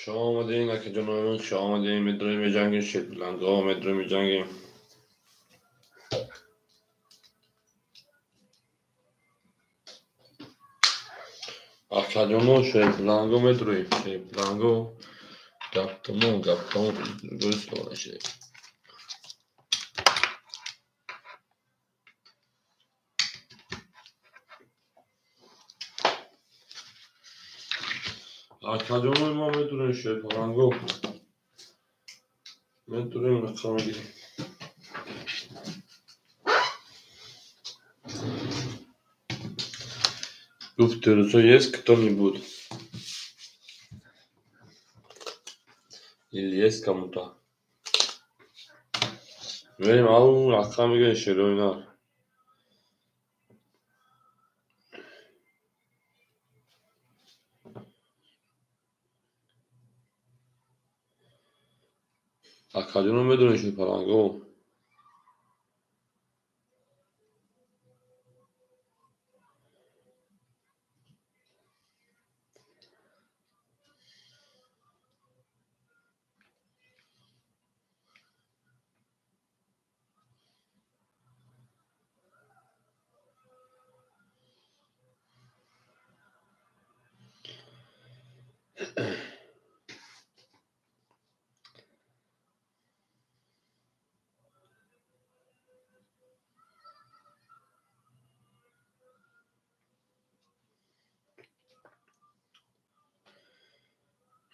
Хуш омадем, акаҷонои, хуш омадем. Медроем, меҷангем, шербуландо, медроем, меҷангем. Акаҷоно, шербуланго медроем, шербуланго. Гап тамом, гап тамом. Гӯш. Акаҷонои мо медонем, шерпаланго. Медонем, рақам мегирем. Гуфти рӯзо есть кто-нибудь? Или есть кому-то? Мерем, ау, рақам мегирем, шерои нар. Акаҷоно медонем, шерпаланго.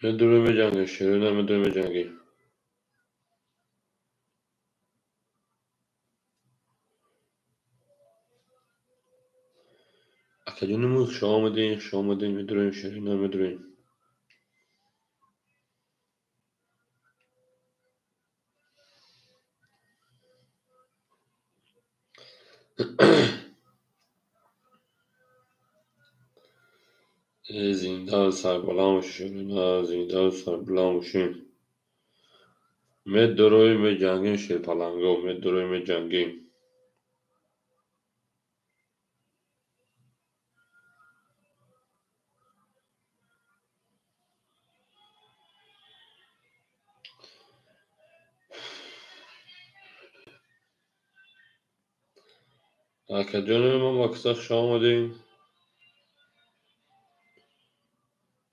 Медроем, меҷангем, шерои нар, медроем, меҷангем. Акаҷони мо, хуш омадем, хуш омадем, медроем, шерои нар, медроем. Зинда сарбаланд бошед, шерои нар, зинда сарбаланд бошед. Медроем, меҷангем, шерпаланго, медроем, меҷангем. Акаҷони мо, макса, хуш омадем.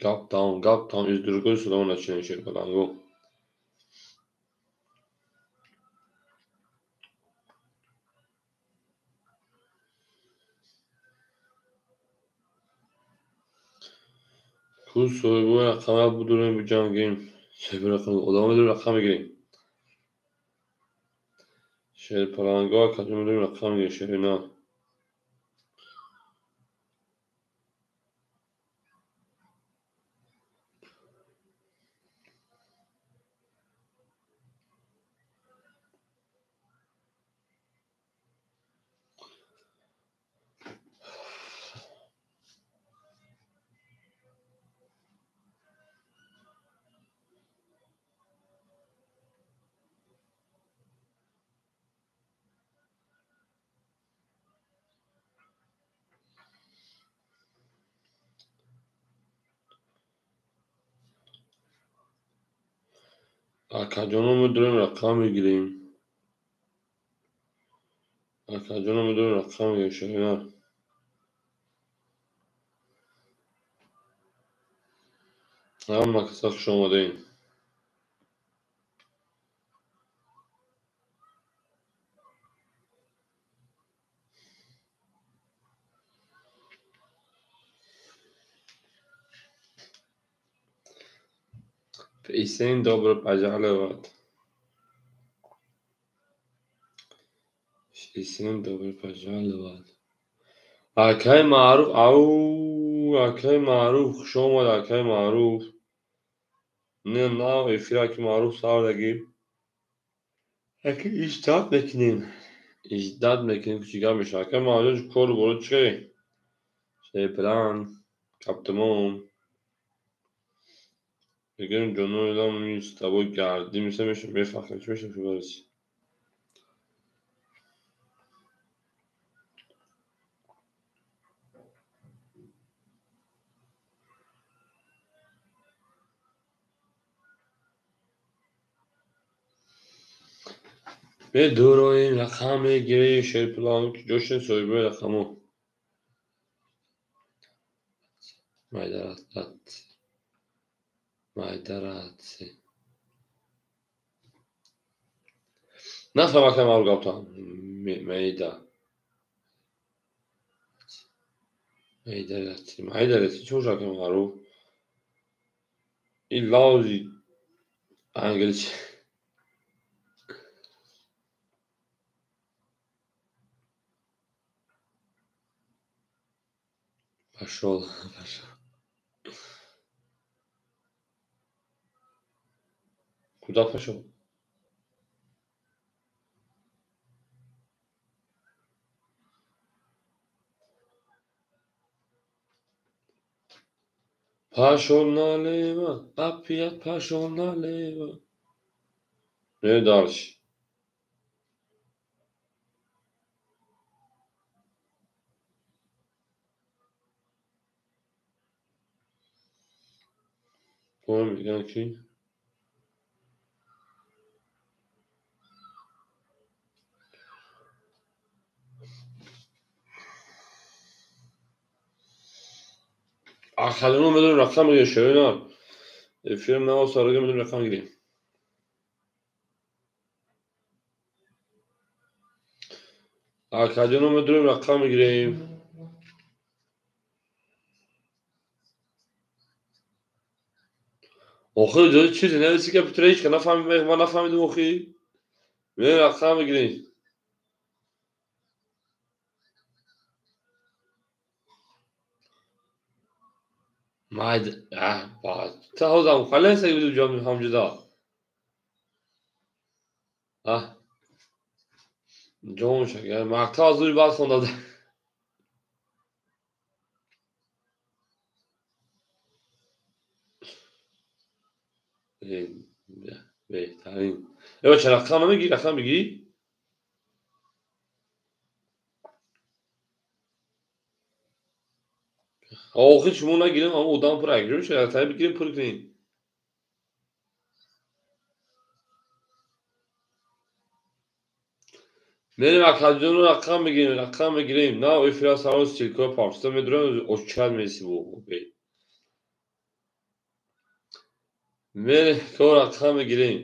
Гап тамом, гап тамом. Из другой стороны начинаем, шерпаланго. Ку соҳибои рақама будурем, биҷангем. Соҳиби рақам, одам медорем, рақам мегирем. Шерпаланго, акаҷон, медорем, рақам мегирем, шери нар. Акаҷоно, медорем, рақам мегирем. Акаҷоно, медорем, рақам мегирем, шери нар. Ҳама каса хуш омадем. Песен добро пожаловать. Всем добро пожаловать. Акай Маъруф, ау, акай Маъруф, хуш омад, акай Маъруф. Не, нав эфир аки Маъруф сардагӣ. Аки иждат мекунем. Иждат мекунем, чӣ гап мешавад. Акай Маъруф, кору боро чӣ? Шерпаланг, гап тамом. Мегӯем, ҷонои дам, с тобой гордимся, мефахрем. Чӣ мешавад, бароси? Медуроем, рақам мегирем, шерпланг ҷошин соҳибои рақамо. Майдаратси. Майдаратси. Нафаҳмам, акай Маъруф гаптан. Майда. Майдаратси. Майдаратси чӣ бошад, акай Маъруф? Ин лавзи англисӣ. Пошёл, пошёл. Куда пошёл? Пошёл налево, опять пошёл налево. Ну дальше. Мегӯянд ки Академия медонем рақам мегирем, шоёна. Эфирам нав сарага медонем рақам мегирем. Академия медонем рақам мегирем. Охир чизе нависи ки Петр ҳеч нафаҳмид, ман нафаҳмидам охи. Медонем рақам мегирем. Майд, та ҳозам халес ҷон ҳамҷуда. А ҷон шагар мактаб аз рӯи баъд хонда. Беҳтарин. Э бача, рақам намегӣ, рақам мегӣ? Охир шумо нагирем, аммо одам пур акҷо мешавад, тай бигирем, пур кунем. Мерем акаҷонро рақам мегирем, рақам мегирем. На эфира сарон ссылка пафта медурем, очад меси бо. Мерем ко рақам мегирем.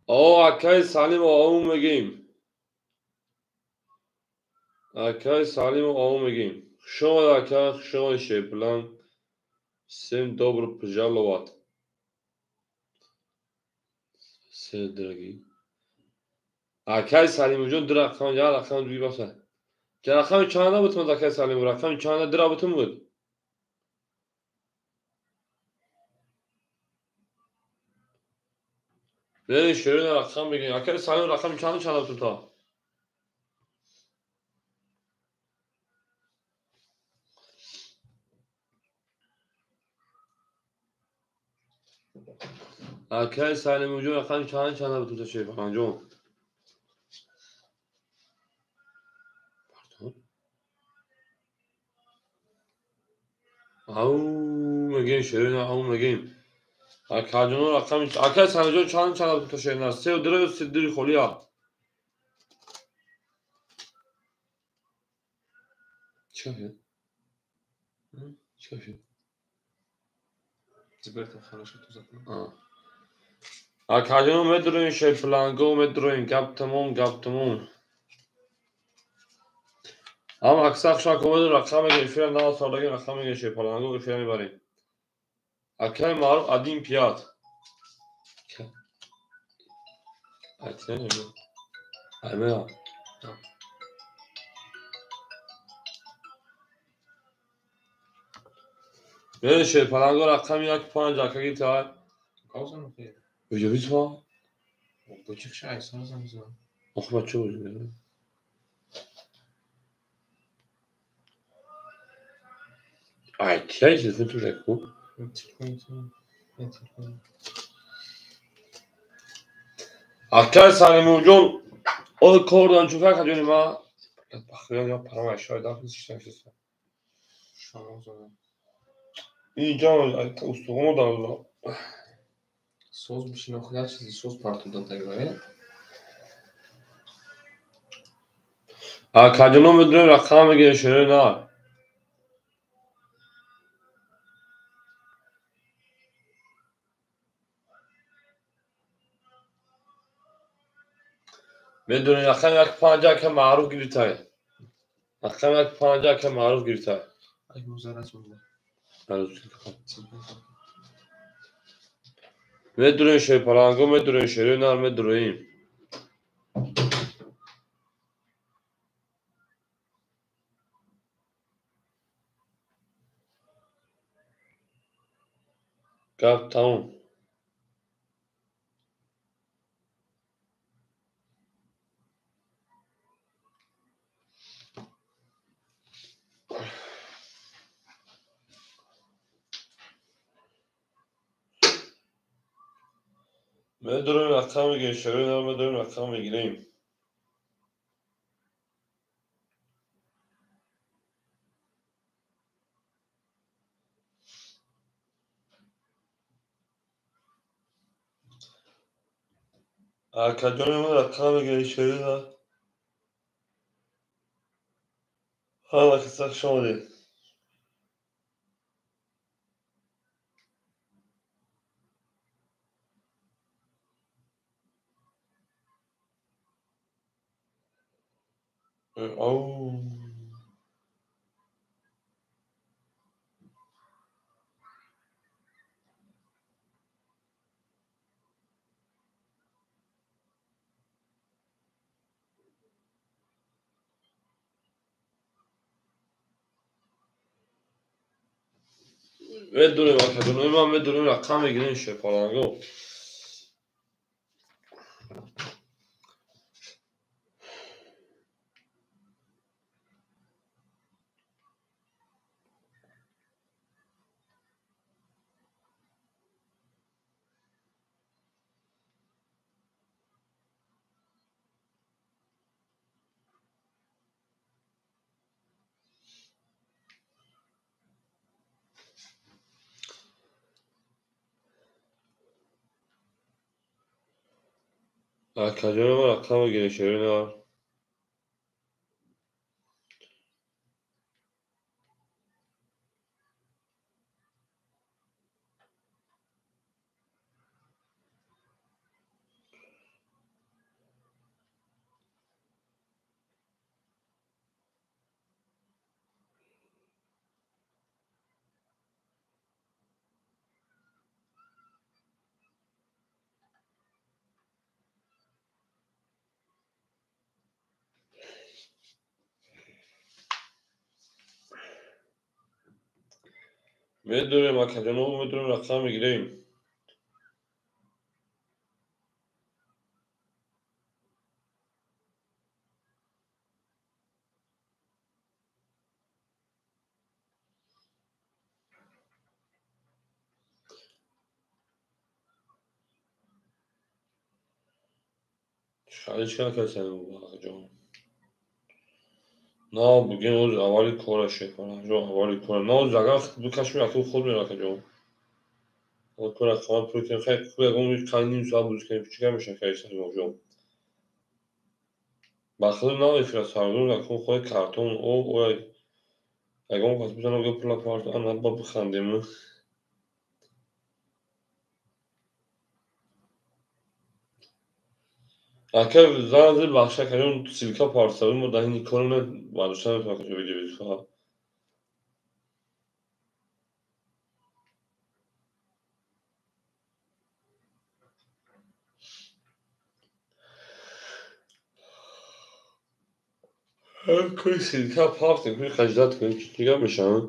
О, акай Салим оум мегим. Акай Салим оум мегим. Хуш омад, ака, хуш омад, Шерплан. Всем добро пожаловать. Все дорогие. Акай Салимҷон, ду рақам, як рақам дуги баса. Рақами чанда буд ман, акай Салим? Рақами чанда ду бутун буд? Берин шерина рақам мегирем. Акай Салим, рақами чанда бутун то? Акай Салимҷон, рақами чанда бутун то, Шерфанҷон? Ау мегем, шерина, ау мегем. Акаҷоно рақами акай Салимҷон чанд бутун то, шерина? Сеу дира се дири холия. Чӣ шуд? Чӣ шуд? Теперь там хорошо тузак. Акаҷоно медуроем, шерпланго медуроем, гап тамом, гап тамом. Ам аксар шак омеду рақам мегирем, эфира нав сардаги рақам мегирем, шерпланго эфира мебарем. Акай Маъруф один пять. Аймеа. Берин шерпаланго рақами як панҷ ака гирифта. Кауза нахер. Куҷо бисва? Бочих шай, сазам за. Охи бача буд. Ай, кия телефон ту ку? Телефон. Акай Салимовҷон, ои кор дорам, чун как ҷони ма? Бахтиёр парам шояд дафн шишта. Шумо задам. Инҷо устухоно дар Соз бишина, як чизи соз партода тагваре. Акаҷоно медонем рақам мегирем шерои на. Медонем рақам 1-5 ака маъруф гирифтай. Рақам 1-5 ака маъруф гирифтай. Ай музарасонда. Медонем шерпаланго, медонем шерои нар, медонем. Гап тамом. Медонем рақам мегирем, шерои нар, медонем рақам мегирем. Акаҷони ман рақам мегирем, шерои нар. Ҳама каса хуш омадед. Ау. Медонем акаҷонои ман, медонем рақам мегирем шерпаланго. Акаҷони ман рақам мегирем шерои нар. Медонем акаҷоно, медонем рақам мегирем. Чӣ кардем акаҷон? На, бугин оз аввали кора шерпаланҷон, аввали кора. На, оз агар бикашем аку худ мерам акаҷон. Аввал кора қамат пур кунем, хай ку ягон қай ним соат бозӣ кунем, чӣ гап мешавад кай Салимовҷон? Ба худо на эфира сардор аку хоҳи картон, о, ой, ягон кас бизанад гӯ пула парт, ана ба бихандем. Ака зан зир бахша акаҷон ссылка партсавӣ мо дар ин кор бардошта наметавонем акаҷон видео фақат. Кӯи ссылка партем, кӯи хаҷдат кунем, чӣ гап мешавад?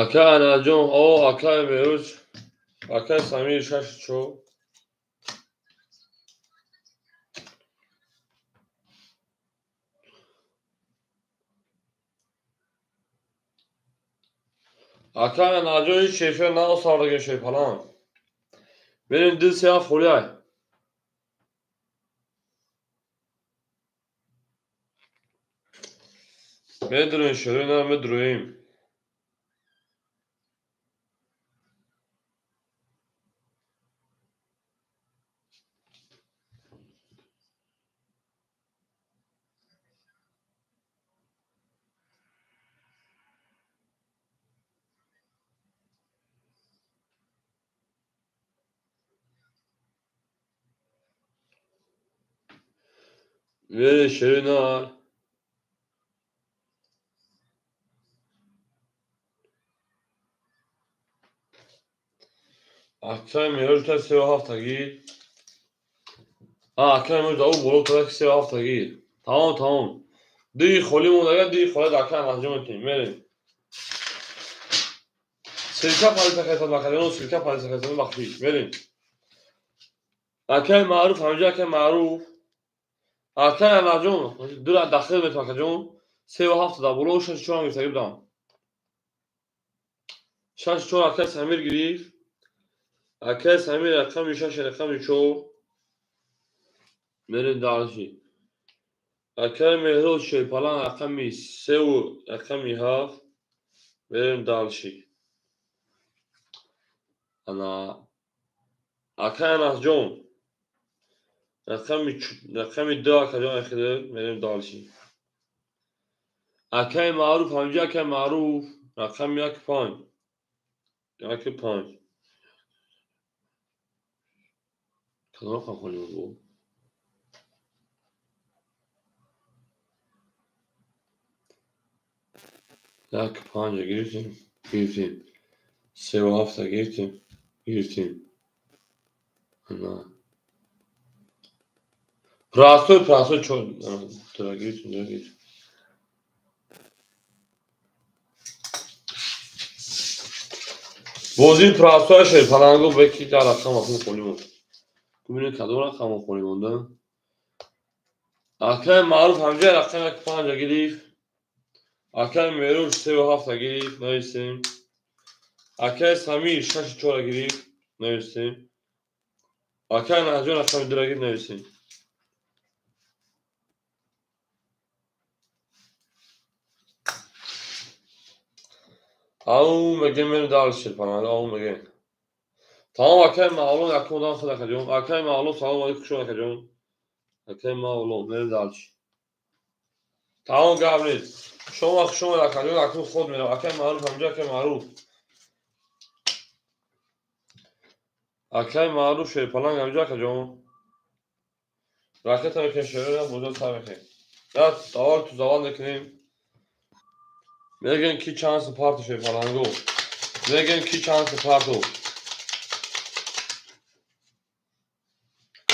Ака Анаҷон, о акай Меҳруз, акай Самир 6-4. Акай Анаҷон ҳеҷ шефер наосардаген шерпаланг. Берем 2 3 7 холиай. Медурем шерои на медуроем. Вере шерои. Акай Меҳруз 3-7 гир. Акай Меҳруз ау боло тарак 3-7 гир. Тамом, тамом. Дуи холӣ мондага, дуи холӣ акай анҷом метем. Мерем. Силка палиса хесад бакадино, силка палиса хесад бахшиш. Мерем. Акай Маъруф ҳамҷа акай Маъруф. Акай Анаҷон, дура дахил метам акаҷон. 3-7 да боло 6-4 ҳам гирифта будам. 6-4 акай Самир гирифт. Акай Самир рақами 6 рақами 4. Мерем дальше. Акай Меҳруз Шерпаланг рақами 3 рақами 7. Мерем дальше. Ана акай Анасҷон рақами 2 акаҷон ахида мерем дальше. Акай Маъруф ҳамҷа акай Маъруф рақами 1 5. 1 5. Кадом рақам холӣ буд? 1 5 гирифтем, гирифтем. 3-7 гирифтем, гирифтем. Ана. Простой, простой чор. Тура гирифтем, тура гирифтем. Бозии простой шерпалангу беки дар рақам ахун холӣ монд. Бубинед кадом рақам холӣ монда. Акай Маъруф ҳамҷа рақам 1 5 гирифт. Акай Меҳруз 3-7 гирифт, нависем. Акай Самир 6-4 гирифт, нависем. Акай Наҳҷон рақами 2 гирифт, нависем. Ау мегем мерем дальше шерпаланг, ау мегем. Тамом акай Мавлон якум одам худ акаҷон. Акай Мавлон салом алейкум хуш акаҷон. Акай Мавлон мерем дальше. Тамом гап нест. Шумо хуш омад акаҷон, акун худ мерам. Акай Маъруф ҳамҷа акай Маъруф. Акай Маъруф шерпаланг ҳамҷа акаҷон. Ракета мекунем шерои бозор сар мекунем. Ят аввал ту завал мекунем. Мегӯем ки чанд сум парту шерпалангу. Мегӯем ки чанд сум парту.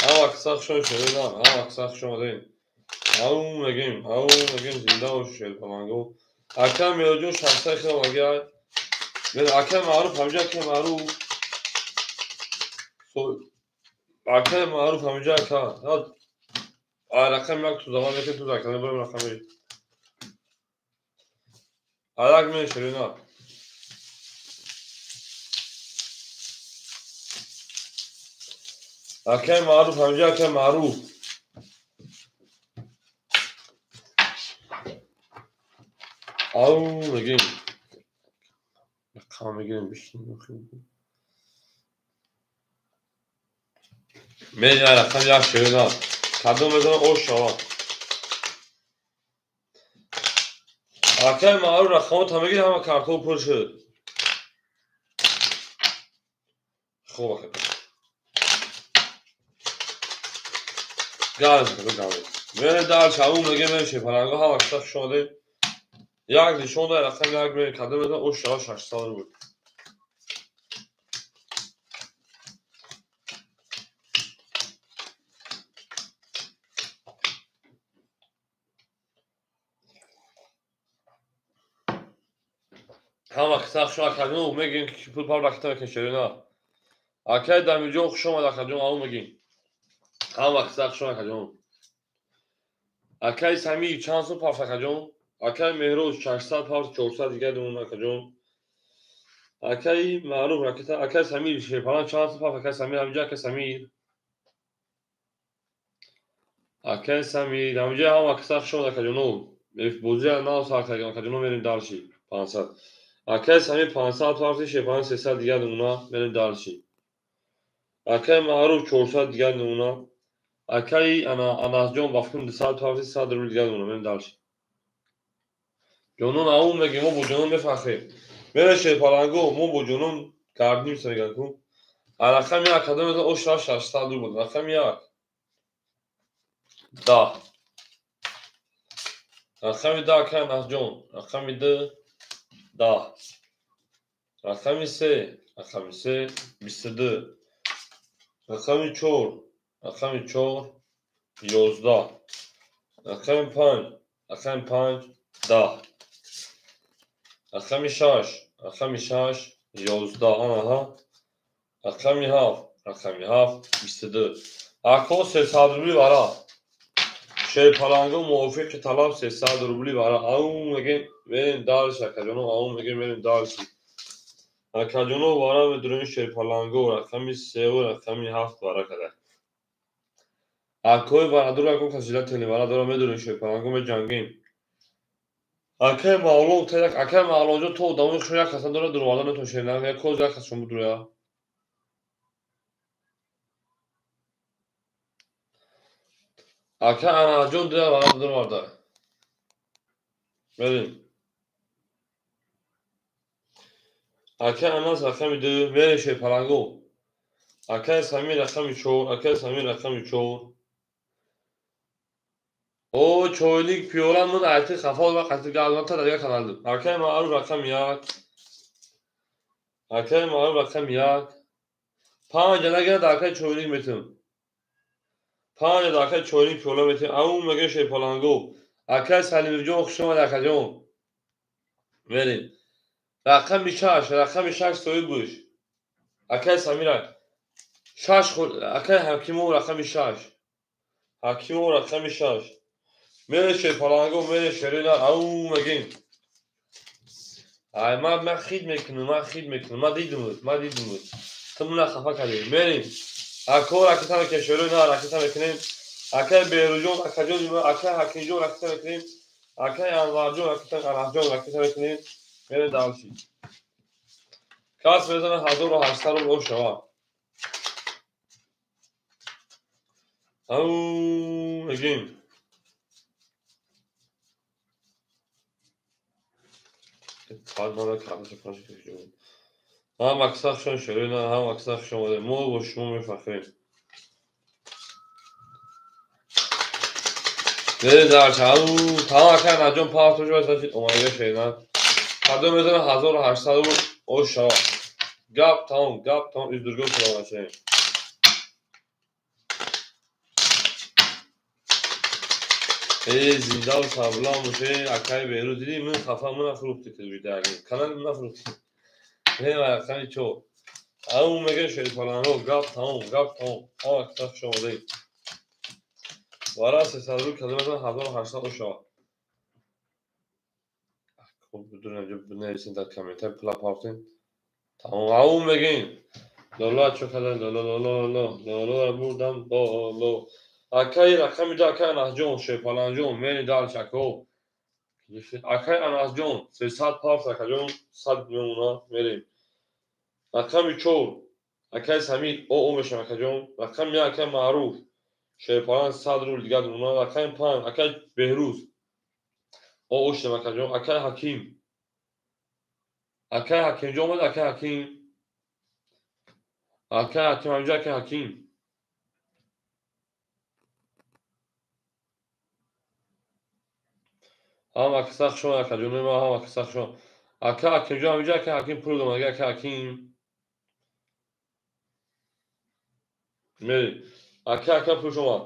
Ау акса хуш омад шерои, ау акса хуш омадем. Ау мегӯем, ау мегӯем зинда бош шерпалангу. Акай Меҳруҷон шахсаи хеле омадагиай. Акай Маъруф ҳамҷа акай Маъруф. Акай Маъруф ҳамҷа ака. Рақами 1 ту завал мекунем, ту закана барем рақами. Арак мен шерои. Акай Маъруф ҳамҷа акай Маъруф. Ау мегӯем. Рақам мегирем бишинем. Мен рақам 1 шерои. Кадом мезанам ош шавад. Акай Маъруф рақамота мегирӣ ҳама картҳо пур шуд. Хуб акай. Газ, газ. Мерем дальше, ау мегӯем мерем шерпалангу ҳама киса хуш омадем. Як нишон дай рақам 1 мерем кадом мезанам ош шавад 600 рубл. Ҳама киса хуш омад, акаҷон, мегӯем ки пул пар ракета мекунем шерина. Акай Дамирҷон хуш омад, акаҷон, ау мегӯем. Ҳама киса хуш омад, акаҷон. Акай Самир чанд сум пафт, акаҷон? Акай Меҳроз 600 пафт, 400 дигар думон, акаҷон. Акай Маъруф ракета, акай Самир шерпалан чанд сум пафт, акай Самир ҳаминҷо, акай Самир. Акай Самир ҳаминҷо ҳама киса хуш омад, акаҷоно. Бозия нав сар кардем, акаҷоно, мерем дарши 500. Акай Самир 500 пафти, шерпалан 300 дигар думона, мерем дарши. Акай Маъруф 400 дигар думона. Акай Анасҷон ба фикрам 200 пафти, 100 рубл дигар думона, мерем дарши. Ҷонон ау мегӯем, мо бо ҷонон мефахрем. Мере шерпаланго, мо бо ҷонон гардимся мегӯям ку. Рақами як кадом мезанад, ош рафт 600 рубл. Рақами як. 10. Рақами 10 акай Анасҷон. Рақами 2 10. Рақами 3, рақами 3 22. Рақами 4, рақами 4 11. Рақами 5, рақами 5 10. Рақами 6, рақами 6 11. Аҳа. Рақами 7, рақами 7 22. Ако 300 рубли вара. Шерпаланго мувофиқи талаб 300 рубли вара. Ау мегем, мерем дарш, акаҷоно, ау мегем, мерем дарш. Акаҷоно вара медурем шерпаланго, рақами 3 ва рақами 7 вара када. Акои варадор акон касила тели вара дора медурем шерпаланго меҷангем. Акай Мавлон терак, акай Мавлонҷон то одамои хушо як каса дора дурварда метон шернанг, як коз як кас шумо дуроя. Акай Анаҷон дуя вара дурварда. Мерем. Акай Анас рақами 2, мерем шерпаланго. Акай Самир рақами 4, акай Самир рақами 4. О, чойник пиёла ман айти хафо ва қати галвата дигар каналдим. Акай Маъруф рақами 1. Акай Маъруф рақами 1. 5 нагирад акай чойник метим. 5 акай чойник пиёла метим. Ау мега шерпаланго. Акай Салимҷон хуш омад, акаҷон. Мерем. Рақами 6, рақами 6 соҳиб буш. Акай Самира 6, акай Ҳакимов рақами 6. Ҳакимов рақами 6. Мере шерпаланго, мере шерина, ау мегем. Ай, ман хид мекунам, ман хид мекунам, ман дидимуд, ман дидимуд. Ту мана хафа кардӣ. Мерем. Ако ракета мекунем, шерина ракета мекунем. Акай Беҳрӯҷон, акаҷон, акай Ҳакимҷон ракета мекунем. Акай Анварҷон ракета, Анафҷон ракета мекунем. Мерем дарши. Кас мезанад 1800 рубл ош шава. Ау мегем. Ҳама киса хушон шерина, ҳама киса хуш омадем. Мо бо шумо мефахрем. Мерем дарш. Ау, тамом акай Наҷон пафт шуд, значит омадига шерина. Кадом мезанад 1800 рубл ош шава. Гап тамом, гап тамом, издургон салом шавем. Эй, зинда ва сарбаланд бошед, акай Беҳрӯз. Дидӣ, ман хафа, мана фурӯхтӣ телевизор. Канали мана фурӯхтӣ. Не, рақами 4. Ау мегӯем шерпаланго, гап тамом, гап тамом. Ҳама киса хуш омадед. Вара 300 рубл кадом мезанад 1800 ош шава. Хуб, бидурем, инҷо бинависем дар комментар, пула партем. Тамом, ау мегӯем. Лоло чо кардем, лоло, лоло, лоло, лоло бурдам, лоло. Акай рақами 2, акай Анасҷон, шерпаланҷон, мери дарш, ако. Акай Анасҷон, 300 пафт, акаҷон, 100 мемона, мерем. Рақами 4, акай Самир, о мешавам, акаҷон. Рақами 1, акай Маъруф, шерпалан 100 рубл дигар мемона. Рақами 5, акай Беҳрӯз, о шудам, акаҷон. Акай Ҳаким, акай Ҳакимҷон омад, акай Ҳаким. Акай Ҳаким, ҳаминҷо акай Ҳаким. Ҳама киса хуш омад, акаҷонои ман, ҳама киса хуш омад. Ака Ҳакимҷон, ҳаминҷо акай Ҳаким пул дод, ака Ҳаким. Мерем. Ака, ака пул омад.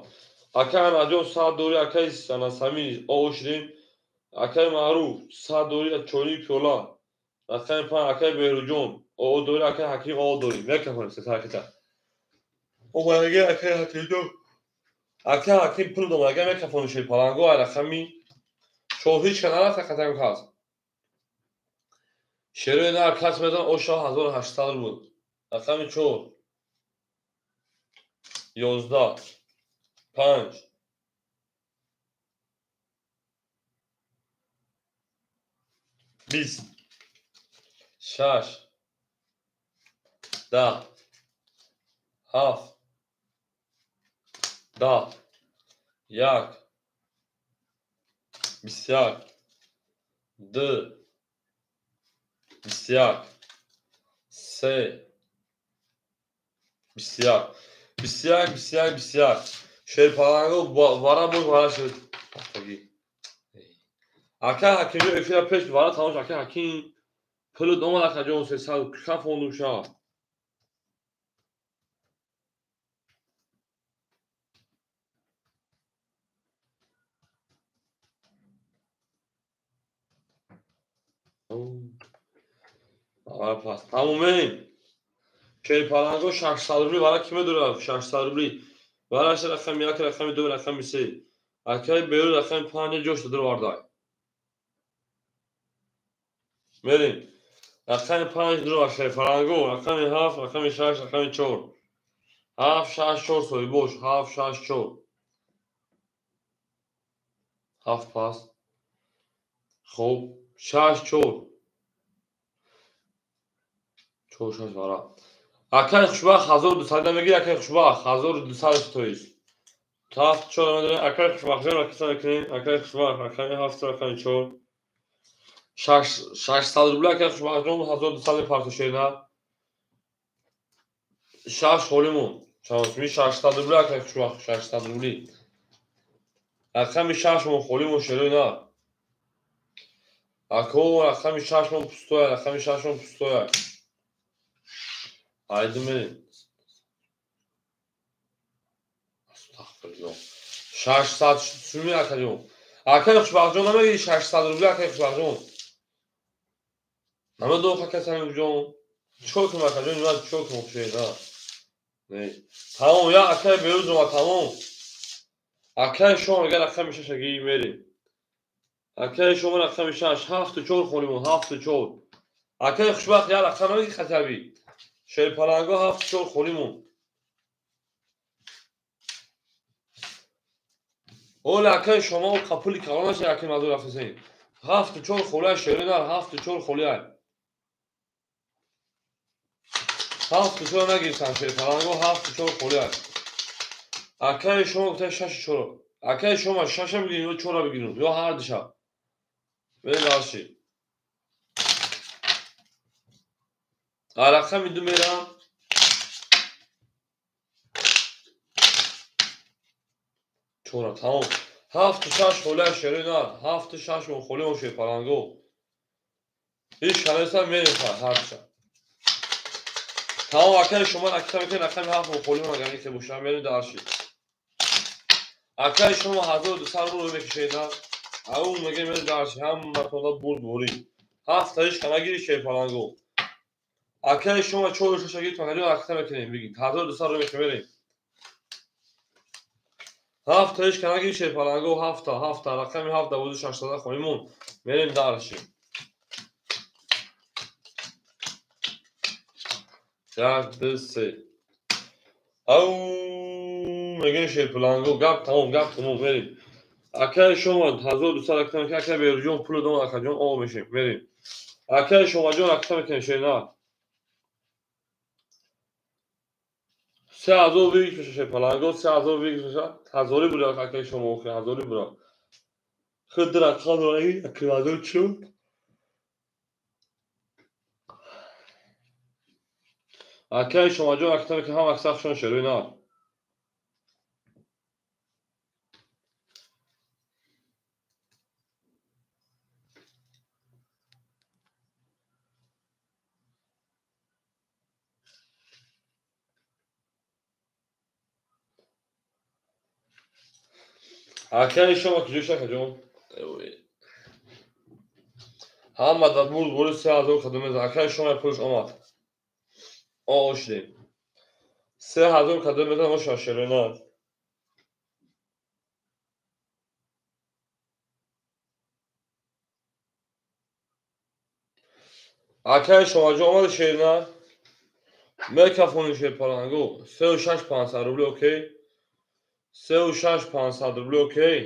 Ака Анаҷон 100 дори, акай Самир о шудем. Акай Маъруф 100 дори, чойник пиёла. Рақами панҷ акай Беҳрӯҷон. О дори акай Ҳаким о дори. Мекафонем се таракита. Омадаги акай Ҳакимҷон. Акай Ҳаким пул домада мекафонем шерпаланго ай рақами чор ҳеч ка нарафта қатам кас. Шерои нар кас медон оша 1800 рубл. Рақами 4 11 5 20 6 10 7 10 1 21 2 21 3 21 21 21 21 шерпаланго вара боз вара шуд. Акай Ҳакимҷон эфира пеш вара тамом шуд. Акай Ҳаким пулут омад акаҷон 300 кафонду шав. Вара пас тамомем. Шерпаланго 600 рубли вара ки медорад? 600 рубли. Вара рақами 1, рақами 2, рақами 3. Акай Беҳрӯз рақами 5 ҷош даровардай. Мерем. Рақами 5 дур шерпаланго, рақами 7, рақами 6, рақами 4. 7 6 4 соҳибош, 7 6 4. 7 пас. Хоб, 6 4. 4 6 вара. Акай Хушбахт 1200 мегири, акай Хушбахт 1200 тоист. 7 4 медорем, акай Хушбахтҷон рақиса мекунем, акай Хушбахт рақами 7 рақами 4. 600 рубли акай Хушбахтҷон 1200 мепарту шерна. 6 холимон. Чанд 600 рубли акай Хушбахт 600 рубли. Рақами 6 мон холимон шерои на. Ако рақами 6 мон пустоя, рақами 6 мон пустоя. Айди мерем. Астағфируллоҳ. 600 суми акаҷон. Акай Хушбахтҷон намегири 600 рубли акай Хушбахтҷон. Намедонам ака Самимҷон. Чикор кунам акаҷон? Ман чикор кунам шеда? Не. Тамом, я акай Беҳрӯз омад, тамом. Акай шумо мегӯяд рақами 6 аги мерем. Акай шумо рақами 6 7 4 холимон, 7 4. Акай Хушбахт я рақам намегири хатаби. Шерпаланго 7 4 холимон. Ола акай шумо қапули калон нашед акай мазур рафтасен. 7 4 холия шерои нар, 7 4 холия. 7 4 нагирифтан шерпаланго 7 4 холия. Акай шумо гуфта 6 4. Акай шумо 6 бигирем ё 4 бигирем ё ҳар душа. Мерем дальше. Рақами 2 мерам. 4 тамом. 7 6 холия шерои нар, 7 6 мон холия он шерпаланго. Ҳеч канеса мерем ҳар душа. Тамом акай шумо ракита мекунед рақами 7 мон холия он агар яке боша мерем дальше. Акай шумо 1200 рубл мекишед на. Ау мегем мерем дальше. Ҳаматонда бурд бурӣ. 7 ҳеч канагири шерпаланго. Акай шумо 4 6 гирифт акаҷон ракита мекунем бигин. 1200 рубл мекунем мерем. 7 ҳеч канагири шерпаланго 7 7 рақами 7 12 600 холимон. Мерем дальше. 1 2 3. Ау мегем шерпаланго гап тамом, гап тамом мерем. Акай шумо 1200 ракита мекунем, акай Беҳрӯҷон пул дом акаҷон о мешем мерем. Акай шумоҷон ракита мекунем шерна. 3000 вигиш меша шерпаланго, 3000 вигиш меша. Ҳазори бура акай шумо охи, ҳазори бура. Худ рақам дораги акай мазур чу? Акай шумоҷон ракита мекунем ҳам аксаршон шерои нар. Акай шумо куҷо шуд акаҷон? Ҳама дар бурд бори 3000 кадом мезанад. Акай шумо пулш омад. О шудем. 3000 кадом мезанад оша шерена. Акай шомаҷон омади шерина? Мекафони шерпалангу. 36500 рубли окей. 36500 рубли окей.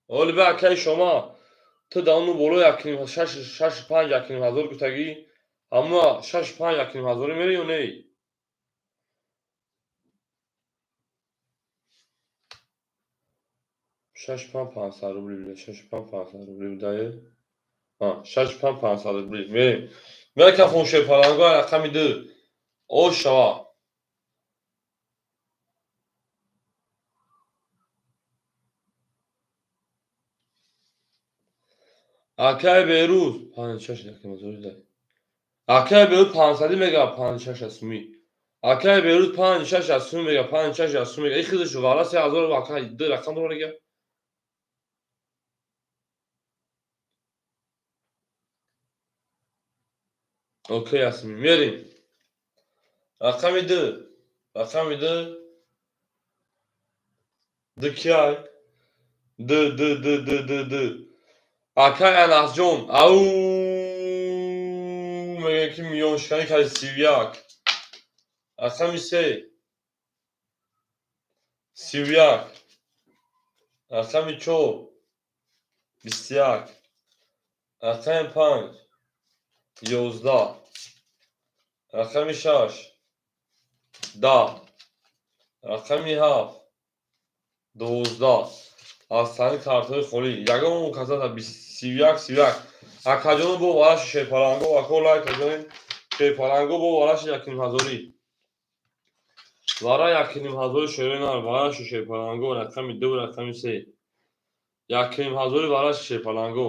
Оли бе акай шома ту да ону боло якним шаш шаш панҷ якним ҳазор гуфтагӣ, ҳамуа шаш панҷ якним ҳазорӣ мери ё не? Шаш панҷ 500 рубли буда, шаш панҷ 500 рубли будае. Шаш панҷ 500 рубли мерем. Мекафон шерпаланго рақами ду. Ош шава. Акай Берӯз панҷ шаш якним ҳазорӣ дай. Акай Берӯз панҷсадӣ мега панҷ шаш аз суми. Акай Берӯз панҷ шаш аз суми мега панҷ шаш аз суми мега. И хизаш вара 3000 акай ду рақам дора мега. Окей асми мерем. Рақами ду. Рақами ду. Ду киай? Ду ду ду ду ду ду. Акай Анасҷон ау мегӯяд ки миёншиканӣ карди 31. Рақами се. 31. Рақами чор. 21. Рақами панҷ. 11. Рақами шаш. 10. Рақами ҳафт. 12. Аз тани картҳои холӣ. Ягон каса 31 31. Акаҷоно бо вараши шерпаланго ако лайк кардем. Шерпаланго бо вараши якним ҳазорӣ. Вара якним ҳазори шерои нар вараши шерпаланго рақами ду рақами се. Якним ҳазори вараши шерпаланго.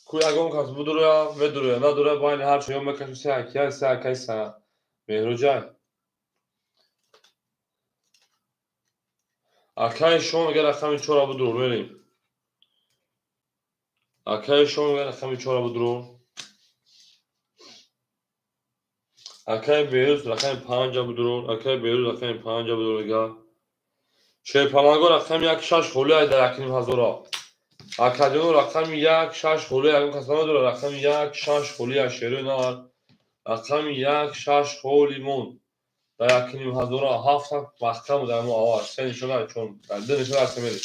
Ку ягон кас будуроя, медуроя, надуроя байни ҳар чо мекашем се акия, се акай са. Меҳруҷай. Акай шумо мега рақами чора будуро мерем. Акай шумо мега рақами чора будуро. Акай Берӯз рақами панҷа будуро. Акай Берӯз рақами панҷа будуро мега. Шерпаланго рақами як шаш холӣ ай дар якним ҳазора. Акаҷоно рақами як шаш холӣ ягон кас намедора рақами як шаш холӣ ай шерои нар. Рақами як шаш холӣ монд. Дар якним ҳазора ҳафта маҳкам дар мо аввал се нишона чун дар ду нишона аст мерем.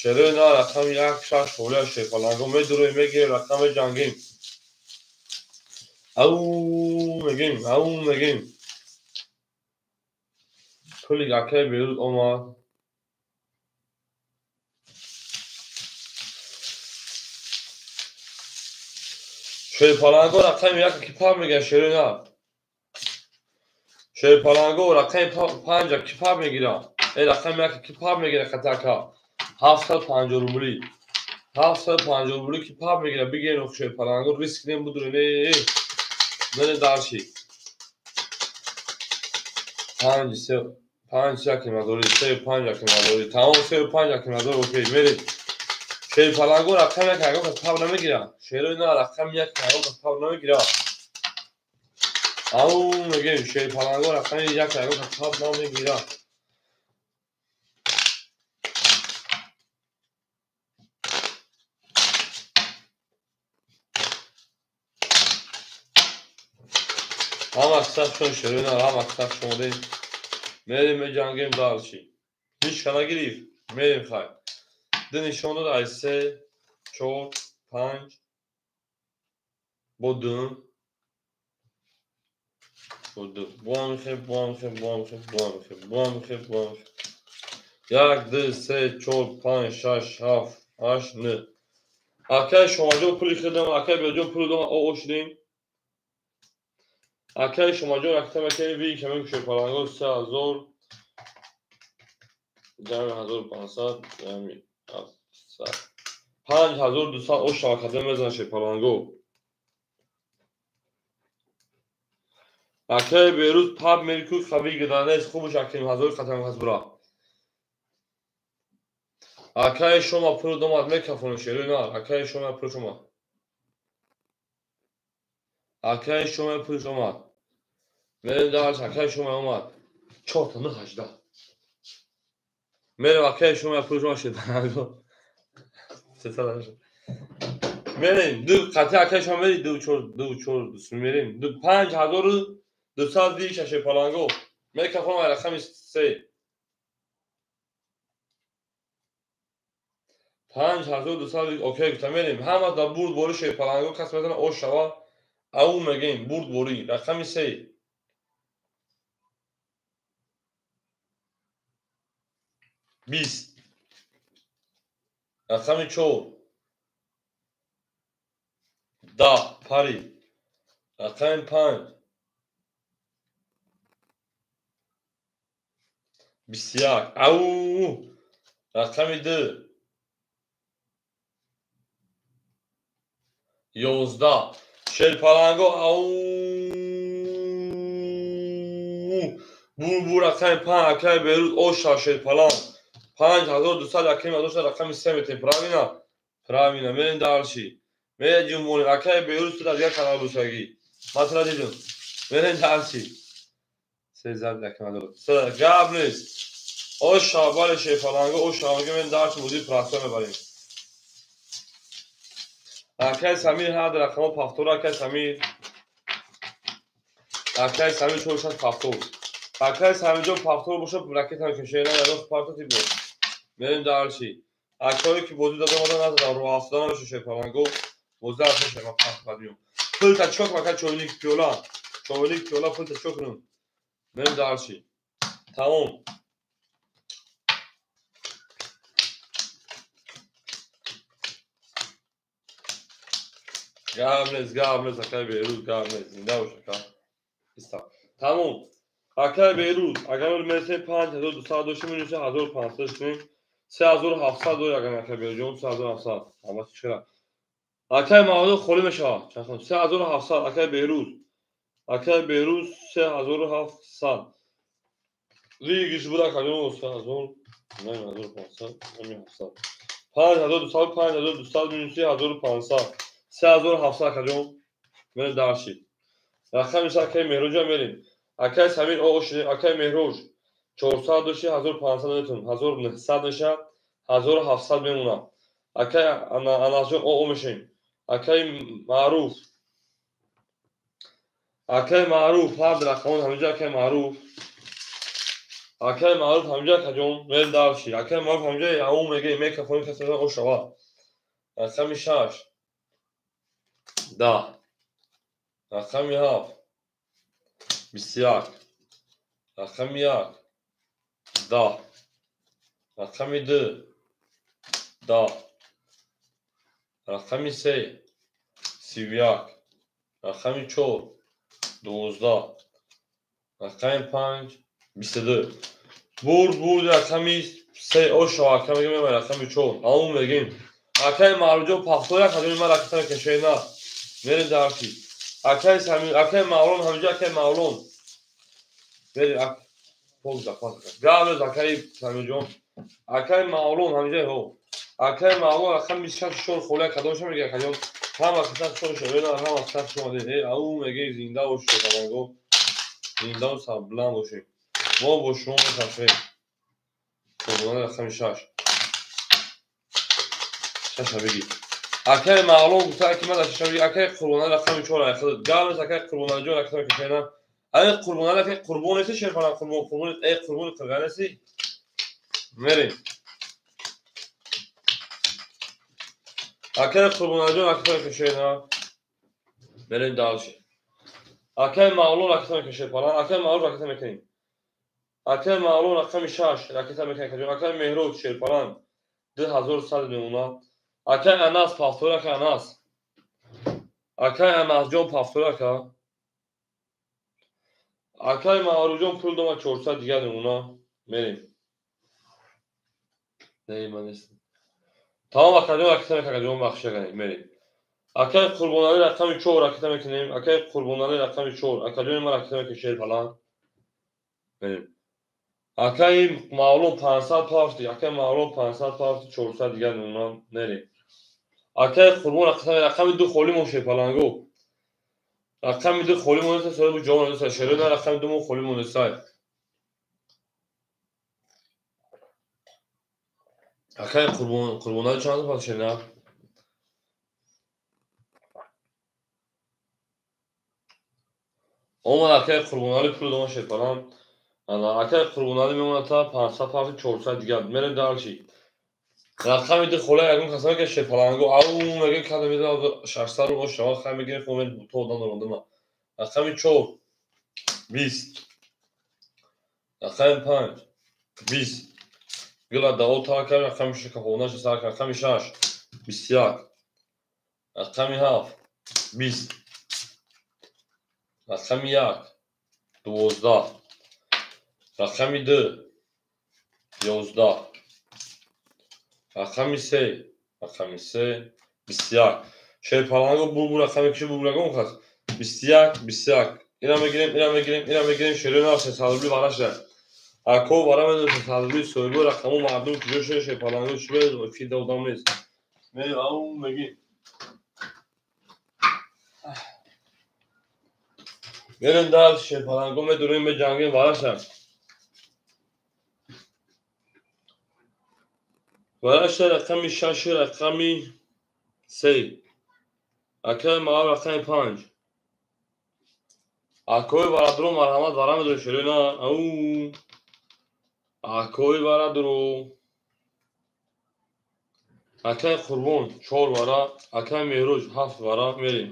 Шерои нар рақами як шаш холӣ ай шерпаланго медуроем мегирем рақам меҷангем. Ау мегем, ау мегем. Пули акай Берӯз омад. Шерпаланго рақами як ки пап мегирад шерои нар. Шерпаланго рақами панҷа ки пап мегирад. Э рақами як ки пап мегирад хатака. 750 рубли. 750 рубли ки пап мегирад. Бигирем шерпаланго риск нем будуре не. Мене дарши. Панҷ се панҷ якним ҳазори се панҷ якним ҳазори. Тамом се панҷ якним ҳазор окей мерем. Шерпаланго рақами як ягон кас пап намегирад. Шерои на рақами як ягон кас пап намегирад. Ау мегем шерпаланго рақами як ягон кас пап намегирад. Ҳама сафшон шерои на ҳама сафшон омадем. Мерем меҷангем дарчи. Ҳеҷ ка нагирифт. Мерем хай. Ду нишон дод ай се, чор, панҷ бо ду. Бо ду. Бо ҳам хел, бо ҳам хел, бо ҳам хел, бо ҳам хел, бо ҳам хел, бо ҳам хел. Як, ду, се, чор, панҷ, шаш, ҳафт, ҳашт, нӯ. Акай Шомаҷон пули худам, акай Беҳроҷон пули дом о шудем. Акай Шомаҷон ракта мекунем, ви камем шерпаланго 3000 ҷамъи 1500 ҷамъи 700 5200 ош шавакада мезанад шерпаланго. Акай Берӯз пап мери ку хави гиданест хубуш акним ҳазори хатам кас бура. Акаи шума пул домад мекафонем шеруи нар. Акаи шума пул шума. Акаи шума пул омад. Мерем дарс, акаи шума омад. 4 та 9 18. Мерем акаи шума пул шума шед. Мерем, ду қати акаи шума мери 2 4 2 4 мерем. 2 5226 паланго. Мекафонам рақами 3. 5200 окей гуфта мерем. Ҳама дар бурд бори шерпаланго кас метавона ош шава. Ау мегем бурд бори рақами 3. 20. Рақами 4. 10 пари. Рақами 5. 21. Ау! Рақами 2. 11. Шерпаланго ау! Бу рақами 5 акаи Беруз оша шерпаланг. 5200 акаи мадоша рақами 3 метем. Правильно? Правильно. Мерем дальше. Мерем ҷумбонем. Акаи Беруз ту дар дигар канал бошагӣ. Ман тура дидам. Мерем дальше. Се зад акаи мадош. Гап нест. Оша бале шерпаланго оша мегем дальше бозии простой мебарем. Акаи Самир ҳар рақамҳо пафтор, акаи Самир. Акаи Самир 46 пафтор. Акаи Самирҷон пафтор боша ракета мекашем, на ягон партоти бо. Мерем дальше. Акое ки бозӣ дада омада назадам, роҳ афтода намеша шерпаланго. Бозӣ афтода ман пахт миём. Пулта чок ака чойник пиёла. Чойник пиёла пулта чок кунем. Мерем дальше. Тамом. Гап нест, гап нест, акаи Беруз, гап нест. Зинда бош ака. Иста. Тамом. Акаи Беруз, агар мерасем 5200 дошем, минус 1500 кунем. 3700 дорем агар акаи Берузҷон, 3700. Ҳама чира. Акаи Маҳмудов холӣ мешавад. Чахон 3700 акаи Беруз. Акаи Беруз 3700. Лигиш буд акаҷон 3000, 9500, 9700. 5200, 5200 минус 1500. 3700 акаҷон. Мерем дальше. Рақами акаи Меҳроҷа мерем. Акаи Самир ош, акаи Меҳроҷ 400 доши 1500 метон, 1900 меша, 1700 мемона. Акаи Анасҷон о мешем. Акаи Маъруф. Акаи Маъруф ҳар рақамон ҳаминҷа акаи Маъруф. Акаи Маъруф ҳаминҷа акаҷон, мерем дальше. Акаи Маъруф ҳаминҷа ау мегем, мекафонем касе ош шава. Рақами 6. 10. Рақами 7. 21. Рақами 1. 10. Рақами 2. 10. Рақами 3. 31. Рақами 4. 12. Рақами 5. 22. Бурд бурд рақами 3 оша ака мегем рақами 4. Ау мегем. Акаи Маъруфҷон пахтор як ҳазори ман ракета мекашем на. Мерем дальше. Акаи Самир, акаи Мавлон ҳаминҷа акаи Мавлон. Мерем ак 15 15. Гап нест акаи Самирҷон. Акаи Мавлон ҳаминҷа ҳо. Акаи Мавлон рақами 26 4 холия кадомша мега акаҷон? Ҳама 6 4 шавена, ҳама 6 омаде. Э, ау меге зинда бош шерпаланго. Зинда ва сарбуланд бошем. Мо бо шумо мекашем. Қурбони рақами 6. Шаша бигир. Акаи Мавлон гуфта ки ман дар шаша бигир. Акаи Қурбонали рақами 4 айхад. Гап нест акаи Қурбоналиҷон ракета мекашена. Ай Қурбонали акаи Қурбон нест шерпаланг Қурбон Қурбон эй Қурбони қирға нести? Мерем. Акаи Қурбоналиҷон ракета мекашена. Мерем дальше. Акаи Мавлон ракета мекашед палан. Акаи Маъруф ракета мекунем. Акаи Мавлон рақами 6 ракета мекунем акаҷон. Акаи Меҳроҷ шерпаланг 2100 мемонад. Акаи Анас пафтор акаи Анас. Акаи Анасҷон пафтор ака. Акаи Маъруфҷон пул дома 400 дигар мемонад. Мерем. Не, ман нестам. Тамом акаҷон ракета мекунем акаҷон бахшиш аканем. Мерем. Акаи Қурбоналӣ рақами 4 ракета мекунем. Акаи Қурбоналӣ рақами 4. Акаҷони ман ракета мекунем шерпаланг. Мерем. Акаи Мавлон 500 пафти, акаи Мавлон 500 пафти, 400 дигар мемонам, мерем. Акаи Қурбон рақами 2 холӣ мон шерпаланго. Рақами 2 холӣ монеса, соҳибу ҷавон надоста, шерои на рақами 2 мон холӣ монесай. Акаи Қурбон, Қурбонали чанд пафт шерина? Омад акаи Қурбонали пул дома шерпалан. Акаи Қурбонали мемонад та 500 пафти, 400 дигар. Мерем дальше. Рақами 2 хола ягон каса мега шерпаланго. Ау мега када медонад 600 рубл шава хай мегирем хо то одам дорам. Рақами 4 20. Рақами 5 20. Гила дао та кар рақами 6 кафона 6 рақами 6 21. Рақами 7 20. Рақами 1 12. Рақами 2 11. Рақами 3, рақами 3 21. Шерпаланго бу рақами киши бу рақам хас. 21 21. Ира мегирем, ира мегирем, ира мегирем. Шерои на 600 рубли вараша. Ако вара медонем 600 рубли соҳибо рақаму мардум куҷо шуда шерпаланго чӣ бе фида одам нест. Ме ау меги. Мерем дар шерпаланго медурем меҷангем вараша. Вараша рақами 6 рақами 3. Акаи Маъруф рақами 5. Акои Варадуро марҳамат вара медорем шерои на. Ау. Акои Варадуро. Акаи Қурбон 4 вара, акаи Меҳрӯҷ 7 вара мерем.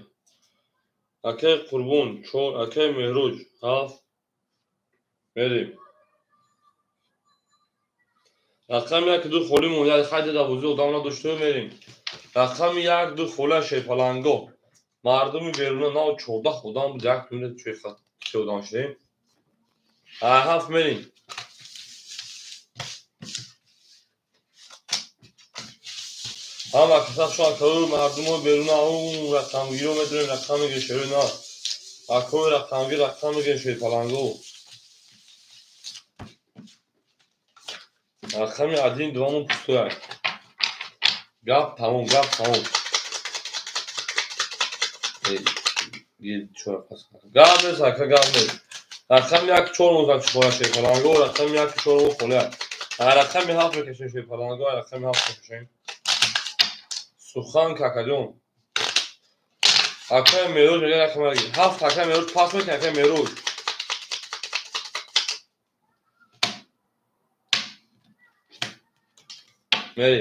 Акаи Қурбон 4, акаи Меҳрӯҷ 7 мерем. Рақами 1 2 холӣ мон, як хайда дар бозӣ одам надошта мерем. Рақами 1 2 хола шерпаланго. Мардуми беруна нав 14 одам буд, як минут чӯй се одам шудем. 7 мерем. Ҳама каса шуан каӯ мардумо беруна ау рақамгиро медонем, рақам мегирем шерои на. Акои рақамгир рақам мегирем шерпаланго. Рақами 1 2 мон пустояк. Гап тамом, гап тамом. Гап нест, ака, гап нест. Рақами 1 4 мон зак хола шерпаланго, рақами 1 4 мон хола. Рақами 7 мекашем шерпаланго, рақами 7 мекашем. Сухан какаҷон. Акаи Меҳрӯҷ мегӯяд рақами 7 акаи Меҳрӯҷ пас мекунад акаи Меҳрӯҷ. Мери.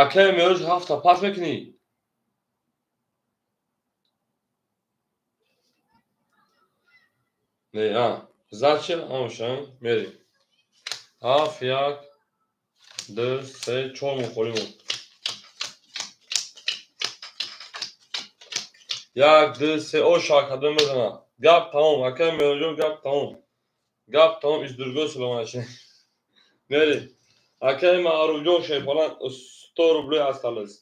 Акаи Меҳрӯҷ 7 пас мекунӣ? Не, а. Зачем? Амшан, мери. 7 1 2 3 4 мон холӣ мон. 1 2 3 о шакада мезанад. Гап тамом, акаи Меҳрӯҷон гап тамом. Гап тамом, издургоҳ саломат. Мери. Акаи Маъруфҷон шерпалан 100 рубли осталось.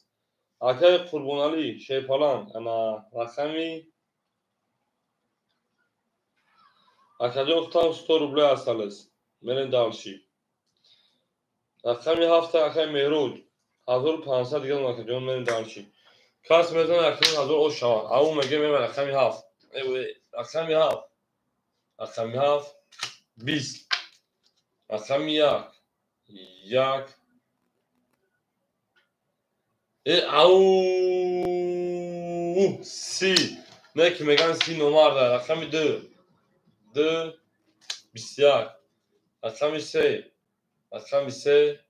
Акаи Қурбоналӣ шерпалан ана рақами акаҷон худам 100 рубли осталось. Мерем дальше. Рақами 7 акаи Меҳрӯҷ 1500 дигар акаҷон мерем дальше. Кас мезанад рақами 1000 ош шавад. Ау мега меба рақами 7. Рақами 7. Рақами 7 20. Рақами 1 1 ау 30. Не ки меган 30 номарда. Рақами 2 2 21. Рақами 3 рақами 3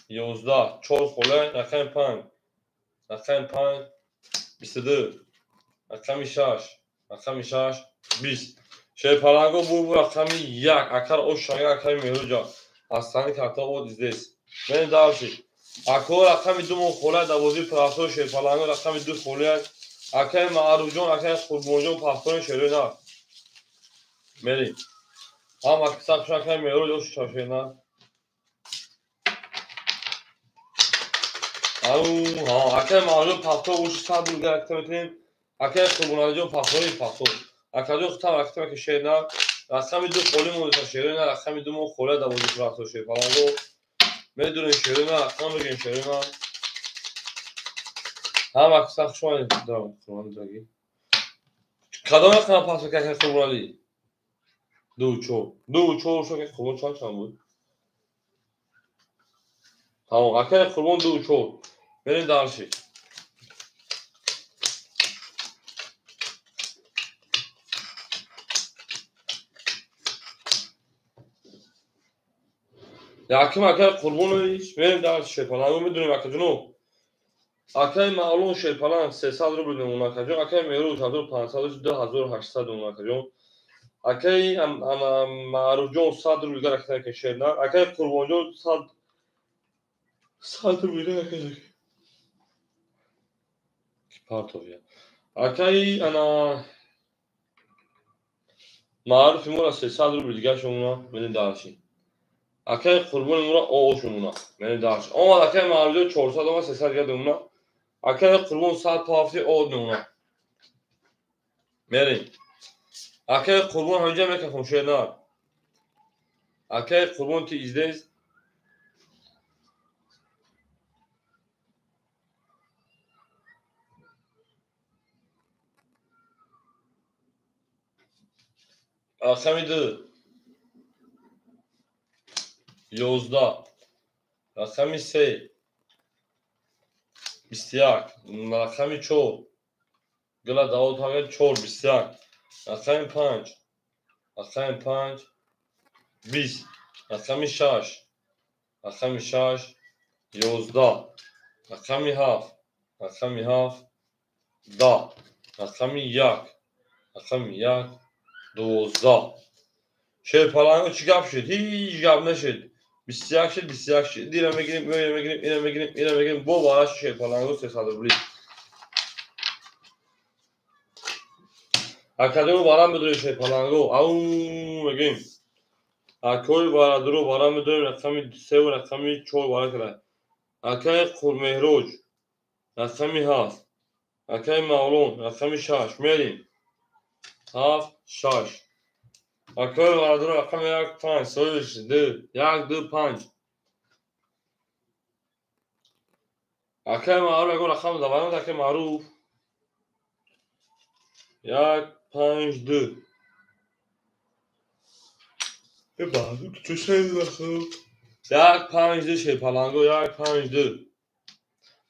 11 4 хола. Рақами 5 рақами 5 22. Рақами 6 рақами 6 20. Шерпаланго бу рақами 1 акар ош шага акари Меҳрӯҷа. Астани карта вот здесь. Мерем дальше. Ако рақами 2 мон хола дар бозии прафтор шерпаланго рақами 2 хола. Акаи Маъруфҷон, акаи Қурбонҷон пафтори шерои на. Мерем. Ҳама каса хуш акаи Меҳрӯҷ ош шашена. Ау, ҳа, акаи Маъруфҷон пафтор ош 100 рубл ракта метунем. Акаи Қурбоналиҷон пафтори пафтор. Акаҷон худам ракта мекашед на. Рақами 2 холӣ монда шерина, рақами 2 мо холӣ дар бозӣ рафта шерпаланго. Медонем шерина, рақам мегем шерина. Ҳама каса хуш омадед, Қурбон драги. Кадом рақам пас мекард Қурбоналӣ? 2 4. 2 4 шо ки Қурбон чанд буд? Тамом, акай Қурбон 2 4. Мерем дальше. Яким акай Қурбонович, мерем дальше шерпаланго медонем акаҷоно. Акай Мавлон шерпаланг 300 рубл мемон акаҷон, акай Меҳруз 1500, 2800 мемон акаҷон. Акай Маъруфҷон 100 рубл дигар акай шернар, акай Қурбонҷон 100 рубл дигар акай партовия. Акай ана Маъруфи мора 300 рубл дигар шомона, мерем дальше. Акай Қурбони мора оо шомона, мерем дальше. Омад акай Маъруфҷон 400 омад, 300 дигар мемона. Акай Қурбон 100 пафти од мемона. Мерем. Акай Қурбон ҳаминҷа мекафам шернар. Акай Қурбон ти издес. Рақами 2 11, рақами 3 21, рақами 4 гила давод ҳага 4 21, рақами 5, рақами 5 20, рақами 6, рақами 6 11, рақами 7, рақами 7 10, рақами 1, рақами 1 12. Шерпаланго чӣ гап шуд? Ҳеҷ гап нашуд. 21 шуд, 21 шуд. Дира мегирем, ира мегирем, ира мегирем, ира мегирем. Бо вараш шерпаланго 300 рубли. Академо варам медорем шерпаланго. Ау мегирем. Акои варадуро варам медорем рақами 3 ва рақами 4 вара кара. Акаи Қурмеҳроҷ рақами 7. Акаи Мавлон рақами 6. Мерем. 7 6. Акои варадуро рақами 1 5. Соҳибиш 2 1 2 5. Акаи Маъруф ягон рақам даварам, акаи Маъруф 1 5 2. 1 5 2 шерпаланго 1 5 2.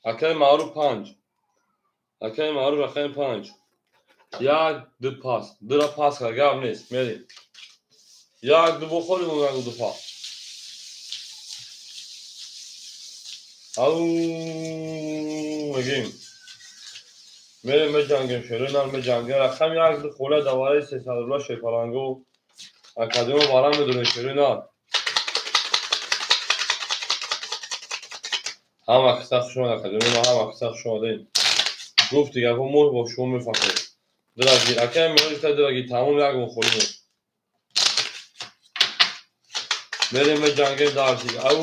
Акаи Маъруф 5. Акаи Маъруф рақами 5. 1 2 пас. 2 пас кард, гап нест. Мерем. 1 2 бохорим он 2 пас. Ау мегим. Мерем меҷангем шеринар меҷангем. Рақами 1 2 хола давараи 300 рубла шерпаланго. Академо барам медонем шеринар. Ҳама киса хуш омад академо, ҳама киса хуш омадем. Гуфти гапо мо бо шумо мефахрем. Драги, акай меҳроҷ та драги, тамом як мо холӣ мо. Мерем меҷангем дарси. Ау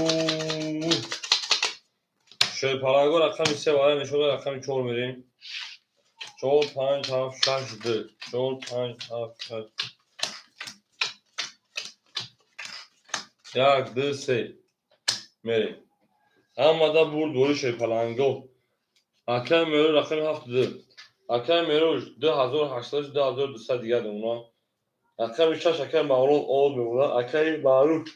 шерпаланго рақами 3 вара нишон дод, рақами 4 мерем. 4 5 7 6 2. 4 5 7 6. 1 2 3. Мерем. Ҳамада бурд бори шерпаланго. Акай меҳроҷ рақами 7 2. Акай Меҳроҷ 2800 2200 дигар мемонад. Рақами 6 акай Мавлон од мемонад. Акай Маъруф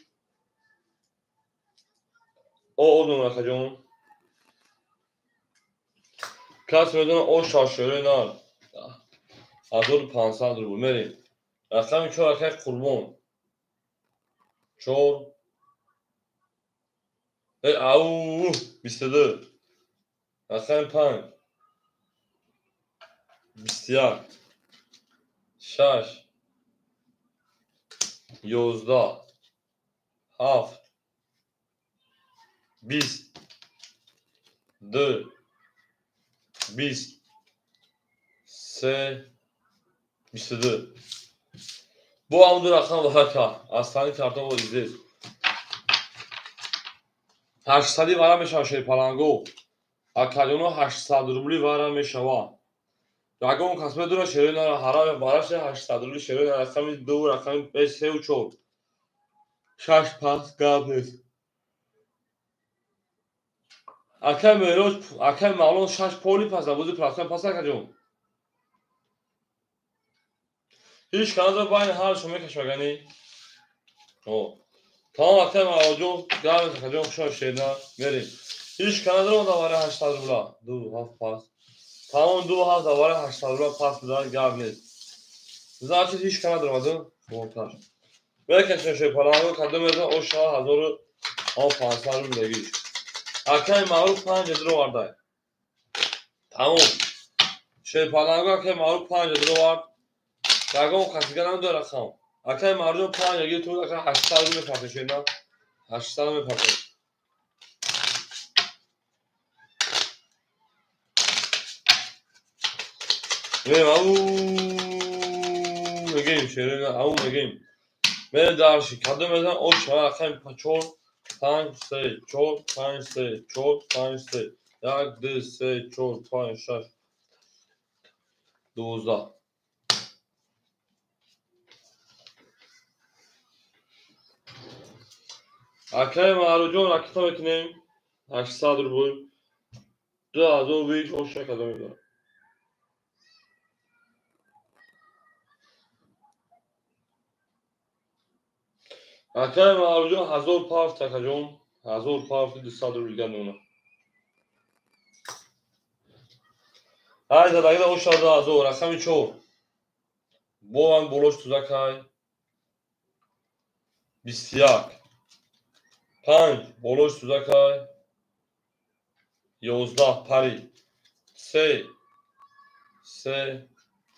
од мемонад акаҷон. Кас медонад о шашшӯрӣ на 1500 рубл. Мерем. Рақами 4 акай Қурбон. 4 ау 22. Рақами 5 21 6 11 7 20 2 20 3 22. Бо ҳамун ду рақам варака аз тани картон бо издес. 800 вара мешавад шерпаланго. Акаҷоно 800 рубли вара мешавад. Ягон кас медона шерои нара ҳара бараша 800 рубли шерои нара рақами 2 рақами 5 3 4 6 пас гап нест. Акай Меҳроҷ, акай Мавлон 6 поли пас абузи процент пас акаҷон. Ҳеҷ канадо байни ҳар шумо мекашмагани. О. Тамом акай Мавлонҷон, гап нест акаҷон, хушо шерна мерем. Ҳеҷ канадо давара 800 рубла. 2 7 пас. Тамом 2 7 давара 800 рубла пас бидан гап нест. Значит ҳеҷ канадо омаду монтаж. Мекашем шепаланго кадом мезан оша 1500 рубл дагиш. Акай Маъруф 5 дровардай. Тамом. Шерпаланго акай Маъруф 5 дровард. Ягон қасига намедора рақам. Акай Маъруф 5 гир ту ака 800 рубл мепартои шена. 800 мепартои. Мем ау мегем шерена ау мегем. Мерем дарши кадом мезан оша акай 4 5 3 4 5 3 4 5 3 1 2 3 4 5 6 12. Акай Маъруфҷон ракета мекунем 800 рубл 2020 оша кадом медорад. Акай Маъруфҷон 1000 пафт акаҷон 1000 пафт 200 рубл дигар мемонад. Ай задагида оша 2000 рақами 4. Бован болош тузакай 21 5 болош тузакай 11 пари 3 3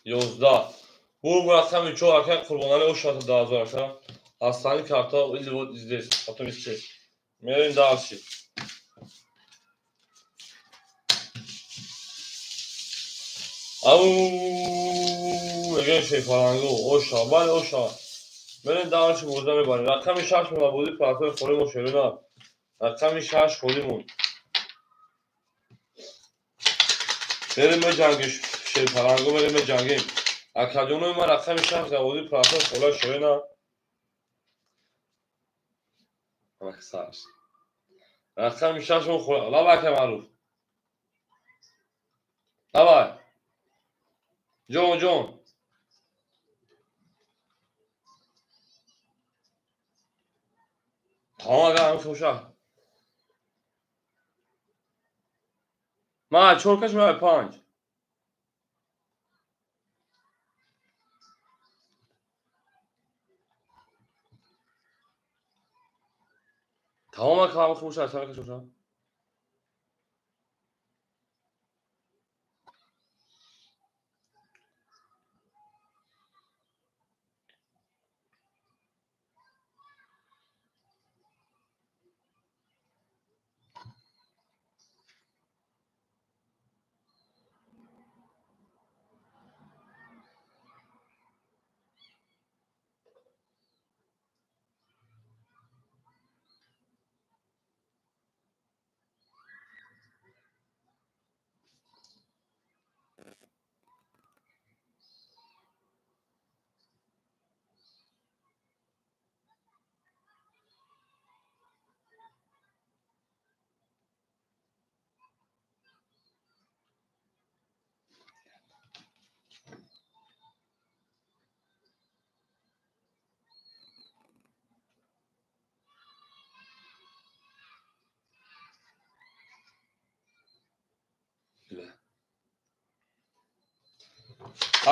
11. Бу рақами 4 акай Қурбонали оша 2000 ака. Остальные карта или вот здесь, потом здесь. Мерем дальше. Ау, мегем шейфалангу, оша, бале оша. Мерем дальше бозда мебарем. Рақами 6 мона бози партои холимон шерина. Рақами 6 холимон. Мерем меҷангем шейфалангу, мерем меҷангем. Акаҷонои ман рақами 6 дар бози партои хола шерина. Рақами 6 мон хола. Давай, акай Маъруф. Давай. Ҷон, ҷон. Тамом агар ҳамин боша. Ман 4 каш ман 5. Тамом ака ҳамин боша, чанд каш боша?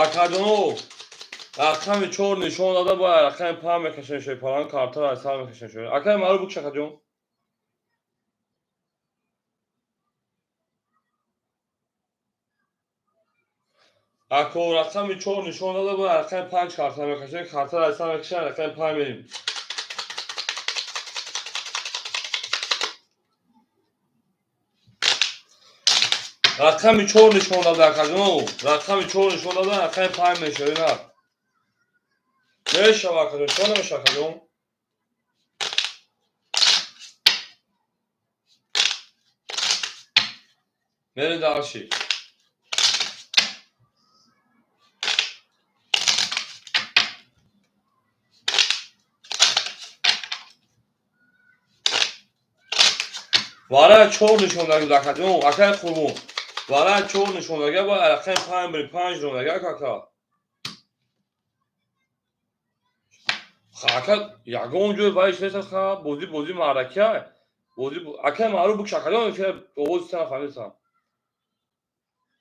Акаҷоно рақами 4 нишон дада бояд рақами 5 мекашем шепалан картара аз сар мекашем шуд. Акай Маъруф букш акаҷон. Ако рақами 4 нишон дада бояд рақами 5 картара мекашем, картара аз сар мекашем, рақами 5 мерим. Рақами 4 нишон дада акаҷоно, рақами 4 нишон дада рақами 5 мешавад. Мешава акаҷон, чӣ намешава акаҷон? Мерем дальше. Вара чор нишондаги акаҷон, акай Қурбон. Вара чор нишондаги ба рақами панҷ бирем, панҷ нишондаги ака. Ака ягон ҷой вайш нест, ха бозӣ бозӣ маъракия. Бозӣ акай маъруф бикш акаҷон, овози сана фаҳмидам.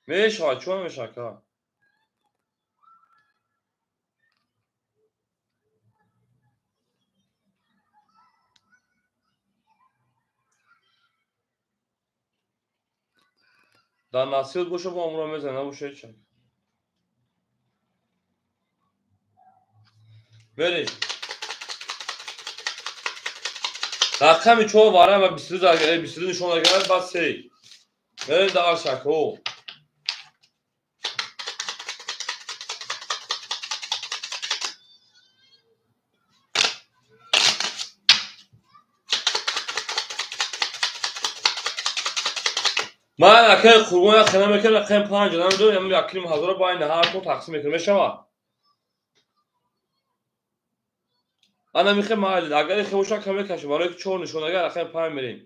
Мешавад, чӣ мешавад ака? Дар насиб боша бо умро мезанад, набоша ҳеч. Мерем. Рақами 4 вара ва 22 22 нишон дагар, баъд 3. Мерем дар шакҳо. Ман акай Қурбон як хена мекунам, рақами 5 намедонам, як ним ҳазора байни ҳартон тақсим мекунам, мешавад? Ана михе майли, агар ихе бошад кам мекашем, барои ки 4 нишонагар рақами 5 мерем.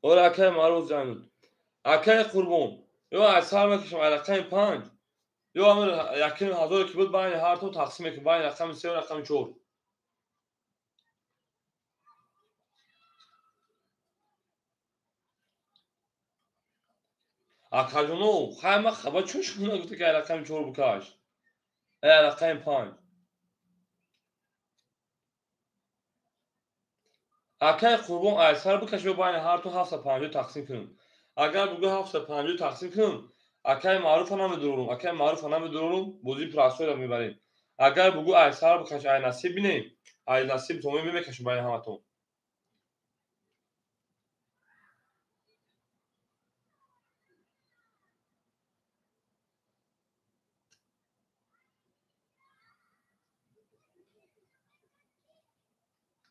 Ора акай маъруф ҷануд. Акай Қурбон, ё аз сар мекашам рақами 5, ё ҳамин якним ҳазоре ки буд байни ҳартон тақсим мекунем, байни рақами 3 ва рақами 4. Акаҷоно, хай ма хаба чун шумо нагуфта ки рақами 4 бикаш? Рақами 5. Акай Қурбон аз сар бикаш ё байни ҳартон 750 тақсим кунем. Агар бугӯ 750 тақсим кунем, акай маъруфа намедурорум, акай маъруфа намедурорум, бозии прасоро мебарем. Агар бугӯ ай сар бикаш, ай насиб бинем, ай насиб томем мекашем байни ҳаматон.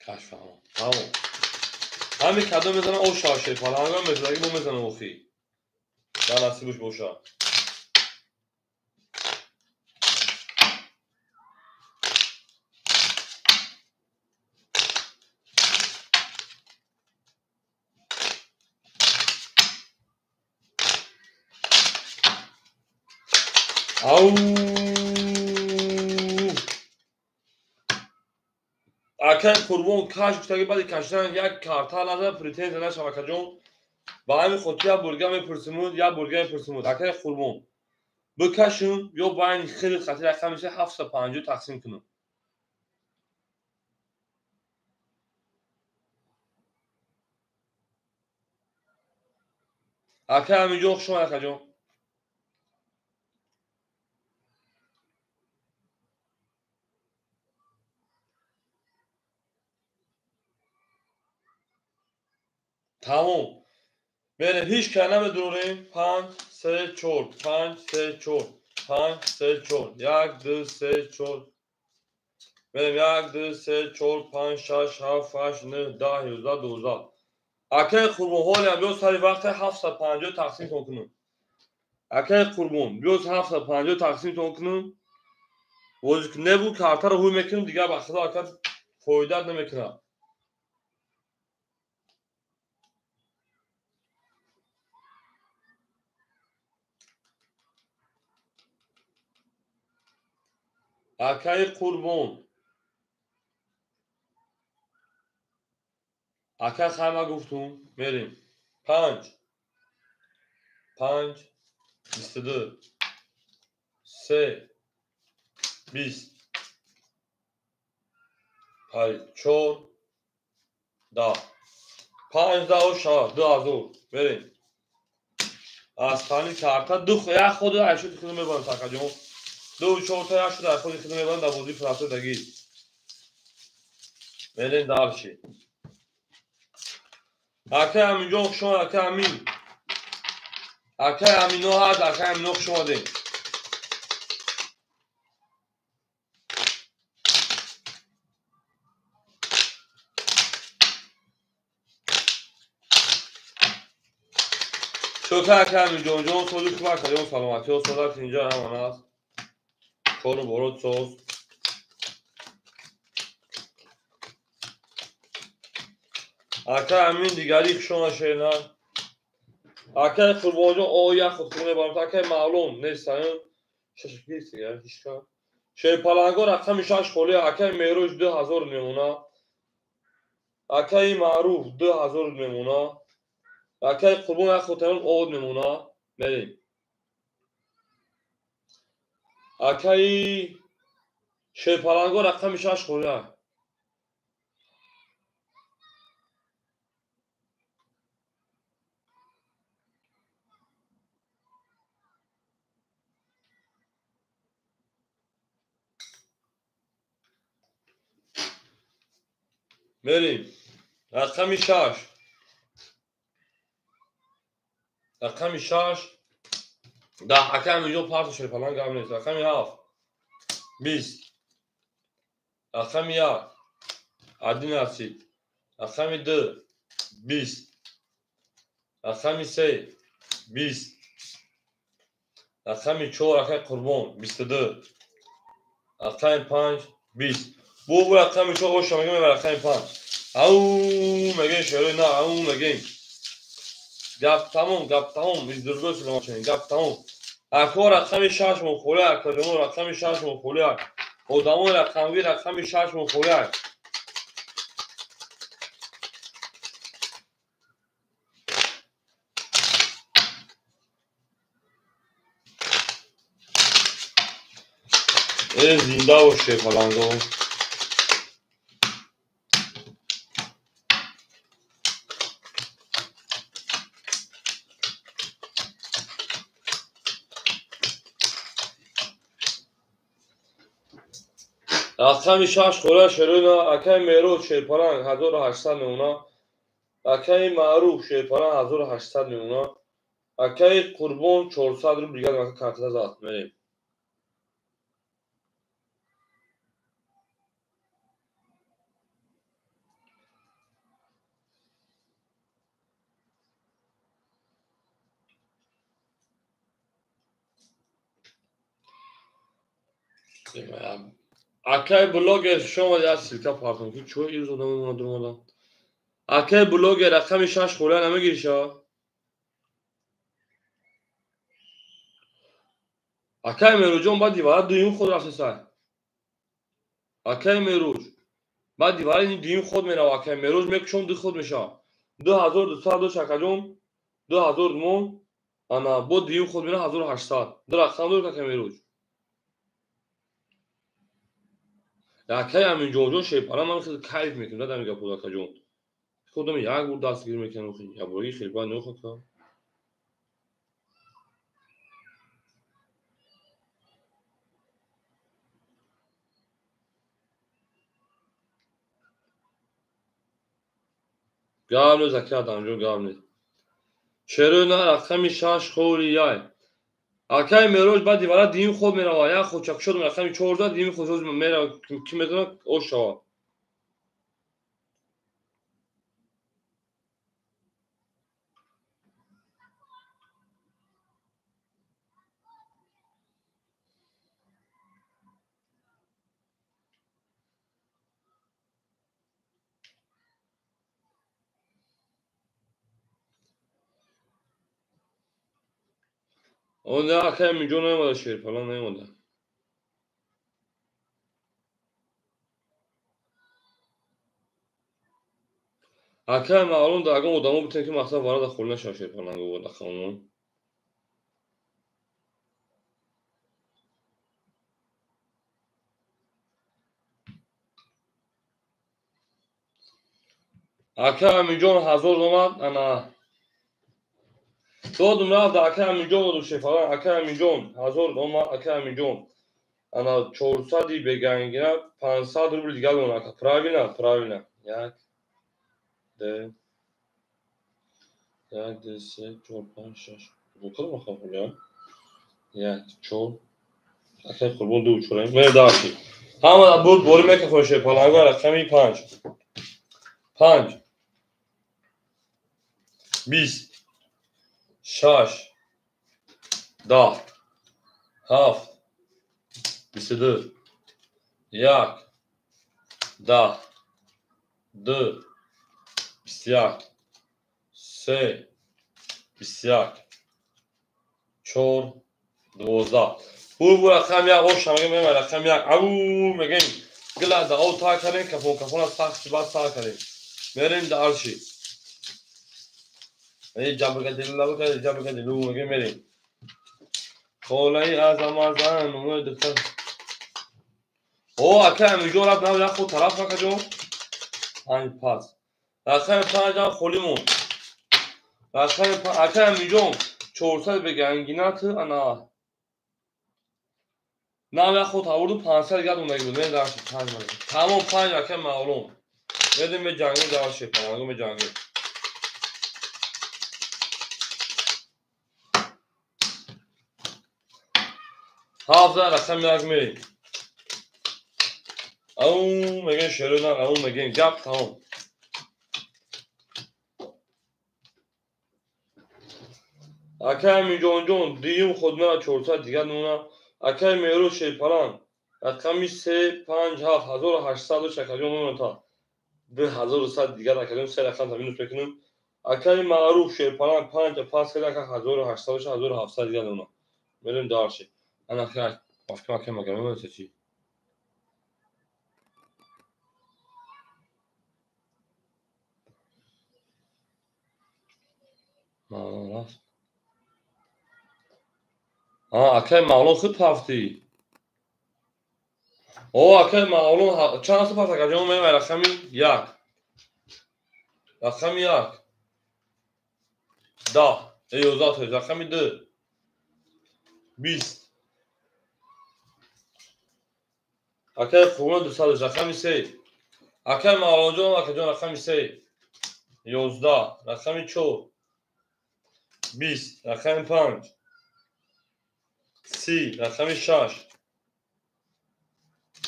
Каш фаҳмам. Тамом. Ҳамин кадом мезанам, о шаше, фалангам мезанаги мо мезанам охи. Дар насибаш боша. Ау! Акай Қурбон каш гуфтаги баъди кашидан як карта назад, претензия нашав акаҷон. Ба ҳамин хотир як бурга мепурсимуд, як бурга мепурсимуд. Акай Қурбон, бикашем ё байни хеле хати рақами 750 тақсим кунем. Акай Аминҷон, хуш омад акаҷон. Тамом. Мерем, ҳеҷ кай намедурорем. 5 3 4 5 3 4 5 3 4 1 2 3 4. Мерем 1 2 3 4 5 6 7 8 9 10 11 12. Акай Қурбон, ҳолиам биё сари вақте 750 тақсим кунем. Акай Қурбон, биё 750 тақсим кунем. Боз небу картаро ҳуй мекунем, дигар ба худо ака фоида намекунад. Акай Қурбон, ака хайма гуфтум, мерем. 5 5 22 3 20 5 4 10 5 10 6 2000. Мерем. Аз тани карта ду як худ айшуд худ мебарам акаҷон. 2 4 та як шуд ай худи худ мебарам дар бозии прасо даги. Мерем дальше. Акай Аминҷон, хуш омад, акай Амин. Акай Амино ҳаст, акай Амино хуш омадем. Шока ака Аминҷонҷон, сози хуб акаҷон, саломатиҳо, содат инҷа ҳамон аст. Кору борот соз. Ака Амин дигари хушона шерна. Акаи Қурбонҷон, о як худ хуб мебарам. Акаи Маълум нестаем. Шашкист дигар ҳичка. Шерпаланго рақами 6 холӣ, акаи Мероҷ 2000 мемона. Акаи Маъруф 2000 мемона. Акаи Қурбон як хотирон од мемона. Мерем. Акаи Шерпаланго рақами 6 холӣ. Мерем. Рақами 6. Рақами 6. Да, акаи Аминҷон парта Шерпаланг гап нест. Рақами 7. 20. Рақами 1. 11. Рақами 2. 20. Рақами 3. 20. Рақами 4 акаи Қурбон 22. Рақами 5. 20. Бу рақами 4 оша мегем, рақами 5. Ау мегем шерои на, ау мегем. Гап тамом, гап тамом, издурго саломат, гап тамом. Ако рақами 6 мухоли, акаҷоно рақами 6 мухоли. Одамои рақамги рақами 6 мухоли. Э зинда боше паланго. Рақами 6 хӯра шерона, акаи Мероҷ Шерпаланг 1800 мемона. Акаи Маъруф Шерпаланг 1800 мемона. Акаи Қурбон 400 рубл дигар ака карта зад. Мерем. Акаи блогер шумо як ссылка партон ки чо ирӯз одам мемонад дурмода. Акаи блогер рақами 6 хӯра намегириша? Акаи Мероҷон баъди вара дуюм ход рафтесай. Акаи Мероҷ баъди вара ин дуюм ход мерава. Акаи Мероҷ мекушон ду ход мешава. 2200 дошт акаҷон, 2000 мон, ана бо дуюм ход мера 1800. Ду рақам дошт акаи Мероҷ. Акаи Аминҷонҷон Шерпаланг ман хеле кайф мекунам, дадам гапо акаҷон. Худам як бор дастгир мекунам, ябоги хелба нохака. Гап нест акаи Адамҷон, гап нест. Шерона рақами 6 холи яй. Акаи Мероҷ баъди вара дуюм ход мерава. Як ход чакшод рақами 14 дуюм ход мерава, ки метавонад ош шавад. Он акаи Аминҷон наомада, Шерпаланг наомада. Акаи Маълум да ягон одамо битем ки мақсад варада холӣ нашавад Шерпаланг овода хонум. Акаи Аминҷон 1000 омад, ана додум рафт акаи Аминҷон додум Шерпаланг, акаи Аминҷон 1000 омад, акаи Аминҷон ана 400 бегангина 500 рубл дигар мемонад ака. Правильно, правильно. 1 2 1 2 3 4 5 6. Бу кадом рақам хӯрям? 1 4 акаи Қурбон 2 4. Мер даши. Ҳама бурд борӣ мекунад Шерпаланг рақами 5. 5 20 6, 10, 7, 22, 1, 10, 2, 21, 3, 21, 4, 12. Бур рақам 1 оша мегем, рақам 1. Ау мегем. Гила да ов та кардем, кафон кафона сахт баъд сар кардем. Мерем да арши. Эй ҷабрга ҷабрга дилу мегем мерем. Холаи азамазан ой духтар. О, ака амиҷон рафт нав як худ тараф акаҷон. 5 пас. Рақами 5 ам холӣ монд. Рақами ака амиҷон 400 бегангинат ана. Нав як худ авурду 500 дигар мондаги буд. Мен дарши 5 ман. Тамом 5 ака маълум. Медем меҷангем дарши, паланго меҷангем. Ҳафта рақами 1 мерем. Ау мегем шерона, ау мегем гап тамом. Акай Амиҷонҷон дуюм худ мера 400 дигар нуна. Акай Меҳрӯз Шерпаланг рақами 3, 5, 7, 1800 дошт акаҷон моната. 2100 дигар акаҷон се рақам минус мекунем. Акай Маъруф Шерпаланг 5, 5, 3 ака 1800 дошт 1700 дигар нуна. Мерем дарши. Ана хай бафкам акай магар мемонад чӣ? Маълум рафт. Акай Мавлон худ пафтӣ. О, акай Мавлон чанд пафт акаҷон мемай рақами 1. Рақами 1. 10, 11, рақами 2. 20. Акай Қурбон 200, рақами 3. Акай Мавлонҷон акаҷон рақами 3. 11, рақами 4. 20, рақами 5. 30, рақами 6.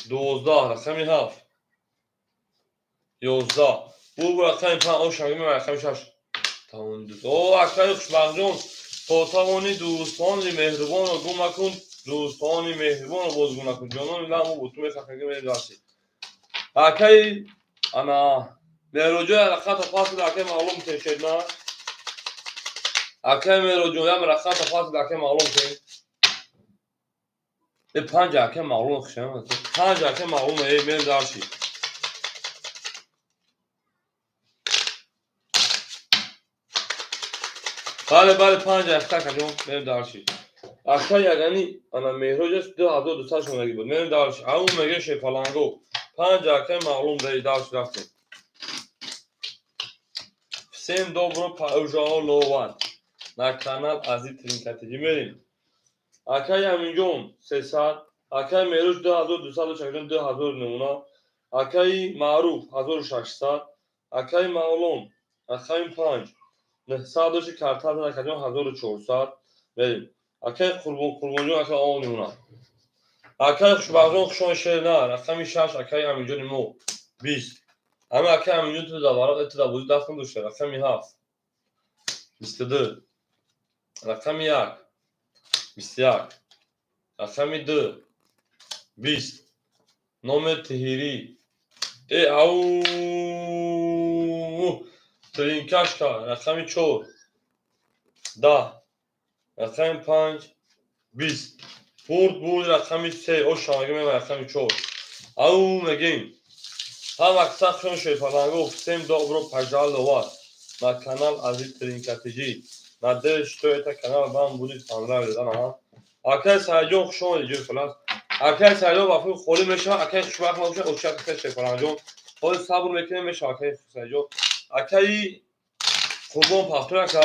12, рақами 7. 11. Бу рақами 5, оша мегӯем рақами 6. Тамом. О, акаи Хушбахтҷон, то тавонӣ дӯстони меҳрубонро гум макун, дӯстони меҳрубонро боз гум накун. Ҷонони ламу бо ту мефахрем мерем дарси. Акаи ана Меҳроҷон рақамта пас куда акаи маълум тешед на. Акаи Меҳроҷон ям рақамта пас куда акаи маълум тешед. 5 акаи маълум хушам. 5 акаи маълум мерем дарси. Бале, бале, 5 акаҷон мерем дарси. Акаи ягани ана Меҳроҷ аст 2200 шонаги буд. Мерем дарси. Ау мегем Шерпаланго. 5 акаи маълум дарси рафтем. Всем добро пожаловать на канал Азиз Тринкатиҷи. Мерем. Акаи Аминҷон 300, акаи Меҳрӯз 2200, акаҷон 2000 намуна, акаи Маъруф 1600, акаи Мавлон рақами 5, 900 дошти картата акаҷон 1400. Мерем. Акаи Қурбон Қурбонҷон ака он намуна. Акаи Хушбахтҷон хушон шерна рақами 6, акаи Аминҷони мо 20. Ама акаи Аминҷон ту да варот ту да бозӣ даст надошта рақами 7. 22. Рақами 1. 21. Рақами 2. 20. Номер Тиҳирӣ. Ау Тринкашка рақами 4. 10. Рақами 5. 20. Бурд бурд рақами 3. Оша мегем рақами 4. Ау мегем. Ҳама аксар хушон Шерпаланго. Всем добро пожаловать на канал Азиз Тринкатиҷи. Надеюсь, что это канал вам будет понравиться. Акай Сайҷон хуш омадед ҷои халас. Акай Сайҷон вафои холӣ мешавад, акай хушбахт мебошад, ошак акай Шерпаланҷон. Ҳозир сабр мекунем мешавад акай Сайҷон. Акаи Қурбон Пахтур ака.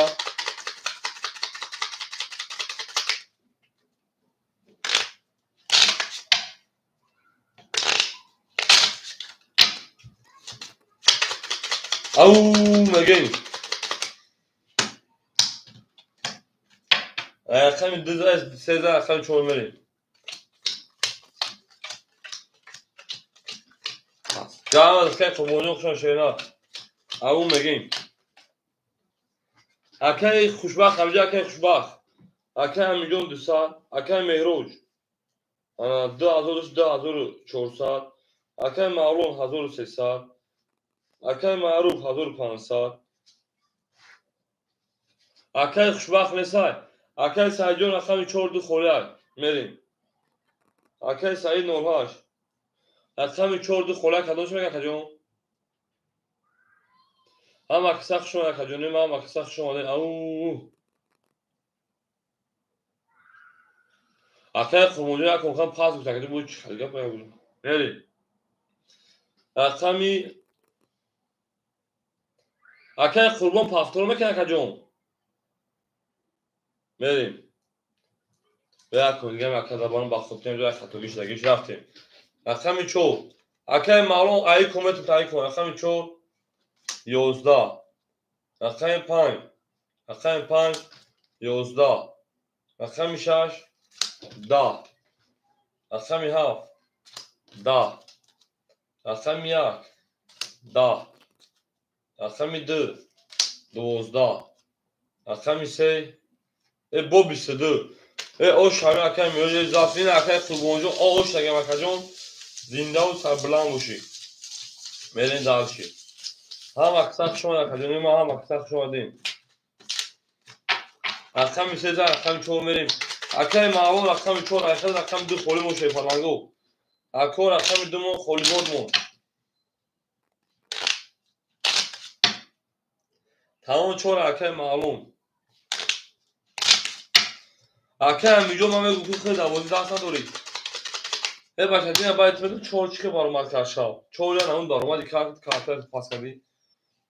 Ау мегем. Рақами 2 3 рақами 4 мерем. Ҷамъ акаи Қурбонҷон хушон шерна. Ау мегем. Акаи Хушбахт, ҳамҷа акаи Хушбахт. Акаи Амиҷон 200, акаи Меҳроҷ. Ана 2000, 2400, акаи Мавлон 1300, акаи Маъруф 1500. Акаи Хушбахт несай. Акаи Саидҷон рақами 4 2 холиак. Мерим. Акаи Саид 08. Рақами 4 2 холиак кадом шуд акаҷон? Ҳама каса хуш омад акаҷоним, ҳама каса хуш омадед. Ау. Акаи Қурбонҷон як кам пас гуфт акаҷон, бо чӣ хел гап буд. Мерим. Рақами акаи Қурбон повтор мекунад акаҷон. Мерим. Як кун дигам ака забон ба хотир ҷои хатогиш дагиш рафтем. Рақами 4. Акаи Мавлон ай коммент тай кун. Рақами 4 11. Рақами 5. Рақами 5 11. Рақами 6 10. Рақами 7 10. Рақами 1 10. Рақами 2 12. Рақами 3 бо 22. Ош ҳамин акаи Меҳроҷ зафрин акаи Қурбонҷон, ош агам акаҷон, зиндаву сарбуланд бошӣ. Мерем дальше. Ҳама каса хуш омад акаҷон, ма ҳама каса хуш омадем. Рақами 3 рақами 4 мерем. Акаи Мавлон рақами 4, айхел рақами 2 холӣ бошед фаланго. Ако рақами 2 мо холӣ бод мо. Тамом 4 акаи Мавлон. Акаи Амиҷон ман мегӯм ки хеле дарвоза даст надорӣ. Бача дина баъд метавон 4 чӣ баромад кард шав. 4 я намун баромади кард, карта пас кардӣ.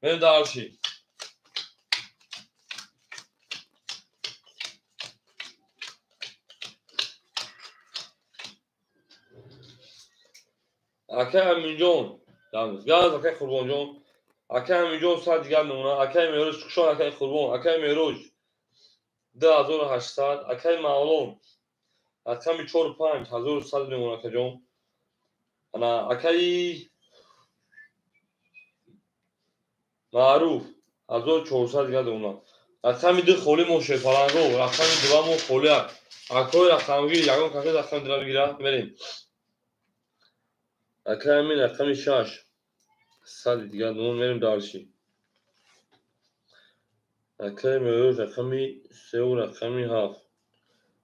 Мерем дальше. Акаи Аминҷон, газ акаи Қурбонҷон, акаи Аминҷон сад дигар мемонад, акаи Меҳроҷ хушон, акаи Қурбон, акаи Меҳроҷ 2800, акаи Мавлон рақами 4 5 1100 мемонад акаҷон. Ана акаи Маъруф 1400 дигар мемонад. Рақами 2 холӣ мо шефаланго, рақами 2 мо холӣ. Акои рақамгир ягон касе рақами 2 бигира, мерем. Акаи Амин рақами 6 100 дигар мемонад, мерем дальше. Акаи Меҳроҷ рақами 3 ва рақами 7.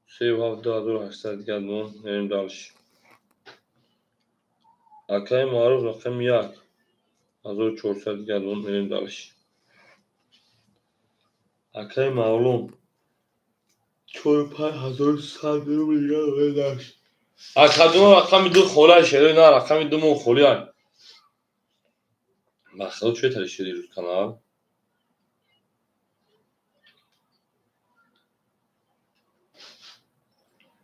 3 ва 7 2800 дигар мемонад, мерем дальше. Акаи Маъруф рақами 1 1400 дигар мемонад, мерем дальше. Акаи Мавлон 4 5 1100 дигар мерем дальше. Акадума рақами 2 холиай шерои на рақами 2 мо холиай. Махлуқ чӣ тари шири рӯз канал?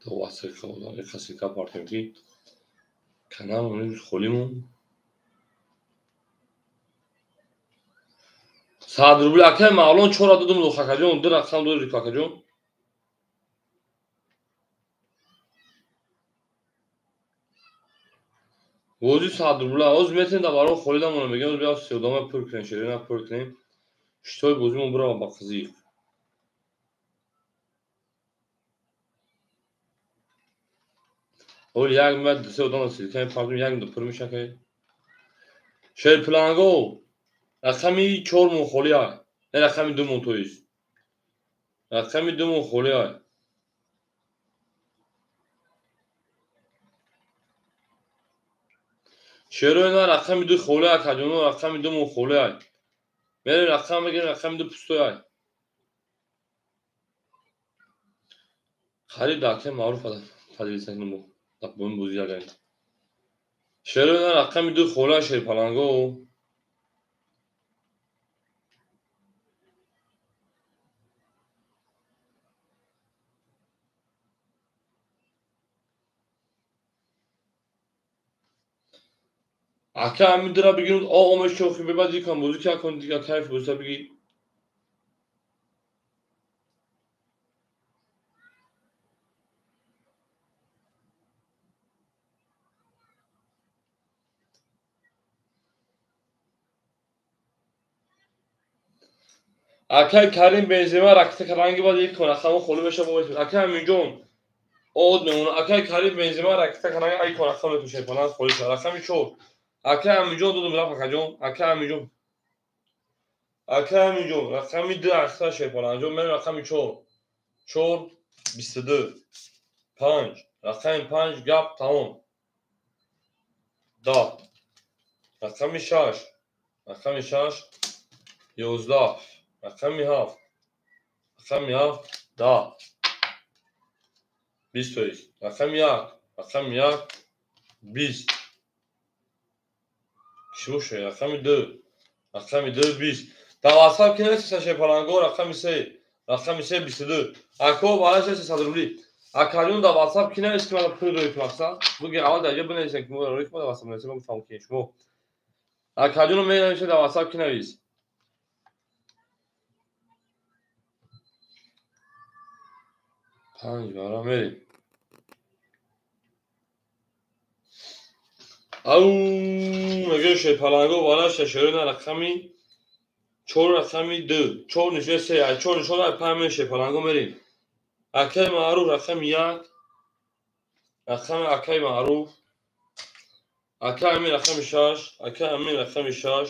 Василка партем ки канал рӯз холимон. 100 рубл акаи Мавлон 4 додум лух акаҷон, 2 рақам додӣ акаҷон. Бозӣ 100 рубла. Оз метавонем дар барои холӣ намонем, мегӯем оз биё севдома пур кунем, шерина пур кунем. Шитоби бозимон бирава ба қизиқ. Оли як меяд ду се одам силкаи пардум як ду пур меша ки. Шерпланго рақами 4 мон холӣ ай. Не рақами 2 мон тоист. Рақами 2 мон холӣ ай. Шерои на рақами 2 холӣ ай, каҷоно рақами 2 мон холӣ ай. Мерем рақам мегирем, рақами 2 пустой ай. Харид акаи Маъруф поделиться мо. Бо бозӣ агаем. Шерои на рақами 2 холӣ ай шерпаланго. Ака ҳамин дура бигирем, омеш чохи бебад дикан бозӣ ки акон дига кайф бозита бигӣ. Акай Карим Бензема ракета каланги бад як рақаму холӣ меша бо акай Аминҷон од мемона. Акай Карим Бензема ракета каланги ай кон рақам мепӯшад паланг холӣ шава. Рақами 4. Акай Аминҷон додум рафт акаҷон. Акай Аминҷон. Акай Аминҷон рақами 2 ахта шерпаланҷон мерем рақами 4. 4 22 5 рақами 5 гап тамом. 10 рақами 6 рақами 6 11 рақами 7 рақами 7 10 20 рақами 1 рақами 1 20 чӣ рақами 2 рақами 2 20 дар WhatsApp ки нависед шерпаланго рақами 3 рақами 3 22 ако барои 300 рубли акаҷон дар WhatsApp ки навис ки мана пул рӯй мақсад буги аввал дар ҷо бинависед ки мо рӯй ки мо дар WhatsApp нависем мо гуфтам ки шумо акаҷонро менависед дар WhatsApp ки навис панҷ бара мерем. Ау мегӯ шерпаланго бара шашерона рақами 4 рақами 2 4 нишон 3 ай 4 нишон ай 5 мерем шерпаланго мерем. Акай Маъруф рақами 1 рақами акай Маъруф акай Амин рақами 6 акай Амин рақами 6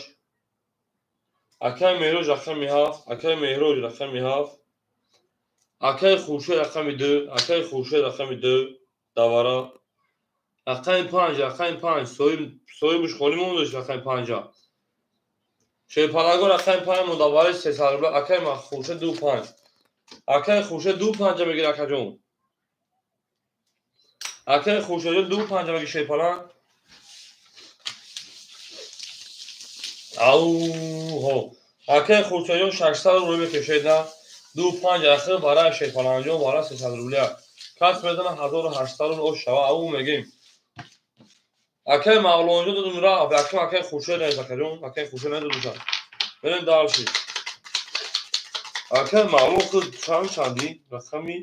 акай Меҳроҷ рақами 7 акай Меҳроҷ рақами 7 акай Хуршед рақами 2 акай Хуршед рақами 2 давара рақами 5 рақами 5 соҳибаш холӣ мондаш рақами 5 шерпаланго рақами 5 монда вари 300 рубла акай Хуршед 2 5 акай Хуршед 2 5 мегирад акаҷон акай Хуршедҷон 2 5 мегирад шерпаланг. Ау ҳо акай Хуршедҷон 600 рубл мекашед на 2 5 ахир барои шерпаланҷон барои 300 рубля кас мезана 1800 рубл ош шава. Ау мегем акай Мавлонҷон додум рафт акай акай Хуршед нест акаҷон акай Хуршед надодуша мерем дальше. Акай Мавлон худ чанд чанди рақами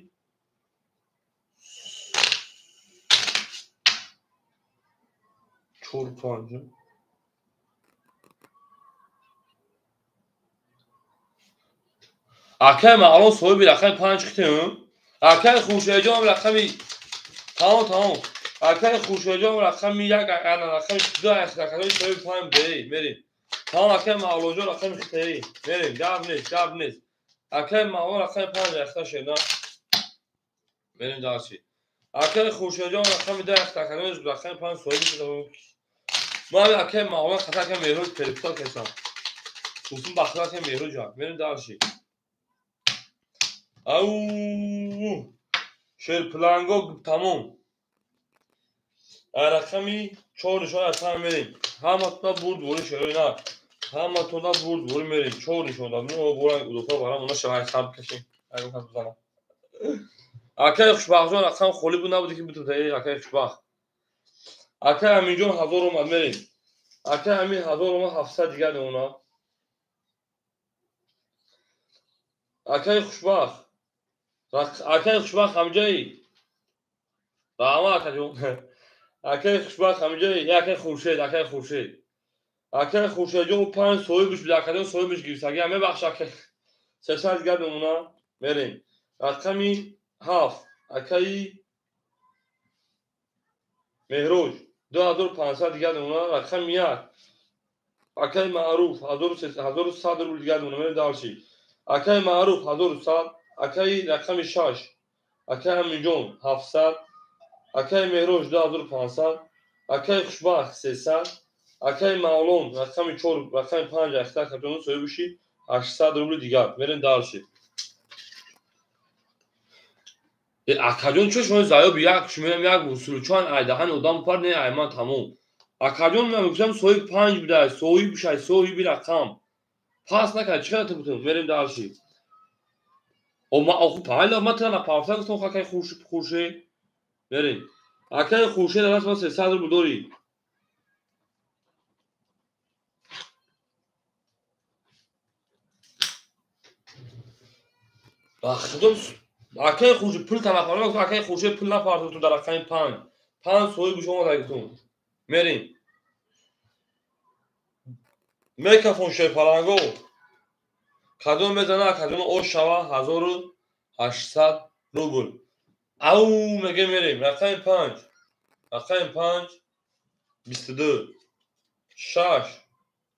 4 5 акай Мавлон соҳиби рақами 5 хитем. Акай Хуршедҷон рақами тамом тамом акай Хуршедҷон рақами 1 ана рақами 2 рақами соҳиби 5 бе мерем тамом. Акай Мавлонҷон рақами хитаи мерем гап нест гап нест. Акай Мавлон рақами 5 ахта шена мерем дальше. Акай Хуршедҷон рақами 2 ахта рақами 5 соҳиби ман акай Мавлон хата акай Меҳроҷ переписал кардам гуфтум бахта акай Меҳроҷ мерем дальше. Ау шерпаланго тамом рақами 4 нишон аз 5 мерем. Ҳаматона бурд бори шерои на ҳаматона бурд бори мерем 4 нишон дад мо буран удофа барам она шавай сар кашем агар кас бизанам. Акай Хушбахтҷон рақам холӣ буд набуд ки битун акай Хушбахт. Акай Аминҷон 1000 омад мерем. Акай Амин 1000 омад 700 дигар мемонад. Акай Хушбахт акай Хушбахт ҳамҷои раҳмат акаҷон. Акай Хушбахт ҳамҷои акай Хуршед акай Хуршед акай Хуршедҷон 5 соҳибаш буд акаҷон соҳибаш гирифтаги мебахш акай 300 дигар мемонад мерем. Рақами 7 акаи Меҳроҷ 2500 дигар мемонад. Рақами 1 акаи Маъруф 1100 рубл дигар мемонад мерем дальше. Акаи Маъруф 1100 акаи рақами 6 акаи Аминҷон 700 акаи Меҳроҷ 2500 акаи Хушбахт 300 акаи Мавлон рақами 4 рақами 5 ахта акаҷон соҳибуши 800 рубли дигар мерем дальше. Акаҷон чо шумо заёби як шумоям як сулучан айдаҳани одам пар не ай ман тамом. Акаҷон ман мегӯям соҳиб 5 буда соҳиб шай соҳиби рақам пас накард чӣ қадар ту мерем дальше. О ма оху пайла ма тана пафта гуфтам акаи Хуршед мерем. Акаи Хуршед раст ман 300 рубл дорӣ. Худо акаи Хуршед пул талаб акаи Хуршед пул напартофтум дар рақами 5 5 соҳибаш омад гуфтум мерем. Мекафон шерпаланго Кадом мезана, акаҷон, ош шава 1800 рубл. Ау меге мерем. Рақами 5. Рақами 5 22 6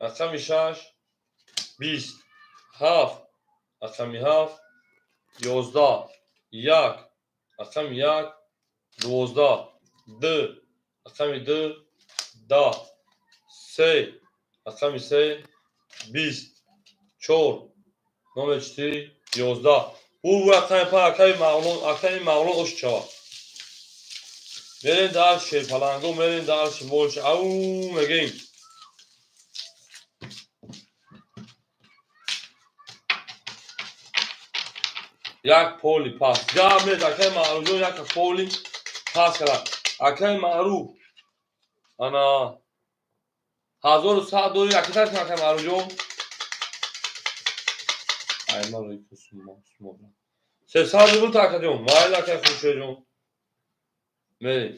рақами 6 20 7 рақами 7 11 1 рақами 1 12 2 рақами 2 10 3 рақами 3 20 4 номер 4 11. Бу рақами 5 акаи Мавлон, акаи Мавлон ош чава. Мерем дар шерпаланго, мерем дар шимолш. Ау мегем. Як поли пас. Гап нест, акаи Маъруфҷон як поли пас кард. Акаи Маъруф ана 1100 дори акиташ кун, акаи Маъруфҷон. Ай ман рӯи кусумо. 300 рубл та, акаҷон. Майли, акаи Хуршедҷон. Мерем.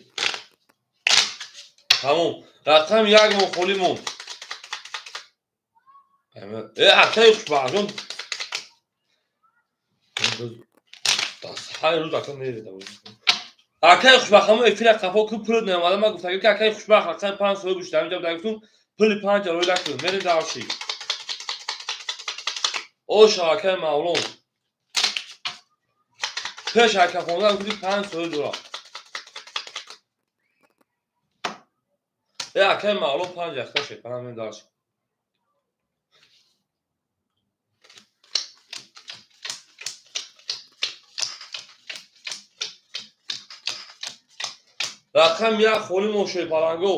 Тамом. Рақам як мон холӣ монд. Акаи Хушбахтҷон. Ҳар рӯз ака мередам. Акаи Хушбахт ҳамон эфира қафо ку пулат наомада. Ман гуфтагим ки акаи Хушбахт рақами 5 соҳиб шуда. Ҳаминҷа буда гуфтум пули 5 рои накун. Мерем дарши. Оша акаи Мавлон. Пеш ака хонда гуфти 5 соҳиб дора. Акаи Мавлон 5 яхта шед. Панам мерем дарши. Рақам як холӣ мон шерпаланго.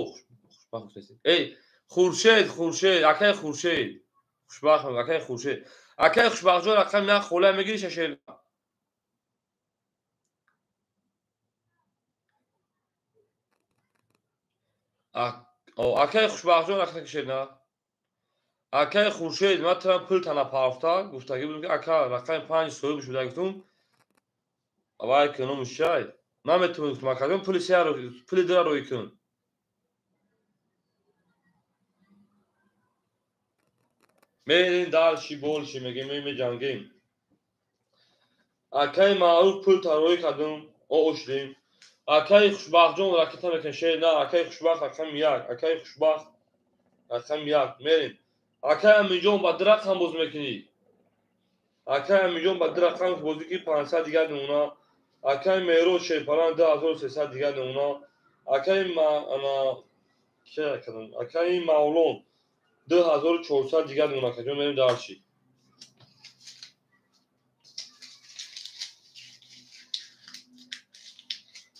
Хушбахт. Эй, Хуршед, Хуршед, акаи Хуршед. Хушбахт, акаи Хуршед. Акаи Хушбахтҷон рақам як холӣ мегирӣ шер. Акаи Хушбахтҷон рақам шер на. Акаи Хуршед, ман тра пул тана парохта, гуфтагӣ будам ки ака рақами 5 соҳиб шуда гуфтум. Вай кунум шай. Наметавонӣ гуфтум акаҷон, пули се пули дура рӯй кун. Мерем дарши болши мегем, меҷангем. Акаи Маъруф пул тарроҳӣ кардум, ошдем. Акаи Хушбахтҷон ракета мекунем шер на, акаи Хушбахт рақами 1, акаи Хушбахт рақами 1 мерем. Акаи Аминҷон ба ду рақам боз мекунӣ. Акаи Аминҷон ба ду рақам бозӣ ки 500 дигар намуна. Акаи Меҳрод шерпалан 2300 дигар намуна. Акаи акаи Мавлон 2400 дигар намуна. Акаҷон мерем дарши.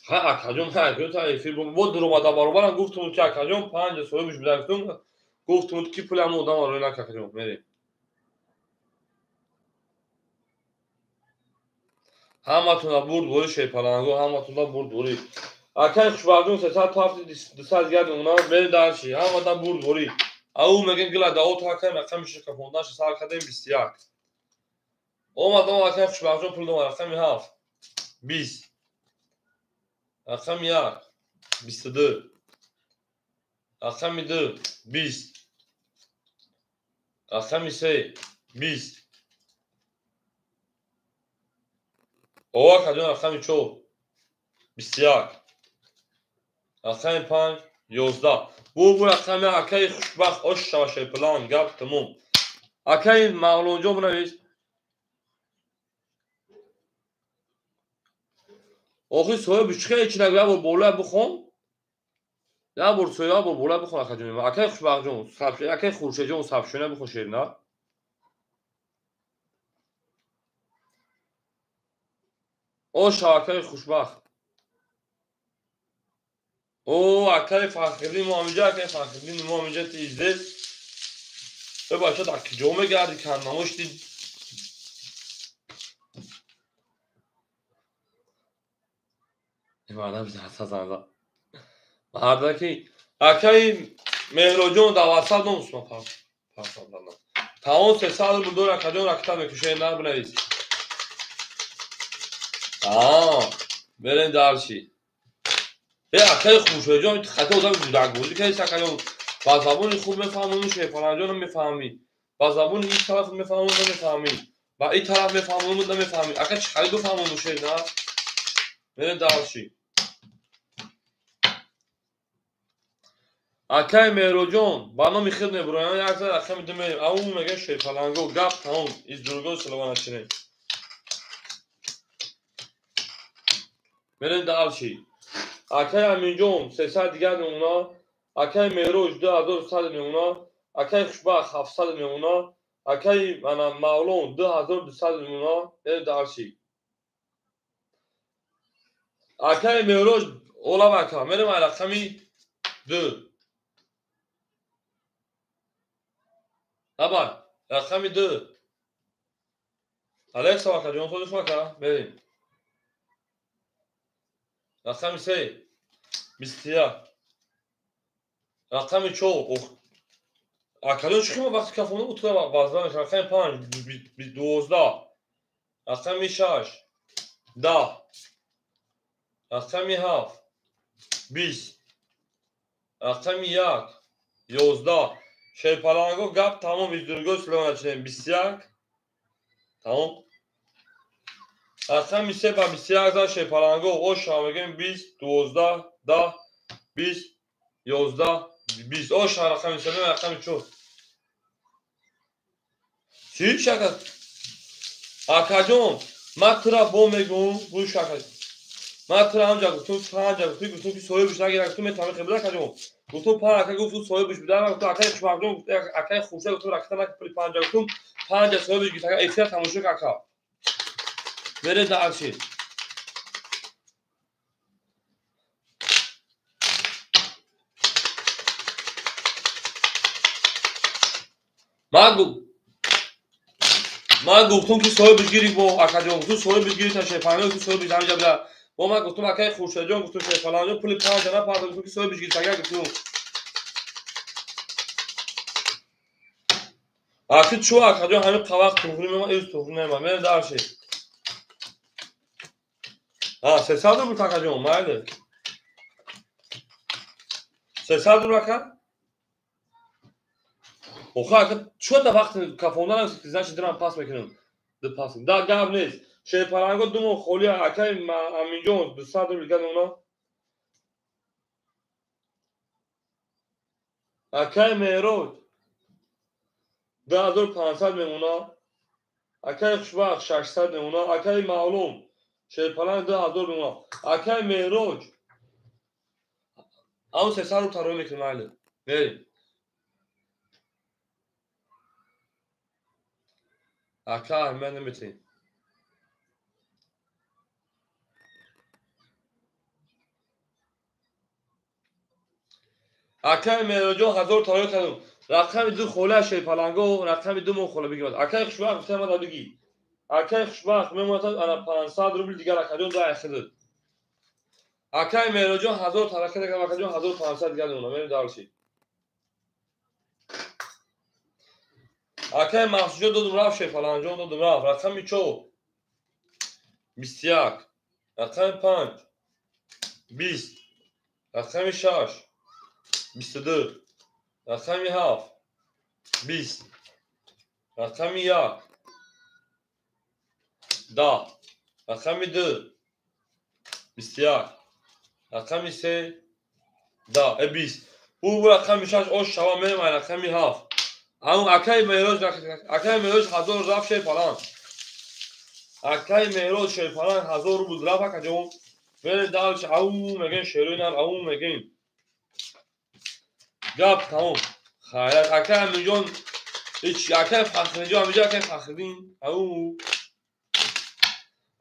Ҳа акаҷон, ҳа акаҷон та эфир бо дуромада баробарам гуфтум ки акаҷон 5 соҳибш буда гуфтум, гуфтум ки пули ҳамон одамро рӯй накард, акаҷон мерем. Ҳаматонда бурд борӣ шерпаланго, ҳаматонда бурд борӣ. Акаи Хушбахтҷон 307 200 дигар намуна. Мерем дарши. Ҳамада бурд борӣ. Ау мегем гила дао то акаи рақами 6 кафондан сар кардем 21. Омад омад акаи Хушбахтҷон пул домад рақами 7 20 рақами 1 22 рақами 2 20 рақами 3 20. Ова акаҷон рақами 4 21 рақами 5 11. Бу рақами акаи Хушбахт ош шава шерпалан. Гап тамом. Акаи Мавлонҷон бинавис. Охи соҳиби чӣ хеле чи нагӯ, як бор болоя бихон. Як бор соҳиб, як бор болоя бихон акаҷон. Акаи Хушбахтҷон, акаи Хуршедҷон сабшона бихон шер на. Оша акаи Хушбахт. О, акаи Фахриддин мо ҳаминҷа, акаи Фахриддин мо ҳаминҷа ти издес. Э бача дар куҷо мегардӣ? Каннамошти Мардаки акаи Меҳроҷон дар ватсап ном усман пасандам. Таон 300 рубл дор акаҷон ракета мекушед на бинавис. Мерем дарши. Акаи Хуршедҷон хати одами гудакбозӣ кардӣ акаҷон. Ба забони хуб мефаҳмӣ, шерпаланҷонам мефаҳмӣ. Ба забони ин тараф мефаҳмонам, намефаҳмӣ. Ба ин тараф мефаҳмонам, намефаҳмӣ. Ака чӣ хари бифаҳмону шер на? Мерем дальше. Акай Меҳроҷон, ба номи худ мебуроям, як зад рақами ду мерем. Ау мегӯяд шерпаланго, гап тамом, из другой слова начинем. Мерем дальше. Акай Аминҷон, 300 дигар мемона. Акай Меҳроҷ 2100 мемона. Акай Хушбахт 700 мемона. Акай ана Мавлон 2200 мемона. Мерем дальше. Акай Меҳроҷ олам ака, мерем ай рақами 2. Давай, рақами 2. Алекса ака, ҷон содиф ака, мерем. Рақами 3, 21. Рақами 4, акаҷон чӣ хима вақти кафона утра баздан мешавад. Рақами 5, 12. Рақами 6, 10. Рақами 7, 20. Рақами 1, 11. Шерпаланго гап тамом, издурго слова начинем. 21. Тамом. Рақами 3 ба 21 зад шерпаланго. Оша мегӯем 20, 12, 10, 20, 11, 20. Оша рақами 3, рақами 4. Чӣ шака? Акаҷон, ман тура бо мегӯм, гӯш ака. Ман тура ҳамҷа гуфтум, панҷа гуфтум, гуфтум ки соҳибаш нагир, гуфтум метавонӣ хебуда акаҷон. Гуфтум панҷ ака гуфт соҳибаш буда, гуфтум акаи хушбахтҷон, гуфт акаи хуршед, гуфтум ракета накун пули панҷа, гуфтум панҷа соҳибаш гирифт, ака эфира тамошо кун ака. Мерем дальше. Ман гуфтум ки соҳибаш гирифт бо акаҷон, гуфтум соҳибаш гирифт, шерпаланго гуфтум соҳибаш ҳамҷа буда. Бо ман гуфтум акаи Хуршедҷон, гуфтум шерпаланго пули панҷа напардохт, гуфтум ки соҳибаш гирифт, агар гуфтум. Аки чӯ акаҷон ҳамин қавақт туғри мемон, эз туғри намемон. Мерем дальше. 300 рубл акаҷон, майли. 300 рубл ака? Охо ака, чӯ да вақт кафондан, значит дирам пас мекунам. Ду пас. Да гап нест. Шерпаланго ду моҳ холӣ, акаи Аминҷон 200 рубл дигар мемонад. Акаи Меҳроҷ 2500 мемонад. Акаи Хушбахт 600 мемонад. Акаи Мавлон шерпаланг 2000 мемонад. Акаи Меҳроҷ ам 300 рубл тароӣ мекунем, майли. Мерем. Ака аҳамият наметиҳем. Акаи Меҳроҷон 1000 тароӣ кардум. Рақами 2 холӣ аз шерпаланго, рақами 2 моҳ холӣ бигирад. Акаи Хушбахт гуфта мада бигӣ. Акаи Хушбахт мемонад ана 500 рубл дигар акаҷон ду айхидид. Акаи Меҳроҷон 1000 тароӣ кардам, акаҷон 1500 дигар мемонад. Мерем дальше. Акаи Маҳсудҷон додум рафт, шерпаланҷон додум рафт. Рақами 4, 21. Рақами 5, 20. Рақами 6, 22. Рақами 7, 20. Рақами 1, 10. Рақами 2, 21. Рақами 3, 10, 20. Бу рақами 6 ош шава, мерем ай рақами 7. Ам акаи Меҳроҷ, акаи Меҳроҷ 1000 рафт шерпаланг. Акаи Меҳроҷ шерпаланг 1000 рубл рафт акаҷон. Мерем дальше. Ау мегӯем шерои нар, ау мегӯем. Гап тамом. Хайрат акаи Аминҷон, ҳеч акаи Фахриддин, Аминҷон акаи Фахриддин. Ау.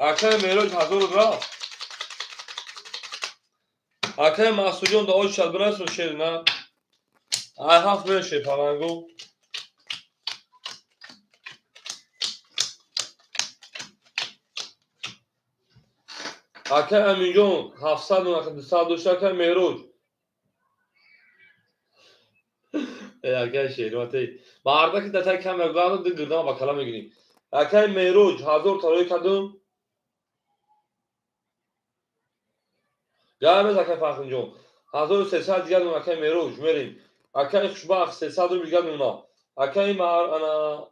Акаи Меҳроҷ 1000 рафт. Акаи Маҳсудҷон да ош шад бирасон шер на. Ай ҳафт мерем шерпаланго. Акаи Аминҷон 700 мемонад, 200 дошта акаи Меҳроҷ. Акаи Шерватей. Мардаки да тай камера гузард, ду гирдама ба кала мегирем. Акаи Меҳроҷ 1000 тароӣ кардум. Гап нест акаи Фахриддинҷон. 1300 дигар мемонад акаи Меҳроҷ, мерем. Акаи Хушбахт 300 рубл дигар мемонад. Акаи ана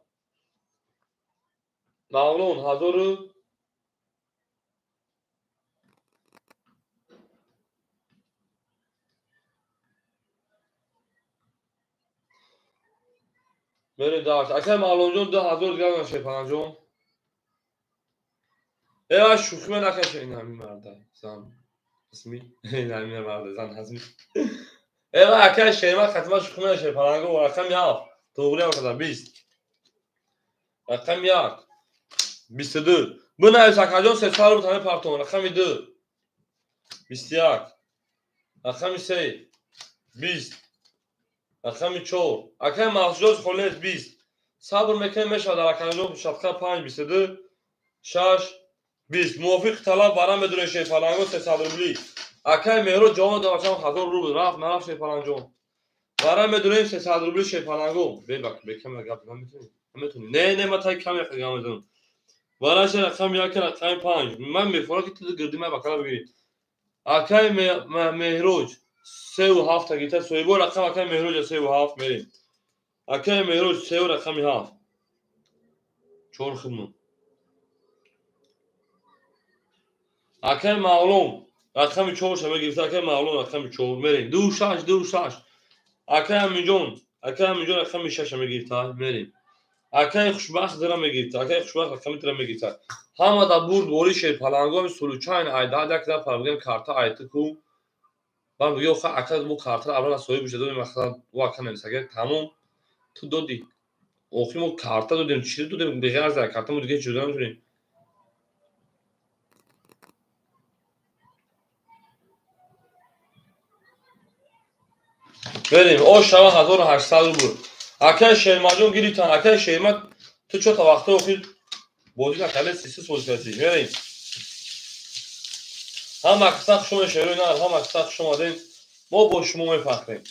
Мавлон 1000 мерем даш. Акаи Мавлонҷон 2000 дигар донад Шерпаланҷон. Э шӯхӣ ман акаи ин ҳамин марда зан исми ин ҳамин марда зан ҳазми. Э акаи Шермат хатима шӯхӣ ман Шерпаланго рақами 7 тоғри ам кардам 20. Рақами 1 22. Бинавис акаҷон 300 рубл ҳамин партон. Рақами 2 21. Рақами 3 20. Рақами 4. Акаи Маҳсудҷон холес 20. Сабр мекунем мешавад дар акаҷон шатқа 5 22 6 20. Мувофиқи талаб барам медурем Шерпаланго 300 рубли. Акаи Меҳро ҷавоб дод бачам 1000 рубл рафт нарафт Шерпаланҷон. Барам медурем 300 рубли Шерпаланго. Бебак бекам гап наметунӣ. Наметунӣ. Не, не, ман тай кам гап мезанам. Бараша рақами 1 рақами 5. Ман мефорам ки ту гирди ман бакала бигирӣ. Акаи Меҳроҷ 3 ва 7 гирифта соҳибо рақам акаи Меҳроҷ 3 ва 7 мерем. Акаи Меҳроҷ 3 рақами 7. 4 хидмат. Акаи Мавлон рақами 4 шама гирифта акаи Мавлон рақами 4 мерем. 2 6 2 6. Акаи Аминҷон, акаи Аминҷон рақами 6 шама гирифта мерем. Акаи Хушбахт дира мегирифта, акаи Хушбахт рақами дира мегирифта. Ҳама да бурд бори Шерпаланго сулучайн айда як да парвиган карта айты ку. Бан бигё ха ака бу карта аввал соҳиб шуда додем масалан ва ака нависага тамом ту додӣ. Охи мо карта додем, чӣ додем беғайр аз карта мо дига чӣ дода наметонем. Берем, о шава 1800 рубл. Акаи Шермаҷон гирифтан, акаи Шермат ту чо та вақти охир бозӣ накарда сиси бозӣ кардӣ. Мерем. Ҳама каса хуш омадед шерои нар, ҳама каса хуш омадед. Мо бо шумо мефахрем.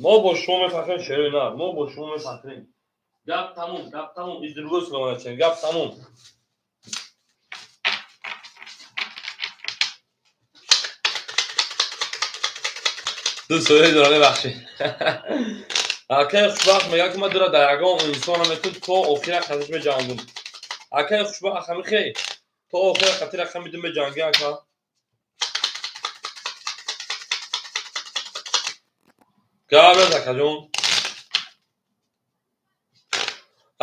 Мо бо шумо мефахрем шерои нар, мо бо шумо мефахрем. Гап тамом, гап тамом, из другой стороны гап тамом. Ду соя дора мебахшед. Акаи Хушбахт мегӯяд ки ман дура дар ягон инсон наметун то охира қатиш меҷангум. Акаи Хушбахт ҳамихе то охира қати рақами ду меҷангӣ ака. Гап нест акаҷон.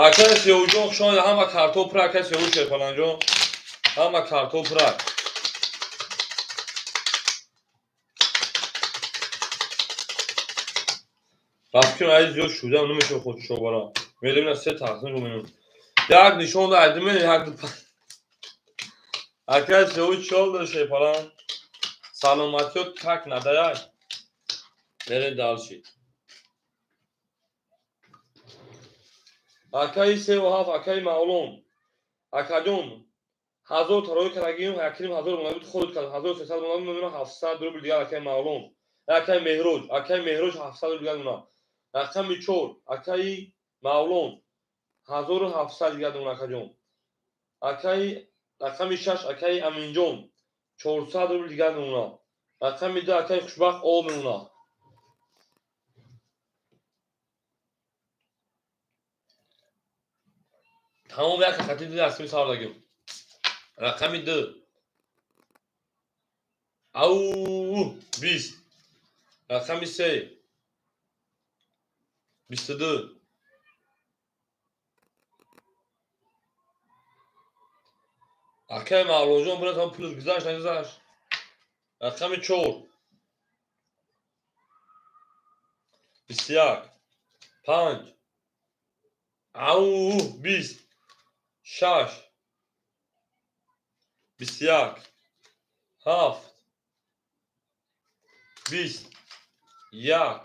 Акаи Сиёвуҷон хуш омадед, ҳама картҳо пур акаи Сиёвуҷ Шерпаланҷон. Ҳама картҳо пур. Рафтим аз зиёд шудам намешавад худшо бара. Мерем на се тақсим кунем. Як нишон да айдим як ду. Акаи Сиёвуҷ чол дора Шерпалан. Саломатиё как надаяй. Мерем дальше. Акаи 3 ва 7 акаи Мавлон. Акаҷон 1000 тарои кардагием, 1,5 ҳазор монда буд, худ кард. 1300 монда буд, мебинам 700 рубл дигар акаи Мавлон. Акаи Меҳроҷ, акаи Меҳроҷ 700 рубл дигар мемонад. Рақами 4 акаи Мавлон 1700 дигар мемонад акаҷон. Акаи рақами 6 акаи Аминҷон 400 рубл дигар мемонад. Рақами 2 акаи Хушбахт об мемонад. Тамом як хати ду дастми сардагим. Рақами 2 ау 20. Рақами 3 22. Акаи Мавлонҷон бирад ҳам пулат гузашт нагузашт. Рақами 4 21 5 ау 20 6 21 7 20 1.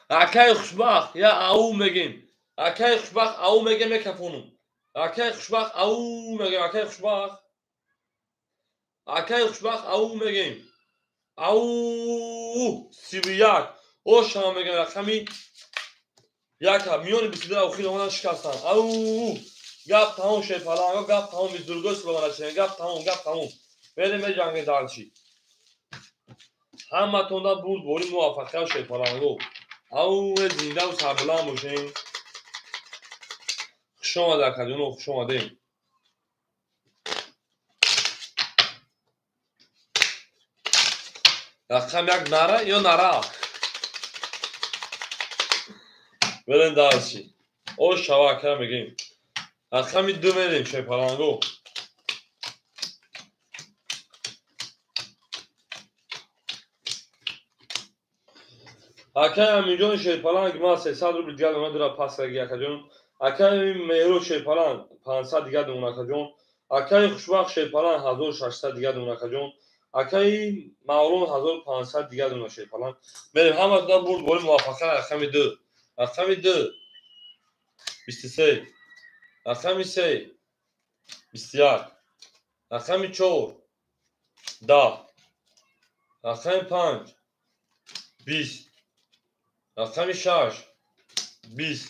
Акаи Хушбахт я ау мегем. Акаи Хушбахт ау мегем мекафонум. Акаи Хушбахт ау мегем. Акаи Хушбахт. Акаи Хушбахт ау мегем. Ау 31. О шама мегем рақами як миёни 22 охир омадан шикастанд. Ау гап тамом Шерпаланго, гап тамом бизургои суломаначен, гап тамом, гап тамом. Мерем меҷангем дальше. Ҳаматонда бурдбори муваффақият шерпаланго. Ау зиндаву сарбаланд бошем. Хуш омадед акаҷоно, хуш омадем. Рақам як нара ё нара? Берем дарси. Ош шава ака мегем. Рақами ду мерем шерпаланго. Акай Аминҷон шерпаланг ма 300 рубл дигар дона дора пас карги акаҷон. Акай Меҳро шерпаланг 500 дигар дона акаҷон. Акай Хушбахт шерпаланг 1600 дигар дона акаҷон. Акай Мавлон 1500 дигар дона шерпаланг. Мерем ҳаматона бурд бори муваффақият. Рақами ду. Рақами ду 23. Рақами се 21. Рақами чор 10. Рақами панҷ 20. Рақами шаш 20.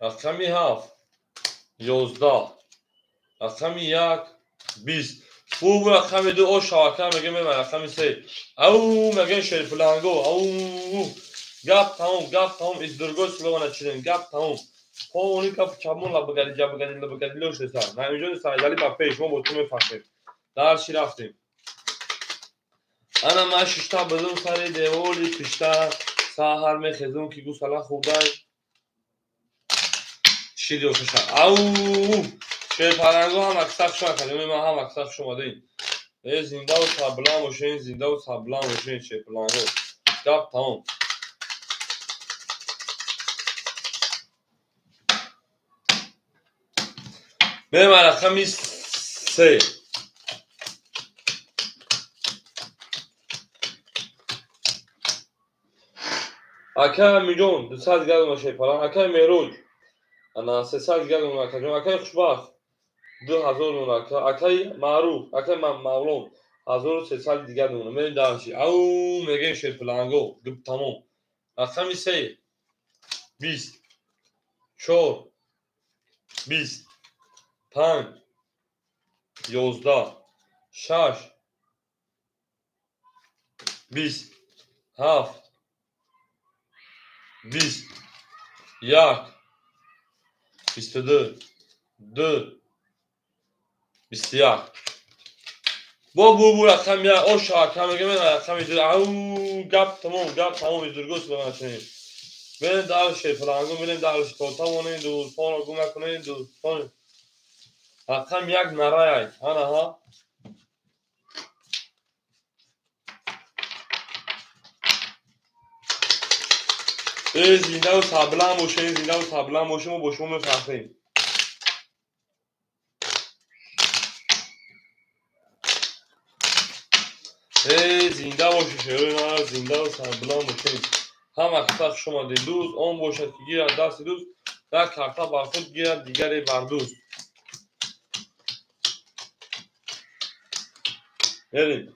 Рақами ҳафт 11. Рақами як 20. Бу рақами ду ош шавака мегем мебарем. Рақами се. Ау мегем шерпаланго. Ау гап тамом, гап тамом. Из другой слова начинаем. Гап тамом. Полный гап чамон лабагади ҷабагади лабагади лошеса. Наимҷони Саидалӣ ба пеш мо бо ту мефахрем. Дарши рафтем. Ана ман шишта будум сари девори пишта. Саҳар мехезум ки гусала хӯрдай. Шири ошаша. Ау! Шерпаланго ҳам аксар хуш омадед. Ман ҳам аксар хуш омадем. Э зиндаву сарбаланд бошен, зиндаву сарбаланд бошен шерпаланго. Гап тамом. Мерем рақами се. Акай Амиҷон 200 дигар дона шерпаланг. Акай Мероҷ ана 300 дигар дона акаҷон. Акай Хушбахт 2000 дона ака. Акай Маъруф, акай Мавлон 1300 дигар дона. Мерем дарши. Ау мегем шерпаланго. Гап тамом. Рақами се 20 4 20 5 11 6 20 7 20 1 22 2 21. Бо бу рақами як ош шавака мегем. Рақами ду. Ау гап тамом, гап тамом. Из другой слова начинаем. Мерем дар шерпаланго, мерем дар то тавонем дӯстонро гум накунем дӯстон. Рақам як нараяй. Ана ҳа. Э зиндаву сарбаланд бошем, зиндаву сарбаланд бошем, мо бо шумо мефахрем. Э зинда бошед шерои ман, зиндаву сарбаланд бошем. Ҳама қисса хуш омадед. Дӯст он бошад ки гирад дасти дӯст, як карта бар худ гирад, дигаре бар дӯст. Мерем.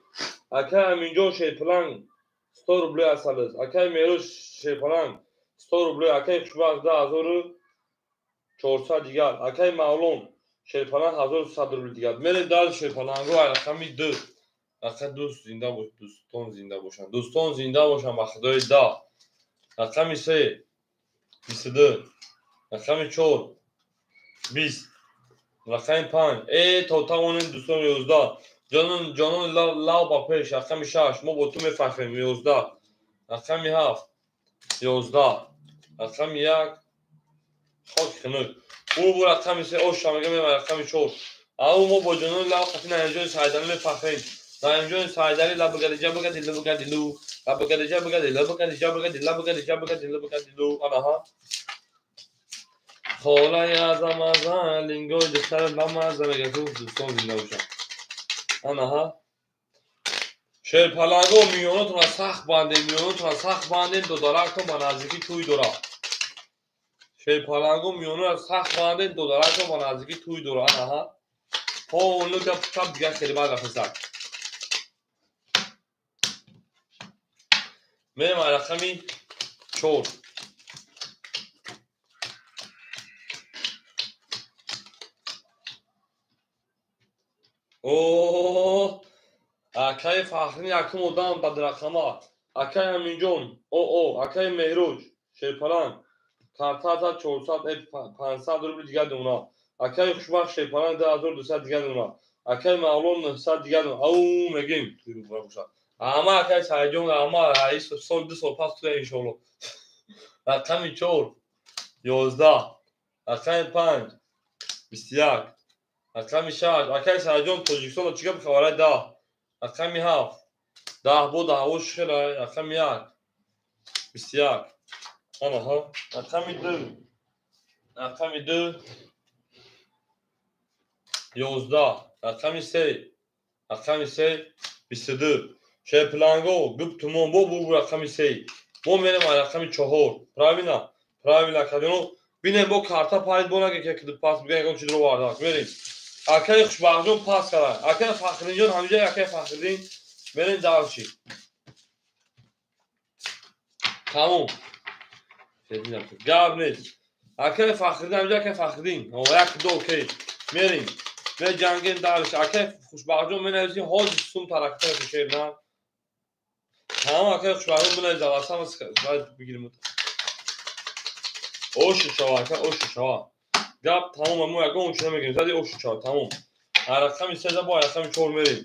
Акай Аминҷон шерпаланг 100 рублей асалист. Акай Мероҷ шерпаланг 100 рублей. Акай Хушбахт 2400 дигар. Акай Мавлон шерпаланг 1100 рубл дигар. Мерем дар шерпаланго рақами ду. Рақами дӯст зинда бош, дӯстон зинда бошанд. Дӯстон зинда бошанд ба худои даҳ. Рақами се 22. Рақами чор 20. Рақами панҷ. Э то тавонем дӯстон 11. Ҷонон ҷонон лав ба пеш. Рақами шаш мо бо ту мефахрем 11. Рақами ҳафт 11. Рақами як хоки хунук. Бу рақами се оша мегем рақами чор. Ау мо бо ҷонони лав қати Наимҷони Саидалӣ мефахрем. Наимҷони Саидалӣ лабагади ҷабагади лабагади лу. Лабагади ҷабагади лабагади ҷабагади лабагади ҷабагади лабагади лу. Анаҳа. Холаи азам азам лингои духтара бамаза мегӯяд дӯстон зинда бошанд. Анаҳа. Шерпаланго миёнотонро сахт бандем, миёнотонро сахт бандем, додарактон ба наздикӣ тӯй дорад. Шерпаланго миёнро сахт бандем, додарактон ба наздикӣ тӯй дорад. Анаҳа. Ҳо гап чап дигар хеле бад рафтасак. Мерем рақами чор. О, Акаи Фахриддин якум одам бадрақама. Акаи Аминҷон, о, акаи Меҳроҷ, Шерпаланг, картата 400, 500 рубли дигар дона. Акаи Хушбахт Шерпаланг 2200 дигар дона. Акаи Мавлон 900 дигар дона. Ау, мегим. Ама акаи Саидҷон, ама сол 2 сол пас туя иншоалло. Рақами 4 11, рақами 5 21, рақами 6. Акаи Саидҷон Тоҷикистон чӣ гап хабарай 10, рақами 7 10 бо 10 шхела, рақами 1 21. Анаҳа, рақами 2, рақами 2 11, рақами 3, рақами 3 22. Шерпаланго гуп тумон бо бу рақами 3. Мо мерем рақами 4. Правильно? Правильно, акаҷоно. Бинем бо карта парид бо наге ки пас биган ягон чизро вардак. Мерем. Акаи Хушбахтҷон пас кара. Акаи Фахриддинҷон ҳамҷа, акаи Фахриддин мерем дарчи. Тамом. Гап нест. Акаи Фахриддин ҳамҷа, акаи Фахриддин. О, як ду окей. Мерем. Меҷангем дарчи. Акаи Хушбахтҷон менависем ҳозир сум таракта шер на. Тамом, акаи Хушбахтҷон бинависам, асам бигирем. Ошу шава, ака, ошу шава. Гап тамом, мо ягон чиз намегирем. Зади ошу шава, тамом. Рақами 3 бо рақами 4 мерем.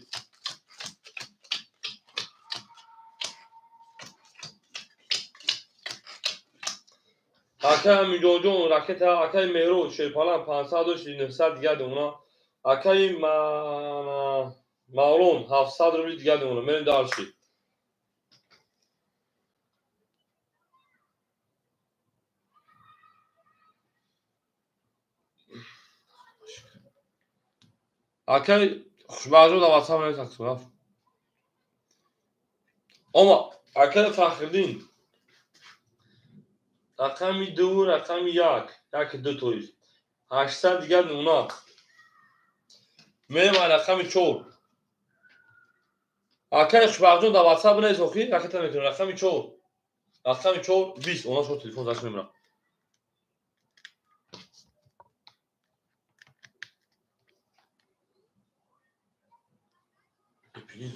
Акаи Аминҷонҷон ракета, акаи Меҳроҷ Шерпалан 500 дошт, 900 дигар дона. Акаи Мавлон 700 рубли дигар дона. Мерем дарши. Акаи Хушбахтҷон дар WhatsApp менависад рафт. Ома, акаи Фахриддин рақами 2, рақами 1, 1 2 тоист. 800 дигар нуна. Мерем рақами 4. Акаи Хушбахтҷон дар WhatsApp бинавис охи, ракета мекунем. Рақами 4. Рақами 4 20. Она шо телефон заш мемра.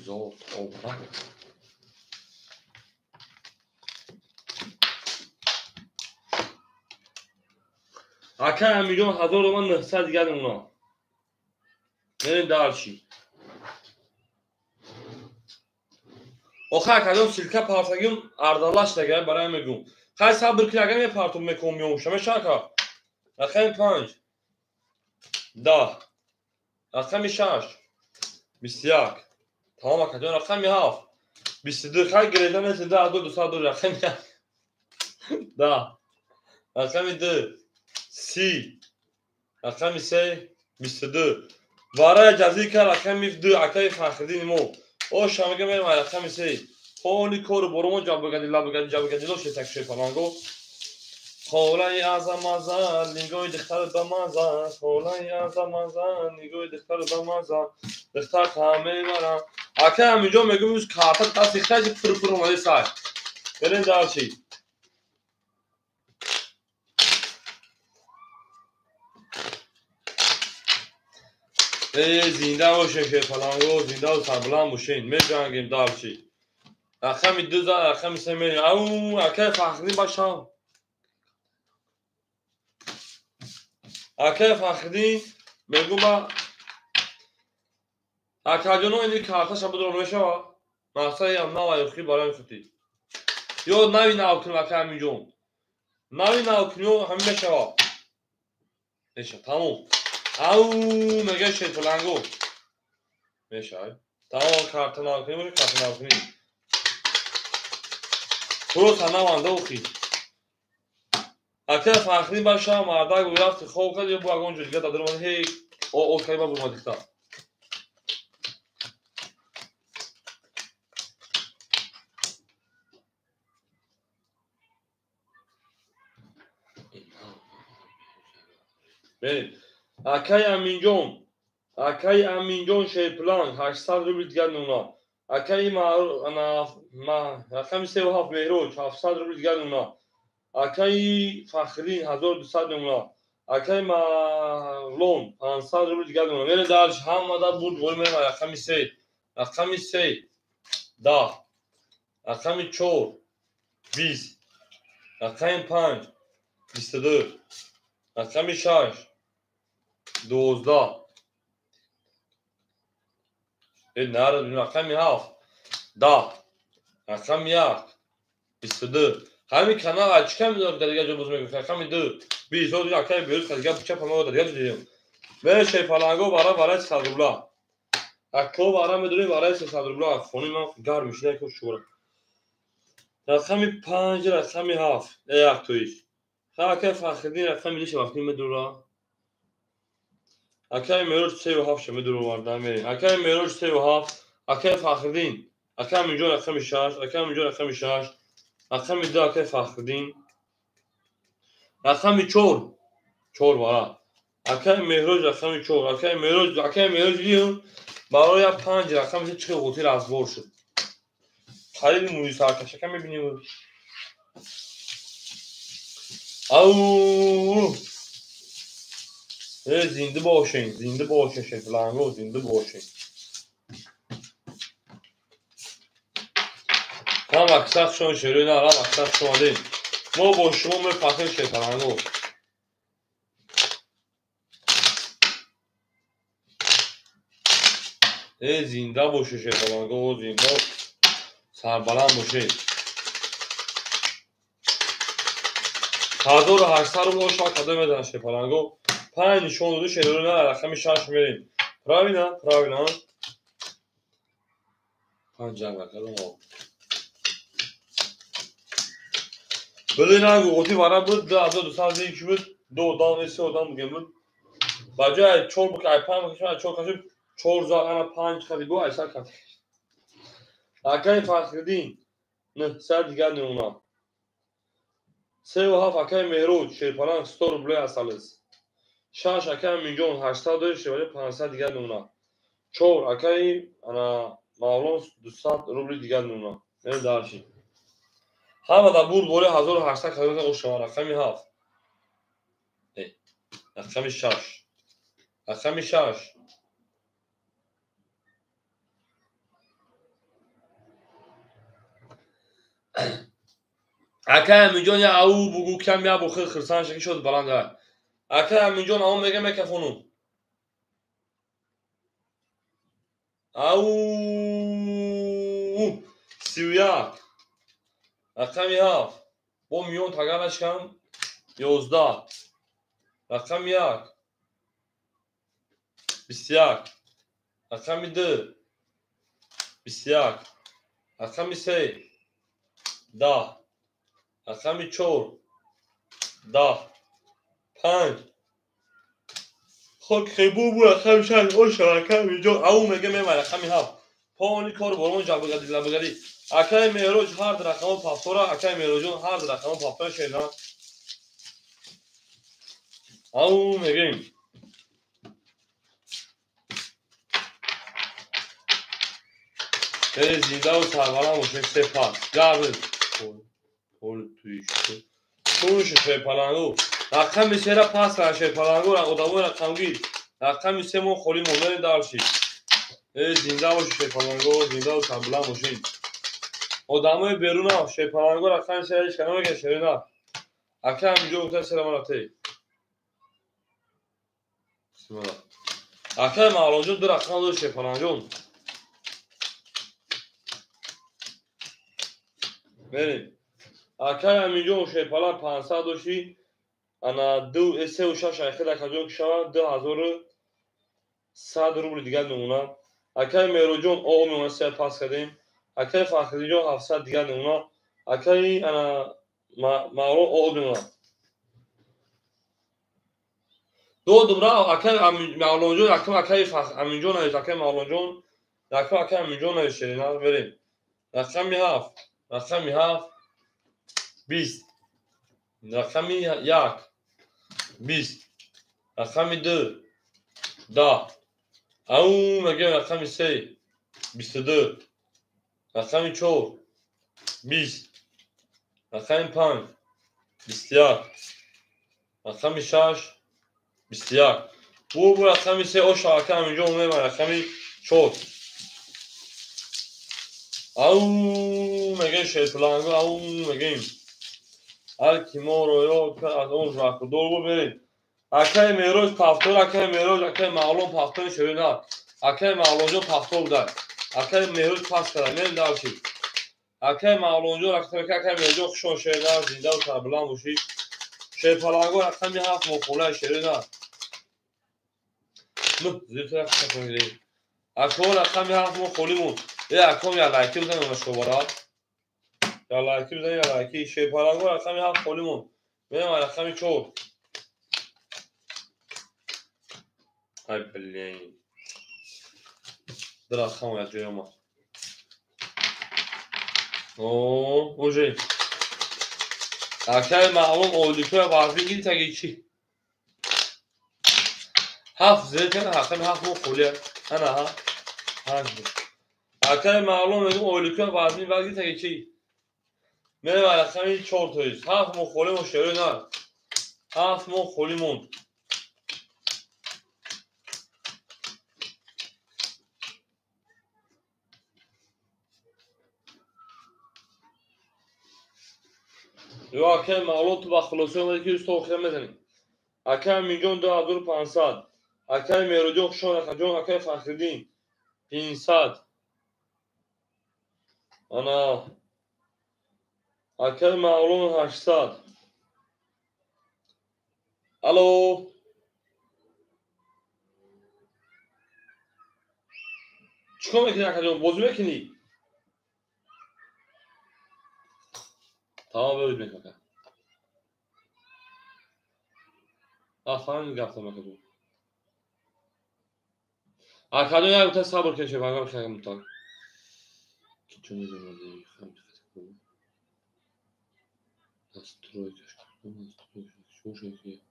Золото, обра. Акаи Аминҷон 1000 роман 900 дигар нуна. Мерем дарчи. Охи акаҷон силка партагим ардалаш дагар барои мегӯм. Хай сабр кун, агар мепартум мекунам меомша меша ака. Рақами 5 10, рақами 6 21. Тамом акаҷон, рақами 7 22. Хай гиреза нест, 2 200 дор. Рақами 10, рақами 2 30, рақами 3 22. Барои ҷазика рақами 2 акаи Фахриддини мо. О шамага мерем рақами 3. Ҳоли кору боро мо ҷабгади лабгади ҷабгади лош так шепаланго. Холаи азамаза нигоҳи духтар ба маза, холаи азамаза нигоҳи духтар ба маза, духтар мебарам. Акаи Аминҷон мегӯм имрӯз карта дасти хеле пур-пур омади сай. Берем дарчи. Зинда бошем шерпаланго, зиндаву сарбаланд бошем. Меҷангем дарчи. Рақами 2 за рақами 3 мерем. Ау, акаи Фахриддин башав. Акаи Фахриддин мегӯм ба акаҷоно ини карташа бидор мешава. Мақсади ам нав охи барои хути. Ё нави нав кунем акаи Аминҷон. Нави нав кунем ҳамин мешава. Меша, тамом. Ау, мега шерпаланго. Меша. Тамом, карта нав кунем, карта нав кунем. Просто наванда охи. Акаи Фахриддин баша мардак рафти хоб кард ё бо ягон ҷо дигар дар ҳей о кай ба бурма дихта. Мерем. Акаи Аминҷон, акаи Аминҷон Шерпаланг 800 рубли дигар нуна. Акаи рақами 37 Меҳроҷ 700 рубли дигар нуна. Акаи Фахриддин 1200 нуна. Акаи Мавлон 500 рубли дигар нуна. Мерем дарш, ҳамада бурд бори мерем рақами 3. Рақами се 10, рақами 4 20, рақами 5 22, рақами 6 12. Рақами 7 10, рақами 1 22. Ҳамин канал аз чӣ кам медорад, дар дигар ҷо боз мегӯям. Рақами 2 20. Ҳозир акаи Беҳрӯз дигар чапа мо дар дигар ҷо дидем. Мере шерпаланго бара барои 300 рубла. Ако бара медорем барои 300 рубла. Хони ман гарм мешуда ко шура. Рақами 5, рақами 7. Як тоиш. Ха акаи Фахриддин рақами 2 вақти медора. Акаи Мероҷ 3 ва 7 ша медора варда мерем. Акаи Мероҷ 3 ва 7, акаи Фахриддин, акаи Аминҷон рақами 6, акаи Аминҷон рақами 6, рақами 2 акаи Фахриддин, рақами 4, 4 бара. Акаи Меҳроҷ рақами 4, акаи Меҳроҷ, акаи Меҳроҷ дидем барои 5 рақами чӣ қутӣ разбор шуд. Хариди мӯи саркашака мебинем. Ау! Зинда бошен, зинда бошен, шерпаланго, зинда бошен. Ҳам аксар шон шерои на, ҳам аксар шомадем. Мо бо шумо мефахрем шерпаланго. Зинда боше шерпаланго, зинда сарбаланд бошед. 1800 рубл шак када медан шерпаланго. 5 нишон доду шерои на, рақами 6 мерем. Правильно, правильно. 5 ҷанг накардам. Били ранг қутӣ вара буд, 2200 зик буд, 2 одам, 3 одам бугем буд. Ба ҷои 4 бук, ай 5 бук, 4 кашид, 4 зар, ана 5 хади бу, ай 100 кашид. Акаи Фахриддин, 900 дигар намуна. 3 ва 7 акаи Меҳроҷ, шерпаланг 100 рублей асалис. 6 акаи Аминҷон 800 шерпаланг 500 дигар намуна. 4 акаи ана Мавлон 200 рубли дигар намуна. Мерем дарши. Ҳама дар бурд бори 1800 кадом ошава. Рақами 7. Рақами 6. Рақами 6. Акаи Аминҷон я ау бугу кам я бухир хирсан шаки шуд баланд. Акаи Аминҷон ау мега мекафонум. Ау 31. Рақами 7. Бо миён таганаш кам 11. Рақами 1 21. Рақами 2 21. Рақами 3 10. Рақами 4 10. 5. Хок хебу бу рақами 6 оша акаи Аминҷон ау мега мемай рақами 7. Пони кор борон ҷабгади лабгади. Акаи Меҳроҷ ҳар рақамо пафтора, акаи Меҳроҷон ҳар рақамо пафтора шена. Ау мегем. Зиндаву сарбаланд бошед, сепас. Гавз. Пол туиш. Туш шерпалангу. Рақами 3-ра пас кар шерпалангу, одамои рақамгир. Рақами 3 мо холӣ мондаем дарши. Зинда бошед шерпалангу, зиндаву сарбаланд бошед. Одамои беруна шерпаланго рақами 3 ҳеч кана мегӯяд шерина. Ака Аминҷон гуфта сера мана те. Бисмилла. Акаи Мавлонҷон 2 рақам дод шерпалангҷон. Мерем. Акаи Аминҷон шерпаланг 500 дошти. Ана 2 3 ва 6 айхи дакаҷон кишава 2100 рубли дигар намуна. Акаи Меҳроҷон о мемона 3 пас кардем. Акаи Фахриддинҷон 700 дигар намуна. Акаи ана Мавлон о мемона. Додум ра акаи Мавлонҷон, акаи Аминҷон навишт, акаи Мавлонҷон, акаи Аминҷон навишт. Шерина берем. Рақами 7, рақами 7 20, рақами 1 20, рақами 2 10. Ау мегӯем рақами 3 22, рақами 4 20, рақами 5 21, рақами 6 21. Бу рақами 3 оша акаи Аминҷон мемай рақами 4. Ау мегӯем шерпаланго, ау мегӯем. Ҳар ки моро ёд кард, аз он бархӯрдор буд, мерем. Акаи Мероҷ пафтор, акаи Мероҷ, акаи Мавлон пафтори шерина. Акаи Мавлонҷон пафтор будай. Акаи Мероҷ пас карда, мерем дарши. Акаи Мавлонҷон, акаи Мероҷон хушон шерина, зиндаву сарбуланд бошӣ. Шерпаланго рақами 7 мохолаи шерина. Нӯҳ зирта рақами. Ако рақами 7 мо холӣ монд. Э аком я лайки бизанем шобара. Я лайки бизанем, я лайки. Шерпаланго рақами 7 холӣ монд. Мерем рақами 4. Ай блин. Ду рақам як ҷой омад. О, уже. Акаи Маълум оликоя варзӣ гирифтаги чӣ? 7 зер кана рақами 7 мо холия. Ана ҳа. 8. Акаи Маълум мегӯм оликоя варзӣ гирифтаги чӣ? Мерем рақами 4 тоист. 7 мо холӣ мо шерои на. 7 мо холӣ монд. Ё акаи Мавлон ту ба хулосаи омадӣ ки усто охира мезанӣ. Акаи Аминҷон 2500. Акаи Мероҷон хушон акаҷон, акаи Фахриддин 500. Ана акаи Мавлон 800. Алло. Чӣ кор мекунӣ акаҷон? Бозӣ мекунӣ? Тамом бибид мекунам. Афарин гафтам акаҷон. Акаҷон як муддат сабр кун, шефангам хеле мутак. Ки чун настройкаш настройкаш.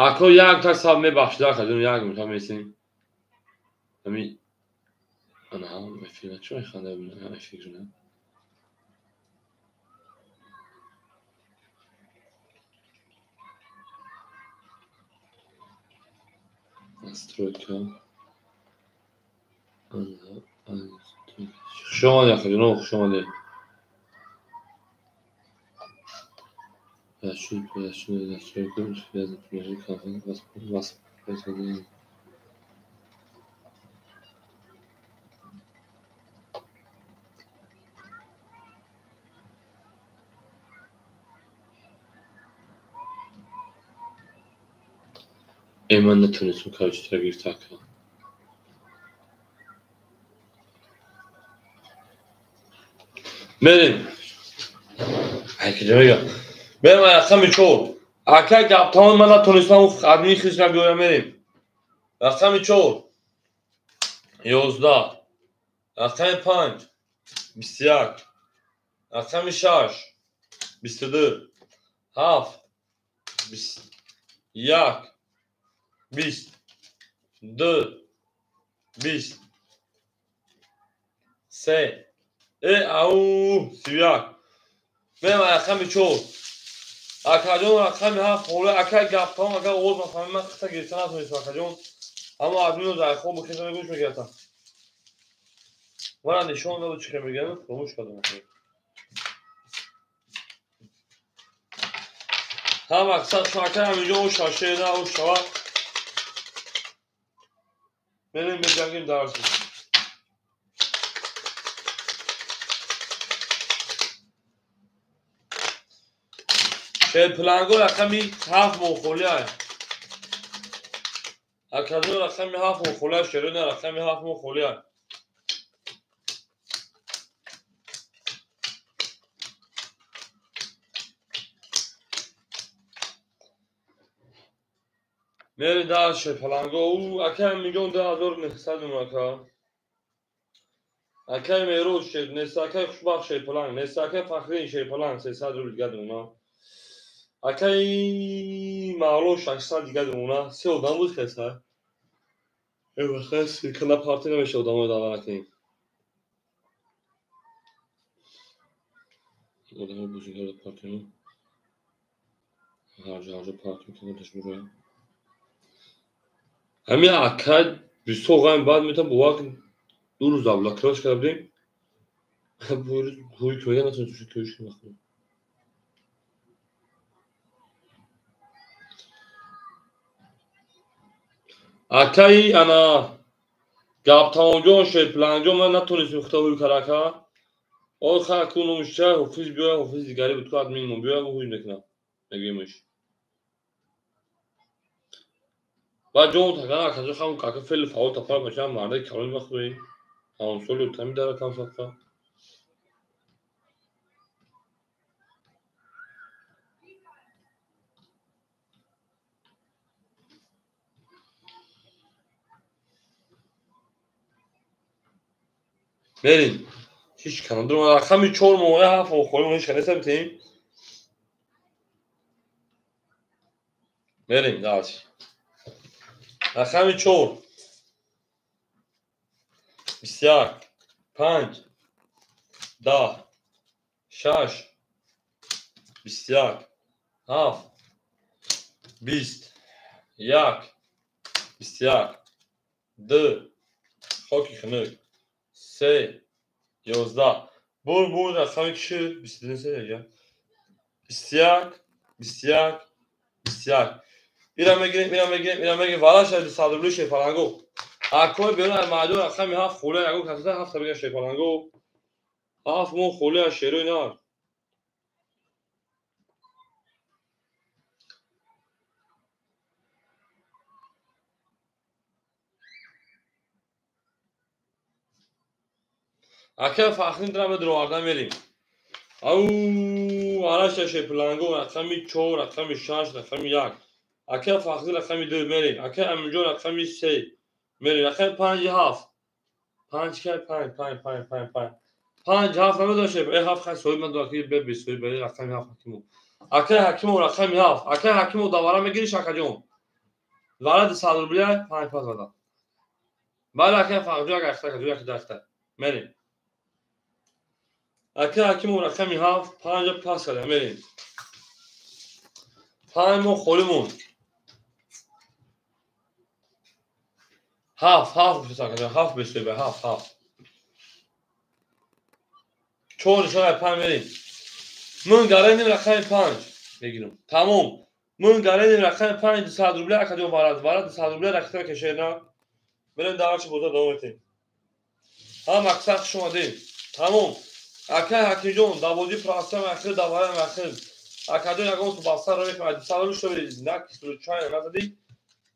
Ако як та саб мебахшид акаҷон, як муддат месем. Ами ана ҳам эфир чӣ механда эфир на? Настройка. Хуш омадед акаҷон, хуш омадед. Ман натонистам короче гирифта ака. Мерем. Ай киҷо мегӯям? Мерем рақами 4. Ака гаптамон ман натонистам админи хишна биёям, мерем. Рақами 4. 11. Рақами 5. 21. Рақами 6. 22. 7. 21. 20. 2. 20. 3. Э ау 31. Мерем рақами 4. Акаҷон рақами 7 холе ака гаптамон ака оғоз мафаҳмӣ ман қисса гирифта натонистам акаҷон. Аммо админо дар хоб бихеза гӯш мегирифтам. Мара нишон дод чӣ мегӯям, фаромӯш кардам. Ҳа мақсад шумо ака ҳаминҷо о шашера о шава. Мерем меҷангем дарси. Шерпаланго рақами 7 мохолия. Акаҷон рақами 7 мохолия, шерона рақами 7 мохолия. Мерем дар шерпаланго. У акаи Аминҷон 2900 ака. Акаи Мероҷ шер, нест акаи Хушбахт шерпаланг, нест акаи Фахриддин шерпаланг 300 рубл дига думона. Акаи Мавлон 600 дига думона. Се одам буд хеса. Эвахас кала парти намеша одаморо даъва накунем. Одамо бозигарро партиём. Ҳарҷо ҳарҷо партиём ки меброям. Ҳамин акай бисёр ғайм баъд метавон бовар кун, ду рӯз заблокировать карда будем. Ҳуй кӯя натонистем кӯш кунем. Акаи ана гаптавонҷон шерпланҷон ман натонистем худо ҳуй кара ака. Ой ха ку номиш ча ҳофиз биёя, ҳофиз дигари буд ку админ мо биёя ҳуй мекунам. Мегӯемш. Баъд ҷон такана акаҷо хам ака феъли фаъол тафар башам мардаи калони вақт ҳамсоли тами дара кам садқа. Мерим. Ҳеҷ кана дурма рақами 4 моҳ 7 моҳ холӣ ҳеҷ кана нестам. Мерим дальше. Рақами 4 21 5 10 6 21 7 20 1 21 2 хоки хунук 3 11 бур бур рақами киши 22 21 21 21 ира мегирем, ира мегирем, ира мегирем. Вала шади 100 рубли шефаланго. Акой берун аз маъдун рақами 7 холия ягон касата 7 бигир шефаланго. 7 мо холия шерои нар. Ака Фахрин драма дроварда мерим. Ау, араша шефаланго рақами 4, рақами 6, рақами 1. Ака Фахри рақами 2 мерим. Ака Аминҷон рақами 3 мерим. Рақами 5 7. 5 ка 5 5 5 5 5. 5 7 намедонам шеф. 7 хай соҳиб ман ки бе бе соҳиб бе рақами 7 Ҳакимов. Ака Ҳакимов рақами 7. Ака Ҳакимов давара мегири шакаҷон. Вара 200 рубля 5 пас вада. Бале ака Фахри як ахта ка як дахта. Мерим. Ака Ҳакимов рақами 7 5 пас када мерим. 5 мо холӣ монд. 7 7 7 бесебе 7 7. 4 нишона 5 мерим. Ман гараним рақами 5 мегирам. Тамом. Ман гараним рақами 5 200 рубля акаҷон варад. Варад 200 рубля рақита кешена. Мерем дарчи бозор давом метем. Ҳам аксар хуш омадем. Тамом. Акай Ҳакимҷон давози прасам ахир даварам ахир. Акаҷон ягон ту баста ро мекунад. 200 рубля шуд нак случайно назади.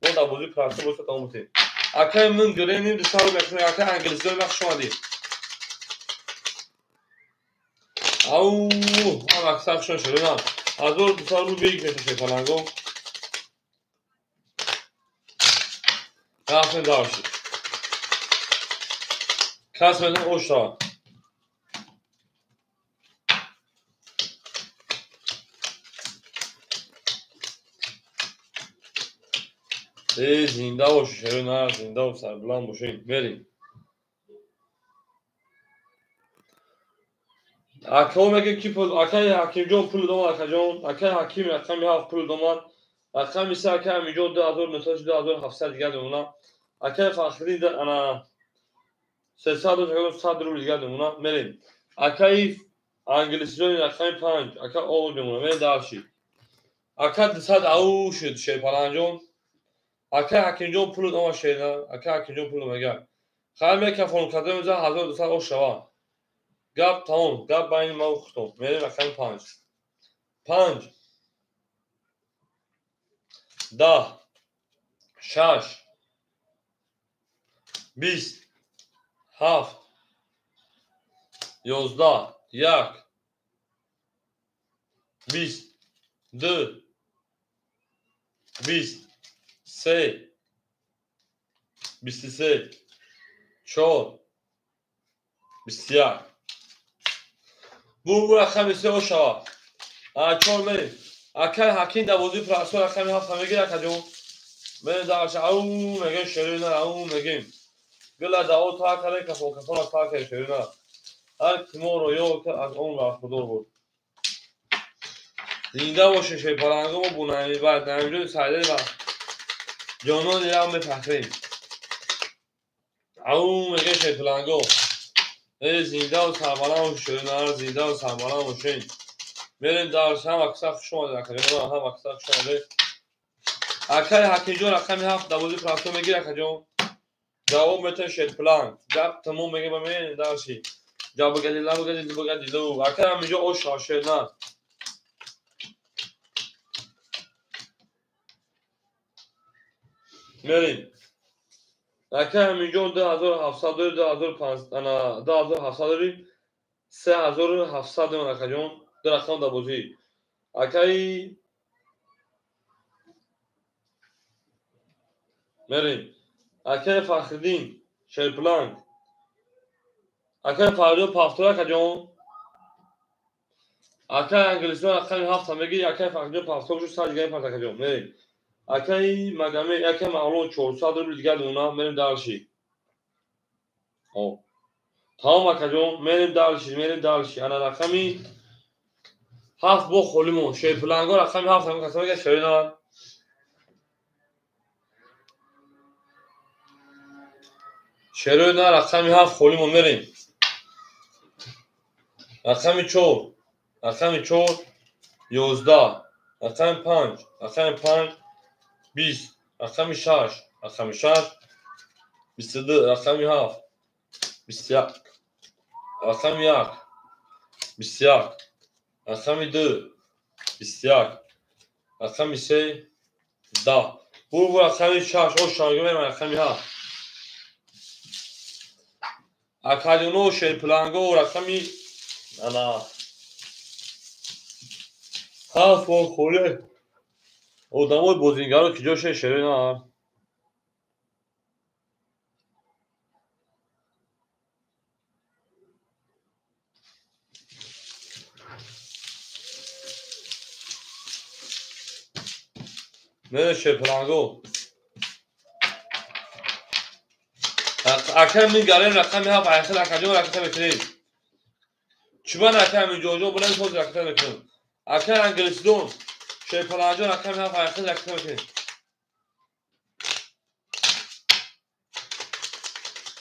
Мо давози прасам бозор давом метем. Акай ман гиреним 200 рубля мекунад. Акай англисиён вақт хуш омадем. Ау, ҳам аксар хуш шудам. 1200 рубл бигирем шефаланго. Рафтем дарши. Кас медон оша. Зинда боши, шеро на, зинда бош, сарбуланд бошем. Мерим. Ака меге ки пул, акай Ҳакимҷон пул домад, акаҷон, акай Ҳаким рақами 7 пул домад, рақами 3 акай Аминҷон 2900 2700 дигар мемонад. Акай Фахриддин ана 300 100 рубл дигар мемонад. Мерим. Акай англисиён рақами 5, ака Овод мемонад. Мерим дарши. Ака 200 ау шуд шерпаланҷон. Акай Ҳакимҷон пул домад шерна, акай Ҳакимҷон пул домад. Хайр мекафон када меза 1200 ош шава. Гап тамом, гап байни ма хутом. Мерем рақами 5. 5 10 6 20 7 11 1 20 2 20 3 23 4 21. Бу рақами 3 ошава. 4 мерем. Акай Ҳаким давози прасо рақами 7 мегир акаҷон. Мерем дарша. Ау мегем шерина, ау мегем. Гила даво та каре кафон кафон та каре шерина. Ҳар ки моро ёд кард аз он бархурдор буд. Зинда боше шерпаланго, мо бо Намиҷони Сайдали ва ҷонони лав мефахрем. Ау мегӯем шерпаланго. Зиндаву сарбаланд бошед, шеринар, зиндаву сарбаланд бошед. Мерем дарс, ҳама каса хуш омадед, акаҷон, ҳама каса хуш омадед. Акаи Ҳакимҷон рақами 7 давози прафто мегир, акаҷон. Ҷавоб метавон шерпаланг. Гап тамом мегӯем, мерем дарси. Ҷабагадила багадилу багадилу. Акаи Аминҷон ош шернар. Мерем. Акаи Аминҷон 2700 дорем, 2500, 2700 дорем, 3700 дорем, акаҷон. Ду рақам дар бозӣ. Акаи мерем. Акаи Фахриддин шерпаланг. Акаи Фарҳод пафтор, акаҷон. Акаи Англистон рақами 7 мегир, акаи Фахриддин пафтор шуд, 100 дигари паст, акаҷон. Мерем. Акаи Магаме, акаи Мавлон 400 рубл дигар дона, мерем дарши. Тамом, акаҷон, мерем дарши, мерем дарши. Ана рақами 7 бо холимон. Шерпаланго рақами 7 ҳам каса мегӯяд шеринар. Шерина рақами 7 холимон, мерем. Рақами 4, рақами 4 11, рақами 5, рақами 5 20, рақами 6, рақами 6 22, рақами 7 21, рақами 1 21, рақами 2 21, рақами 3 10. Бу рақами 6 ош шанга мерем, рақами 7. Акаҷоно шерпаланго рақами ана 7 бо холе. Одамои бозингаро ки ҷо шерина. Мерем шерпаланго. Акаи мигарем рақами 7 айхел, акаҷон ракета мекунем. Чибан акаи Аминҷонҷон буланд ҳозир ракета мекунем. Акаи Англисдон шерпаланҷон рақами 7 айхел ракета мекунем.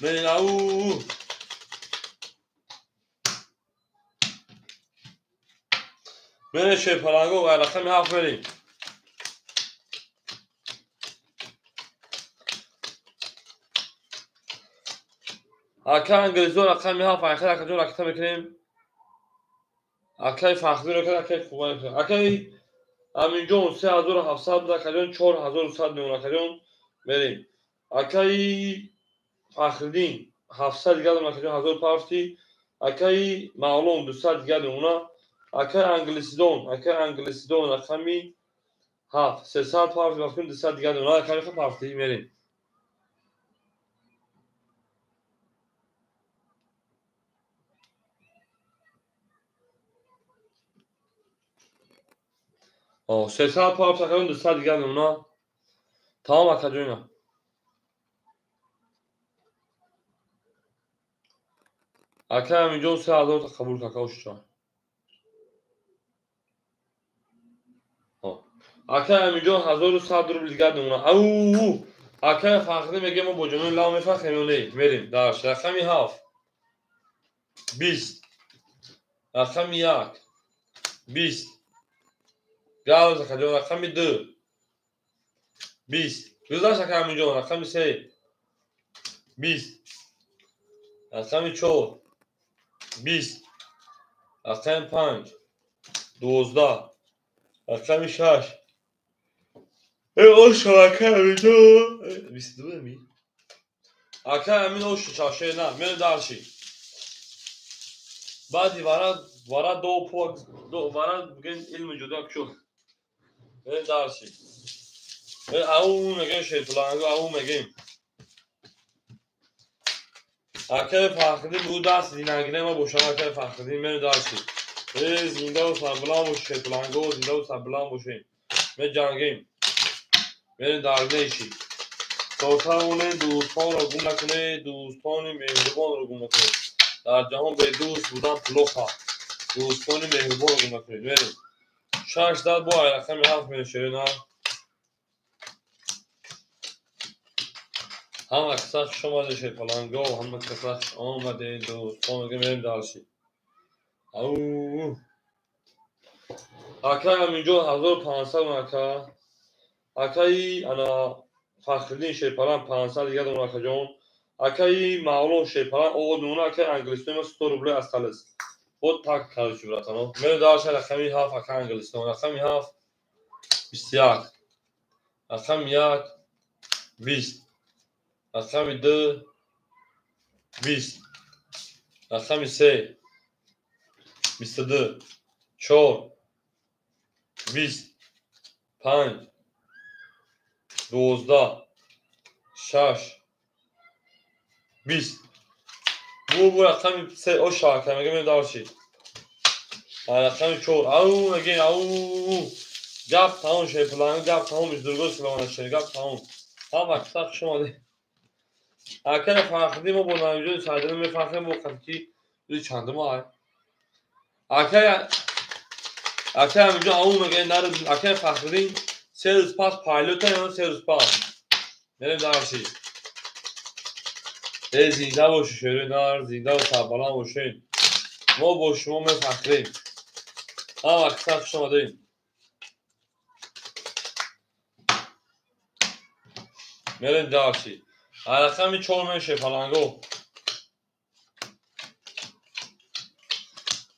Мерем ау. Мерем шерпаланго ва рақами 7 мерем. Акаи Англизон рақами 7 айхел, акаҷон ракета мекунем. Акаи Фахриддин ракета, акаи Хубай. Акаи Аминҷон 3700, акаҷон 4100 меон, акаҷон мерем. Акаи Фахриддин 700 дигар дорем, акаҷон 1000 пафти. Акаи Мавлон 200 дигар меона. Акаи Англисидон, акаи Англисидон рақами 7 300 пафти, вақти 200 дигар меона, акаи пафти мерем. 300 пафт, акаҷон 200 дигар меона. Тамом, акаҷон ина. Акаи Аминҷон 3000 қабул кард, акаошча. Акаи Аминҷон 1100 рубл дигар меона. Ау! Акаи Фахриддин мегӯяд мо бо ҷонони лав мефахрем ё не? Мерем дарш. Рақами 7 20, рақами 1 20, газ, акаҷон, рақами 2 20, гузашт, акаи Аминҷон, рақами 3 20, рақами 4 20, рақами 5 12, рақами 6. Ош акаи Аминҷон 22 ми? Акаи Амин ош шашена, мерем дарши. Баъди вара до пок вара бигӯем илми ҷудо шуд. Мерем дарши. Ау мегӯем шерпаланго, ау мегӯем. Акаи Фахриддин бу даст динагире ма бошам, акаи Фахриддин мерем дарши. Зиндаву сарбаланд бошед шерпаланго, зиндаву сарбаланд бошед. Меҷангем. Мерем дарнеши. Тавонед дӯстонро гум накунед, дӯстони меҳрубонро гум накунед. Дар ҷаҳон бедӯст будан плохо. Дӯстони меҳрубонро гум накунед. Мерем. 600 бо рақами 7 мешавад. Ҳама каса хуш омадед шерпаланго, ҳама каса хуш омадед дӯстон, мегӯем дальше. Ау. Акай Аминҷон 1500 ака. Акаи ана Фахриддин шерпаланг 500 дига дон акаҷон. Акаи Мавлон шерпаланг овод мемона, акаи Англистон 100 рублей осталось. Вот так, короче, братано. Мерем дальше рақами 7 ака Англистон. Рақами 7 21. Рақами 1 20. Рақами 2 20. Рақами 3 22. 4 20. 5 12. 6 20. Бу рақами 3 оша ака мегӯем дальше. Рақами 4 ау мегӯем ау. Гап тамом шерпаланг, гап тамом бузурго саломат шед, гап тамом. Ҳама каса хуш омадед. Акаи Фахриддин мо бо Навиҷони Саидалӣ мефахрем бо ки рӯзи чандум ай. Акаи Аминҷон ау мегӯем нар акаи Фахриддин 3 рӯз пас пайлота ё 3 рӯз пас. Мерем дальше. Эй зинда бошед шерои нар, зинда ва сарбаланд бошед. Мо бо шумо мефахрем. Ҳама каса хуш омадед. Мерем дальше. Рақами 4 мешавад паланго.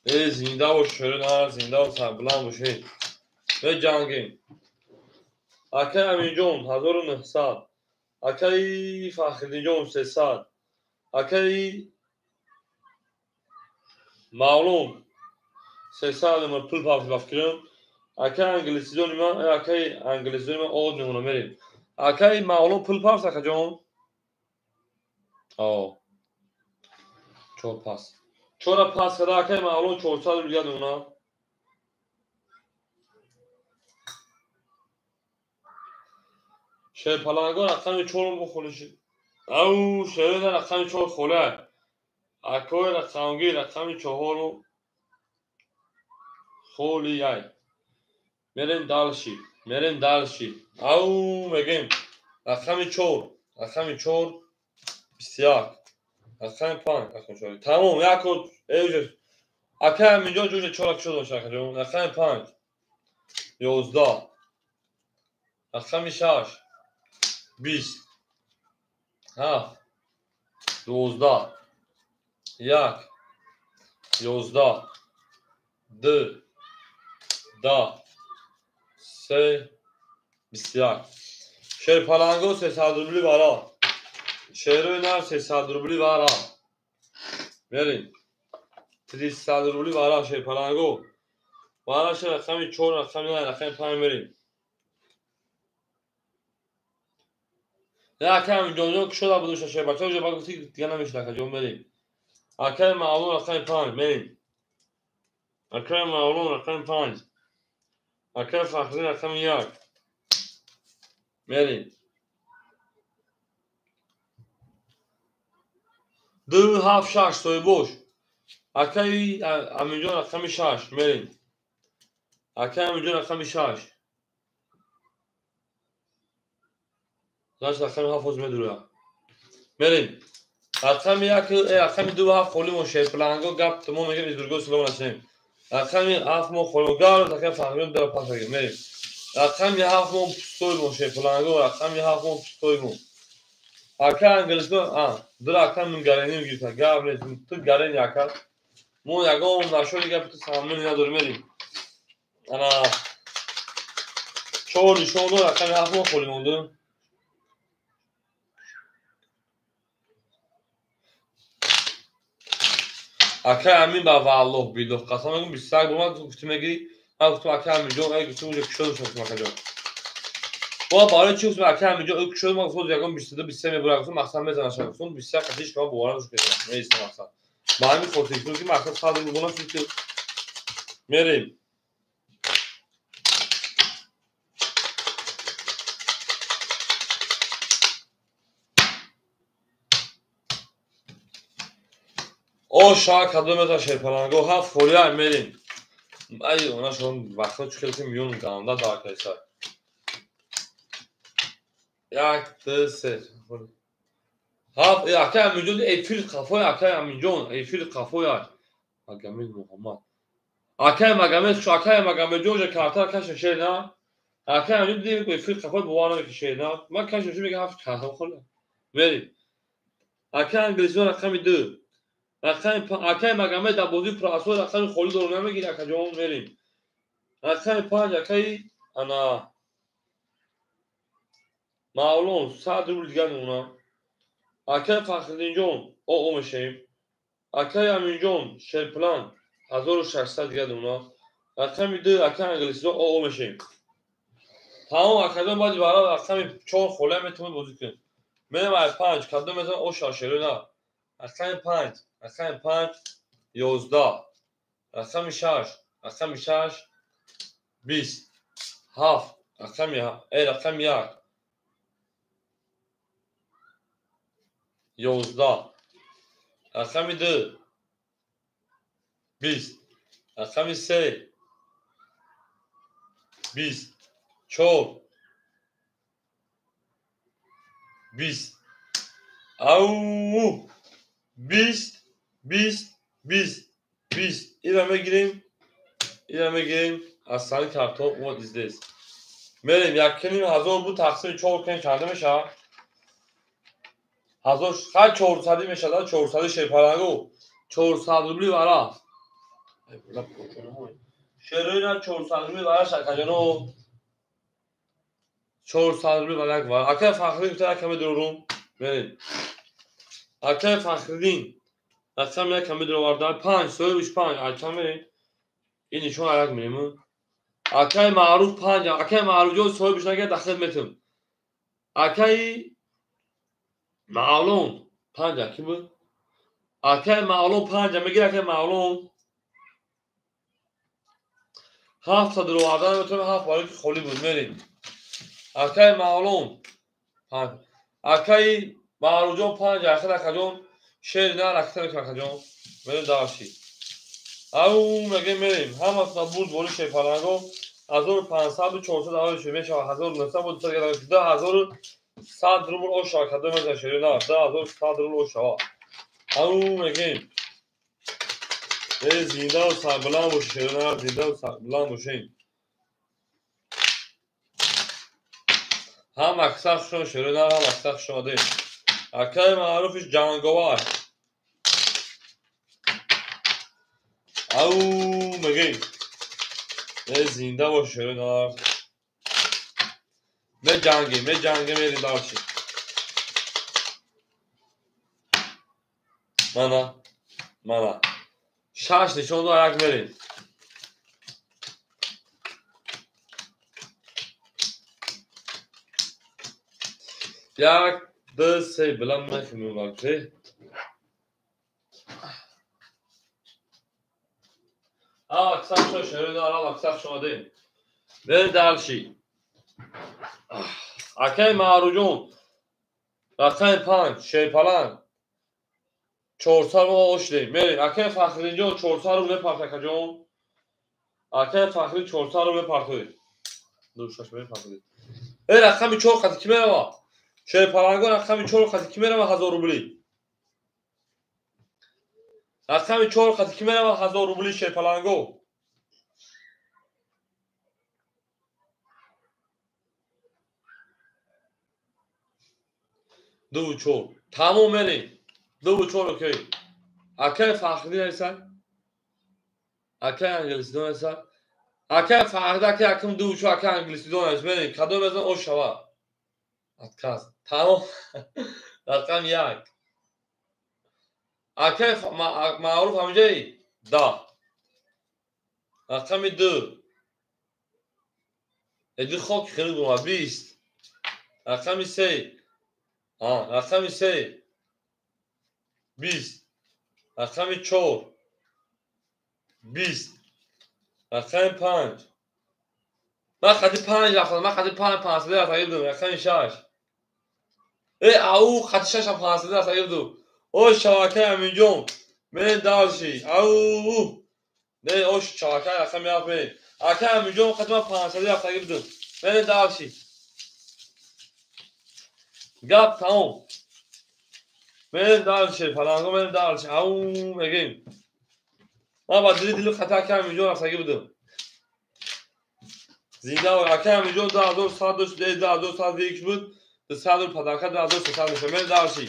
Эй зинда бошед шерои нар, зинда ва сарбаланд бошед. Беҷангем. Акаи Аминҷон 1900. Акаи Фахриддинҷон 300. Акаи Мавлон 300 ма пул пафт бафкирам. Акаи англисидони ман, акаи англисидони ман овод мемона мерем. Акаи Мавлон пул пафт акаҷон. О. 4 пас. 4 пас када акаи Мавлон 400 рубл дига мемона. Шерпаланго рақами 4 бо холиш. Ау, шерда рақами 4 хола. Акои рақамги рақами 4 холи ай. Мерем дальше. Мерем дальше. Ау, мегем. Рақами 4, рақами 4 21. Рақами 5, рақами 4. Тамом, яко эуҷа. Акаи Аминҷон ҷуҷа 4 кушод боша акаҷон. Рақами 5 11. Рақами 6 20. 7 12. 1 11. 2 10. 3 21. Шерпаланго 300 рубли вара. Шерои нар 300 рубли вара. Мерем. 300 рубли вара шерпаланго. Вара ше рақами 4, рақами 9, рақами 5 мерем. Акаи Аминҷонҷон кушода будуша шербача, уже ба гуфти дига намешид акаҷон мерем. Акаи Мавлон рақами 5 мерем. Акаи Мавлон рақами 5. Акаи Фахриддин рақами 1. Мерем. 2 7 6 соҳибош. Акаи Аминҷон рақами 6 мерем. Акаи Аминҷон рақами 6. Значит, рақами 7 ҳоз медура. Мерем. Рақами 1, рақами 2 7 холӣ мо шерпаланго гап мо мегӯем бузурго салом расем. Рақами 7 мо холӣ гап рақами Фахриддин дара пас мегӯем. Мерем. Рақами 7 мо пустой мо шерпаланго, рақами 7 мо пустой мо. Ака англисто, ду рақам мин гарени мегирифта. Гап нест, ту гарени ака. Мо ягон нашони гапи ту саммини надорем мерем. Ана 4 нишон дод, рақами 7 мо холӣ монду. Акаи Амин ба валлоҳ биллоҳ қасам мегӯм 21 бор ман гуфтӣ мегирӣ. Ман гуфтам акаи Аминҷон, ай гуфтам уже кушода шуд акаҷон. Бо барои чӣ гуфтам акаи Аминҷон, ӯ кушода ман гуфтам ягон 22 23 мебурад, гуфтам мақсад мезанам шуд. Гуфтам 21 қатиш ман боварам шуд мезанам. Меистам мақсад. Ба ҳамин хотир гуфтам ки мақсад 100 рубл бонам шуд ки мерем. О шаҳ кадом мета шерпаланго 7 холия мерем. Ай, онашон вақто чӣ хел ки миён ганда даркайса. Як, ду, се. Ҳафт, акай Аминҷон эфир қафой, акай Аминҷон эфир қафой. Магомед Муҳаммад. Акай Магомед, акай Магомедҷон же картар каша шер на. Акай Аминҷон дидем эфир қафой бовар намекашед на. Ман каша шер мегам ҳафт карта хӯрда. Мерим. Акай англисиён рақами 2. Рақами акай Магомед дар бозии пурасой рақами холӣ дору намегири акаҷон, мерим. Рақами 5 акай ана Мавлон 100 рубл дигар мемонам. Акай Фахриддинҷон оо мешавем. Акай Аминҷон шерплан 1600 дигар мемонам. Рақами 2 акай англисиён оо мешавем. Тамом акаҷон, баъди бара рақами 4 холия метавонед бозӣ кунед. Мерем ай 5 кадом метавон оша шеро на. Рақами 5, рақами 5 11, рақами 6, рақами 6 20, 7, рақами рақами 1 11, рақами 2 20, рақами 3 20, 4 20, ау 20 20 20 20. Ира мегирем, ира мегирем аз сани картон вот здесь. Мерем 1500 буд тақсими 4 кунем чанда мешавад? 1000 хай 400 мешавад, 400 шерпалангу 400 рубли вара. Шероина 400 рубли вара шакаҷоно. 400 рубли вара як вара. Акай Фахриддин гуфта як каме дурум. Мерем. Акай Фахриддин рақам як каме дуроварда 5 соҳибиш 5 ай чанд мерем? Ин нишон як мерем. Акай Маъруф 5, акай Маъруфҷон соҳибиш нагирад дахл метам. Акай Мавлон 5 ки буд? Акай Мавлон 5 мегир, акай Мавлон 700 дуроварда наметавонем, 7 барои ки холӣ буд, мерем. Акай Мавлон 5, акай Маъруфҷон 5, ахир акаҷон шер на ракта мекунам акаҷон. Мерем дарши. Ау мегем мерем. Ҳамасона бурд бори шерпаланго 1500 400 аввал шуд мешавад 1900 буд 2100 рубл ошава кадом мезан шери на 2100 рубл ошава. Ау мегем. Зинда ва сарбаланд бошед шери на, зинда ва сарбаланд бошед. Ҳам аксар хушон шери на, ҳам аксар хуш омадед. Акай Маъруфиш ҷанговар. Ау мегем. Зинда бош шери на. Меҷангем, меҷангем, мерем дарчи. Мана, мана. 6 нишон дор як мерем. Як, ду, се, билам мехӯрем вақте. Аксар шо шерои на, аксар хуш омадед. Мерем дарши. Акай Маъруфҷон рақами 5 шерпаланг 400 мо ошдем. Мерем. Акай Фахриддинҷон 400 рубл мепарт акаҷон. Акай Фахриддин 400 рубл мепартоед. Ду шаш мепартоед. Рақами 4 қати ки мерава? Шерпалангон рақами 4 қати ки мерава 1000 рубли? Рақами 4 қати ки мерава 1000 рубли шерпаланго? Ду чор. Тамом мерем. 2 4 окей. Акай Фахриддин ҳастан? Акай англисидон ҳастан? Акай Фахриддин, акай акм 2 4 акай англисидон ҳаст. Мерем. Кадом мезан о шава? Отказ. Тамом. Рақам 1. Акай Маъруф ҳамҷаи? Да. Рақами 2. Эди хок хеле бума 20. Рақами 3. Рақами 3 20, рақами 4 20, рақами 5. Ман қади 5 рафтам, ман қади 5 500 рафта будам, рақами 6. Ау қади 6 ҳам 500 рафта будам. О шабакаи Аминҷон, мерем дарши. Ау Не, ош чака рақами ҳафт мерем. Ака Аминҷон қадима 500 рафтагӣ будум. Мерем дальше. Гап тамом. Мерем дальше, паланго мерем дальше. Ау мегем. Ман ба дили дили хата ака Аминҷон рафтагӣ будум. Зинда ака Аминҷон 2100 дошт, 2101 буд. 200 подарка 2300 мешавад. Мерем дальше.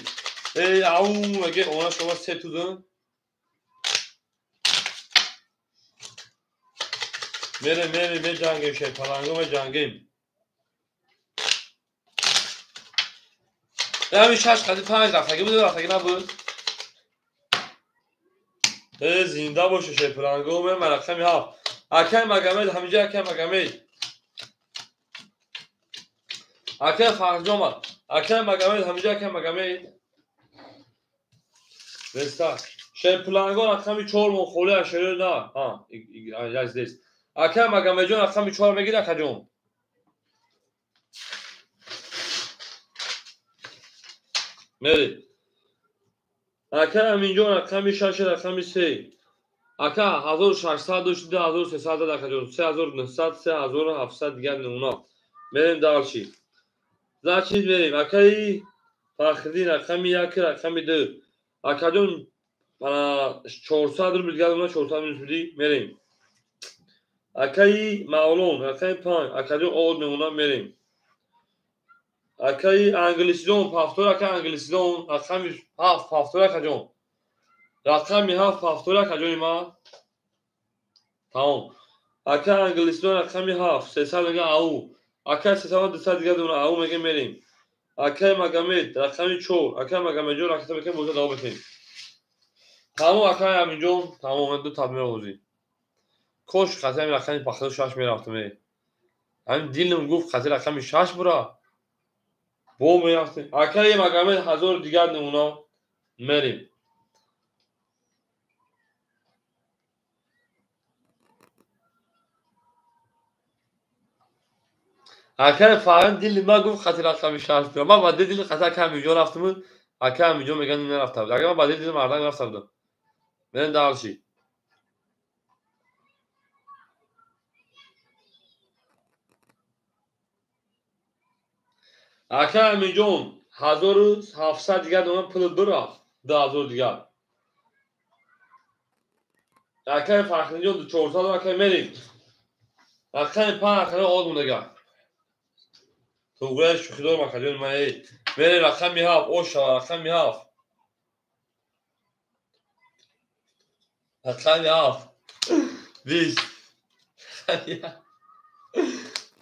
Эй, ау мегем, она шумо се тузун. Мерем, мерем, меҷангем, шерпаланго меҷангем. Ҳамин шаш қади панҷ рафтагӣ буд, рафтагӣ набуд. Э, зинда боше шерпаланго, мерем рақами ҳафт. Акай Магомед, ҳаминҷа акай Магомед. Акай Фарҳҷон омад. Акай Магомед, ҳаминҷа акай Магомед. Неста. Шерпаланго рақами 4 мон холи ашери на. Ҳа, я здесь. Акай Магомедҷон рақами 4 мегирӣ, акаҷон? Мери. Акай Аминҷон рақами 6, рақами 3. Ака 1600 дошт, 2300 дад акаҷон. 3900, 3700 дигар намуна. Мерем дальше. Значит мерем. Акаи Фахриддин рақами 1, рақами 2. Акаҷон 400 рубл дигар намуна, 400 минус бидӣ. Мерем. Акаи Мавлон рақами 5, акаҷон од мемона, мерем. Акаи Англисидон пафтор, акаи Англисидон рақами 7 пафтор, акаҷон. Рақами 7 пафтор, акаҷони ман. Тамом. Акаи Англисидон рақами 7, 300 мега ау. Акаи 300 200 дигар мемона, ау мега мерем. Акаи Магомед рақами 4, акаи Магомедҷон рақами 4 боза давом метем. Тамом акаи Аминҷон, тамом ду таб меозӣ. Кош қати ҳамин рақами пахтаи 6 мерафтам. Ҳамин дилам гуфт қати рақами 6 бура. Бо мерафтем. Акаи Магомед 1000 дигар намуна мерем. Акаи Фарҳанг дили ман гуфт қати рақами 6 бура. Ман ба дили қати акаи Аминҷон рафтам. Акаи Аминҷон мегӯяд нарафта буд. Агар ман ба дили мардак рафта будам. Мерем дальше. Акаи Аминҷон 1700 дигар нома пул бирафт, 2000 дигар. Акаи Фахриддинҷон 400, акаи мерем. Рақами 5 акаи од мондага. Туғрай шӯхӣ дорам акаҷони ман. Мерем рақами 7, ош шава рақами 7. Рақами 7. 20.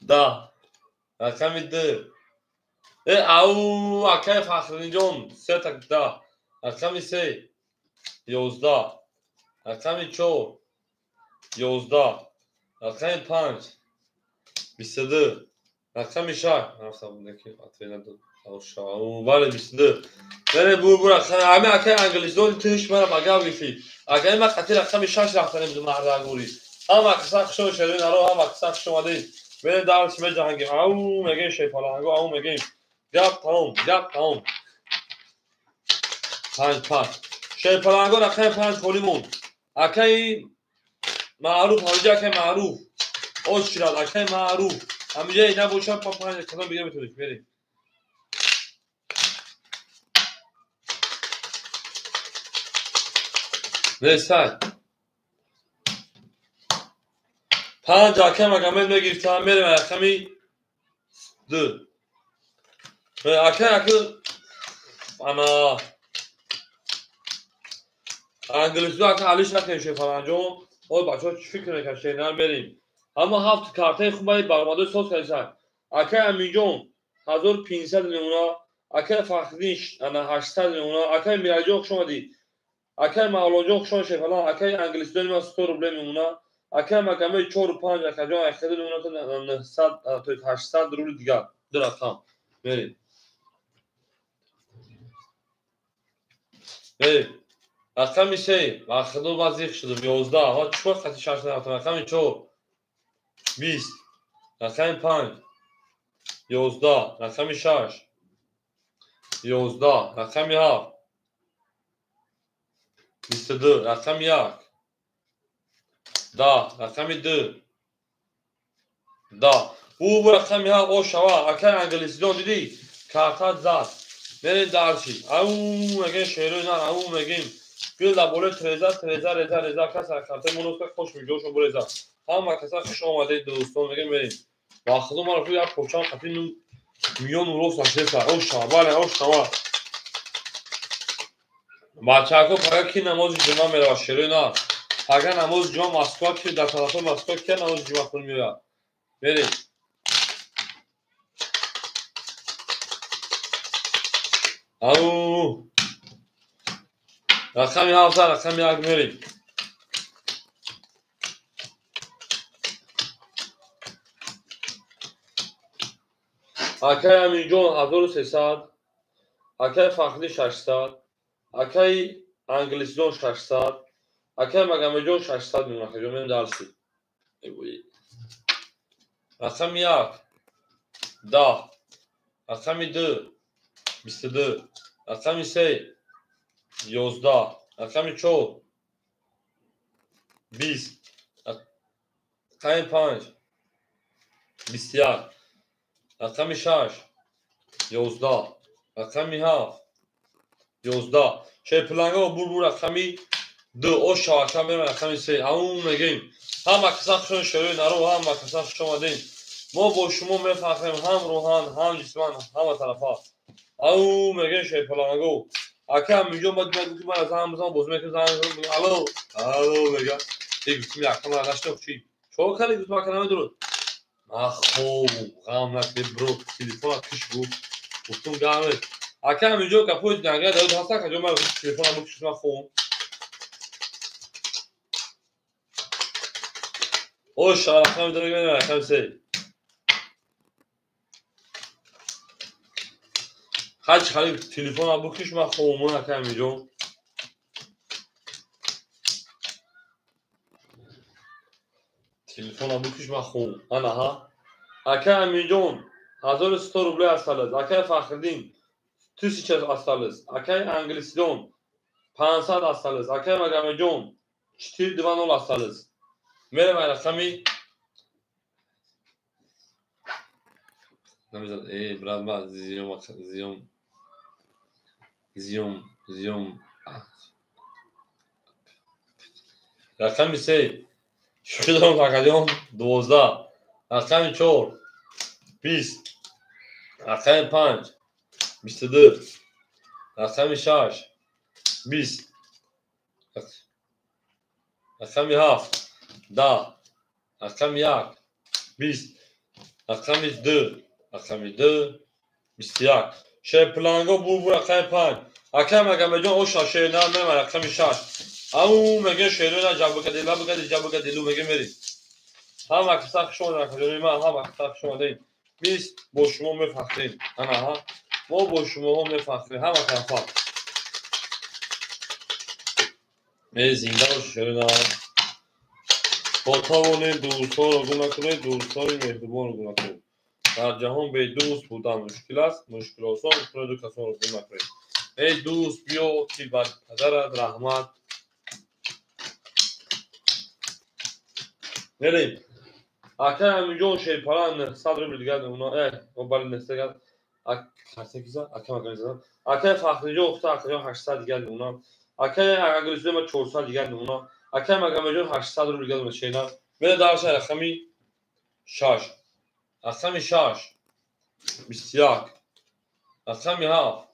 10. Рақами 2. Э, ау, акаи Фахриддинҷон, 3 так 10. Рақами 3, 11. Рақами 4, 11. Рақами 5, 22. Рақами 6. Бале, 22. Мерем бур бур ҳамин акаи Англисдон туш мара ба гап гирифтӣ. Акаи ман қати рақами 6 рафтанем мардагурӣ. Ҳама қисса хуш омадед, наро ҳама қисса хуш омадед. Мерем дальше меҷангем. Ау мегем шерпаланго, ау мегем. Гап тамом, гап тамом. 5 5. Шерпаланго рақами 5 холӣ монд. Акаи Маъруф, ҳамиҷа акаи Маъруф. Оз ширад, акаи Маъруф. Ҳамиҷа набошад, па 5 кадом бига метавонед, мерем. Несай. 5 акаи Магомед мегирифтам, мерем рақами 2. Акаи ака ана англису ака алиш накунем шерпаланҷон. Ой бачаҳо чӣ фикр мекунанд, шернар мерем. Ҳама ҳафт картаи хуб баромадои соз кардисанд. Акаи Аминҷон 1500 намуна, акаи Фахриддин ана 800 намуна, акаи Мираҷон хуш омадӣ. Акаи Мавлонҷон хуш омадӣ шерпалан, акаи Англисдони ман 100 рубле мемона, акаи Магомед 4 5 акаҷон айхеди мемона 900 то 800 рубли дигар. Ду рақам. Мерем. Мерем. Рақами 3, вақто ман зиқ шудам 11. Ҳа чӣ вақт қати 6 нарафтам? Рақами 4 20. Рақами 5 11. Рақами 6 11. Рақами 7 22. Рақами 1 10, рақами 2, 10. Бу рақами 7 о шава. Акай англисидон дидӣ? Картат зад. Мерем дарчи. Ау мегем шерои нар, ау мегем. Гул дар болои треза, треза, реза, реза, каса карта монос хош миҷошон буреза. Ҳама каса хуш омадед дӯстон, мегем мерем. Ва худо маро як почам қати миён рост нашеса. О шава, бале, о шава. Бачаҳако пага ки намози ҷумъа меравад шерои нар? Пага намози ҷумъа Москва ки дар тарафҳои Москва ки намози ҷумъа хун меояд? Мерем. Ау! Рақами 7, рақами 1 мерем. Акай Аминҷон 1300, акай Фахрӣ 600, акай Англисидон 600, акай Магомедҷон 600 мемонад. Акаҷон мерем дарси. Рақами 1, 10, рақами 2, 22, рақами 3, 11, рақами 4, 20, рақами 5, 21, рақами 6, 11, рақами 7, 11. Шерпиланго бур рақами 2, о шавака мерем рақами 3. Ау мегем. Ҳама каса хушон шерои наро, ҳама каса хуш омадем. Мо бо шумо мефахрем ҳам рӯҳан, ҳам ҷисман, ҳама тарафа. Ау мегем шерпиланго. Ака Аминҷон баъд мегӯ ки ман аз ҳам бизан боз мекунам, занг мезанам. Алло, алло мега. Э гуфтим якам нашнохт чӣ? Чо кардӣ? Гуфтам ака намедонад. Ман хобум, ғам накунед бро, телефона киш гуфт. Гуфтум гам нест. Ака Аминҷон гапҳои ганга дарод ҳаст, акаҷон ман телефона бикиш, ман хобум. Ош, рақами 2 мегӯям, рақами 3. Ҳач хали телефона бикиш, ман хобум, ака Аминҷон. Телефона бикиш, ман хобум. Ана ҳа. Ака Аминҷон 1100 рублей осталось. Акай Фахриддин 1000 осталось. Акай Англисидон 500 осталось. Акай Магомедҷон 420 осталось. Мерем ай рақами намезад. Э, брат, ма зиём, зиём, зиём, зиём. Рақами 3. Шӯхӣ дорам акаҷон, 12. Рақами 4, 20. Рақами 5, 22. Рақами 6, 20. Рақами 7, 10. Рақами 1, 20. Рақами 2, рақами 2, 21. Шерпиланго бу рақами 5. Акай Магомедҷон оша шерна мерем рақами 6. Ау мегем шерона ҷабукадила букади ҷабукадилу мегем мерем. Ҳама каса хуш омадед акаҷони ман, ҳама каса хуш омадед. Бист бо шумо мефахрем. Ана ҳа. Мо бо шумоҳо мефахрем ҳама тарафа. Э зинда бош шерона. Бо тавонед дӯстонро гум накунед, дӯстони меҳрубонро гум накунед. Дар ҷаҳон бедӯст будан мушкил аст, мушкил осон кунед касонро гум накунед. Эй дӯст, биё ки бар падарат раҳмат. Мерем. Акай Аминҷон шерпалан 900 рубл дигар уна, бале 900 дигар. Ака Магомедҷон. Акай Фахриҷон ухта акаҷон 800 дигар уна. Акай Англисидон 400 дигар уна. Акай Магомедҷон 800 рубл дигар уна шерна. Мере дарша рақами 6. Рақами 6, 21. Рақами 7,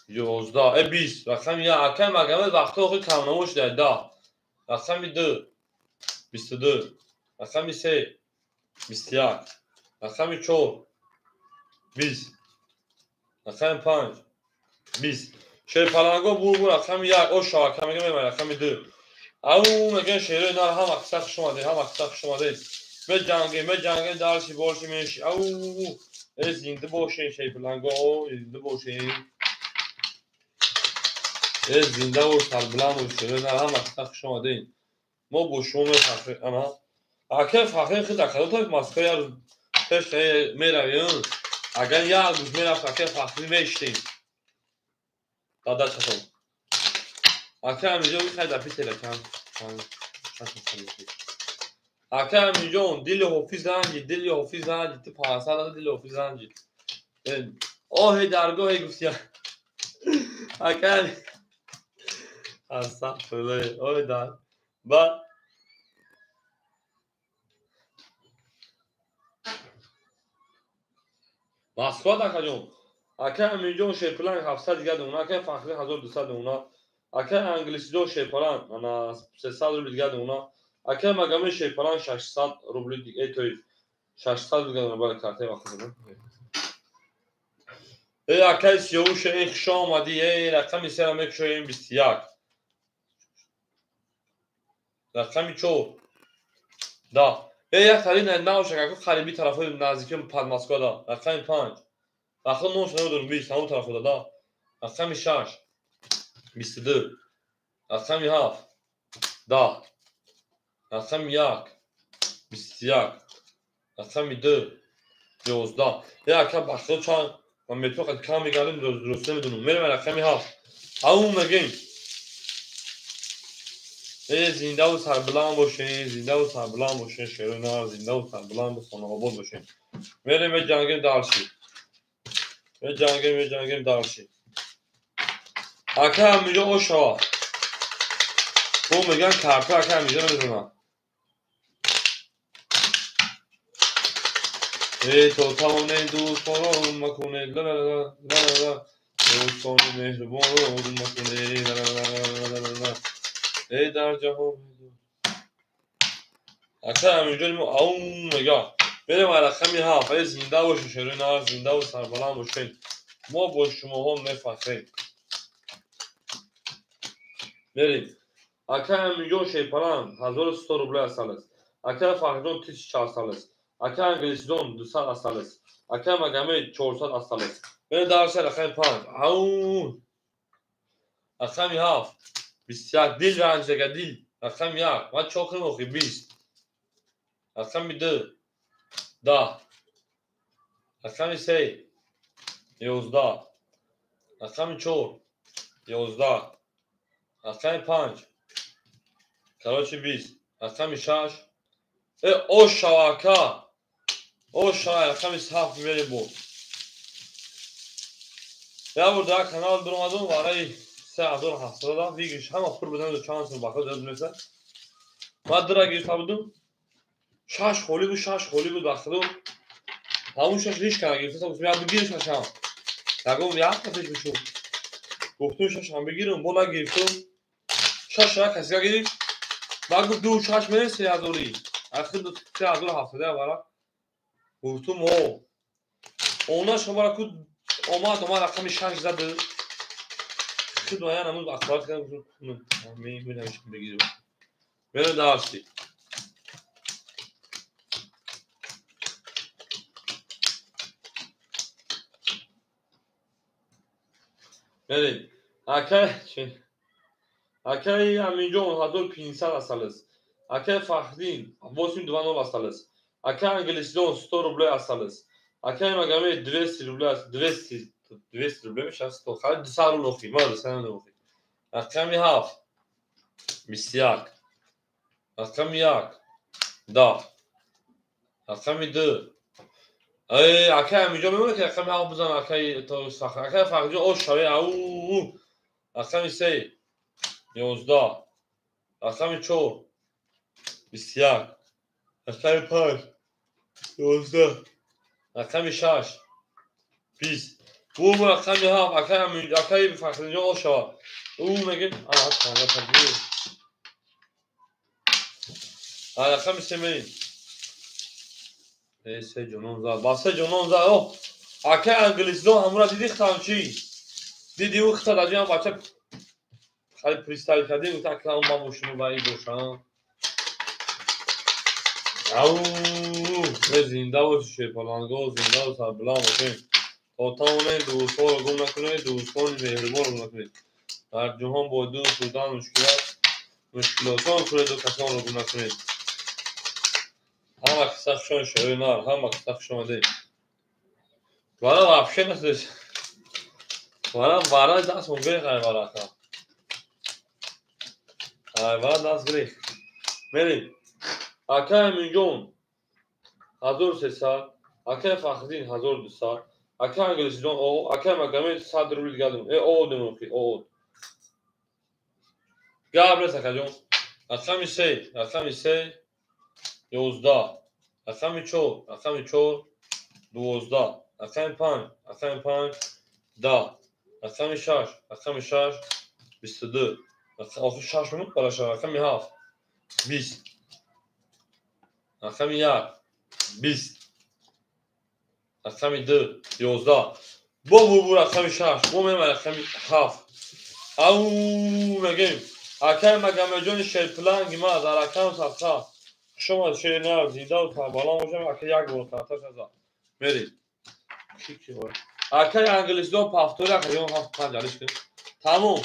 11, 20. Рақами 1. Акай Магомед вақти охир камнамо шуда 10. Рақами 2, 22. Рақами 3, 21. Рақами 4, 20. Рақами 5, 20. Шерпаланго бур рақами 1. О шавака мегем рақами 2. Ау мегем шерои нар ҳама каса хуш омадед, ҳама каса хуш омадед. Меҷангем, меҷангем, дарси боши меши. Ау, э зинда бошен шерпаланго, зинда бошен. Э зинда бош, сарбуланд бош, шерои нар ҳама каса хуш омадед. Мо бо шумо мефахрем. Ана. Акай Фахрӣ хид акадо Москва як рӯз пеш меравем. Агар як рӯз мерафт акай Фахрӣ мешитем. Дадачатон. Акай Аминҷон мехоҳед дар Питер чанд чанд чанд. Акай Аминҷон, дили ҳофиз ранҷид, дили ҳофиз ранҷид, ту 500 дили ҳофиз ранҷид. Оҳи даргоҳе гуфтия. Акай астағфируллоҳ, оҳи дар. Баъд Москва акаҷон. Акай Аминҷон шерпаланг 700 дига дона, акай Фахри 1200 дона, акай Англисидо шерпаланг ана 300 рубли дига дона, акай Магомед шерпаланг 600 рубли дига, то есть 600 дига дона, бале картаи вақт дона. Эй акай Сиёвуш, эй хуш омадӣ, эй рақами сера мекушоем 21. Рақами 4. Да. Эй як тари наошак, аку қариби тарафҳои наздики Подмосква да. Рақами 5. Рақам номаш намедонам, 20 ҳамон тарафҳода да. Рақами 6. 22. Рақами 7. 10. Рақами 1. 21. Рақами 2. 11. Эй ака бахто чанд ман метро қад кам мегардем, дуруст намедонам. Мерем рақами 7. Ҳамун мегем. Эй зиндаву сарбуланд бошен, зиндаву сарбуланд бошен, шерои нар, зиндаву сарбуланду хонаобод бошен. Мерем меҷангем дарши. Меҷангем, меҷангем дарши. Ака ҳаминҷо ошава. Бо меган карта ака ҳаминҷо намедонам. Эй то тавонед дӯстонро гум макунед, ла ла ла ла ла, дӯстони меҳрубонро гум макунед, ла ла ла ла ла ла. Эй дар ҷаҳон. Ака ҳаминҷо мо аум мега. Мерем рақами 7. Эй зинда бошед, шерои нар, зиндаву сарбаланд бошед. Мо бо шумоҳо мефахрем. Мерем. Ака ҳаминҷо шерпаланг 1100 рубли асаласт. Ака Фахриҷон 1000 асаласт. Ака Англисидон 200 асаласт. Ака Магомед 400 асаласт. Мерем дарша рақами 5. Аум. Рақами 7. 21. Дил ранҷдага дил. Рақами 1. Ман чо кунам охи 20. Рақами 2. 10. Рақами 3. 11. Рақами 4. 11. Рақами 5. Короче 20. Рақами 6. Ошава ака. Ошава рақами 7 мерем бо. Я бор дар канал дуромадум барои 3700 дам вигиш ҳама пур будан чанд сум бахо дод меса. Ман дира гирифта будум. 6 холӣ буд, 6 холӣ буд бахто. Ҳамун 6 ҳеч кана гирифта, гуфтам я бигир шашам. Ягон як пеш бишуд. Гуфтум шашам бигирам, бо нагирифтум. 6 як касига гирифт. Баъд гуфт 2 6 мерем 3000. Ахир 3700 бара. Гуфтум о. Она шумара ку омад, омад рақами 6 зад. Худ ман ҳамун ахборат кардам, гуфтум мемирам бигирам. Мерем дарси. Мерем. Акай Аминҷон 1500 асаласт. Акай Фахриддин 820 асаласт. Акай Англисидон 100 рубли асаласт. Акай Магомед 200 рубли 200 рубли мешавад 100. Хали 200 рубл охи. Ма 200 рубл охи. Рақами 7. 21. Рақами 1. 10. Рақами 2. Эй, акай Аминҷон мемонад ки рақами 7 бизан, акай то сахр. Акай Фахриҷон ош шаве, ау. Рақами 3. 11. Рақами 4. 21. Рақами 5. 11. Рақами 6. 20. Бу рақами 7. Акай Амин, акай Фахриҷон ош шава. Ӯ мегӯяд, ана танга тагӣ. Рақами 3 мерем. Эй, се ҷонон зад. Ба се ҷонон зад. О, акай Англисидон ҳамура дидӣ хитам чӣ? Диди ӯ хита дар ҷоям бача хали представить кардем, гуфт ака ман бо шумо ба ин бошам. Ау, зинда бошед шерпаланго, зинда ва сарбуланд бошед. То тавонед дӯстонро гум накунед, дӯстони меҳрубонро гум накунед. Дар ҷаҳон бо дӯст будан мушкил аст, мушкилотон кунеду касонро гум накунед. Ҳама киса хуш омадед, шерои нар, ҳама киса хуш омадед. Вара вообще насдеш. Вара вара даст мон гирифт ай варака. Ай вара даст гирифт. Мерем. Акай Аминҷон 1300, акай Фахриддин 1200, акай Англисидон о, акай Магомед 100 рубл дигар дем. О дем охи, о. Гап нест акаҷон. Рақами 3, рақами 3 11, рақами 4, рақами 4 12, рақами 5, рақами 5 10, рақами 6, рақами 6 22, охи 6 минут бараша, рақами 7 20, рақами 1 20, рақами 2 11. Бо бурбур рақами 6, бо мема рақами 7. Ау мегем. Акай Магомеджони шерпланги ма дар рақам 7. Хуш омад шернар, зинда ва баланд бошам. Акай як бор карташ назад. Мерем. Акай англисдон повтори акай 7 5 алиш кун. Тамом.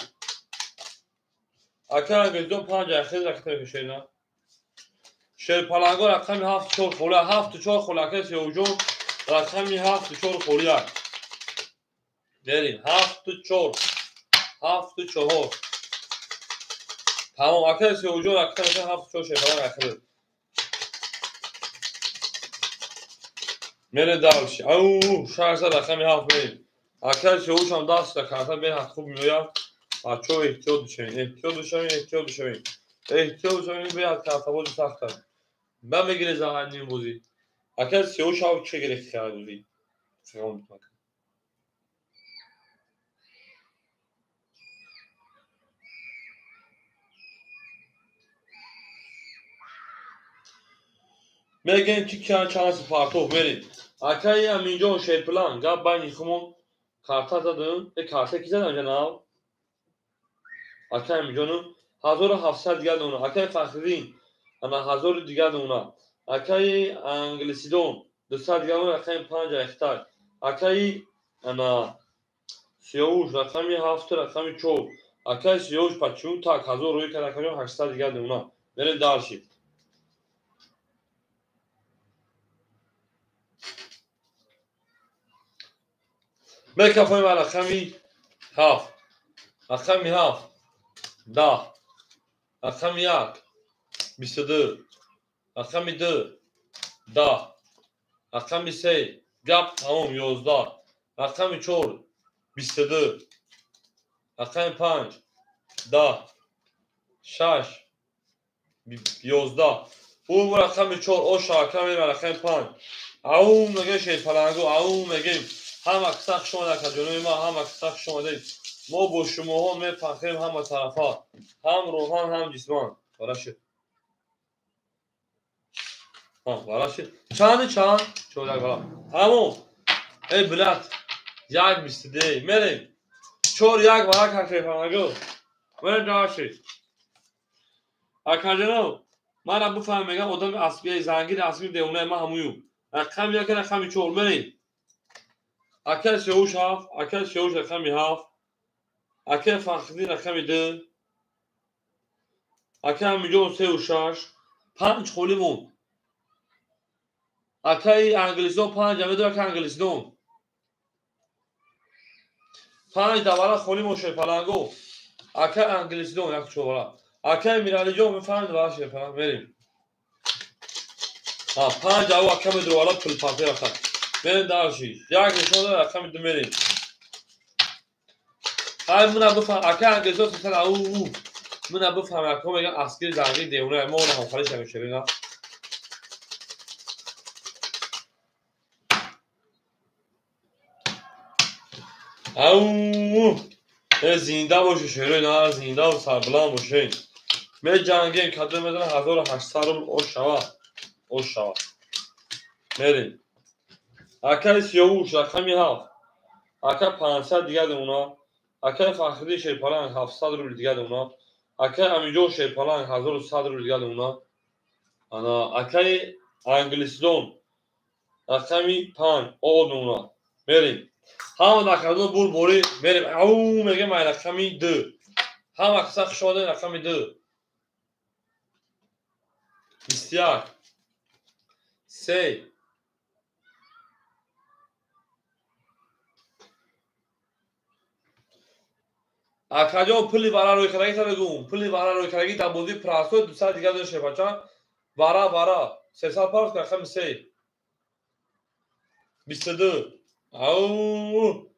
Акай англисдон 5 ахир рақами шернар. Шерпаланго рақами 7 4 хола 7 4 хола акай Сеуҷон рақами 7 4 хола. Мерем 7 4 7 4. Тамом акай Сеуҷон рақами 7 4 шерпаланг ахир. Мере дальше. Ау, 6 рақами 7 мерем. Акай Сеуҷон даст карта беҳад хуб меояд. Бачаҳо эҳтиёт бишавед, эҳтиёт бишавед, эҳтиёт бишавед. Эҳтиёт бишавед, беҳад картабози сахт аст. Ман мегирезам ҳамин бозӣ. Акай Сеуҷ ҳав чӣ гирехт кард бозӣ? Мегӯем ки чанд партов мерем. Акай Аминҷон шерплан гап байни хумон карта задам. Карта ки задам ҷаноб? Акай Аминҷону 1700 дигар дона. Акай Фахриддин ана 1000 дигар дона. Акай Англисидон 200 дигар дона, рақами 5 ахтар. Акай ана Сиёвуш рақами 7 рақами 4. Акай Сиёвуш почему так 1000 рӯй кард акаҷон 800 дигар дона. Мерем дальше. Мекафоем рақами 7, рақами 7 10, рақами 1 22, рақами 2 10, рақами 3 гап тамом 11, рақами 4 22, рақами 5 10, 6 11. У рақами 4 оша ака мерем рақами 5. Ау мегем шерпалангу, ау мегем. Ҳама киса хуш омадед акаҷонои ма, ҳама киса хуш омадед. Мо бо шумоҳо мепахем ҳама тарафа, ҳам рӯҳан ҳам ҷисман. Барашид. Барашид. Чанди чанд? 4 1 бара. Тамом. Эй билат. 1 22. Мерем. 4 1 бара кашефамагу. Мерем дашид. Акаҷоно, мана бифаҳм мегам одами асби зангир асби девонаи ма ҳамую. Рақами 1 рақами 4 мерем. Акай Сеуш 7, акай Сеуш рақами 7, акай Фахриддин рақами 2, акай Аминҷон 3 6, 5 холӣ монд. Акай Англисдон 5 амедо акай Англисдон. 5 давара холӣ монд шерпаланго. Акай Англисдон 1 4 вара. Акай Миралиҷон 5 давара шерпаланг мерем. 5 ав ака медро вара пул партия рафт. Мерем дальше. Як нишон дод рақами 2 мерем. Ай мана бифаҳм акай Англисдон 300 ау. Мана бифаҳм ака меган аскири зангир девона мо она ҳамхали шавем шерина. Ау! Зинда бошед шерои на, зинда ва сарбаланд бошед. Меҷангем кадом медонам 1800 рубл ош шава. Ош шава. Мерем. Акай Сиёвуш рақами 7. Акай 500 дигар дона. Акай Фахриддин шерпаланг 700 рубл дигар дона. Акай Аминҷон шерпаланг 1100 рубл дигар дона. Ана акай Англисдон рақами 5 о дона. Мерем. Ҳама рақамҳо бурборӣ мерем. Ау мегем ай рақами 2. Ҳама киса хуш омадед рақами 2. 21 3 Акаҷон пули бара рӯйкардагита бигӯм. Пули бара рӯйкардагӣ дар бозии Прастой 200 дигар дошт шепача. Вара, вара. 300 парс, рақами 3. 22. Ау.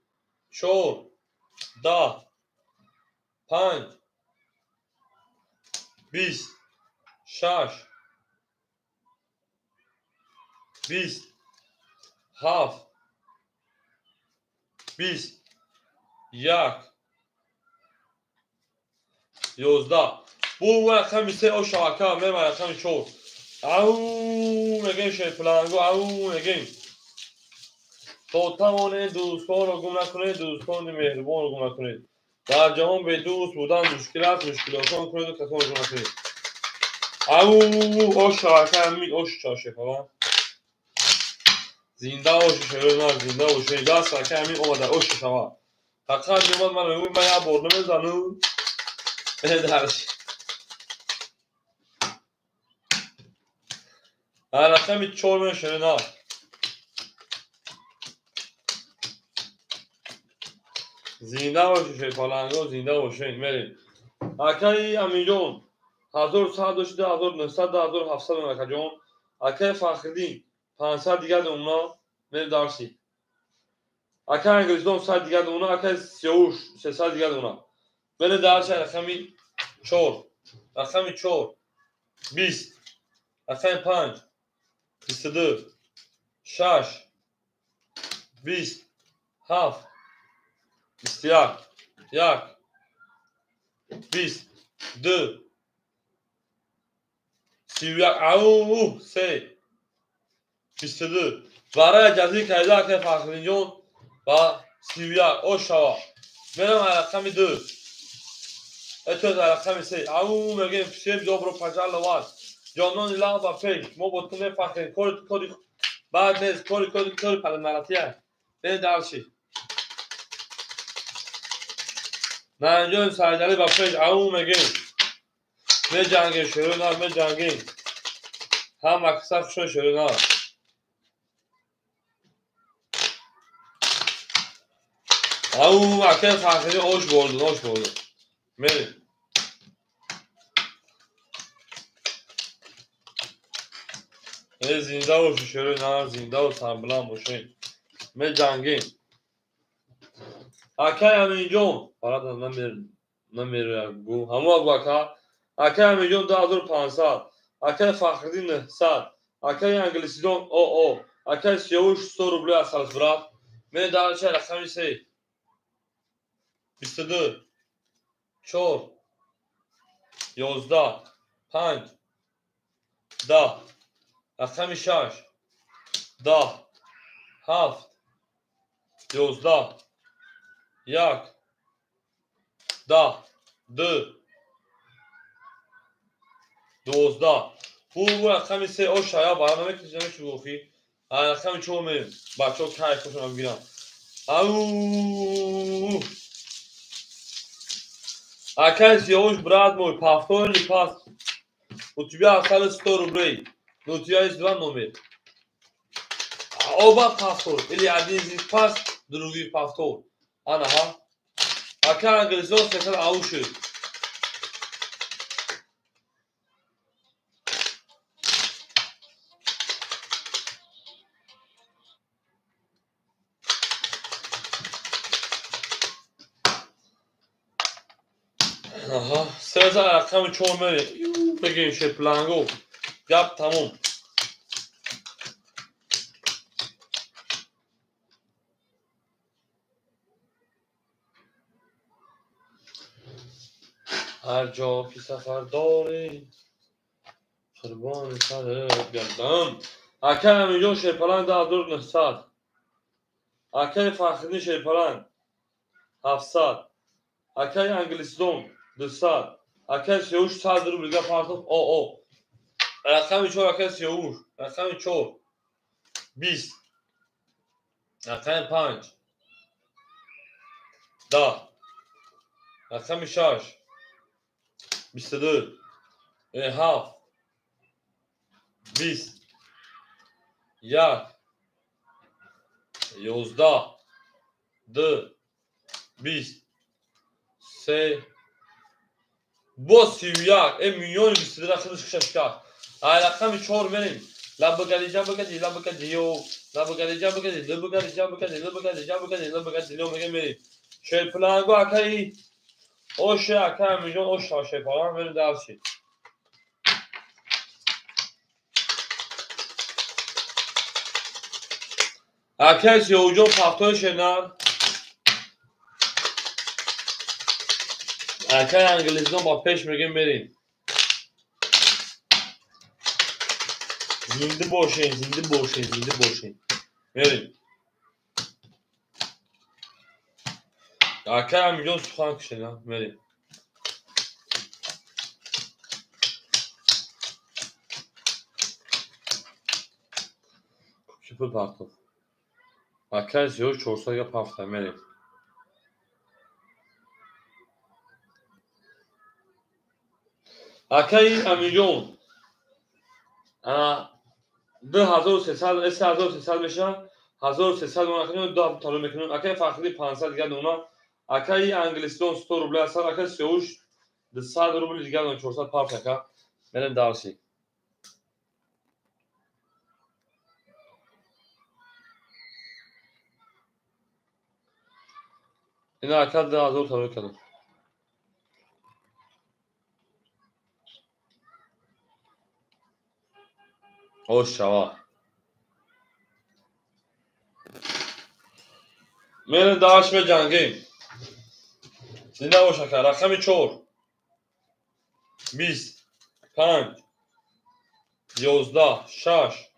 4. 10. 5. 20. 6. 20. 7. 20. 1. 11. Бу рақами 3 оша ака, мема рақами 4. Ау, мегем шерпланго, ау, мегем. То тавонед дӯстонро гум накунед, дӯстони меҳрубонро гум накунед. Дар ҷаҳон бедӯст будан мушкил аст, мушкилотон кунеду касонро гум накунед. Ау, оша ака, ами ош чошефава. Зинда боши, шерона, зинда боши. Даст ака, ами омада ош шава. Фақат меомад ман мегӯям, ман як бор намезанам. Дарш. Рақами 4 мен шерона. Зинда боши, шерпаланго, зинда бошед. Мерем. Акаи Аминҷон, 1100 дошта, 1900, 1700 акаҷон. Акаи Фахриддин, 500 дигар домуна, мерем дарси. Акаи Англистон 100 дигар домуна, акаи Сиёвуш 300 дигар домуна. Мерем дарси рақами 4. Рақами 4. 20. Рақами 5. 22. 6. 20. 7. 21. 1. 20. 2. 31. Ау, 3. 22. Барои ҷазир карда акаи Фахриддинҷон ва 31. Ош шава. Мерам рақами 2. Это рақами 3. Ау, мегем всем добро пожаловать. Ҷонони лағ ба пеш. Мо бо ту мефахрем. Кори кори баъд нест. Кори кори кори падарнаратия. Бе дарши. Наинҷон Сайдалӣ ба пеш. Ау, мегем. Меҷангем шерона, меҷангем. Ҳама киса хушон шерона. Ау, акаи Фахриддин ош бурдун, ош бурдун. Мерем. Э, зинда боши, шерона, зинда ва сарбаланд бошед. Меҷангем. Акаи Аминҷон, фарад намерояд гу. Ҳамон гу ака. Акаи Аминҷон 2500, акаи Фахриддин 900, акаи Англисидон ОО, акаи Сиёвуш 100 рубли асалс брат. Мен дарча рақами 3. 22. 4. 11. 5. 10. Рақами 6. 10. 7. 11. 1. 10. 2. 12. Бу рақами 3 оша я бара намекунӣ намеши гӯхӣ. Рақами 4 мерем. Бачаҳо кайфашонро бигиранд. Ау! Акай Сиёвуш, брат мой, повтор или пас? У тебя осталось 100 рублей, но у тебя есть два номера. Оба повтор. Или один из них пас, другой повтор. Ана, ха? Акай Англисон сесад ауши. Аҳа, сезар рақами 4 мерем. Бигем шерпланго. Гап тамом. Ҳар ҷо ки сафар дорӣ, қурбони сарат гардам. Акаи Аминҷон шерпаланг 2900. Акаи Фахриддин шерпаланг 700. Акаи Англисдон 200. Акаи Сиёвуш 100 рубл дига партоф ОО. Рақами 4 акаи Сиёвуш. Рақами 4. 20. Рақами 5. 10. Рақами 6. 22. 7. 20. 1. 11. 2. 20. 3. Бо 31. Э, миллиони 22 худаш хушаш кард. Ай рақами 4 мерем. Лабгади ҷабгади лабгади ё лабгади ҷабгади лабгади ҷабгади лабгади ҷабгади лабгади ё мегем мерем. Шерпланго акаи оше ака Аминҷон оша шерпаланг мерем дарси. Акаи Сиёвуҷон пахтои шернар. Акаи Англизон ба пеш мегем мерем. Зинда бошен, зинда бошен, зинда бошен. Мерем. Акаи Аминҷон сухан кушена, мерем. Ки пул партов. Акаи Сиёвуш 400 га пафта, мерем. Акаи Аминҷон 2300, 3300 мешавад, 1300 дона кунем, 2 талон мекунем. Акаи Фахриддин 500 дигар дона, акаи Англистон 100 рубл аст, акаи Сиёвуш 200 рубл дигар дона, 400 пафт ака. Мерем дарси. Ина ака 2000 талон кардам. Ош шава. Мерем дарш меҷангем. Зинда бош ака. Рақами 4 20 5 11 6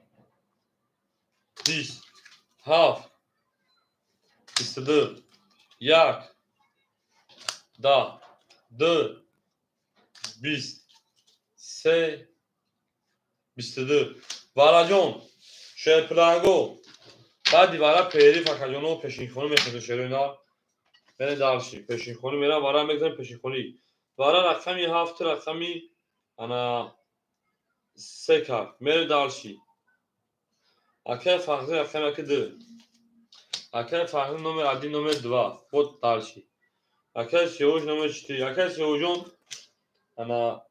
20 7 22 1 10 2 20 3 22. Вараҷон шерпланго баъди вара периф акаҷоно пешинхонӣ мехезад шерои нар. Мерем дарши пешинхонӣ мерам, вара мегзарем пешинхонӣ. Вара рақами 7 рақами ана 3 кард. Мерем дарши. Акаи Фахриддин рақами 2. Акаи Фахриддин номер 1 номер 2. Вот дарши. Акаи Сиёвуш номер 4. Акаи Сиёвуҷон ана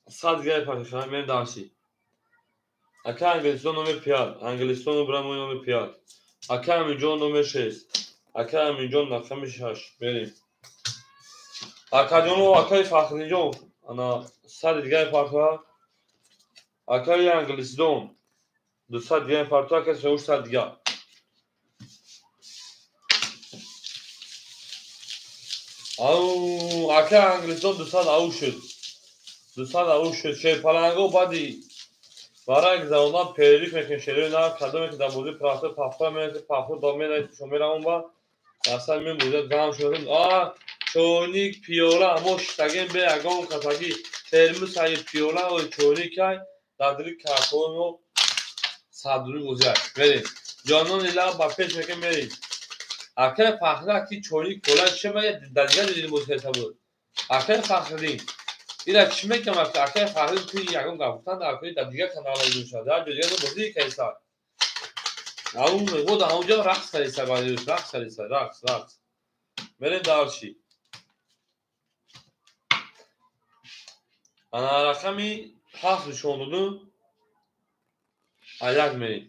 100 дигар пашихона мерем дарши. Ака Англистон номер 5, Англистон брамой номер 5. Ака Аминҷон номер 6. Ака Аминҷон рақами 6. Мерем. Акаҷоно акаи Фахриддинҷон ана 100 дигар партова. Акаи Англистон 200 дигар партова, акаи Сиёвуш 100 дигар. Ау, акаи Англистон 200 ау шуд. 200 ау шуд. Шерпаланго баъди вара гузарондан перериф мекунем шерои нар, кадоме ки дар бозӣ прафта пафта менависед, пафто до менависед, шумо меравон ба асал мен бозият гам шудем. А чойник пиёла мо шитагем бе ягон касаги термусаи пиёла ой чойникай дар дили картҳои мо садури бозият. Мерем. Ҷонони лаб ба пеш мекунем мерем. Акаи Фахриддин аки чойник пиёла чӣ мега дар дигар ҷо бозӣ карда буд. Акаи Фахриддин ира чӣ мекунам акаи Фахриддин ту ягон гап гуфтан дар куни дар дигар каналҳо гӯшад, дар ҷо дигар бозӣ кардиса. Ау мегӯ дар ҳамон ҷо рақс кардиса, баъди рақс кардиса, рақс, рақс. Мерем дарши. Ана рақами 7 нишон додум. Аяк мерем.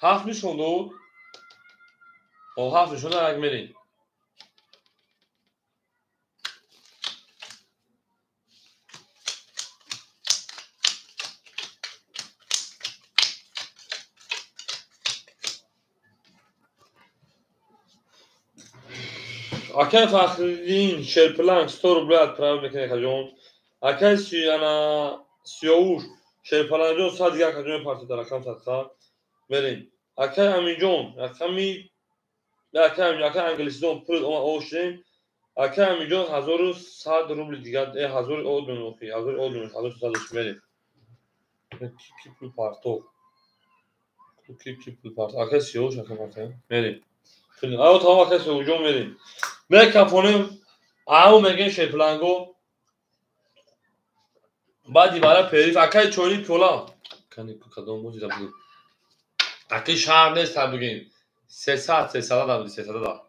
7 нишон дод. О 7 нишон дод, аяк мерем. Акаи Фахриддин шерпланг 100 рубл отправ мекунед акаҷон. Акаи ана Сиёвуш шерплангҷон 100 дигар акаҷон мепартед дар рақам садқа. Мерем. Акаи Аминҷон рақами акаи Англисдон пул омад ошем. Акаи Аминҷон 1100 рубл дигар, 1000 одун охи, 1000 одун, 1100 мерем. Ки пул партов. Ки пул партов. Акаи Сиёвуш ака партов. Мерем. Ао тамом акаи Сиёвуҷон мерем. Мекафонем, ау мегем шерпланго. Баъди вара периф акаи чойник пиёла. Кани кадом бозӣ да буд. Акаи шаҳр нест та бигем. 300, 300 да буд, 300 да.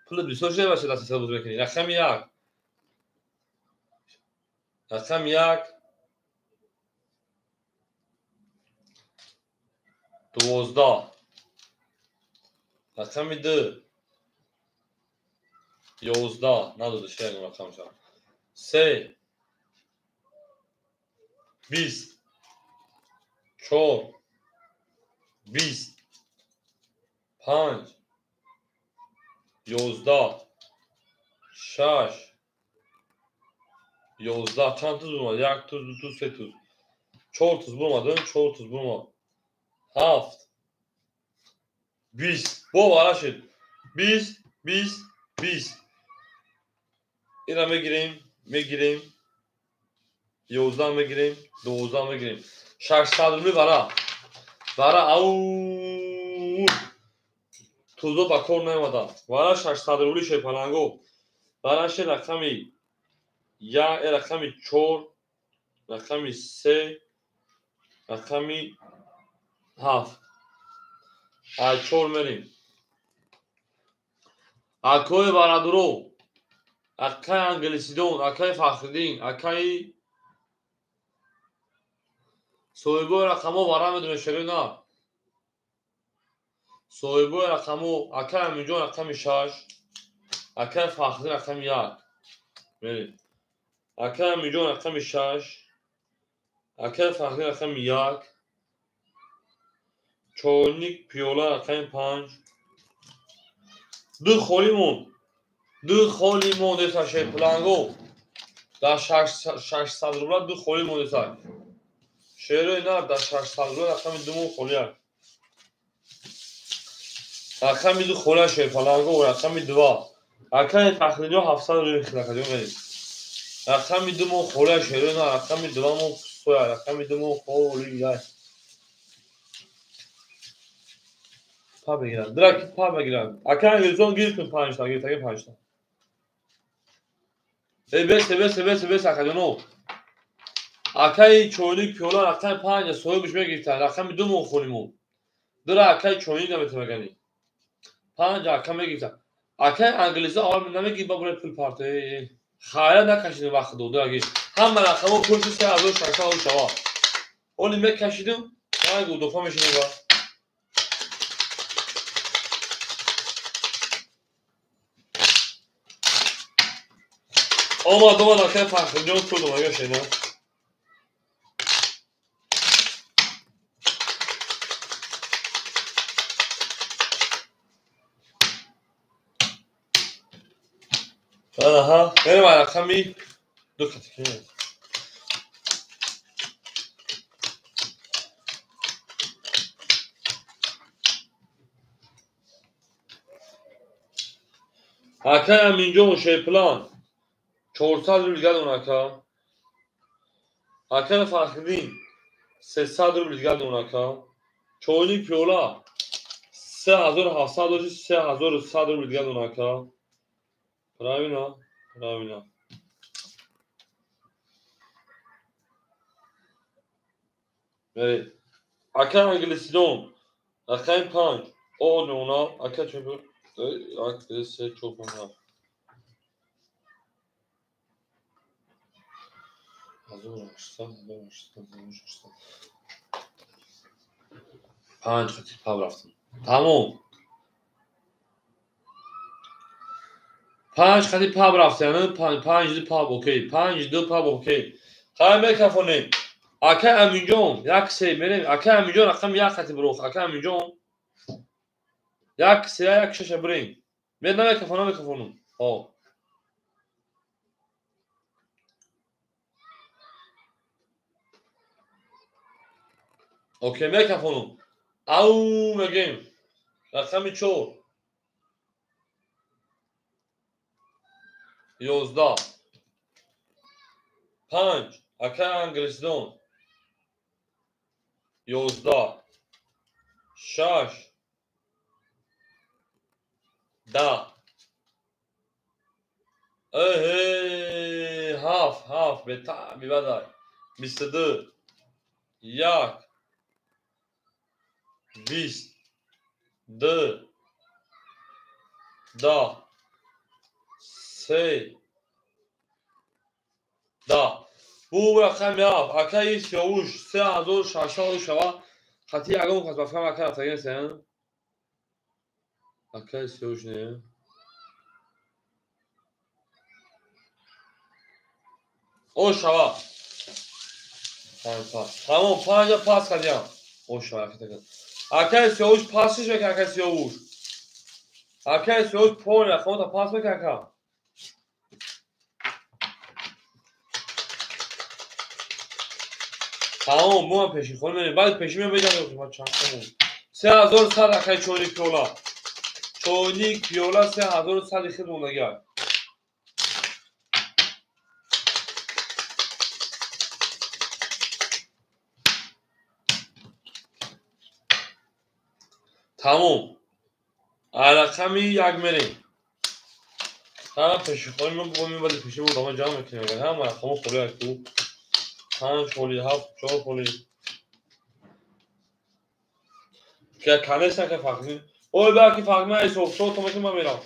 Пул бисёр шуда бошад, 300 бозӣ мекунӣ. Рақами 1. Рақами 1. 12, рақами 2, 11, надода шеягон рақамша, 3, 20, 4, 20, 5, 11, 6, 11. Чанд туз бурмад? 1 туз, 2 туз, 3 туз. 4 туз бурмадим, 4 туз бурмад. 7, 20. Бо вара шид. 20, 20, 20. Ира мегирем, мегирем. 11 мегирем, 12 мегирем. 600 рубли вара. Вара ау. Тузо ба кор наомада. Вара 600 рубли шепаланго. Вара ше рақами 1, рақами 4, рақами 3, рақами 7. Ай 4 мерем. Акои барадуро, акаи англисидон, акаи Фахриддин, акаи соҳибои рақамҳо вара медонед шерои на. Соҳибои рақамҳо акаи Аминҷон рақами 6, акаи Фахриддин рақами 1. Мерем. Акаи Аминҷон рақами 6, акаи Фахриддин рақами 1, чойник пиёла рақами 5. 2 холӣ монд. 2 холӣ мондеса шерпланго. Дар 600 рубла 2 холӣ мондеса. Шерои нар дар 600 рубла рақами 2 мон холия. Рақами 2 холия шерпланго, рақами 2. Акаи Фахриддин 700 рубли хилакадиён мерем. Рақами 2 мон холия шерои нар, рақами 2 мон пустоя, рақами 2 мон холия. Па бигирам. Драки па бигирам. Акаи Англизон гир кун 5 та, гиртаги 5 та. Эй бес, бес, бес, бес акадино. Акаи чойник пиёла рақами 5 соҳибаш мегирифтан, рақами 2 мон холӣ мон. Дра акаи чойник наметавагани. 5 ака мегирифтан. Акаи англизон аввал намегирифт, ба барои пул парта. Хайра накашидим вақт дод, драги. Ҳама рақамҳо пулши 3600 шава. Оли мекашидим, ранг удофа мешидим ба. Омад, омад, акаи Фахриддин пул дод, шена. Аҳа, мерем рақами 2 хати. Акаи Аминҷон шерплан 400 рубл гадон ака. Акаи Фахриддин 300 рубл гадон ака. Чойник пиёла 3700 дошт, 3100 рубл гадон ака. Правильно, правильно. Акаи англисидон рақами 5, о меона, ака чой 1, 2, 3, 4, 5, 7. 1800, 1800, 1800. 5 хати пав рафтам. Тамом. 5 хати пав рафтам, 5 5 пав окей, 5 2 пав окей. Хай мекафонем. Акаи Аминҷон, 1 3 мерем. Акаи Аминҷон рақами 1 хати бурух. Акаи Аминҷон 1 3 1 6 бурем. Мен намекафонам, мекафонам. Ҳо. Окей, мекафонам. Ау мегем. Рақами 4. 11. 5. Акаи англисдон. 11. 6. 10. Эҳе, 7, 7, бета, бибадай. 22. 1. 20. 2. 10. 3. 10. Бу рақами 7. Акаи Сиёвуш 3600 шава. Хати ягон кас ба фикрам ака рафтагӣ нестаян? Акаи Сиёвуш не? О шава. Панҷ пас. Тамом, панҷа пас кардиям. О шава, акаи Сиёвуш пасиш мекунад, акаи Сиёвуш. Акаи Сиёвуш пони рақамота пас мекунад, ака. Тамом, мо пеши хона мерем. Баъд пеши меом беҷам, ман чанд сомон. 3100 акаи чойник пиёла. Чойник пиёла 3100 хел мондагиак. Тамом. Рақами як мерем. Ҳама пеши хона мо бо баъди пеши мо дома ҷамъ мекунем. Ҳама рақамо холӣ ак ду. 5 холӣ, 7, 4 холӣ. Конечно, ка фахриддин. Ой, ба ки фахриддин ҳисоб шо то мекунам ман мерам.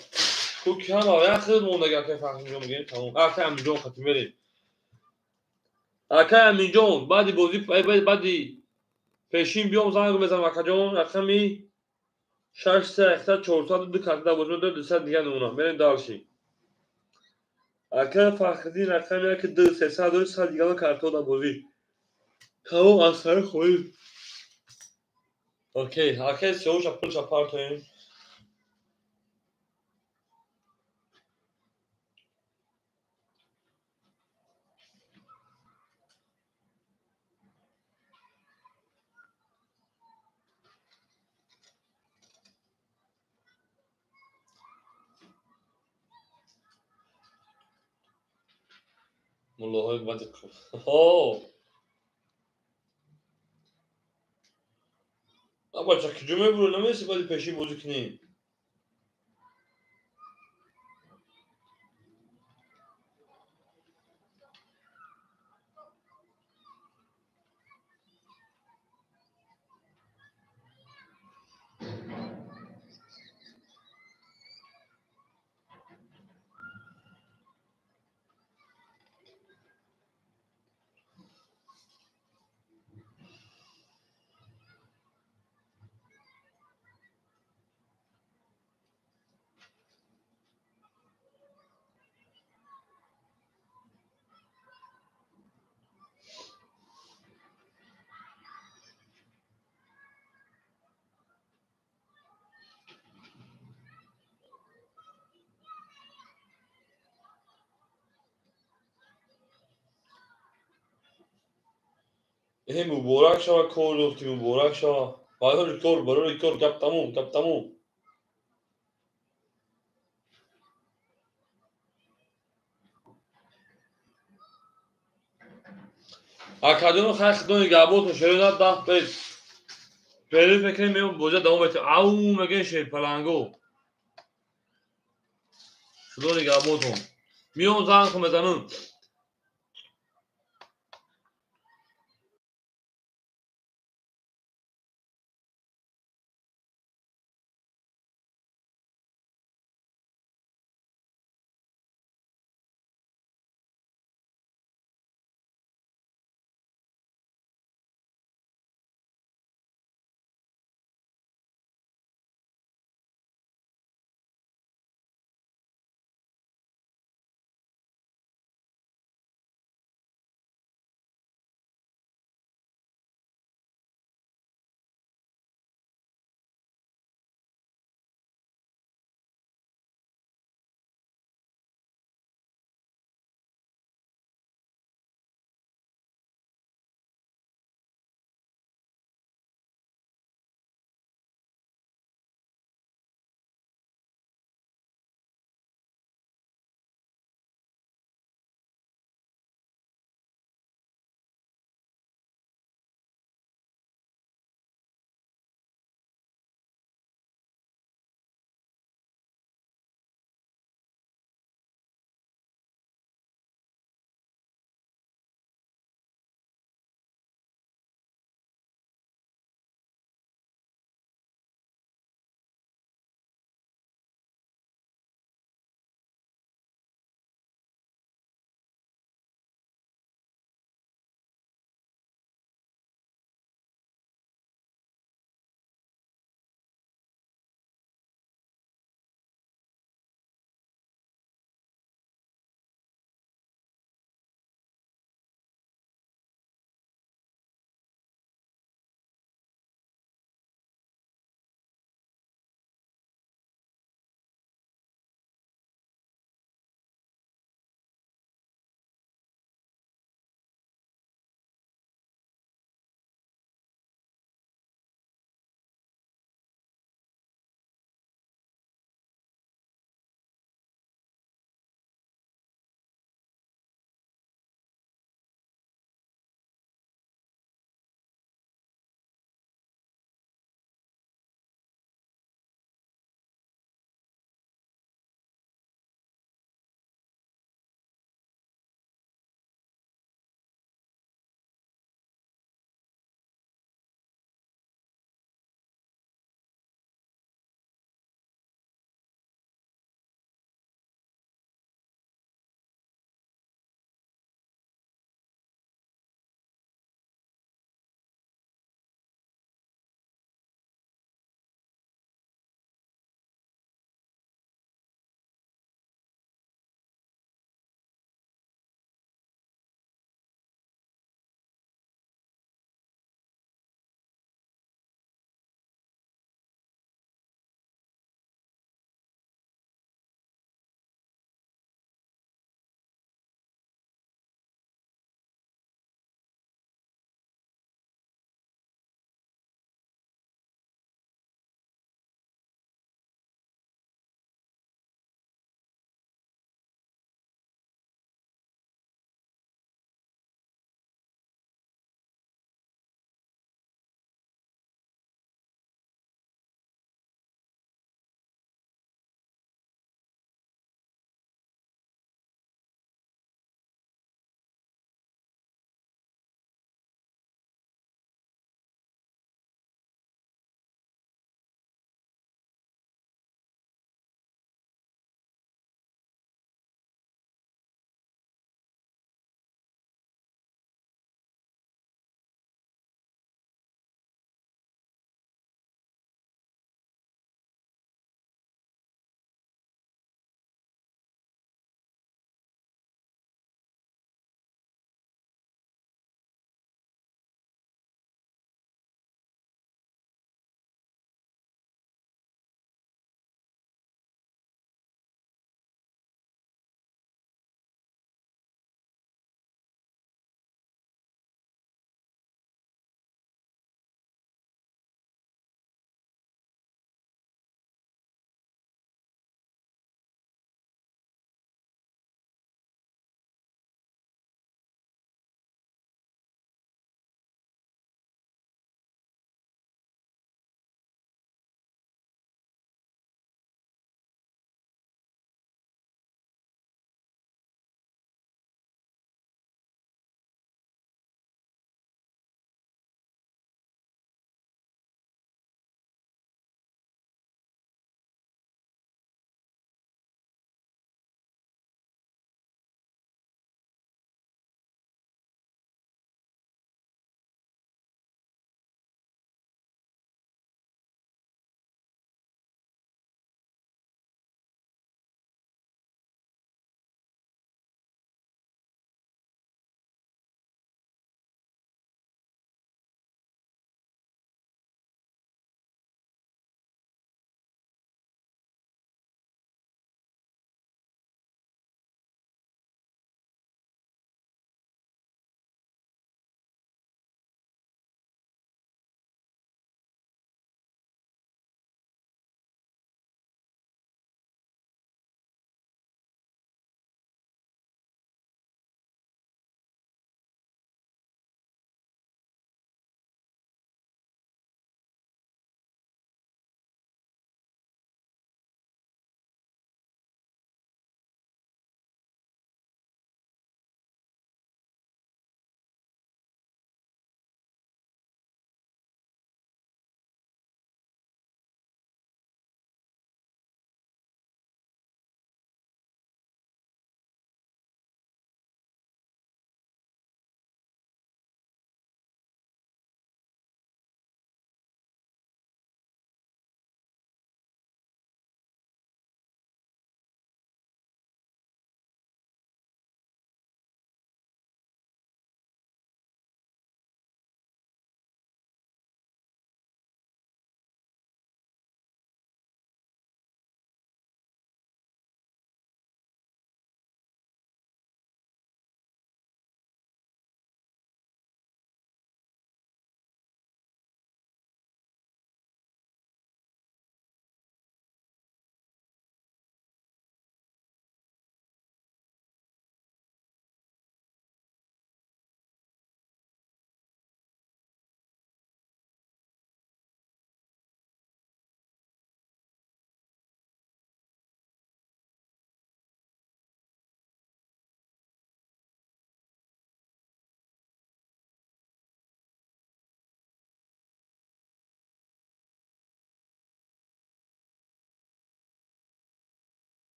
Ку ки ҳама як хел мондаги акай Фахриддинҷон мегӯем, тамом. Акай Аминҷон хати мерем. Акай Аминҷон, баъди бозӣ, баъди пешин биём занг мезанам акаҷон, рақами 6 3 402 карта бозӣ медорад, 200 дигар намуна. Мерем дальше. Акай Фахриддин рақами 1 2 300 100 дигар картҳо дар бозӣ. Тамом, аз сари холӣ. Окей, акай Сиёвуша пулша партоем. Муллоҳои бади ҳо. Бача, куҷо мебурӣ? Намеси баъди пешин бозӣ кунӣ? Э, муборак шава, кор ёфтӣ, муборак шава. Барори кор, барори кор, гап тамом, гап тамом. Акаҷоно, хай худо нигаҳботон, шерои на даҳ бед. Перерыв мекунем, меом бозия давом метем. Ау, мегӯем шерпаланго. Худо нигаҳботон. Меом занг мезанам.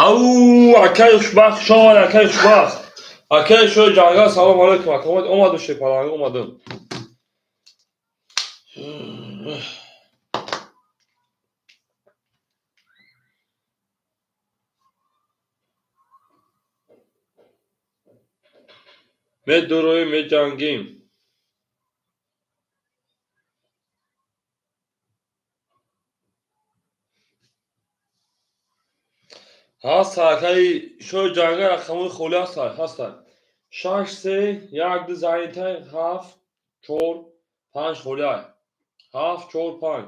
Ау, акай хушбахт, хуш омад, акай хушбахт. Акай шои ҷангал, салом алейкум. Ака омаду шепаланг омадам. Медуроем, меҷангем. Ҳаст акаи шои ҷангал, рақамҳои холӣ ҳастанд, ҳастанд. 6 3 1 2 занитаи 7 4 5 холӣ. 7 4 5.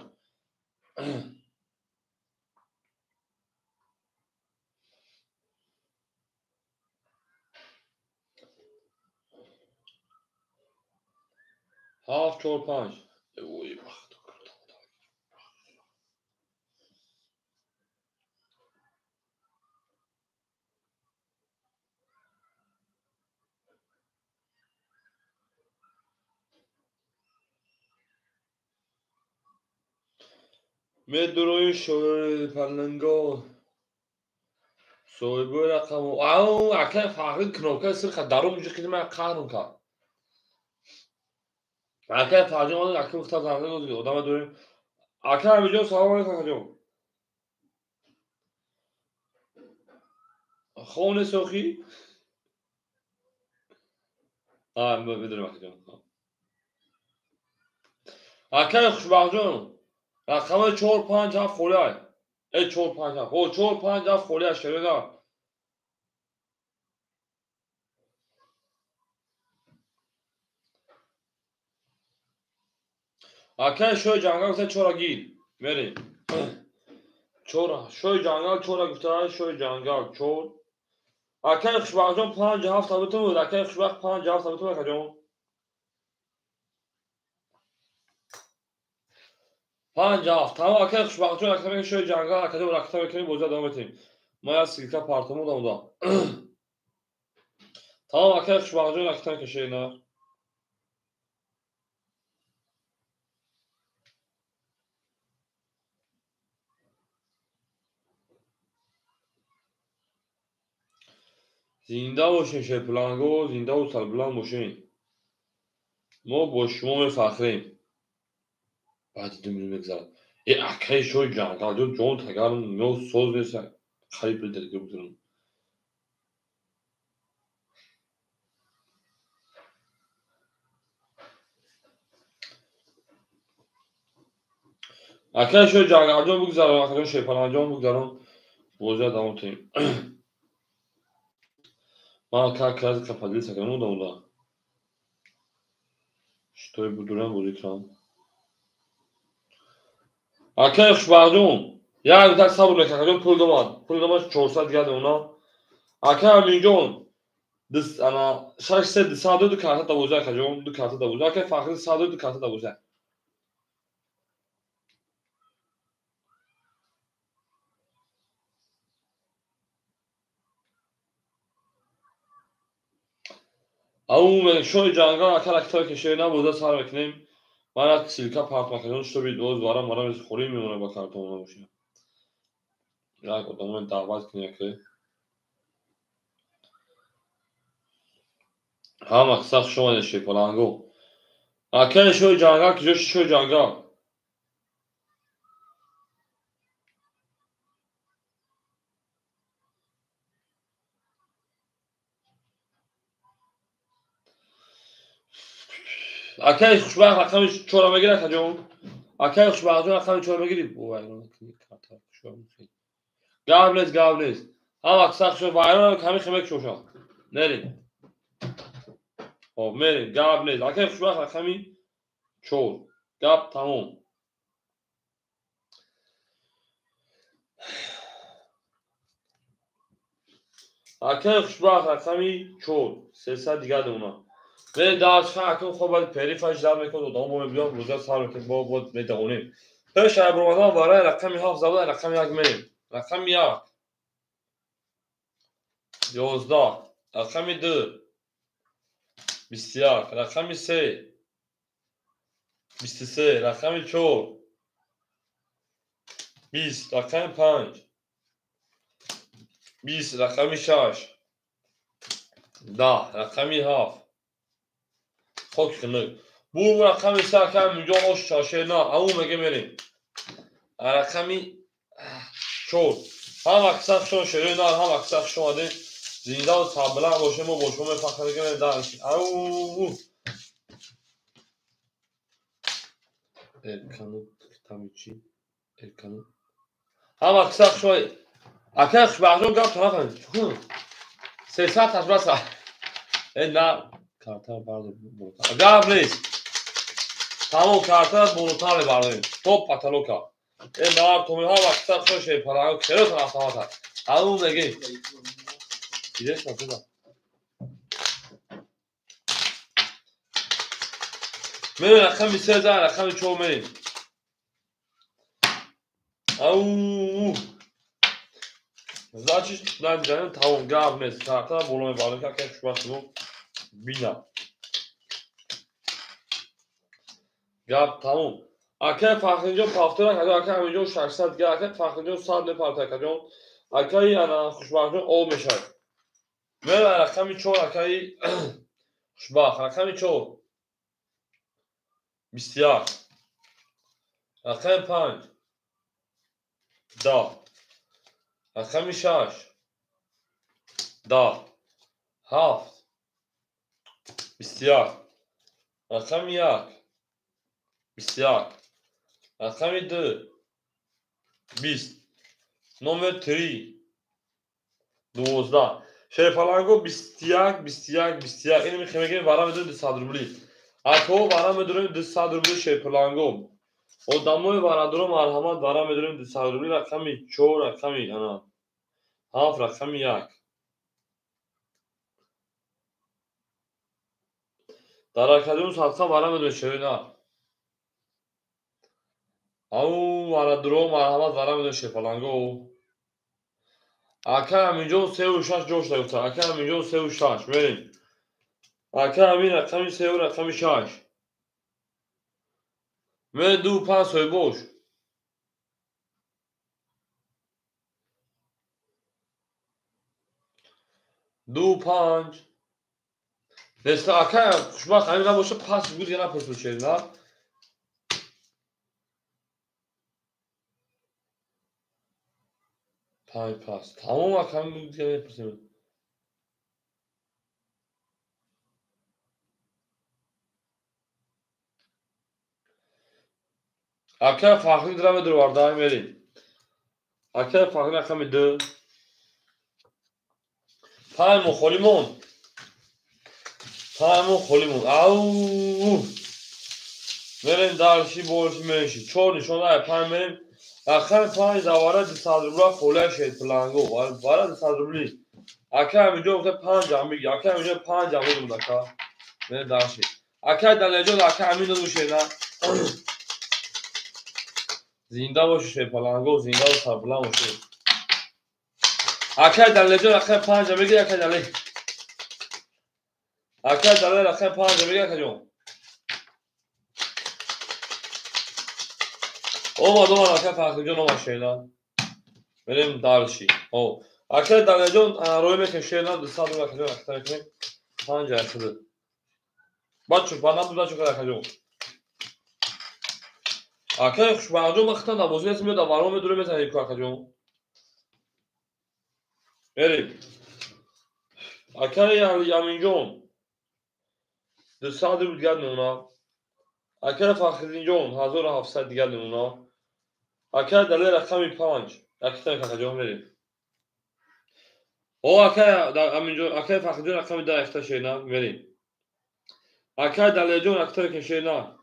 7 4 5. Ой, бахт. Медурои шоири паланго соҳибои рақаму. Ау, акай Фахри кнопка сирха дарум ҷи қидма қаҳрум кард. Акай Фахри омад, акай гуфта занг зад, одама дорем. Акай Амиҷон, салом алейкум, акаҷон. Хоб нест охи? Медонем, акаҷон. Акай Хушбахтҷон, рақами 4 5 7 холӣ. 4 5 7. О, 4 5 7 холӣ шерода. Акай шои ҷангал гуфта чора гир. Мерем. Чора, шои ҷангал чора гуфта, шои ҷангал чор. Акай Хушбахтҷон 5 7 табитум буд. Акай Хушбахт 5 7 табитум, акаҷон. 5 7. Тамом, акай Хушбахтҷон, акай шои ҷангал, акаҷон ракта мекунем, бозӣ давом метем. Ма як силка партому дамуда. Тамом, акай Хушбахтҷон, ракта мекашед, на. Зинда бошен шерпаланго, зиндаву сарбуланд бошен. Мо бо шумо мефахрем. Баъди 2 минут мегзарад. Акай шои ҷангалҷон, ҷон тагарм, мо соз нест, қариб дилдагир бузурам. Акай шои ҷангалҷон бигзарон, акаҷон шерпаланҷон бигзарон, бозиро давом кунем. Ман как раз поделиться кому да. Что я буду бозӣ кунам? Акай Хушбахтҷон, як так сабр мекунам, акаҷон пул домад. Пул домад 400 дигар мемонад. Акай Аминҷон, ана 6 3 202 ду карта 12, акаҷон, ду карта 12. Акай Фахри 102 ду карта 12. Ау, шои ҷангал ака ракта кешед, на боза сар мекунем. Ман як силка партмакаҷон, шутоби боз барам марам холӣ мемонад ба картон набошад. Як одамоне даъват кунем ака. Ҳама қисса хуш омадед шерпаланго. Акаи шои ҷангал, куҷо шуд шои ҷангал? Акаи Хушбахт рақами чора мегирад, акаҷон? Акаи Хушбахтҷон рақами чора мегирӣ? Гап нест, гап нест. Ҳама қисса хуш вайрон ками хемек шоша. Мерем. Хоб, мерем, гап нест. Акаи Хушбахт рақами 4. Гап тамом. Акаи Хушбахт рақами 4. 300 дигар мемонад. Ме дарсха акун хоб баъд перифаш зад мекунад, одам бо мебиён рӯза сар мекунем, бо бо медавонем. Пеш аз баромадан барои рақами 7 забуда рақами 1 мерем. Рақами 1 11, рақами 2 21, рақами 3 23, рақами 4 20, рақами 5 20, рақами 6, 10, рақами 7. Хоки хунук. Бу рақами 3 акай Аминҷон ош чаше на, ау меге мерем. Рақами 4. Ҳама киса хушон шерои нар, ҳама киса хуш омадем. Зиндаву сарбаланд бошем, мо бо шумо мефахр мекунем. Дальше. Ау. Эркану китаби чӣ? Эркану. Ҳама киса хуш омадем. Акай Хушбахтҷон гап тараф 300 ташбаса. Э на, карта бардор. Гап нест. Тамом карта болотар мебардорем. Топ потолока. Э нар томи ҳама киса хуш шепаранг хело тараф. Ау меге. Дидеш накуда. Мерем рақами 3, рақами 4 мерем. Ау. Значит, надиданем тамом гап нест. Карта боло мебардорем, ки акай Хушбахт бина. Гап тамом. Акай Фахринҷон пафтор акаҷон, акай Аминҷон 600 дигар, акай Фахринҷон 100 мепартад акаҷон. Акай ана Хушбахтҷон об мешавад. Мерем рақами 4 акай Хушбахт, рақами 4. 21. Рақами 5. 10. Рақами 6. 10. 7. 21. Рақами 1. 21. Рақами 2. 20. Номер 3. 12. Шерифаланго 21, 21, 21. Ини мехоҳем мегирем вара медорем 200 рубли. Ако вара медорем 200 рубли шерифаланго. Одамои варадоро марҳамат вара медорем 200 рубли. Рақами 4, рақами ана 7, рақами 1. Дар академия садқа вара медорем шерина. Ау варадоро марҳамат вара медорем шерифаланго. Акай Аминҷон 3 6 ҷош дагуфта. Акай Аминҷон 3 6 мерем. Акай Амин рақами 3 рақами 6. Мерем 2 5 соҳибош. 2 5. Неста акай Хушбахт ҳамин набоша пас буд я напурсуд шерина. Панҷ пас. Тамом акам дига мепурсем. Акай Фахри дира медур мерем. Акай Фахри рақами 2. 5 мо холӣ монд. 5 мо холӣ монд. Ау. Мерем дальше больше меньше. 4 нишон 5 мерем. Рақами 5 давара 200 рубла холия шерпланго. Вара 200 рубли. Акай Аминҷон гуфта 5 амбиг. Акай Аминҷон 5 амбиг буд ака. Мерем дальше. Акай Далерҷон акай Амин доду шена. Зинда боши шерпаланго, зинда ва сарбаланд боши. Акай Далерҷон рақами 5 амбиг, акай Далер. Акай Далер рақами 5 амбиг акаҷон. Омад, омад, акай Фахриҷон омад шена. Мерем дальше. О, акай Далерҷон рӯй мекунем шена 200 рубл акаҷон акта мекунем. 5 акаҷон. Бачо, ба набуд бачо акаҷон. Акай Хушбахтҷон ман хитам дар бозӣ нестам, ё дар варо медурем мезанем ку акаҷон. Мерем. Акай Аминҷон 200 рубл дигар мемона. Акай Фахриддинҷон 1700 дигар мемона. Акай Далер рақами 5. Акай акаҷон мерем. О акай Аминҷон, акай Фахриддин рақами 10 якта шена мерем. Акай Далерҷон якта шена.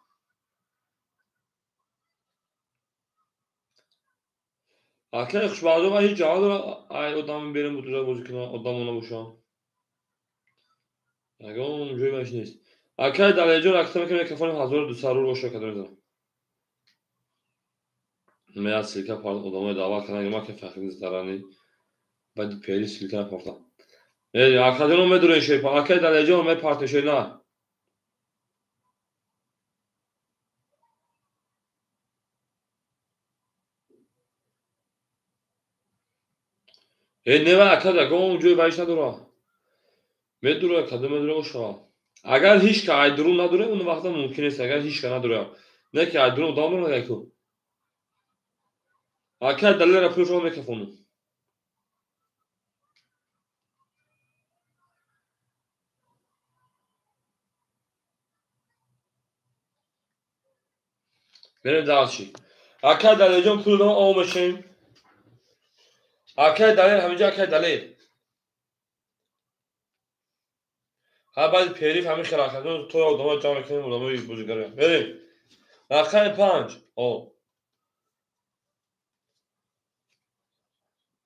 Акай Хушбахтҷон ман ҳеҷ ҷавоб надорам. Ай одам берем бутужа бозӣ кунам, одамо набошам. Ягон ҷои маш нест. Акай Далерҷон якта мекунем микрофони 1200 рубл боша кадом мезанам. Меяд ссылка одамои даъват кардам, ма ки Фахриддин зарани. Баъд пери ссылка напартам. Акаҷон медурем шерпа. Акай Далерҷон мепартем шена. Не ва ака дагон ҷои вайш надора. Медура, кадом медура ошава. Агар ҳеч ка айдурун надура, он вақта мумкин нест, агар ҳеч ка надура. Не ки айдурун одам дора нагай ку. Ака Далера пулшо мекафону. Мерем дальше. Акай Далерҷон пул дама ом мешем. Акай Далер ҳаминҷо акай Далер. Ҳа баъди периф ҳамин хел акаҷон то одама ҷамъ мекунем одамои бозигаро. Мерем. Рақами 5. О.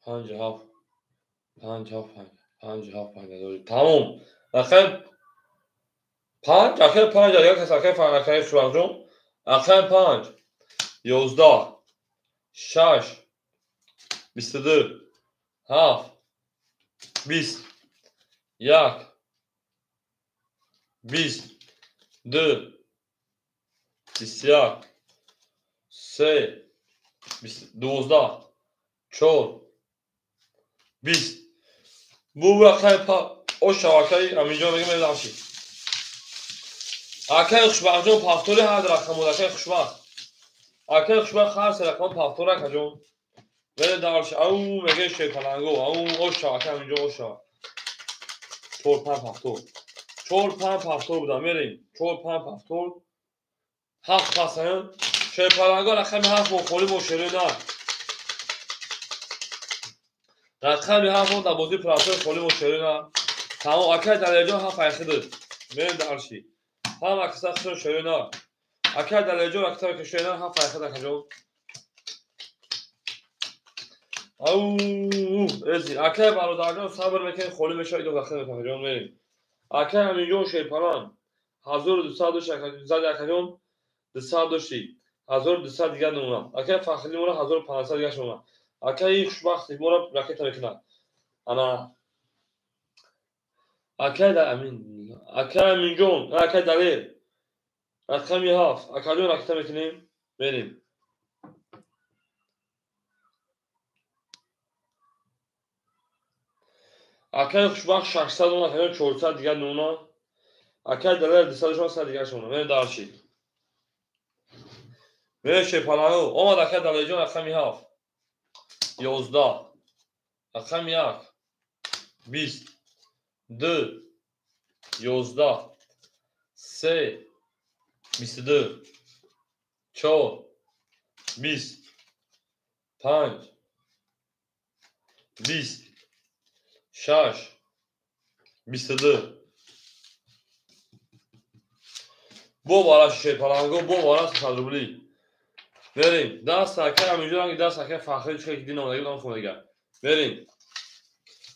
5 7 5 7 5 5 7 5. Тамом. Рақами 5, акай 5 як кас акай 5 акай Шурақҷон. Рақами 5 11 6 22 7 20 1 20 2 21 3 12 4 20. Бу рақами ошав акаи Аминҷон мегӯям мебахшӣ. Акаи Хушбахтҷон пафтори ҳар рақам буд, акаи Хушбахт. Акаи Хушбахт ҳар се рақам пафтор акаҷон. Мерем дальше. Ау мегӯем шерпаланго. Ау ошав акаи Аминҷон ошав. 4 5 пафтор. 4 5 пафтор буда. Мерем. 4 5 пафтор. 7 пасаян. Шерпаланго рақами 7 мо холӣ мо шерои на. Рақами 7 мо дар бозии простой холӣ мо шерои на. Тамом акаи Далерҷон 7 айхиды. Мерем дальше. Ҳам акса хушон шерои на. Акаи Далерҷон акса шерои на 7 айхиды акаҷон. Ау эзи акаи бародарҷон сабр мекунем холӣ мешавад идо дахил мекунем акаҷон мерем. Акаи Аминҷон шерпаланг 1200 дошт зади акаҷон 200 дошти 1200 дигар намуна. Акаи Фахриддин мора 1500 дигар шумона. Акаи Хушбахт мора ракета мекунад. Ана акаи Амин акаи Аминҷон акаи Далер рақами 7 акаҷон ракета мекунем мерем. Акаи Хушбахт 600 он акаҷон 400 дигар намуна. Акаи Далер 200 дигар шумона. Мерем дальше. Мерем шерпаланго. Омад акаи Далерҷон рақами 7 11 рақами 1 20 2 11 3 22 4 20 5 20 6 22. Бо бараши шерпаланго, бо бараши 100 рубли. Мерем. Даст акаи Аминҷон ранги даст акаи Фахрӣ чӣ ки дин омадагӣ будам хонага. Мерем.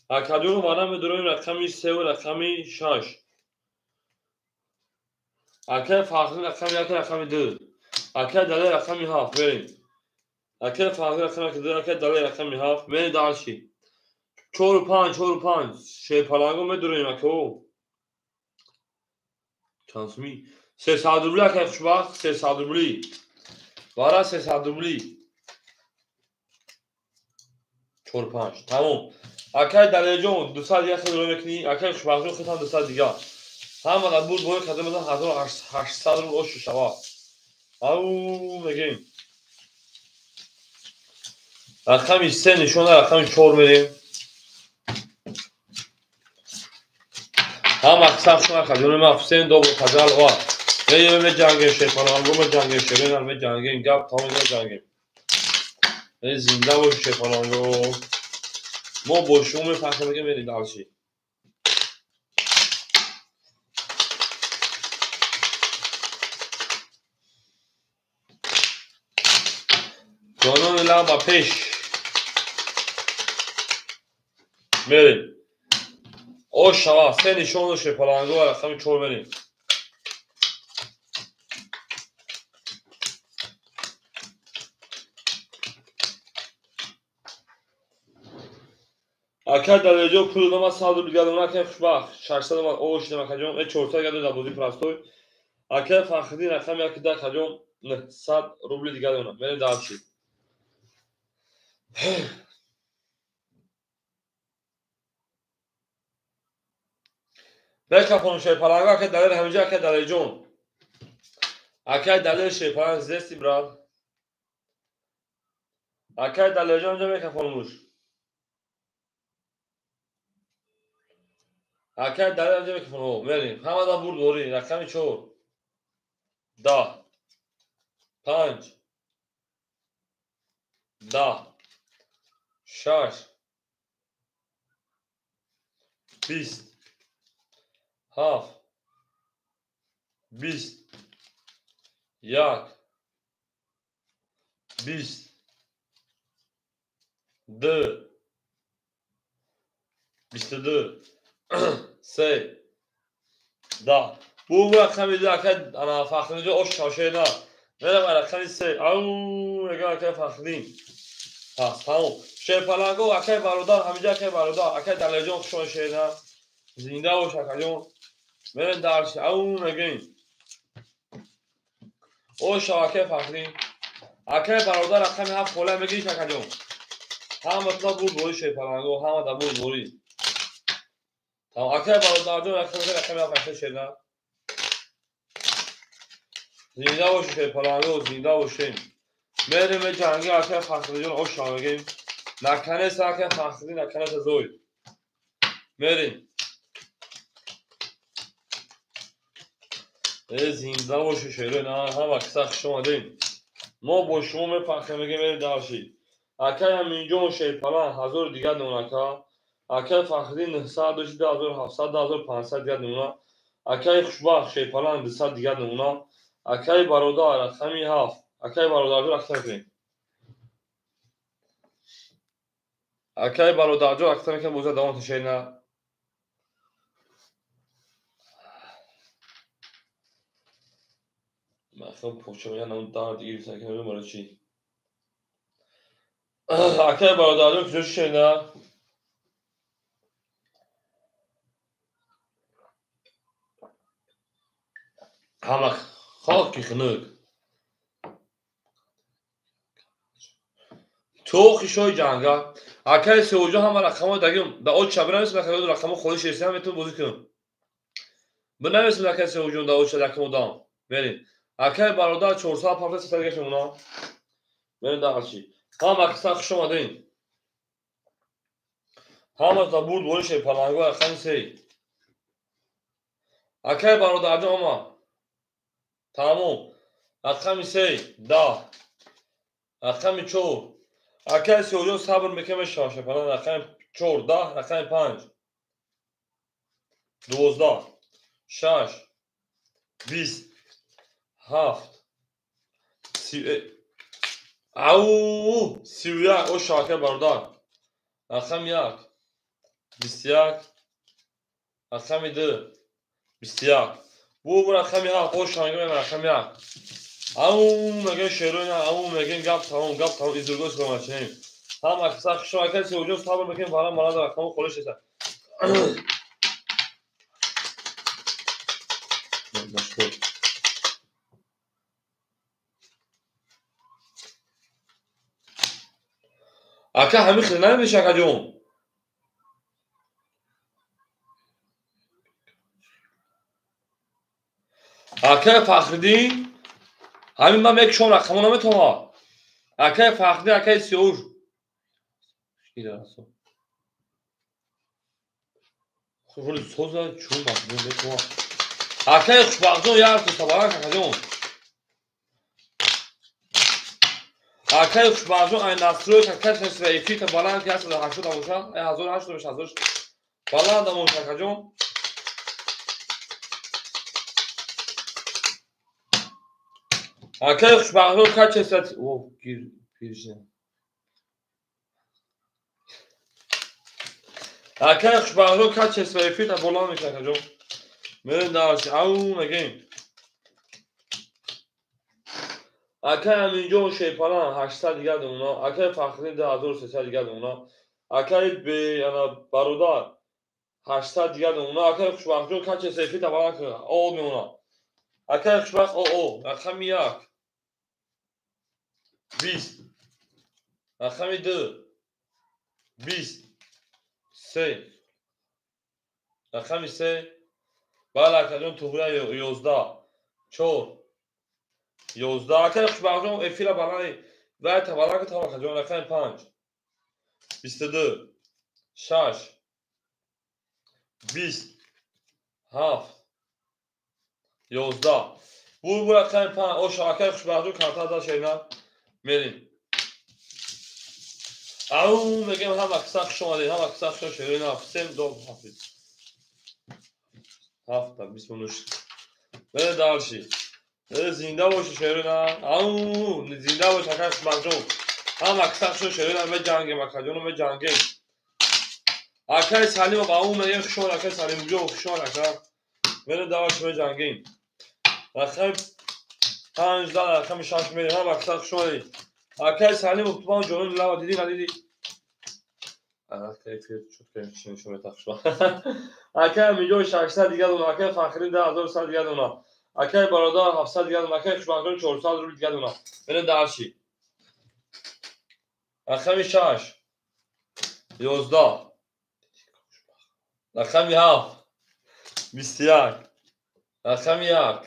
Акаҷон вара медуроем рақами 3 ва рақами 6. Акаи Фахрӣ рақами 1 рақами 2. Акаи Далер рақами 7. Мерем. Акаи Фахрӣ рақами 2, акаи Далер рақами 7. Мерем дальше. 4 5 4 5 шерпаланго медуроем акао. Чанд суми? 300 рубли акаи Хушбахт, 300 рубли. Вара 300 рубли. 4 5. Тамом. Акаи Далерҷон 200 дигар хел рӯй мекунӣ, акаи Хушбахтҷон худам 200 дигар. Ҳама дар бурд бояд кардем 1800 рубл ош шава. Ау мегем. Рақами 3 нишона рақами 4 мерем. Ҳама сахт акаҷон ма Ҳусейн добро қаҷал ва. Меём меҷангем шерпаланго меҷангем шерина меҷангем гап тамом меҷангем. Зинда бош шерпаланго. Мо бо шумо мефахрем мегем мерем дальше. Ҷонони лаб ба пеш. Мерем. Ош шава, се нишон шерпаланго ва рақами 4 мерем. Акаи Далерҷон пул додам, 100 рубл дигар додам, акаи Хушбахт 600 омад, ош шидам акаҷон, 400 дигар додам бозии простой. Акаи Фахриддин рақами 1 да акаҷон 900 рубли дигар додам. Мерем дальше. Мекафон шерпаланго, акай Далер ҳамиҷа, акай Далерҷон. Акай Далер шерпаланг зести, брат. Акай Далерҷон ҳамиҷа мекафонмуш. Акай Далер ҳамиҷа мекафон. Мерем. Ҳамада бурд борӣ. Рақами 4. 10. 5. 10. 6. 20. 7. 20. 1. 20. 2. 22. 3. 10. Бу рақами 2 акай ана Фахриддин ош шошена. Мерам рақами 3. Ау, мегам акай Фахриддин. Пас тамом. Шерпаланго акай бародар, ҳамиҷа акай бародар, акай Далерҷон хуш омадед. Зинда бош акаҷон. Мерем дарси. Ау, мегем. Ош акай Фахриддин. Акай бародар рақами 7 хола мегириш акаҷон. Ҳама тла бурд борӣ шерпаланго, ҳама да бурд борӣ. Тамом, акай бародарҷон рақами 7 акай шерна. Зинда бошед шерпаланго, зинда бошем. Мерем ҷанги акай Фахриддин ош мегем. Наканеса акай Фахриддин, наканеса зой. Мерем. Зинда бошед шерои на, ҳама киса хуш омадем. Мо бо шумо мепахем, мегем мерем дарши. Акай Аминҷон шерпаланг 1000 дигар намуна. Акай Фахриддин 900 дошт, 2700, 2500 дигар намуна. Акай Хушбахт шерпаланг 200 дигар намуна. Акай бародар рақами 7. Акай бародарҷон рақам мекунем. Акай бародарҷон рақам мекунем, боза давом ташена. Махом поча меян нам дард гирифта кунем барои чӣ? Акай бародарҷон куҷо шена? Ҳама хоки хунук. Тохи шои ҷанга. Акай Сеуҷон ҳама рақамҳои дагим. Да оча бинависем акай рақамҳо холӣ шесиам метавон бозӣ кунем. Бинависем акай Сеуҷон да оча якум одам. Мерем. Акай бародар 400 пафта сета дигар шумона. Мерем дарчи. Ҳама киса хуш омадем. Ҳама да бурд борӣ шерпаланго рақами 3. Акай бародарҷон ҳама. Тамом. Рақами 3 10. Рақами 4. Акай Сеуҷон сабр мекунем мешавад шерпаланг рақами 4 10, рақами 5 12 6 20 7 30 ау 31 ош акай бародар. Рақами 1 21 рақами 2 21. Бу рақами 7 ош мегем рақами 1. Ау мегем шерои на, ау мегем гап тамом, гап тамом изургош кунем. Ҳама киса хуш акай Сеуҷон сабр мекунем барам марада рақамҳо холӣ шеса. Ака ҳамин хел намеша акаҷон. Акай Фахриддин ҳамин ман мекушам рақамҳо наметавонам. Акай Фахриддин, акай Сиёвуш. Соза чун метавонам. Акай Хушбахтҷон як сабарак акаҷон. Акай Хушбахтҷон ай настройка качество эфирта баланд ки 180 бошад, ай 1080 бошад, 1000 баланд бошад акаҷон. Акай Хушбахтҷон качество о гир пиржа. Акай Хушбахтҷон качество эфирта баланд мешавад акаҷон. Мерем дарси. Ау мегем. Акай Аминҷон шерпаланг 800 дигар намуна. Акай Фахриддин 2300 дигар намуна. Акай бародар 800 дигар намуна. Акай Хушбахтҷон качество эфирта баланд кунад. О мемона. Акай Хушбахт о рақами 1 20 рақами 2 20 3 рақами 3 Бале акаҷон, туғрия 11 4 11. Акаи Хушбахтҷон, эфира баланд вай баланд кун, акаҷон. Рақами 5 22 6 20 7 11. Бу рақами 5. Оша, акаи Хушбахтҷон, карта да шерина мерим. Ау мегем, ҳама киса хуш омадед, ҳама киса хуш шерина. Всем доб ҳафиз. Ҳафта бисмунуш. Бере дальше. Зинда боши, шерина. Ау, зинда бош, акаи Хушбахтҷон. Ҳама киса хуш шерина, меҷангем, акаҷоно, меҷангем. Акаи Салимов, ау мегем, хуш омад, акаи Салимҷон, хуш омад, ака. Бере дальше, меҷангем. Рақами 5 да рақами 6 мерем. Ҳама киса хуш омадед. Акаи Салимов, ту ҷонон лава дидӣ, надидӣ? Акаи Амиҷон 600 дига дона, акаи Фахриддин 2100 дига дона, акаи Бародар 700 дига дона, акаи Хушбахтҷон 400 рубл дига дона. Берем дальше. Рақами 6 11, рақами 7 21, рақами 1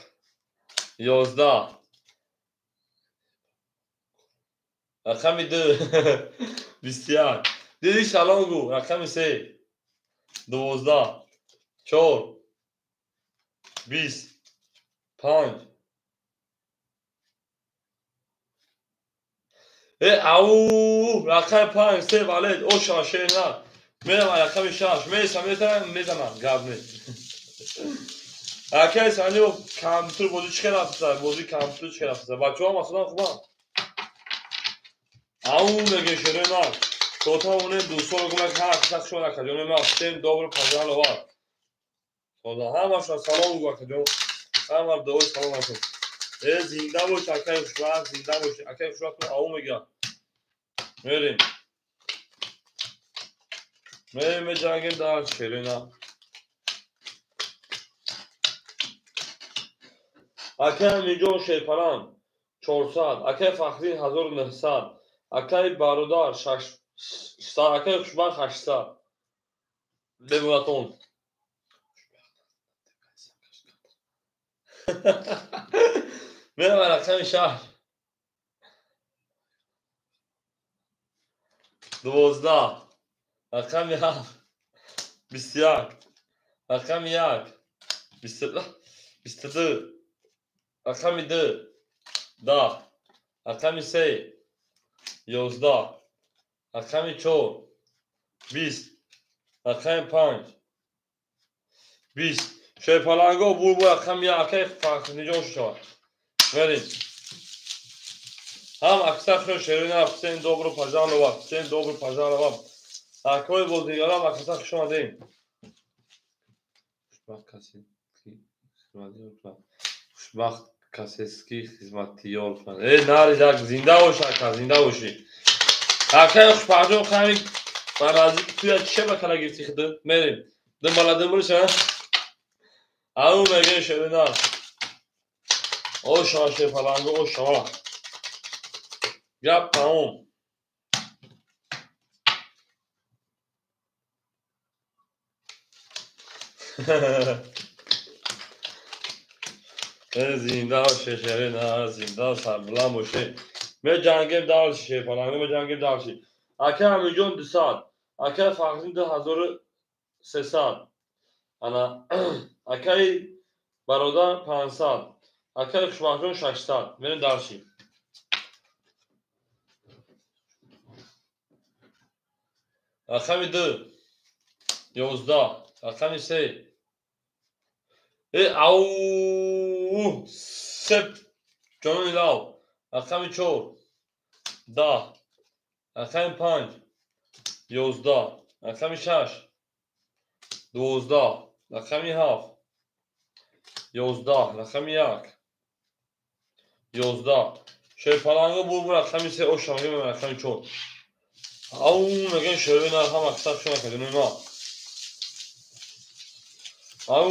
11, рақами 2 21. Диди шалом гу. Рақами 3 12 4 20 5. Ау, рақами 5 3 валед. Оша, шерина. Мерам рақами 6. Месам, месам, мезанам. Гап нест. Акаи Салимов, компютер бозӣ чӣ хел рафта? Бозии компютер чӣ хел рафта? Бачаҳо масалан хубанд. Ау меге, шерина. То онем дӯстонро гумак, ҳама киса хуш омад, акаҷон. Ма всем добро пожаловать. Ҳамашон салом гу, акаҷон. Ҳама дуои салом акун. Зинда бош, акаи Хушбахт, зинда бош. Акаи Хушбахт ау мега. Мерем. Мерем, меҷангем дар шерина. Акаи Амиҷон Шерпаланд 400, акаи Фахриддин 1900, акаи Бародар 600, акаи Хушбахт 800. Бемонатон. Мерам рақами 6 12, рақами 7 21, рақами 1 22, рақами 2 10, рақами 3 11, рақами 4 20, рақами 5 20. Шерпаланго бур рақами 1, акаи Фахриддинҷон шавад. Мерем. Ҳам аксар хуш шерина, всем добро пожаловать, всем добро пожаловать. Акои бозигарам, аксар хуш омадем. Хушбахт касе ки хушбахт касест ки хизматиёр кунад. Нари зинда бош, ака, зинда бошӣ. Акаи Хушбахтҷон, хами ба наздики туя чӣ ба кала гирифти худ? Мерем. Думбала думбулш, а? Ау меге, шерина. Оша, шерпаланго, оша. Гап тамом. Зинда боше, шерина, зинда, сарбуланд боше. Меҷангем дальше, шерпаланго, меҷангем дальше. Акаи Амиҷон 200, акаи Фахриддин 2300, ана акаи Бародар 500, акаи Хушбахтҷон 600. Мерем дальше. Рақами 2 11, рақами 3 ау сеп ҷонони лав, рақами 4 10, рақами 5 11, рақами 6 12, рақами 7 11, рақами 1 11. Шерпаланго бур рақами 3 оша мегем, рақами 4. Ау мегем, шерина, ҳама киса хуш омадед ма. Ау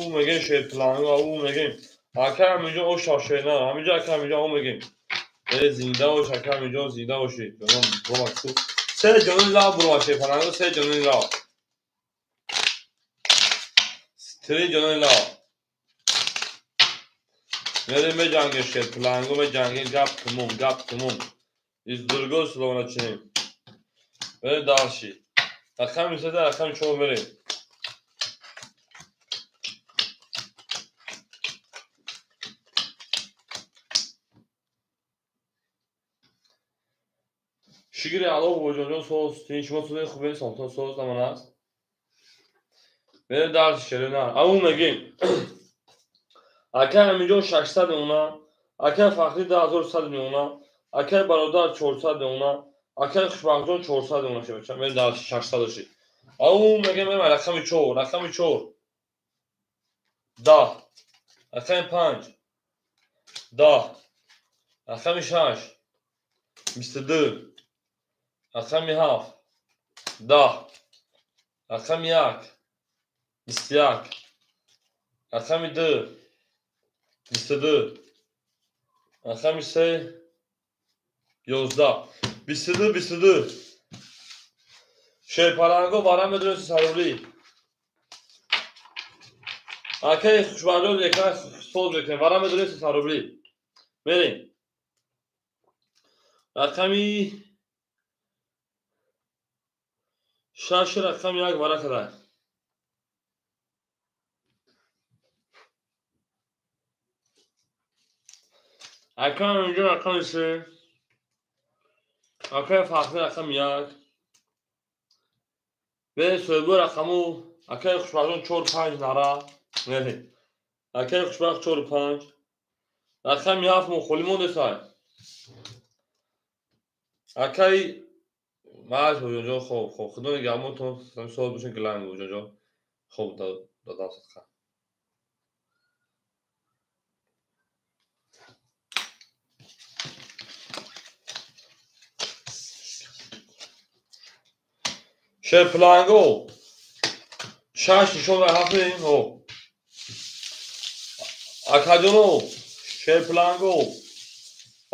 мегем, шерпаланго, ау мегем. Акаи Амиҷон, оша, шерина, ҳамиҷо акаи Амиҷон, ау мегем. Зинда бош, акаи Амиҷон, зинда бошӣ. Ҷонон, буромад. Се ҷонони лав буромад, шерпаланго, се ҷонони лав. Три ҷонони лав. Мерем меҷангем шерпиланго меҷангем гап тумум, гап тумум. Из другой слово начнем. Мерем дальше. Рақами се рақами чор мерем. Шигири Алло бобоҷонҷон соз, шумо сози хубе сомтон соз замон аст. Мерем дальше шерина. Ау мегем. Акай Аминҷон 600 меона, акай Фахрӣ 2100 меона, акай Бародар 400 меона, акай Хушбахтҷон 400 меона шебача. Мерем дальше 600 ши. Ау мегем мерем рақами 4, рақами 4. 10. Рақами 5. 10. Рақами 6. 22. Рақами 7. 10. Рақами 1. 21. Рақами 2. 22. Рақами 3. 11. 22, 22. Шерпаланго варам медонед сарулӣ. Акай хушбахтҷон экран соз мекунем. Варам медонед сарулӣ. Мерем. Рақами 6 рақами 1 вара кадай. Акай инҷо рақами 3. Акай Фахрӣ рақами 1. Бе соҳибо рақаму акай Хушбахтҷон 4 5 нара. Мерем. Акай Хушбахт 4 5. Рақами 7 мо холӣ мондесай. Акай Маш бобоҷонҷон хоб, хоб. Худо нигаҳбонтон, соз бошед гиланг бобоҷонҷон. Хоб додам садқа. Шерпиланго 6 нишон дар ҳафтем. Ҳо. Акаҷоно шерпиланго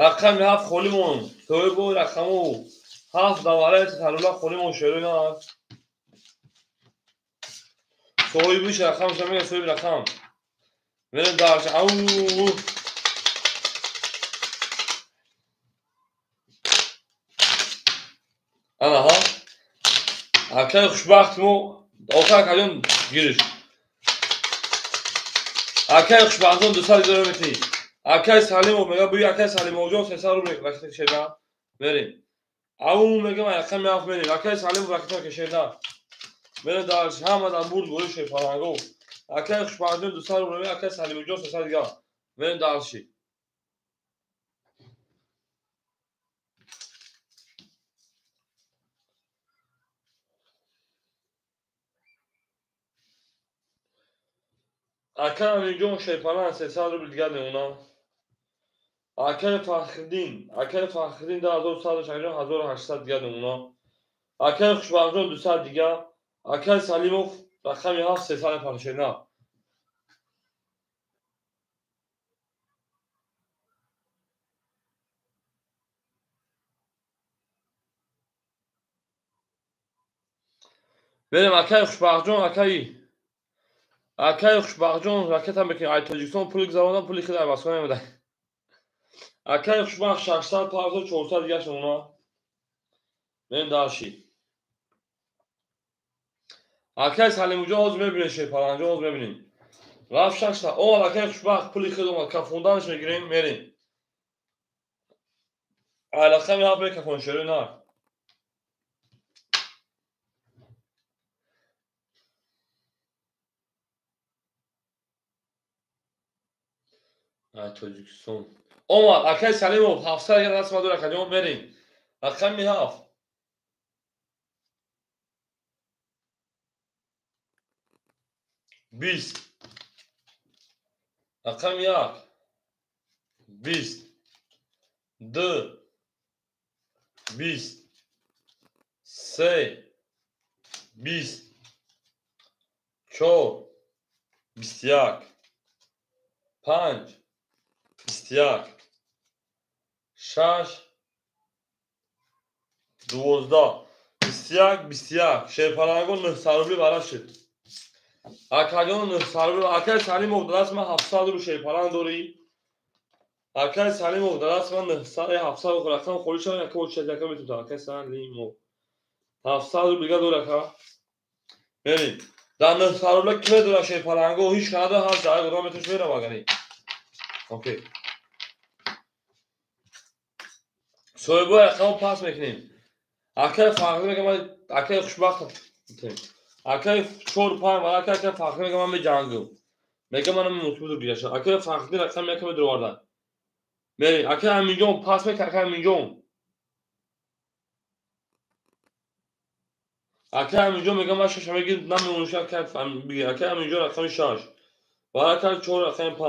рақами 7 холӣ монд. Соҳибо рақаму 7 давараи сарула холӣ монд шерои на. Соҳибиш рақам шамега соҳиби рақам. Мерем дальше. Ау. Ана ҳа. Акай хушбахт мо охир акаҷон гириш. Акай хушбахтҷон 200 дора метӣ. Акай Салимов мега буи акай Салимовҷон 300 рубл ракета кашеда. Мерем. Ау мегам рақами 7 мерем. Акай Салимов ракета кашеда. Мерем дальше. Ҳама дар бурд бори шерпаланго. Акай хушбахтҷон 200 рубл мега акай Салимовҷон 300 дига. Мерем дальше. Акай Аминҷон шерпаланг 300 рубл дигар мемонад. Акай Фахриддин, акай Фахриддин 2100 шаҷон 1800 дигар мемонад. Акай Хушбахтҷон 200 дигар. Акай Салимов рақами 7 300 паршена. Берем акай Хушбахтҷон, акай Хушбахтҷон ракета мекунем. Ай Тоҷикистон пули гузарондан пули хел айваз кунем медай. Акай Хушбахт 600 парзо 400 дигар мемонад. Мерем дальше. Акай Салимҷон ҳозир мебинем шерпаланҷон ҳозир мебинем. Рафт 600. Омад акай Хушбахт пули хел омад. Кафонданаш мегирем, мерем. Ай рақами 7 мекафон шерои нар. Ай Тоҷикистон. Омад акай Салимов 700 дигар даст мадор акаҷон мерем. Рақами 7. 20. Рақами 1. 20. 2. 20. 3. 20. 4. 21. 5. 21. 6. 12. 21, 21. Шерпаланго 900 рубли бара шуд. Акаҷон 900 рубл. Акай Салимов дадаст ман 700 рубл шерпаланг дорӣ. Акай Салимов дадаст ман 900 700 рубл рақам холӣ шава яка оча яка метунам. Акай Салимов 700 рубл дига дор ака. Мерим. Дар 900 рубла ки медора шерпаланго ҳеч канада ҳаст дар одам метуш мерам агани. Окей. Соҳибо рақамо пас мекунем. Акай Фахрӣ мегӯяд ман акай хушбахт акай 4 5 ва акай Фахрӣ мегӯяд ман меҷангам. Мегӯяд манам мусбат гирашам. Акай Фахрӣ рақам якам медровардан. Мерем. Акай Аминҷон пас мекунад акай Аминҷон. Акай Аминҷон мегӯяд ман шаша мегирам намемонам акай бигир. Акай Аминҷон рақами 6 ва акай 4 рақами 5.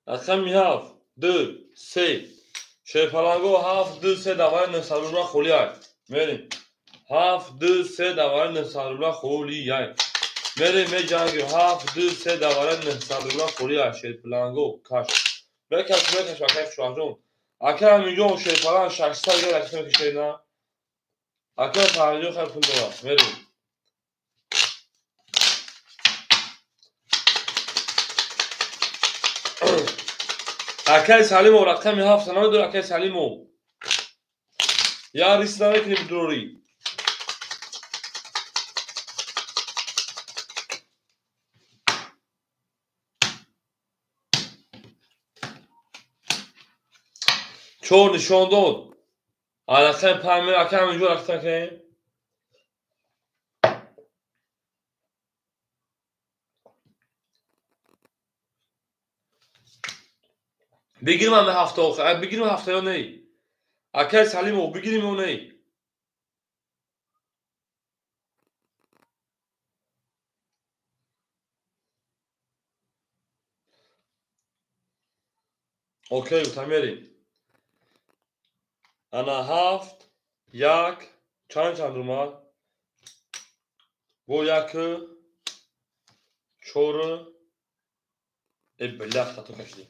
Рақами 7 2 3 шерпаланго 7 2 3 давари 900 рубла холӣ ай. Мерем. 7 2 3 давари 900 рубла холӣ ай. Мерем меҷангем. 7 2 3 давари 900 рубла холӣ ай. Шерпаланго каш. Бекаш бекаш акай хушбахтҷон. Акай Аминҷон шерпаланг 600 дига рақам мекашед на. Акай Фарҳанҷон хеле пул дорад. Мерем. Акай Салимов рақами 7 намедорӣ акай Салимов. Я рис намекунӣ бидорӣ. Чор нишон дод. Рақами 5 мер акай Аминҷон рақам кунем. Бигирим ҳама ҳафта охир. Бигирим ҳафта ё не? Акай Салимов бигирим ё не? Окей, гуфтам мерем. Ана 7 1 чанд омад? Бо 1 4 бля хато кашидем.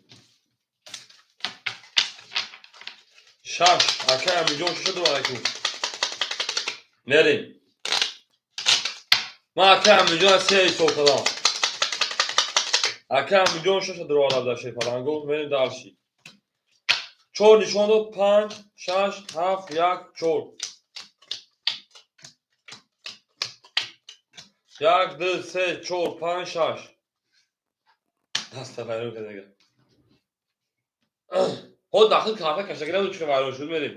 6 акай Аминҷон 6 дорад аку. Мерем. Ман акай Аминҷон 3 ҳисоб кардам. Акай Аминҷон 6 дорад дар шерпаланго. Мерем дарши. 4 нишон дод 5 6 7 1 4. 1 2 3 4 5 6. Даста вайрон кард. Ҳо дахл карта кашагира чӣ вайрон шуд мерем.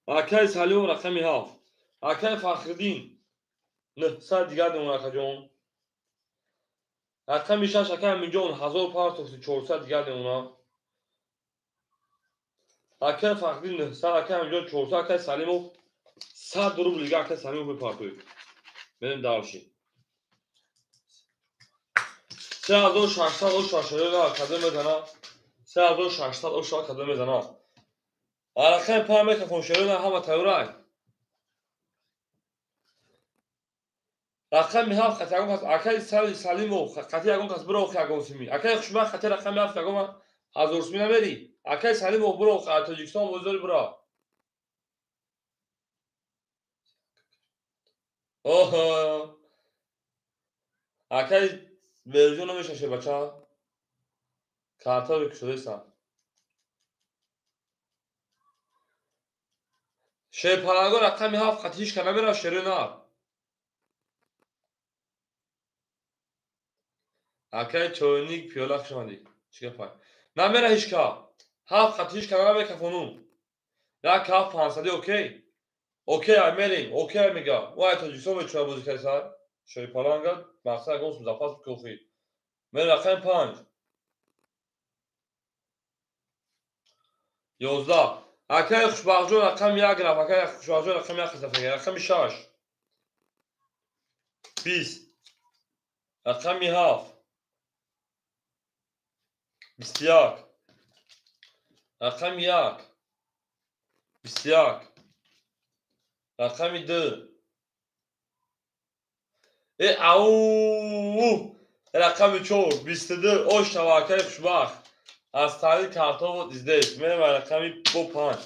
Акай Салимов рақами 7. Акай Фахриддин 900 дигар мемонад акаҷон. Рақами 6 акай Аминҷон 1000 партофти 400 дигар мемонад. Акай Фахриддин 900, акай Аминҷон 400, акай Салимов 100 рубл дигар акай Салимов мепартоед. Мерем дарши. 3600 ош кадом мезанад. 3600 ош кадом мезанад. Рақами 5 микрофон шерона ҳама тайёрай. Рақами 7 хати ягон кас акай Салимов хати ягон кас биро охи ягон сими. Акай Хушбахт хати рақами 7 ягон 1000 сими намери. Акай Салимов биро Тоҷикистон бозори биро. Оҳо. Акай Берҷон намешаше бача. Карта кушодаистам. Шерпаланго рақами 7 хати ҳеч ка намерав шерои нар. Акай чойник пиёла хуш омадӣ. Чӣ гапай? Намера ҳеч ка. 7 хати ҳеч ка намекафонум. Як 7 500 окей. Окей, ай мерем. Окей мега. Вай Тоҷикистон мечуна бозӣ кардиса. Шерпаланга мақсад ягон сум запас бикохӣ. Мер рақами 5. 11. Акай Хушбахтҷон рақами 1 рафт. Акай Хушбахтҷон рақами 1 рафт. Рақами 6. 20. Рақами 7. 21. Рақами 1. 21. Рақами 2. Ау! Рақами 4. 22. Ош шава акай Хушбахт. Аз таърих картовот издес. Мерем рақами 5.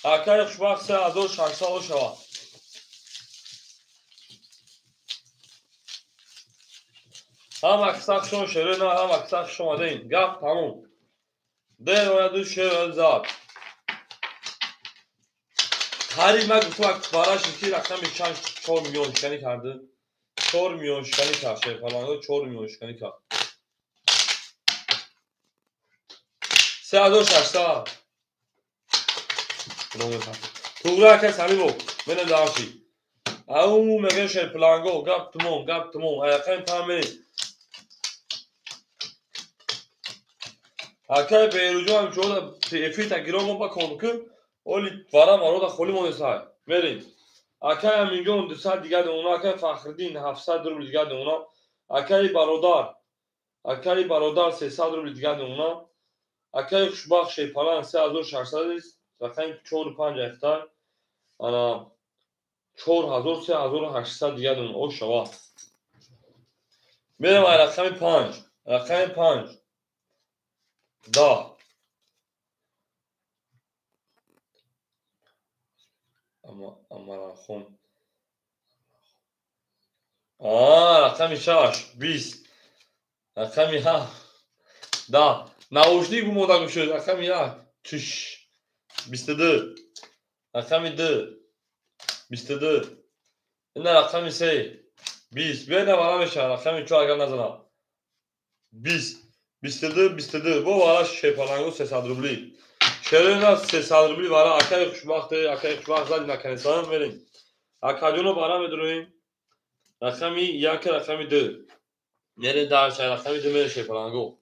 Акай Хушбахт 3600 ош шава. Ҳама киса хушон шерои на, ҳама киса хуш омадем. Гап тамом. Дер ояду шер ояду зад. Қариб ман гуфтам бараши ки рақами чанд 4 миллион шиканӣ кард. 4 миллион шиканӣ кард шерпаланго 4 миллион шиканӣ кард. 3600. Туғра ака Самимов, менам дарши. Ау мегӯям шерпаланго, гап тамом, гап тамом. Рақами 5 мерем. Акай Беҳрӯҷон ҳамчунон эфир тагиро мо ба кор кун. Оли вара марода холи монесай. Мерем. Акай Аминҷон 200 дигар демона, акай Фахриддин 700 рубл дигар демона, акай бародар 300 рубл дигар демона, акай Хушбахт Шерпалан 3600 аст, рақами 4 5 ахтар, ана 4000 3800 дигар демона. О шава. Мерем ай рақами 5, рақами 5. Да. Амарахон. Рақами 6, 20. Рақами 7. Да. Наушник бумода гӯшуд. Рақами 1, чиш. 22. Рақами 2. 22. Ина рақами 3. 20. Бена вара мешавад. Рақами 4 агар назанам. 20. 22, 22. Бо вара шерпаланго 300 рубли. Шерина 300 рубли вара акай хушбахт, акай хушбахт зади наканесан мерем. Акаҷоно вара медроем. Рақами 1, рақами 2. Мерем дар шай рақами 2 мерем шерпаланго.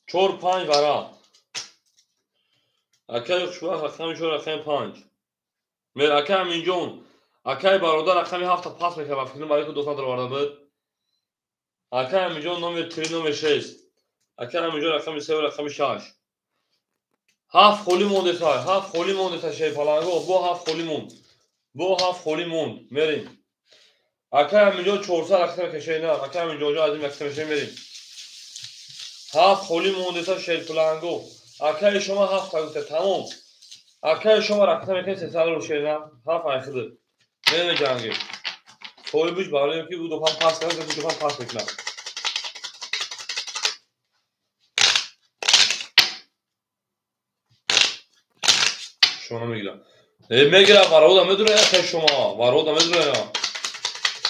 4 5 вара. Акай хушбахт рақами 4, рақами 5. Мер акай Аминҷон, акай бародар рақами 7 пас мекард, ба фикрам барои ки дӯст надорад буд. Акай Аминҷон номер 3, номер 6. Акай Аминҷон рақами 3, рақами 6. 7 холӣ мондесай, 7 холӣ мондесай шерпаланго, бо 7 холӣ монд. Бо 7 холӣ монд. Мерем. Акай Аминҷон 400 рақам кашей на, акай Аминҷон ҷон азим рақам кашей мерем. 7 холӣ мондесай шерпаланго. Акай шумо 7 та гуфта тамом. Акай шумо рақам мекунед 300 рубл шер на, 7 айхиди. Мерем ҷанги. Соҳибиш барои ки ӯ ду пам пас кард, ӯ ду пам пас мекунад. Шумо мегирад. Мегирад, варода медурояд акай шумо, варода медурояд.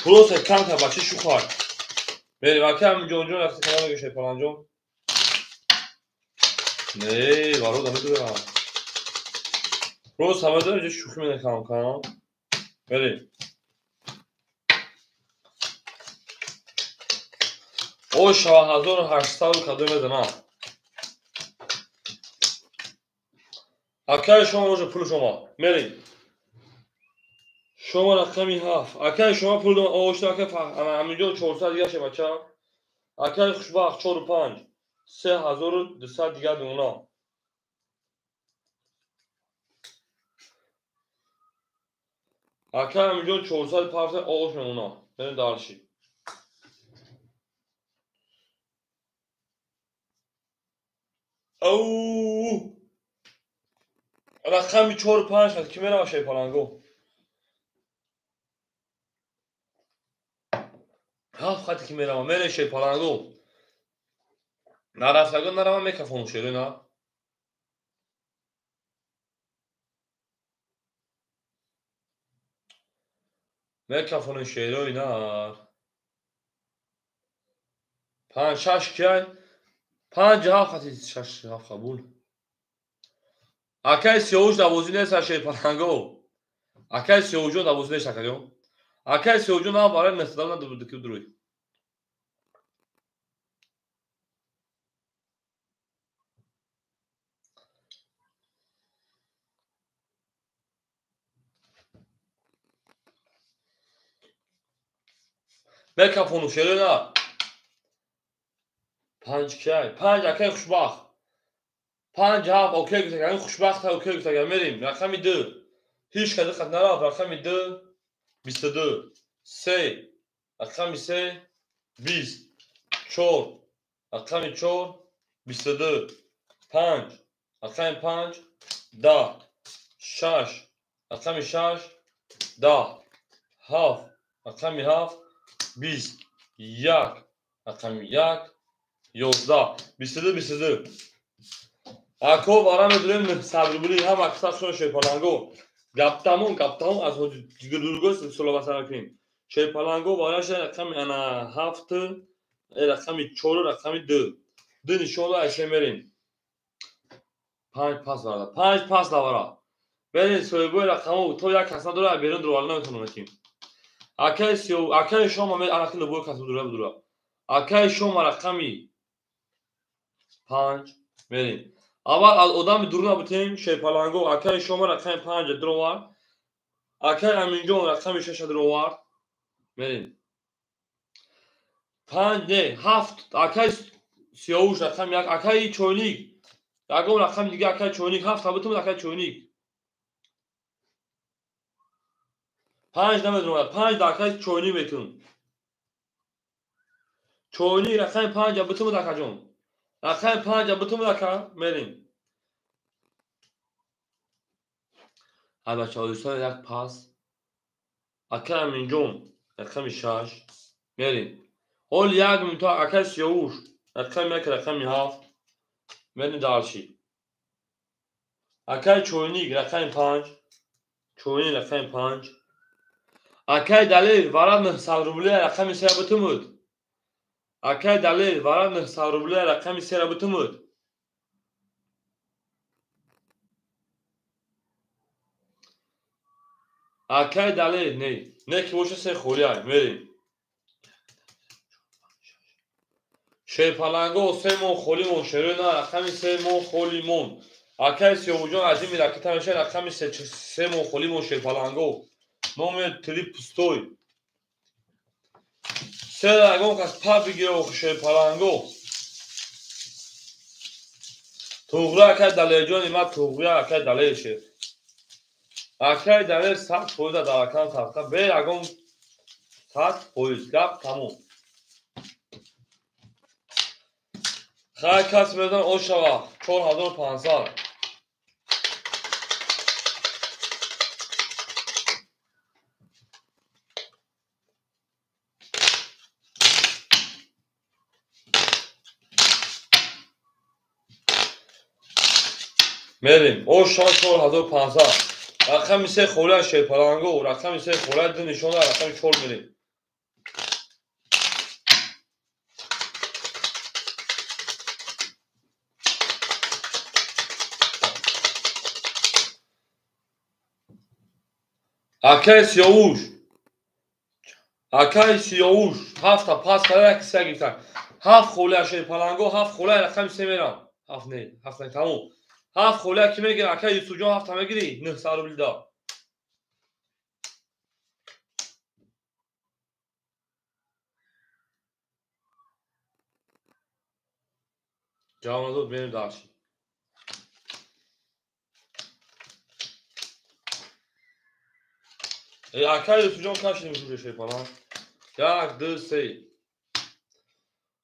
Просто камта бача шухар. Мерем акай Аминҷон ҷон рақси калон мегӯ шерпаланҷон. Не, варода медурояд. Просто медурояд, инҷо шухӣ менакам кам. Мерем. О 6800 кадом мезанам. Акай шумо уже пул шумо. Мерем. Шумо рақами 7. Акай шумо пул ошта акай Аминҷон 400 дигар ше бача. Акай Хушбахт 4 5. 3200 дигар дона. Акай Аминҷон 400 парта ош мемона. Мерем дарши. Оу! Рақами 4 5 хат ки мерава шерпаланго. 7 хати ки мерава, мере шерпаланго. Нарафтагон нарава мекафон шеро на. Мекафони шерои на. 5 6 киай? 5 7 хати 6 7 қабул. Акай Сиёвуш дарбозӣ нест шерпаланго. Акай Сиёвуҷон дарбозӣ нест акаҷон. Акай Сиёвуҷон на барои нестадам на дукиб дуруй. Мекафону шеро на. 5 киай? 5 акай Хушбахт. 5 7 окей гуфтаган, хушбахт окей гуфтаган. Мерем. Рақами 2. Ҳеҷ кас хат нарафт. Рақами 2 22 3 рақами 3 20 4 рақами 4 22 5 рақами 5 10 6 рақами 6 10 7 рақами 7 20, 1, рақами 1, 11, 22, 22. Ако вара медурем 900 рубли, ҳама кисашон шерпаланго. Гаптамон, гаптамон аз ҷигирдурго силсила сар мекунем. Шерпаланго вараша рақами ана 7, рақами 4, рақами 2. 2 нишонда айше мерем. 5 пас вара. 5 пас давара. Берин соҳибои рақамо то як кас надора, берун дуроварда наметавонам метим. Акаи сиё, акаи шома ме анаки лубои кас дура дура. Акаи шома рақами 5 мерем. Аввал аз одами дуруна бутем шерпаланго, акаи шома рақами 5 дуровард. Акаи Аминҷон рақами 6 дуровард. Мерем. 5 не, 7 акаи Сиёвуш рақами 1, акаи Чойник. Ягон рақами дига акаи Чойник, 7 бутем акаи Чойник. 5 намедонам, 5 акаи Чойник метун. Чойник рақами 5 бутем акаҷон. Рақами 5 бутем ака мерем. Ҳай бачаҳо, дӯстон, як пас. Акаи Аминҷон рақами 6 мерем. Ҳол як минута акаи Сиёвуш рақами 1, рақами 7 мерем дарши. Акаи Чойник рақами 5, Чойник рақами 5. Акаи Далер вара 900 рубли рақами 3 бутумуд. Акаи Далер вара 900 рубли рақами 3 бутумуд. Акаи Далер не, не ки боша се холия мерем. Шерпаланго се мон холи мон шерона рақами 3 мон холи мон. Акаи Сиёвуҷон азими ракета меша рақами 3 мон холи мон шерпаланго. Номер 3 пустой. Се ягон кас па бигира шерпаланго. Туғра акаи Далерҷони ма туғра акаи Далер шер. Акаи Далер 100% дар акам садқа бе ягон 100% гап тамом. Хай кас медон ошава 4500. Мерем. Ошава 4500. Рақами 3 холия шерпаланго, рақами 3 холия 2 нишонда, рақами 4 мерем. Акаи Сиёвуш. Акаи Сиёвуш 7 пас карда як се гирифтан. 7 холия шерпаланго, 7 холия рақами 3 мерам. 7 не, 7 не, тамом. 7 холия ки мегирам, акаи Юсуфҷон 7 мегири, 900 рубли да. Ҷавон дод, мерем дарши. Акаи Юсуфҷон кашидем шуҷа шерпалан. 1, 2, 3.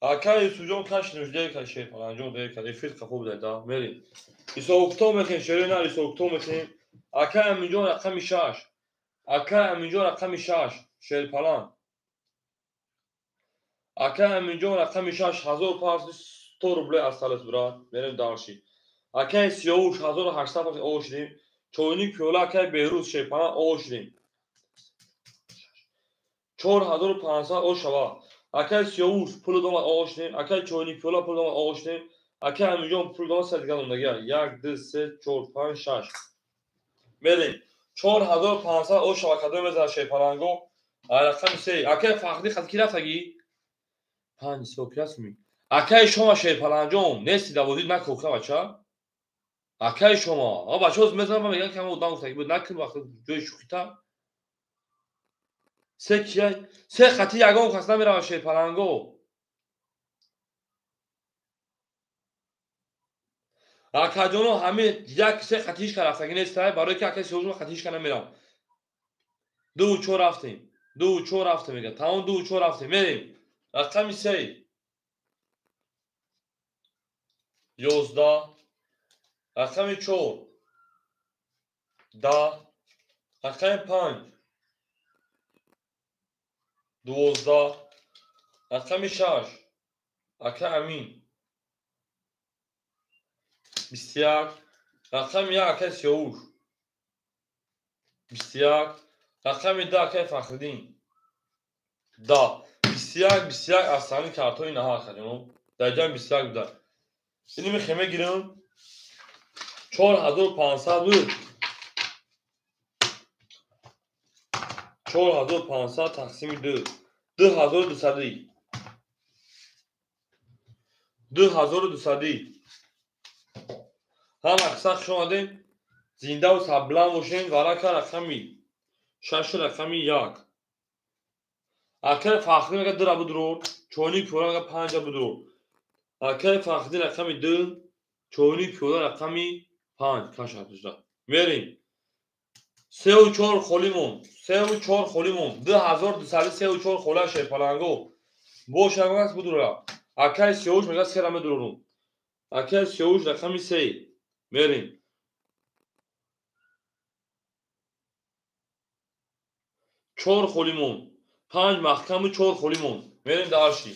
Акаи Юсуфҷон кашидем дер кад шерпаланҷон, дер кад. Эфир қафо будай да. Мерем. Исоуктон мехем, шерина исоуктон мехем. Акаи Аминҷон рақами 6. Акаи Аминҷон рақами 6, шерпалан. Акаи Аминҷон рақами 6, 1500 рублей осталось, брат. Мерем дальше. Акаи Сиёвуш 1800 пас ошидем. Чойник пиёла акаи Беҳрӯз шерпалан ошидем. 4500 ошава. Акаи Сиёвуш пул домад ошидем. Акаи Чойник пиёла пул домад ошидем. Акаи Аминҷон пул домад се дигар мондагия. 1, 2, 3, 4, 5, 6. Мерем. 4500 ошава кадом мезанад шерпаланго? Рақами 3. Акаи Фахрӣ хат ки рафтагӣ? 5 со ки рафтми? Акаи шома шерпаланҷон нести давозид накӯ бача. Акаи шома. А бачаҳо мезананд мегӯянд ки ҳама одам гуфтагӣ буд накун вақт ҷои шӯхита. Се кия? Се хати ягон кас намеравад шерпаланго. Акаҷоно ҳаме як се хати ҳеч кас рафтагӣ нест, барои ки акаи Сиёвуш хати ҳеч кас намерав. 2 4 рафтем. 2 4 рафтем мегӯяд. Тамом 2 4 рафтем. Мерем. Рақами 3. 11. Рақами 4. 10. Рақами 5. 12. Рақами 6 ака Амин 21. Рақами 1 акаи Сиёвуш 21. Рақами 2 акаи Фахриддин 10. 21 21 аз сани картҳои наҳа акаҷонон. Дар ҷамъ 21 буда. Ини мехе мегирам 4500 буд. 4500 тақсими 2 2200. 2200. Ҳама қисса хуш омадем. Зиндаву сарбуланд бошем. Варака рақами 6 рақами 1. Акаи Фахриддин мега 2 будурор, чойник пиёла мега 5 будурор. Акаи Фахриддин рақами 2, чойник пиёла рақами 5 кашатушда. Мерем. 3 4 холӣ монд. 3 4 холӣ монд. 2200 3 4 хола шерпаланго. Бошад будура. Акаи Сиёвуш мега 3 медурорум. Акаи Сиёвуш рақами 3. Мерем. 4 холӣ монд. 5 маҳкаму 4 холӣ монд. Мерем дарши.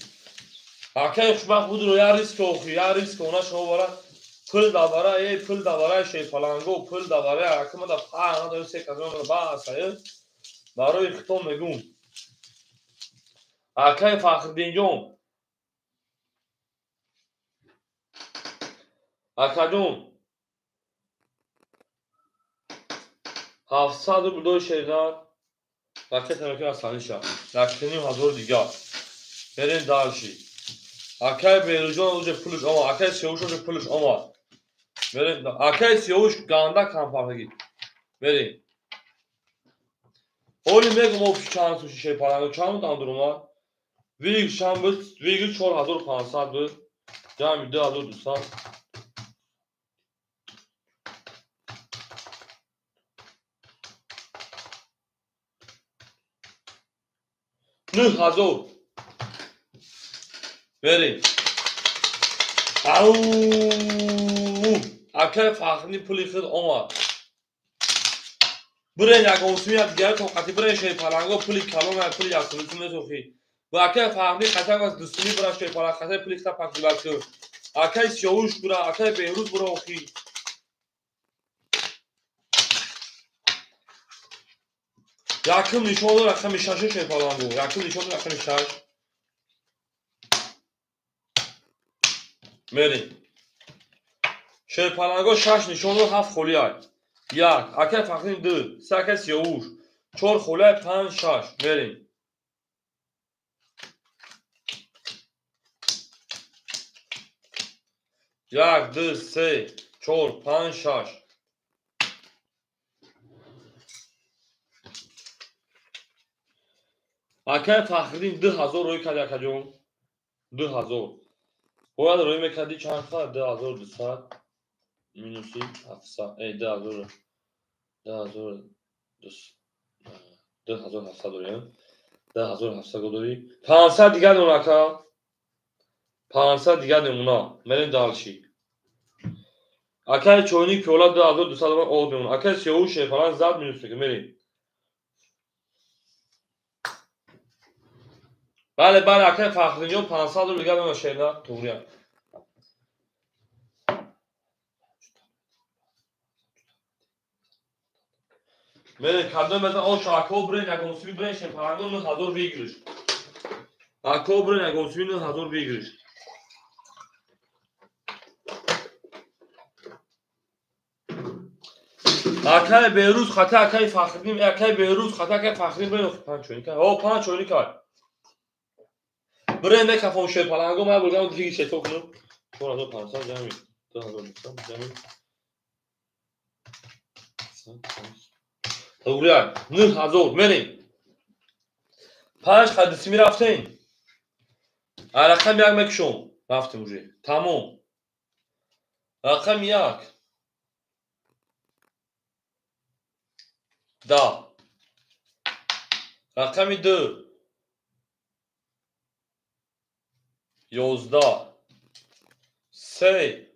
Акаи хушбахт будуро, я риск охи, я риск она шумо бара. Пул давара, эй пул давара шерпаланго, пул давара, акмада па, ана се казон ба сай. Барои хитом мегум. Акаи Фахриддинҷон. Акаҷон 700 рубл дори шернар. Ракета мекунад саниша. 1500 дигар. Мерем дарши. Акаи Беруҷон уже пулш омад. Акаи Сиёвуш уже пулш омад. Мерем. Акаи Сиёвуш ганда кампардагӣ. Мерем. Оли мегум опш чанд суши шерпаланго чанд андур омад? Виг чанд буд? Виг 4500 буд. Ҷамъи 2200. 9000. Мерем. Ау! Акаи Фахриддин пули худ омад. Бирен ягонсумия дигар тоқати бирен шерпаланго пули калон пули яксумӣ метохӣ. Ва акаи Фахриддин қатар аз дусумӣ бира шерпаланг қатар пули хта пакзилат кун. Акаи Сиёвуш бура, акаи Беҳрӯз бура охӣ. Якум нишон рақами 6 шерпаланго. Якум нишон рақами 6. Мерем. Шерпаланго 6 нишон 7 холӣ ай. 1 акаи Фахриддин 2, 3 акаи Сиёвуш, 4 холӣ ай, 5 6. Мерем. 1 2 3 4 5 6. Акаи Фахриддин 2000 рӯй кард акаҷон. 2000. Бояд рӯй мекардӣ чанд ха? 2200 минуси 700. Эй 2000 2700 дорем. 2700 дорӣ. 500 дигар дорам ака. 500 дигар мемона. Мерем дальше. Акаи чойник пиёла 2200 дорам об мемона. Акаи Сиёвуш шерпаланг зад минус мекунад. Мерем. Бале, бале, акаи Фахриддинҷон 500 рубл дигар мемона шерна. Туғрия. Мерем кадом мезан ош ако брен ягонсуми брен шерпаланго 9000 выигрыш. Ако брен ягонсуми 9000 выигрыш. Акаи Беҳрӯз хата акаи Фахриддин, акаи Беҳрӯз хата акаи Фахриддин брен 5 чойника. О 5 чойника. Брен мекафон шерпаланго ман бурдам диги шето кунам. 4500 ҷамъи 2200 ҷамъи Туғрия 9000 мерем. 5 қадисӣ мерафтем. Рақами 1 мекушом. Рафтем уже. Тамом. Рақами 1. 10. Рақами 2. 11. 3.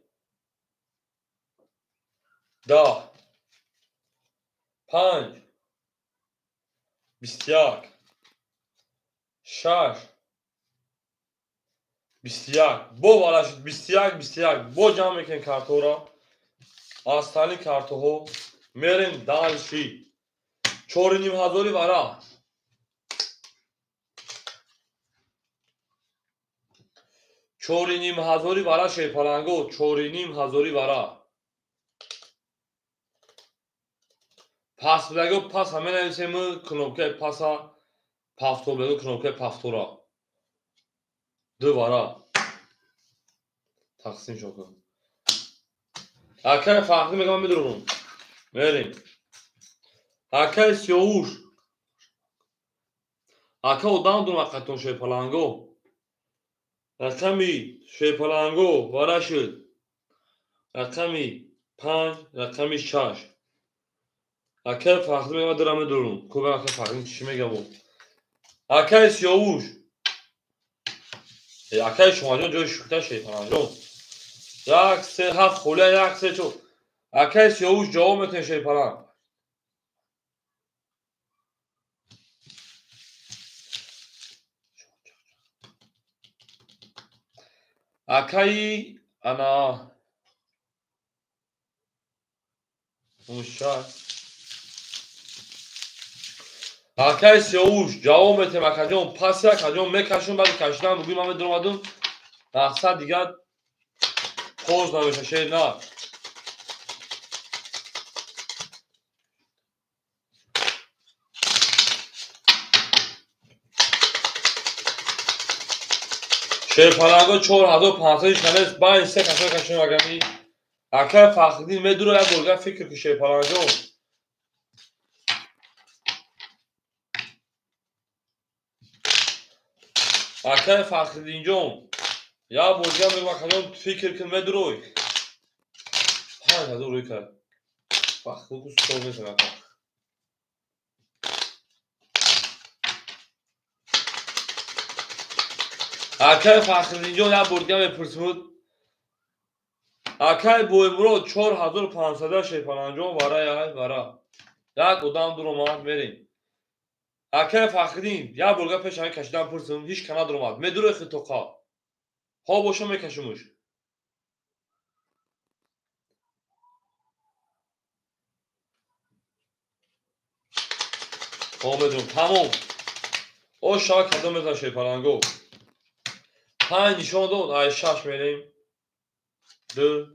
10. 5. 21. 6. 21. Бо вара шуд 21, 21. Бо ҷамъ мекунем картҳоро. Астали картҳо мерем дальше. 4,5 ҳазори вара. 4,5 ҳазори вара шерпаланго, 4,5 ҳазори вара. Пас бидаго паса менависем, кнопкаи паса, пафтор бидаго кнопкаи пафтора. Ду вара. Тақсим шо кун. Акай Фахрӣ мегам ман медурам. Мерем. Акай Сиёвуш. Ака одам дурам ҳақиқатон шерпаланго. Рақами шерпаланго вара шуд. Рақами 5, рақами 6. Акай Фахрӣ мегам дурам медурам. Кӯбам акай Фахрӣ чӣ мегам? Акай Сиёвуш. Акай Шомаҷон ҷои шухта шерпаланҷон. 1, 3, 7 холия, 1, 3, 4. Акай Сиёвуш ҷавоб метавонед шерпаланг. Акаи ана муша. Акаи Сиёвуш ҷавоб метавонем акаҷон, паси акаҷон мекашум, баъди кашидан бугӯй ман медуромадум, мақсад дигар поз намеша шер на. Шерпаланго 4500 шанес, байн се кашон кашон агами. Акай Фахриддин медура як борга фикр ки шерпаланҷон. Акай Фахриддинҷон, як борга мегӯм акаҷон фикр кун медурой. 5000 рӯй кард. Фахриддин соз нестам ака. Акай Фахриддинҷон як борга мепурсимуд. Акай Боимурод 4500 шерпаланҷон вара яй вара. Як одам дуромад мерем. Акай Фахриддин як борга пеш ҳамин кашидан пурсим, ҳеч ка надуромад. Медурой хитоқа. Ҳо боша мекашимуш. Ҳо медурам. Тамом. О шава кадом мезан шерпаланго. 5 нишон дод, ай 6 мерем. 2,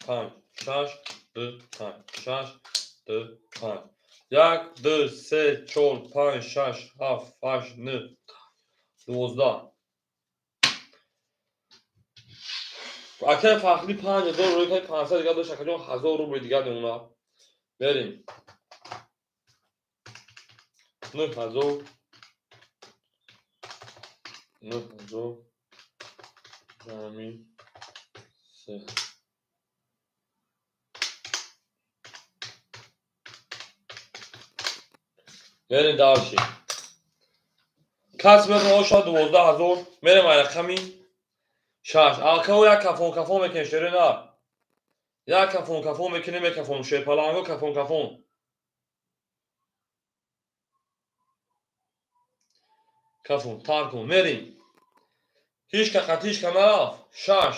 5, 6, 2, 5, 6, 2, 5. 1, 2, 3, 4, 5, 6, 7, 8, 9, 12. Акай Фахрӣ 5000 рӯй кард, 500 дигар дошт, акаҷон 1000 рубли дигар мемонад. Мерем. 9000, 9000, замин, се. Мерем дальше. Кас мехоҳад шояд 12 000, мерем ай рақами 6. Акао як кафон кафон мекунем шере на. Як кафон кафон мекунем, мекафон шерпаланго кафон кафон. Кафон тар кун, мерем. Ҳеч ка қат ҳеч ка нарафт. 6,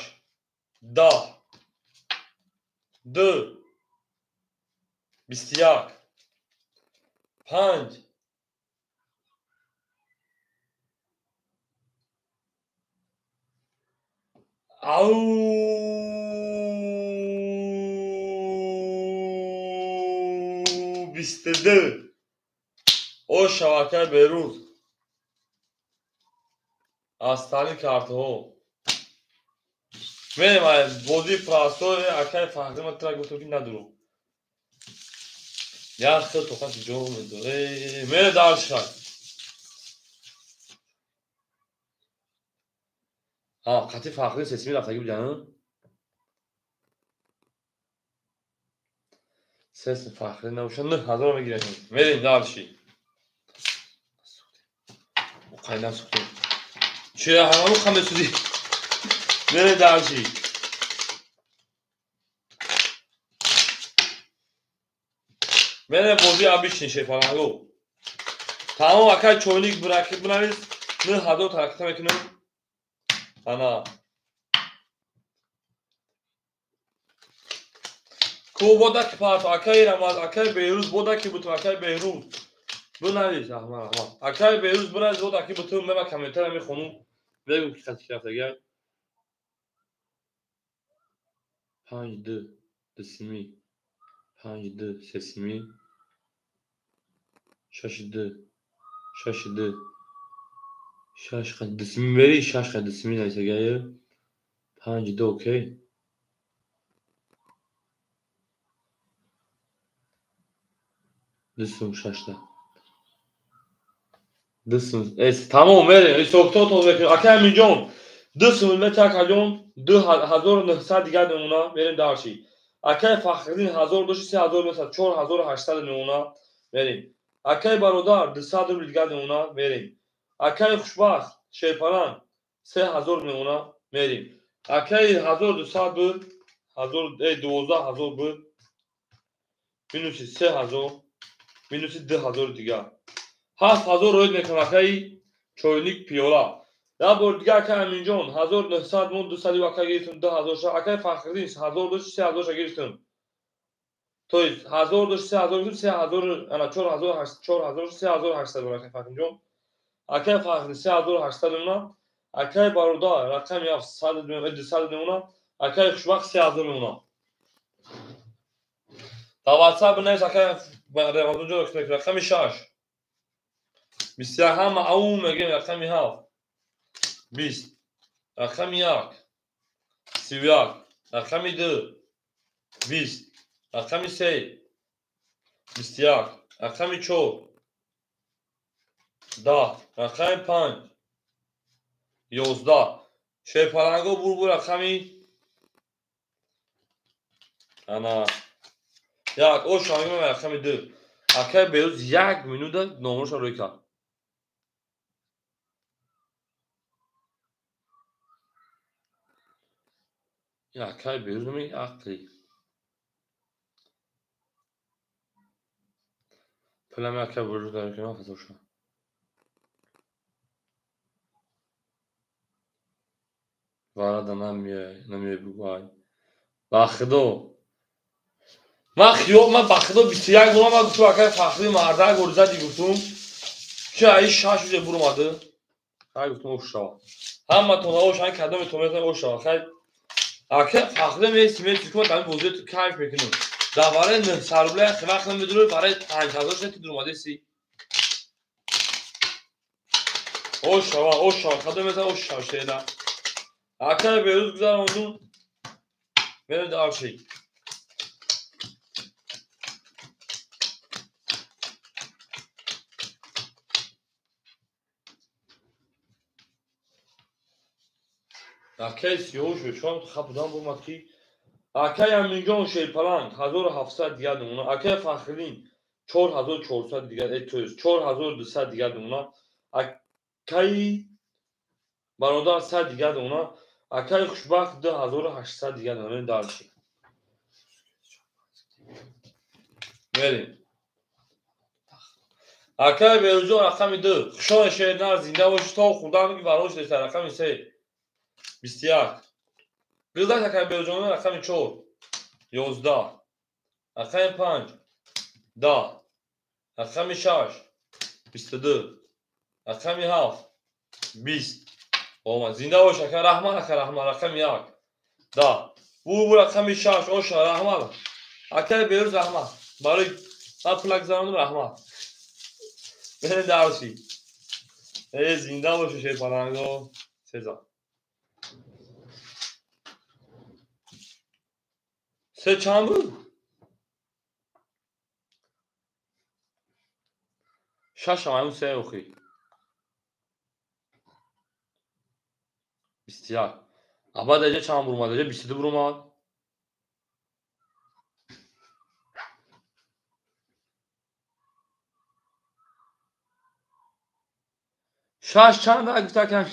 10, 2, 21, 5, ау 22. О шабакаи Берӯз. Аз тани картҳо. Мерем ай бозии простой акай Фахрӣ ман тра гуфтам ки надуру. Як хел тоқати ҷо медор. Мерем дальше. Ҳа, қати Фахрӣ сесими рафтагӣ буд, сес Фахрӣ набошад, 9000 мегирем. Мерем дальше. Қайна сухтем. Чира ҳамаро ха месӯзӣ. Мерем дальше. Мерем бозии обычный шерпаланго. Тамом акай чойник бракет бинавис, 9000 тараката мекунем. Ана. Ку бода ки парто, акай Рамаз, акай Беҳрӯз бода ки бутум, акай Беҳрӯз. Бинавис, раҳмат, раҳмат. Акай Беҳрӯз бинавис, бода ки бутум, мема комментария мехонум. Бегу ки хати рафтагай. 5 2 2 сими 5 2 3 сими 6 2 6 2 6 қад 2 сими мери 6 қад 2 сими нависагай. 5 2 окей. 2 сум 6 2 сум эс тамом мерем. Ҳисобкитоб то мекунем. Акай Аминҷон 2 сум мета акаҷон 2900 дигар мемона, мерем дарши. Акай Фахриддин 1000 дошти 3900 4800 мемона, мерем. Акай Бародар 200 рубл дигар мемона, мерем. Акай Хушбахт Шерпаланг 3000 мемона, мерем. Акай 1200 буд, 12000 буд, минуси 3000 минуси 2000 дигар. 7000 роид мекунам акаи чойник пиёла. Я бор дигар акай Аминҷон 1900 мон 200 акай гирифтум 2000 ша. Акай Фахриддин 1000 дошт 3000 ша гирифтум. То есть 1000 дошт 3000 гирифтум 3000 ана 4000 4000 3800 акай Фахриддинҷон. Акай Фахриддин 3800 мемона. Акай Бародар рақами 700 200 мемона. Акай Хушбахт 3000 мемона. Дар WhatsApp бинавис акай Рамазонҷон рақами 6 21 ҳама ау мегем рақами 7 20 рақами 1 31 рақами 2 20 рақами 3 21 рақами 4 10 рақами 5 11 Шерпаланго бурбу рақами ана 1 ош рақами 2 акай Беҳрӯз 1 минута номерашро рӯй кард. Акай Беҳрӯз номи ақли. Пулами акай Беҳрӯз дар кунам хато шуд. Варада намеяй бугай. Ба худо. Ман хиёл ман ба худо 21 бор ман гуфтум акай Фахри мардак орзади гуфтум. Чи ай 6 уже буромады. Хай гуфтум ош шава. Ҳаматон ош ҳай кадометон метавонед ош шава. Хай акай Фахри меси меси кун дар бозӣ кайф мекунем. Дар барои 900 рубля вақт намедурӣ барои 5000 шуд дуромадеси. Ош шава, ош шава, кадом метавонед ош шава шеда. Акай Беҳрӯз гузарондум. Мерем дарши. Акай Сиёвуш бечорам хаб будам бомад ки акай Аминҷон Шерпаланг 1700 дигар мемона. Акай Фахриддин 4400 дигар, то есть 4200 дигар мемона. Акай Бародар 100 дигар мемона. Акай Хушбахт 2800 дигар мемона. Дарши. Мерем. Акай Беҳрӯзҷон рақами 2. Хушон шернар зинда бошӣ то хурдан ки варош деста рақами 3 21 Гузашт акай Беҳрӯзҷон рақами 4 11 рақами 5 10 рақами 6 22 рақами 7 20 омад. Зинда бош ака, раҳмат ака, раҳмат. Рақами 1 10 бу рақами 6 оша раҳмат. Акай Беҳрӯз раҳмат. Барои ман пула гузарондум раҳмат. Мерем дарши. Э зинда боши шерпаланго. Сеза. Се чанд буд? 6 ҳам се охи. 21. Аба даҷа чанд бурумад? Даҷа 22 бурумад. 6 чанд гуфта акам?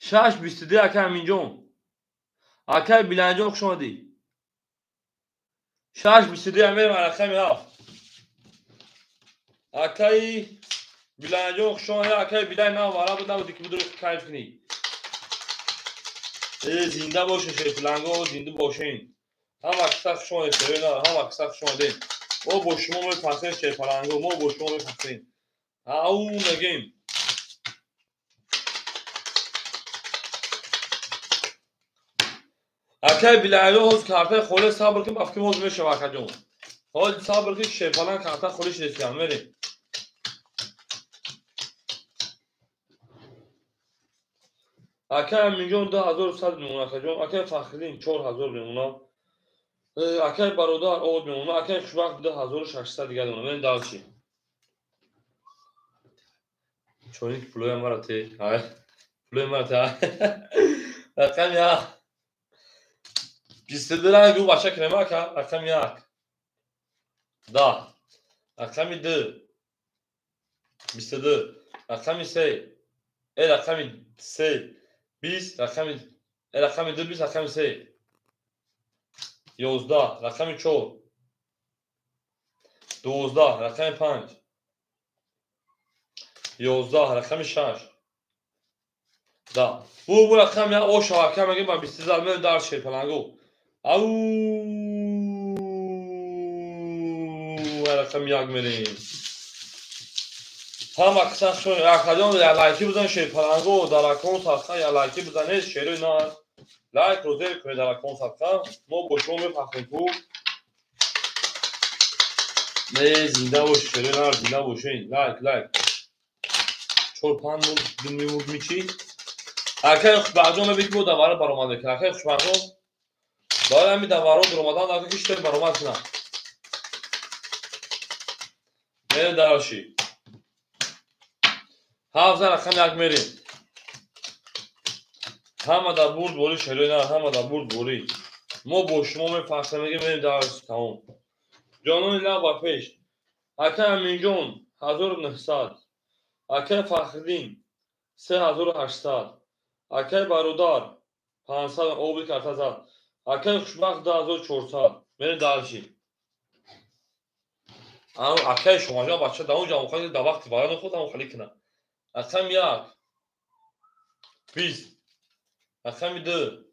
6 22 ака Аминҷон. Акай Биланҷон хуш омадӣ. 6 22 мерем рақами 7. Акай Биланҷон хуш омадӣ. Акай Билай нав вара буд набуди ки будур кайф кунӣ. Зинда бошед шерпаланго, зинда бошед. Ҳама киса хуш омадед, шерои нар, ҳама киса хуш омадед. Мо бо шумо мефахрем шерпаланго, мо бо шумо мефахрем. Ау мегем. Акай Билайло ҳоз картаи холе сабр кун, ба фикр ҳоз мешава акаҷон. Ҳоз сабр кун, шерпаланг карта холӣ шидесиям, мерем. Акай Аминҷон 2100 мемона акаҷон, акай Фахриддин 4000 мемона. Акай Бародар овод мемона, акай Хушбахт 2600 дига мемона. Мерем дальше. Чоник пулоя мара те, ай. Пулоя мара те. Рақам як. 22 ранг ӯ бача кунем ака, рақами як. 10. Рақами 2. 22. Рақами 3. Рақами 3. 20, рақами рақами 2, 20, рақами 3. 11, рақами 4. 12, рақами 5. 11, рақами 6. Да. Бу рақам я о шавака мегем ба 22 мен дар шерпаланго. Ау рақами як мерем. Ҳама киса шон акаҷон я лайки бизан шерпаланго дар аккаунт садқа я лайки бизанед шерои нар. Лайк ро зер кунед дар аккаунт садқа. Мо бо шумо мефахрем ку. Не зинда бош шерои нар, зинда бошед. Лайк, лайк. 4-5 мурд мемурд мичи. Акай Хушбахтҷон мебинӣ ки бо давара баромад мекунад. Акай Хушбахтҷон барои ҳамин даваро дуромадан дар ки шитои баромад кунад. Мерем дароши. 7 рақам як мерем. Ҳама дар бурд борӣ шерои нар, ҳама дар бурд борӣ. Мо бо шумо мефахрем, мегем мерем дароши тамом. Ҷонони лаб ба пеш. Акай Аминҷон 1900. Акай Фахриддин 3800. Акай Бародар 500 оби карта зад. Акай Хушбахт 2400. Мерем дальше. Акай Шомаҷон бача дар он ҷо мухали дар вақти варани худ ҳам хали кунад. Рақами 1 20, рақами 2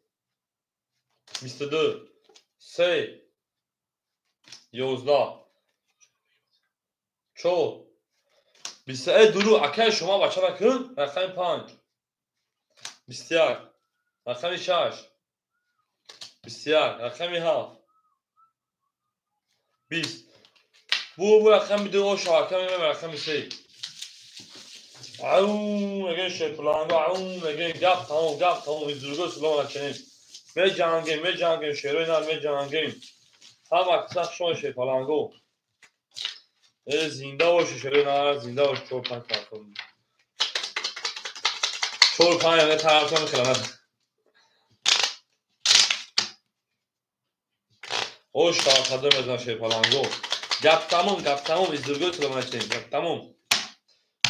22, 3 11, 4 23. Дуру акай шумо бача накун. Рақами 5 21, рақами 6 21, рақами 7 20. Бу рақами 2 о шавака мемем рақами 3. Ау мегем шерпаланго, ау мегем гап тамом, гап тамом. Издурго сулом накунем. Меҷангем, меҷангем шерои нар, меҷангем. Ҳама киса хушон шерпаланго. Зинда боши шерои нар, зинда боши. 4-5 тарафтор. 4-5 тарафтор мехелам. Ош шавакадор мезанам шерпаланго. Гап тамом, гап тамом. Издурго сулом накунем. Гап тамом.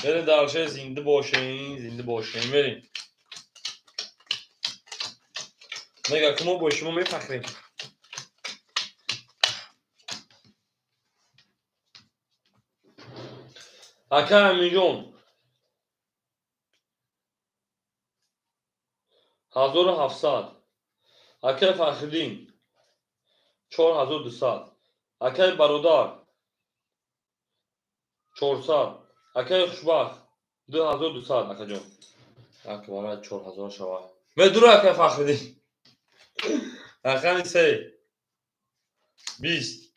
Мерем дальше, зинда бошем, зинда бошем, мерем. Мега ки мо бо шумо мефахрем. Акай Аминҷон 1700. Акай Фахриддин 4200. Акай Бародар 400. Акай Хушбахт 2200. Акаҷон ак вара 4000 шава. Медура акай Фахриддин. Рақами 3 20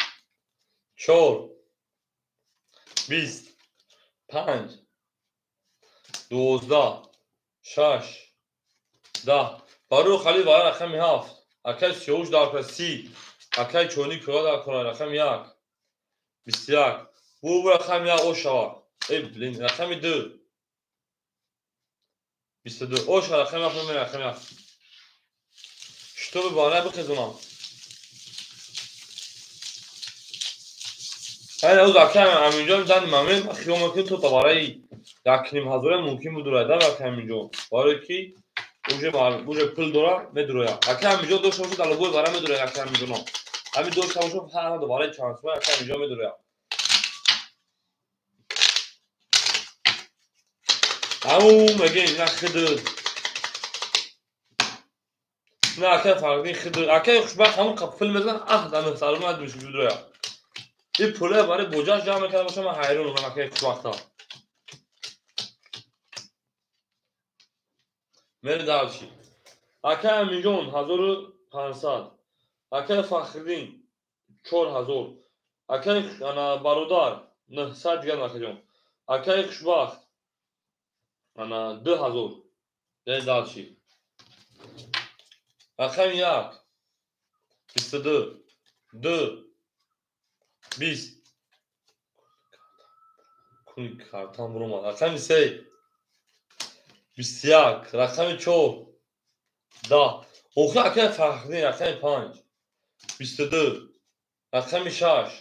4 20 5 12 6 10. Барои хали вара рақами 7. Акай Сиёвуш дар кора 30. Акай Чойник пиёла дар кора рақами 1 21. Бу рақами 1 о шава. Блин, рақами 2 22. О шава рақами 7, рақами 7. Шитоби бара бихезонам. Ҳай оз акай Аминҷон дан мамин хиёл мекунем то барои 1,5 ҳазора мумкин будура дар акай Аминҷон. Барои ки уже пул дора медуроя. Акай Аминҷон дошта бошад дар лобои бара медуроя акай Аминҷоно. Ҳамин дошта бошад ҳама барои чанд сомон акай Аминҷон медуроя. Ау мегем ина хидр. На акай Фарҳдин хид акай Хушбахт ҳамон филм мезанад, аҳ дар 900 рубли ман душбудроя. Ин пуле барои боҷаш ҷамъ мекарда бошам, ман ҳайронам акай Хушбахта. Мери дальше. Акай Аминҷон 1500. Акай Фахриддин 4000. Акай ана бародар 900 дигар акаҷон. Акай Хушбахт ана 2000. Мери дальше. Рақами 1 22 2 20 куни картам буромад. Рақами 3 21 рақами 4 10. Охир акай Фахриддин рақами 5 22 рақами 6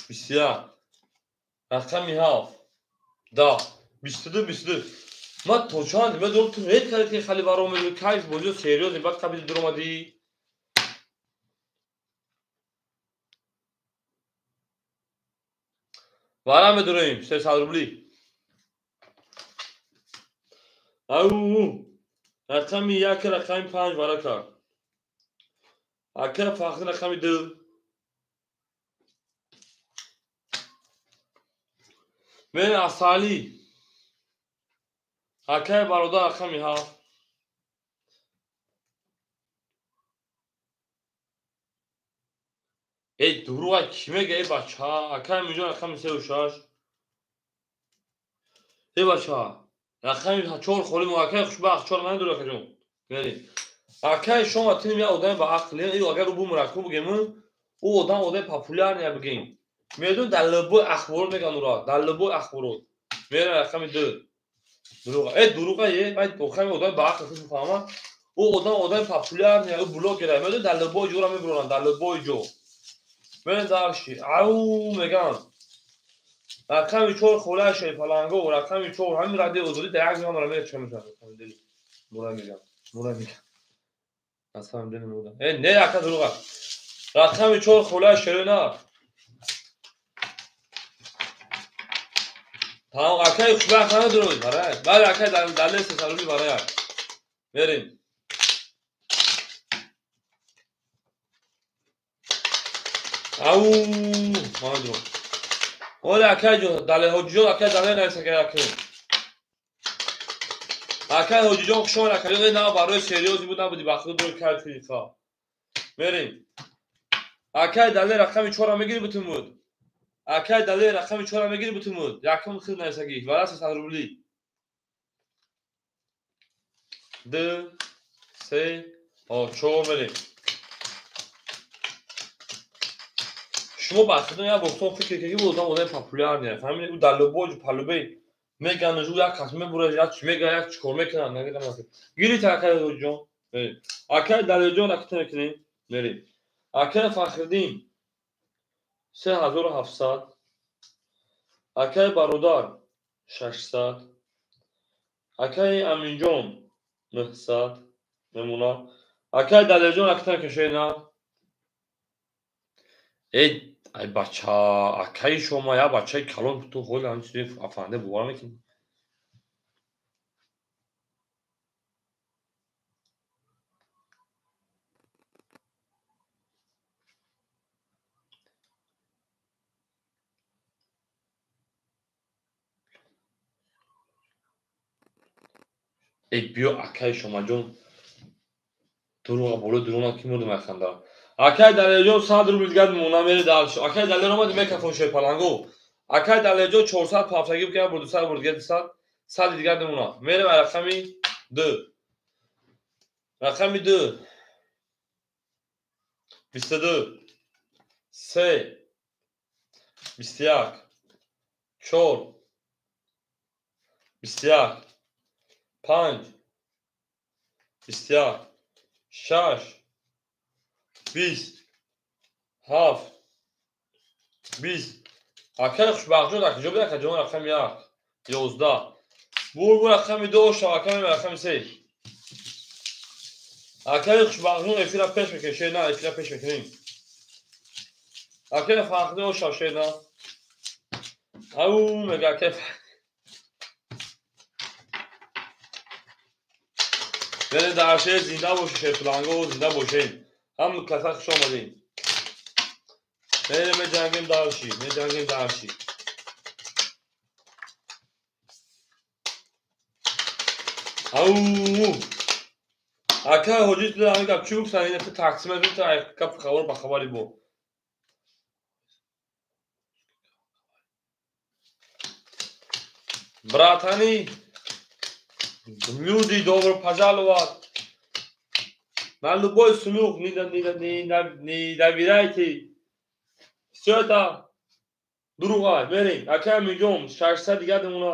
21 рақами 7 10 22 22. Ман то чанд медонам ту ред кардӣ ки хали баром медонӣ кайф бозиё серьёзно баъд қабили дуромадӣ. Вара медуроем 300 рубли. Ау рақами 1 рақами 5 вара кард. Акай Фахриддин рақами 2. Мен Асали. Акай бародар рақами 7. Эй дурӯға кӣ мега эй бача? Акай Аминҷон рақами 3 ва 6. Эй бача, рақами 4 холӣ мо акай Хушбахт 4 надорӣ акаҷон. Мерем. Акай шома тиним як одами ба ақл, эй агар ӯ бумра ку бигем, ӯ одам одами популярный бигем. Медон дар либои ахборот меган ура, дар либои ахборот. Мерем рақами 2. Дурӯға. Эй дурӯға е, ай охами одами ба ақл хуш мефаҳмад. Ӯ одам одами популярный, ӯ блогер, медон дар либои ҷора мебуранд, дар либои ҷо. Мерем дальше. Ау меган. Рақами 4 холаи шайпаланго, рақами 4 ҳамин радио озодӣ дар як ҷо ҳамаро меча мешавад. Мура меган. Мура меган. Асам дили мура. Э не ака дурӯға. Рақами 4 холаи шерина. Тамом акай Хушбахт надорӣ барай. Бале акай далел 300 рубли барай. Мерем. Ау, мадро. Оля акай ҷон, далел ҳоҷиҷон акай далел нависа ки акай. Акай ҳоҷиҷон хуш омад акай ҷон, на барои серьёзӣ буд набуди ба худ рӯй кард филифа. Мерем. Акай далел рақами 4 мегири бутун буд. Акай далел рақами 4 мегири бутун буд. Якум хид нависагӣ, вара 300 рубли. 2 3 4 мерем. Шумо ба худон як бохтон фикр кардед ки одам одами популярный, фаҳмидед? Ӯ дар любой палубе меган, ӯ як кас мебурад, як чӣ мега, як чӣ кор мекунад, намедонам. Гирит акай ҳоҷиҷон. Акай Далелҷон ракета мекунем. Мерем. Акай Фахриддин 3700. Акай бародар 600. Акай Аминҷон 900 мемона. Акай Далелҷон ракета мекашед. Эй ай бача, акаи шумо як бачаи калон ту ҳоли ҳамин чизи афанде бовар мекунӣ? Эй биё акаи шомаҷон, дурӯға болои дурӯға ки мурдум айханда. Акай Далелҷон 100 рубл дигар мемона, мере дальше. Акай Далел омад мекафон шерпаланго. Акай Далелҷон 400 пафтагӣ бикард, бо 200 бор дигар 200, 100 дигар мемона. Мерем ай рақами 2. Рақами 2. 22 3 21 4 21 5 21 6 20 7 20. Акай Хушбахтҷон акаҷо буд, акаҷон рақами 1 11. Бур рақами 2 шав, акай рақами 3. Акай Хушбахтҷон эфира пеш мекунем, на эфира пеш мекунем. Акай Фахриддин шав, на. Ау мега акай. Мерем дарше, зинда бошед, шерпиланго, зинда бошед. Ҳама каса хуш омадем. Мерем, меҷангем дарши, меҷангем дарши. Ау! Ака ҳоҷи ту ҳамин гап чӣ гуфтан? Ин тақсим та гап хабар ба хабари бо. Братани, люди, добро пожаловать. На любой слух не доверяйте. Всё это дурӯғ. Мерем. Ака мегӯм 600 дигар демона.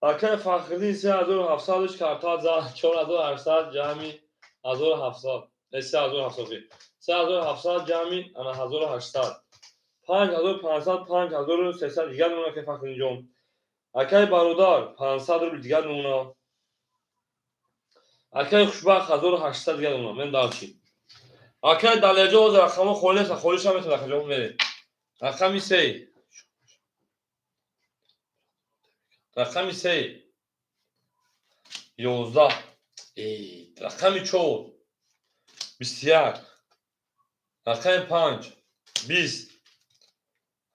Акай Фахриддин 3700 карта за 4800 ҷамъи 1700. 3700. 3700 ҷамъи ана 1800. 5500 5300 дигар мемона акай Фахриддин ҷон. Акай бародар 500 рубл дигар мемона. Акай Хушбахт 1800 дигар мемона. Мен дарчи. Акай Далерҷон ҳозир рақамҳо холӣ нестанд, холиша метавонад акаҷон мерем. Рақами 3. Рақами 3. 11. Рақами 4. 21. Рақами 5. 20.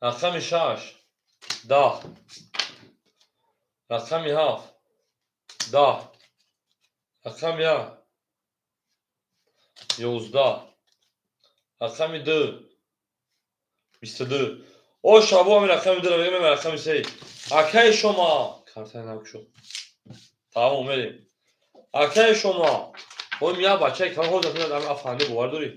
Рақами 6. 10. Рақами 7. 10. Рақами 1. 11. Рақами 2. 22. О шабо ҳамин рақами 2 мегӯям, рақами 3. Акаи шумо картаи нав шуд. Тамом мерем. Акаи шумо ой я бачаи калон ҳозир ҳамин афанди бовар дорӣ?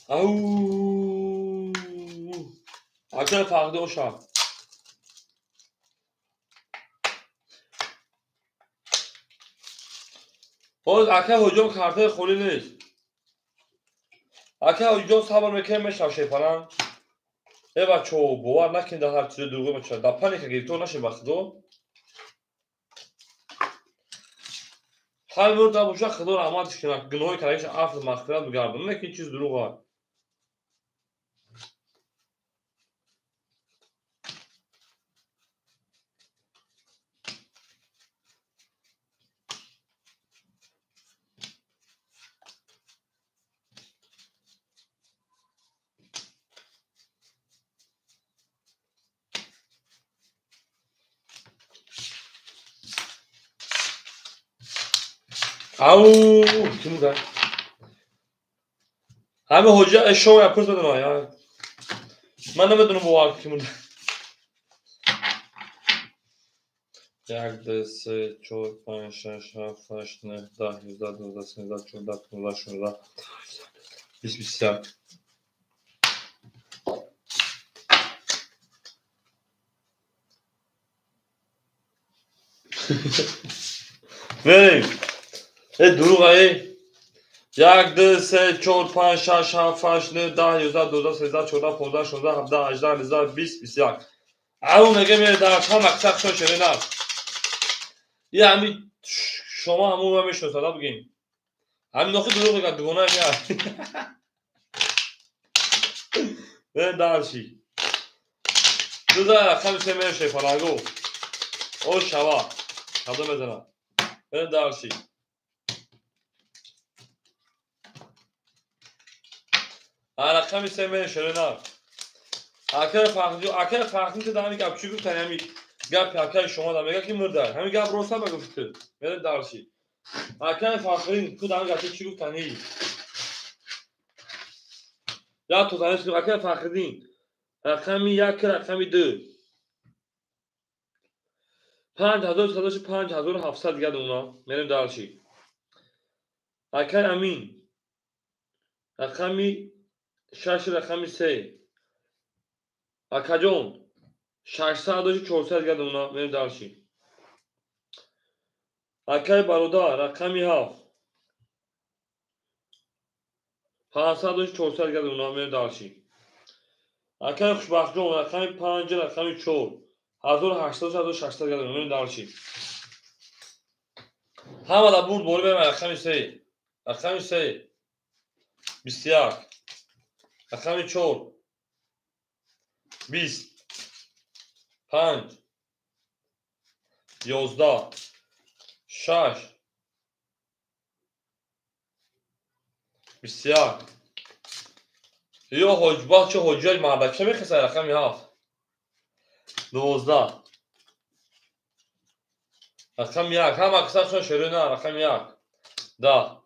Ау! Акаи Фахриддин оша. Боз акаи ҳоҷиён картаи холӣ нест. Акаи ҳоҷиён сабр мекунем, мешав шепалан. Э бачаҳо, бовар накунед дар ҳар чизе дурӯғ мешавад. Дар паника гирифтор нашед ба худо. Ҳар мурда боша худо раҳматш кунад, гуноҳи кардагиша афв мағфират бигардонад, не ки ин чиз дурӯғ аст. Ау, ким буда? Ҳамин ҳоҷа шоя пурс бадона я. Ман намедонам бовар ким буда. 1 2 3 4 5 6 7 8 9 10 11 12 13 14 15 16 20 21. Мерем. Э дурӯғ э. 1 2 3 4 5 6 7 8 9 10 11 12 13 14 15 16 17 18 19 20 21. Ау мегем дар чанд мақсад шо шерена. Я ҳами шумо ҳамон мешиносад, бигем. Ҳамин нохи дурӯғ мегӯяд, дугона меяд. Мерем дарши. Дуза рақами се мерем шефаланго. О шава. Шабда мезанад. Мерем дарши. Рақами се мерем шерена. Акаи Фахриддин, акаи Фахриддин ки дар ҳамин гап чӣ гуфтан? Ҳамин гапи акаи шумо да мегӯяд ки мурда. Ҳамин гап рост набагуфти ту. Мерем дарши. Акаи Фахриддин ту дар ҳамин гап чӣ гуфтанӣ? Я то занеш акаи Фахриддин. Рақами 1, рақами 2. 5300 5700 дигар дона. Мерем дарши. Акаи Амин. Рақами 6, рақами 3. Акаҷон 600 доши 400 дигар дона. Мерем дарши. Акаи бародар рақами 7. 500 доши 400 дигар дона. Мерем дарши. Акаи Хушбахтҷон рақами 5, рақами 4. 1800 1600 дигар дона. Мерем дарши. Ҳамада бурд бори берем рақами 3. Рақами се, 21. Рақами чор, 20. 5, 11, 6, 21. Ё ҳоҷбахт чо ҳоҷиёи мардакча мехесад. Рақами 7, 12. Рақами 1. Ҳама кисашон шерӯ на. Рақами 1, 10.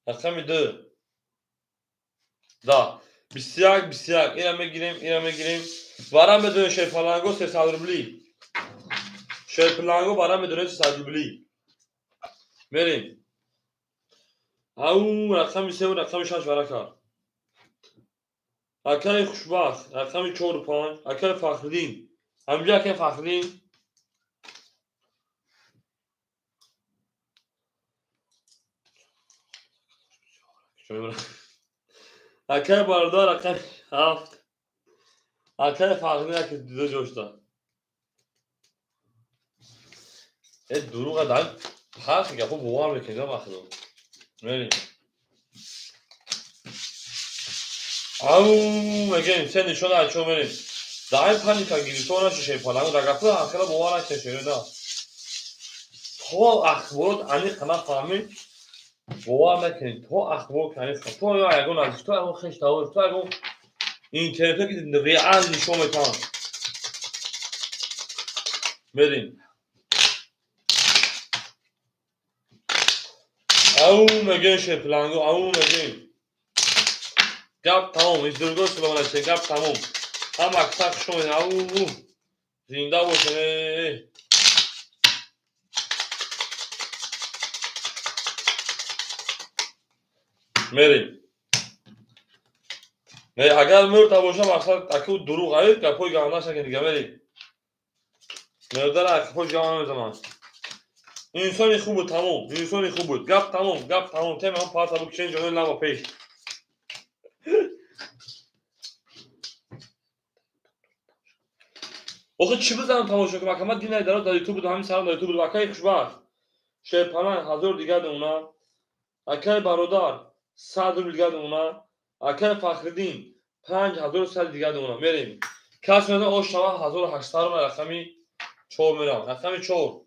Рақами 2, 10. 21, 21. Ира мегирем, ира мегирем. Вара медонем шерпаланго 300 рубли. Шерпаланго вара медонем 300 рубли. Мерем. Ау, рақами 3 рақами 6 вара кард. Акаи хушбахт, рақами 4 5, акаи Фахриддин. Ҳамҷа акаи Фахриддин. Акаи бародар, рақами 7. Акаи Фахриддин яке ду ҷошта. Э дурӯға дар ҳарфи гапо бовар мекунед вақто. Мерем. Ау, мегем, се нишона ачо мерем. Дар ин паника гирифтор наши шерпаланго, дар гапо ҳархела бовар накунед шеро на. То ахборот аниқ нафаҳмед, бовар накунед. То ахбор аниқ, то ягон наздик, то ягон хеш тавор, то ягон интернет ки реал нишон метавон. Мерем. Ау, мегем шерпаланго, ау, мегем. Гап тамом, издурго салом алейкум, гап тамом. Ҳама аксар хуш омадед. Ау, зинда бошед. Мерем. Не, агар мурда боша мақсад аку дурӯғ аёд, гапҳои гавна шакед дига мерем. Мурдара гапҳои гавна мезананд. Инсони хуб буд, тамом. Инсони хуб буд. Гап тамом, гап тамом. Тема ҳам парта букшен ҷони лаба пеш. Охе чӣ бизанам тамошо кунам? Ака ман динай дароз дар ютуб будам, ҳамин сарам дар ютуб будам. Акаи хушбахт, шерпаланг 1000 дигар домона. Акаи бародар 100 рубл дигар домона. Акаи Фахриддин 5100 дигар домона. Мерем. Кас медонад ош шава 1800 рубл. Рақами 4 мерам. Рақами 4.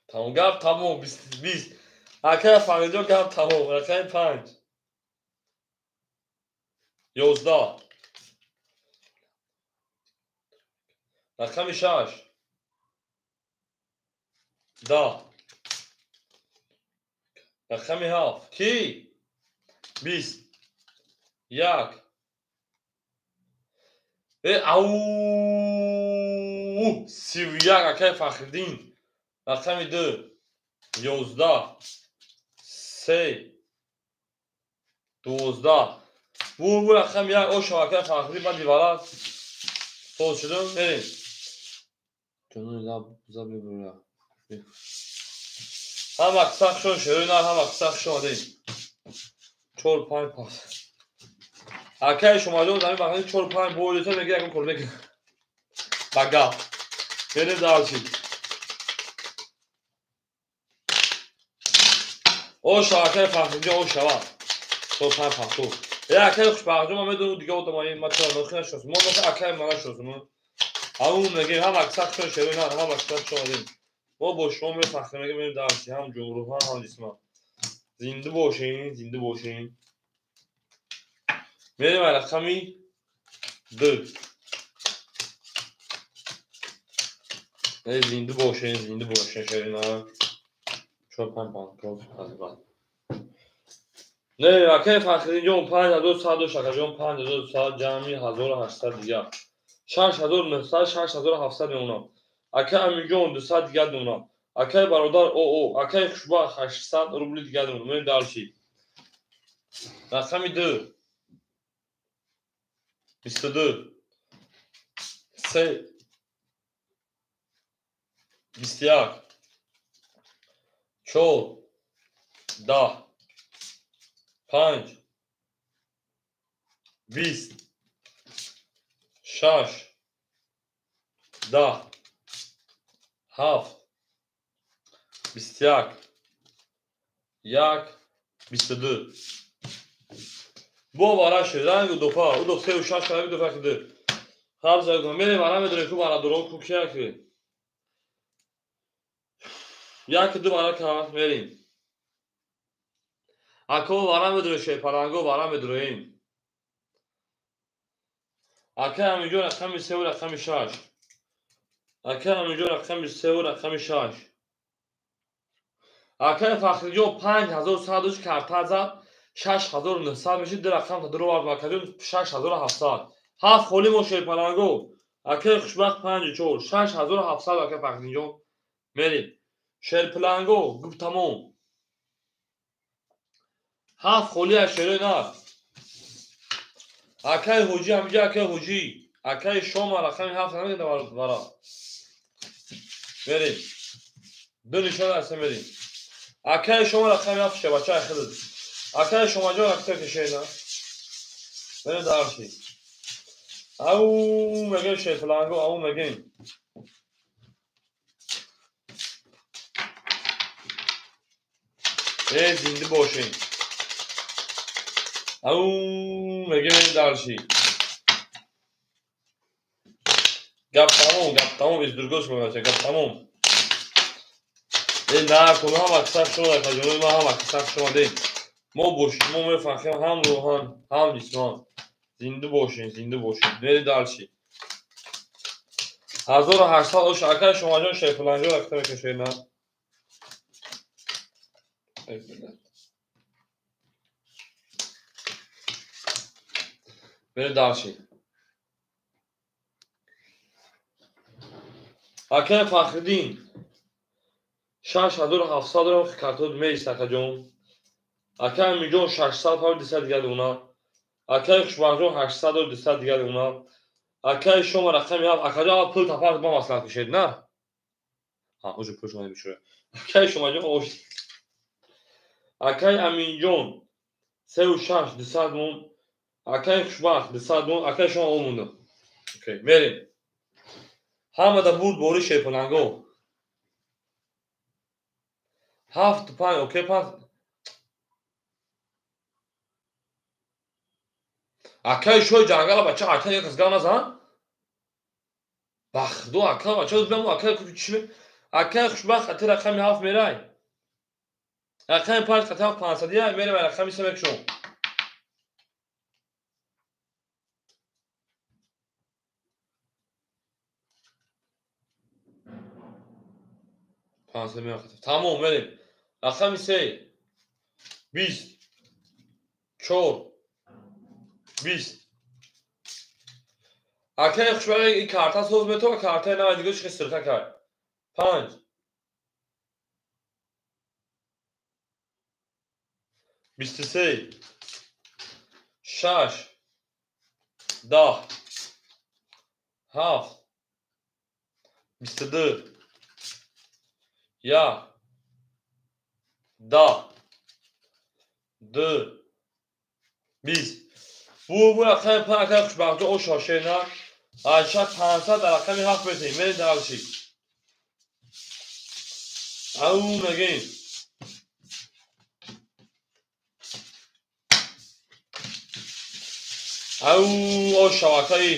Тамом, гап тамом, 20. Акаи Фахриддин гап тамом. Рақами 5. 11. Рақами 6. 10. Рақами 7. Ки? 20. 1. Э, ау! 31 акаи Фахриддин. Рақами 2. 11. 3. 12. Бу рақами 1 ош акаи Фахриддин баъди вара соз шудам. Мерем. Ҷонони лаб за мебуря. Ҳама қисса хушон шерои нар, ҳама қисса хуш омадед. 4 5 пас. Акаи шумоҷон замин бахти 4 5 бой дesa мега ягон кор мекунад. Ба гап. Мерем дарчи. Ош акаи Фахриддин ош шава. 4 5 пас. Э акаи хушбахтҷон ман медонам дига одамои ма чаро нохи нашиносам. Мо нохи акаи ман нашиносам. Ау мегем ҳама қисса хушон шерои нар, ҳама қисса хуш омадед. Мо бо шумо мефахрем, мегем мерем дарси, ҳам ҷумҳурҳо, ҳам ҷисма. Зинда бошен, зинда бошен. Мерем рақами 2. Э зинда бошен, зинда бошен шерои нар. 4 5 банкрот аз баъд. Не, акаи Фахриддинҷон 5100 дошт, акаҷон 5100 ҷамъи 1800 дигар. 6900, 6700 мемонам. Акаи Аминҷон 200 дигар мемонам. Акаи бародар ОО, акаи хушбахт 800 рубли дигар мемонам. Мерем дарчи. Рақами 2. 22. 3. 21. 4. 10. 5. 20. 6. 10. 7 21 1 22. Бо вара шед рангу допа удо 3 6 кара бидо фак 2. Ҳаб зад мерем вара медорем ку вара дуро ку кия ки. 1 2 вара ка мерем. Ако вара медорем шепаранго вара медорем. Ака ҳаминҷо рақами 3 ва рақами 6. Ака ҳаминҷо рақами 3 ва рақами 6. Акаи Фахриҷон 5100 карта зад, 6900 мешид, ду рақам та дуро вард акаҷон 6700. 7 холи мо шерпаланго. Акаи Хушбахт 5 4 6700 акаи Фахриҷон. Мерем. Шерпаланго гуп тамом. 7 холи аз шерои нар. Акаи Ҳоҷӣ ҳаминҷо акаи Ҳоҷӣ. Акаи Шома рақами 7 намедонам вара. Мерем. Ду нишон аст мерем. Акаи шумо рақами 7 шебача хидд. Акаи шумаҷон рақами кашена. Мерем дарши. Ау мегем шефланго, ау мегем. Э зинда бошем. Ау мегем дарши. Гап тамом, гап тамом, из другого мегӯяд, гап тамом. Э на, куно ҳам аксар шумо акаҷонои ман ҳам аксар шумо дем. Мо бо шумо мефахрем ҳам рӯҳан, ҳам ҷисман. Зинда бошем, зинда бошем. Мерем дарши. 1800 ош акаи шумаҷон шерпаланҷо рақта мекашед на. Мерем дарши. Акаи Фахриддин 6700 рам картот меист акаҷон. Акаи Амиҷон 600 пав 200 дигар уна. Акаи Хушбахтҷон 800 200 дигар уна. Акаи шумо рақами 7 акаҷон пул тафард ба маслиҳат кушед на? Ҳа, уже пул шумо намешура. Акаи шумаҷон ош. Акаи Аминҷон 36 200 мон. Акаи Хушбахт 200 мон. Акаи шумо о монда. Окей, мерем. Ҳамада бурд бори шерпаланго. 7 5 окей 5. Акаи шои ҷангала бача ака як аз гап назан. Ба худо ака бача бигам ака чӣ акаи Хушбахт қати рақами 7 мерай. Рақами 5 қати 7 500 я мерем рақами 3 мекушом. Пансад меоқатам. Тамом мерем. Рақами 3 20 4 20. Акаи Хушбахт ин карта соз метова, картаи нав дига чӣ сирқа кард. 5 23 6 10 7 22 1 10 2 20. Бу рақами 5 акаи Хушбахтҷон о шошена. 500 дар рақами 7 метаем. Мерем дарши. Ау мегем. Ау о шавакаи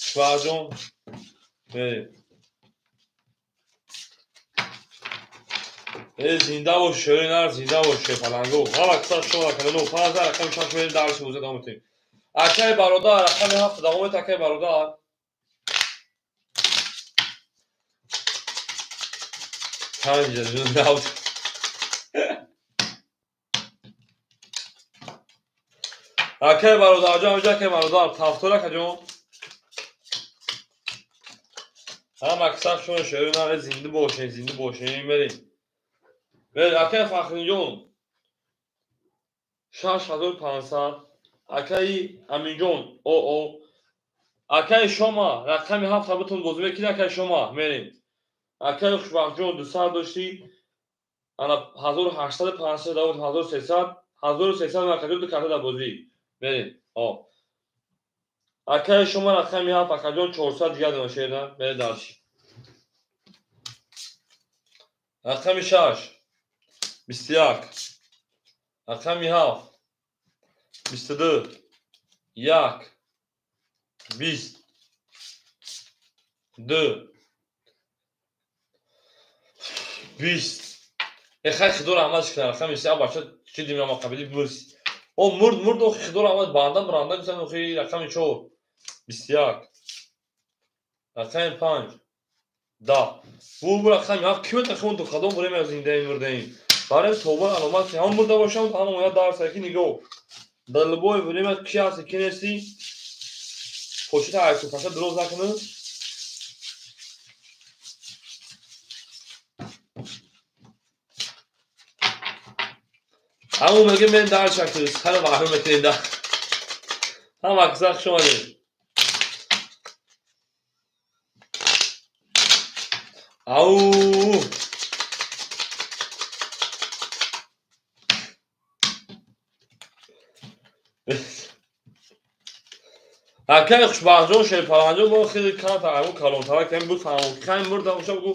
Хушбахтҷон. Мерем. Э зинда бош шерои нар, зинда бош шерпаланго. Ҳама аксар шумо рақами 9 5 рақами 6 мерем дарси бозӣ давом метем. Акаи бародар рақами 7 давом мет акаи бародар. 5 7. Акаи бародарҷон ҳаминҷо акаи бародар тафтор акаҷон. Ҳама аксар шумо шерои нар, зинда бошем, зинда бошем. Мерем. Акаи Фахриҷон 6500. Акаи Аминҷон оо. Акаи Шома рақами 7 бутун бозӣ мекунӣ акаи Шома мерем. Акаи Хушбахтҷон 200 доштӣ. Ана 1850 давод 1300 1300 акаҷон ду карта дар бозӣ. Мерем. О. Акаи Шома рақами 7 акаҷон 400 дигар дона шеда. Мерем дарши. Рақами 6 21. Рақами 7 22. 1 20 2 20. Эхай хидор раҳмат шикна. Рақами 3 бача чӣ димна ма қабили мурс. О мурд мурд охи хидор раҳмат бандан бранда гуфтан охи. Рақами 4 21. Рақами 5 10. Бу рақами 7 ки метахмон ту кадом время зиндаем мурдаем. Барои тобар аломат ки ҳам мурда бошам ҳам ояд дарс ки нигоҳ. Дар любое время ки ҳасти ки нести почта айсу паша дроз накунӣ. Ҳамон меги мен дар шакл сар ваҳм мекунем да. Ҳам акса хуш омадед. Ау! Акай хушбахтҷон шерпаланҷон мо хеле камтар айму калонтара кем буд фаҳмон хай мурда боша бугу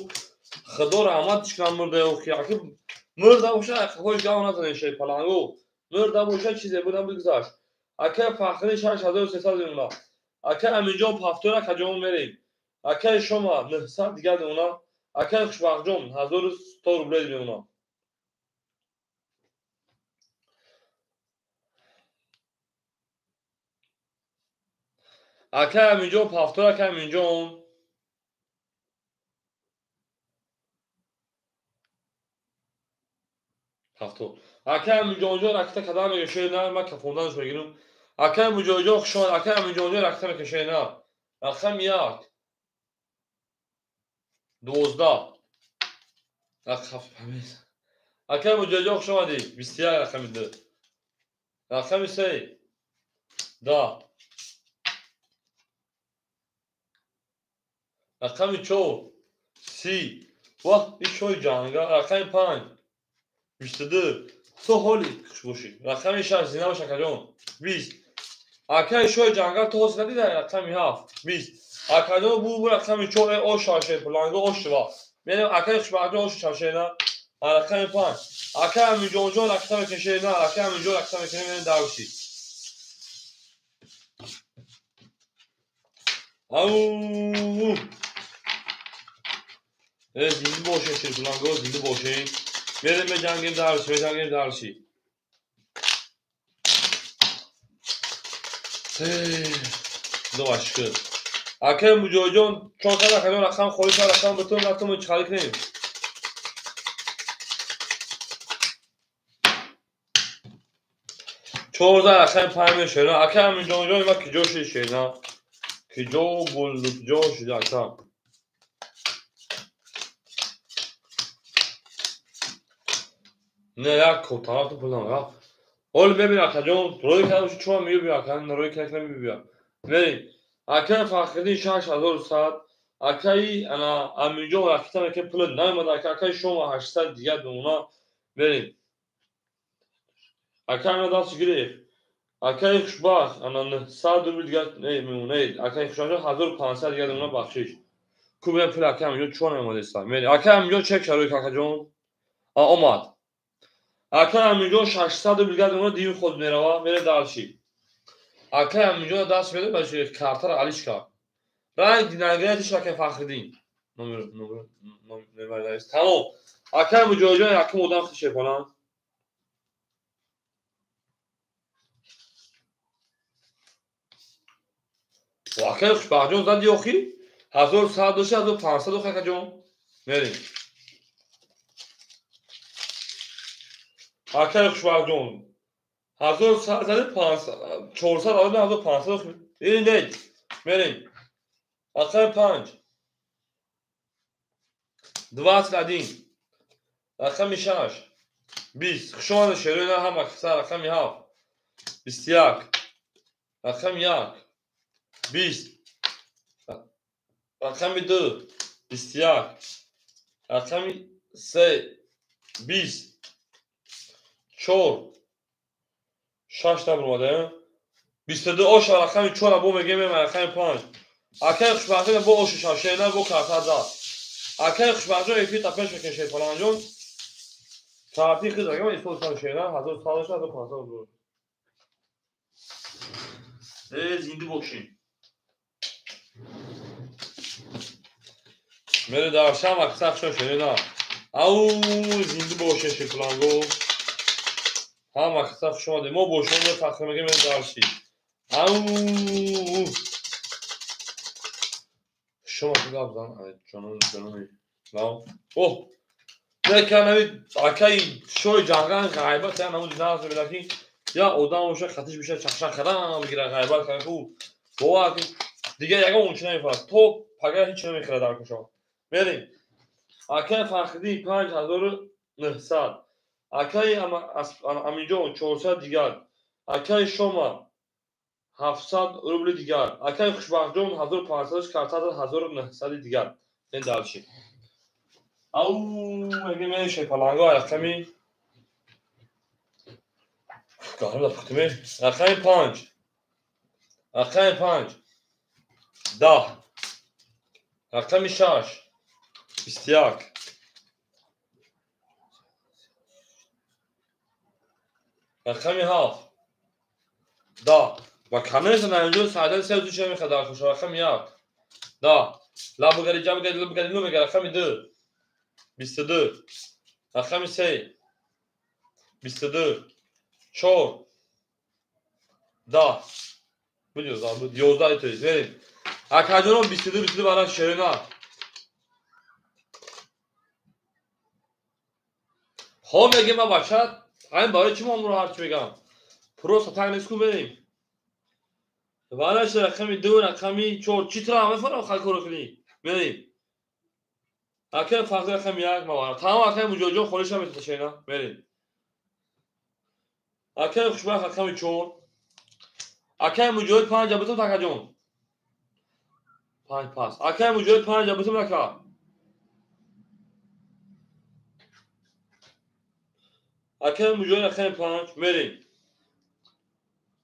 худо раҳмат чикам мурда охи аки мурда боша ҳош гав назанед шерпаланго мурда боша чизе будам бигзашт. Акай Фахри 6300 мемона. Акай Аминҷон пафтора каҷомо мерем. Акай Шома 900 дигар мемона. Акай Хушбахтҷон 1100 рубле мемона. Акай Аминҷон пафтор акай Аминҷон пафтор. Акай Аминҷонҷон ракета кадам мекашед на ман кафонданаш мегирам. Акай Муҷоҳидҷон хуш омад. Акай Аминҷонҷон ракета мекашед на. Рақами 1 12. Акай Муҷоҳидҷон хуш омадӣ. 21 рақами 2. Рақами 3 10. Рақами 4 30. Ваҳ, ин шои ҷанга. Рақами 5 22. Ту ҳоли хуш бошӣ. Рақами 6 зина бош акаҷон. 20. Акаи шои ҷангал ту ҳоси надида. Рақами 7 20. Акаҷон бу рақами 4 ош шаше пуланго ош шува. Менем акаи хушбахтҷон ош шаше на. Рақами 5. Акаи Аминҷонҷон ракета мекаше на. Акаи Аминҷон ракета мекаше менем дарси. Ау! Зинда бошед шерпуланго, зинда бошед. Мерем меҷангем дарси, меҷангем дарси. Худо шукр. Акай Муҷоҳидҷон чор кад акаҷон рақам холӣ шуд, рақам битун натун чӣ кунем? 14 рақами 5 мешена. Акай Аминҷонҷон ма киҷо шуд шена? Киҷо булду киҷо шуд ака? Не, як котараф пулам рафт. Ҳол мебин акаҷон, рӯй кардам чун меёби ака, рӯй кардам мебиё. Мерем. Акай Фахриддин 6100, акаи ана Аминҷон ракета мекунем пул наомад ака, акаи Шома 800 дигар мемона. Мерем. Акаи ана даст гирифт. Акаи Хушбахт ана 900 рубл дигар мемона. Акаи Хушбахт 1500 дигар мемона бахшиш. Ку бинам пул акаи Аминҷон чун наомадеста. Мерем. Акаи Аминҷон чек шарои акаҷон. Омад. Акаи Аминҷон 600 рубл дигар мемона дими худ мерава, мере дарши. Акаи Аминҷон даст медод ба картаро алиш кард. Ранг динагираш акаи Фахриддин. Номер номер номер тамом. Акаи Муҷоҳидҷон якум одам шепонанд. Акаи Хушбахтҷон зади охи 1100 дошт, 1500 охи акаҷон. Мерем. Акаи Хушбахтҷон 1100 зади 500 400 1500 охи. Ин не. Мерем. Акаи 5 21. Рақами 6 20. Хуш омадед шерои на ҳама каса. Рақами 7 21. Рақами 1 20. Рақами 2 21. Рақами 3 20. 4 6 та баромада. 22 оша рақами 4 бо мегем рақами 5. Акаи Хушбахтӣ бо оши шашена бо карта зад. Акай хушбахтҷон эфир та пеш мекунем Шерпаланҷон. Саати хиз агар ман исбот кунам шера 1100 1500 рубл. Зинда бошем. Мере дар шам аксар шо шерена. Ау зинда бошем Шерпаланго. Ҳам аксар хуш омадед. Мо бо шумо фахр мекунем дарси. Ау шумо гап зан ҷонон ҷонони. Оҳ неканави акаи шои ҷанган ғайбат я намуди нағз мебинад ки я одам боша хатиш биша чахчах кардан бигира ғайбат кардан ку бовар ки дигар ягон ончи намефарад то пага ҳеч намехӯрад дар кушо. Мерем. Акаи Фахриддин 5900, акаи Аминҷон 400 дигар, акаи Шома 700 рубли дигар, акаи Хушбахтҷон 1500 картада 1900 дигар. Ин дарчи. Ау мегем Шерпаланго рақами гарм пухтиме. Рақами 5, рақами 5 10, рақами 6 21, рақами 7 10. Ва камеса наинҷо саъдан се ду ча мехад дар хуш. Рақами 1 10, лабгари ҷабгари лабгари ну мега. Рақами 2 22, рақами 3 22, 4 10. Буд 11 буд 11 то есть. Верим. Акаҷонон 22 22 бара шерина. Хо мегем ма бача, ҳамин барои чӣ мо амро ҳарчи мегам? Просто так нест ку мерем. Вараш рақами 2, рақами 4 чӣ тра мефарам хай коро кунӣ. Мерем. Акай Фахри рақами 1 мавара. Тамом акай Муҷоҳидҷон холиша метата шерина. Мерем. Акай Хушбахт рақами 4. Акай Муҷоҳид 5 бутум такаҷон. 5 пас. Акай Муҷоҳид 5 бутум ака. Акай Муҷоҳид рақами 5 мерем.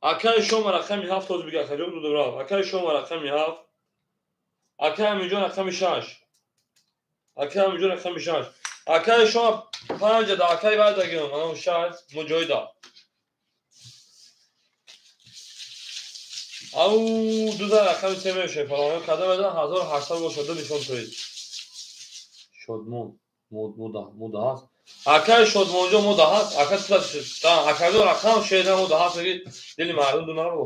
Акай Шома рақами 7 тоз бига акаҷон дудурав. Акай Шома рақами 7. Акай Аминҷон рақами 6. Акай Аминҷон рақами 6. Акай Шома 5 да акай баъдагим анам 6 Муҷоҳида. Ау дуза рақами 3 мешавад фалон кадом эда 1800 бошад ду нишон тоид. Шодмон мода мода ҳаст. Акай Шодмонҷон мода ҳаст. Ака та акаҷон рақам шеда мода ҳаст меги дили мардум ду наро.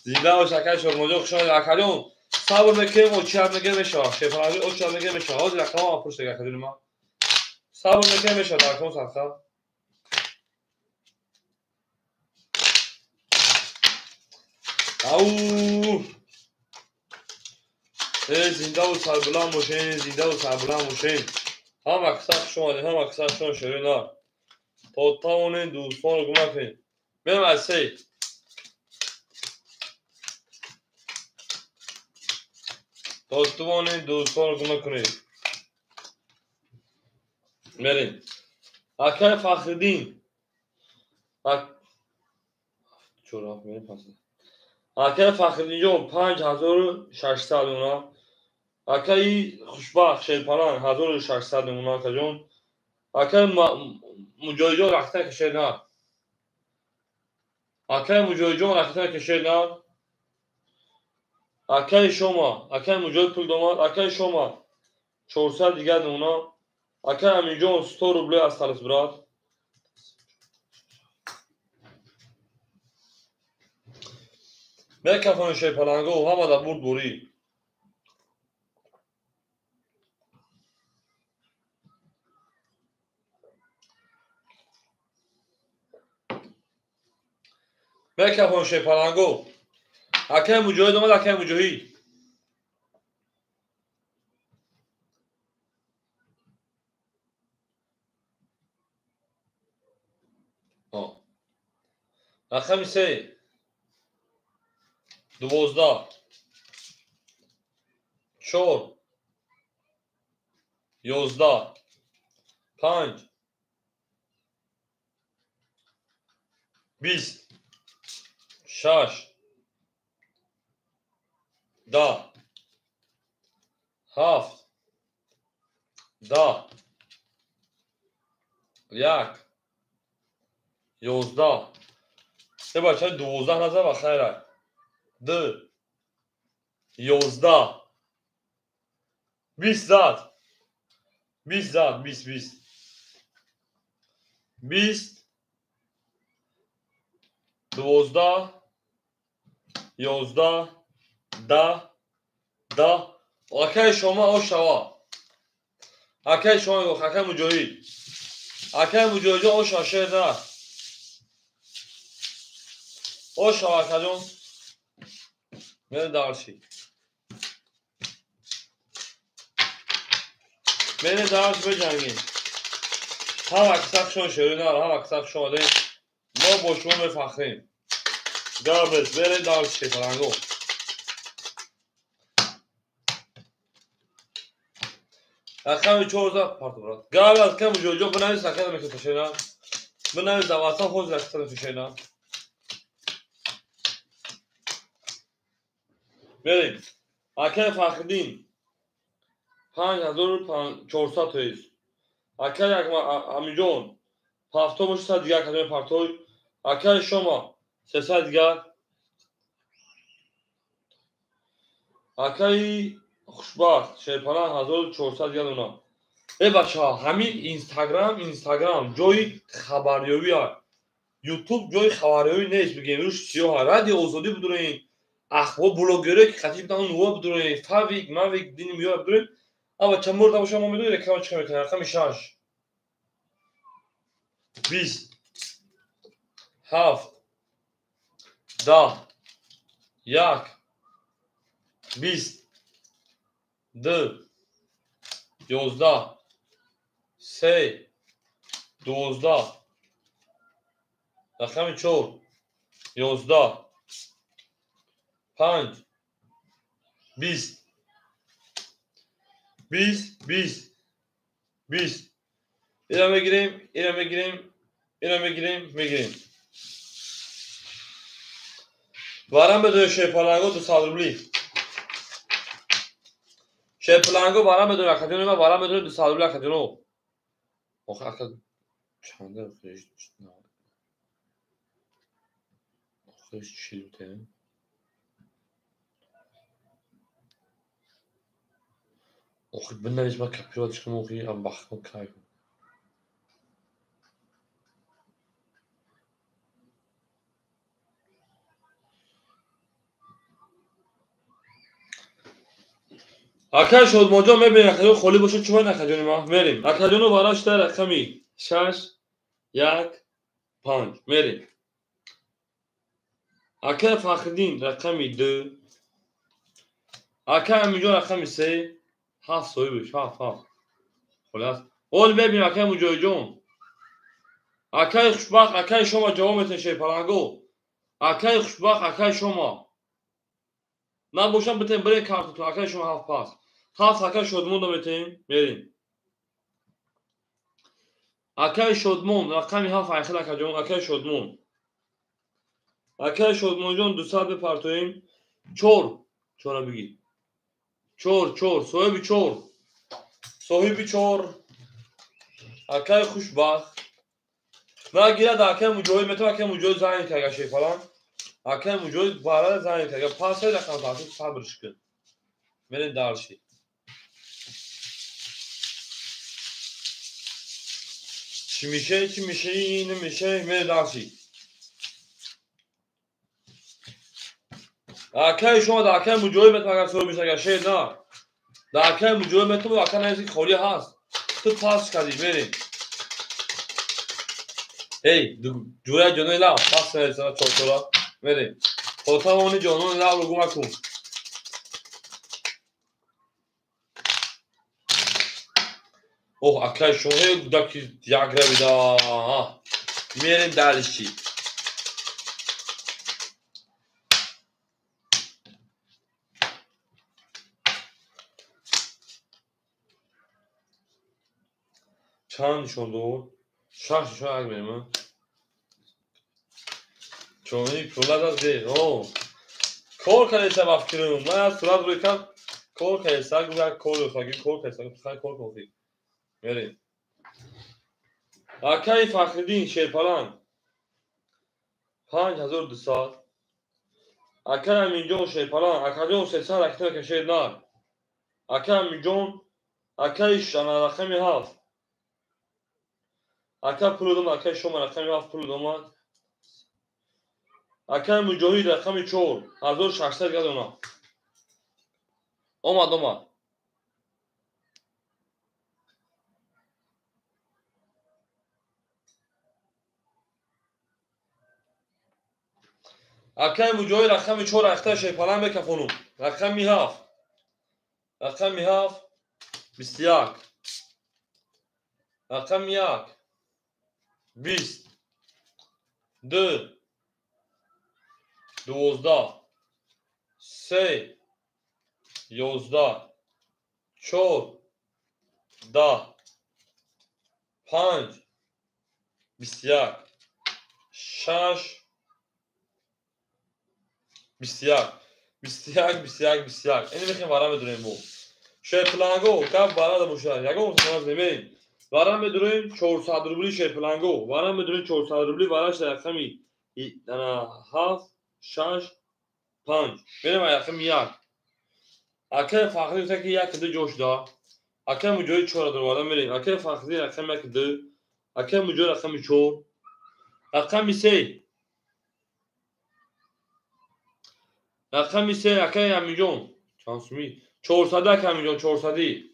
Зинда бош акай Шодмонҷон хуш омадед. Акаҷон сабр мекунем очият меге мешавад. Шефарави очият меге мешавад. Ҳозир рақамам пушт акаҷони ман. Сабр мекунем мешавад рақам садқа. Ау зиндаву сарбуланд бошен, зиндаву сарбуланд бошен. Ҳам аксар хуш омадед, ҳам аксар шумо шерина. То тавонед дӯстонро кӯмак кунед. Мерем аз се. То тавонед дӯстонро кӯмак кунед. Мерем. Акай Фахриддин. Чор ҳафт мерем пас. Акай Фахриддинҷон 5600 луна. Акаи Хушбахт Шерпаланг 1600 луна акаҷон. Акаи Муҷоҳидҷон рахта кашед на. Акаи Муҷоҳидҷон рахта кашед на. Акаи Шома, акаи Муҷоҳид пул домад, акаи Шома 400 дигар луна. Акаи Аминҷон 100 рубле осталось брат. Мекафони Шерпаланго ҳама дар бурд бурӣ. Мекафони Шерпаланго. Акаи Муҷоҳид омад, акаи Муҷоҳид. Рақами 3 12 4 11 5 20 6 10 7 10, 1, 11. Се бача 12 назар ва хайра. 2, 11, 20 зад. 20 зад, 20, 20. 20, 12, 11, 10, 10. Акай шумо ошава. Акай шумо, акай муҷоҳид. Акай муҷоҳид оша шер на. Ошава акаҷон. Мере дарши. Мере дарш беҷангем. Ҳама киса хушон шеруи нар, ҳама киса хуш омадем. Мо бо шумо мефахрем. Габес, бере дарш шефаранго. Рақами 14 парто брат. Габес, акай муҷоҳидҷон бинавис, акай мекушена. Бинавис дар WhatsApp ҳозир акай мекушена. Мерем. Акай Фахриддин 5400 тоист. Акай Амиҷон 70 бошад, 100 дигар кадоми партой. Акай Шома 300 дигар. Акай Хушбахт Шерпана 1400 дигар дона. Э бачаҳо, ҳамин Инстаграм ҷои хабарёбӣ аст. Ютуб ҷои хабарёбӣ нест, бигем рӯш сиёҳ аст. Радио Озодӣ бидурем, ахбор блогерое ки қатиб там нува бидурем, Фавик, Мавик, дини миё бидурем. А бача мурда боша мо медонем реклама чӣ мекунем. Рақами 6, 20, 7, 10, 1, 20, 2, 11, 3, 12, рақами 4, 11, 5, 20, 20, 20, 20. Ира мегирем, ира мегирем, ира мегирем, мегирем. Варам бедои шерпаланго 200 рубли. Шерпаланго варам бедои акадино, варам бедои 200 рубли акадино. Охе ака чанда охеш на. Охеш чил тем. Охи бинавис ма копировать кунам, охи амбахкун кай. Акай Шодмонҷон мебинем, акаҷон холӣ бошад, чӣ бояд акаҷони ма? Мерем. Акаҷону варашта рақами 6, 1, 5. Мерем. Акай Фахриддин рақами 2. Акай Амиҷон рақами 3. 7 соҳибаш, 7, 7. Холӣ аст. Ҳол мебинем акай Муҷоҳидҷон. Акай Хушбахт, акай Шома ҷавоб метавонед шерпаланго. Акай Хушбахт, акай Шома. Набошам битем бирен картатон, акай Шома 7 пас. 7 акай Шодмонда метавонем, мерем. Акай Шодмон, рақами 7 айхел акаҷон, акай Шодмон. Акай Шодмонҷон 200 бипартоем. 4, 4 бигир. 4, 4, соҳиби 4. Соҳиби 4. Акай Хушбахт. Нагирад акай Муҷоҳид метавон, акай Муҷоҳид занг кага шефалан. Акай Муҷоҳид барада занг кага. Пасай рақам таъсир сабр шикун. Мерем дарши. Чӣ мише, чӣ мише, намише, мерем дарши. Акай шумо дар акай Муҷоҳид метавон агар соҳиб мешавад, агар шер на. Дар акай Муҷоҳид метавон, акай наист ки холӣ ҳаст. Ту пас кардӣ, мерем. Эй, ҷӯраи ҷонони лав, пас нависана чорчора. Мерем. Хотамони ҷонони лавро гум накун. Оҳ, акай шумо эй гудаки як равида. Мерем дарши. Чанд нишон дод? 6 нишон як мерем. Чони пулад аз бе. О. Кор кардеса ба фикрум. Ман аз сурат рӯй кард. Кор кардеса, гуфт кор ёфтаги, кор кардеса, гуфт хай кор кардӣ. Мерем. Акаи Фахриддин Шерпаланг 5200. Акаи Аминҷон Шерпаланг, акаҷон 300 ракета кашед нар. Акаи Аминҷон, акаи рақами 7. Ака пул дом, акаи шома рақами 7 пул домад. Акаи Муҷоҳид рақами 4 1600 гадона. Омад, омад. Акаи Муҷоҳид рақами 4 рақта Шерпаланг мекафонум. Рақами 7. Рақами 7 21. Рақами 1 20 2 12 3 11 4 10 5 21 6 21 21 21 21. Ини мехем вара медурем бо. Шерпаланго гап барада бошад. Ягон ханаз немеем. Вара медурем 400 рубли шерпаланго. Вара медурем 400 рубли вараш рақами 7 6 5. Мерем рақами 1. Акаи Фахрӣ гуфта ки 1 2 ҷо шуда. Акаи Муҷоҳид 4 дароварда мерем. Акаи Фахрӣ рақами 1 2. Акаи Муҷоҳид рақами 4. Рақами 3. Рақами 3 акаи Аминҷон. Чанд сумӣ? 400 акаи Аминҷон, 400.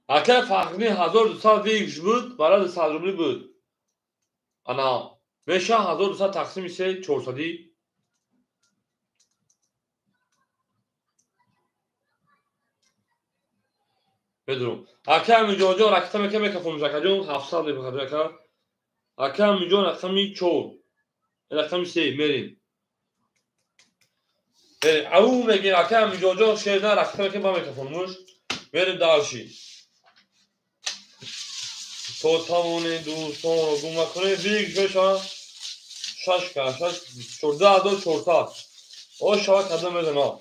Акаи Фахриддин 1200 вигш буд, барои 200 рубли буд. Ана меша 1200 тақсими 3 400. Медурум. Акаи Аминҷонҷон ракета мека мекафонуш акаҷон 700 мебахад ака. Акаи Аминҷон рақами 4. Рақами 3 мерем. Мерем. Ау мегем акаи Аминҷонҷон шерна ракета мека ба мекафонуш. Мерем дальше. То тавонед дӯстонро гум накунед, вигш мешавад 6 ка 6 14400. О шава кадом мезанад.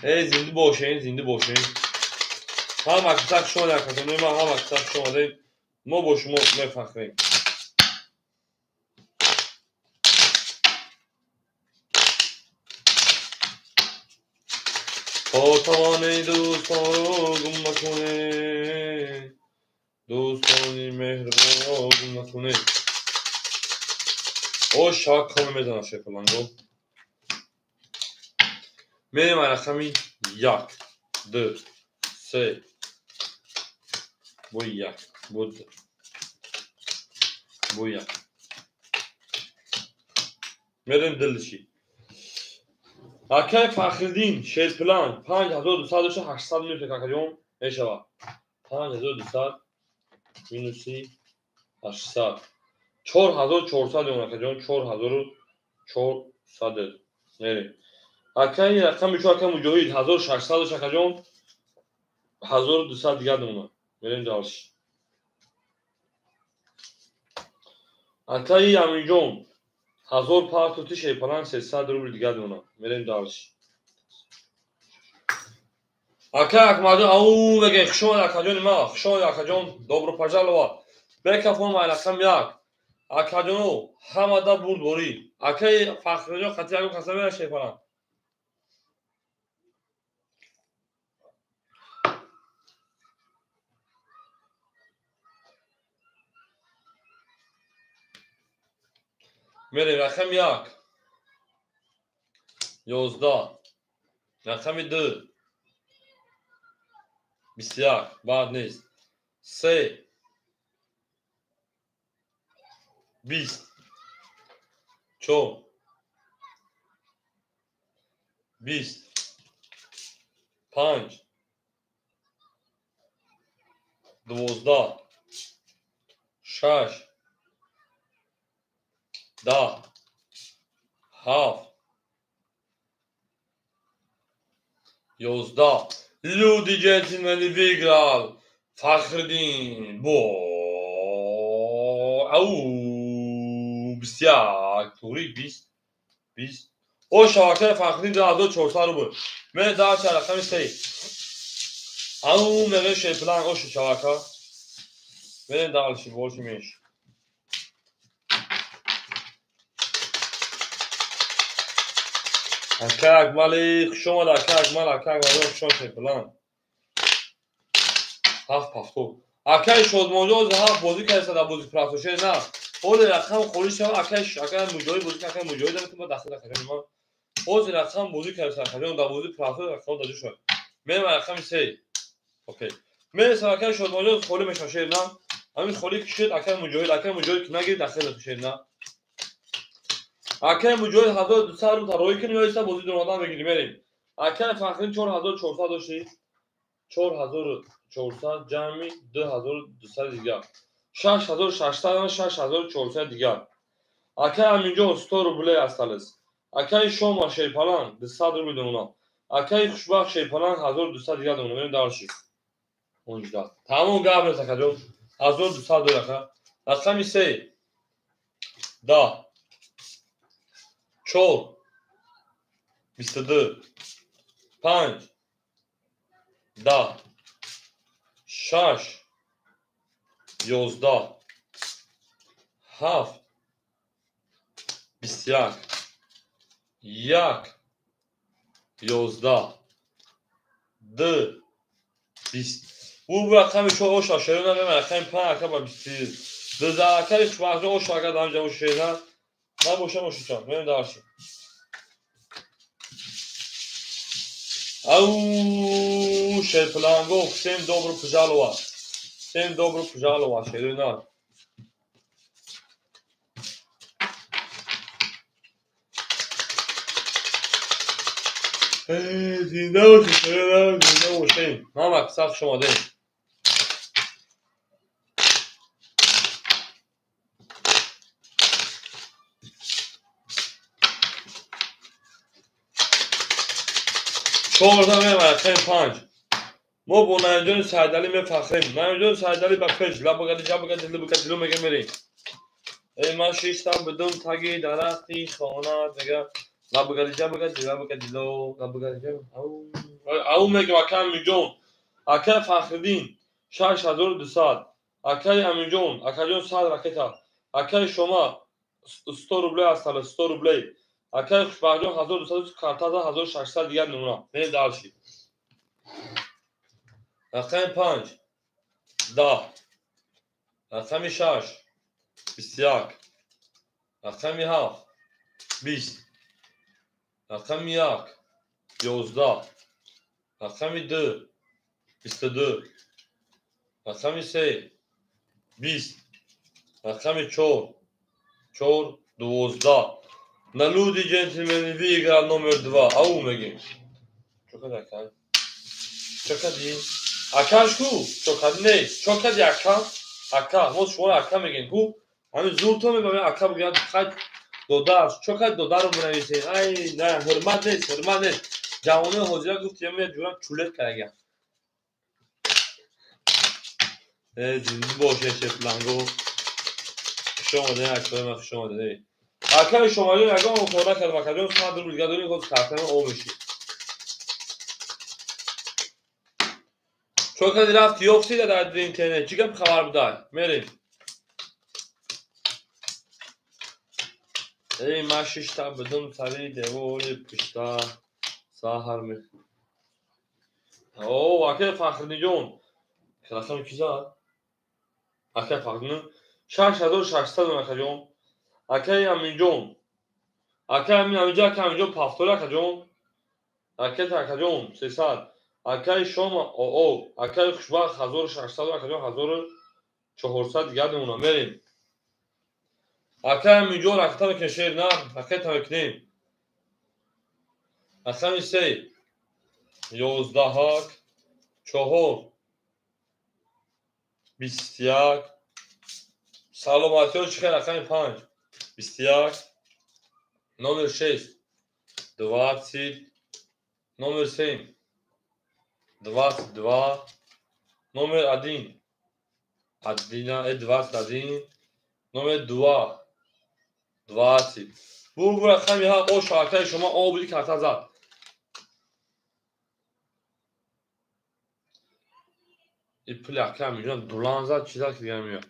Эй зинда бошен, зинда бошен. Ҳама киса хуш омадед, акатони ман, ҳама киса хуш омадед. Мо бо шумо мефахрем. То тавонед дӯстонро гум накунед, дӯстони меҳрубонро гум накунед. О шава коме мезанад Шерпаланго. Мерем рақами 1 2 3 бо 1 бо 2 бо 1. Мерем дилши. Акаи Фахриддин Шерпаланг 5200 дошта 800 минус акаҷон мешавад. 5200 минуси 800. 4400 ён акаҷон, 4400. Мерем. Акаи рақами 4 акаи Муҷоҳид 1600 дошта акаҷон 1200 дигар домона. Мерем дальше. Акаи Аминҷон 1000 партоти Шерпаланг 300 рубл дигар домона. Мерем дальше. Акаи Акмаҷон, ау мегем хуш омадед акаҷони ман, хуш омадед акаҷон, добро пожаловать. Бекафон май рақами 1. Акаҷоно ҳамада бурдборӣ. Акаи Фахриҷон хати ягон каса мера Шерпаланг. Мерем рақами 1 11 рақами 2 21 баъд нест 3 20 4 20 5 12 6 10 7 11. Люди, джентльмены, выиграл Фахриддин бо Ау, 21, туғри 20, 20. О шавакаи Фахриддин 2400 рубл. Мен дальше рақами 3. Ау, мега шеплан ошу шавака. Мен дальше больше меньше. Ака Акмали, хуш омад, ака Акмал, ака Акмал, хуш омад шеплан. Ҳафт пафто. Акаи Шодмонҷон ҳафт бозӣ карда дар бозӣ прафтоше на. Ҳозир рақам холӣ шава, акаи ака Муҷоҳид бозӣ карда, акаи Муҷоҳид ам даста акаҷон ман. Ҳозир рақам бозӣ карда акаҷон дар бозӣ прафто рақам даҷо шуд. Мен рақами 3. Окей. Мен акаи Шодмонҷон холӣ мешавам шер на. Ҳамин холӣ кишид акаи Муҷоҳид, акаи Муҷоҳид ки нагирид дахел шер на. Акаи Муҷоҳид 1200 рубл роӣ кунем ё иста бозӣ дуромадан мегирем мерем. Акаи Фахриддин 4400 дошти. 4400 ҷамъи 2200 дигар. 6600 6400 дигар. Акаи Аминҷон 100 рубле осталось. Акаи Шома Шерпалан 200 рубл донам. Акаи Хушбахт Шерпалан 1200 дигар донам. Мерем дальше. 18. Тамом гап нест акаҷон. 1200 дор ака. Рақами 3. 10 4 22 5 10 6 11 7 21 1 11 2 20. У рақами 4 оша шерона мема рақами 5 ака ба 20. Ду акаи Хушбахтҷон оша ака дар ҳамҷа шерона набошам ошучам. Мерем дальше. Ау, шерпланго, всем добро пожаловать. Всем добро пожаловать, шерона. Зинда бошед, шерона, зинда бошед. Мамак, сахт хуш омадед. Чорда мемарад, хем 5. Мо бо Наимҷони Сайдалӣ мефахрем. Наимҷони Сайдалӣ ба пеш, лабагади, ҷабагади, либагади, лу мега мерем. Эй, ман шиштам бидум таги дарахти хона, мега лабагади, ҷабагади, лабагади, лу, лабагади, ҷаб. Ау мегам ака Аминҷон, ака Фахриддин 6200, акаи Аминҷон, акаҷон 100 ракета, акаи Шома 100 рубле астала, 100 рубле. Акаи Хушбахтҷон 1200 картаза 1600 дигар намуна. Мерем дальше. Рақами 5 10 рақами 6 21 рақами 7 20 рақами 1 11 рақами 2 22 рақами 3 20 рақами 4 4 12. На люди, джентльмены, выиграл номер 2. Ау, мегим. Чокади ака? Чокади? Акаш ку? Чокади не. Чокади ака? Ака. Мо шуморо ака мегем. Ку? Ҳамин зурто мебарем ака бигӯяд хай додаш. Чокади додаро бинависед. Ай, на, ҳурмат нест, ҳурмат нест. Ҷавонои ҳозира гуфт, я меҷурам чулет карагам. Зинда бошед, шефланго. Хуш омадед, акаи ман, хуш омадед. Акаи Шомалиён ягон кор накардам, акаҷон 100 рубл дигар дорем, ҳозир картаи ман об мешид. Чо кади рафти ёфтӣ дар интернет? Чӣ гап хабар будай? Мерем. Эй, ман шишта будум сари девори пушта саҳар ме. О, акаи Фахриддинҷон. Рақами ки зад? Акаи Фахриддин 6600 акаҷон. Акаи Аминҷон. Акаи Амин, Аминҷон, акаи Аминҷон пафтори акаҷон. Ракета акаҷон 300. Акаи Шома оо, акаи Хушбахт 1600, акаҷон 1400 дигар мемонам. Мерем. Акаи Аминҷон ракета мекунем шер на, ракета мекунем. Рақами 3 11 4 21. Саломатиҳо чӣ хел? Рақами 5 21, номер 6 20, номер 7 22, номер 1 1 21, Номер 2 20. Бу рақами 7 о шабакаи шумо обуди карта зад. И пули ака миллион дулан зад, чиза ки дига меояд.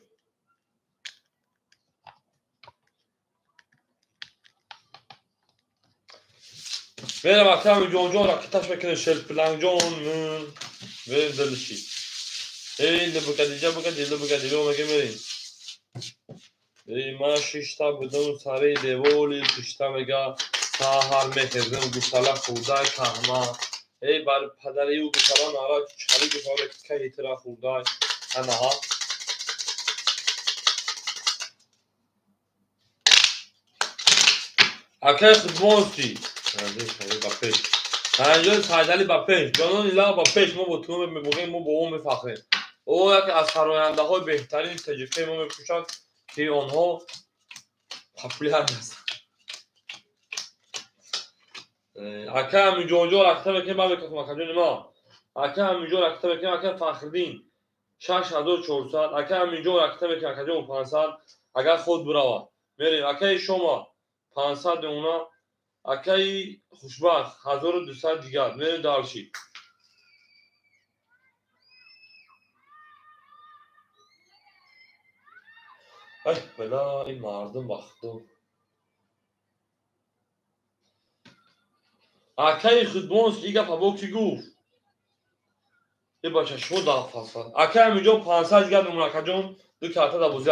Мерам ака миллионҷон ракеташ мекунем шелплангҷон. Мерем дилши. Эй либукадиҷа букади либукади мега мерем. Эй ман шишта будам сари деволи пишта мега саҳар мехезем гусала хурдай каҳма. Эй бар падари ӯ гусала нара чали гусала каҳи тира хурдай. Анаҳа. Акай худмонсти. Ба пеш. Панҷои Сайдали ба пеш. Ҷонони лав ба пеш. Мо бо ту мебугем, мо бо ӯ мефахрем. Ӯ яке аз сарояндаҳои беҳтарини таҷикаи мо мепӯшад, ки онҳо популяр ҳастанд. Ака Амиҷонҷон ракта мекунем, баъд мекунем акаҷони ма. Ака Амиҷон ракта мекунем, ака Фахриддин 6400, ака Амиҷон ракта мекунем, акаҷон 500, агар худ биравад. Мерем, акаи Шома 500 мемона, акаи Хушбахт 1200 дигар. Мерем дарши. Ай, бала, ин мардум вақту. Акаи Худбонс и гапа бо ки гуфт? Э бача, шумо дар фалсафа. Акаи Амиҷон 500 дигар мемона, акаҷон ду карта дар бозӣ.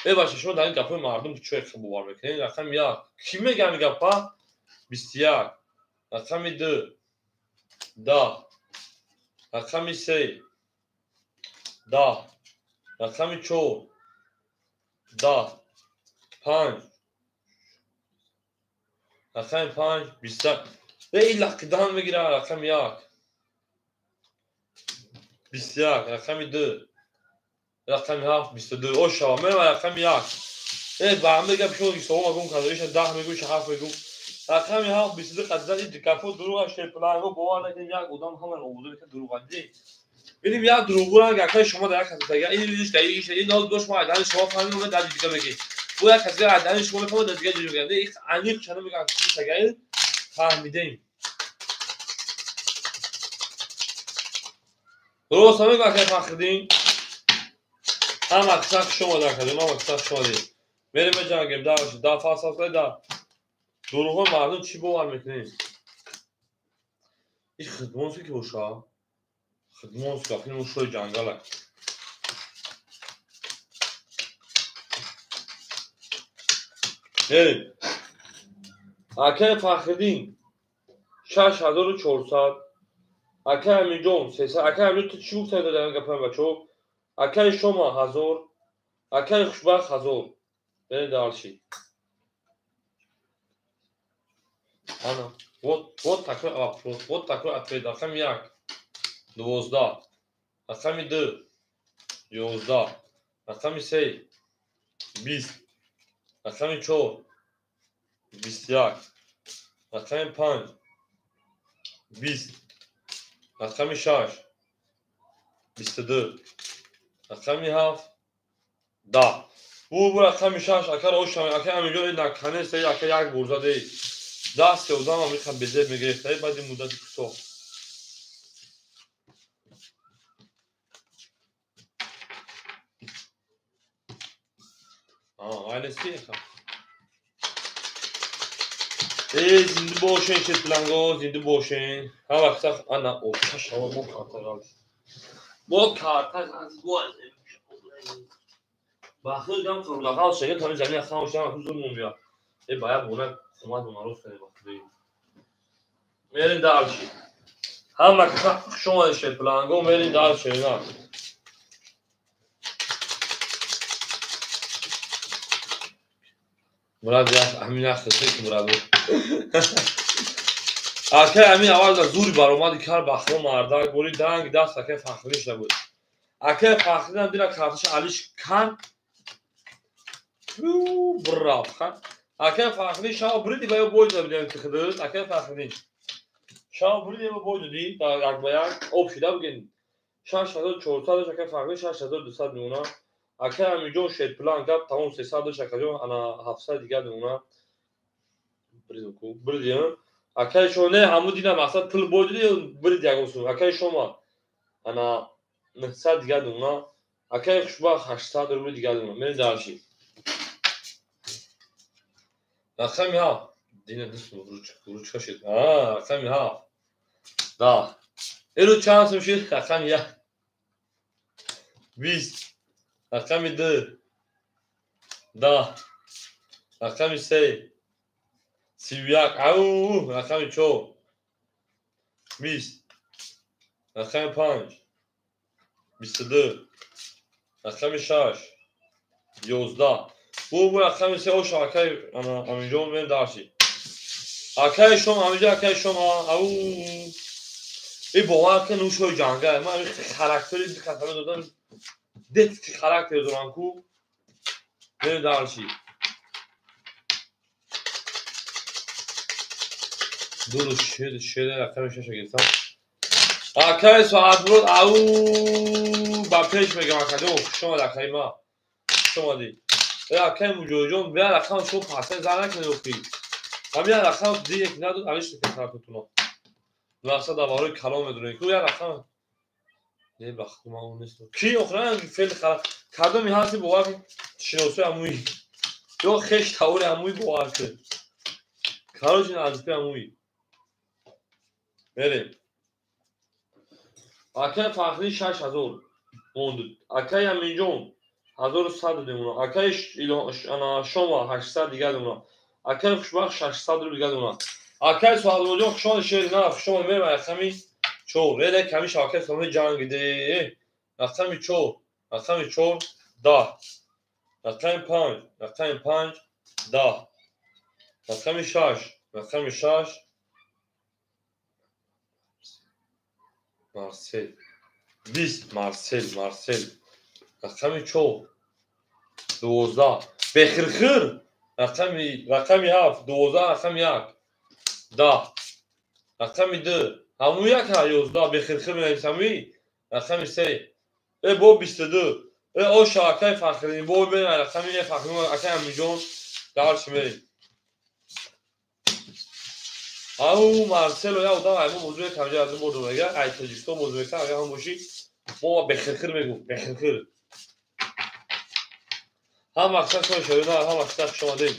Э бача, шумо дар ин гапҳои мардум чӣ бовар мекунед? Рақами 1. Кӣ мега ин гапа? 21. Рақами 2 10. Рақами 3 10. Рақами 4 10. 5. Рақами 5 20. Эй лақидан мегира рақами 1. 21, рақами 2. Рақами 7 22. О шава, мерава рақами 1. Эй ба ҳама гап шумо ҳисобо гум карда, иша 10 мегӯ, иша 7 мегӯ. Рақами 7 22 қадзад, ин гапҳо дурӯғ аст, шерпланго бовар накунед, як одам ҳамаро овоза мекунад дурӯғ аст. Бинем як дурӯғгӯ акаи шумо дар як кас гуфта, ин иш дар иш, ин ноз бош, мо айдани шумо фаҳмидем, мо дар дига мегӯем. Бо як кас дигар айдани шумо мефаҳмад, дар дига ҷо мегӯяд. Ин аниқ чана мегӯяд, ки сагаи фаҳмидем. Рост мегӯ акаи Фахриддин. Ҳама киса хуш омада акаҷон, ҳама киса хуш омадед. Мерем меҷангем, дар фалсафаи дар дурӯғҳои мардум чӣ бовар мекунед? Ин хидмонске ки боша? Хидмонске, ахи мо шои ҷангала. Мерем. Акаи Фахриддин 6400, акаи Амиҷон 300, акаи Амиҷон ту чӣ гуфтаи дар ин гапҳои бачаҳо? Акаи Шома 1000, акаи Хушбахт 1000. Мерем дарши. Ана, вот такой вопрос, вот такой ответ. Рақами 1 12, рақами 2 11, рақами 3 20, рақами 4 21, рақами 5 20, рақами 6 22, рақами 7 10. Бу рақами 6 акаро ошам, акаи Амиҷон наканеста, ака як бор заде. Дасти одамам иха безеб мегирифта, баъди муддати кӯтоҳ. Айнести иха. Эй, зинда бошен, шерпланго, зинда бошен. Ҳар вақт ана оташ ҳаво мо карта ғалт. Мо карта ғалт. Бахир гам қурғақал шага тами замин хам шам ҳузур мумия. Э бая бона хумат маруф кардем бахир. Мерем дарши. Ҳама каса хуш омадед шерпланго, мерем дарши на. Мурад як ҳамин як хисте ки Мурад. Акай ҳамин аввал дар зури баромади кар бахро мардак бори данг даст акай Фахриддин шуда буд. Акай Фахриддин дила карташа алиш кан. Бирав хан. Акай Фахриддин шав бриди ба ё бой дода будем ки худат. Акай Фахриддин шав бриди ба бой додӣ як ба як об шуда буген. 6400 акай Фахриддин 6200 мемона. Акай Амиҷон шерплан гап тамом 300 дош акаҷон, ана 700 дигар мемона. Бирди, акай шома не, ҳаму дина мақсад пул бой диди, бирди ягон сум. Акай шома ана 900 дигар мемона. Акай Хушбахт 800 рубли дигар мемона. Мерем дальше. Рақами 7. Дина дӯст ручка шид. Рақами 7. Да. Эру чанд сум шид? Рақами 1. 20. Рақами 2. 10. Рақами 3. 31. Ау, рақами 4. 20. Рақами 5. 22. Рақами 6. 11. Бу рақами 3 оша акай Аминҷон мен дарши. Акай шом Аминҷон, акай шом ау. И бовар кун ушои ҷанга. Ман характери касаме додам. Детский характер дорам ку. Мен дарши. Дуру шед шед рақами 6 гирифтам. Акай Соатмурод ау ба пеш мегам акаҷон, хуш омад акаи ма. Хуш омадӣ. Акай Муҷоҳидҷон, бия рақам шумо пасен зар накунед охи. Ҳам як рақам дие ки надод, алиш накунед тарафатуно. Мақсад барои калом медонед. Ку як рақам не ба худ ман он нестам. Ки охиран феъли кадоми ҳасти бовар шиносои амуи. Ё хеш тавори амуи бовар кун. Короче, наздики амуи. Мерем. Акай Фахри 6000 монд. Акай Аминҷон 1100 додем. Акай Шома 800 дигар додем. Акай Хушбахт 600 рубл дигар додем. Акай Суҳалмоҷон хуш омадед, шери на, хуш омадед. Мерем рақами 4. Реда ками шабакаи Суҳалмоҷон ҷанг диде. Рақами 4, рақами 4 10. Рақами 5, рақами 5 10. Рақами 6, рақами 6 Марсел 20, Марсел, Марсел. Рақами 4 12. Бехирхир рақами 7 12, рақами 1 10. Рақами 2 ҳамун як 11 бехирхир менависам. Рақами 3 бо 22. Оша акай Фахриддин бо бен рақами Фахриддин акай Аминҷон дарш мерем. Ау Марсело я одам аймон бозӣ мекунам, ҷа аз ин бордум мега, ай Тоҷикистон бозӣ мекунам, агар ҳам бошӣ, мо бехирхир мегӯм, бехирхир. Ҳам мақсад шумо шерина, ҳам мақсад хуш омадед.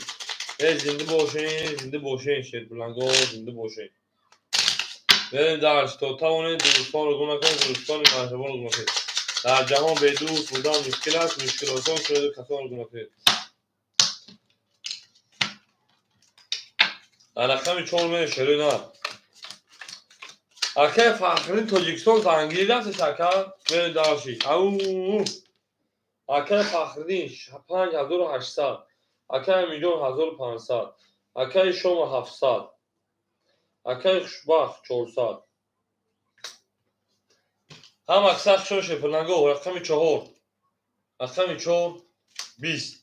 Зинда бошед, зинда бошед, шербуланго, зинда бошед. Мерем дарс, то тавонед дӯстонро гум накунед, дӯстони меҳрубонро гум накунед. Дар ҷаҳон бедӯст будан мушкил аст, мушкил осон шуд касонро гум накунед. Дар рақами 4 мерем шерина. Акай Фахриддин Тоҷикистон зангирӣ рафтеш ака, мерем дарши. Ау акай Фахриддин 5800, акай Аминҷон 1500, акай Шома 700, акай Хушбахт 400. Ҳам аксар хуш шепаланго. Рақами 4, рақами 4 20,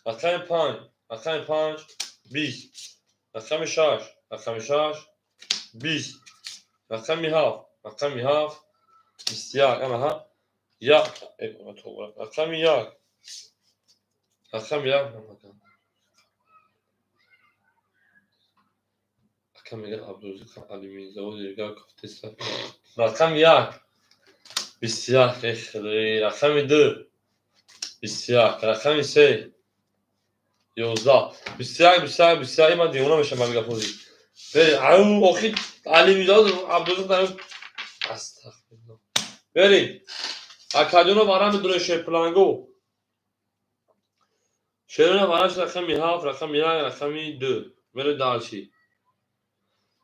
рақами 5, рақами 5 20, рақами 6, рақами 6 20, рақами 7, рақами 7 21. Анаҳа як, рақами 1, рақами 1. Ака мега Абдурозиқ Алимизавод дигар кофтеса. Рақами 1 21. Эх, рақами 2 21, рақами 3 11, 21, 21, 21. Ман девона мешам ба мегафози. Ау охи Алимизавод Абдурозиқ астағфируллоҳ. Берем. Акаҷоно барам медонед шерпланго. Шерона бараш рақами 7, рақами 1, рақами 2. Мере дарши.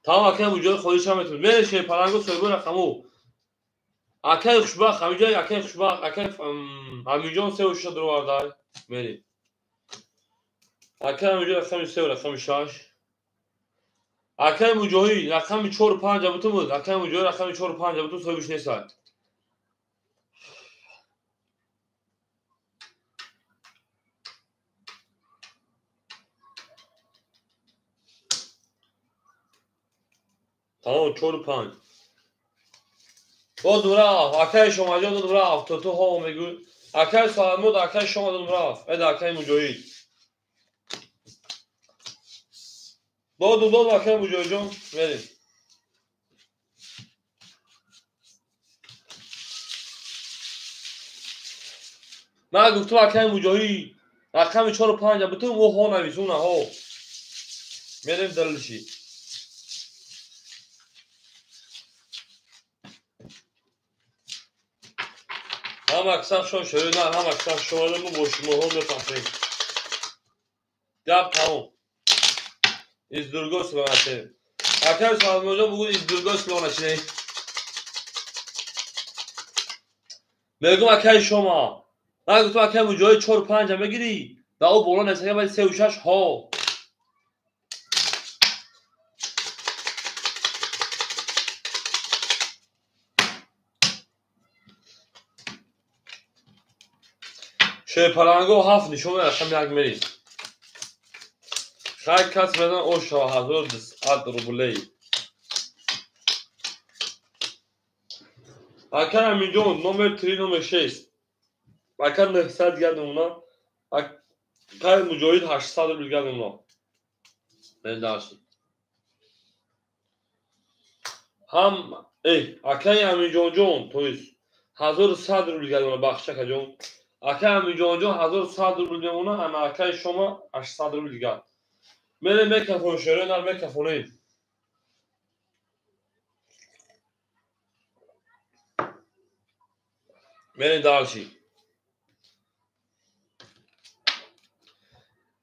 Тамом акай муҷоҳид холиш ҳам метавонед. Мере шерпланго соҳиби рақаму. Акай Хушбахт, ҳамиҷо акай Хушбахт, акай Аминҷон 3 6 дароварда. Мере. Акай Аминҷон рақами 3, рақами 6. Акай Муҷоҳид рақами 4 5 абутун буд. Акай Муҷоҳид рақами 4 5 абутун соҳибиш нестад. Тамом 4 5. Боз дура акай Шомаҷон дура автоту ҳо мегӯ. Акай Салмуд, акай Шомадум рафт. Эда акай Муҷоҳид. Доду дод акай Муҷоҳидҷон, мерем. Ман гуфтам акай Муҷоҳид, рақами 4 5 бутун ӯ ҳо навис, ӯ наҳо. Мерем далиши. Ҳама аксар шон шоёна, ҳама аксар шоёна мо бо шумоҳо мефаҳмем. Гап тамом. Из другой стороны. Акай Салмонҷон бугун из другой стороны шинем. Мегум акай шумо. Ман гуфтам акай Муҷоҳид 4 5 мегирӣ, да ӯ боло несага баъд 3 6 ҳо. Шерпаланго 7 нишон рақам 1 мерис. Хай кас медан о шава 1200 рублей. Акай Аминҷон номер 3 номер 6. Акай 900 дигар намуна. Акай Муҷоҳид 800 рубл дигар намуна. Мен дашт. Ҳам акай Аминҷонҷон, то есть 1100 рубл дигар намуна бахшакаҷон. Акай Аминҷонҷон 1100 рубл мемона, ана акай шумо 800 рубл дигар. Мерем мекафон шерои нар мекафонем. Мерем дальше.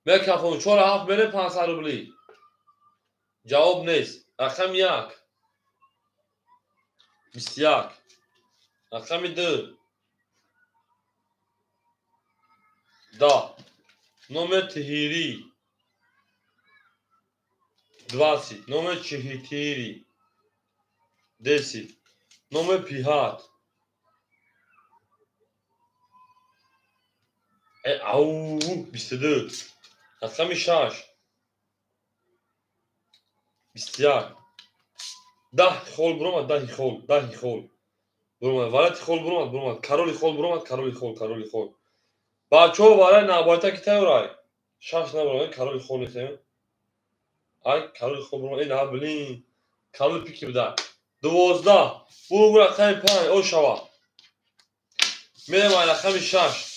Мекафон 4 7 мерем 500 рубли. Ҷавоб нест. Рақами 1. 21. Рақами 2. Да. Номер 3. 20. Номер 4. 10. Номер 5. Ау, 22. Рақами 6. 21. 10 хол буромад, 10 хол, 10 хол. Буромад, валати хол буромад, буромад. Кароли хол буромад, кароли хол, кароли хол. Бачаҳо барои навбата ки тайёрай. 6 набаромад, кароли хол нестем. Ай, кароли хол буромад, на, блин. Кароли пики буда. 12. Бу рақами 5, о шава. Мерем ай рақами 6.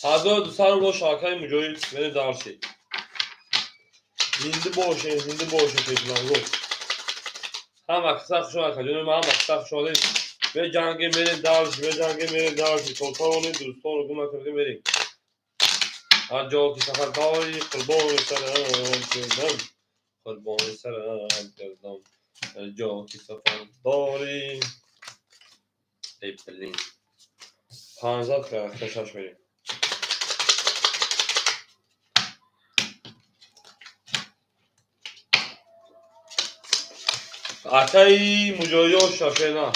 1200 рубл шавакаи Муҷоҳид, мерем дарси. Зинда бошед, зинда бошед, пешманго. Ҳама каса хуш омад, ҷони ман, ҳама каса хуш омадед. Меҷангем, мерем дарси, меҷангем, мерем дарси. Тотарони дӯстонро гум накунед, мерем. Ҳар ҷо ки сафар дорӣ, қурбони сарам кардам. Қурбони сарам кардам. Ҳар ҷо ки сафар дорӣ. Эй, блин. 500 6 мерем. Акай Муҷоҳидҷон шашена.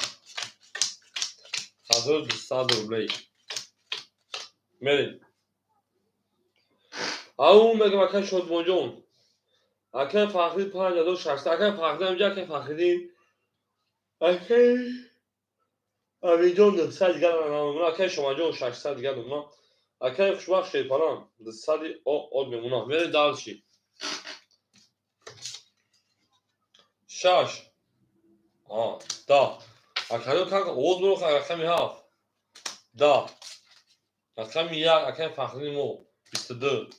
1200 рублей. Мерем. Ау мегам акай Шодмонҷон. Акай Фахрид 5600. Акай Фахрид ҳамҷа, акай Фахридин. Акай Аминҷон 900 дигар намемона. Акай Шомаҷон 600 дигар мемона. Акай Хушбахт Шерпалан 200 од мемона. Мерем дальше. 6. Да. Акаё как овоз буро рақами 7. Да. Рақами 1 акай Фахридини мо 22.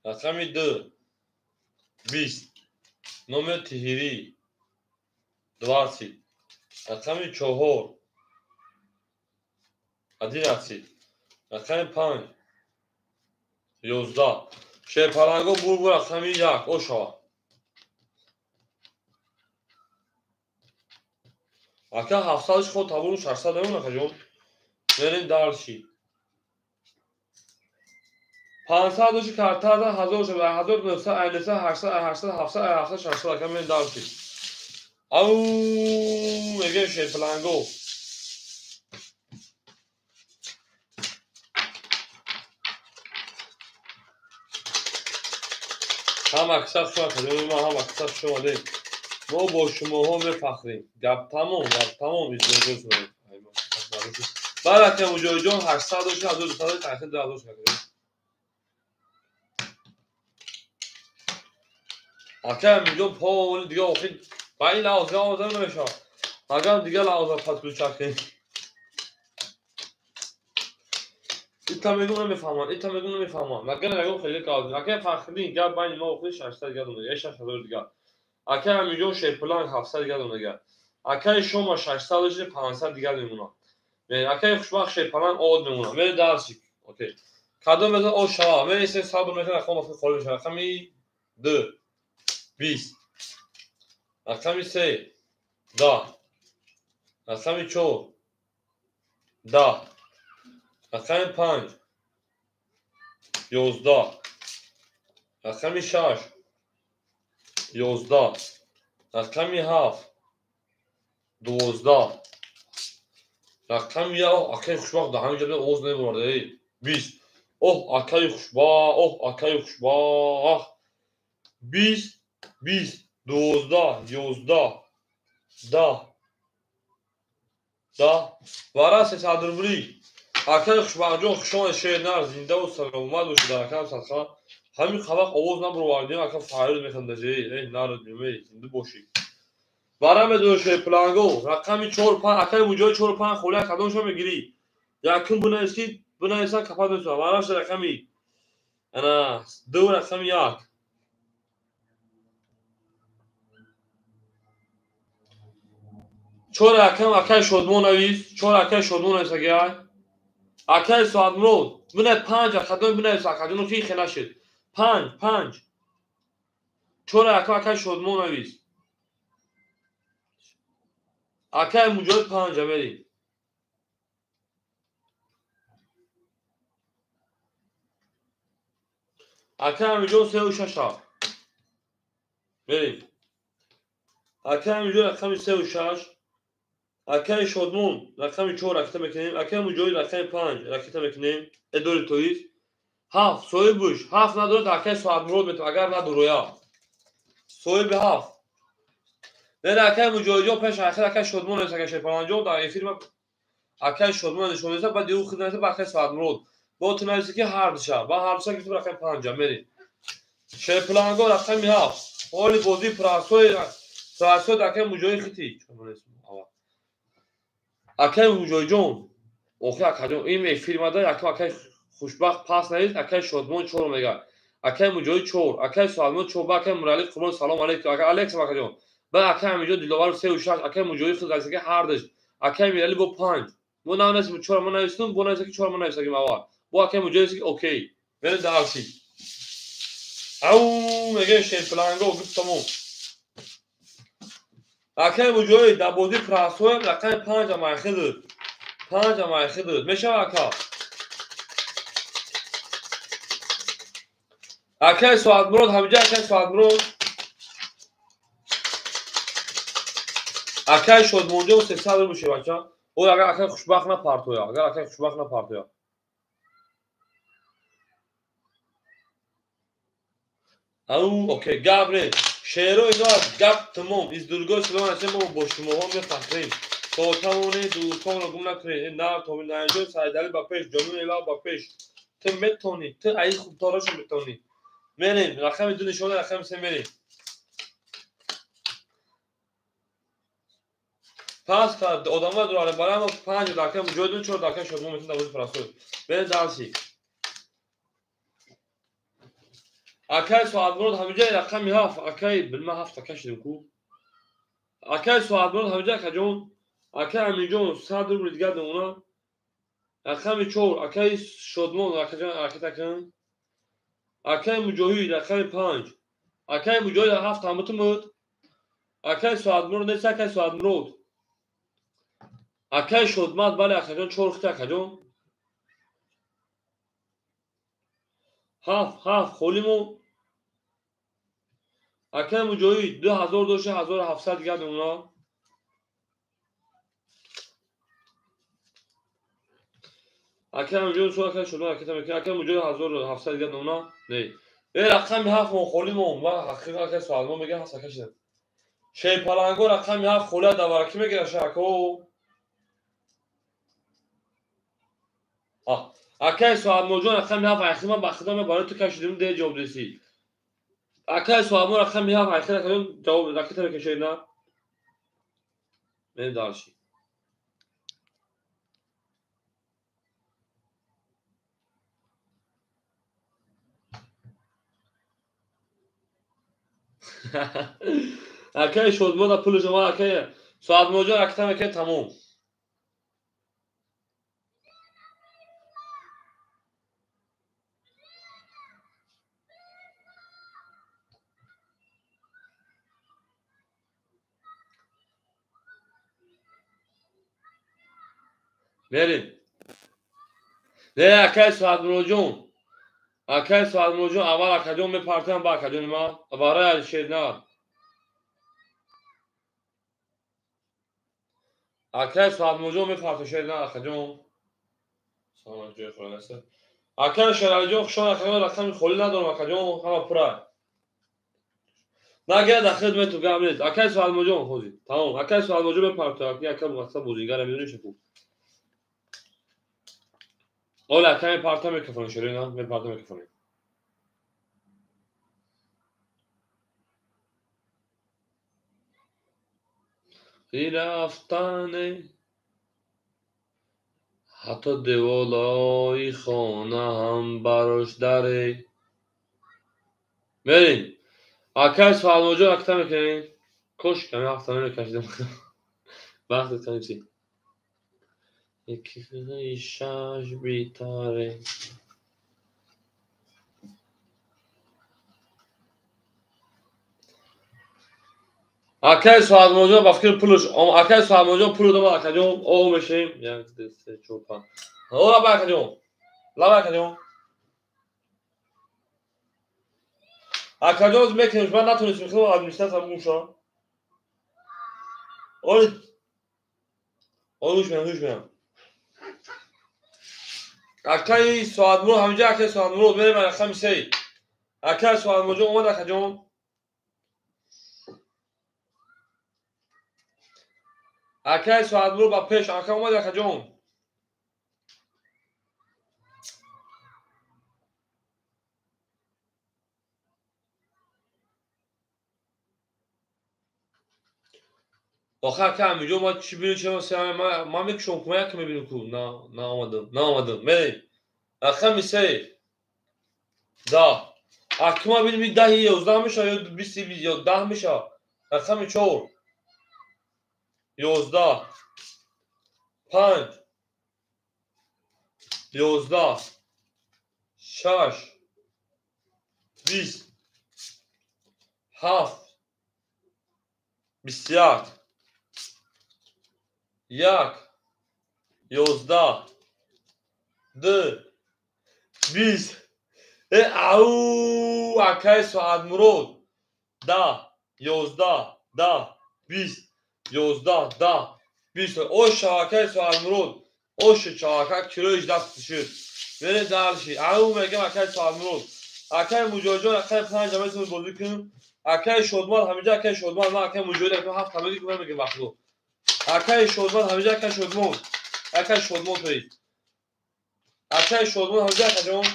Рақами 2 20. Номер Тиҳирӣ 20. Рақами 4 11. Рақами 5 11. Шерпаланго бурбу рақами 1 о шава. Ака 700 ход табуру 600 мемона акаҷон. Мерем дальше. 500 доши картада 1000 шава, 1900, 900, 800, 800, 700, 700, 600 ака мерем дальше. Ау, мегем шерпаланго. Ҳама каса хуш омадед, ҳама каса хуш омадед. Мо бо шумоҳо мефахрем. Гап тамом, гап тамом, издиёҷ. Баъд акай Муҷоҳидҷон 800 дошт, 1200 таъхир 2000 шуд. Акай Аминҷон поли дига охир ба ин лавзга омода намешавад. Магар дига лавза подключать кунем. Ита мегум намефаҳмам, ита мегум намефаҳмам. Магар ягон хеле калд. Акай Фахриддин гап байни мо охир 600 дига донага, 6000 дига. Акай Аминҷон Шерпаланг 700 дига донага. Акай Шома 600 дошт, 500 дига мемонад. Акай Хушбахт Шерпаланг од мемонад. Мере дарси. Окей. Кадом мезан од шава. Мере се сабр мекунад, рақам охир холӣ мешавад. Рақами 2 20. Рақами 3 10. Рақами 4 10. Рақами 5 11. Рақами 6 11. Рақами 7 12. Рақами 1 акай Хушбахт дар ҳамин ҷо овоз намебурд. Эй 20. Оҳ акай Хушбахт, оҳ акай Хушбахт. 20 20 12 11 10 10. Вара 300 рубли. Акай Хушбахтҷон хушон шернар зиндаву саломат бошед. Дар акам садқа ҳамин қабақ овоз набуровардем, ака фарёд механдад. Эй народ, эй зинда бошед. Вара медонед Шерпаланго рақами 4 5 акай Муҷоҳид 4 5 холия кадомшо мегирӣ? Якум бинавис ки бинависан капат мешавад. Вара рақами ана 2 рақами 1. Чор рақам акай Шодмон навис, чор акай Шодмон навис агай. Акай Соатмурод, бинавис 5 кадом бинавис акаҷоно ки хела шид. 5 5. Чор рақам акай Шодмон навис. Акай Муҷоҳид 5 мери. Акай Амиҷон 3 6 мери. Акай Амиҷон рақами 3 6. Акай Шодмон рақами 4 ракета мекунем. Акай Муҷоҳид рақами 5 ракета мекунем. Эдори тоиз. 7 соҳибуш 7 надорад акай Соатмурод метавонад агар надороя. Соҳиби 7. Нера акай Муҷоҳидҷон пеш ахир акай Шодмон нест, акай Шерпаланҷон дар эфир акай Шодмон нишон нест, баъд ю худ нест, акай Соатмурод. Бо ту нависи ки ҳар душа, ба ҳар душа гирифтем рақами 5 мери. Шерпаланго рақами 7. Ҳоли бозии прасои прасои акай Муҷоҳид хити. Акай Муҷоҳидҷон, охир акаҷон, ин эфир мада якум акай Хушбахт пас навист, акай Шодмон 4 мега. Акай Муҷоҳид 4, акай Соатмурод 4, ба акай Мурали Қурбон салом алейкум. Акай Алекс акаҷон. Ба акай Амиҷон Диловаров 3 6, акай Муҷоҳид худ навист, акай ҳардуш. Акай Мирали бо 5. Мо навнасим 4 мо навистум, бо навист ки 4 мо навистагим аввал. Бо акай Муҷоҳид ки окей. Мерем дарси. Ау мега Шерпаланго гуфт тамом. Акай Муҷоҳид дар бозии прасоя рақами 5 амайхи буд. 5 амайхи буд. Мешавад ака? Акай Соатмурод ҳамиҷа акай Соатмурод. Акай Шодмонҷон 300 рубл шуд бача. О агар акай Хушбахт напартоя, агар акай Хушбахт напартоя. Ау, окей, гап не. Шеъро ино гап тамом. Из дургоҳи Сулаймон ҳастем, мо бо шумоҳо мефахрем. То тавонед дӯстонро гум накунед. На, то наҷо Саидалӣ ба пеш, ҷомии Элав ба пеш. Ту метавонӣ, ту аи хубтарошо метавонӣ. Мерем, рақами 2 нишона, рақами 3 мерем. Пас одамҳо дурале барои мо 5 дақиқа Муҷоҳид 4 дақиқа Шодмон метавонад дар бозии прасой. Мерем дарси. Акай Соатмурод ҳамиҷа рақами 7, акай билма 7 ака шидем ку. Акай Соатмурод ҳамиҷа акаҷон, акай Аминҷон 100 рубл дигар демона. Рақами 4, акай Шодмон акаҷон ракета кун. Акай Муҷоҳид рақами 5. Акай Муҷоҳид 7 ҳамутумуд. Акай Соатмурод нест, акай Соатмурод. Акай Шодмат бале акаҷон 4 хити акаҷон. 7 7 холимо. Акай Муҷоҳид 2000 дошт, 1700 дигар мемонад. Акай Амиҷон чор, акай Шодмон ракета мекунад. Акай Муҷоҳид 1700 дигар мемонад. Не. Э рақами 7 мо холимо. Ма ҳақиқат акай Соатмурод мегӯяд 7 ака шидам. Шерпаланго рақами 7 холия давара ки мегирад шако? Акай Соатмоҷон рақами 7 айхи ман ба худо ме барои ту кашидим де ҷавоб деси. Акай Соатмо рақами 7 айхи рақами ҷавоб ракета мекашед на? Мерем дальше. Акай Шодмода пули шумо акай Соатмоҷон ракета мекунед тамом. Мерем. Не акай Соатмуроҷон. Акай Соатмуроҷон аввал акаҷон мепартам ба акаҷони ман барои Алишерна. Акай Соатмуроҷон мепарта шерна акаҷон. Салом ҷои худо аст. Акай Шералиҷон хушон акаҷон рақами холӣ надорам акаҷон ҳама пура. Нагар дар хидмату гап нест. Акай Соатмуроҷон ҳозир. Тамом. Акай Соатмуроҷон мепарта ака мақсад бозингара медонӣ шаку. Оля, акай мепарта микрофон шерина, мепарта микрофон. Рафтане ҳатто деволаи хона ҳам барош даре. Мерем. Акай Соатмуроҷон ракета мекунем. Кош ками ҳафта намекашидам. Вақте танчи. Яки шаш битаре. Акай Соатмуроҷон ба фикри пулш, акай Соатмуроҷон пул додам акаҷон, о мешем. 1 2 3 4 5. О лаба акаҷон. Лаба акаҷон. Акаҷон мекунем, ман натонистем хело администратсия бугум шо. Оли. Оли гӯш менам, гӯш менам. Акай Соатмурод ҳаминҷа акай Соатмурод мерем рақами 3. Акай Соатмуроҷон омад акаҷон. Акай Соатмурод ба пеш ака омад акаҷон. Охир ака ҳаминҷо ма чӣ бинем чӣ ман мекушам ку ман як мебинам ку на наомадам наомадам мерем рақами 3 10 ака ма бинем 10 11 мешавад ё 20 ё 10 мешавад рақами 4 11 5 11 6 20 7 21 1 11 2 20. Ау акай Соатмурод 10 11 10 20 11 10 20. Оша акай Соатмурод оша чака килоиш даст шуд. Мерем дальше. Ау мегам акай Соатмурод. Акай Муҷоҳидҷон акай 5 метавонем бозӣ кунем. Акай Шодман ҳаминҷа акай Шодман ман акай Муҷоҳид акай 7 мегӣ кунам мегам вақтро. Акай Шодман ҳаминҷа акай Шодмон. Акай Шодмон тои. Акай Шодмон ҳаминҷа акаҷон.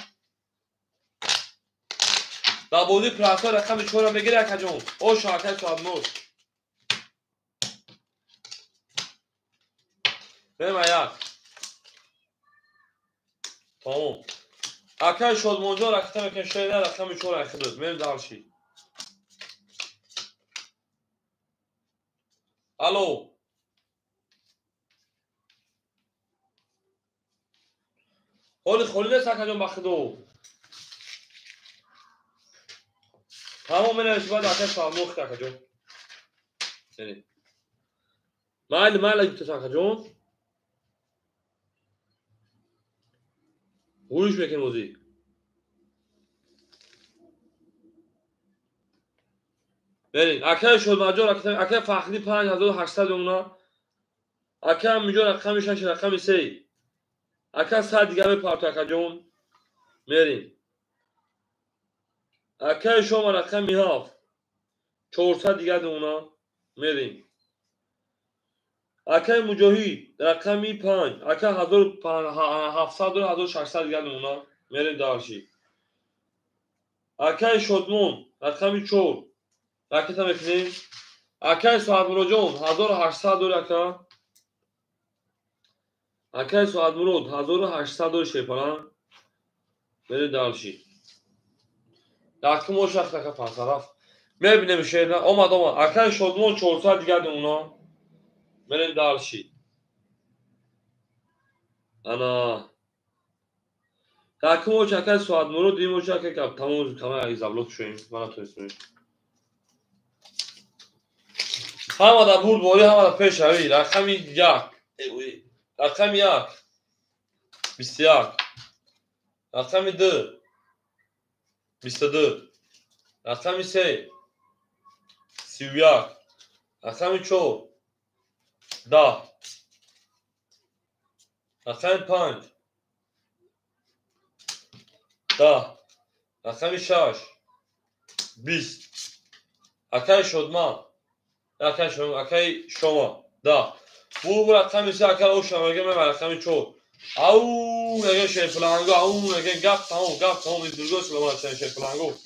Дар бозии пласа рақами 4 мегири акаҷон. Оша акай Соатмурод. Мерем аяк. Тамом. Акай Шодмонҷон ракета мекунем шерина рақами 4 айхидод. Мерем дальше. Алло. Ҳоли холӣ нест акаҷон ба худо. Тамом менависӣ баъд акай Соатмурод акаҷон. Майли майли гуфтас акаҷон. Гӯш мекунем бозӣ. Мерем. Акай Шодмаҷон акай Фахрӣ 5800 мемона. Акай ҳаминҷо рақами 6 рақами 3. Ака 100 дига мепарто акаҷон. Мерем. Акай шома рақами 7. 400 дига мемона. Мерем. Акаи Муҷоҳид рақами 5. Ака 1700 дора, 1600 дигар мемона. Мерем дальше. Акаи Шодмон рақами 4. Ракета мекунем. Акаи Соатмуроджон 1800 дора ака. Акаи Соатмурод 1800 дора шепалан. Мерем дальше. Якум ош рафт ака 500 рафт. Мебинем шерна. Омад, омад. Акаи Шодмон 400 дигар мемона. Мерем дальше. Ана. Якум ош акаи Соатмурод, дуюм ош акаи гап тамом кама изаблок шуем. Мана тоистем. Ҳамада бурдборӣ, ҳамада пешравӣ. Рақами 1. Рақами 1. 21. Рақами 2. 22. Рақами 3. 31. Рақами 4. 10. Рақами 5. 10. Рақами 6. 20. Акаи Шодман. Акаи Шодман, акаи Шома. 10. Бу рақами 3 ака оша мегем, рақами 4. Ау, мегем шерпаланго, ау, мегем гап тамом, гап тамом, из другой слова шерпаланго.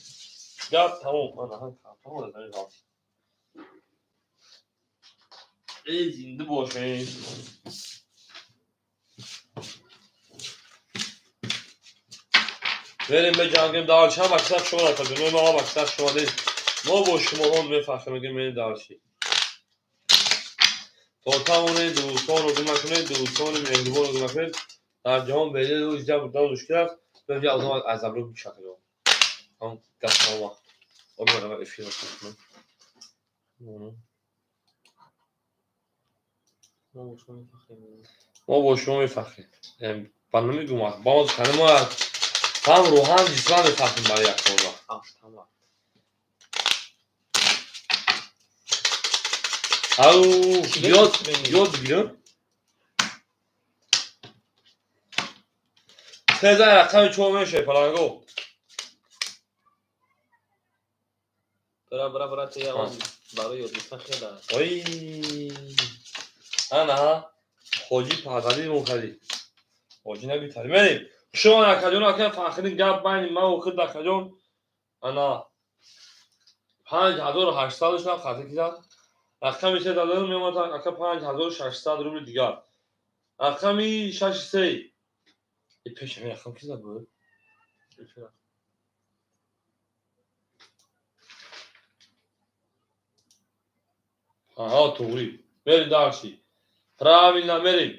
Гап тамом. Ана ҳам тамом да гап. Эй, зинда бошед. Мерем беҷангем дальше. Ҳам аксар шумо рафта, мо ҳам аксар шумо дид. Мо бо шумо он мефахрем, мегем мерем дальше. То тавонед дӯстонро гум накунед, дӯстони меҳрубонро гум накунед. Дар ҷаҳон беҳтар иҷа бурдан мушкил аст. Бем я одам аз абрӯ бишакад. Ҳам гап тамом. Омадам эфир кунам. Мо бо шумо мефахрем. Ба намегум, ба мо калима ҳам рӯҳан ҷисман мефахрем барои як кор. Ау, ёд бигирам. Сеза рақами 4 мешавад паланго. Бра бра бра те он барои ёд гирифтан хеле. Ой. Ана хоҷи пазали мон кардӣ. Хоҷи набитари. Мерем. Шумо акаҷон, ака Фахриддин гап байни ман ва худ акаҷон. Ана 5800 шуд хати кизад. Рақами 3 дадам меомад ака 5600 рубли дигар. Рақами 6 3. Пеш ҳамин рақам ки зад буд? Аҳа, туғри. Мерем дальше. Правильно мерем.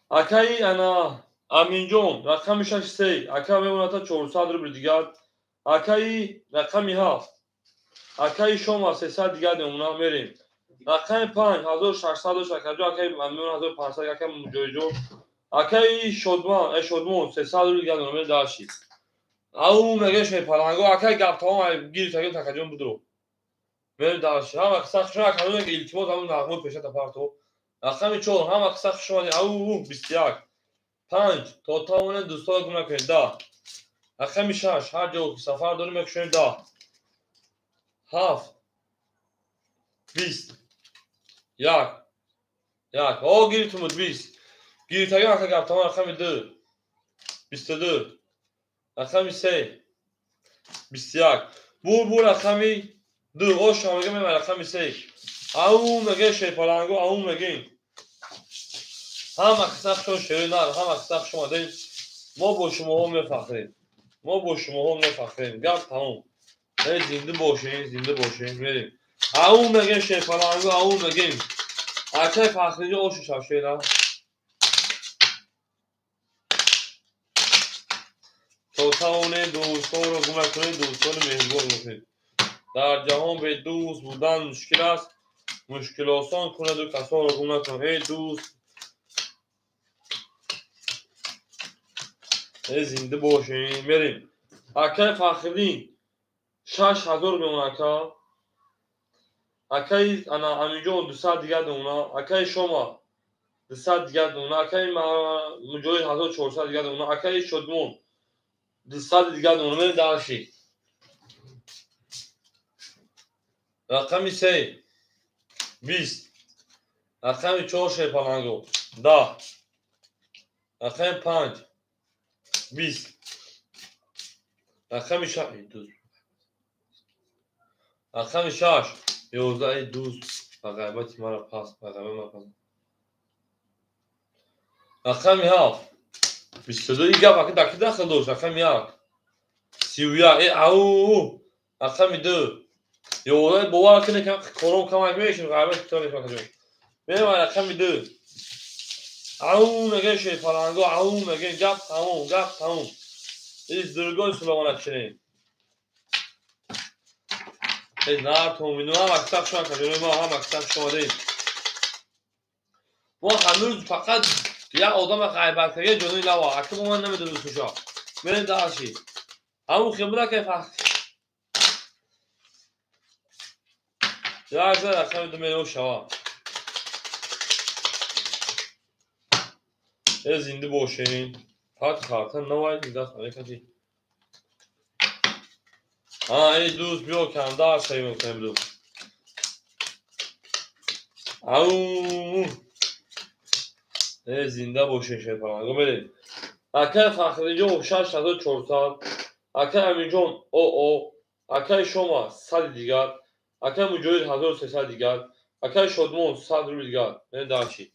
Акаи ана Аминҷон рақами 6 3. Ака мемонад 400 рубли дигар. Акаи рақами 7. Акаи Шома 300 дигар мемонад мерем. Рақами 5 1600 дошт акаҷон, акаи мемонад 1500, акаи Муҷоҳидҷон. Акаи Шодмон, Шодмон 300 рубли дигар мемонад дальше. Ау мегӯяд шерпаланго, акаи гап тамом гирифт акаи такаҷон будро. Мерем дальше. Ҳама қисса хушон акаҷон илтимос ҳамун нағмо пешата парто. Рақами 4 ҳама қисса хушон ау 21. 5 то тавонед дӯстонро гум накунед 10. Рақами 6 ҳар ҷо ки сафар дорем мекушем 10. 7 20 1 1. О гирифтумуд 20. Гирифтагӣ ака гап тамом рақами 2 22. Рақами 3 21. Бур бур рақами 2. Оша мегӯям рақами 3. Ау мегӯям шерпаланго, ау мегӯем. Ҳама қисса хушон шери нар, ҳама қисса хуш омадем. Мо бо шумоҳо мефахрем. Мо бо шумоҳо мефахрем. Гап тамом. Эй зинда бошем, зинда бошем. Мерем. Ау мегӯем шерпаланго, ау мегӯем. Акаи Фахриҷон ошу шав шера. То тавонед дӯстонро гум накунед, дӯстони меҳрубон бошед. Дар ҷаҳон бе дӯст будан мушкил аст. Мушкил осон кунаду касонро гум накунед. Эй дӯст, эй зинда бошем. Мерем. Акаи Фахриддин 6000 мемонад ака. Акаи ана Аминҷон 200 дигар мемонад. Акаи Шома 200 дигар мемонад. Акаи Муҷоҳид 1400 дигар мемонад. Акаи Шодмон 200 дигар мемонад. Мерем дальше. Рақами 3 20. Рақами 4 шерпаланго 10. Рақами 5 20. Рақами 6 рақами 6 11 дӯст ба ғайбати мара пас, ба ғайбати мара пас. Рақами 7 22. Ин гап аки дар ки дахл дошт? Рақами 1 31. Э ау, рақами 2 11. Бовар кунед, кором камак мешим, ғайбати то мекунам. Мерем рақами 2. Ау мегӯем шерпаланго, ау мегӯем, гап тамом, гап тамом. Из другой Сулаймон чинем. Эй нар томину ҳам аксар шума каҷои мо ҳам аксар шума дем. Мо ҳанӯз фақат як одама ғайбат карда ҷони лава. Аки мо ман намедонам шуша. Мерем дарши. Ҳамун хибра ки фақат як зара рақами 2 меро шава. Э зинда бошем. Фақат хартан навай дида харакати. Эй дӯст, биё камдар шавем кунем. Ау! Э зинда бошем шерпаланго мерем. Акай Фахриҷон 6400, акай Аминҷон ОО, акай Шома 100 дигар, акай Муҷоҳид 1300 дигар, акай Шодмон 100 рубл дигар. Мерем дарчи.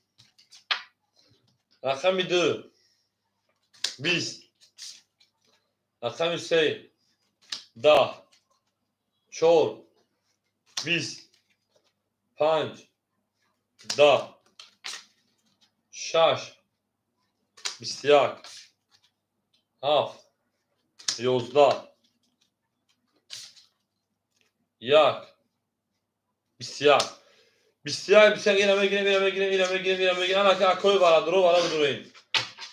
Рақами 2 20. Рақами 3 10. 4 20 5 10 6 21 7 11 1 21 21 21. Ина мегирем, ина мегирем, ина мегирем, ина мегирем. Ана ки акои барадро бара медурем.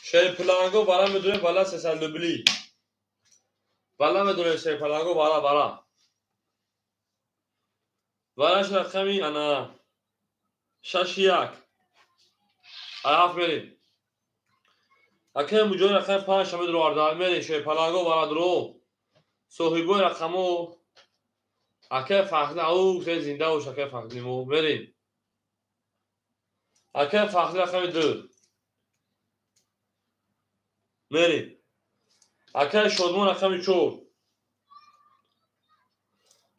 Шерпаланго бара медурем, бала 300 рубли. Бала медурем шерпаланго бара бара. Бараш рақами ана 6 1. 7 мерем. Акай Муҷоҳид рақами 5 шамед роварда. Мерем шерпаланго барадро. Соҳибои рақамо акай Фахри, ау хеле зинда бош акай Фахри мо. Мерем. Акай Фахри рақами 2. Мерем. Акай Шодмон рақами 4.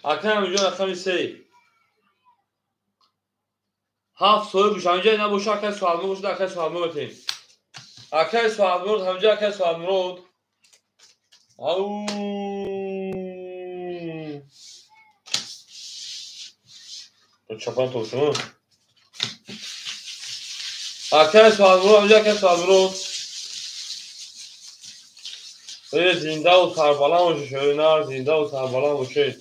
Акай Аминҷон рақами 3. 7 соҳиб ҳамҷа набоша, акай Суҳалмурод бошад, акай Суҳалмурод метем. Акай Суҳалмурод ҳамҷа, акай Суҳалмурод. Ау! Чапан тошун. Акай Суҳалмурод ҳамҷа, акай Суҳалмурод. Э зиндаву сарбаланд бошед, шоирнар, зиндаву сарбаланд бошед.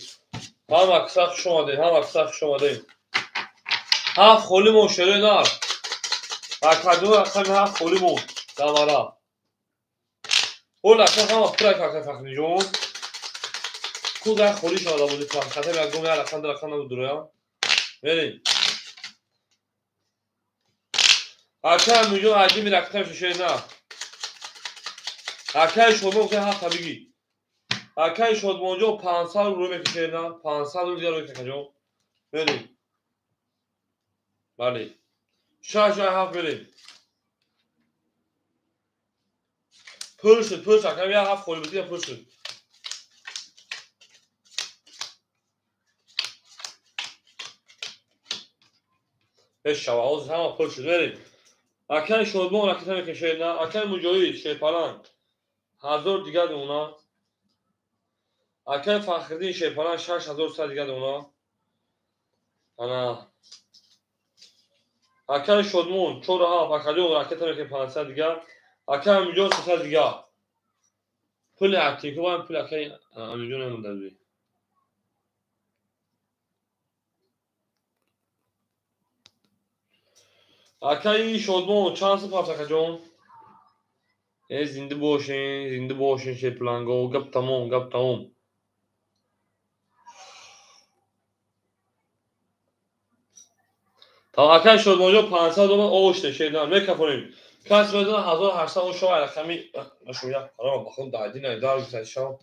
Ҳам аксар хуш омадед, ҳам аксар хуш омадед. 7 холӣ мон шоирнар. Академия рақами 7 холӣ мон давара. Ҳол ака ҳама пурак ака Фахриҷон. Ку дар холӣ шавада буди хатар як гум як рақам ду рақам набуд дуроя. Мерем. Ака Аминҷон аҷиби рақам шоирнар. Акай Шодмон ки 7 бигӣ. Акай Шодмонҷон 500 рубл мекашед, на 500 рубл дигар мекашад. Мерем. Бале. 6 7 мерем. Пур шуд, пур шуд. Акай 7 холӣ буд, пур шуд. Беш шава, ҳозир ҳама пур шуд. Мерем. Акай Шодмон ракета мекашед, на акай Муҷоҳид шерпаланг 1000 дигар дона. Акай Фахриддин шерпаланг 6100 дигар дона. Ана акай Шодмон 4 7 акаҷон ракета мекунем 500 дигар. Акай Аминҷон 300 дигар. Пули активкобам пули акай Аминҷон намонда. Акаи Шодмон чанд сум ҳафт акаҷон? Э зинда бошен, зинда бошен шерпаланго. Гап тамом, гап тамом. Акай Шодмонҷон 500 доллар оште шернар мекафонем. Кас медонад 1800 ошава рақами нашуя қарам бахун дайди най дар гузашта.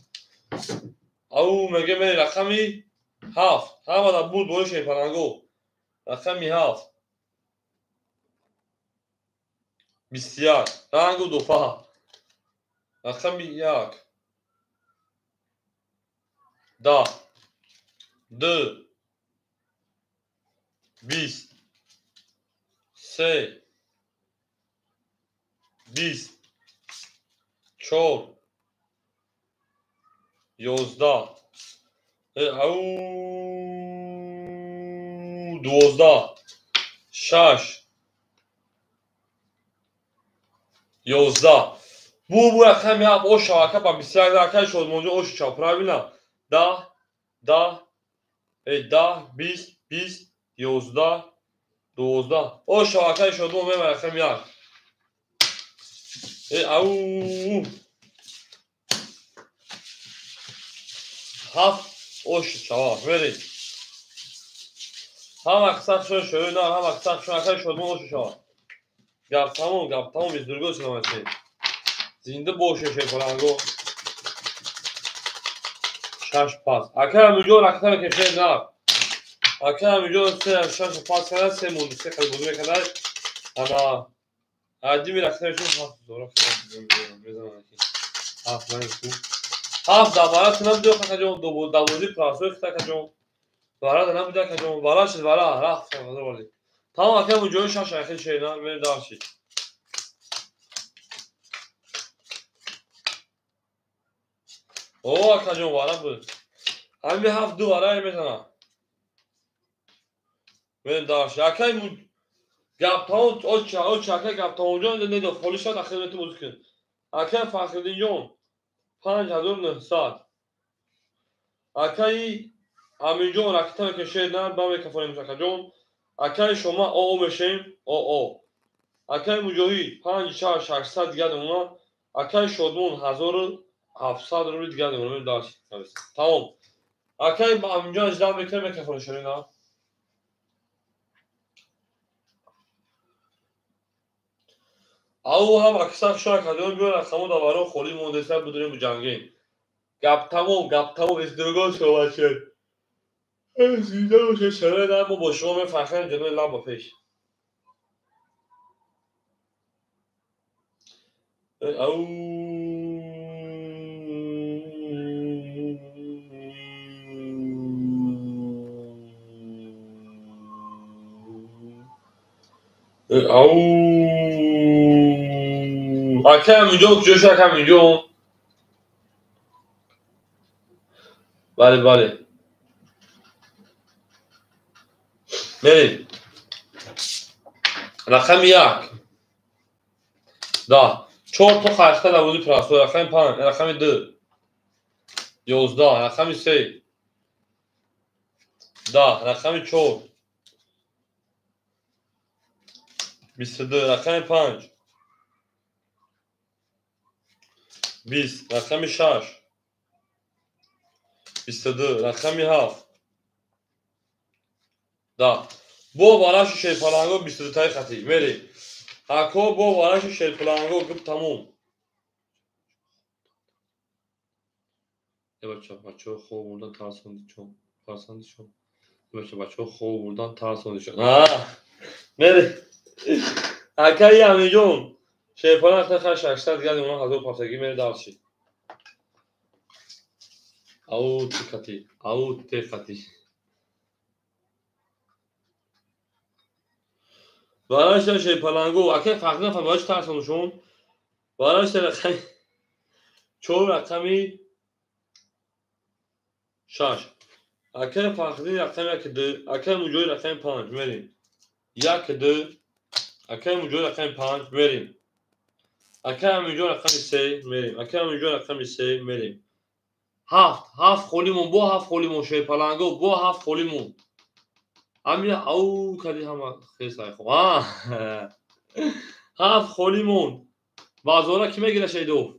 Ау меге мери рақами 7. Ҳамада буд бои шерпаланго. Рақами 7. 21. Рангу дуфа. Рақами 1. 10. 2. 20. 3. 20. 4. 11. 12. 6. 11. Бу рақами 7 ош шавака ба 21 ракай шодмонҷо ош чав. Правильно? 10, 10, 10, 20, 20, 11, 12. Ош шавакаи шодмон мема рақами 1. Ау. 7 ош шава. Мерем. Ҳама қисса шо шоюна, ҳама қисса шо шодмон ош шава. Гап тамом, гап тамом, из другой стороны. Зинда боше шефаланго. 6 пас. Ака амиҷо ракта мекашед на. Ака амиҷо 3 6 пас кара 3 монд 3 қад бозӣ мекард. Ана адими ракта мешуд 7 зора мезанад ки. 7 ман ку. 7 давара тунам ду каҷон ду давози прасои хта каҷон. Вара нам ду каҷон вара шид вара рафт вали. Тамом ака амиҷо 6 ахир шена мер дарши. О, акаҷон вара буд. Ҳами 7 ду вара мезана. Мен дарши. Акай гап тамом оча оча акай гап тамомҷон недо холӣ шад ахир мету бозӣ кун. Акай Фахриддинҷон 5900. Акай Аминҷон ракета мекашед на ба мекафонем акаҷон. Акай шума оо мешем оо. Акай Муҷоҳид 5 6 600 дигар мемонад. Акай Шодмон 1700 рубли дигар мемонад. Дарши. Тамом. Акай Аминҷон ждал мекунем мекафонем шарина. Ау ҳам аксар шура кадом биёр рақамо даваро холӣ мондеса будурем ҷангем. Гап тамом, гап тамом, из другой шоваче. Зинда боше шара мо бо шумо мефахрем ҷанои лаб ба пеш. Ау ау акай аминҷон куҷо шуд акай аминҷон? Бале, бале. Мерем. Рақами 1. 10. 4 то хайхта давози прасо. Рақами 5, рақами 2. 11, рақами 3. 10, рақами 4. 22, рақами 5. 20, рақами 6. 22, рақами 7. 10. Бо вараши шерпаланго 22 таи хати. Мерем. Ако бо вараши шерпаланго гуп тамом. Бача, бачаҳо хоб бурдан тарсондичон. Тарсондичон. Бача, бачаҳо хоб бурдан тарсондичон. Мерем. Акаи Амиҷон шерпаланг хай 600 дигар мемонад 1000 пафтагӣ мере дарши. Ау тикати, ау текати. Бараша шерпаланго, акай фарқ нафаҳмид, барои чӣ тарсондушон? Бараша рақами 4 рақами 6. Акай Фахриддин рақами 1 2, акай Муҷоҳид рақами 5 мерем. 1 2, акай Муҷоҳид рақами 5 мерем. Акай Аминҷон рақами 3 мерем. Акай Аминҷон рақами 3 мерем. 7, 7 холимон, бо 7 холимон шерпаланго, бо 7 холимон. Ами ау кади ҳама хесай хо. 7 холимон. Базора ки мегира шайдов?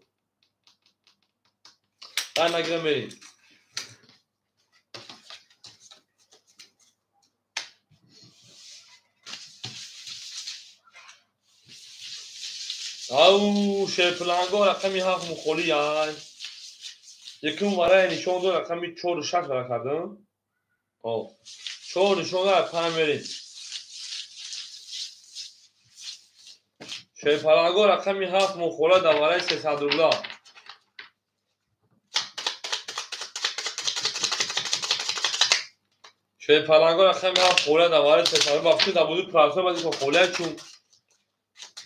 Ай нагира мерем. Ау шерпаланго рақами 7 мухоли ай. Якум варай нишон дод рақами 4 6 вара кардам. О. 4 нишон дод 5 мерем. Шерпаланго рақами 7 мухола давараи 300 рубла. Шерпаланго рақами 7 хола давараи 300 рубла. Бафти дабуди прасо бади хола чун.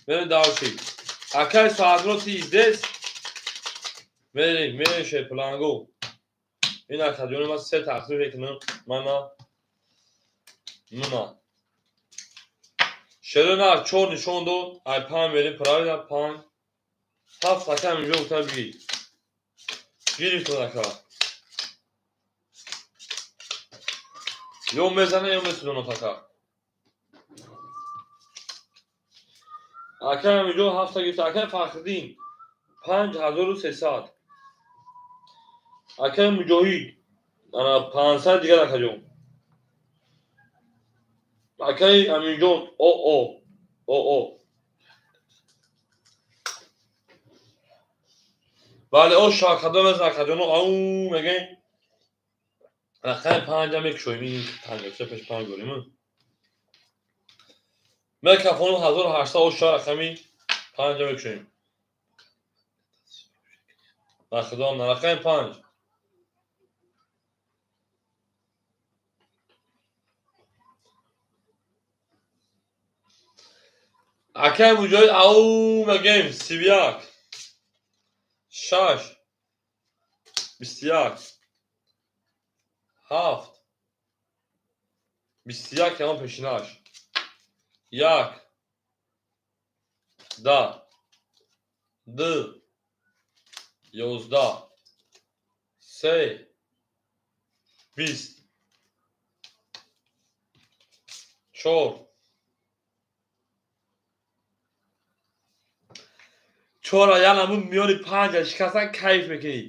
Мерем дальше. Акай саадро ти здесь. Мерем, мерем шерпаланго. Ин акаҷони ман се тақсим мекунам. Мана муна. Шерона 4 нишон дод. Ай 5 мерем правильно 5. 7 ака инҷо гуфта бигир. Гирифтон ака. Ё мезана ё месудонад ака. Ака инҷо 7 гирифта. Ака Фахриддин 5300. Акай Муҷоҳид ана 500 дигар акаҷон. Акай Аминҷон о о о. Бале о шакадом аз акаҷоно ау мегӯем. Рақами 5 мекушоем. Ин 5 се пеш 5 дорем. Мекафонум 1800 о ша рақами 5 мекушоем. Рақам рақами 5. Акай Муҷоҳид ау мегӯем 31 6 21 7 21 ҳамон пешинаш 1 10 2 11 3 20 4 4 яна мун миёни 5 шикастан кайф мекунӣ.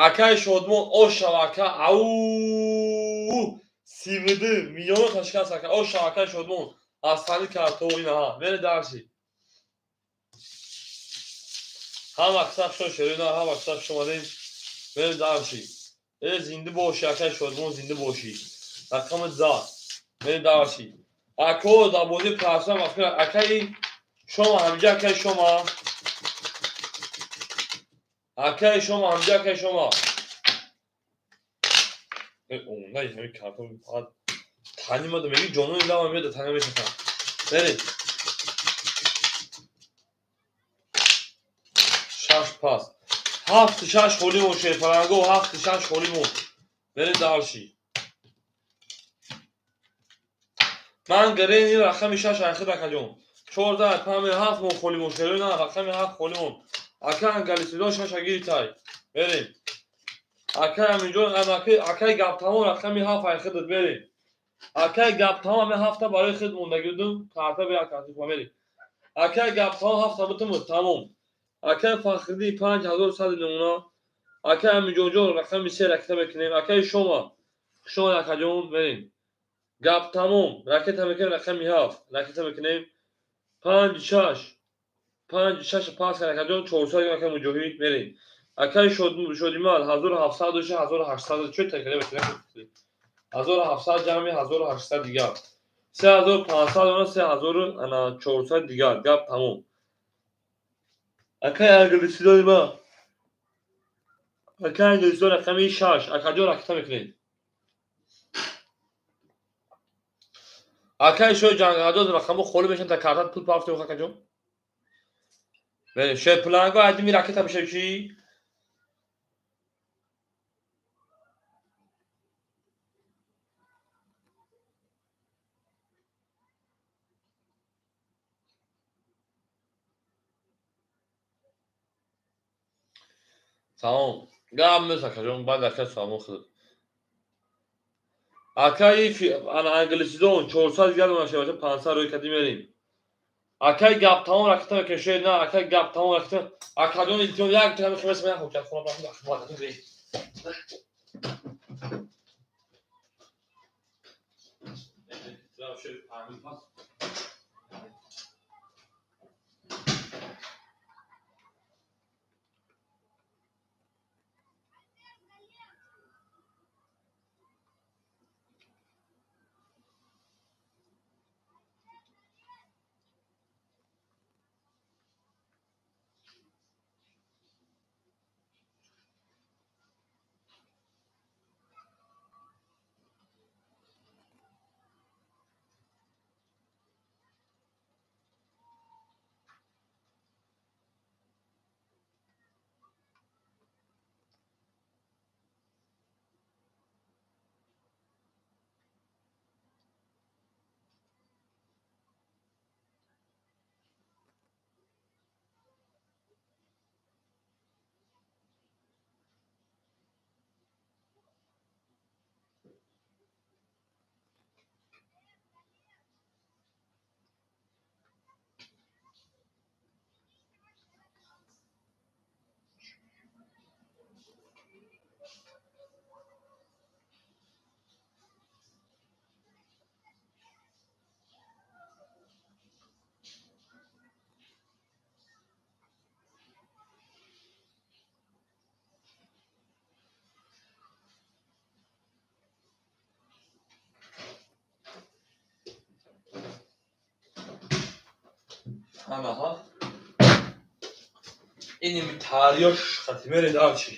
Акай Шодмон ошав ака ау 32 миёна шикаст ака ошав акай Шодмон асали карто инаҳа мере дарси. Ҳама қисаб шо шерина ҳама қисаб шомадем мере дарси. Э зинда бошӣ акай Шодмон зинда бошӣ. Рақами 10 мере дарси. Ако дар бозии прасам акай шома ҳамҷа акай шома. Акай шома ҳамҷа акай шома. Ондай ҳамин картон фақат танимада меги ҷонони лама меояд тана мешакам. Мерем. 6 пас. 7 6 холӣ мон шерпаланго 7 6 холӣ мон. Мерем дарши. Ман гарени рақами 6 айхид акаҷон. 14 5 7 мон холӣ мон шерона рақами 7 холӣ мон. Ака ангалисидон 6 гирифтай. Мерем. Акай Аминҷон акай гаптамон рақами 7 айхидат мерем. Акай гаптамон ҳами 7 барои худ мондагӣ будум. Карта бия карта мерем. Акай гаптамон 7 бутум тамом. Акай Фахриддин 5100 намуна. Акай Аминҷонҷон рақами 3 ракета мекунем. Акай Шома. Шома акаҷон мерем. Гаптамон ракета мекунем рақами 7 ракета мекунем. 5 6 5 6 пас акаҷон 400 акай Муҷоҳид мерем. Акай Шодимал 1700 1800 чӣ такра мекунем? 1700 ҷамъи 1800 дигар. 3500 3400 дигар. Гап тамом. Акай англисидони ма. Акай англисидон рақами 6 акаҷон ракета мекунем. Акай шои ҷангаҷон рақамҳо холӣ мешаванд та картат пул пафтем акаҷон. Мерем. Шерпаланго айдими ракета мешавад чӣ? Тамом. Гап нест акаҷон, баъд ака салом худат. Акаи ана англисидон 400 дигар мешавад, 500 рӯй кадӣ мерем. Акай гап тамом ракета мекунем, на акай гап тамом ракета. Акаҷон илтимос як та мехоҳам ман хоб хона бахм. Анаҳа. Иними тариёш хати мерем дарчи.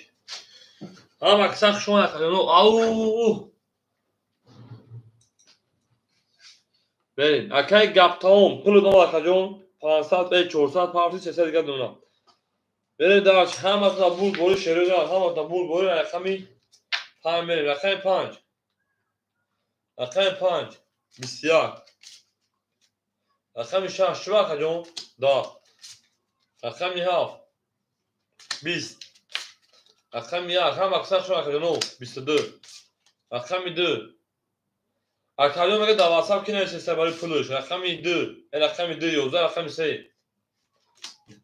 Ҳама киса хушомад акаҷоно. Ау! Берем. Акай гаптаом пули дом акаҷон 500 400 500 300 дигар дона. Берем дарчи ҳаматона бур бори шерӯза ҳаматона бур бори рақами 5 мерем. Рақами 5. Рақами 5 21. Рақами 6 чӣ акаҷон? 10. Рақами 7 20. Рақами 1 ҳама киса хушомад акаҷоно 22. Рақами 2 акаҷон мега дар WhatsApp ки нависеста барои пулш. Рақами 2 рақами 2 11 рақами 3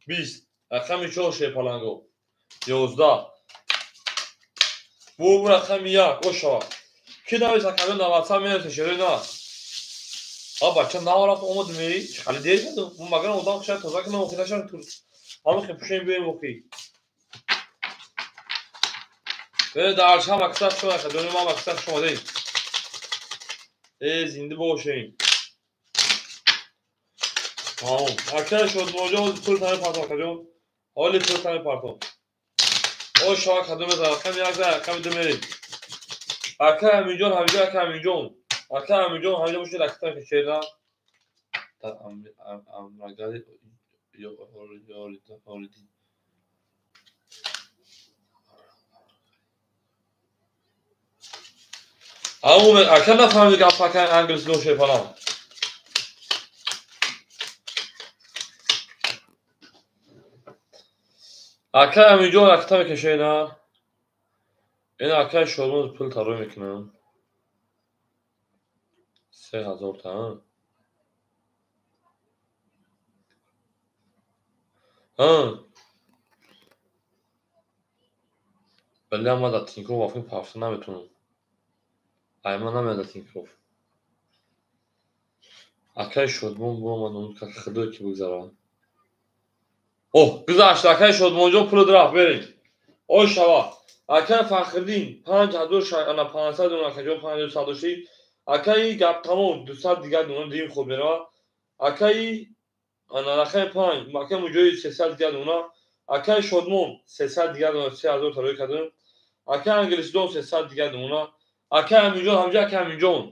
20 рақами 4 шерпаланго 11 бу рақами 1 ошава. Ки навис акаҷон дар WhatsApp менависе шерои на. А бача нав рафт омад мери хали дер кардам. Магар одам шояд тоза кунам охи нашавад тур. Ҳама хе пушем биёем охи. Дар шаб аксар шумо акаҷони ман аксар шумо дем. Зинда бошем. Тамом. Аксар шодмоҷон пул тани партон акаҷон. Ҳоли пул тани партон. О шава кадом мезанад? Рақами 1 рақами 2 мерем. Ака Аминҷон ҳамиҷо ака Аминҷон. Ака Аминҷон ҳамиҷо бошед аксар кишера. Дар амрагари ёриди. Ау ака нафаҳмиди гап ака англис доше фалон. Ака Аминҷон акта мекашед на. Ин акаи Шодмон пул тарой мекунам. 3000 та. Ҳа. Вале ман дар Тинькофф вафин пафта наметавонам. Ай ман намеояд дар Тинькофф. Акаи Шодмон биомад он как худое ки бигзарад. Оҳ, гузашт акаи Шодмонҷон пулот рафт берем. Ой шава. Акаи Фахриддин 5500 дона акаҷон 5100 дошти. Акаи гаптамом 200 дигар дона дим хуб меравад. Акаи ана рақами 5 акаи Муҷоҳид 300 дигар дона. Акаи Шодмон 300 дигар дона 3000 тарой кардем. Акаи Англисдон 300 дигар дона. Акаи Аминҷон ҳамҷо акаи Аминҷон.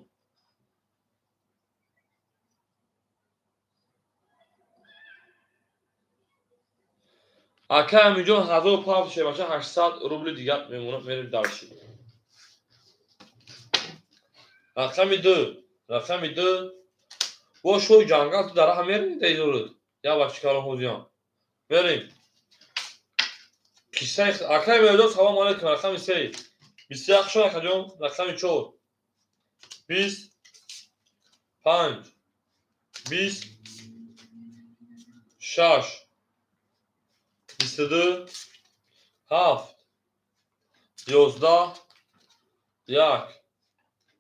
Акаи Аминҷон 1000 шебаша 800 рубли дигар мемонад мерем дарши. Рақами 2 рақами 2 бо шои ҷангал ту дараҳа мерем дейзурud. Я бачи калон ҳозиям. Мерем. Кисаи акаи Меҳрҷон салом алейкум рақами 3 21 шуд акаҷон рақами 4 20 5 20 6 22 7 11 1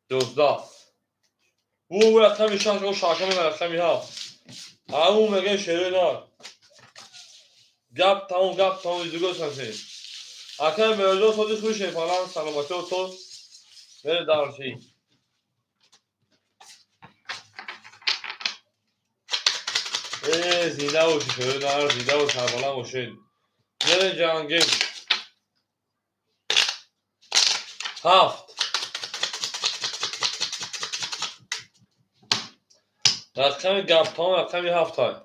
11 бу рақами 6 о шака мега рақами 7 ау мега шерои на гап тамом гап тамом изуго сансен. Акаи Меҳрҷон сози хуше фалан саломатиё соз мере дарши. Зинда бошед шерои нар зинда бош сарбаланд бошед. Мере ҷангем. 7 рақами гаптамом рақами 7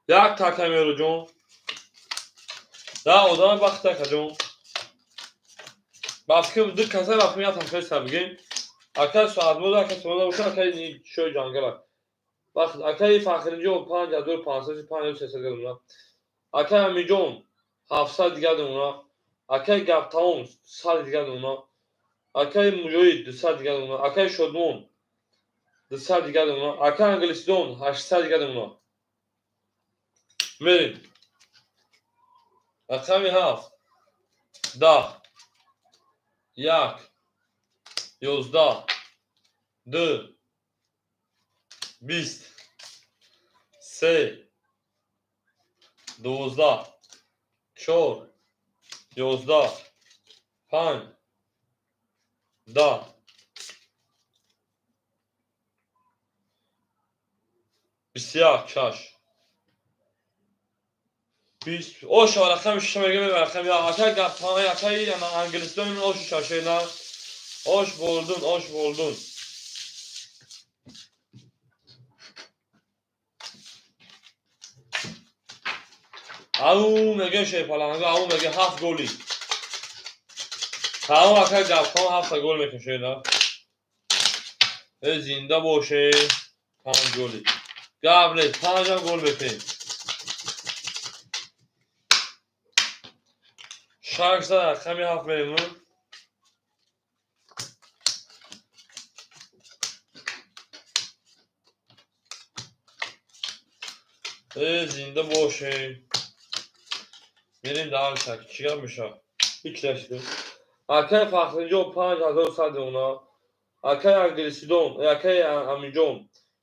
як та акаи Меҳрҷон. Да одам вақт акаҷон. Ба фикр ду каса ба фикр як тафеса бигем. Ака соатбоз ака соатбоз боша акаи шои ҷангала. Вақт акаи Фахриддинҷон 5500 5300 дигар дона. Акаи Аминҷон 700 дигар дона. Акаи Гаптамом 100 дигар дона. Акаи Муҷоҳид 200 дигар дона. Акаи Шодмон 200 дигар дона. Акаи Англисдон 800 дигар дона. Мерем. Рақами 7 10 1 11 2 20 3 12 4 11 5 10 21 6 20 ош рақами 6 мегем рақами ака гап акаи англисдон ош шашена ош болдун ош болдун. Ау меге шепаланга ау меге 7 голи. Ау ака гап 7 гол мекашена. Зинда боше 5 голи. Гап нест 5 гол мекунем. 6 рақами 7 мерем. Зинда боше. Мерем дальше. Чӣ гап мешавад? Ҳеҷ нашид. Акай Фахриҷон 5100 дона. Акай Англисидон, акай Амиҷон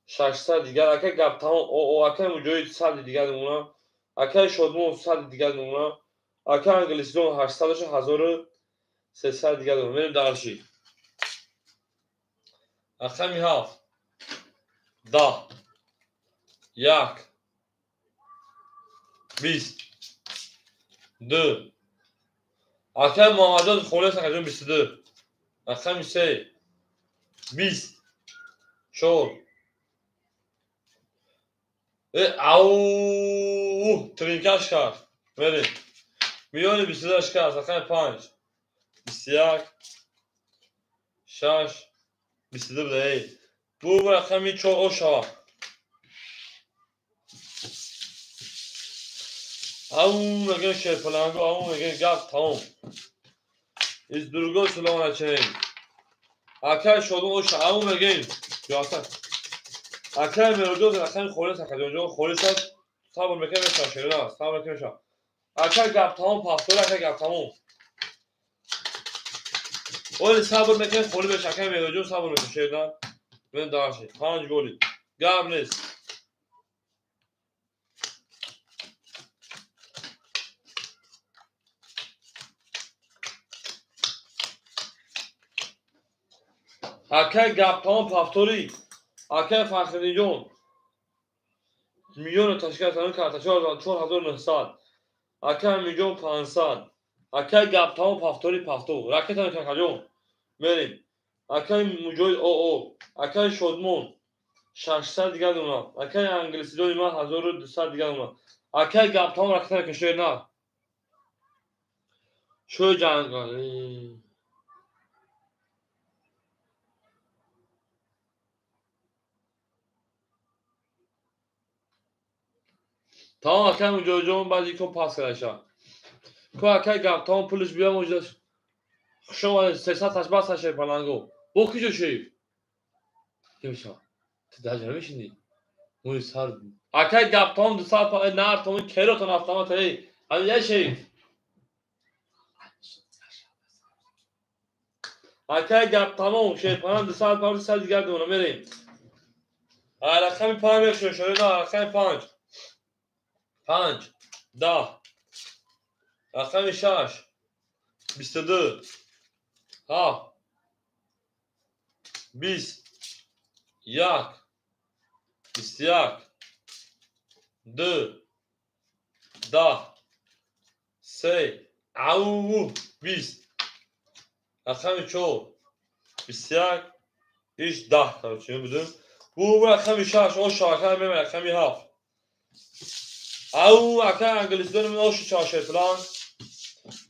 600 дигар, акай Гаптамон, акай Муҷоҳид 100 дигар дона. Акай Шодмон 100 дигар дона. Акай Англисидон 800 1300 дигар дона. Мерем дальше. Рақами 7 10 1 20 2 акай Муҳаммадҷон Холес акаҷон 22 рақами 3 20 4 ау тринкаш кард. Мерем миёни 22 шикаст. Рақами 5 21 6 22 буда. Бу рақами 4 ошава. Ау мегем шерпаланго, ау мегем гап тамом. Из другой слова начинаем. Акай шодун оша, ау мегем. Ё акай мероҷон рақами холис акаҷонҷон холис аст. Сабр мекунем мешава шерина, сабр мекунем мешава. Акай гап тамом пафтор, акай гап тамом. Оли сабр мекунем холи меша, акай мероҷон сабр мекунем шерина. Мен дальше. 5 голи. Гап нест. Акай гаптамон пафтори, акай Фахриддинҷон миллионро ташкил кард 4900, акай Амиҷон 500, акай гаптамон пафтори пафтор, ракета акаҷон мерем, акай Муҷоҳид ОО, акай Шодмон 600 дигар дона, акай Англисидони ман 1200 дигар дона, акай гаптамон ракета мекашед на. Шои ҷангал. Тамом акай Муҷоҳидҷон баъди кор пас кардаша. Ко акай гап тамом пулиш биям оҷа. Хуш омадед 300 бас шерпаланго. Бо куҷо шериф? Кемша. Ту даҷа намешинӣ? Муи сар. Акай гап тамом 200 нар тамом керотон автомат эй. Ҳамин я шериф. Акай гап тамом шерпаланг 200 павр 100 дигар дона мерем. Рақами 5 мешавад шоида рақами 5. 5 10 рақами 6 22 7 20 1 21 2 10 3 ау 20 рақами 4 21 3 10 короче будем. Бу рақами 6 ош рақами рақами 7 ау акай англисдон мен ошу чашер филан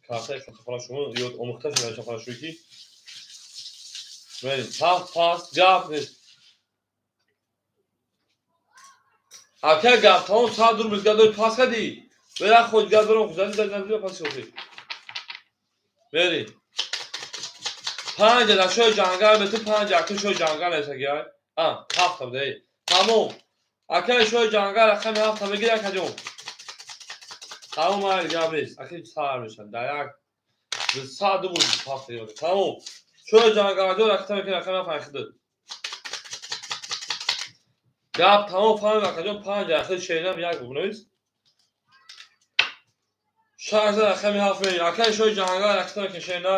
картаи хатофала шумо ёд омӯхта шуда чафала шуки мерем ҳафт пас гап нест. Акай гап тамом 100 рубл гадори пас кардӣ бера худ гадорам хузани дар пас кардӣ мерем 5 дар шои ҷангал бе ту 5 акай шои ҷангал несаги а 7 та буда тамом. Акай шои ҷангал рақами 7 мегир акаҷон. Тамом айр гап нест. Акай сар мешавад. Дар як 100 рубл пас мегирад. Тамом. Шои ҷангалҷон ракета мекунад рақами 7 худат. Гап тамом фаҳмид акаҷон 5 ахир шеринам як рубл нест. 6 рақами 7 мегир. Акай шои ҷангал ракета мекунад шерина.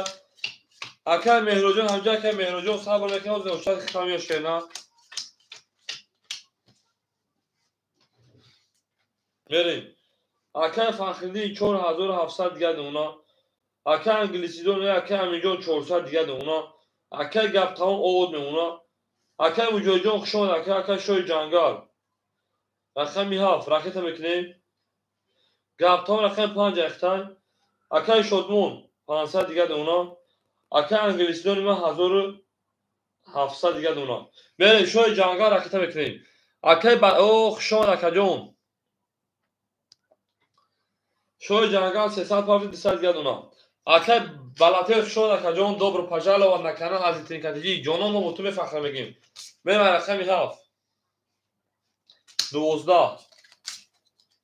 Акай Меҳроҷон ҳамҷа акай Меҳроҷон сабр мекунад ҳозир ошад хитам ё шерина. Мерем. Акай Фахриддин 4700 дига дона. Акай Англисидон, акай Аминҷон 400 дига дона. Акай Гаптамон овод мемона. Акай Муҷоҳидҷон хуш омад, акай, акай Шоҳи Ҷангал. Рақами 7 ракета мекунем. Гаптамон рақами 5 ахтай. Акай Шодмон 500 дига дона. Акай Англисидони ман 1700 дига дона. Мерем Шоҳи Ҷангал ракета мекунем. Акай о хуш омад акаҷон. Шоҳи Ҷангал 300 пафти 200 дига дона. Акай Балатер хуш омад акаҷон, добро пожаловать на канал Азитринкатиҷи. Ҷонон мо бо ту мефахр мегим. Мерем рақами 7. 12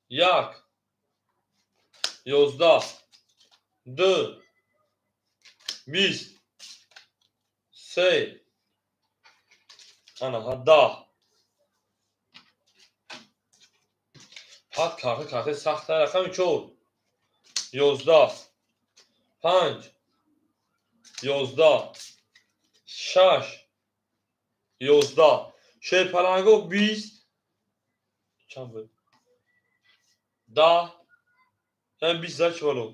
1 11 2 20 3 ана 10. Ҳад карта карта сахта. Рақами 4 11 5 11 6 11. Шерпаланго 20 чанд буд? 10 ям 20 за чӣ боло?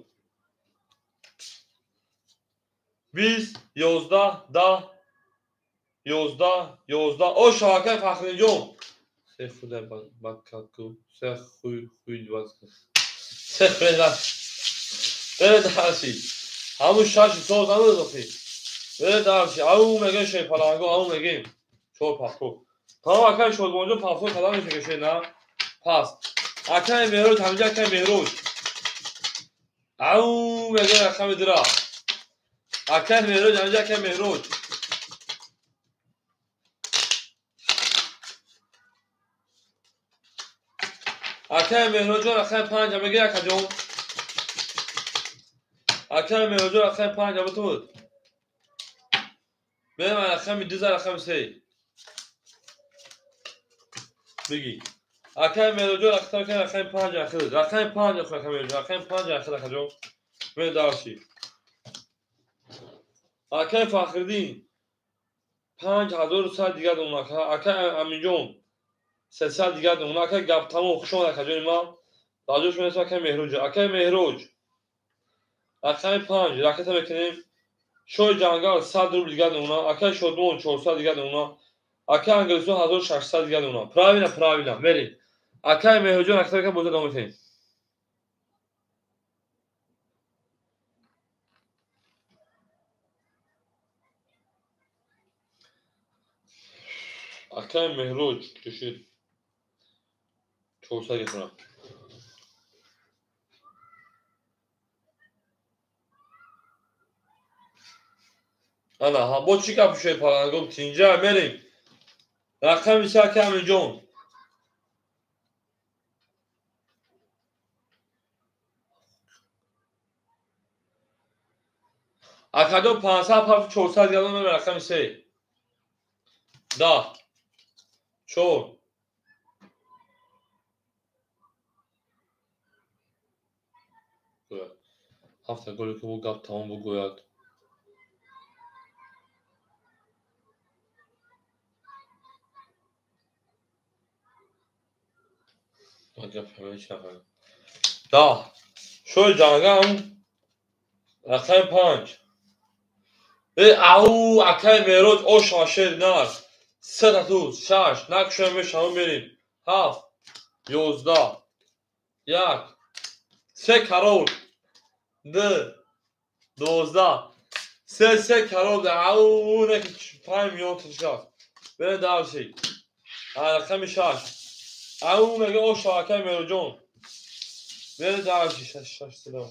20 11 10 11 11. О шавакай Фахриддинҷон. Се худа бад ку. Се хуй хуй бад. Се хуй бад. Бере дарси. Ҳамун шаши соз набуд охи. Бере дарси. Ау мегем шерпаланго, ау мегем. Чор пафко. Тамом акай Шодмонҷон пафко кадам мешакеше на? Пас. Акай Меҳроҷ, ҳаминҷа акай Меҳроҷ. Ау мегем рақами 2. Акай Меҳроҷ, ҳаминҷа акай Меҳроҷ. Акай Меҳроҷон рақами 5 меги акаҷон. Акай Меҳроҷон рақами 5 бутуд. Мерем рақами 2 рақами 3. Биги. Акай Меҳроҷон рақами 5 ахир. Рақами 5 ахир акай Меҳроҷон, рақами 5 ахир акаҷон. Мерем дарси. Акай Фахриддин 5100 дига дона. Акай Аминҷон 300 дига дона. Акай Гаптамон хуш омад акаҷони ман. Даҷош мерасам акай Меҳроҷ. Акай Меҳроҷ рақами 5 ракета мекунем. Шоҳи Ҷангал 100 рубл дига дона. Акай Шодмон 400 дига дона. Акай Англисон 1600 дига дона. Правильно, правильно. Мерем. Акай Меҳроҷон ракета мекунем, боза давом метаҳем. Акай Меҳроҷ кишид 400 гирифтона. Ана, ҳа, бо чӣ гап шуд палангом тинҷа мерем. Рақами 3 акай Аминҷон. Акаҷон 500 паф 400 гирифтона мерем рақами 3. 10 4 ҳафта голе ки бо гап тамом бигӯяд. 10 Шоҳи Ҷангал рақами 5. Ау акай Меҳроҷ оша шер нар. 3 та туз 6 накушоем мешавем мерем. 7 11 1 3 карол 2 12 3 3 карол. Ау неки 5 миллион тушаст. Бере дарси. Рақами 6. Ау мега оша акай Меҳроҷон. Бере дарси 6 6 седам.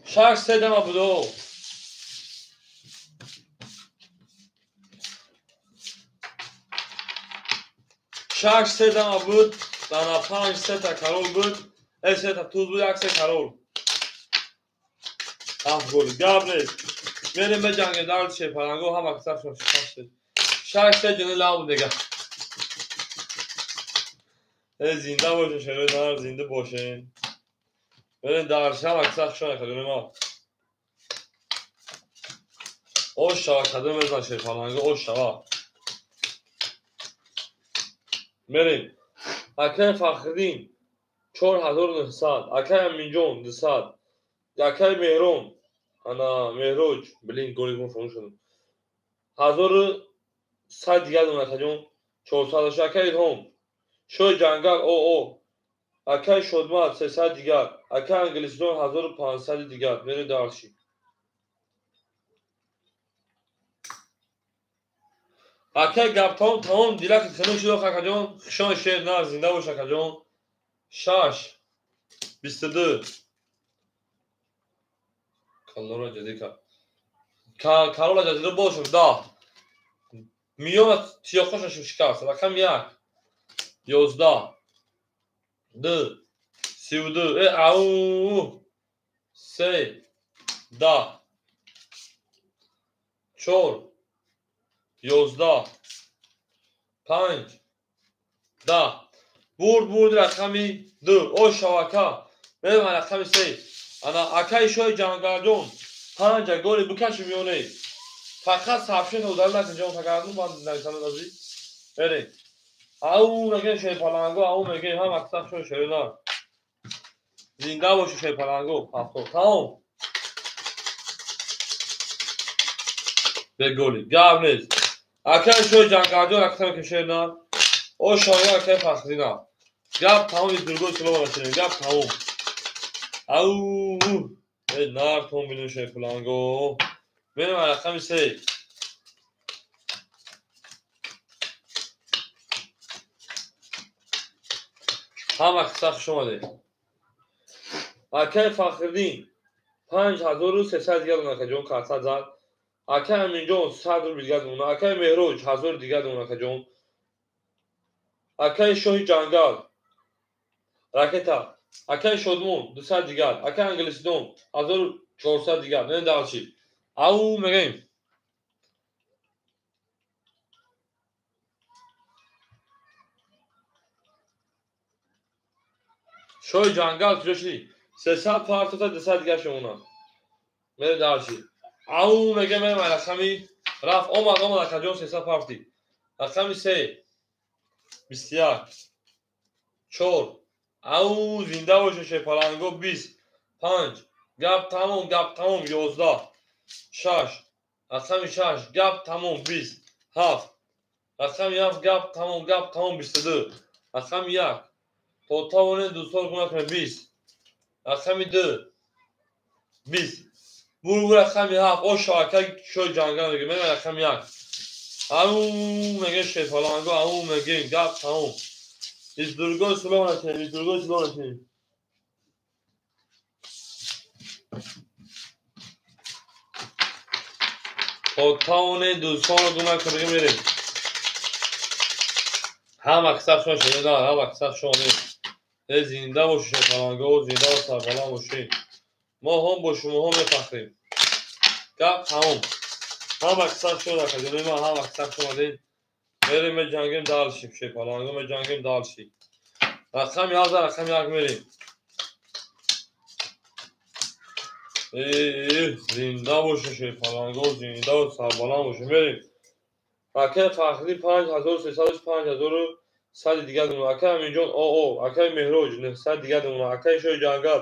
6 седама будо. 6 седама буд, дана 5 сета карол буд, сета туз буд, 1 се карол. 7 гол. Гап нест. Мерем беҷангем дар шерпаланго ҳама касар 6 6 се ҷони лав буд дега. Зинда бошен шерои нар, зинда бошен. Мерем дар шама касар шона кадони ма. Ош шава кадом мезан шерпаланго, ош шава. Мерем. Акай Фахриддин 4900, акай Аминҷон 200, акай Меҳрон, ана Меҳроҷ, блин, голикон фаромӯш шудам. 1100 дигар дона акаҷон, 400 акай Илҳом, Шоҳи ҷангал ОО, акай Шодмат 300 дигар, акай Англисдон 1500 дигар. Мерем дарши. Акай гаптаом тамом дилаки хунук шуд акаҷон. Хушон шер на, зинда бош акаҷон. 6 22 калора ҷадид калора ҷадид бошум 10 миёна тиёқоша шикаст. Рақам 1 11 2 32 ау 3 10 4 11 5 10. Бурд бурд рақами 2. О шавака. Мерем рақами 3. Ана акай шоҳи ҷангалҷон 5 голи бикаши миёне. Фақат сабшин удар накун ҷон, фақат ман нависанда дозӣ. Мерем. Ау мегем шерпаланго, ау мегем ҳам аксар шоҳи шерина. Зинда боши шерпаланго. Ҳафто. Тамом. Бе голи. Гап нест. Акай шоҳи ҷангалҷон аксар ки шерина. О шавака акай Фахриддина. Гап тамом, другой слово начнем. Гап тамом. Ау, нар тон бинем шерпаланго. Мерем рақами 3. Ҳама қисса хуш омадед. Акай Фахриддин 5300 дигар дона акаҷон, карта зад. Акай Аминҷон 100 рубл дигар дона. Акай Меҳроҷ 1000 дигар дона акаҷон. Акай Шоҳи ҷангал ракета. Акай Шодмон 200 дигар. Акай Англисдон 1400 дигар. Мерем дарчи. Ау мегем. Шоҳи ҷангал куҷо шудӣ? 300 партота 200 дигар шумона. Мерем дарчи. Ау мегем, мерем рақами рафт омад омад акаҷон 300 парти. Рақами 3 21 4. Ау зинда боше шерпаланго 20 5. Гап тамом, гап тамом 11 6. Рақами 6 гап тамом 20 7. Рақами 7 гап тамом, гап тамом 22. Рақами 1 то тавонед дӯстон гуна кунед 20. Рақами 2 20. Бургу рақами 7. О шавака шоҳи ҷангал мегем. Мерем рақами 1. Ау мегем шерпаланго, ау мегем гап тамом. Из другой слово начнем, из другой слово начнем. То тавонед дӯстонро гуна кунед мерем. Ҳама қисса шумо шунида, ҳама қисса шумо. Зинда бошед шерпаланго, зинда ва сарбаланд бошед. Мо ҳам бо шумоҳо мефахрем. Гап тамом. Ҳама қисса шумо акаҷони ман, ҳама қисса шумо омадед. Мерем меҷангем дальше, шерпаланго меҷангем дальше. Рақами 7 рақами 1 мерем. Зинда бошед шерпаланго, зинда ва сарбаланд бошед. Мерем. Акай Фахриддин 5300 5100 дигар дона. Акай Аминҷон ОО, акай Меҳроҷ 900 дигар дона. Акай Шоҳи ҷангал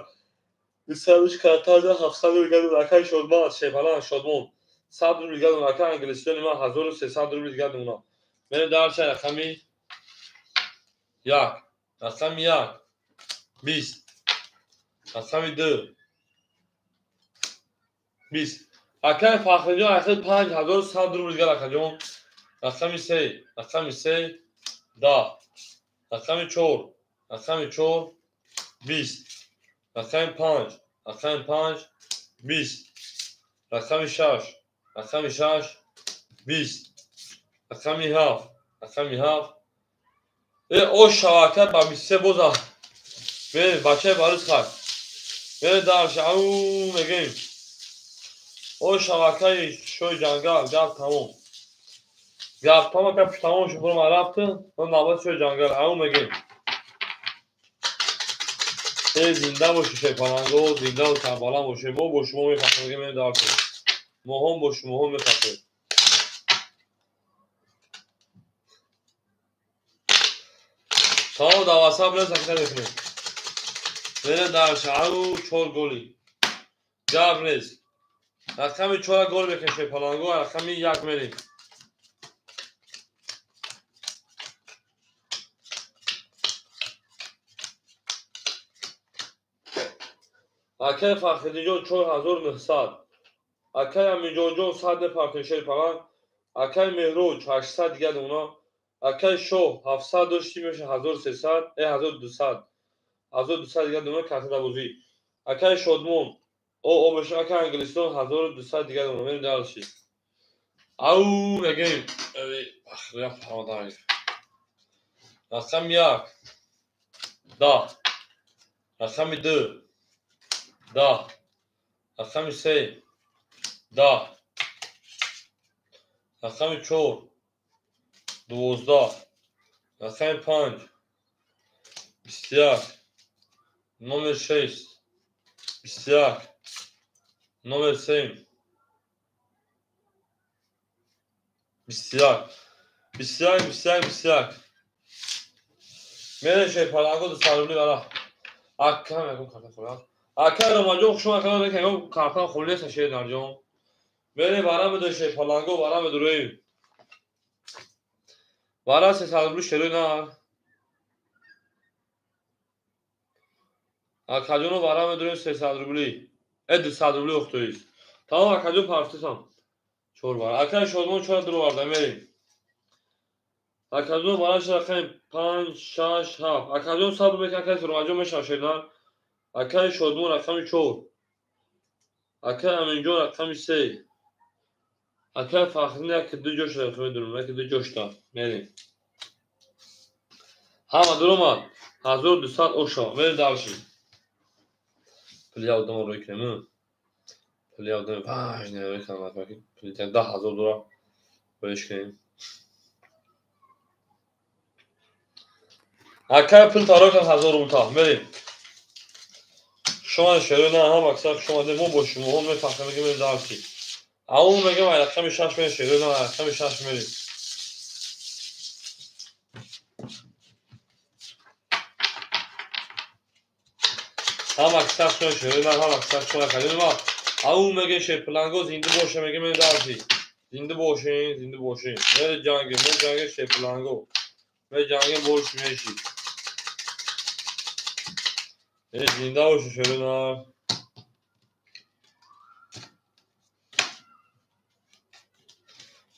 200 картаза 700 дигар дона. Акай Шодман шерпаланг Шодмон 100 рубл дигар дона. Акай Англисдони ман 1300 рубл дигар дона. Мерем дарча рақами 1. Рақами 1 20. Рақами 2 20. Акай Фахриддин ахир 5100 рубл дигар акаҷон. Рақами 3, рақами 3 10. Рақами 4, рақами 4 20. Рақами 5, рақами 5 20. Рақами 6, рақами 6 20. Рақами 7, рақами 7. О шавака ба 23 боза. Мерем бачаи барис хай. Мерем дарш, ау мегем. О шавакаи шоҳи ҷангал гап тамом. Гап тамом, гап тамом шуд, бурма рафт. Навбат шоҳи ҷангал, ау мегем. Зинда бошед шерпаланго, зинда ва сарбаланд бошед. Мо бо шумо мефахрем, мерем дарш. Мо ҳам бо шумоҳо мефахрем. Тамом дар ватсап нест, акида мекунем. Мерем дар ау 4 голи. Гап нест. Рақами 4 гол мекунем шерпаланго, рақами 1 мерем. Акай Фахриддинҷон 4900. Акай Аминҷонҷон 100 мепартем шерпаланг. Акай Меҳроҷ 800 дига дона. Акай Шоҳ 700 дошти меша 1300, 1200. 1200 дига дона картадабозӣ. Акай Шодмон о меша акай Англистон 1200 дига дона. Мерем дальше. Ау мегем. Рақами 1 10. Рақами 2 10. Рақами 3 10. Рақами 4 12. Рақами 5 21. Номер 6 21. Номер 7 21. 21 21 21. Мерем шерпаланго 200 рубли бара. Акам ягон карта хӯрад. Акай Романҷон хуш омад, ягон карта холӣ нест шернарҷон. Мерем вара медои шерпаланго, вара медуроем. Вара 300 рубли шерои нар. Акаҷоно вара медуроем 300 рубли. 200 рубли охтоист. Тамом акаҷон партисам. 4 вара. Акай Шодмон 4 дуроварда мерем. Акаҷон вара рақами 5 6 7. Акаҷон сабр мекунад, акай Романҷон мешавад шернар. Акай Шодмон рақами 4. Акай Аминҷон рақами 3. Акай Фахриддин 1-2 ҷо шуда, медонам, 1-2 ҷо шуда. Мерем. Ҳама дуромад. 1200 оша. Мерем дальше. Пули одам рӯй кунем. Пули одам важне рӯй кунем, пули 10000 доллар рӯй кунем. Акай пул таро кун 1000 рубл та. Мерем. Шумо шерои на ҳама аксар шумо мо бо шумоҳо мефахрем, мегем мерем дальше. Ау мегем ай рақами 6 мерем шерои на рақами 6 мерем. Ҳама аксар шумо шерои на ҳама аксар шумо кардем ма. Ау мегем шерпаланго зинда боше, мегем мерем дальше. Зинда бошин, зинда бошин. Мере ҷангем, мо ҷангем шерпаланго. Ме ҷангем больше меши. Зинда бошин шерои на.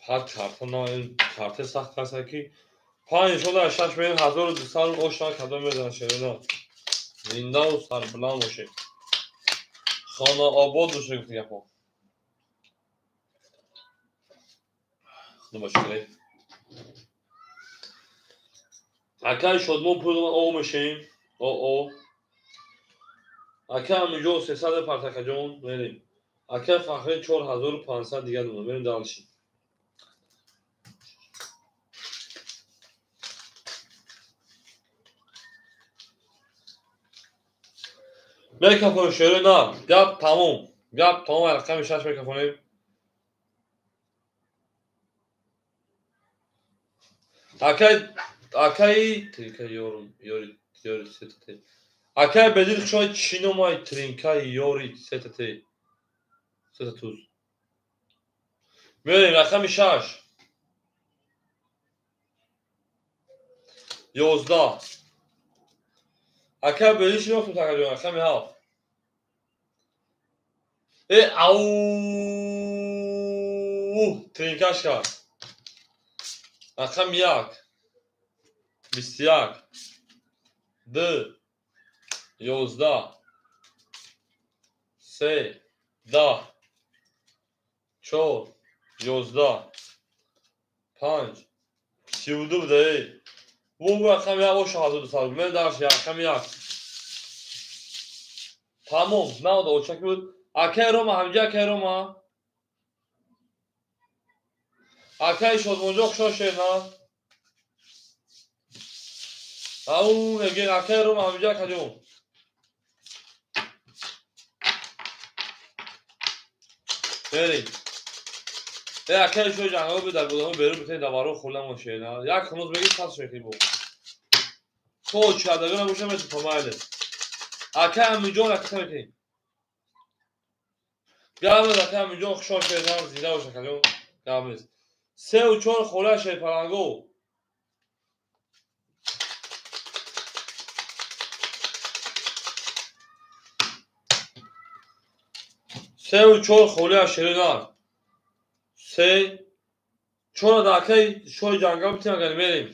Ҳар карта на карта сахт каса ки 5 шода 6 мерем 1200 ошна кадом мезанад шерои на. Зиндаву сарбуланд бошед. Хона обод бошед гуфти гапҳо. Худо бошед. Акай Шодмон пул о мешем. О. Акай Аминҷон 300 партакаҷон мерем. Акай Фахрӣ 4500 дига дона. Мерем дальше. Микрофон шерои на. Гап тамом. Гап тамом. Рақами 6 микрофонем. Акай тринка ёрум ёри ёри сетате. Акай бедил хушой чӣ номай тринка ёри сетате. Сетатуз. Мерем рақами 6. 11. Акай бедил чӣ ёфтум такаҷон? Рақами 7. Ау тринкаш кард. Рақами 1. 21. 2. 11. 3. 10. 4. 11. 5. 32 буда. Бу рақами 1 оша 1200. Мен дарш рақами 1. Тамом, навда очак буд. Акай Рома, ҳамҷа акай Рома. Акай Шодмонҷон хушо шерна. Ау мегем акай Рома ҳамҷа акаҷон. Мерем. Акай шо ҷанго бу дар будаҳо берун битен даваро хӯлам шерна. Як ҳунуз меги пас шехи бу. То чадагона бошам то майли. Акай Аминҷон ракета мекунем. Гап нест, акай Аминҷон, хушҳол шудам, зинда бош, акаҷон. Гап нест. Сеу чор хола шерпаланго. Сеу чор холи аз шеринар. Се чора да акай шои ҷангал битем, агар мерем.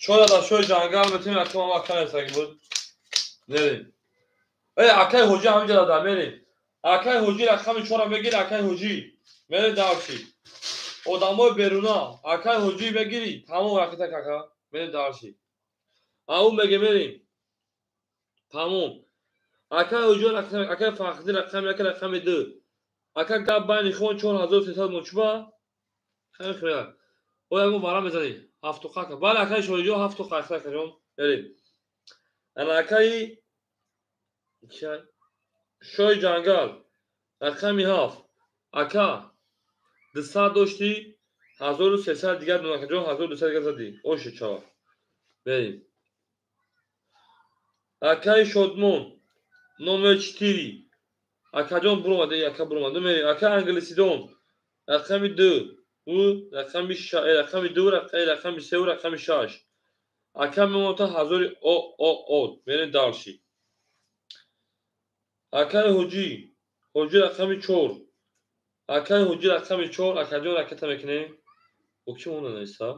Чора да шои ҷангал битем, акай мама ака нестаги буд. Мерем. Э, акай ҳоҷӣ ҳаминҷа дада мерем. Акай ҳоҷӣ рақами чора мегири, акай ҳоҷӣ. Мерем дарши. Одамои беруна, акай ҳоҷӣ мегири, тамом ракета кака. Мерем дарши. Ау меге мерем. Тамом. Акай ҳоҷӣ рақами, акай Фахриддин рақами як, рақами ду. Ака гап байни хон 4300 мочба. Хеле хеле. О ягон вара мезанӣ. Ҳафту қака. Бале, акай Шоҳиҷон ҳафту қака акаҷон. Мерем. Ана акаи шоҳи ҷангал рақами ҳафт. Ака 200 доштӣ, 1300 дигар дон, акаҷон, 1200 дигар задӣ. Оше чава. Мерем. Акаи Шодмон номер 4. Акаҷон буромада, ака буромада. Мерем. Ака Англисидон рақами ду, ӯ рақами рақами ду, рақами сеу, рақами шаш. Ака мемонта ҳазори о о о. Мерем дарши. Акаи ҳоҷӣ, ҳоҷӣ рақами чор. Акаи ҳоҷӣ рақами чор, акаҷон ракета мекунем. Бо ки монда неста?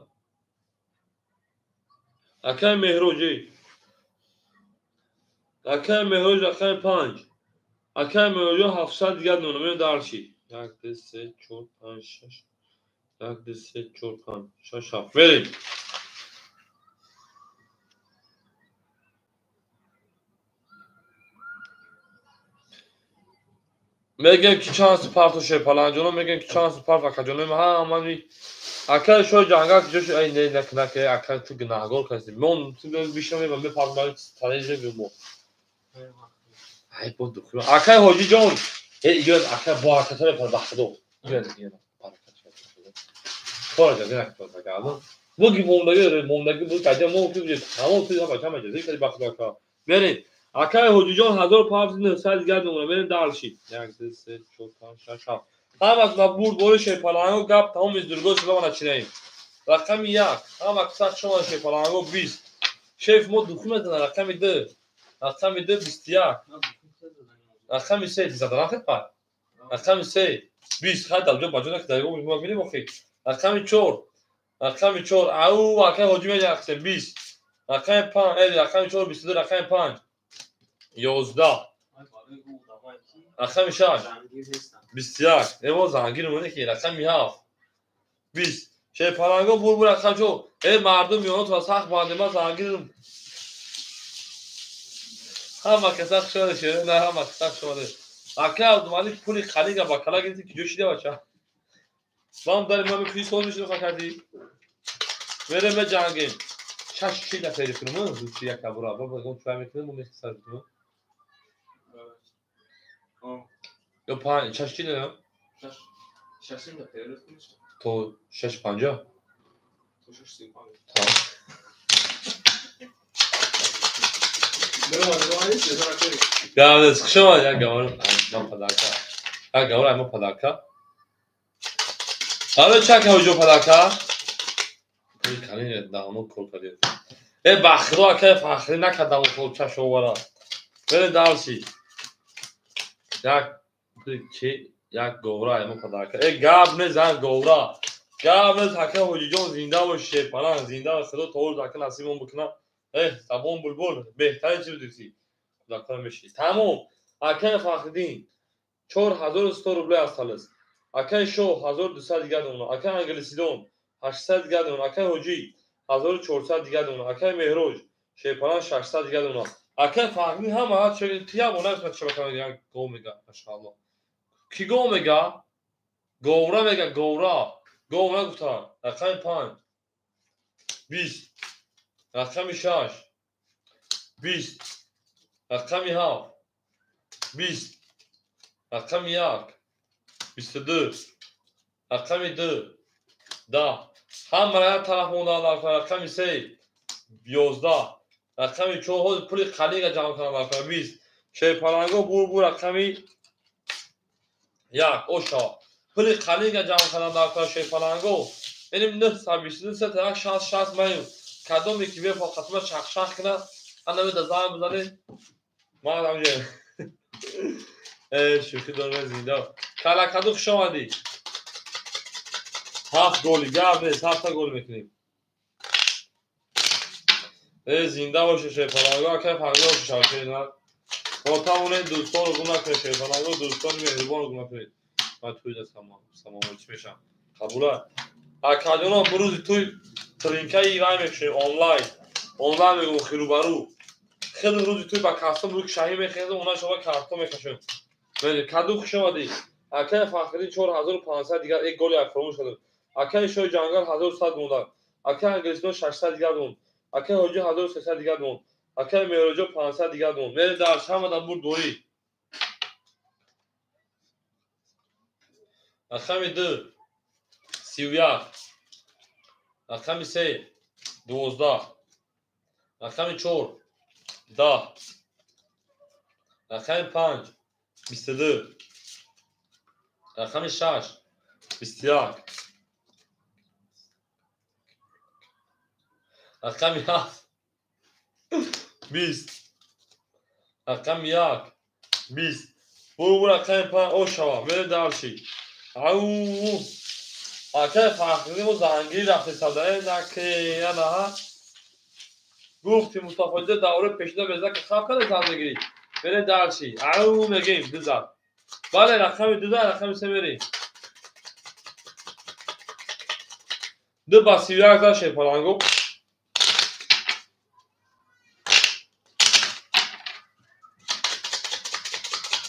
Акаи Меҳроҷӣ. Акаи Меҳроҷ рақами панҷ. Акаи Меҳроҷон 700 дигар нона. Мерем дарши. Як, ду, се, чор, панҷ, шаш. Як, ду, се, чор, панҷ, шаш, ҳафт. Мерем. Мегем ки чанд супар то шерпаланҷоно, мегем ки чанд супар акаҷоно ҳамани акаи шоҳи ҷангал ки ҷоши ай не наки ака ту гунаҳгор каси мон ту бишнам мепармаи тареже бимо ай бо духи акаи ҳоҷиҷон э ё ака бо аката мепар ба худо ё ё баракат тора ҷа нак то буги мондаги мондаги буд каҷа мо ки тамом ту ҳама чама ҷа зикри ба худо ака мерем. Акаи ҳоҷиҷон 1500 дигар мемонад. Мерем дарши. Як, ду, се, чор, панҷ, шаш, ҳафт. Ҳамак ба бурдбори шерпаланго гап тамом из другой слова начинаем. Рақами як. Ҳамак сахт шума шерпаланго 20. Шеф мо духи мезанад рақами ду. Рақами ду 21. Рақами се задан хед па. Рақами се 20. Хай далҷо баҷо нак дар мо бинем охи. Рақами чор. Рақами чор. Ау акаи ҳоҷӣ меҷахсем 20. Рақами панҷ, рақами чор 22, рақами панҷ 11. Рақами шаш 21. Эво зангир моне ки рақами ҳафт 20. Шерпаланго бурбур рақам чор. Э мардум миёна то сахт бандема зангирм. Ҳама каса хушода шере на ҳама каса хушода. Ака Абдумалик пули қалига ба кала гирифти ки ҷо шида бача. Ман дар ман пули сол мешида кардӣ. Мерем ҷангем. Шаш чил нафари кунем, зудчи як абура. Баба гон чӯй мекунем, мо мехсар кунем. Ё панҷ, шаш чил не? Шашим нафари кунем. То шаш панҷоҳ? То шаш си панҷ. Та. Гавнес, хуш омад, як гавр, ман подарка. Як гавр, ай мо подарка. Ало чака ҳоҷо подарка? Калин даҳоно кор кардем. Э бахро акай фахрӣ накардам хол чашовара. Бере дарси. Як чи як говра ай мо подарка. Э гап не зан говра. Гап нест ака ҳоҷиҷон зинда бош шерпаланг зинда бош худо то рӯз ака насибон бикунад. Э забон булбул беҳтарин чи будӣ. Кӯдакҳоро мешинӣ. Тамом. Акаи Фахриддин 4100 рубле осталось. Акаи Шоҳ 1200 дигар дона. Акаи Англисидон 800 дигар дона. Акаи Ҳоҷӣ 1400 дигар дона. Акаи Меҳроҷ шерпаланг 600 дигар дона. Акаи Фахриддин ҳама тия бона шабака як гов мега машааллоҳ. Ки гов мега? Говра мега, говра. Гов нагуфтам. Рақами панҷ 20. Рақами шаш 20. Рақами ҳафт 20. Рақами як 22. Рақами 2 10. Ҳама як тараф мондан дар кор. Рақами 3 11. Рақами 4 ҳозир пули қалига ҷамъ кардам дар кор 20. Шерпаланго бур рақами 1 оша. Пули қалига ҷамъ кардам дар кор шерпаланго. Меним 922 3 1 60 60 маем. Кадоме ки бехоҳад қатма шахшах кунад, ана да занг бизанед. Ман ҳамҷо. Шӯхӣ дорам зинда. Калакаду хуш омадӣ. 7 голи гап нест, 7 та гол мекунем. Зинда боше шерпаланго, акай панго шавшена. Хотамоне дӯстонро гум накунед, шерпаланго дӯстони меҳрубонро гум накунед. Ман туй да самомон чӣ мешам? Қабула. Акаҷоно бурӯзи туй тринкаи вай мекушем онлайн. Онлайн мегӯм хирубару. Хеле рӯзи туй ба кастом рӯ шаҳӣ мехезем, она шоба карто мекашем. Бале, каду хуш омадӣ. Акай Фахриддин 4500 дигар як голи як фаромӯш кардем. Акай Шоҳи Ҷангал 1100 монда. Акай Англистон 600 дигар монд. Акай Ҳоҷӣ 1300 дигар монд. Акай Меҳроҷо 500 дигар монд. Мерем дар ҳамадан бурд борӣ. Рақами 2 31. Рақами 3 12. Рақами 4 10. Рақами 5 22. Рақами 6 21. Рақами 7 20. Рақами 1 20. Буру рақами 5 ошава. Мерем дарши. Ау! Акай Фахриддин мо зангирӣ рафте садаe наке янаҳа. Гуфти Мустафоҷа давраи пешина беза ки хаб карда зангирӣ. Мерем дарши. Ау мегем ду зад. Бале рақами 2 зад, рақами 3 мерем. 2 ба 31 зад шерпаланго.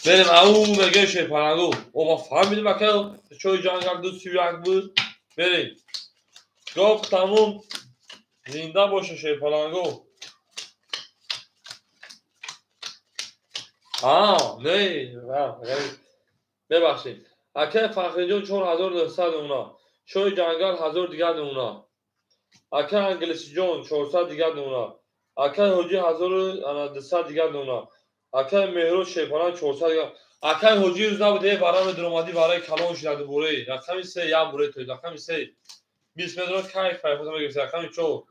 Мерем ау мегем шерпаланго. О ма фаҳмидим акай Шоҳи Ҷангал 2 31 буд. Мерем. Гап тамом. Зинда боша шерпаланго. Не, бебахшед. Акай Фахриҷон 4900 уна. Шоҳи Ҷангал 1000 дигар уна. Акай Англисиҷон 400 дигар уна. Акай Ҳоҷӣ 1200 дигар уна. Акай Меҳроз Шерпаланг 400 дигар. Акай Ҳоҷӣ рӯз набуд, бараме дуромадӣ барои калон шуда буре. Рақами 3 як буре той. Рақами 3 20 метр кайф пайфота мегирифт. Рақами 4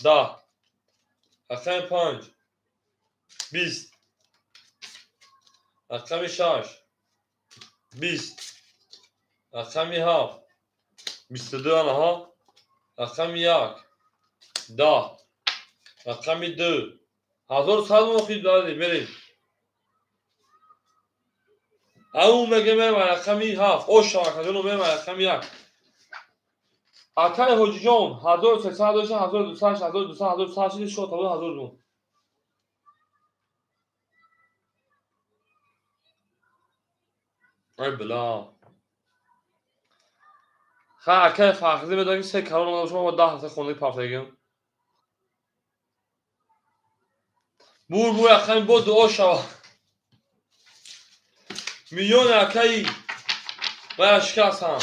10. Рақами 5 20. Рақами 6 20. Рақами 7 22 анаҳа. Рақами 1 10. Рақами 2 1100 мохид додем. Мерем. Ау мегем мерем рақами 7. Ош шавакаҷоно мерем рақами 1. Акай Ҳоҷиҷон 1300 дошта, 1200, 1200, 1200 шуд, шо 1000 дун. Ай била. Ха акай Фахриддин медонад ки 3 карон омада бошам, ма 10 ҳафта хонаги партагим. Бур бур рақами бо дуо шава. Миёни акаи бая шикастам.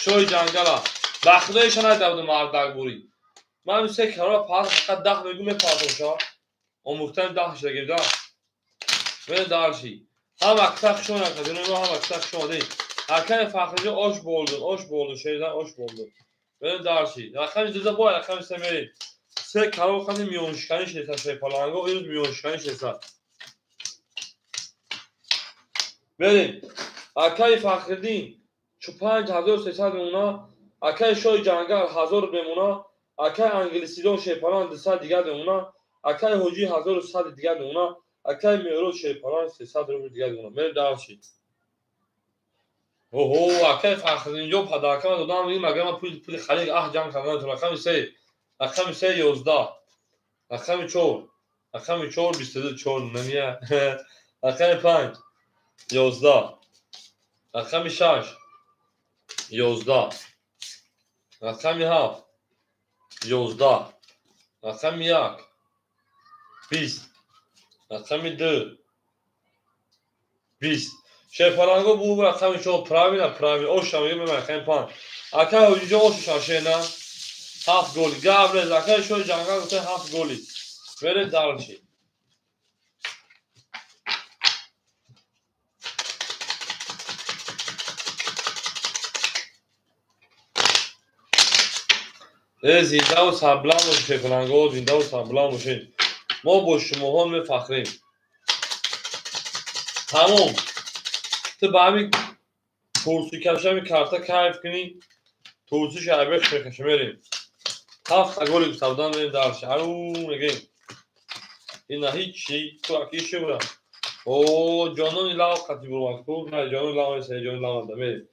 Шоҳи Ҷангала. Ба худоиша найда будам мардак бурӣ. Ман 3 карона пас фақат 10 мегӯм мепартом ша. Омӯхтани 10 шидагим да. Мерем дарши. Ҳам акса хуш омадед, акаҷоно, ҳам акса хуш омадед. Акаи Фахриҷон ош болдун, ош болдун, шеридан ош болдун. Мерем дарши. Рақами 2 бо рақами 3 мерем. 3 карон хати миёншиканӣ шеса шерпаланго, ирӯз миёншиканӣ шеса. Мерем. Акаи Фахриддин 5300 мемона, акаи Шоҳи Ҷангал 1000 мемона, акаи Англисидон шерпаланг 200 дигар мемона, акаи Ҳоҷӣ 1100 дигар мемона, акаи Меҳроз шерпаланг 300 рубл дигар мемона. Мерем дарши. Оҳо, акаи Фахриддинҷон падаркама додам, магар ман пули халиқ аҳ ҷамъ кардан наметавонам. Рақами 3, рақами 3 11, рақами 4, рақами 4 22 4 намия. Рақами 5 11, рақами 6 11, рақами 7 11, рақами 1 20, рақами 2 20. Шерпаланго бу рақами 4, правильно, правильно. Оша мегӯем рақами 5. Акай Ҳоҷиҷон ошушам шена. 7 голи. Гап нест. Акай Шоҳи Ҷангал гуфта 7 голи. Мере дальше. Зиндаву сарбуланд бошед, шерпаланго, зиндаву сарбуланд бошед. Мо бо шумоҳо мефахрем. Тамом. Ту ба ҳамин курси кашами карта кайф кунӣ, турси шайбех мекашем, мерем. 7 голи гуфта мерем дальше. Ау мегем. Ина ҳичи, ту акиши бура. О, ҷонони лав қати бурмад ку, на ҷонони лав нест, ҷонони лав анда мерем.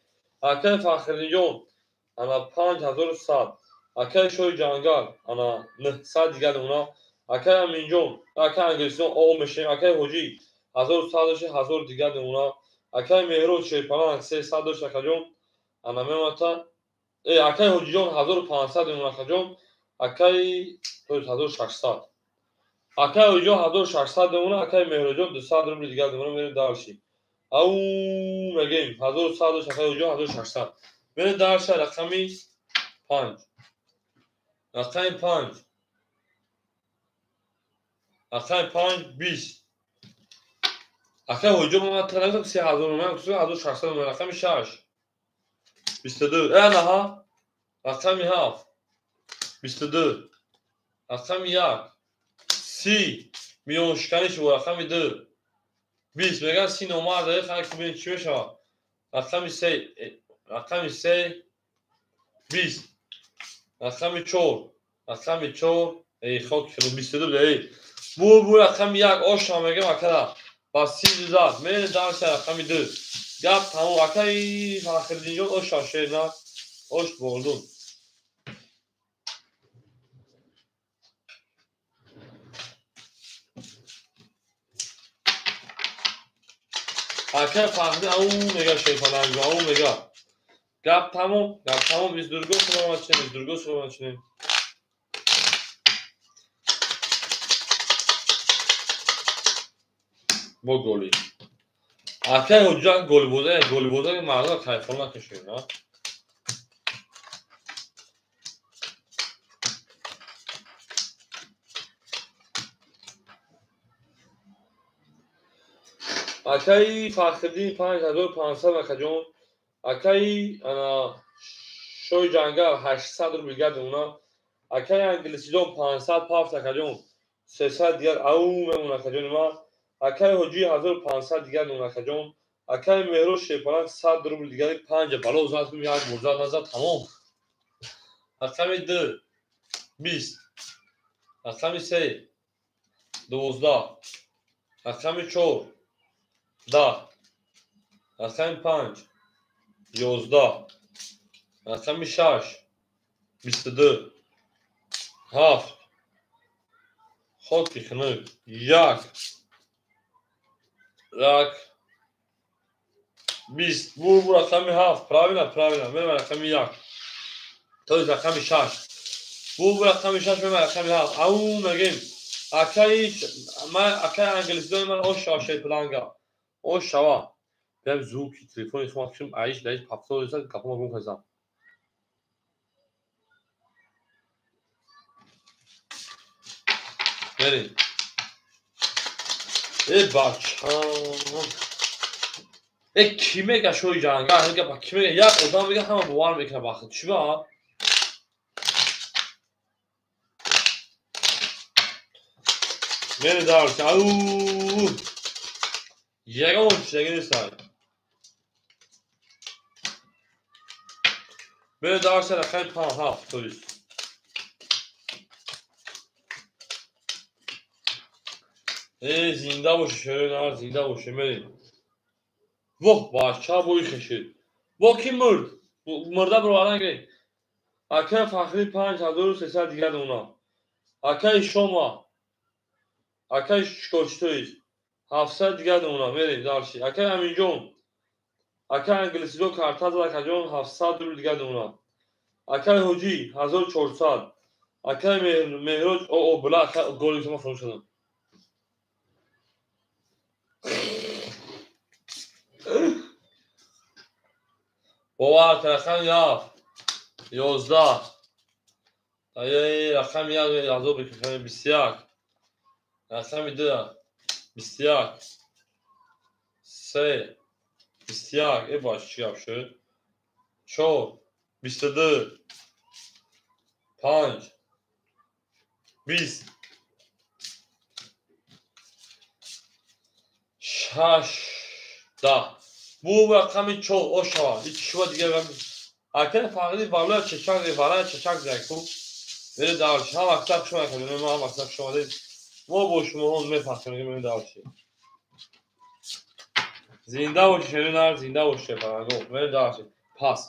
Акай Фахриддинҷон, ана 5100. Акай Шоҳи Ҷангал, ана 900 дигар намуна. Акай Аминҷон, акай Англисиён о мешем, акай Ҳоҷӣ 1100 дошт, 1000 дигар намуна. Акай Меҳрод Шерпаланг 300 дошт, акаҷон. Ана мемата. Акай Ҳоҷиҷон 1500 мемона, акаҷон. Акай то 1600. Акай Ҳоҷиҷон 1600 мемона, акай Меҳроҷон 200 рубли дигар мемона, мерем дальше. Ау мегем 1100 дошт, акай Ҳоҷиҷон 1600. Мерем дальше рақами 5. Рақами 5. Рақами 5 20. Акай Ҳоҷиҷон ман тараф 3000 мемона, 1600 мемона, рақами 6. 22. Анаҳа. Рақами 7. 22. Рақами 1. 30. Миёншиканиш бо рақами 2. 20. Меган 30 номар доред, хай ки бинед чӣ мешавад. Рақами 3. Рақами 3. 20. Рақами 4. Рақами 4. Эй хок, 22 буда, эй. Бу рақами 1 оша мегем акара. Ба 30 зад. Мере дальше рақами 2. Гап тамом. Акай Фахриддинҷон оша шена. Ош болдун. Акай Фахриддин ау мега шерпаланг, ау мега. Гап тамом, гап тамом. Издурго суромад чинем, издурго суромад чинем. Бо голи. Акай Ҳоҷиҷон голибоза, голибоза мардум кайфон накашед, на? Акай Фахриддин 5500 акаҷон. Акай ана Шоҳи Ҷангал 800 рубл дигар мемона. Акай Англисиҷон 500 пафт акаҷон. 300 дигар ау мемона акаҷони ман. Акай Ҳоҷӣ 1500 дигар мемона акаҷон. Акай Меҳрод Шерпаланг 100 рубл дигар 5 бало зад кун, як бор зад назад тамом. Рақами 2 20. Рақами 3 12. Рақами 4 10. Рақами 5 11. Рақами 6 22. 7 хоки хунук 1 1 20. Бу рақами 7. Правильно, правильно. Мерем рақами 1. То есть рақами 6. Бу рақами 6 мерем рақами 7. Ау мегем. Акай ман акай англисидони ман оша шерпаланга. Ош шава. Бям звуки телефони хума кишим аиш даиш пафто дошта гапома гум кардам. Мерем. Э бачам. Э ки мега Шоҳи Ҷангал, ҳамин гапа ки мега? Як одам мега ҳама бовар мекунад бахт. Чӣ ба? Мере дальше. Ау! Ягон чизаги нестай. Мере дальше рақами 5 7 то есть. Э зинда боши шерои зинда боши мерем. Воҳ бача бӯи хешид. Во ки мурд? Мурда бировардан гиред. Акай Фахрӣ 5300 дигар намуна. Акай Шома. Акай Шикорчитоист. 700 дигар намуна. Мерем дальше. Акай Аминҷон. Акай Англисидо карта зад акаҷон 700 рубл дигар намуна. Акай Ҳоҷӣ 1400. Акай Меҳроҷ о била акай голи шумо фурӯш шудам. Бовар кун, рақами ҳафт, 11, рақами як азоб бикунем, 21, рақами ду, 21, се, 21, э баш чӣ гап шуд? Чор, 22, панҷ, 20, шаш, 10. Бу рақами чор ошава. Ҳеч шува дигар акай фақиди валоя чечак валая чечак зайку. Мере дарш. Ҳам вақта хуш омадед, мо ҳам вақта хуш омадед. Мо бо шумоҳо мефахрем, мерем дарш. Зинда бошед, шеринар, зинда бошед, фарҳанго. Мерем дарш. Пас.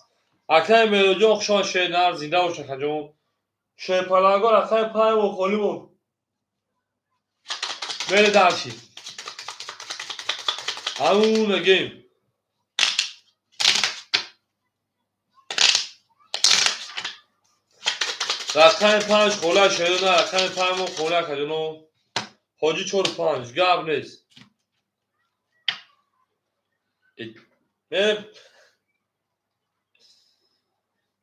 Акай Мелоҷон хуш омад, шеринар, зинда бошед, акаҷон. Шерпаланго рақами панҷ бо холӣ буд. Мере дарш. Ау нагем. Рақами панҷ хола шерина, рақами панҷ мо хола акаҷоно. Ҳоҷӣ чору панҷ, гап нест.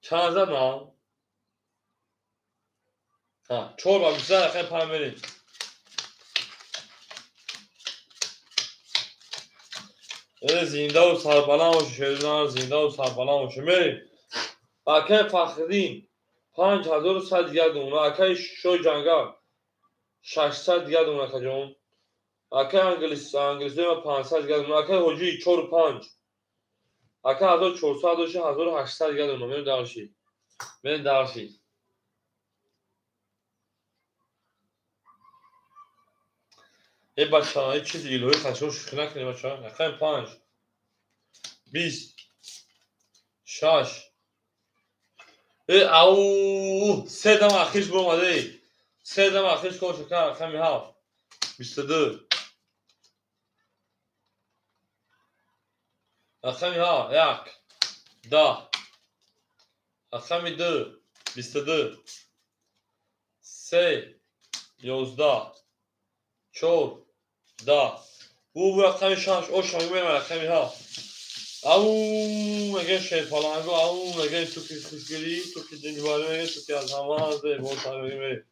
Чанд зад на? Чор ба бист рақами панҷ мерем. Зиндаву сарбаланд бошед, шерина, зиндаву сарбаланд бошед. Мерем. Акай Фахриддин 5100 дигар дона, акай Шоҳи Ҷангал 600 дигар дона, акаҷон. Акай Англисдои 500 дигар дона, акай Ҳоҷӣ чору панҷ. Акай 1400 дошт, 1800 дигар дона. Мерем дарши. Мерем дарши. Э бача, ин чизи илоҳӣ хачо шӯхӣ накунед бача. Рақами панҷ, 20, шаш. Э ау, се дам ахирш биромаде. Се дам ахирш кор шуд, рақами ҳафт, 22. Рақами ҳафт, як, 10. Рақами ду, 22. Се, 11, чор, 10. Бу рақами шаш, оша мемем рақами ҳафт. Ау, мегӯем шерпаланго, ау, мегӯем ту ки хушгирӣ, ту ки дилбарӣ, мегӯем ту ки аз ҳама зеботар, мегӯем.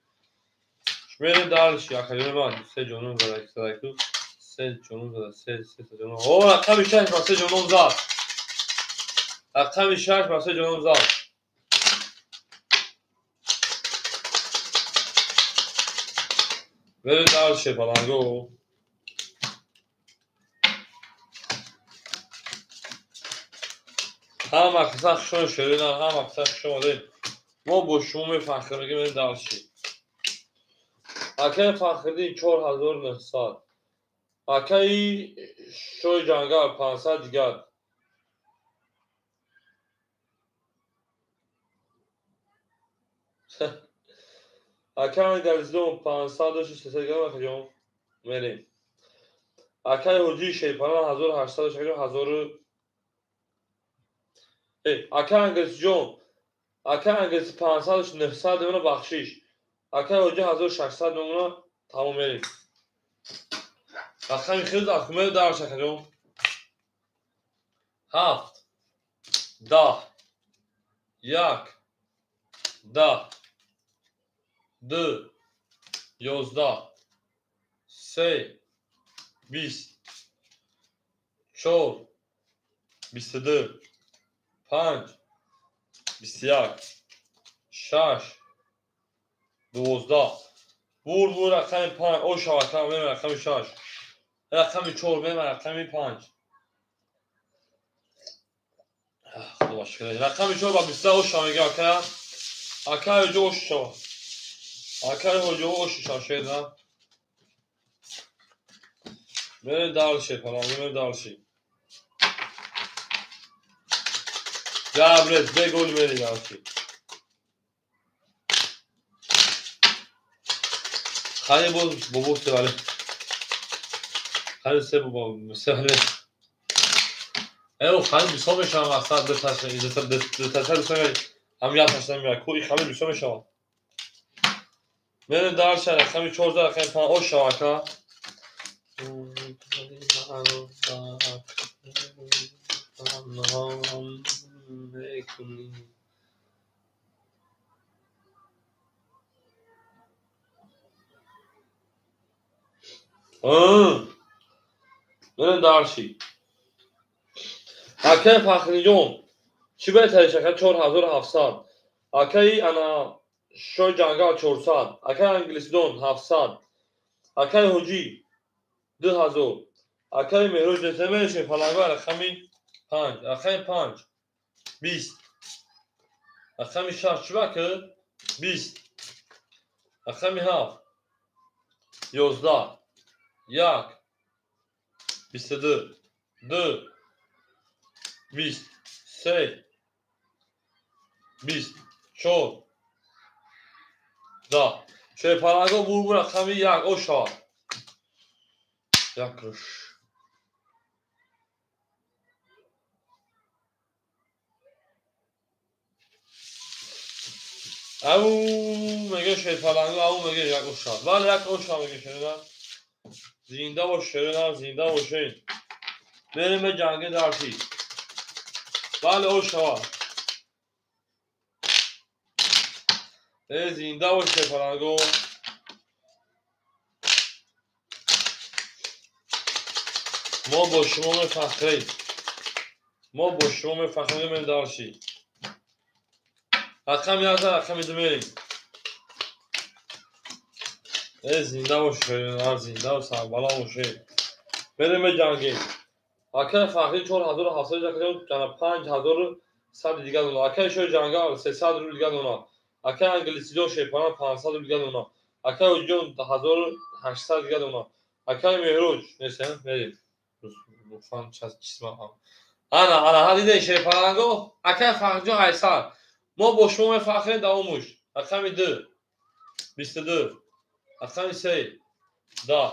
Мерем дарши, акаҷони ман, се ҷонум зада, задаку, се ҷонум зада, се, се ҷонум. О, рақами шаш ба се ҷонум зад. Рақами шаш ба се ҷонум зад. Мерем дарши, шерпаланго. Ҳама қисса хушон шерина, ҳама қисса хуш омадед. Мо бо шумо мефахрем, мегӯем дарши. Акай Фахриддин 4900. Акаи Шоҳи Ҷангал 500 дигар. Акай Ангализдон 500 дошт, 300 дигар, акаҷон. Мерем. Акай Ҳоҷии Шерпалан 1800 дошт, акаҷон, ҳазору акай Англисҷон, акай Англис 500 дошт, 900 мемона, бахшиш. Акай Ҳоҷӣ 1600 мемона, тамом мерем. Рақами хел акумеро дарш, акаҷон. Ҳафт, 10, як, 10, ду, 11, се, 20, чор, 22, панҷ, 21, шаш, 12. Бур бур рақами панҷ, оша рақами мем рақами шаш. Рақами чор мем рақами панҷ. Худо шукр. Рақами чор ба 20 оша мега ака. Ака ҳоҷо оша. Ака ҳоҷо оша шеда. Мерем дарше, паланг, мерем дарше. Габрез, бе гол мери дарше. Хали боз бобо севале. Хали се бобо севале. Эо хали бисо мешавам мақсад ду таша, ду таша бисо мешавам. Ҳам як таша меяд. Ку и хали бисо мешавам. Мерем дарше, рақами 14, рақами 5 оша ака. мекунӣ? Мерем дарши. Акаи Фахриҷон, чӣ беҳтариш ака 4700. Акаи ана Шои ҷангал 400. Акаи Англисдон 700. Акаи Ҳоҷӣ 2000. Акаи Меҳроҷ несемеши фаланга рақами 5. Рақами 5 20. Рақами 6 чӣ баки? 20. Рақами 7 11. 1 22 2 20 3 20 4 10. Шерпаланго бурбу рақами 1 о шавад. Як руш. Ау мега шерпаланго, ау мега як о шавад. Бале як о шавад мега шерина. Зинда бош шерина, зинда бошед. Мерем ба ҷанги дарсӣ. Бале о шавад. Зинда бош шерпаланго. Мо бо шумо мефахрем. Мо бо шумо мефахрем мерем дарсӣ. Рақами 1 рақами 2 мерем. Зинда бош шерина, зинда ва сарбаланд бошед. Мерем ҷангем. Акаи Фахрӣ 4700 ҷана 5100 дига дона. Акаи Шои ҷангал 300 рубл дига дона. Акаи Англисидон Шерпалан 500 рубл дига дона. Акаи Ҳоҷиҷон 1800 дига дона. Акаи Меҳроҷ несем мерем. Рухан чисма. Ана ана ҳа диде Шерпаланго. Акаи Фахриҷон 800. Мо бо шумо мефахрем давомуш. Рақами 2 22. Рақами 3 10.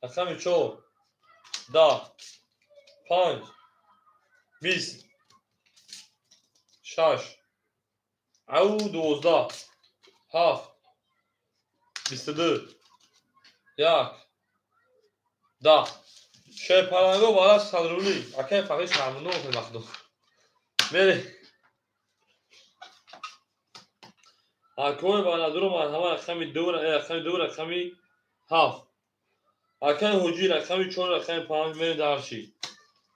Рақами 4 10. 5 20 6 ау 12 7 22 1 10. Шерпаланго бара 100 рубли. Акаи Фахрӣ шарманда мекунад. Мерем. Акои бародаро марҳама рақами 2 рақами 2 рақами 7. Акаи Ҳоҷӣ рақами 4 рақами 5 мерем дарши.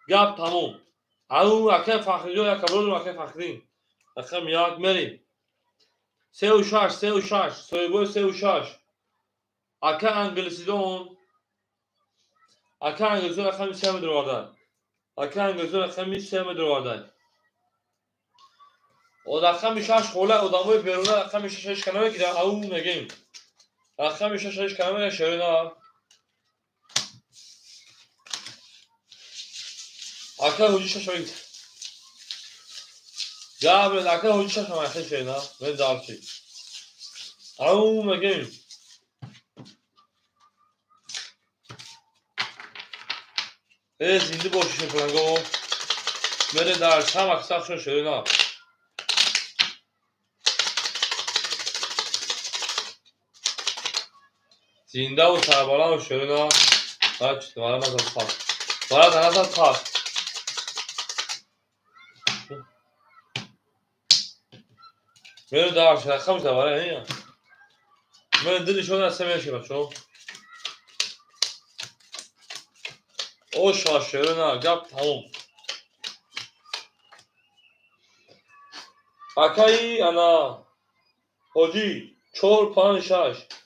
Гап тамом. Ау акаи Фахриҷон як абродум акаи Фахриддин. Рақами 1 мерем. 3 6 3 6 соҳибои 3 6. Акаи Англисидон. Акаи Англисидон рақами 3 медаровардан. Акаи Англисидон рақами 3 медаровардан. Рақами 6 хола одамои беруна рақами 6 ҳеч кана мегиранд. Ау мегем. Рақами 6 ҳеч кана мегиранд шерина. Акаи Ҳоҷӣ 6 мегирад. Габрел акаи Ҳоҷӣ 6 мегирад шерина. Мен дарчи. Ау мегем. Зинда боши шерпаланго. Мере дар чанд вақт сахт шуд шерина. Зинда ва сарбаланд бош шерина. Бара назад пас. Бара назад пас. Мере дар рақам бара ин. Мере дили шумо даст меши бачо. О шумо шерина гап тамом. Акаи ана Ҳоҷӣ 4 5 6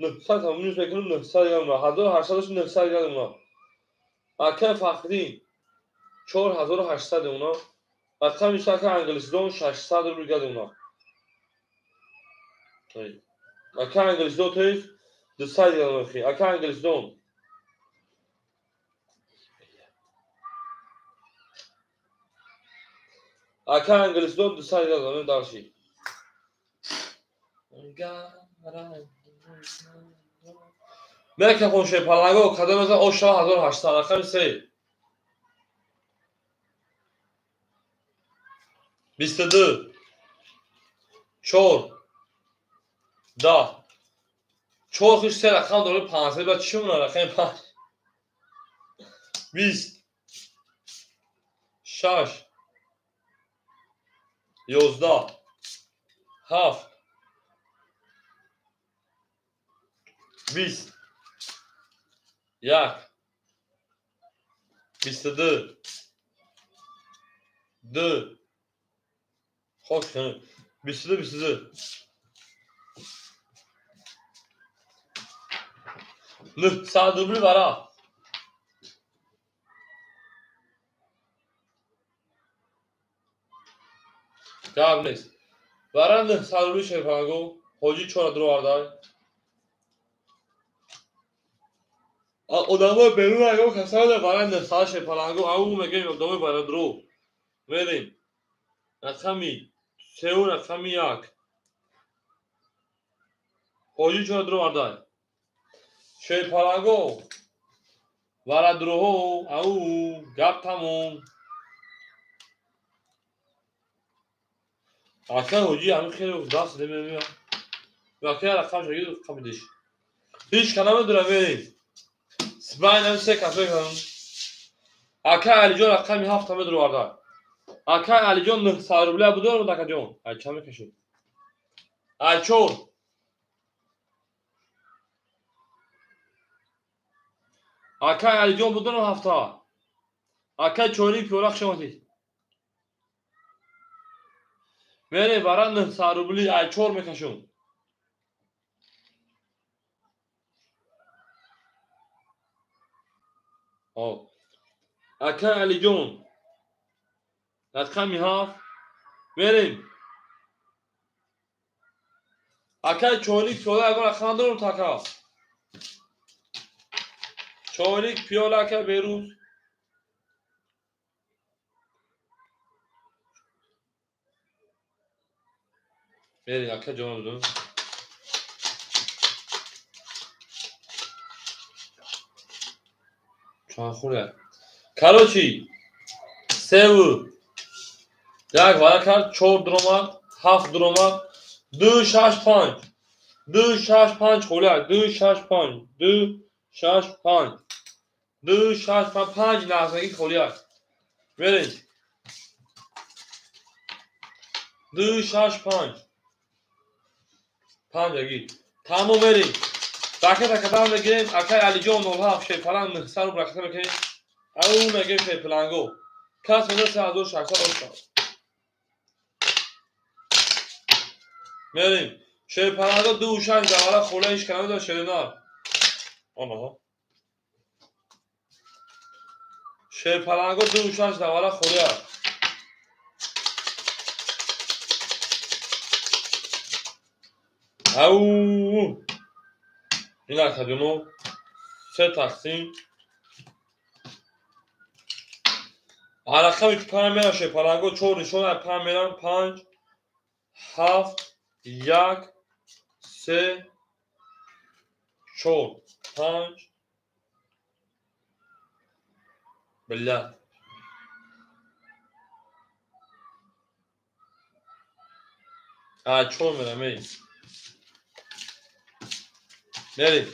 900 ҳам минус мекунем 900 грамм 1800 900 грамм. Акаи Фахриддин 4800 уна. Рақами 3 акаи Англисидон 600 рубл грамм. Акаи Англисидон то есть 200 грамм. Акаи Англисидон Акаи Англисидон 200 грамм дарши. Мекахон шерпаланго кадом мезан о 6800 рақами 3 22 4 10 4 хуш 3 рақам дорад 500 ба чӣ мона рақами 5 20 6 11 7 20 1 22 2 хош 22 22 900 рубли вара. Гап нест. Вара 900 рубли шерпаланго. Ҳоҷӣ чора дуровардай. Одамои берун ягон касаде вара 900 шерпаланго. Ау мегем одамои вара дуро. Мерем. Рақами 3 рақами 1. Ҳоҷӣ чора дуровардай. Шерпаланго. Вара дуроҳо. Ау гап тамом. Ака ҳоҷӣ ҳамин хеле даст намемея. Вақте рақам шагирд қабидиш. Ҳеҷ калама дура мерем. Сбайнам се кафе кардам. Ака Алиҷон рақами 7 ҳама дуроварда. Ака Алиҷон 900 рубля будор акаҷон. Ай чанд мекашед? Ай 4. Ака Алиҷон будор 7. Ака чорик пиёла хуш омадед. Мере вара 900 рубли ай 4 мекашум. Ака Алиҷон рақами 7 мерем. Ака чорик пиёла ягон рақам надорам така. Чорик пиёла ака Берӯз. Мерем ака ҷонам. Чанхура. Короче, 3 1 вара кард, 4 дуромад, 7 дуромад, 2 6 5. 2 6 5 холя, 2 6 5, 2 6 5. 2 6 5 5 лаҳзаги холия. Мерем. 2 6 5. 5 аги. Тамом мерем. Ракета кадам мегирем, акай Алиҷон 07 шерпаланг 900 рубл ракета мекунем. Ау мегирем шерпаланго. Кас меда 3600 ошад. Мерем. Шерпаланго 2 6 давара хола иш калама да шеринар. Онаҳо. Шерпаланго 2 6 давара хола. Ау ин акаҷоно се тақсим рақами 5 мерам шерпаланго 4 нишон 5 мерам 5 7 1 3 4 5 биллат 4 мерам эй мерем.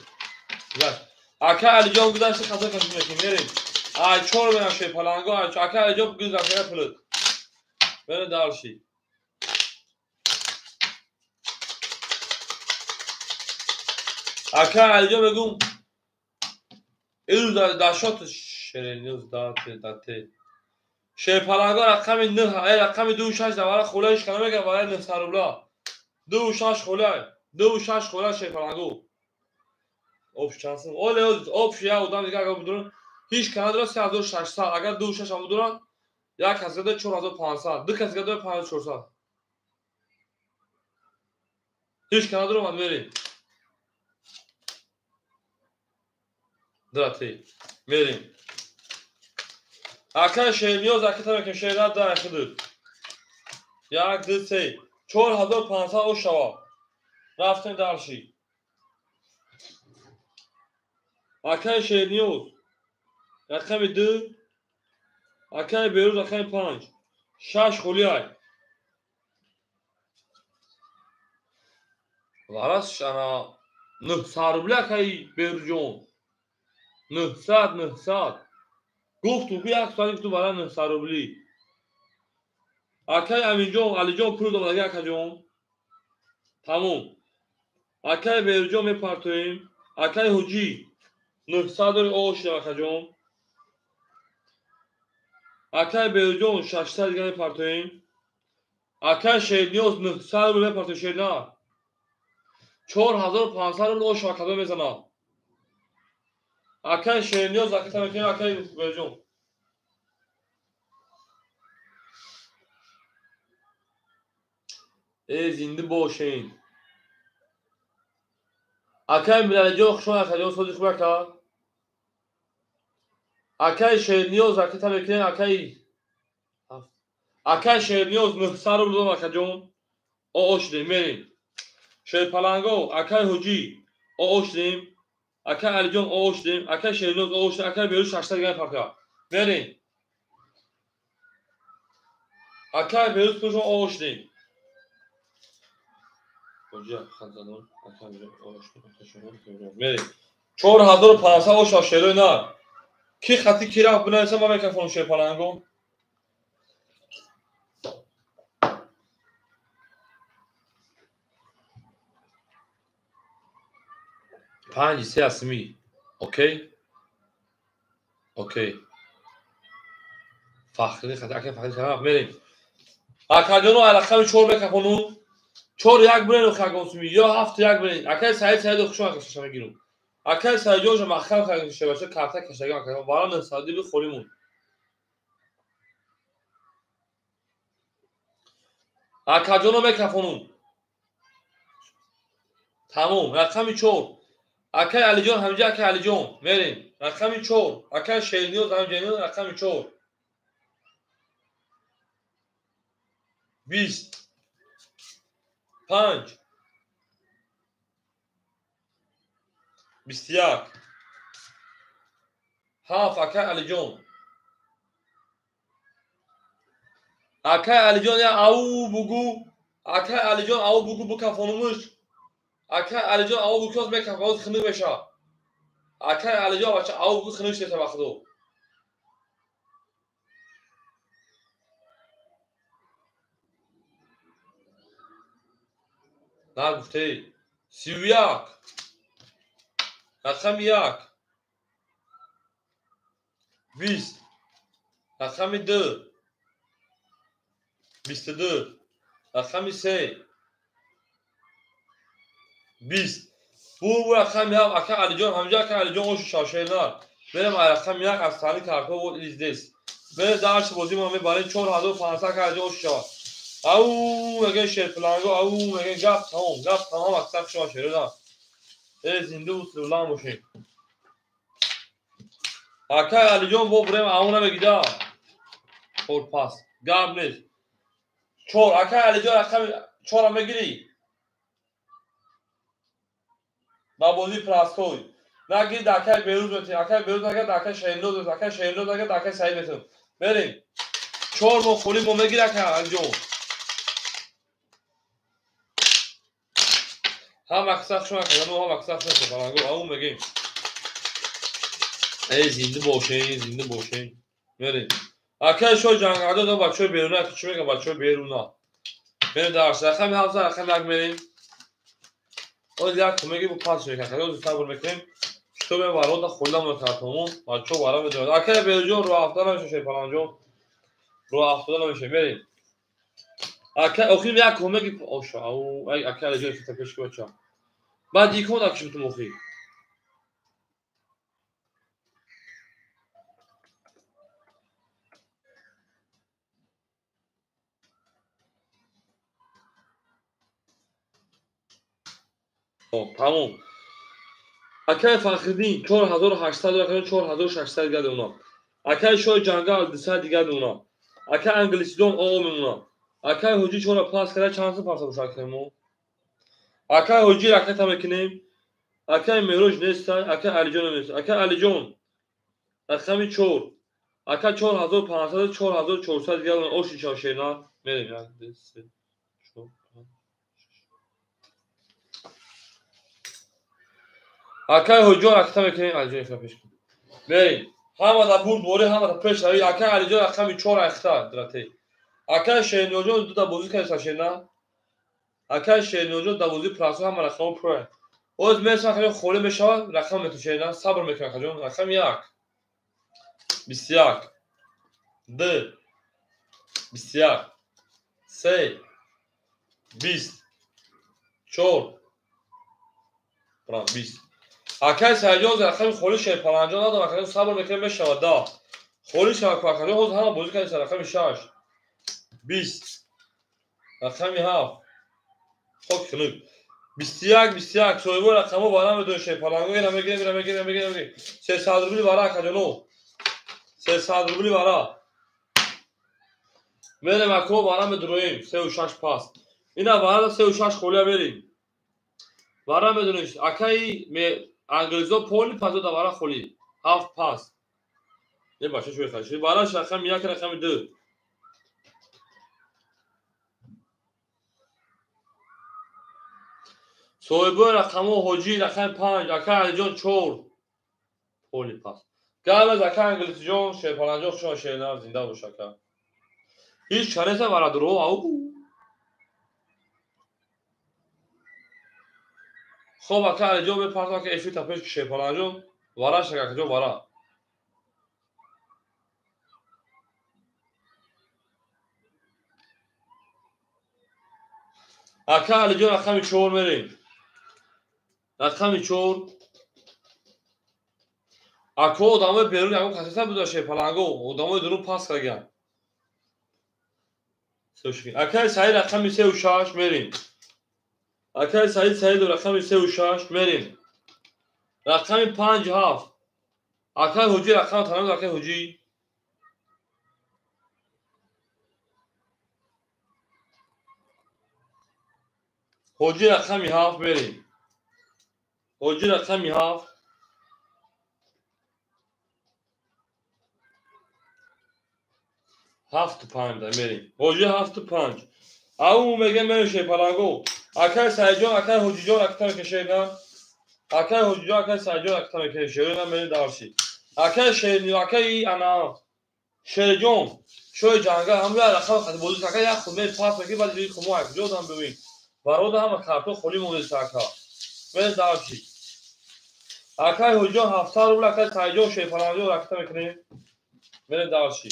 Ака Алиҷон гузашти хато кашид мекунем. Мерем. Ай 4 мерам шерпаланго. Ака Алиҷон гузашта пулут. Мерем дальше. Ака Алиҷон мегум ирӯз дашот шерениз дате дате. Шерпаланго рақами 9, ай рақами 2 6 давара хола иш кана мегам барои 900 рубла. 2 6 хола, 2 6 хола шерпаланго. Обш чанд сум? Оле обш як одам дигар агар будуранд ҳеҷ кана дорад 3600, агар 2 6 ҳам будуранд як кас дорад 4500, ду кас дорад 5400. Ҳеҷ кана дорад мерем. Драти мерем. Ака Шерниёз акита мекунем шернат да худут. 1 2 3 4500 ош шава. Рафтем дальше. Акай Шерниёз рақами 2, акай Берӯз рақами 5, 6 холиай. Варас ана 900 рубли акай Берӯзҷон. 900 900. Гуфту ки як соат гуфту вара 900 рубли. Акай Аминҷон, Алиҷон пул домадаги акаҷон. Тамом. Акай Беруҷон мепартоем. Акай Ҳуҷӣ 900 дори о шудем акаҷон. Акай Беруҷон 600 дига мепартоем. Акай Шерниёз 900 рубл мепартоем Шерна. 4500 рубл ош акадо мезанад. Акай Шерниёз аката мекунем акай Беруҷон. Э зинда бошен. Акай Милалиҷон хушон акаҷон сози хуб ака. Акай Шерниёз аката мекунем акай Шерниёз 900 рубл додам акаҷон. О шудем мерем. Шерпаланго акай Ҳуҷӣ о шудем. Акай Алиҷон о шудем. Акай Шерниёз о шудем. Акай Беруз 600 дига мепартоя. Мерем. Акай Беруз пулшон о шудем. Мерем. 4500 оша шерои нар. Ки хати ки рафт бинависам ман микрофону Шерпаланго. Панҷ се асми. Окей? Окей. Фахри хати акай Фахри рафт мерем. Акаҷоно рақами 4 микрофону. 4 1 бирен хагонсуми ё 7 1 бирен. Акай Саид Саидо хушон акашаша мегирум. Акай Саидҷонша маҳкам кашабаша карта кашага акай вара 900 би холимун. Акаҷоно микрофону. Тамом, рақами 4. Акай Алиҷон ҳамҷа акай Алиҷон мерем. Рақами 4. Акай Шерниёз ҳамҷа рақами 4. 20 5 21 7 акай Алиҷон. Акай Алиҷон я ау бугу. Акай Алиҷон ау бугу букафонумуш. Акай Алиҷон ау бугу кёз мекафоз хинук меша. Акай Алиҷон бача ау бугу хинук шеса вақту. Нагуфте 31 рақами 1 20 рақами 2 22 рақами 3 20 бу рақами 7 ака Алиҷон ҳамҷа ака Алиҷон ошу шавшернар. Берем рақами 1 аз тани картҳо вот или здесь. Берем дарси бозӣ мо мебарем 4500 ака Алиҷон ошу шавад. Ау мегӯян Шерпаланго, ау мегӯян гап тамом, гап тамом аксар шума шерона. Э зинда бусулан бошед. Акай Алиҷон бо бурем ау намегида. 4 пас. Гап нест. 4 акай Алиҷон рақами 4 мегирӣ. Ба бозӣ простой. Нагирид акай Беруз метӣ, акай Беруз нагирд акай Шерноз метӣ, акай Шерноз нагирд акай Саид метӣ. Мерем. 4 мо холи мо мегирӣ акай Алиҷон. Ҳам аксар шума кадану ҳам аксар шума Шерпаланго ау мегем. Эй зинда бошен, зинда бошен. Мерем. Акай шо ҷангардо да бачаҳои беруна чӣ мегӯянд бачаҳои беруна. Мерем дарс рақами 7 рақами 1 мерем. Оз як меги бу пас мекунем. Оз сабр мекунем. Шутобе варота хӯрда мо картомон бачаҳо вара медонанд. Акай Беруҷон рӯ афтода намеша Шерпаланҷон. Рӯ афтода намеша мерем. Акай охир як кӯмаки оша ау акай Алиҷон фита пеш ки бача. Баъд икон акшутум охир. Тамом. Акай Фахриддин 4800 рақами 4600 дига мемонад. Акай Шоҳи Ҷангал 200 дига мемонад. Акай Англисидон о мемонад. Акай Ҳуҷӣ 4 пас карда чанд сум пас бошад акай мо? Акай Ҳуҷӣ ракета мекунем. Акай Мероҷ нестай, акай Алиҷон нест. Акай Алиҷон рақами 4. Акай 4500 4400 дига мемонад. Оши шавшерна мерем 1 2 3 4 5 Акай Ҳуҷон ракета мекунем. Алиҷон ифа пеш кун. Мерем. Ҳамада бурд борӣ, ҳамада пеш рави. Акай Алиҷон рақами 4 айхта дратей. Акай Шерниёҷон ду да бозӣ кардиса шерна. Акай Шерниёҷон да бозӣ прасо ҳама рақамҳо пурра. Оз мерасам акаҷон холӣ мешавад, рақам метун шерна, сабр мекунам акаҷон. Рақами 1 21 2 21 3 20 4 20. Акай Саидҷон рақами холӣ Шерпаланҷон надорам акаҷон, сабр мекунем мешавад 10. Холӣ шавад акаҷон, ҳозир ҳама бозӣ кардиса рақами 6 20 рақами 7 хок хунук 21 21 соҳибои рақамҳо вара медонед Шерпаланго ина мегирем ина мегирем мегирем мегирем 300 рубли вара акаҷоно 300 рубли вара мерем ако вара медуроем 3 6 пас ина вара 3 6 холия мерем вара медонед акаи англизо поли пасо да вара холӣ 7 пас не бача шӯи хаши вараш рақами 1 рақами 2 соҳибои рақамҳо ҳоҷӣ рақами 5 ака Алиҷон 4 поли пас гап ака Англисиҷон Шерпаланҷон хушон шернар зинда бош ака ҳеҷ чанеса варадуро ау хоб ака Алиҷон мепартам ака эфир тапеш Шерпаланҷон вараш акаҷон вара ака Алиҷон рақами 4 мерем рақами 4 ако одамои берун ягон касеса буда Шерпаланго одамои дурун пас кардагиан акаи Саид рақами 3 6 мерем акаи Саид Саидов рақами 3 6 мерем рақами 5 7 акаи Ҳоҷӣ рақам танад акаи Ҳоҷӣ ҳоҷӣ рақами 7 мерем ҳоҷӣ рақами 7 7 5 мерем ҳоҷӣ 7 5 ау мегем мерем Шерпаланго акаи Саидҷон акаи Ҳоҷиҷон ракта мекашед на акаи Ҳоҷиҷон акаи Саидҷон ракта мекашед шерна мерем дарси акаи Шерни акаи ана Шерҷон шои ҷанга ҳамя рақам хати бозӣ ака як худ мери пас мекунӣ баъд ҷои хумо акҷо одам бибин барода ҳама картҳо холӣ мондеса ака мерем дарси акаи Ҳоҷиҷон 700 рубл акаи Саидҷон Шерпаланҷон ракта мекунем мерем дарси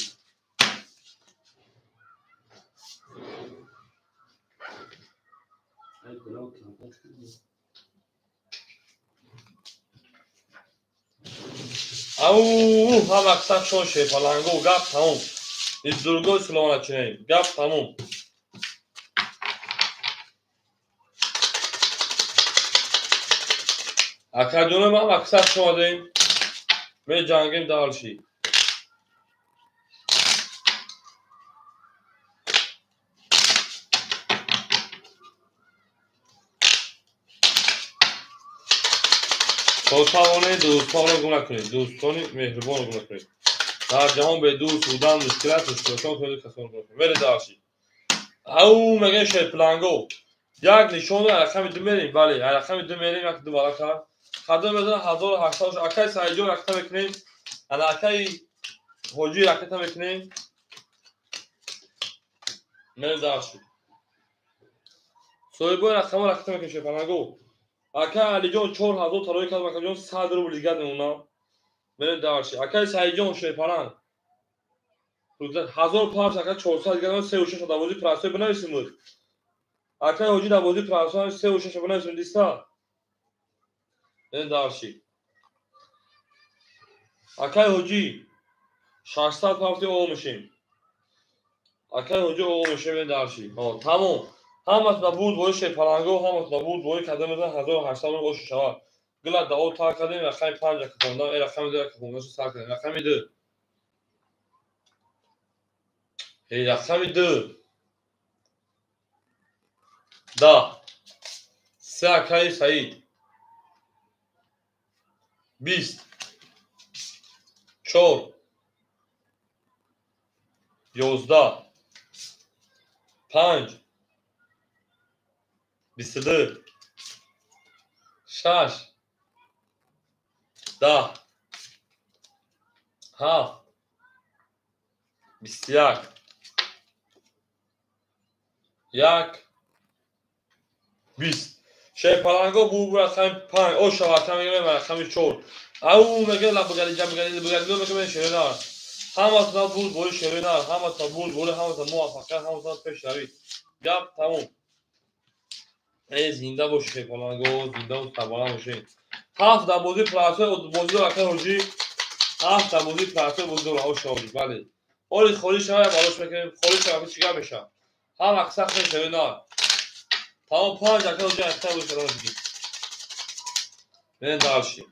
ау ҳама касабшон Шерпаланго гап тамом издургои суломаначинем гап тамом акаҷоном ҳама касаб шомадем меҷангем дарши то тавонед дӯстонро гум накунед дӯстони меҳрубонро гум накунед дар ҷаҳон бе дӯст будан мушкил аст мушкилотон кунед касон гум накунед мере дарши ау мегӯем Шерпаланго як нишон рақами 2 мерем бале рақами 2 мерем як ду варака қадр мезанад 1800 акаи Саидҷон ракта мекунем ана акаи Ҳоҷӣ ракта мекунем мерем дарши соҳибои рақамҳо ракта мекунем Шерпаланго ака Алиҷон 4000 тарои кардам акаҷон 100 рубл дигар мемонам мерем дарши акаи Саидҷон Шерпаланг 1000 павш ака 400 дигар 3 6 дар бозии прасои бинависем акаи Ҳоҷӣ дар бозии прасои 3 6 бинависем диста мерем дарши акаи Ҳоҷӣ 600 павти оғо мешем акаи Ҳоҷӣ оғо мешем мерем дарши тамом ҳамас ба буд бои Шерпаланго ҳамас ба буд бои кардам мезанад 1800 рубл ошу шавад гила дао тар кардем рақами 5 ака хондам э рақами 2 ака хондам сар кардем рақами 2 э рақами 2 10 3 акаи Саид 20 4 11 5 22 6 10 7 21 1 20. Шерпаланго бу рақами 5, о шавата мегӯям рақами 4. Ау мегӯям лабгари ҷамгари бугари мегӯям шерина. Ҳаматона буд бори шерина, ҳаматона буд бори, ҳаматона муваффақият, ҳаматона пешравӣ. Гап тамом. Эй зинда бошед шерпаланго, зинда ва сарбаланд бошед. 7 дар бозии платои бозиро акай ҳоҷӣ, 7 дар бозии платои бозиро ош ҳоҷӣ, бале. Оли холӣ шава балош мекунем, холӣ шава чӣ гап мешавад? Ҳам аксар шерина. Тамом 5 акай ҳоҷӣ аксар бозӣ кардан дигар. Мерем дальше.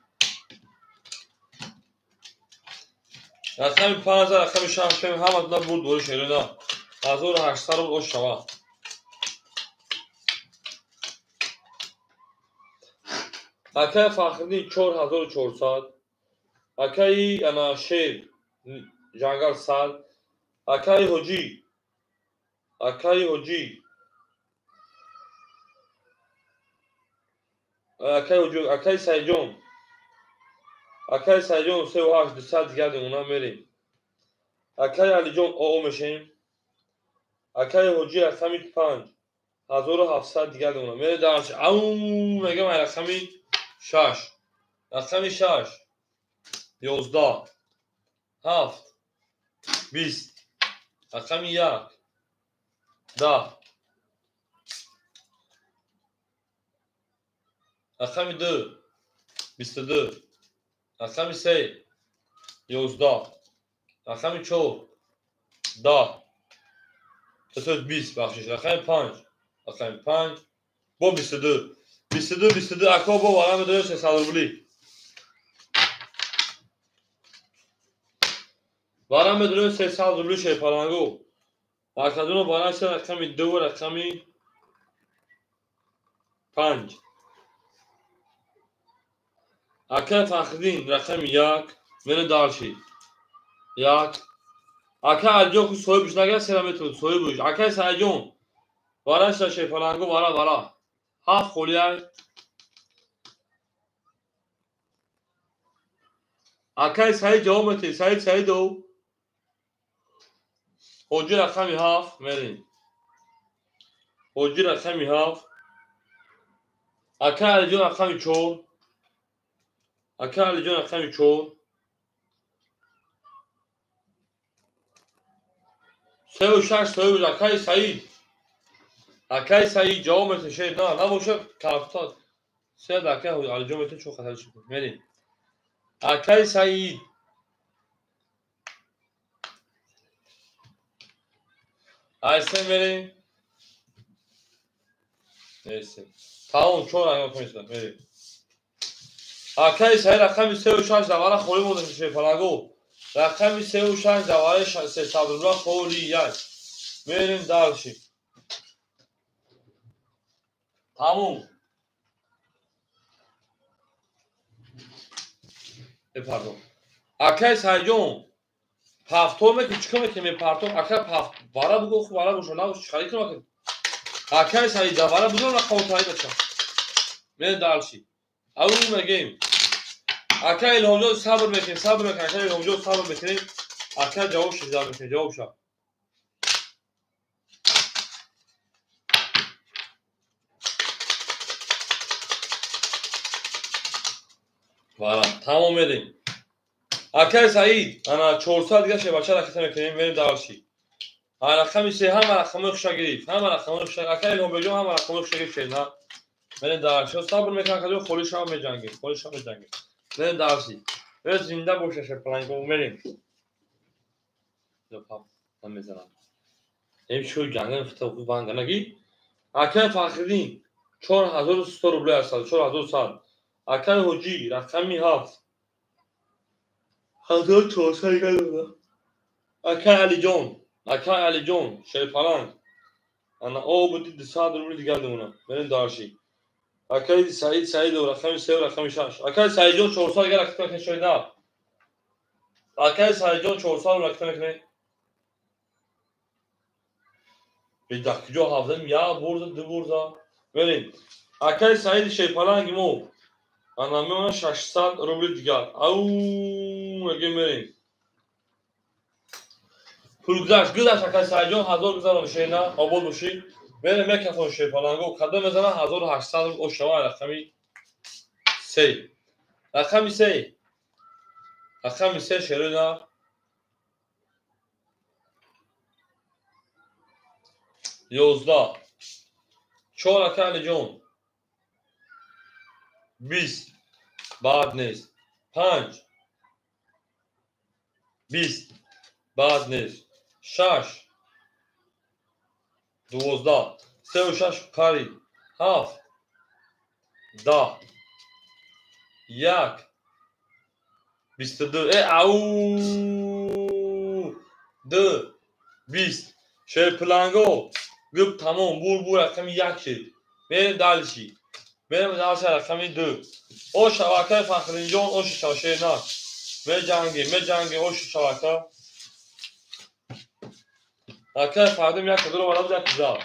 Рақами 5, рақами 6 ҳаматона буд бори шерина. 1800 рубл ош шава. Акай Фахриддин 4400, акаи ана Шер Ҷангал 100, акаи Ҳоҷӣ, акаи Ҳоҷӣ, акаи Ҳоҷӣ, акаи Сайҷон, акаи Сайҷон 38 200 дигар демона мерем. Акаи Алиҷон оо мешем. Акаи Ҳоҷӣ рақами 5 1700 дигар демона мерем дарш. Ау мегам рақами 6, рақами 6 11 7 20, рақами 1 10, рақами 2 22, рақами 3 11, рақами 4 10, 20, бахшиш, рақами 5, рақами 5 бо 22, 22 22 ако бо варам медорем 300 рубли. Варам медорем 300 рубли шерпалангу. Акадуно варам се рақами 2 рақами 5. Ака Фахриддин рақами 1 мене дальше. 1. Ака Алиҷон ху соҳибш нагар сера метавонад соҳибш. Акаи Сайҷон варам се шерпалангу вара вара. 7 холия. Акаи Саид ҷавоб метиҳед. Саид Саидов. Ҳоҷӣ рақами 7 мерем. Ҳоҷӣ рақами 7. Акаи Алиҷон рақами 4. Акаи Алиҷон рақами 4. 3 6 соҳиб акаи Саид. Акаи Саид ҷавоб метиҳед. Шер на набошад кафтод. Се акаи Алиҷон метиҳед чо хатар шуд. Мерем. Акаи Саид. Айсе мерем. Нейсе. Тамом 4 рақам мешавад. Мерем. Акаи Саид рақами 3 6 давара холӣ монда шерпалангу. Рақами 3 6 давараи 300 рубла холӣ 1. Мерем дальше. Тамом. Пардон. Акаи Сайҷон пафтор мекунӣ чӣ кор мекунӣ? Мепартор акаи пафт вара бугӯ хуб вара боша набоша чӣ харид кунам? Акаи Саид вара бугӯ на қавтаи бача. Мерем дальше. Ау мегем. Акаи Илҳомҷон сабр мекунем, сабр мекунем, акаи Илҳомҷон сабр мекунем. Акаи ҷавоб шида мекунем, ҷавоб ша. Вара, тамом мерем. Акаи Саид, ана 400 дигар шебача ракета мекунем, мерем дальше. Рақами 3 ҳама рақамҳои хуша гирифт, ҳама рақамҳои хуша. Акаи Илҳомбеҷон ҳама рақамҳои хуша гирифт, шерна. Мерем дальше. Сабр мекунем, акаҷон холӣ шава меҷангем, холӣ шава меҷангем. Мерем дальше. Зинда боша шерпаланго, мерем. Намезанам. Эм шо ҷангам фита банганаги. Акаи Фахриддин 4100 рубли аст, 4100. Акаи Ҳоҷӣ рақами 7 1400 дигар. Акаи Алиҷон, акаи Алиҷон шерпаланг. Ана о буди 200 рубли дигар демона. Мерем дальше. Акаи Саид Саидов рақами 3 рақами 6. Акаи Саидҷон 400 дигар ракета мекунед шоида. Акаи Саидҷон 400 ракета мекунед. Бедакҷо ҳавзам як бурза, ду бурза. Мерем. Акаи Саиди шерпаланги мо ана мемона 600 рубли дигар. Ау мегем мерем. Пул гузашт, гузашт акаи Саидҷон 1000 гузарон шена, обод бошӣ. Мерем мекафон шерпаланго кадом мезана 1800 рубл ошава рақами 3. Рақами 3. Рақами 3 шерона 11. 4 ака Алиҷон. 20. Бад нест. 5. 20. Бад нест. 6. 12. 3 6 пари. 7. 10. 1. 22. Ау! 2. 20. Шерпаланго. Гуп тамом. Бур рақами 1 шид. Мерем дальше. Мерем дальше рақами 2. О шавакаи Фахринҷон, оши шавшернак. Меҷангем, оши шавака. Акаи Фахрин як ҳазор овард, як зад.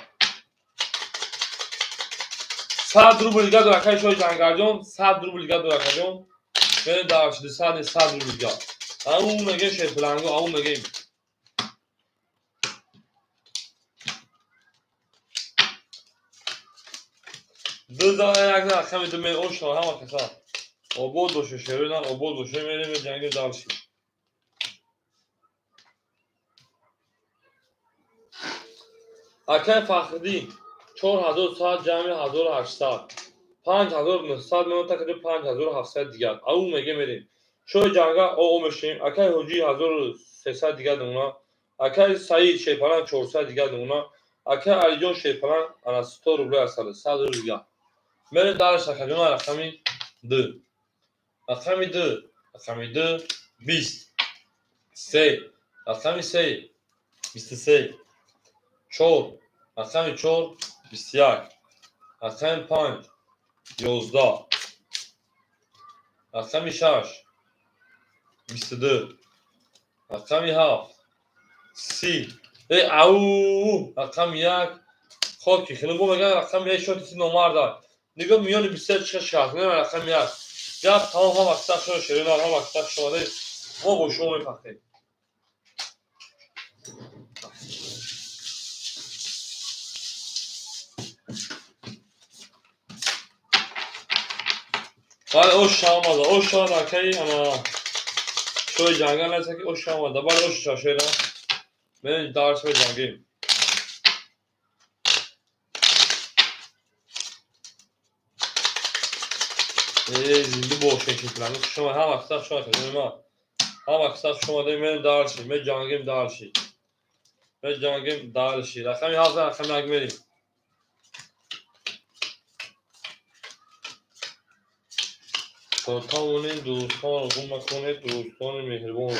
100 рубл дига дор акаи Шоҳи Ҷангарҷон, 100 рубл дига дор акаҷон. Мерем дальше, 200 100 рубл дига. Ау мегем шерпаланго, ау мегем. Ду зан як зан рақами ду мер ошо ҳама каса. Обод боше шерона, обод боше мерем ҷангем дальше. Акаи Фахриддин 4100 ҷамъи 1800. 5900 меота кади 5700 дигар. Ау меге мерем. Шоҳи ҷанга о мешем. Акаи Ҳоҷӣ 1300 дигар намуна. Акаи Саид шерпаланг 400 дигар намуна. Акаи Алиҷон шерпаланг ана 100 рубл асал 100 рубл дигар. Мерем дальше акаҷон рақами 2. Рақами 2. Рақами 2 20. 3. Рақами 3 23. 4. Рақами 4 21. Рақами 5 11. Рақами 6 22. Рақами 7 30. Ау! Рақами 1 хоки хеле бо меган рақами 1 шоти номарда. Нигоҳ миёни 23 шаш рақами 1. Гап тамом ҳама киса шуд шерина ҳама киса шуд мо бо шумо мефахрем. Бале ош омада, ош омада акаи ана шои ҷангал нест ки ош омада. Бале ош шашера. Мерем дарс меҷангем. Зинда боше шерпаланго шумо ҳама киса шумо ма. Ҳама киса шумо мерем дальше, меҷангем дальше. Меҷангем дальше. Рақами 7 рақами 1 мерем. Тавонед дӯстонро гум накунед, дӯстони меҳрибон.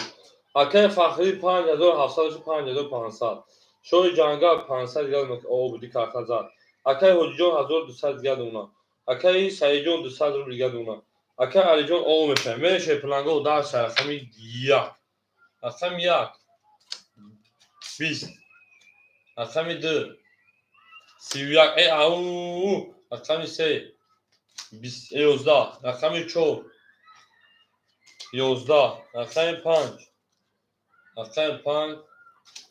Акаи Фахрӣ 5700 5500. Шоҳи ҷангал 500 дигар обуди карта зад. Акаи Ҳоҷиҷон 1200 дигар дона. Акаи Саидҷон 200 рубл дигар дона. Акаи Алиҷон ов мешавад. Мерем шерпаланго дарс рақами 1. Рақами 1 20. Рақами 2 31. Ау! Рақами 3 11. Рақами 4 11. Рақами 5. Рақами 5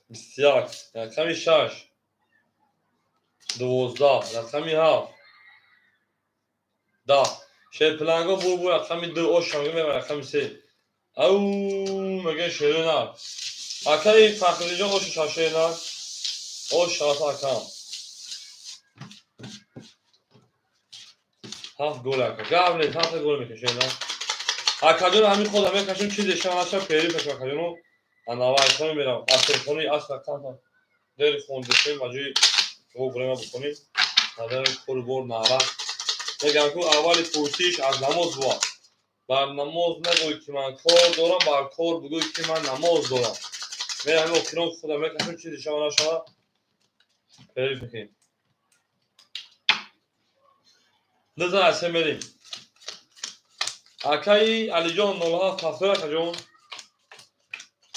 21. Рақами 6 12. Рақами 7 10. Шерпаланго бур рақами 2 ош мегӯем рақами 3. Ау мегӯем шерона. Акаи Фахриҷон ошу шашена. Ош шафа акам. 7 гол ака. Гап нест, 7 гол мекашем. Акаҷон ҳамин худам мекашем чизе шанаша пери пеш акаҷону анавайхони мерам. Аз телефони асла камтар дери хондешем ба ҷои проблема бикунем. Надари кори бор нара. Мегам ку аввали пурсиш аз намоз буд. Бар намоз нагӯй ки ман кор дорам, бар кор бигӯй ки ман намоз дорам. Мерам охирон худам мекашем чизе шанаша пери мекунем. Лиза асе мерим. Акаи Алиҷон 07 70 акаҷон.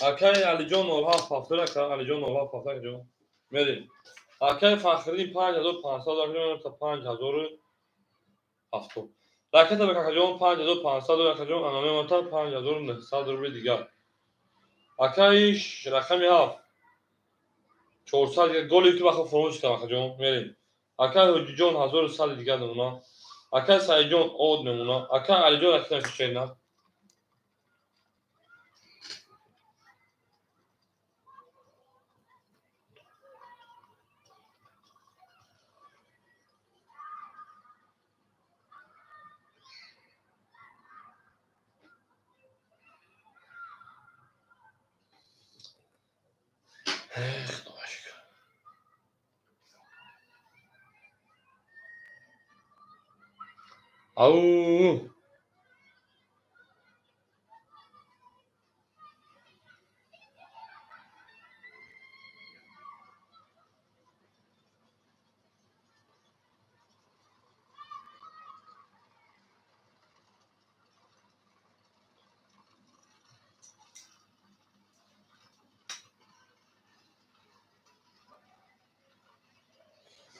Акаи Алиҷон 07 70 ака, Алиҷон 07 70 акаҷон. Мерим. Акаи Фахриддин 5500 акаҷон та 5070. Ракета ба акаҷон 5500 акаҷон, ана мемонта 5900 рубли дигар. Акаи рақами 7 400 голи ки вақт фуромӯш кардам акаҷон. Мерим. Акай Ҳоҷиҷон 1100 дигар мемона. Акай Саидҷон од мемона. Акай Алиҷон акай шена. Ау!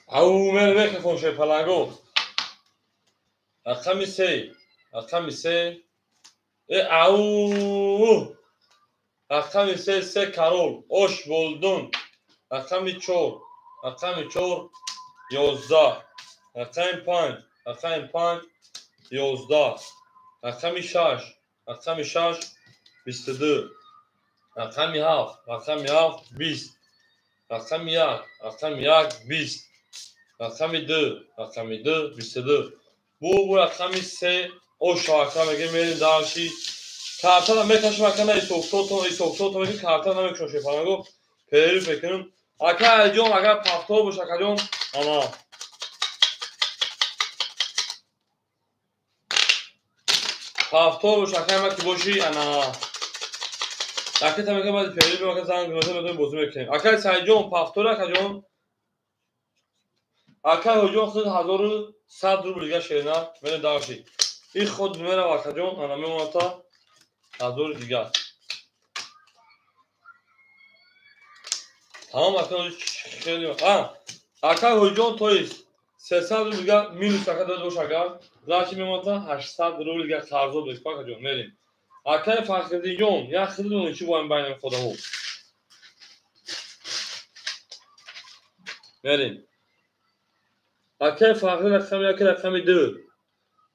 Ау, мер мекафон шепаланго. Рақами се, рақами се, ау, рақами се, се карол, ош болдун, рақами чор, 11, рақами панҷ, 11, рақами шаш, 22, рақами ҳафт, 20, рақами як, 20, рақами ду, 22. Бу рақами се ош ака меге мерим дарши. Картара мекашим ака на исофтотон, исофтотон меге карта намекушам шефанаго. Перерив мекунем. Ака Алиҷон агар пафтор бош акаҷон, ана. Пафтор бош ака ма ки боши, ана. Ака та меге баъд перерив ака занг мезанем бозӣ мекунем. Ака Саидҷон пафтор акаҷон. Ака Ҳоҷон худ 1100 рубл дига шерина мерем дарши. Ин худ мерав акаҷон, ана мемонад та 1000 дига. Тамом ака хеле ака Ҳоҷон то есть 300 рубл дига минус ака дод бош агар, значит мемонад та 800 рубл дига қарзо дошт акаҷон мерем. Акаи Фахриддинҷон, як хидмат чӣ бо ин байни ходаҳо. Мерем. Акаи Фахри рақами як, рақами ду.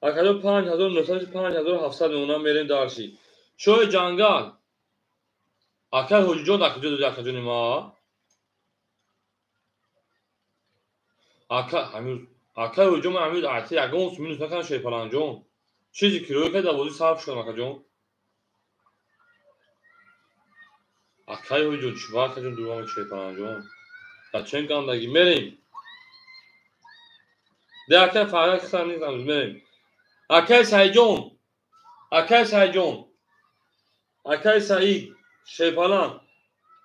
Акаҷон 5900, 5700 мемонам мерем дарши. Шоҳи ҷангал. Акаи Ҳоҷиҷон дар куҷо доди акаҷони ма? Ака ҳамин акаи Ҳоҷиҷон ман ҳамин айти ягон минус накардам шерпаланҷон. Чизи кироя кард дар бозӣ сарф шудам акаҷон. Акаи Ҳоҷиҷон чӣ ба акаҷон дурӯғ мегӯӣ шерпаланҷон? Дар чен гандагӣ мерем. Де акаи Фарҳад хисар нестам мерем. Акаи Саидҷон, акаи Саидҷон, акаи Саид шерпалан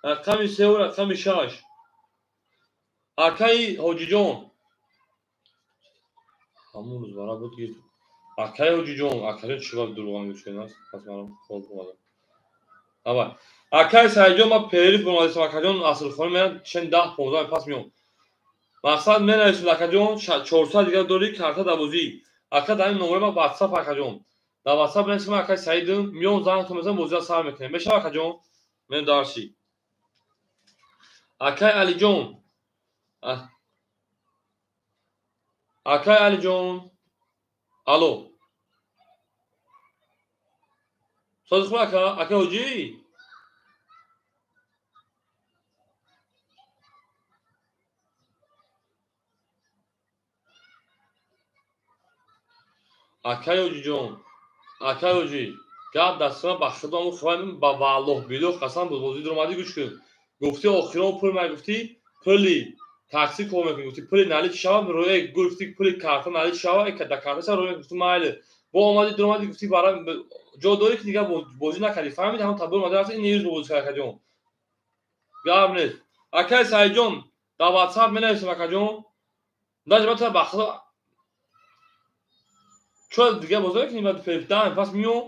рақами севу рақами шаш. Акаи Ҳоҷиҷон ҳамон рӯз бара буд ки акаи Ҳоҷиҷон, акаҷон чӣ вақт дурӯғ мегӯӣ аст? Пас манам хоб омадам. Аввал акаи Саидҷон ман перерив омадастам акаҷон асрхона мерам чен 10 15 пас меом. Мақсад менависем акаҷон 400 дигар дорӣ карта дар бозӣ. Ака дар ин номера ман WhatsApp акаҷон. Дар WhatsApp менависем акаи Саидм меом зангтон мезанам бозиро сар мекунем. Мешава акаҷон? Мен дарши. Акаи Алиҷон. Акаи Алиҷон. Алло. Сози хуб ака? Акаи Ҳоҷӣ? Акаи Ҳоҷиҷон, акаи Ҳоҷӣ, гап дастима ба худо хабар ба валлоҳ билоҳ қасам бозӣ дуромадӣ гӯш кун. Гуфтӣ охирон пул ман гуфтӣ пули такси кор мекунӣ, гуфтӣ пули налич шава, рӯе гуфтӣ пули карта налич шава, да карта шава, рӯе гуфтӣ майли. Бо омадӣ дуромадӣ гуфтӣ бара ҷо дорӣ ки дигар бозӣ накардӣ. Фаҳмидӣ ҳамон табор омада рафтӣ ин рӯз бозӣ кард акаҷон. Гап нест. Акаи Саидҷон, дар WhatsApp менависем акаҷон. Даже ба ба худо чо дигар бозӣ мекунӣ баъд фефтан пас миём.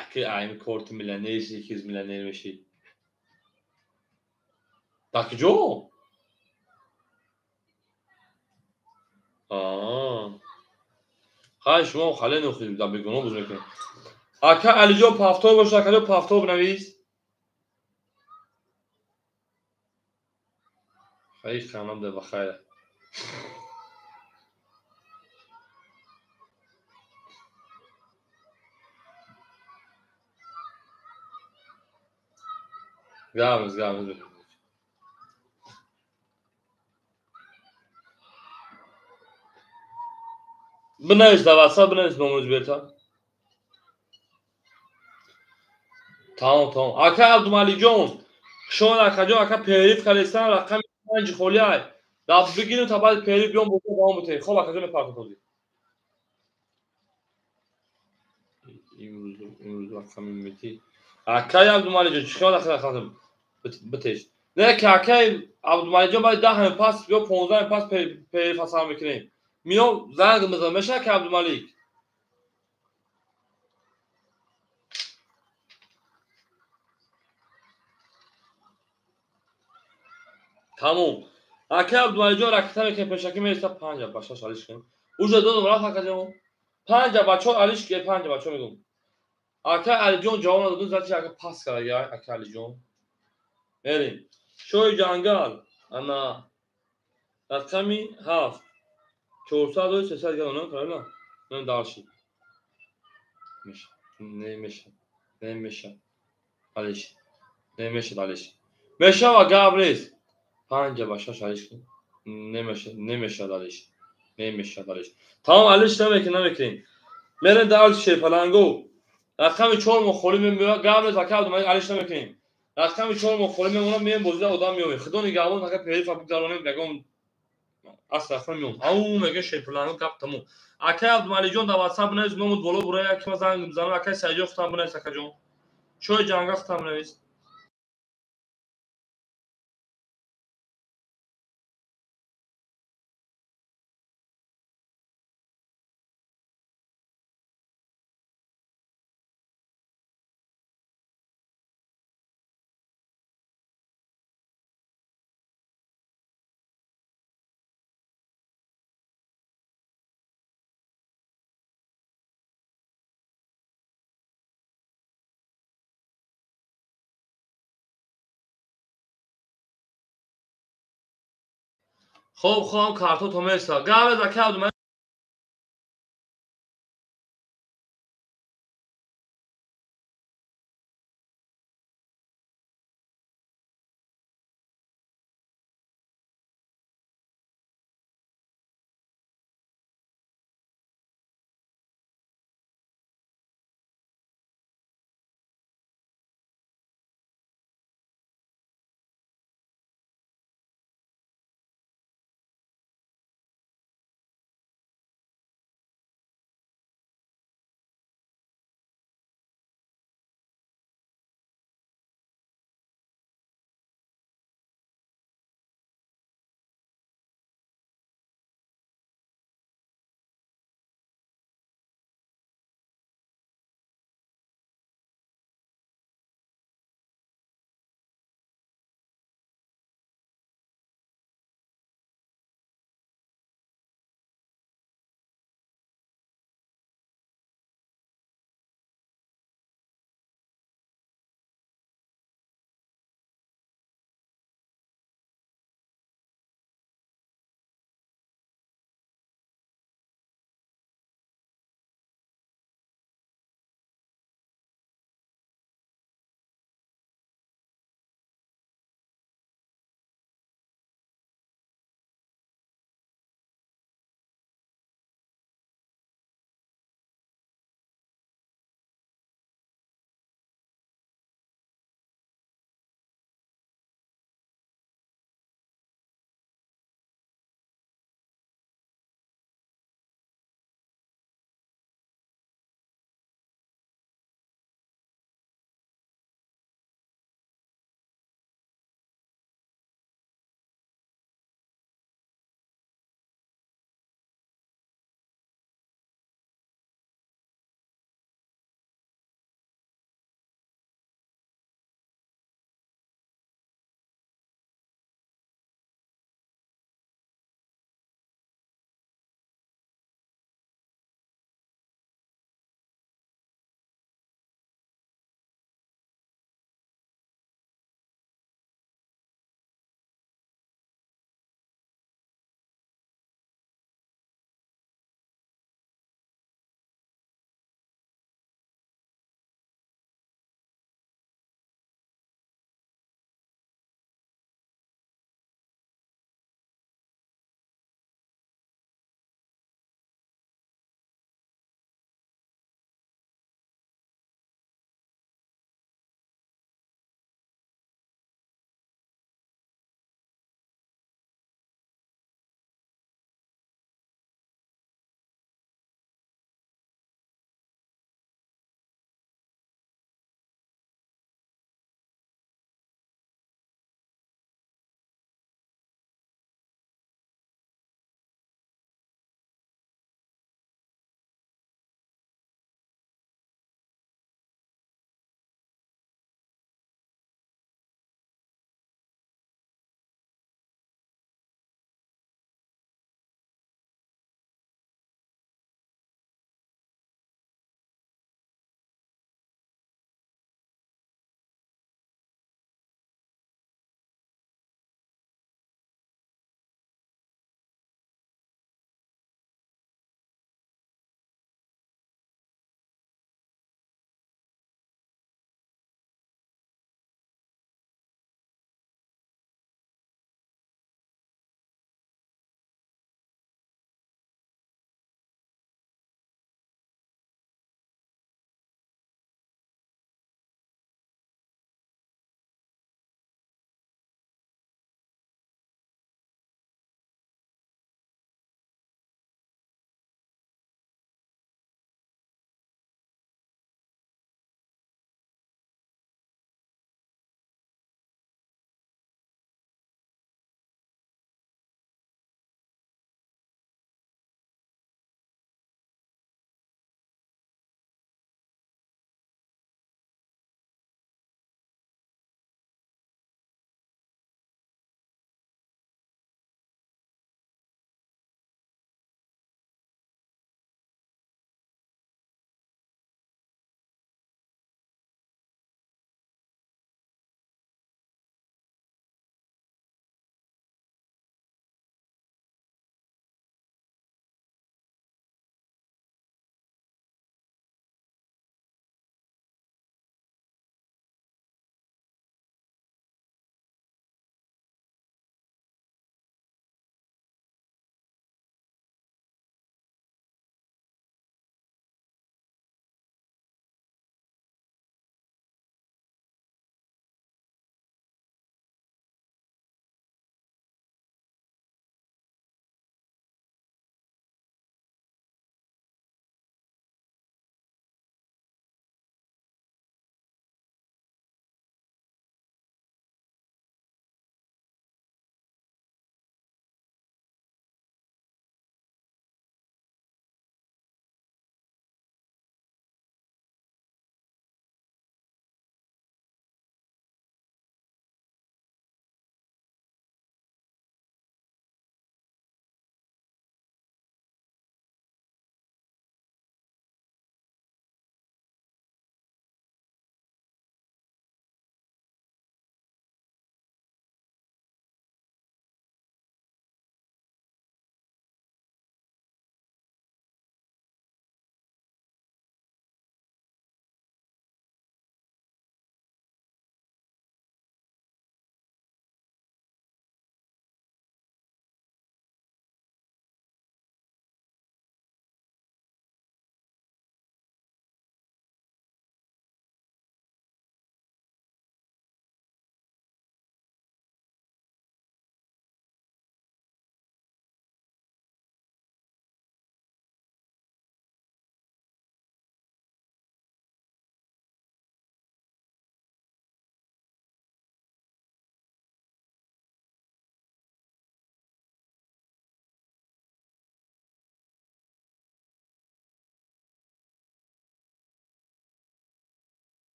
Аки айн корти миллионер ши, киз миллионер меши. Дар куҷо? Хай шумо хале нохӯред дар бегуноҳ бозӣ мекунед. Ака Алиҷон пафтор бошад, акаҷон пафтор бинавис. Ай ханам да бахайр. Гамыз, гамыз. Бинавис дар ватсап, бинавис номуз берта. Тамом, тамом. Ака Абдумаликҷон, шон акаҷон, ака периф калистан рақами 5 холӣ ай. Дар бигирем та баъд периф биём бо давом бутем. Хоб акаҷон мепартам този. Имрӯз рақами мети. Акай Абдумаликҷон, чӣ хел рақам битеш. Не ки акай Абдумаликҷон баъд 10 пас ё 15 пас периф асар мекунем. Миём занг мезанам, мешавад ки Абдумалик? Тамом. Акай Абдумаликҷон ракета мекунем, пешакӣ меиста 5-6 алиш кунем. Уже додам рафт акаҷон. 5-4 алиш ки 5-4 мегӯм. Акай Алиҷон ҷавоб надод, зати ака пас карда, акай Алиҷон. Мерем. Шоҳи ҷангал ана рақами 7 400 300 грамм, правильно? Ну дальше. Меша, не меша, не меша. Алиш. Не меша, алиш. Меша ва габрес. 5-6 алиш. Не меша, не меша, алиш. Не меша, алиш. Тамом алиш намекунем, намекунем. Мерем дальше палангу. Рақами 4 мо холӣ мемонад, габрес ака Абдумалик алиш намекунем. Рақами 4 мо холӣ мемонад, меем бозида одам меоем. Худо нигаҳбон, ака перифа бигзаронем, ягон асрафа меом. Ау мега шепуланго гап тамом. Акай Абдумаликҷон дар ватсап бинавис, номуд боло бура, якима занг мезанам. Акай Саидҷон худтам бинавис, акаҷон. Шоҳи ҷангал худтам бинавис. Хоб, хоб, карто то меса. Гавез ака Абдумалик.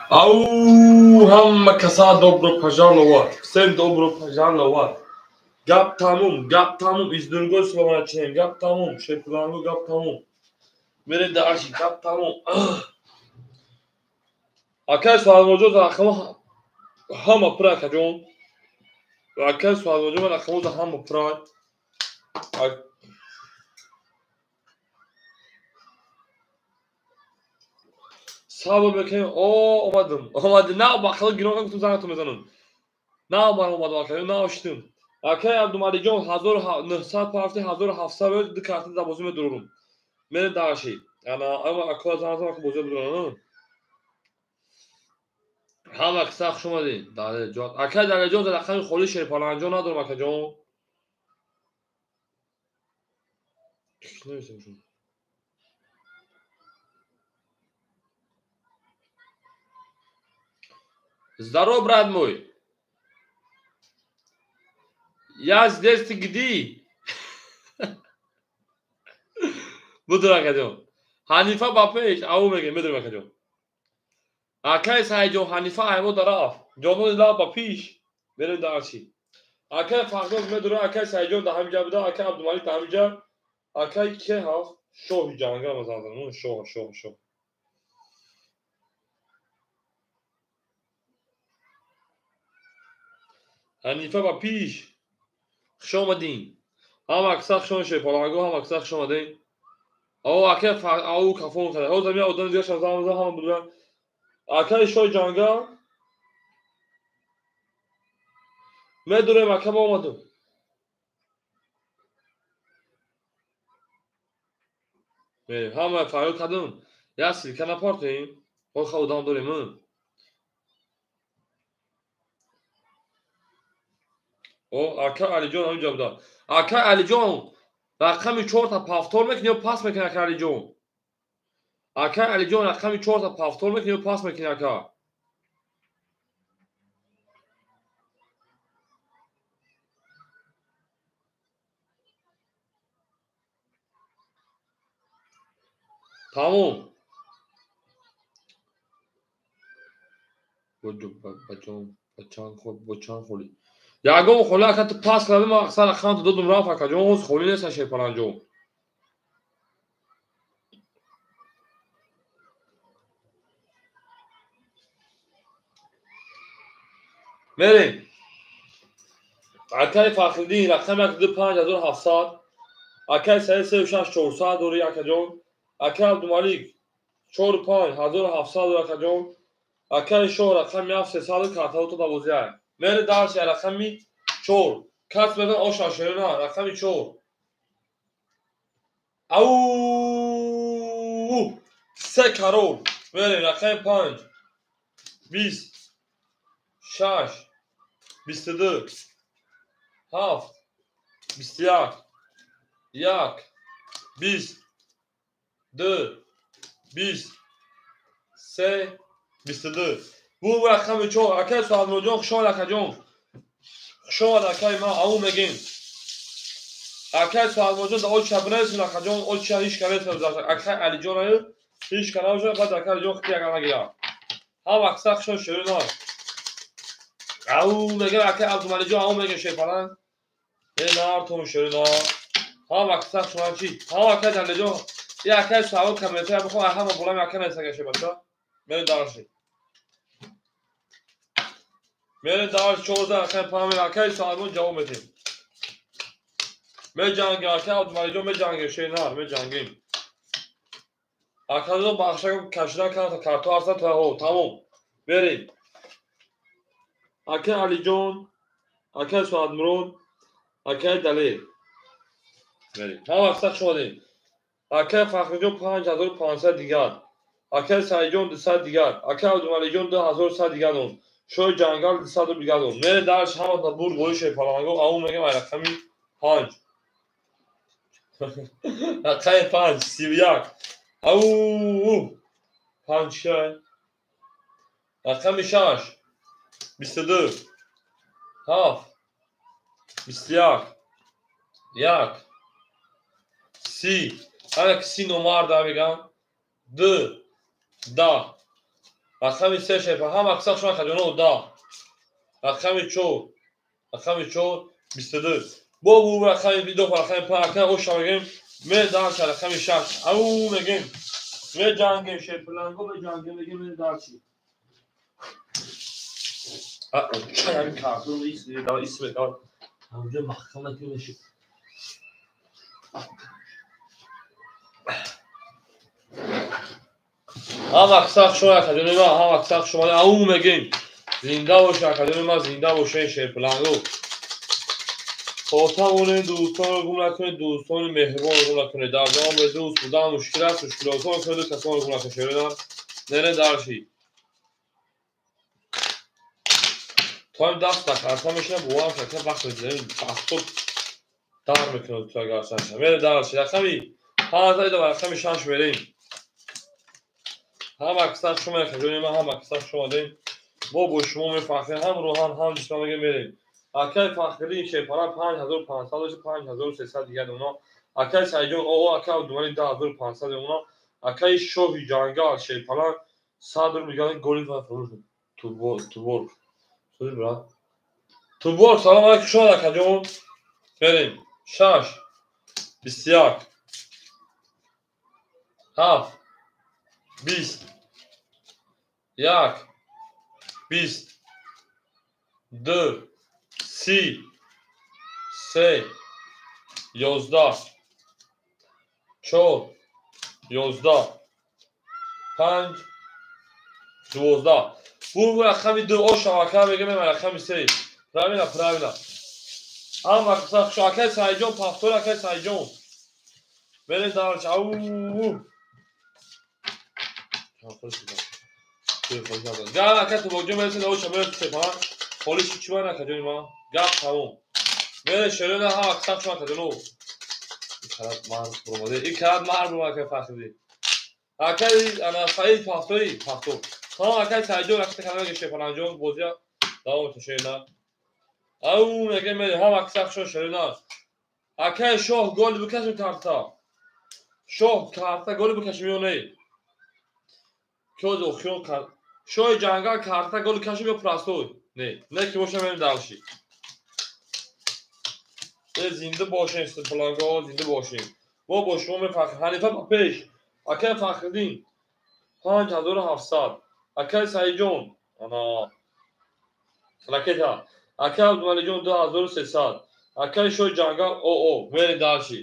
Ау, ҳама каса добро пожаловать. Всем добро пожаловать. Гап тамом, гап тамом. Из другой слова начинаем. Гап тамом, шепуланго гап тамом. Мерем дальше, гап тамом. Акай суалмоҷо рақама ҳама пур, акаҷон. Акай суалмоҷо рақамоза ҳама пур. Сабр мекунем. О, омадам. Омадам. На, бахало гирон гуфтам, зангатон мезанам. На, ман омадам, акаҷон, на оштим. Акай Абдумаликҷон 1900 парафти 1700 ду карта дар бозӣ медурам. Мерем дальше. Ана, ама акола зангатон ака бозӣ медурам. Ҳама киса хуш омадед. Далерҷон. Акай Далерҷон дар рақами холи Шерпаланҷон надорам, акаҷон. Здорово, брат мой. Я здесь, ты где? Будур, акаҷон. Ҳанифа ба пеш, ау мегем, медурем, акаҷон. Акай Саидҷон, Ҳанифа аймо дараф. Ҷонони лаб ба пиш. Мерем дарчи. Акай Фахрод медура, акай Саидҷон да ҳамиҷа буда, акай Абдумалик да ҳамиҷа. Акай ке ҳаст? Шоҳи ҷангал мазанзан. Шоҳ, шоҳ, шоҳ. Ҳанифа ба пиш. Хуш омадин. Ҳама киса хуш омадин, паланго, ҳама киса хуш омадин. Ау акай ау кафон када. Ҳозир ми одам дигар шав замон ҳама буда. Акай шоҳи ҷангал. Медурем, ака, ма омадам. Мерем. Ҳама фарёд кардам. Як силка напартоем. Охо одам дорем. О, ака Алиҷон ҳаминҷа буда. Ака Алиҷон, рақами 4-та пафтор мекунӣ ё пас мекунӣ, ака Алиҷон? Ака Алиҷон, рақами 4-та пафтор мекунӣ ё пас мекунӣ, ака? Тамом. Бо чанд холи? Ягон холи, ака, ту пас кардӣ, ман аксар рақамто додум рафт, акаҷон, ҳоз холи нест, Шерпаланҷон. Мерем. Акай Фахриддин рақами 1 2 5700. Акай Саид 3 6 400 дорӣ, акаҷон. Акай Абдумалик 4 5 1700 дорӣ, акаҷон. Акай Шоҳ рақами 7 300 картаото давозиай. Мере дарси рақами 4. Кас мезан оша шерина рақами 4. Ау! Се карол. Мерем рақами 5. 20 6 22 7 21 1 20 2 20 3 22. Бу рақами 4. Акай Суалмуроҷон, хуш омад, акаҷон. Хуш омад, акай ман ау мегем. Акай Суалмуроҷон, да оча бинависем, акаҷон, оча ҳеч ка нест, акай Алиҷон аю ҳеч ка набошад, баъд акай Алиҷон хити яган нагирад. Ҳама киса хуш омад, шерина. Ау мегем, акай Абдумаликҷон, ау мегем, Шерпаланг. Э нартон шерина. Ҳама киса хуш омад, чи? Ҳама акай Далеҷон, я акай Суалмуроҷон комментария бихон, ҳама болам ака нестага шебача. Мерем дарси. Мерем дарси 14 акай памир, акай Суалмуроҷон ҷавоб медиҳем. Меҷангем, акай Абдумаликҷон, меҷангем, шерина, меҷангем. Акаҷон бахшак кашидан карта, карто ҳастан, то тамом. Мерем. Акай Алиҷон, акай Суадмурод, акай Далер. Мерем. Ҳама киса хуш омадем. Акай Фахриҷон 5500 дигар. Акай Саидҷон 200 дигар. Акай Абдумаликҷон 2100 дигар дон. Шоҳи ҷангал 200 дигар дон. Мерем дарш ҳаматон бурд бои Шерпаланго, ау мегем ай рақами 5. Рақами 5 31. Ау 5 шай. Рақами 6 22 7 21 1 30. Ана ки си номарда мегам. 2 10 Рақами се шерпа ҳама киса шума каҷоно 10. Рақами 4. Рақами 4 22. Бо бу рақами 2 рақами 5 ака оша мегем. Ме дальше рақами 6. Ау мегем. Ме ҷангем шерпаланго ме ҷангем мегем ме дальше. Чай ҳамин картон исме давай. Ҳамҷо маҳкам накунем. Ҳама киса шума академия ма, ҳама киса шума ау мегем. Зинда боше академия ма, зинда боше шерпаланго. Хотамонед дӯстонро гум накунед, дӯстони меҳрубонро гум накунед. Дар ҷаҳон бе дӯст будан мушкил аст, мушкилотро кунед, касонро гум накунед. Шерина нере дарши. То ҳам даст ба карта мешинам, боварам шакла вақт мезанем, ҳафтод дар мекунад то агар шаша. Мере дарши. Рақами 5 ва рақами 6 мерем. Ҳама киса шума академия ма, ҳама киса шума дем. Мо бо шумо мефахрем, ҳам рӯҳан, ҳам ҷисман мегем мерем. Акай Фахриддин шерпара 5500 дошт, 5300 дигар уна. Акай Саидҷон оо акай Абдумалик 10500 уна. Акай Шоҳи ҷангал шерпара 100 рубл дигар голи фурӯш. Туборг. Суди брат. Туборг салом алейкум шумо акаҷон. Мерем. 6 21 7 20 1 20 2 30 3 11 4 11 5 12. Бу рақами 2 оша ака мегем рақами 3. Правильно, правильно. Ама киса шо акай Саидҷон пафтор акай Саидҷон. Мерем дарч. Ау. Гап ака Тубокҷон мересед оша мересед сепа. Холиш чӣ ман акаҷони ма? Гап тамом. Мере шерона ҳама киса шо акаҷоно. Карат мар буромаде. И карат мар буромаде акай Фахриддин. Акай ана Саид пафтори пафтор. Тамом акай Саидҷон акай канале шерпаланҷон бозия давом то шерона. Ау мегем мере ҳама киса шо шерона. Акай шоҳ гол бикашем карта. Шоҳ карта гол бикашем ё не? Кёз охирон кар. Шоҳи ҷангал карта гол кашем ё простой? Не, не ки бошам мерем дальше. Зинда бошем, планго зинда бошем. Мо бо шумо мефахрем. Ҳанифа ба пеш. Акай Фахриддин 5700. Акай Саидҷон ана ракета. Акай Абдумаликҷон 2300. Акай Шоҳи ҷангал оо мерем дальше.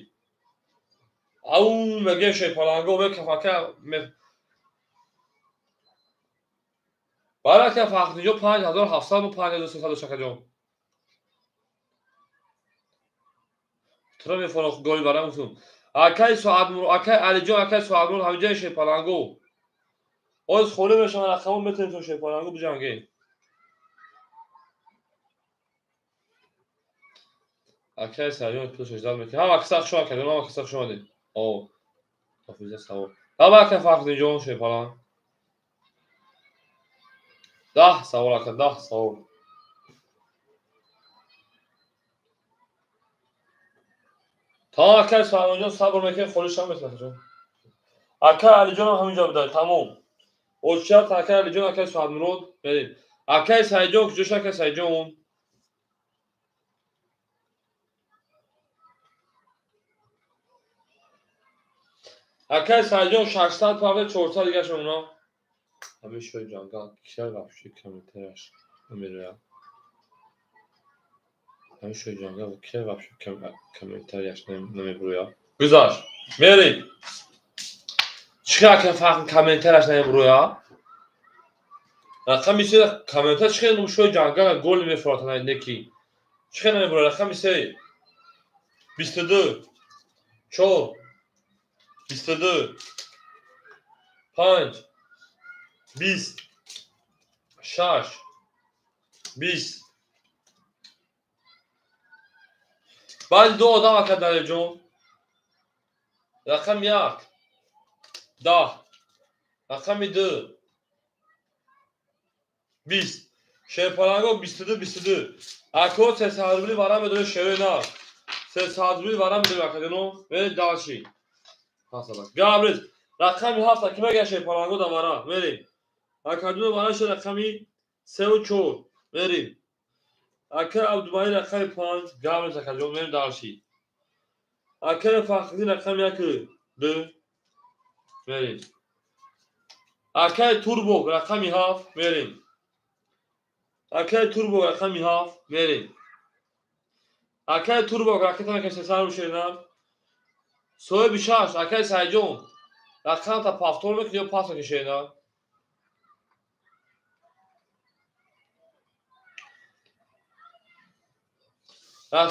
Ау мегем шерпаланго мекаф акай Барака Фахриддинҷон 5700 ва 5300 шакаҷон. Тура мефорох голи барам гуфтум. Акай Соатмур, акай Алиҷон, акай Соатмур ҳамиҷои шерпаланго. Оз холӣ мешавад рақамо метавонем то шерпаланго биҷангем. Акай Саидҷон плюс 16 мекунад. Ҳама киса хуш омад кардем, ҳама киса хуш омадед. О. Ҳофиза савол. Ҳама акай Фахриддинҷон шерпаланг. 10 савол ака, 10 савол. Тамом акай Саидҷон сабр мекунем, холиш ҳам метавонад. Акай Алиҷон ҳам ҳаминҷо буда, тамом. Очат акай Алиҷон, акай Соатмурод мерем. Акай Саидҷон куҷош акай Саидҷон? Акай Саидҷон 600 павле 400 дигаш мемонад. Ҳамин шоҳи ҷангал кия вообще комментарияш намерояд. Ҳамин шоҳи ҷангал кия вообще комментарияш намебурӯяд. Гузашт. Мерем. Чӣ ака фахр комментарияш намебурӯяд? Рақами се комментар чӣ хел шоҳи ҷангал гол мефурад неки. Чӣ хел намебурӯяд? Рақами се 22 4 22 5 20 6 20. Баъди ду одам ака Далерҷон. Рақами 1 10 рақами 2 20. Шерпаланго 22 22. Ако 300 рубли варам медоред шерои нар. 300 рубли варам медоред акаҷоно. Меред дальше. Габриз. Рақами 7 ки мега шерпаланго да вара. Мерем. Акаҷон бараш рақами 3 ва 4 мерем. Акаи Абдумалӣ рақами 5 гап нест, акаҷон, мерем дарши. Акаи Фахриддин рақами 1 2 мерем. Акаи Турбок рақами 7 мерем. Акаи Турбок рақами 7 мерем. Акаи Турбок ракета мекашед сару шеринам. Соҳиби 6 акаи Сайҷон рақамта повтор мекунӣ ё пас мекашед?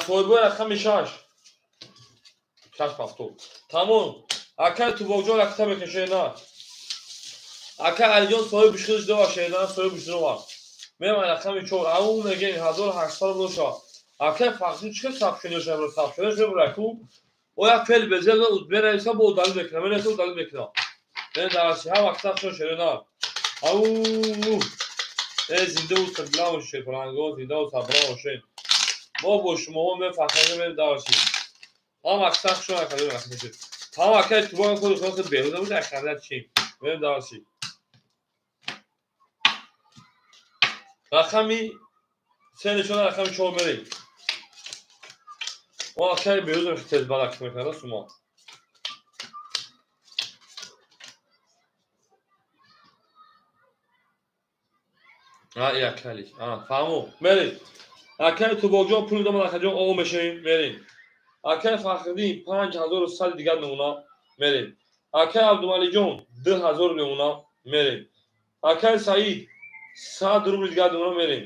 Соҳибои рақами 6 6 повтор. Тамом. Акаи Тубокҷон ракета мекашед на? Акаи Алиҷон соҳиби худаш дова шеринам, соҳиби дова. Мерам рақами 4. Ау мегем 1800 боша. Акаи Фахриддин чӣ хел сабшини доша? Сабшини шуда ку. Оя фел безел мерависа бо удалить мекунам. Мерависа удалить мекунам. Мерем дарси ҳам аксар шо шеринам. Ау э зиндаву сарбаланд бошед фаланго, зиндаву сарбаланд бошед. Мо бо шумоҳо мефахрем, мерем дарси. Ҳам аксар шо акаи аксар. Ҳам акаи Тубон худ худ беҳуда буд аксарият чӣ. Мерем дарси. Рақами 3 нишона рақами 4 мерем. О акаи беҳуда тез балак мекунад сума. А якали. А фаҳмо. Мерем. Акаи Тубокҷон пул додам, акаҷон о мешавем, мерем. Акаи Фахриддин 5100 дигар намуна мерем. Акаи Абдумалиҷон 2000 намуна мерем. Акаи Саид 100 рубли дигар намуна мерем.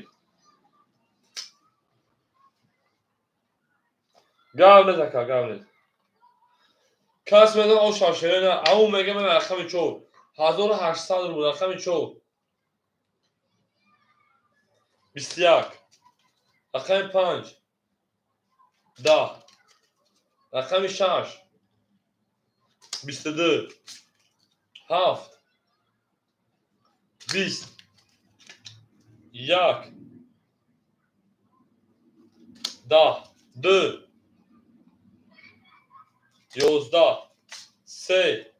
Гап нест ака, гап нест. Кас медон о шашерена, ау мегем рақами 4. 1800 рубл рақами 4. 21. Рақами 5. 10. Рақами 6. 22. 7. 20. 1. 10. 2. 11. 3.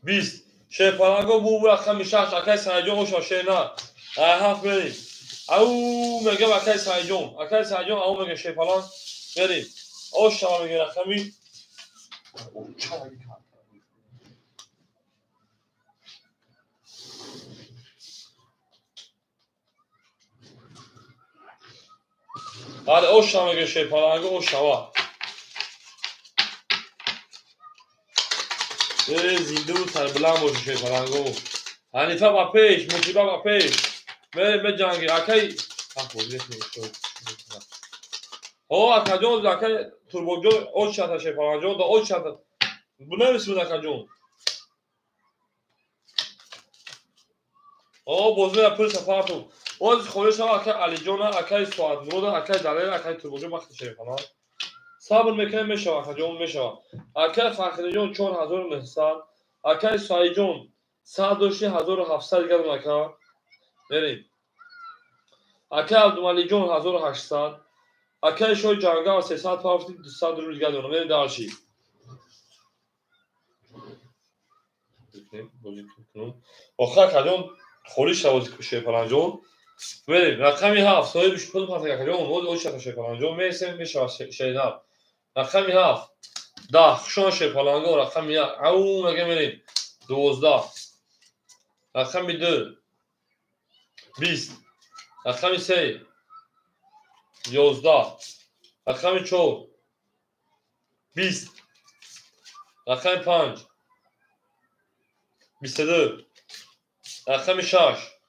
20. Шерпаланго бу рақами 6 акаи Сайҷон оша шерна. Ай 7 мерем. Ау мегам акаи Сайҷон. Акаи Сайҷон ау мегам шерпаланг мерем. Оша мегам рақами Бале, оша мегам шерпаланго ошава. Зиндаву сарбаланд бошед шерпаланго. Ҳанифа ба пеш, Мусиба ба пеш. Мерем меҷангем. Акаи О акаҷон, акаи Турбоҷон очата шерпаланҷон да очата. Бунависед акаҷон. О боз мера пул сафарту. Оз холӣ шава акаи Алиҷона, акаи Соатмурода, акаи Далера, акаи Турбоҷон вақти шерпаланг. Сабр мекунем, мешава акаҷон, мешава. Акаи Фахриҷон 4900, акаи Саиҷон 100 дошти 1700 дигар ака. Мерем. Акаи Абдумалиҷон 1800, акаи Шоҳи Ҷангал 300 пафти 200 рубл дигар дорам. Мерем дарши. Охир акаҷон холӣ шава шерпаланҷон. Мерем. Рақами 7 соҳиби пул пафт акаҷон, боз очата шерпаланҷон мересем, мешава шеринав. Рақами 7 10 хушон шерпаланго рақами 1 ау мега мерем 12. Рақами 2 20. Рақами 3 11. Рақами 4 20. Рақами 5 22. Рақами 6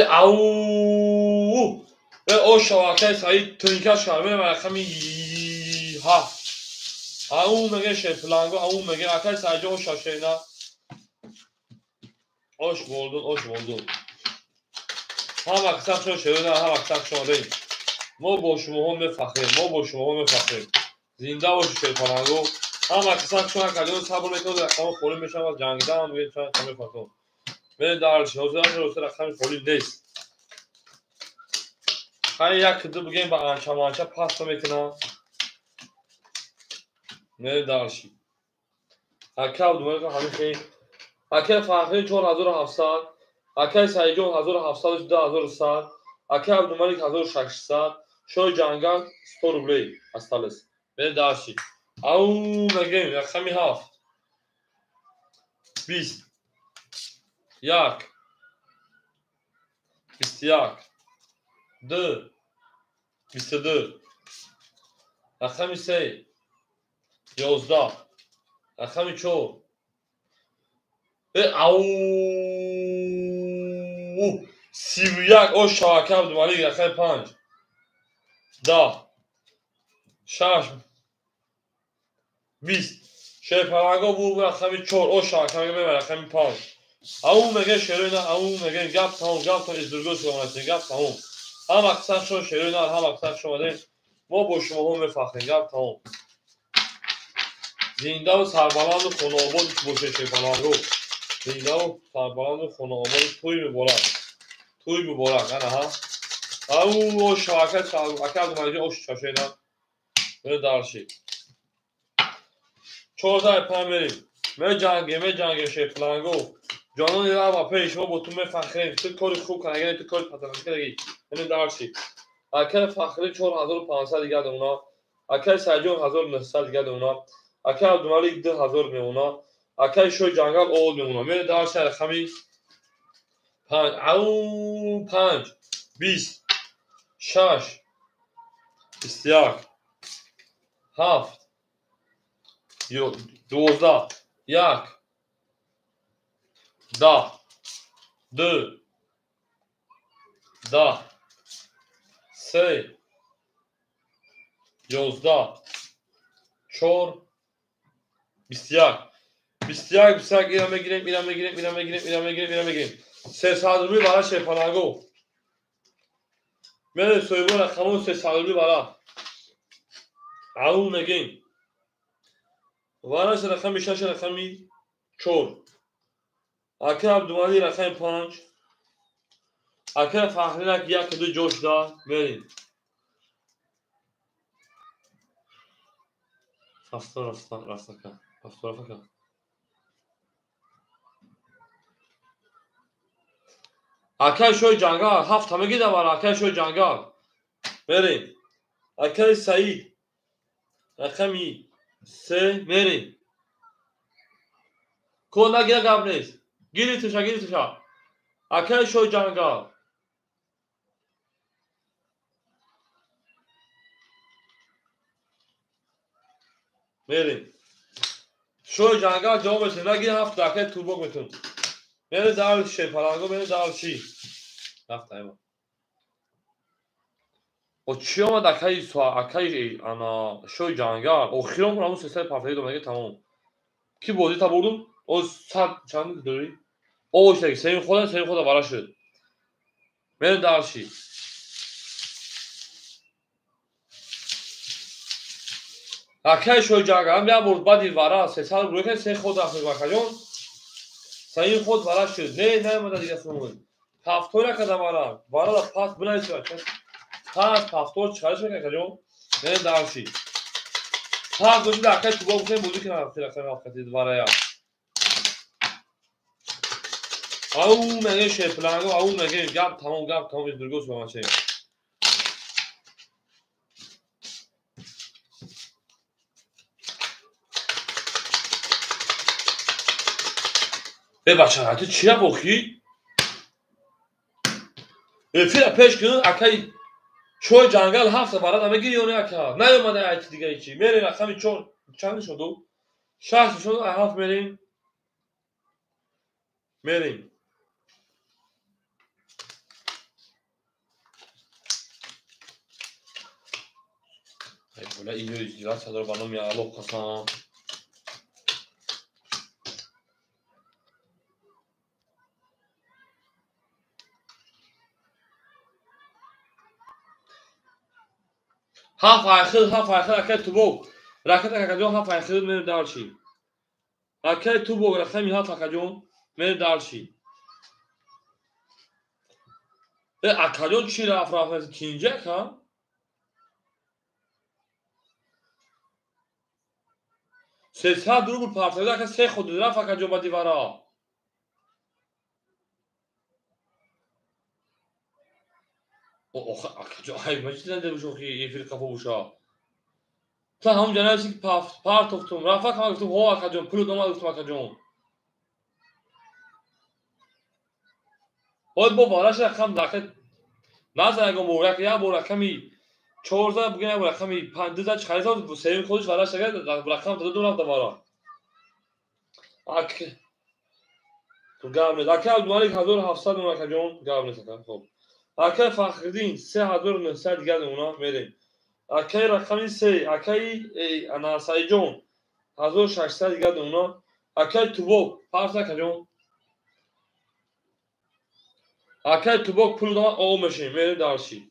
ау оша акаи Саид тринкаш кард. Мерем рақами 7. Ау мега шерпаланго, ау мега акаи Саидҷон оша шерина. Ош болдун, ош болдун. Ҳам аксар шерина, ҳам аксар шонрем. Мо бо шумоҳо мефахрем, мо бо шумоҳо мефахрем. Зинда бошед шерпаланго. Ҳам аксар шон акаҷон сабр мекунад, рақами холӣ мешавад, ҷангидан мегӯяд чанд рақами фатон. Мерем дарши. Ҳозир ҳозир рақами холӣ нест. Хай як ду бигем ба анча манча паста мекунам. Мерем дарши. Ака Абдумалик ҳамин хел. Акаи Фахрӣ 4700, акаи Саидҷон 1700, 2100, акаи Абдумалик 1600, Шоҳи Ҷангал 100 рублей осталось. Мерем дальше. Ау мегем рақами 7. 20 1 21 2 22 рақами 3 11 рақами 4 ау 31 о шабака Абдумалик рақами 5 10 6 20 шерпаланго буд рақами 4 о шабака мегӯям рақами 5 ау мегӯям шерои нар ау мегӯям гап тамом гап тамом издурго саломатӣ гап тамом ҳама қисм шумо шерои нар ҳама қисм шумо омадем мо бо шумоҳо мефахрем гап тамом зиндаву сарбаланду хонаобод бошед шерпаланго зиндаву сарбаланду хонаободу тӯй муборак тӯй муборак ана ҳа ау о шабака ака Абдумалик ош чашена мерем дальше 4 5 мерем меҷангем шерпаланго ҷонони рава пеш мо бо ту мефахрем ту кори хуб кардагӣ ту кори патанакӣ кардагӣ мерем дальше акаи Фахрӣ 4500 дигар мемона акаи Саидҷон 1900 дигар мемона акаи Абдумалик 2000 мемона акаи Шоҳи Ҷангал овод мемона мерем дальше рақами 5 ау 5 20 6 21 7 12 1 10 2 10 3 11 4 21 21 21 ира мегирем ира мегирем ира мегирем ира мегирем ира мегирем 300 рубли бара шерпаланго мерем соҳибо рақамон 300 рубли бара ау мегем вараш рақами 6 рақами 4 акаи Абдумалик рақами 5 акаи Фахринак 1 2 ҷо шуда мерем рафта акаи Шоҳи Ҷангал 7 мегида бара акаи Шоҳи Ҷангал мерем акаи Саид рақами 3 мерем код нагира гап нест гири туша гири туша акаи Шоҳи Ҷангал мерем Шоҳи Ҷангал ҷавоб метун нагири 7 акаи Турбок метун мерем дальше шерпаланго мерем дальше рафта ема о чӣ омад акаи акаи ана Шоҳи Ҷангал охирон ҳамун сесаи пафтагӣ домаги тамом ки бозӣ та бурдум о сад чанд дорӣ оштаги сеюм хода вара шуд мерем дальше акаи Шоҳи Ҷангал ҳам як бор баъди вара 300 рубл се ход рафт акаҷон сеюм ход вара шуд не наомада дига сумон ҳафтор накарда вара варада пас бинавис пас ҳафтор чиқариш мекард акаҷон мерем дальше пас бошида акаи Тубо гуфтем бозӣ кунам варая ау мегем шерпаланго ау мегем гап тамом издурго субамачем Э бача, ту чия бохӣ? Эфира пеш кун, акаи Шоҳи Ҷангал 7 барада мегири ё не ака? Наёмада айти дига ичи. Мерем рақами 4 чанд нишон дод? 6 нишон дод, 7 мерем. Мерем. Ай бола иё издиват дор ба номи Аллоҳ қасам. Ҳафт айхил, ҳафт айхил, акаи Тубок. Ракет акаҷон ҳафт айхил мерем дальше. Акаи Тубок рақами 7 акаҷон мерем дальше. Э акаҷон чӣ рафт рафт кинҷа ака? 300 рубл партофта, ака се худ рафт, акаҷон, ба дивара. Акаҷон, ай ма чӣ занде бошо, ки эфир қафо боша. Та ҳамон ҷанаси ки партофтум, рафт, ака, ман гуфтум, ҳо, акаҷон, пулут омад, гуфтум, акаҷон. Ҳой бо вараш рақам дака назан, ягон бор, як бор рақами чор зад, бугин як бор рақами панҷ зад, чӣ харид, сеюм худиш вараш рақам додум, рафта вара. Ак гап нест. Ака Абдумалик 1700 мон, акаҷон, гап нест, ака, хоб. Акаи Фахриддин 3900 дигар мемона, мерем. Акаи рақами се, акаи ана Саидҷон 1600 дигар мемона. Акаи Тубок, парс, акаҷон. Акаи Тубок пул додам, о мешем, мерем дарши.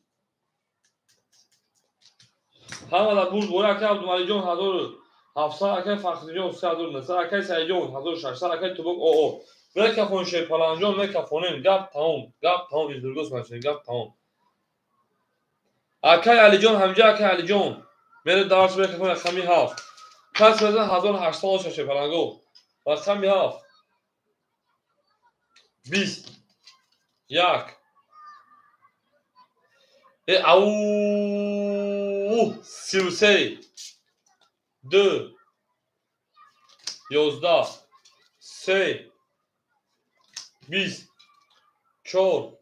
Ҳамада бурд бора, акаи Абдумаликҷон 1700, акаи Фахриддинҷон 3900, акаи Саидҷон 1600, акаи Тубок оо. Мекафон Шерпаланҷон, мекафонем, гап тамом, гап тамом, издургоз мешавем, гап тамом. Акаи Алиҷон ҳамҷа, акаи Алиҷон. Мере дарс мекафон рақами 7. Кас мезан 1800 оша Шерпаланго. Рақами 7. 20. 1. Э ау 33. 2. 11. 3. 20. 4.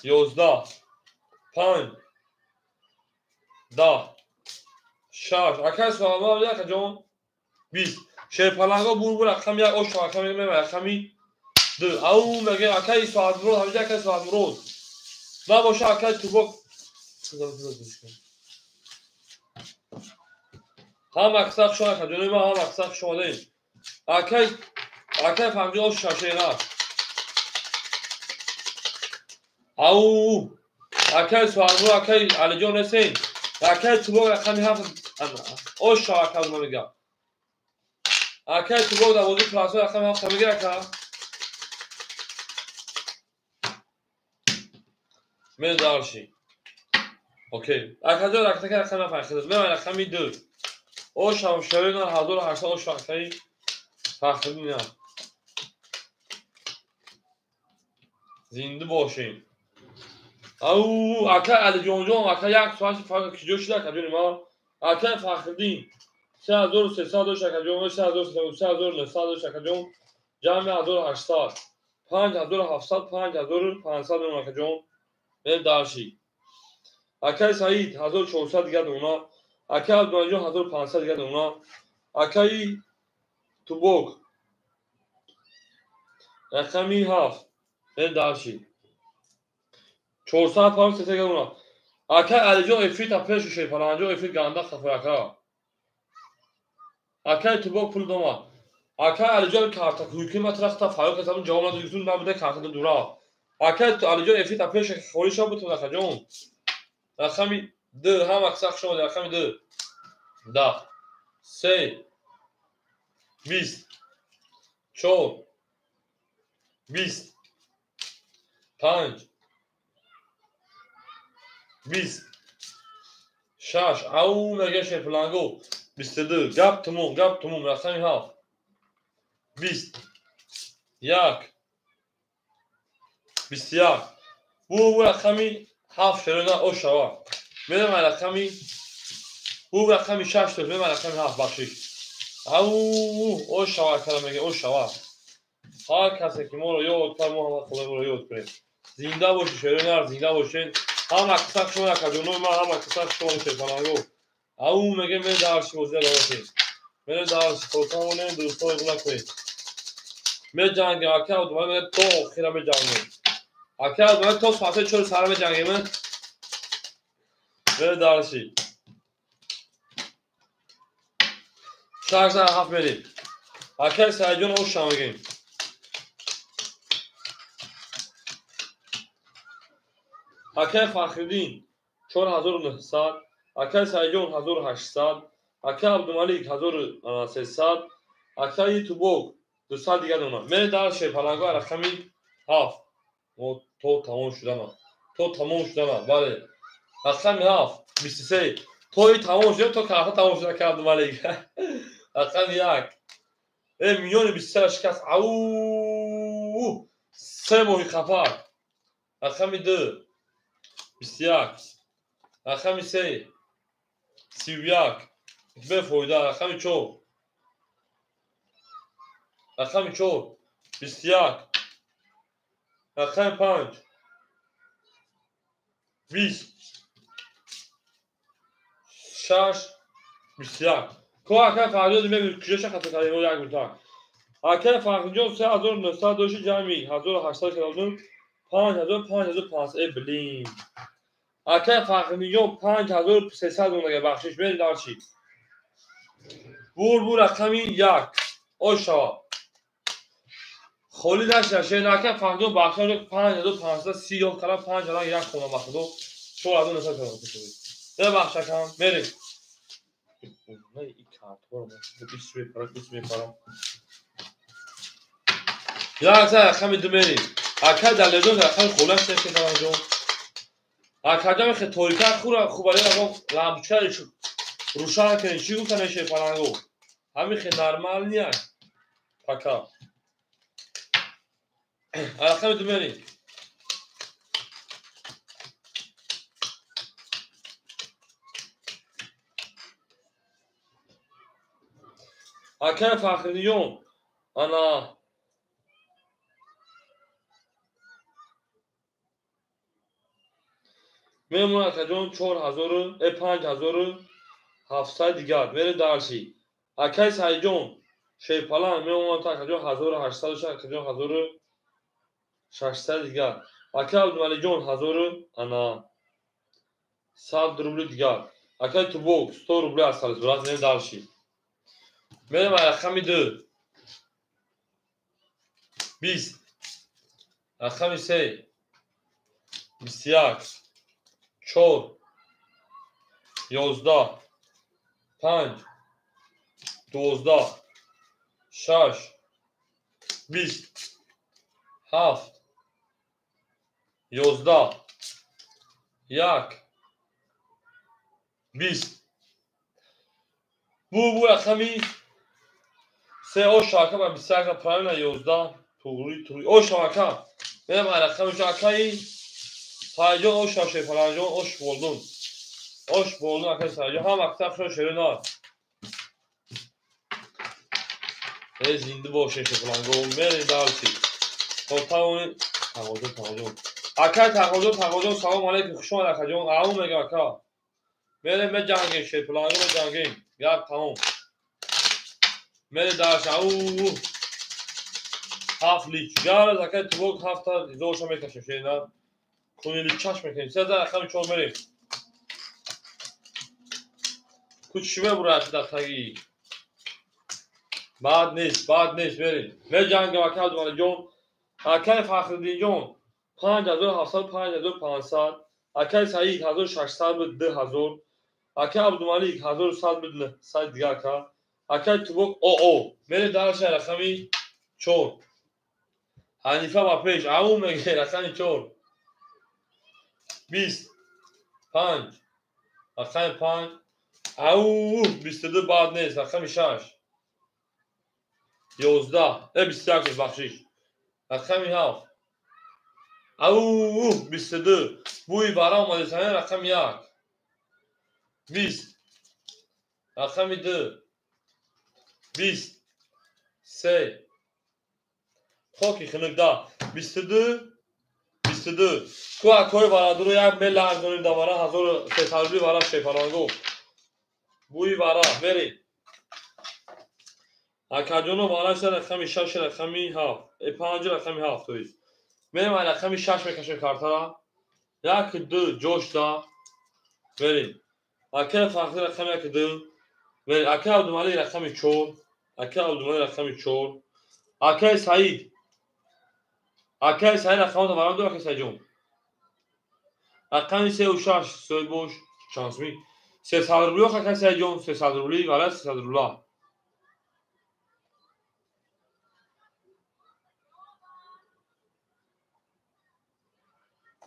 11. 5. 10. 6. Акаи Суҳалмад, акаҷон. 20. Шерпаланго бурбур рақами 1 ош рақами мема рақами 2. Ау меге акаи Соатмурод, ҳамҷа акаи Соатмурод. Набоша акаи Тубок. Ҳам акса хуш омад, акаҷони ман, ҳам акса хуш омадем. Акаи Фаҳмҷон ош шашера. Ау акаи Соатмурод, акаи Алиҷон несен. Акаи Тубок рақами 7 ош шава, ака мега. Акаи Тубок дар бозии пласо рақами 7 мега, ака. Мен дарши. Окей. Акаҷон рақами 7 хидос. Мен рақами 2. Ош ҳам шавена 1800 ош акаи Фахриддин. Зинда бошем. Ау ака Алиҷонҷон, ака як соат фарқ киҷо шуда, акаҷони ман. Акаи Фахриддин 3300 дошт, акаҷон, 3300, 3900 дошт, акаҷон. Ҷамъи 1800. 5700, 5500 мемон, акаҷон. Мен дарши. Акаи Саид 1400 дигар мемона. Акаи Абдумалиҷон 1500 дигар мемона. Акаи Тубок рақами 7 мен дарши. 400 панҷ сета дигар мемона. Акаи Алиҷон эфир та пешу Шерпаланҷон эфир ганда хафой, ака. Акаи Тубок пул дома. Акаи Алиҷон карта кӯки ма трахта фаёқ кардам, ҷавоб надод, гуфтум набуда карта дура. Акаи Алиҷон эфир та пеш холӣ шав бутун, акаҷон. Рақами 2 ҳам акса хуш омадед, рақами 2. 10. 3. 20. 4. 20. 5. 20. 6. Ау мега Шерпаланго. 22. Гап тамом, гап тамом, рақами 7. 20. 1. 21. Бу рақами 7 шерона ош шава. Мерам рақами бу рақами 6 дошт, мерам рақами 7, бахшиш. Ау ош шава, кара мега ош шава. Ҳар касе ки моро ёд кард, мо ҳама худоро ёд кунем. Зинда бошед, шерона, зинда бошед. Ҳам акса шумо, акаҷонои ман, ҳам акса шумо Шерпаланго. Ау мега мен дарси бозия давошем. Мен дарси хотамонем, дӯстои гуна кунед. Меҷангем, ака Абдумалик мега то охира меҷангем. Ака Абдумалик то соати 4 сара меҷангем. Мен дарси. 6 7 мерем. Акаи Саидҷон ош мегем. Акаи Фахриддин 4900, акаи Саидҷон 1800, акаи Абдумалик 1300, акаи Тубок 200 дигар мемонад. Мен дар Шерпаланго рақами 7. Мо то тамом шудана. То тамом шудана. Бале. Рақами 7 23. То и тамом шуда, то карта тамом шуда, ака Абдумалик. Рақами як. Миёни 23 шикаст. Ау! Се моҳи қафар. Рақами ду. 21. Рақами се. 31. Бефоида. Рақами чор. Рақами чор. 21. Рақами панҷ. 20. 6. 21. Ко акай Фарҳодҷон мегӯяд куҷоша хато кардем? Як минута. Акай Фарҳодҷон 3900 дошти ҷамъи 1800 кардам. 5000 5500. Э блин. Акай Фарҳодҷон 5300 монда бахшиш берин дарчи. Бур бур рақами як. Ош шава. Холӣ нашина шен акай Фарҳодҷон бахшиш 5530 ёфт кардам 5001 хона ба худо 4900 кардам. Бебахш акам, мерем. Як рақами ду мерем. Акай Далерҷон рақами холаш шефаланҷон. Акаҷон мехе торика хура хубари лампочка рӯшан кунед. Чӣ гуфтан шефаланго? Ҳамин хе нормал ния. Пока. Рақами ду мерем. Акай Фахриддинҷон ана мемонад акаҷон 5700 дигар мерем дарси. Акай Саидҷон Шерпаланг мемонад акаҷон 1800 акаҷон 1600 дигар. Акай Абдумаликҷон 1000 ана 100 рубли дигар. Акай Тубок 100 рубли осталось брат, мерем дарси. Мерем рақами ду. 20. Рақами се. 21. 4. 11. 5. 12. 6. 20. 7. 11. 1. 20. Бу рақами се. Ош ака ба 21 правильно 11 туғри туғри. Ош ака. Мерем рақами акаи Саидҷон ош шефаланҷон ош болдун. Ош болдун акаи Саидҷон. Ҳам вақта хушо шерина. Э зинда боше шефаланго. Мерем дарси. Хоб тавони Тағоҷон Тағоҷон. Акаи Тағоҷон Тағоҷон салом алейкум. Хуш омад акаҷон. Ау мегам ака. Мерем меҷангем шефаланго меҷангем. Гап тамом. Мере дарс. Ау 7 лич. Гараз акаи Тубок 7 ҳазорша мекашем шерина. Кунили чаш мекунем. Се рақами чор мерем. Кучи мебурад дар таги. Баъд нест, баъд нест мерем. Меҷангем акай Абдумаликҷон. Акай Фахриддинҷон 5700 5500. Акай Саид 1600 буд 2000. Акай Абдумалик 1100 буд 900 дигар ака. Акай Тубок ОО. Мерем дарша рақами 4. Ҳанифа ба пеш. Ау меге рақами 4. 20. 5. Рақами 5. Ау 22 баъд нест. Рақами 6. 11. 21 бахшиш. Рақами 7. Ау 22. Бӯи бара омадест. Рақами 1. 20. Рақами 2. 20. 3. Хоки хунукда. 22. 22. Ку акои барадуро як меларзонем да вара 1300 рубли вара шефаланго. Бӯи вара мерем. Акаҷоно вара шуда рақами 6 рақами 7. 5 рақами 7 то есть. Мерем ай рақами 6 мекашем картара. 1 2 ҷошда. Мерем. Акаи Фахри рақами 1 2. Мерем. Акаи Абдумалик рақами 4. Акаи Абдумалик рақами 4. Акаи Саид. Акаи Саид рақамото барам ду акаи Саидҷон. Рақами 3 ва 6 соҳиб бош. Чанд сумӣ? 300 рубли акаи Саидҷон, 300 рубли, вала 300 рубла.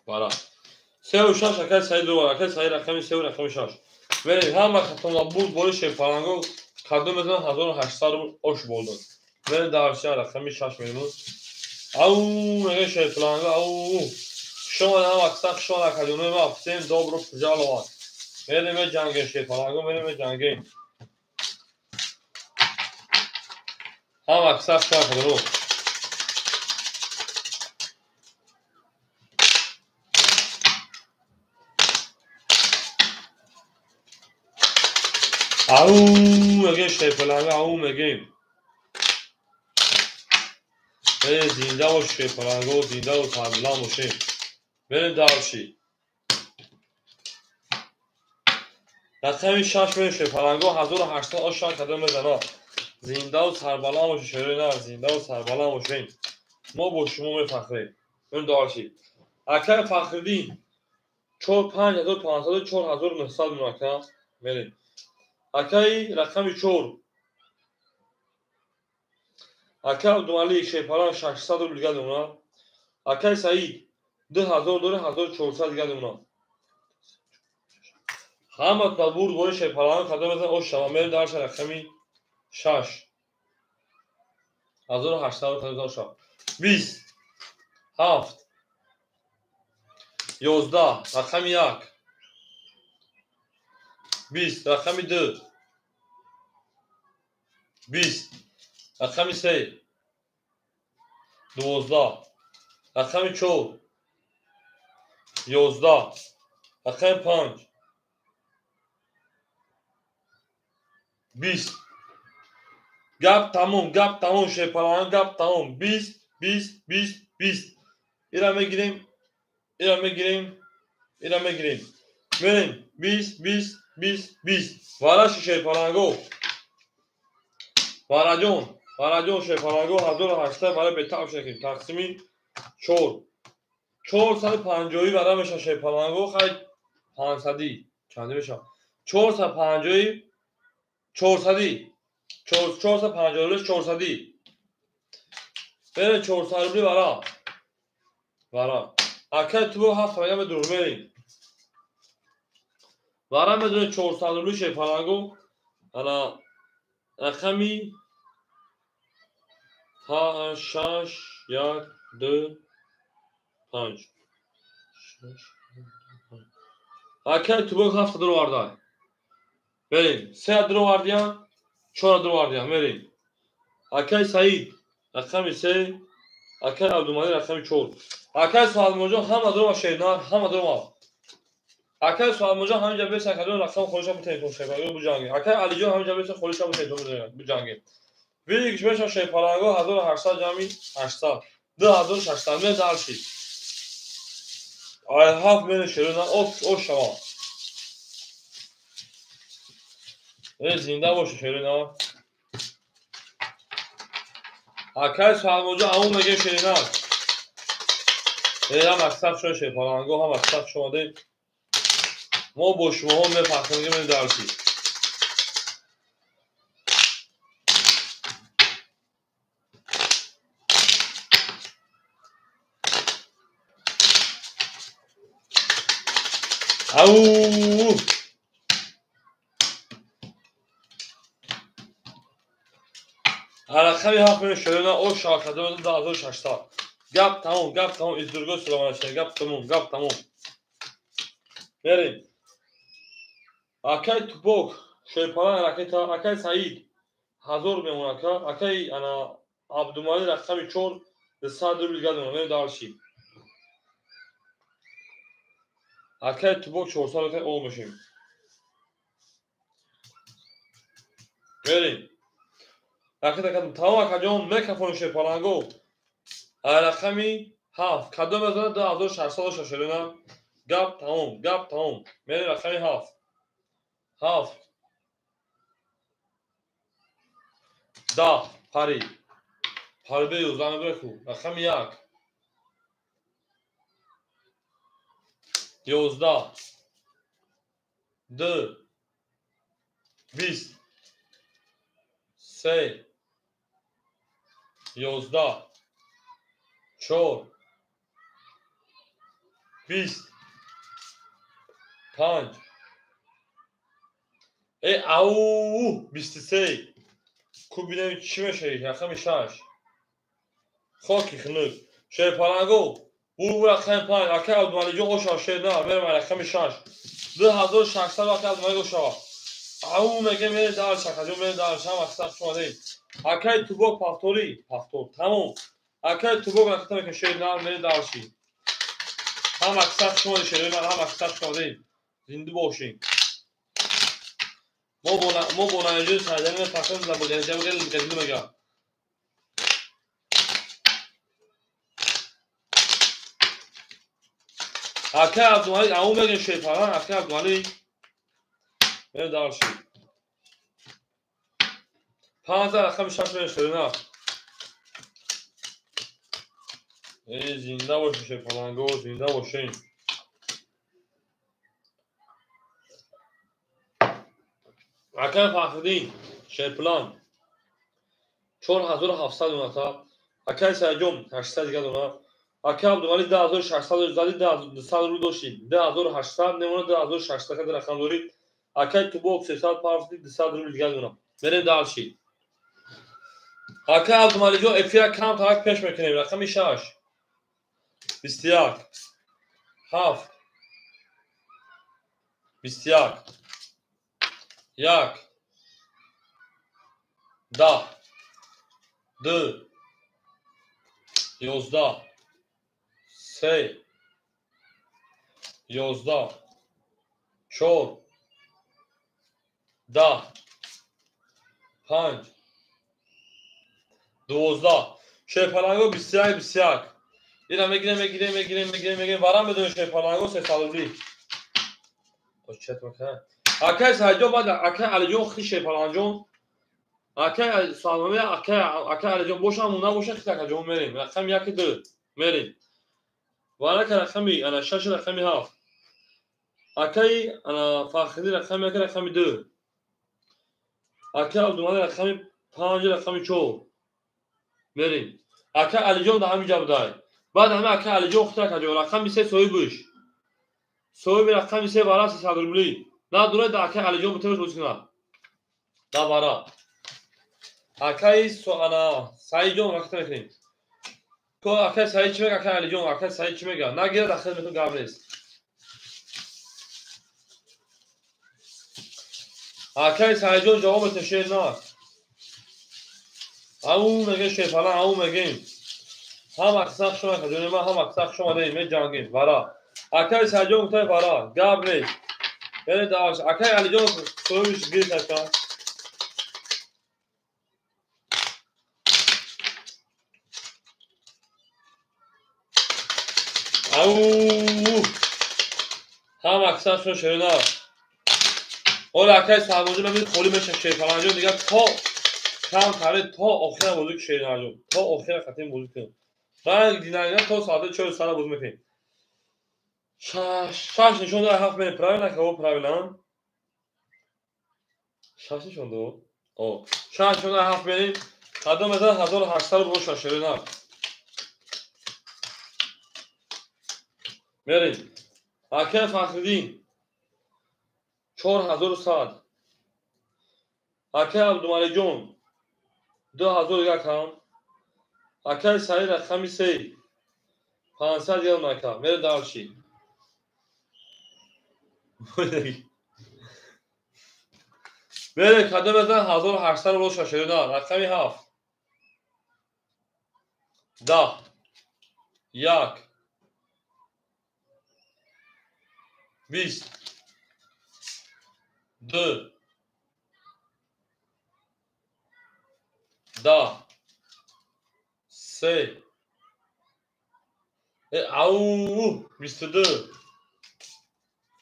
Вала. 3 ва 6 акаи Саид ду, акаи Саид рақами 3 ва рақами 6. Мерем ҳама хатона буд бори шефаланго Кадом мезанад 1800 рубл ош болдод. Мерем дарши рақами 6 мерем. Ау, мега шерпаланго, ау. Шумо ҳам аксар шумо академия ма всем добро пожаловать. Мерем ҷанге шерпаланго, мерем ҷанге. Ҳам аксар шумо академия. Ау, мега шерпаланго, ау мегем. Зинда бош шерпаланго, зинда ва сарбаланд бошем. Мерем дарши. Рақами 6 мерем шерпаланго, 1800 ош кадом мезанад. Зинда ва сарбаланд бошед шерои нар, зинда ва сарбаланд бошем. Мо бо шумо мефахрем. Мерем дарши. Акай Фахриддин 5500 4900 мунака мерем. Акай рақами 4. Акай Абдумалик шерпаланг 600 рубл дига мемонад. Акай Саид 2000 дори 1400 дига мемонад. Ҳама бурд бори шерпаланг кадом мезанад ош шава. Мерем дарша рақами 6. 1800 кадом ош шава. 20 7 11 рақами 1 20 рақами 2 20 рақами 3 12 рақами 4 11 рақами 5 20. Гап тамом, гап тамом шерпаланг, гап тамом. 20 20 20 20. Ира мегирем, ира мегирем, ира мегирем. Мерем 20 20 20 20. Вараши шерпаланго. Вараҷон, Вараҷон шерпаланго 1800 барои бетаб шекем. Тақсими 4. 450 вара меша шерпаланго, хай 500 чанд меша? 450 400 450 400. Бере 400 рубли вара. Вара. Акай ту 7 рага медур мерем. Вара медур 400 рубли шерпаланго. Ана рақами 6 1 2 5. Акай ту 7 дро варда. Мерем. 3 дро вардия, 4 дро вардия мерем. Акай Саид рақами 3, акай Абдумалик рақами 4. Акай Салмонҷон ҳама дро шернар, ҳама дро. Акай Салмонҷон ҳаминҷа беса кадом рақам холиша бутен шерпаланго буҷанге. Акай Алиҷон ҳаминҷа беса холиша бутен буҷанге. Види кишмеша шерпаланго 1800 ҷамъи 800 2600 ме дарши. Ай ҳафт мене шерна ош ош шава. Зинда боше шерна. Акай Салмонҷон аму меге шерна. Ҳам аксар шуд шерпаланго, ҳам аксар шумоде. Мо бо шумоҳо мефахрем ме дарши. Ау! Рақами 7 мене шерона ош шава кадом 2600. Гап тамом, гап тамом, издурго саломат гап тамом, гап тамом. Мерем. Акай Тупок, шерпаланг ракета, акай Саид 1000 мемонад, акай ана Абдумалик рақами 4 200 рубл дига мемонад. Мерем дарши. Акай Тупок 400 ракет ол мешем. Мерем. Ракета кадом тамом акаҷон мекафонем шерпаланго. Рақами 7 кадом мезанад 2600 шерона. Гап тамом, гап тамом. Мерем рақами 7. 7 10 пари. Пари бе 11 мебреку. Рақами 1 11 2 20 3 11 4 20 5. Э ау 23. Ку бинем чӣ мешавӣ? Рақами 6. Хоки хунук. Шерпаланго. Бу рақами 5. Акай Абдумаликҷон ошава шер на, мерам рақами 6. 2600 акай Абдумалик ошава. Ау меге мере дар шакаҷон мере дар шам аксар шумо. Акай Тубок повтори, повтор. Тамом. Акай Тубок рақами мекунем шер на, мере дарши. Ҳам аксар шумо шер на, ҳам аксар шумо. Зинда бошин. Мо бо наҷои сарзамин фахр набуд, мега. Акай Абдумалик, ау мегем шерпалан, акай Абдумалик. Мере дарши. 15 рақами 6 мере шерина. Эй, зинда бошин шерпаланго, зинда бошин. Акай Фахриддин, шерплан. 4700 доната. Акай Сайҷон 800 дига дона. Акай Абдумалик 2600 зади 200 рубл дошти. 2800 немона 2600 када рақам дорӣ. Акай Тубок 300 парти 200 рубл дига дона. Мерем дальше. Акай Абдумаликҷон эфира кам тарак пеш мекунем. Рақами 6. 21. 7. 21. 1 10 2 11 3 11 4 10 5 12. Шерпаланго 21 21. Ира мегирем мегирем мегирем мегирем мегирем. Варам медонем шерпаланго 300 рубли. Чет мекунам. Акай Сайҷон баъд акай Алиҷон хи шерпаланҷон. Акай Салмоми акай Алиҷон бошам набоша хи акаҷон мерем. Рақами 1 2 мерем. Варака рақами ана 6 рақами 7. Акай ана Фахри рақами 1 рақами 2. Акай Абдумалик рақами 5 рақами 4. Мерем. Акай Алиҷон да ҳамин ҷа будай. Баъд ҳама акай Алиҷон хи акаҷон рақами 3 соҳибш. Соҳиби рақами 3 вара 300 рубли. На дурай да акай Алиҷон бутемеш бозӣ кунад. Да вара. Акай ана Саидҷон вақт мекунем. Ко акай Саид чӣ мега, акай Алиҷон, акай Саид чӣ мега? Нагирад ахир метон гап нест. Акай Саидҷон ҷавоб метон шер на. Ау мегем шерпалан, ау мегем. Ҳам аксар шумо ҷони ман ҳам аксар шумо дем меҷангем вара. Акай Саидҷон гуфтай вара, гап нест. Яъне даваш акай Алиҷон соҳибиш гирифт. Ау ҳам аксар шумо шерина. Ола акай Сарбозӣ мебинед холӣ мешавад шерпаланҷон дига то кам таре то охира бозӣ кун шеринаҷон. То охира қатъин бозӣ кун. Ранг динагина то соати 4 сара бозӣ мекунем. 6 нишон дод 7 мерем. Правильно кого правильно? 6 нишон дод. О, 6 нишон дод 7 мерем. Кадом мезанад 1800 боша шерина. Мерем. Акай Фахриддин 4100. Акай Абдумаликҷон 2001 ҳам. Акай Саид рақами 3 500 ел мака. Мере дальше. Мере кадом мезанад 1800 боша шерина. Рақами 7 10 1 20 2 10 3 ау 22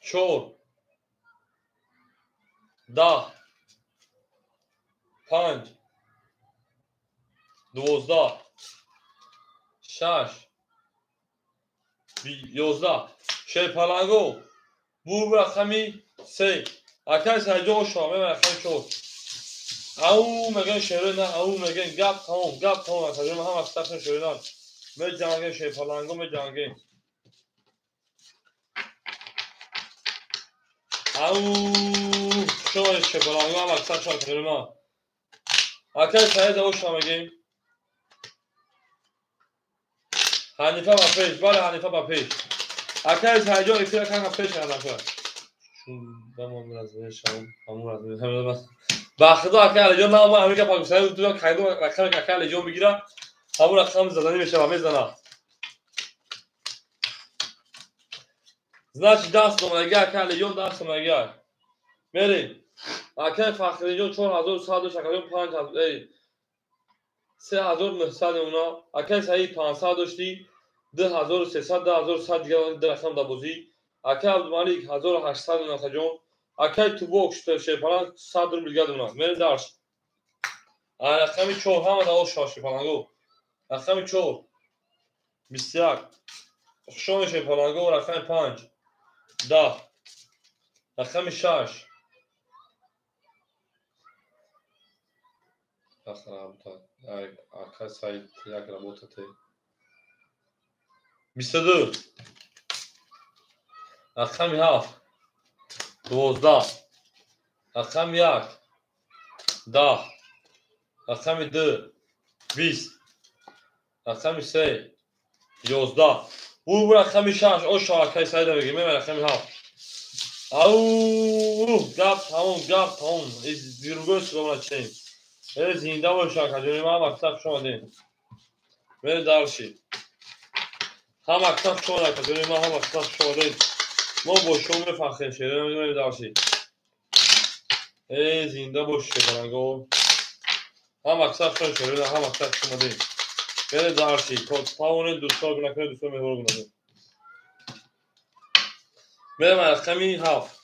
4 10 5 12 6 11. Шерпаланго бу рақами 3. Акай Сайҷон ошава меба рақами 4. Ау мегӯем шерина, ау мегӯем гап тамом, гап тамом акаҷон ҳам аксар шерина. Меҷангем шерпаланго меҷангем. Ау Хушомадед шепаланго, ҳам аксар шумо канори ман. Акай Саид оша мегем. Ҳанифа ба пеш, бале Ҳанифа ба пеш. Акай Саидҷон эфира канга пеш Ҳанифа. Ба худо акай Алиҷон на ман ҳамин гапа гуфтам, ту кайдо рақами акай Алиҷон бигира, ҳамун рақам заданӣ мешава, мезана. Значит, 10 сомонага акай Алиҷон 10 сомонага. Мерем. Акай Фахриддинҷон 4100 акаҷон 5000 3900 уна. Акай Саид 500 доштӣ, 2300 2100 дигар ду рақам дар бозӣ. Акай Абдумалик 1800 уна акаҷон. Акай Тубок шерпаланг 100 рубл дигар уна. Мерем дарш. Рақами 4 ҳама давоз шава шерпаланго. Рақами 4 21. Хушомед шерпаланго. Рақами 5 10. Рақами 6 Акай Саид як работате. 22. Рақами 7 12. Рақами 1 10. Рақами 2 20. Рақами 3 11. Бу рақами 6 оша акай Саида мегем, рақами 7. Ау, гап тамом, гап тамом. Из другой стороны начнем. Зинда бош акаҷони ман, ҳам аксар хуш омадем. Мере дарши. Ҳам аксар хуш омад акаҷони ман, ҳам аксар хуш омадем. Мо бо шумо мефахрем, шерони мере дарши. Зинда бош шеронаго. Ҳам аксар хуш омад шерони, ҳам аксар хуш омадем. Мере дарши. Тавонед дӯстон накунед, дӯстон меҳрубон кунед. Мерем рақами 7.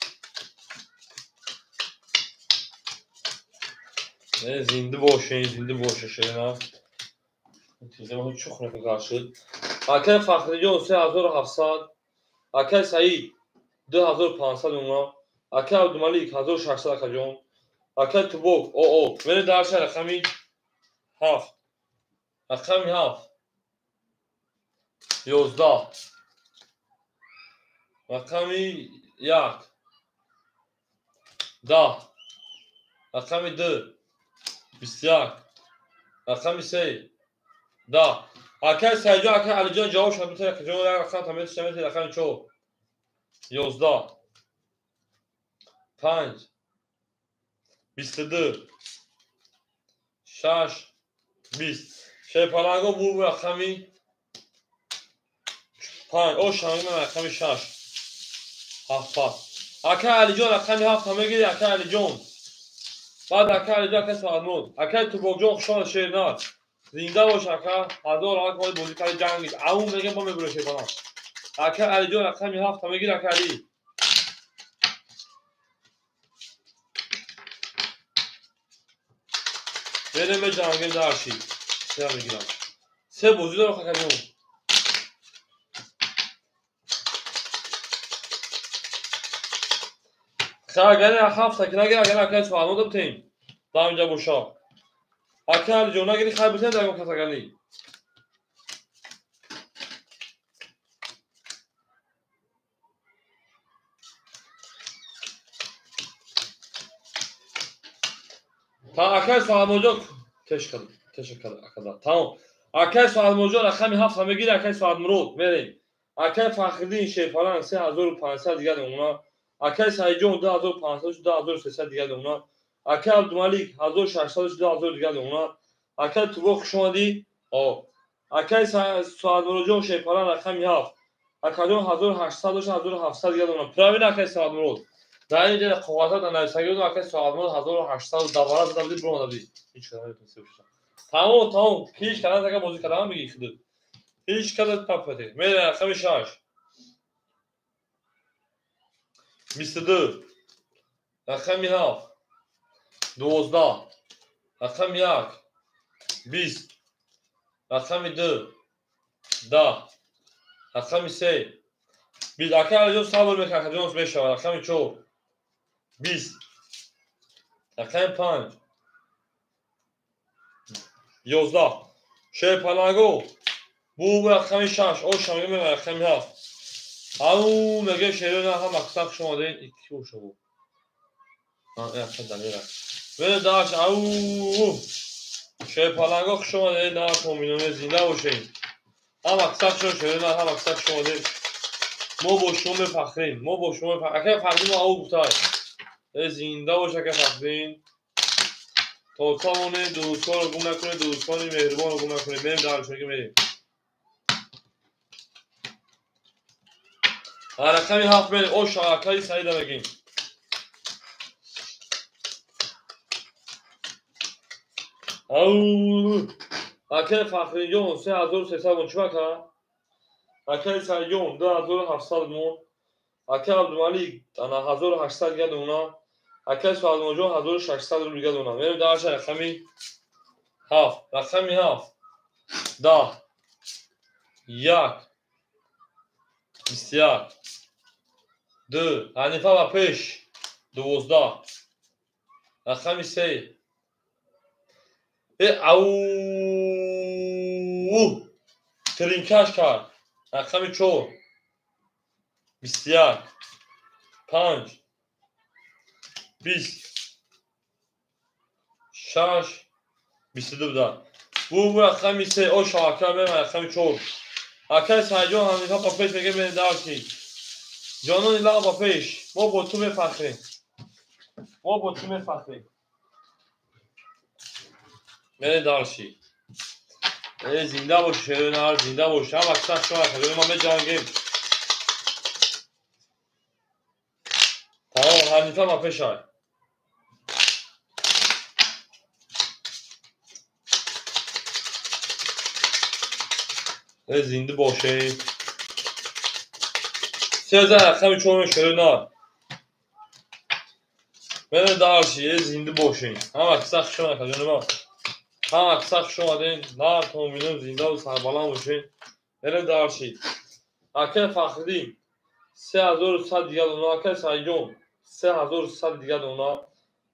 Зинда бошед, зинда бошед шерина. Чӣ хунук шуд. Акай Фахриҷон 3700, акай Саид 2500 уна, акай Абдумалик 1600 акаҷон, акай Тубок оо. Мере дарша рақами 7. Рақами 7 11. Рақами 1 10. Рақами 2 21. Рақами 3 10. Акай Саидҷон, акай Алиҷон ҷавоб шуд. Битар акаҷон як рақам тамет шамет рақами 4 11 5 22 6 20. Шерпаланго бу рақами 5. О шамима рақами 6 7. Акай Алиҷон рақами 7 мегири акай Алиҷон. Баъд акай Алиҷон, акай Саадмуд. Акай Тубокҷон хуш омад шернар. Зинда бош ака. 1000 рақам бози бозӣ карди ҷангид. Аун мегем бо мебура шерпаланг. Акай Алиҷон рақами 7 мегири акай Али. Мерем меҷангем дарши. Се мегирам. Се бозӣ дорам акаҷон. Агар ҳафта ки нагир, агар акай Саадмуд битем. Дар инҷа боша. Акай Алиҷон нагири хайр битем дар кас агар ни. Та акай Саадмуҷон тешкар акада. Тамом. Акай Саадмуҷон рақами 7 мегири акай Саадмурод мерем. Акай Фахриддин Шерпаланг 3500 дигар уна. Акай Саидҷон 2500 2300 дигар уна. Акай Абдумалик 1600 2000 дигар уна. Акай Тубок хуш омадӣ. Акай Саадмуродҷон Шерпаланг рақами 7. Акаҷон 1800 дошт 1700 дигар уна. Правильно акай Саадмурод. Дар ин ҷо қоғаза дар нависагӣ будам акай Саадмурод 1800 давара зада будӣ биромада будӣ. Ҳеҷ када наметонисти бошад. Тамом, тамом. Ҳеҷ када така бозӣ кардам мегӣ худат. Ҳеҷ када папате. Мере рақами 6. 22. Рақами 7 12. Рақами 1 20. Рақами 2 10. Рақами 3 20. Акай Алиҷон сабр мекунад, акаҷон мешавад. Рақами 4 20. Рақами 5 11. Шерпаланго бу рақами 6. Оша мегӯям рақами 7. Ау меге шерона ҳам аксар хуш омадед. Икки оша бу. Ака Далера. Мерем дальше. Ау! Шерпаланго хуш омадед, на комбиноне зинда бошед. Ҳама қисса хуш шерои нар, ҳама қисса хуш омадед. Мо бо шумо мефахрем. Мо бо шумо мефахрем. Ака Фахриддин мо ау гуфтай. Зинда бош ака Фахриддин. То тавонед дӯстонро гум накунед, дӯстони меҳрубонро гум накунед. Мерем дальше, мерем. Рақами 7 мерем. О шакаи Саида мегим. Ау! Акаи Фахриддинҷон 3300 мон чӣ ака? Акаи Саидҷон 2700 мон. Акаи Абдумалик ана 1800 дига дона. Акаи Суалмонҷон 1600 рубл дига дона. Мерем дальше рақами 7. Рақами 7. 10 1 21 2 Ҳанифа ба пеш 12 рақами 3 ау тринкаш кард рақами 4 21 5 20 6 22 буда. Бу рақами 3 о шавака мерем рақами 4. Акаи Саидҷон Ҳанифа ба пеш мегӯяд мерем дальше. Ҷонони лағ ба пеш. Мо бо ту мефахрем. Мо бо ту мефахрем. Мерем дальше. Зинда бош шерои нар, зинда бош. Ҳама қисса хуш омадед. Мо меҷангем. Тамом, Ҳанифа ба пеш ай. Зинда бошед. 3000 рақами 4 шерои нар. Мерем дальше. Зинда бошед. Ҳама қисса хуш омадед ҷони ман. Ҳама қисса хуш омадед. Нар томбинон зиндаву сарбаланд бошед. Мерем дальше. Акаи Фахриддин 3100 дига дона. Акаи Саидҷон 3100 дига дона.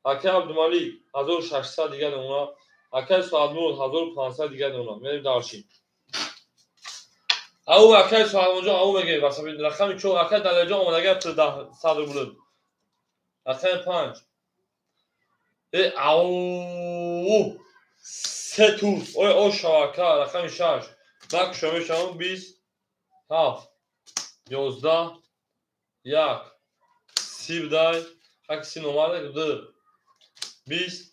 Акаи Абдумалик 1600 дига дона. Акаи Суалмурод 1500 дига дона. Мерем дальше. Ау акаи Суалмонҷон ау мегӯяд васаби рақами 4 акаи Далерҷон омадагӣ 100 рубл. Рақами 5 ау се туз. Ой о шавака рақами 6 накушо мешавам 20 7 11 1 30 будай. Ҳак си номада 2 20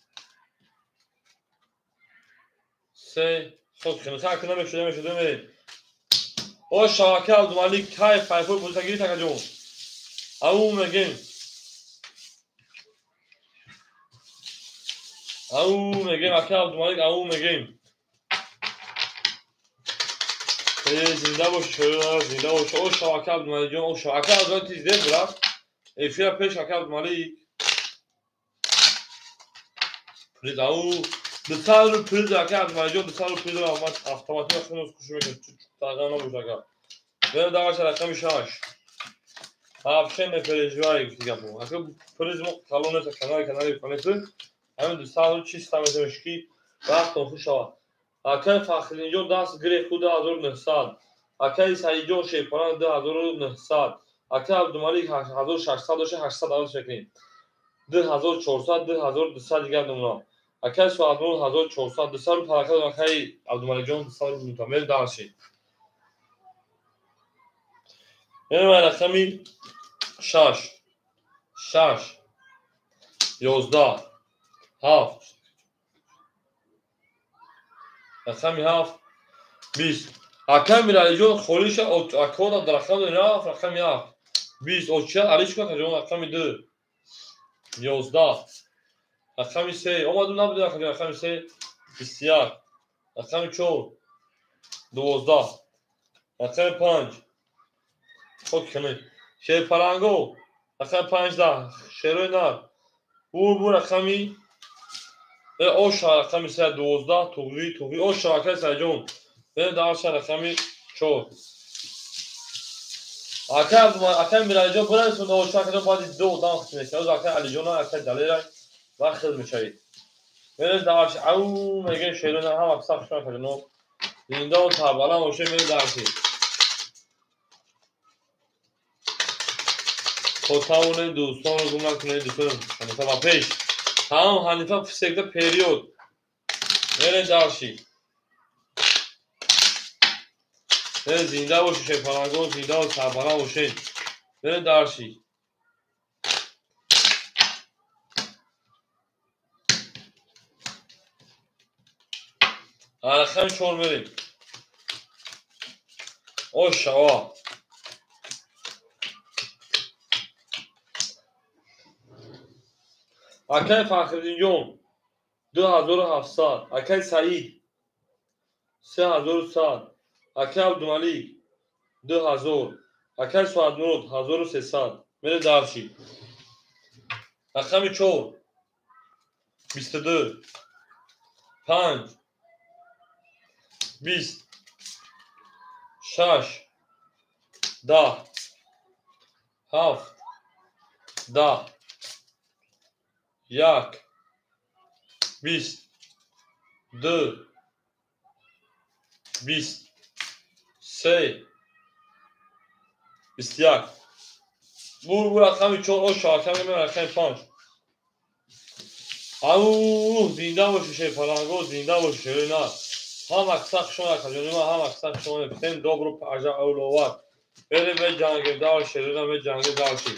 3 хоб хинса ак намешуда мешуда мерем. О шавака Абдумалик кай файфой бозита гирифт акаҷон. Ау мегем. Ау мегем ака Абдумалик ау мегем. Зинда бош зинда бош. О шавака Абдумаликҷон, о шавака Абдумалик тез дер брат. Эфира пеш ака Абдумалик. Приз ау 200 рубл приз ака Абдумаликҷон 200 рубл приз автоматик хунус куш мекунад. Тағйир набуд ака. Мерем дальше рақами 6. Вообще не переживай гуфти гапо. Ака приз мо калон нест, канали канали. Ҳамин 200 рубл чиста метавониш ки вақтон хуш шавад. Акаи Фахриддинҷон даст гирифт 2900. Акаи Саидҷон Шерпаланг 2900. Акаи Абдумалик 1600 дошта 800 аваз мекунем. 2400 2200 дигар номуна. Акаи Суалмурод 1400 200 рубл ҳаракат дорам. Акаи Абдумаликҷон 200 рубл мутам. Мерем дальше. Мерем рақами 6 6 11 7 рақами 7 20. Акаи Миралиҷон холиша акода дар рақами рафт рақами 7 20 оча алиш кун акаҷон рақами 2 11 рақами 3 омадум набуд акаҷон рақами 3 21 рақами 4 12 рақами 5 хок кунед. Шерпаланго рақами 5 10 шерои нар. Бу рақами оша рақами 3 12 туғри туғри оша акаи Саидҷон. Мерем дальше рақами 4. Акаи Миралиҷон бинависед оша акаҷон баъди ду одам хит мешавад. Акаи Алиҷон акаи Далера ва хит мешавед. Мерем дальше. Ау мегӯем шерои нар ҳама қисса хуш омадед акаҷон. Зиндаву сарбаланд бошед. Мерем дальше. То тавонед дӯстонро гум накунед, дӯстон. Ҳанифа ба пеш. Тамом, Ҳанифа всегда период. Мерем дальше. Зинда бошед, шерпаланго, зинда ва сарбаланд бошед. Мерем дальше. Рақами 4 мерем. Ошава. Акай Фахриддинҷон 2700, Акай Саид 3100, Акай Абдумалик 2000, Акай Суадмурод 1300. Мерем дальше. Рақами 4 22 5 20 6 10 7 10 1 20 2 20 3 21. Бур рақами 4 оша, рақами 5. Ау, зинда боши шерпаланго, зинда боши шерина. Ҳама қисса хуш омад, акаҷони ман, ҳама қисса хуш омад. Всем добро пожаловать. Берем меҷангем, дальше, шерина меҷангем, дальше.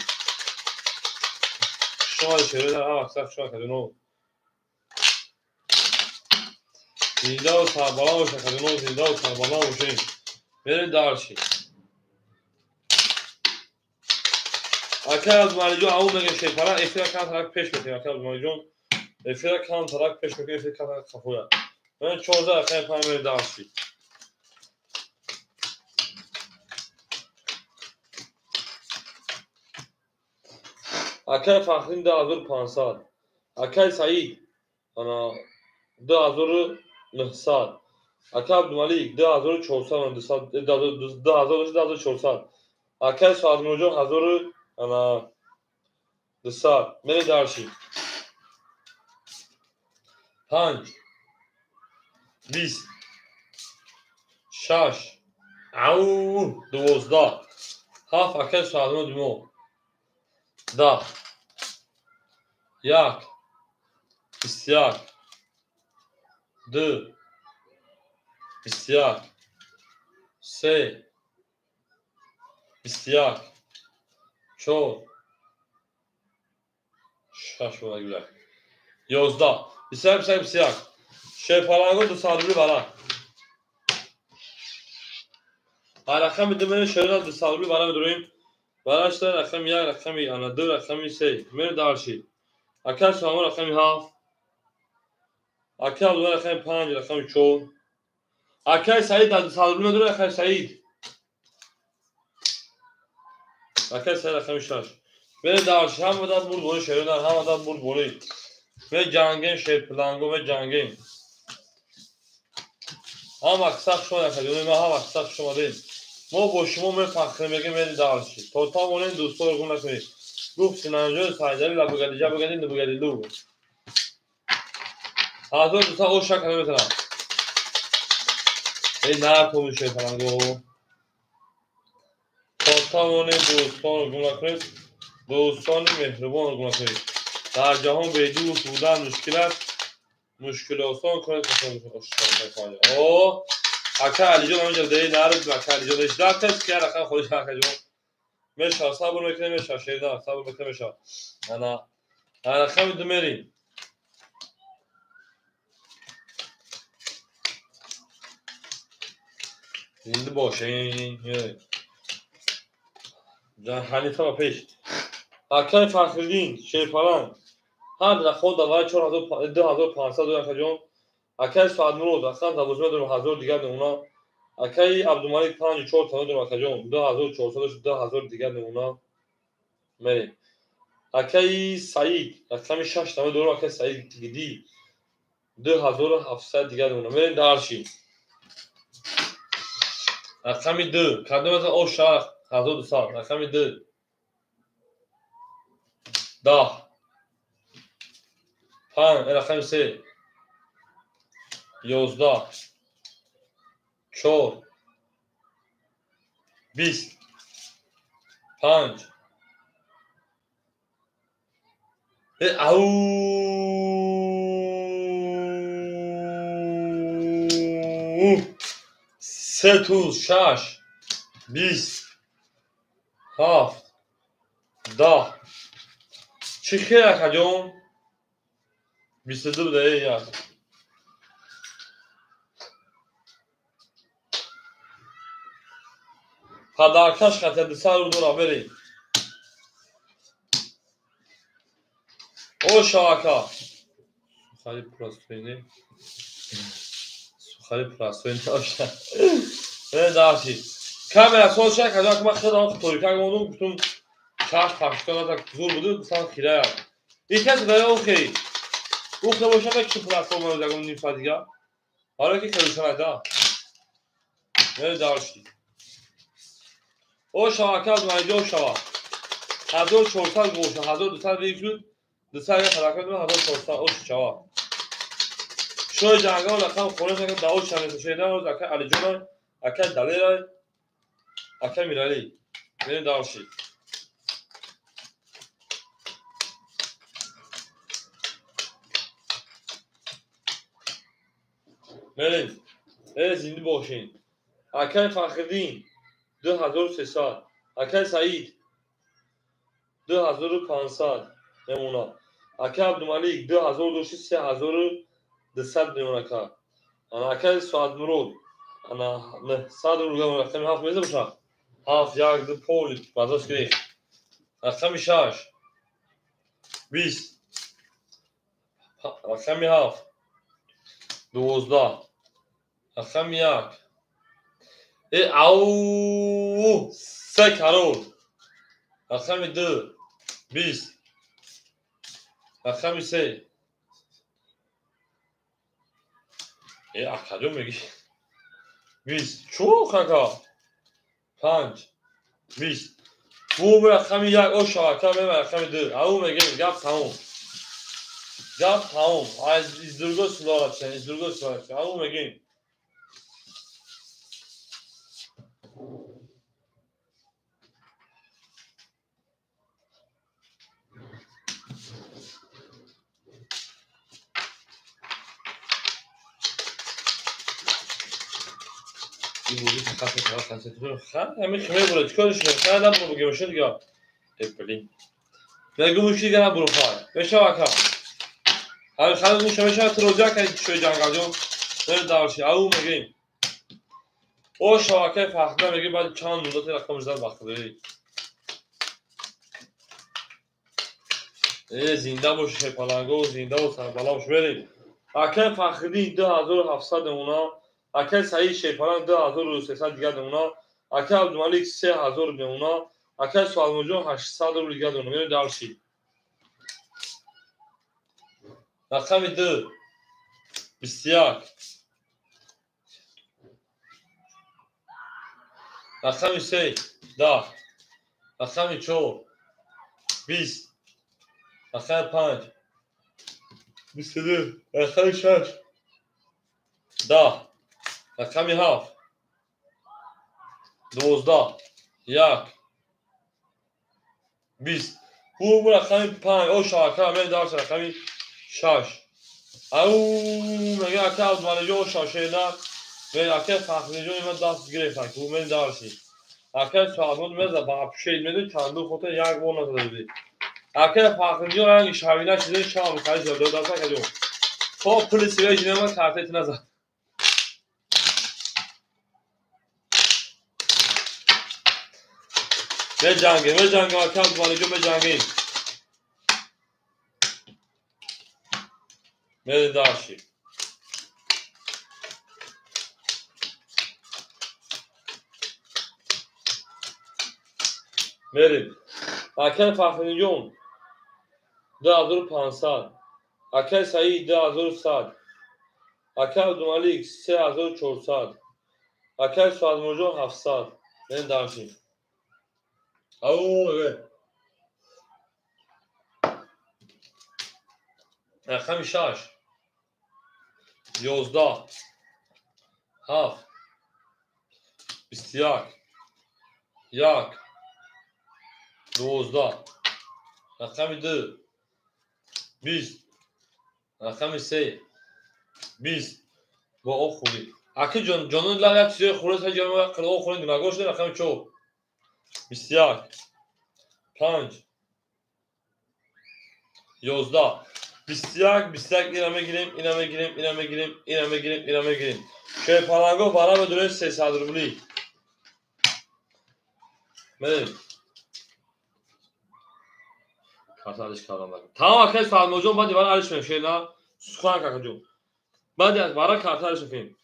Хуш омад, шерина, ҳама қисса хуш омад, акаҷоно. Зинда ва сарбаланд бошед, акаҷоно, зинда ва сарбаланд бошед. Берем дальше. Акай Абдумалиҷон, ау мега шерпалан, эфира камтарак пеш метем, акай Абдумалиҷон. Эфира камтарак пеш мекунем, эфира камтарак қафоя. Мен 14 рақами 5 мерем дальше. Акай Фахриддин 2500, Акай Саид ана 2900, Акай Абдумалик 2400, 2400, Акай Суадмуродҷон 1200. Мерем дальше. 5 20 6 ау 12 7 Акай Суадмурод мо 10 1 21 2 21 3 21 4 6 11 21 21 шерпаланго 200 рубли бара. Рақами 2 мерем, шерина 200 рубли бара медорем. Барашта рақами 1, рақами 2, рақами 3. Мерем дальше. Акай Суамон рақами 7. Акай Абдулла рақами 5, рақами 4. Акай Саид 200 рубли медорем, акай Саид. Акай Саид рақами 6. Мерем дальше. Ҳама дад бурд болӣ шерина, ҳама дад бурд болӣ. Меҷангем шерпаланго, меҷангем. Ҳама қисса хуш омад, акаҷони ман, ҳама қисса хуш омадед. Мо бо шумо мефахрем, мегем мерем дальше. То тавонем дӯстонро гум накунед. Гуфт Синанҷон Сайдали лабугади ҷабугади нубугади лу. 1200 оша када метавонам. Эй нартоби шерпаланго. То тавонем дӯстонро гум накунед. Дӯстони меҳрубонро гум накунед. Дар ҷаҳон бедӯст будан мушкил аст. Мушкил осон кунед. О, Акай Алиҷон ҳаминҷо деи нард, Акай Алиҷон 18 тест ки рақам холиш акаҷон. Мешав, сабр мекунем, мешав, шерина, сабр мекунем, мешав. Ана, рақами 2 мерем. Зинда бошед. Ҳанифа ба пеш. Акай Фахриддин, шерпаланг. Ҳар рақам давай 2500 акаҷон. Акай Суадмурод рақам 12 дорем, 1000 дигар намуна. Акай Абдумалик 5 4 тона дорем акаҷон, 2400 2000 дигар намуна. Мерем. Акай Саид рақами 6 тона дорем, акай Саид гиди 2700 дигар намуна. Мерем дальше. Рақами 2, кадом аз оша 1200, рақами 2 10 5, рақами 3 11 4 20 5 Ау, се туз, шаш, 20, 7, 10. Чӣ хел, акаҷон? 22 буда, э, як. Падаркаш хата 200 рубл дора, берем. О, шавака. Сухари простой не? Сухари простой не оша. Э, даши. Камера сол шак, казак ма хелам торика мондум, гуфтум чаш пахшта так зур буду, сан хирая. Икас да охи. Ухе боша ка чи платформа ягон ним соат дига. Ҳоло ки хелушана да. Э, даши. О, шавака, майҷо шава. 1400 боша, 1200 вик шуд. 200 я ҳаракат мекунад, 1400 ош шава. Шои ҷангал рақам хона шака дао шамеса шеда, ака Алиҷона, ака Далера, ака Мирали. Мерем дальше. Мерем. Э, зинда бошин. Акай Фахриддин 2300, акай Саид 2500 мемона. Акай Абдумалик 2000 дошти, 3200 мемона ака. Ана акай Суадмурод ана 900 рубл, рақами 7 меза боша. 7, 1, 2, пол базош гирифт. Рақами 6, 20, рақами 7, 12, рақами 1. Э, ау, се карол. Рақами 2, 20, рақами 3. Э, акаҷон мегӣ? 20. Чӯ, ака? 5, 20. Бу рақами 1, о, шавака, мема рақами 2. Ау, мегем, гап тамом. Гап тамом. Аз из другой сюда из другой сюда. Ау, мегем. Ҳамин химер бура чикорш кунем? Набуро бугем, шуд дига. Э, блин. Мегум уши дига набуро хай. Мешава ака. Ҳамин хай муша мешава, ту розия кардӣ шои ҷангалҷон. Бер дальше. Ау, мегем. О, шавакаи Фахриддин мегем, баъд чанд муддати рақам зад бахтидорӣ. Э, зинда боши шепаланго, зинда бош, сарбала бош, берем. Акаи Фахриддин 2700 мемона. Акаи Саид Шерпаланг 2300 дигар мемона. Акаи Абдумалик 3000 мемона. Акаи Суалмуҷон 800 рубл дигар мемона. Мерем дальше. Рақами 2, 21, рақами 3, 10, рақами 4, 20, рақами 5, 22, рақами 6, 10, рақами 7, 12, 1, 20. Бу рақами 5, о, шавака, мерем дальше, рақами 6. Ау, мега ака Абдумалиҷон шошена, мега ака Фахриҷон ман даст гирифтан, ку мен дальше. Ака Суадмуд меза вообще медон чанду хотир як бор назада будӣ. Ака Фахриҷон ранги шавина шида шам хаҷ дод даста каҷон. То пули сигаи жинама картаи назад. Меҷангем, меҷангем, ака Абдумалиҷон, меҷангем. Мерем дальше. Мерем. Акай Фахриддинҷон 2500, акай Саид 2100, акай Абдумалик 3400, акай Суадмуҷон 700. Мерем дальше. Ау, рақами 6, 11, 7, 21, 1, 12, рақами 2, 20. Рақами 3. 20. Бо об хӯрӣ. Аки ҷонон лал як чизои хӯрӣ са ҷон қило хӯрӣ гунагор шуда. Рақами 4. 21. 5. 11. 21 21 ина мегирем, ина мегирем, ина мегирем, ина мегирем, ина мегирем. Шерпаланго вара медурем 300 рубли. Мерем. Карта алиш кардам. Тамом акай Салмоҷон баъди вара алиш мекунем. Шерна сухан какаҷон. Баъди аз вара карта алиш мекунем.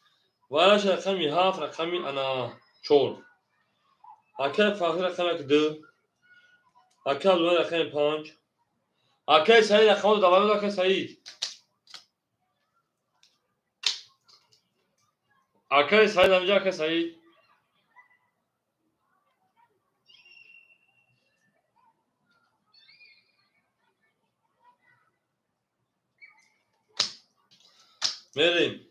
Вараш рақами 7, рақами ана 4. Акай Фахри рақами 2. Акай Абдулло рақами 5. Акай Саид рақамро давом дод, акай Саид. Акай Саид ҳаминҷа, акай Саид. Мерем.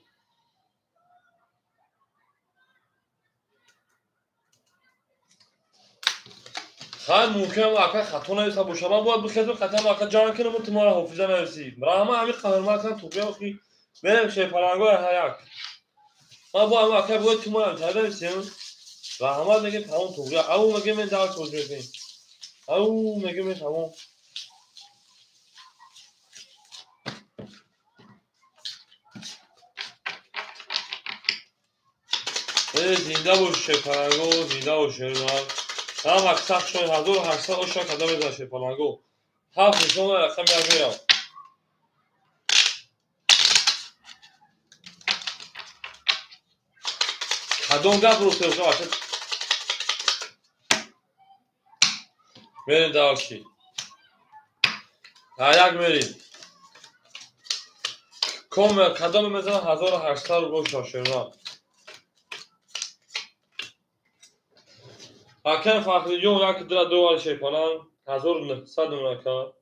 Хайр, мумкин ака хато нависа боша. Ман бояд бихезам, қатъан ака ҷанг кунам, ту мара ҳофиза нависӣ. Раҳма ҳамин қаҳрман кунам, туғия охи. Мерем шерпаланго ҳаяк. Ман бо ҳама ака бояд ту мара тарида нависем. Раҳмат мегем тамом туғия. Ау мегем мен дарс бозӣ мекунем. Ау мегем мен тамом. Зинда бош шерпаланго, зинда бош шернар. Ҳам аксар 1800 оша када мезанад шерпаланго. 7 нишон рақам як мерав. Кадом гап рӯ бача? Мерем дальше. Як мерем. Ком кадом мезанад 1800 рубл оша шернар. Акай Фахриҷон як дира ду шерпаланг 1900 ака.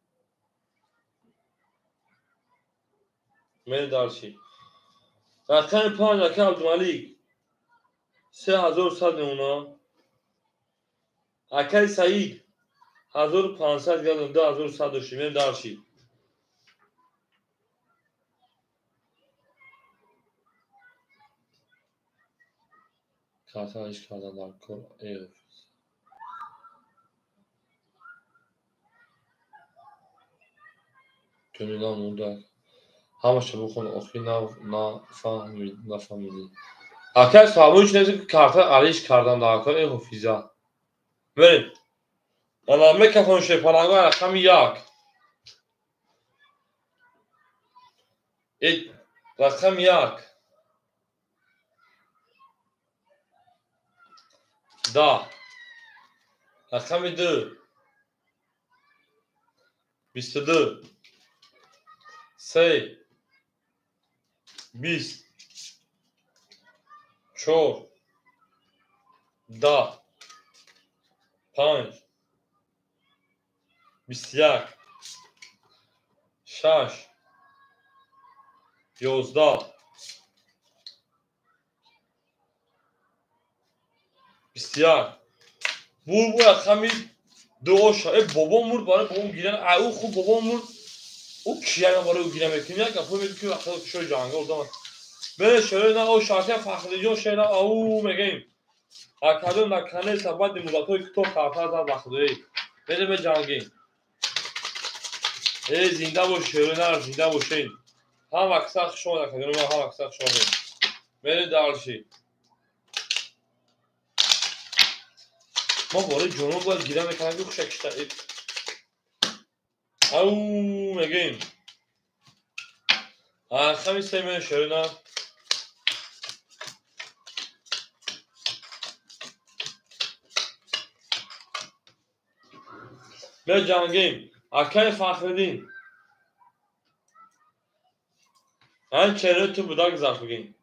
Мерем дальше. Рақами 5 ака Абдумалик 3100 мемона. Акай Саид 1500 градон 2100 дошти. Мерем дальше. Карта алиш кардан дар кор. Ҷонина мурда. Ҳамаша бихон, охир нафаҳмидӣ. Акай Салмон чӣ нависа, ки карта алиш кардан дар кор, э ҳофиза. Мерем. Ана мекафон шерпаланго рақами 1. Рақами 1. 10. Рақами 2. 22. 3. 20. 4. 10. 5. 21. 6. 11. 21. Бур бу рақами 2 оша. Э бобом мурд, барои бобом гиран. Ай ӯ хуб бобом мурд. Ӯ кияна барои ӯ гира мекунем. Як гапо мегӯ ки вақто шои ҷанга одам. Бере шерои на о шака Фахриҷон шера ау мегӯем. Акадон наканеса баъди муддатҳои кӯтоҳ карта зад ба худоӣ. Бере беҷангем. Э зинда бош шерои нар, зинда бошед. Ҳам аксар хуш омад акадон, ҳам аксар хуш омадед. Бере дальше. Мо бораи ҷонон бояд гира мекунам ки хуша кишта. Ау мегӯем. Рақами 3 мерем шерои нар. Беҷангем. Акай Фахриддин. Ан чернои ту буда гузашт бигем.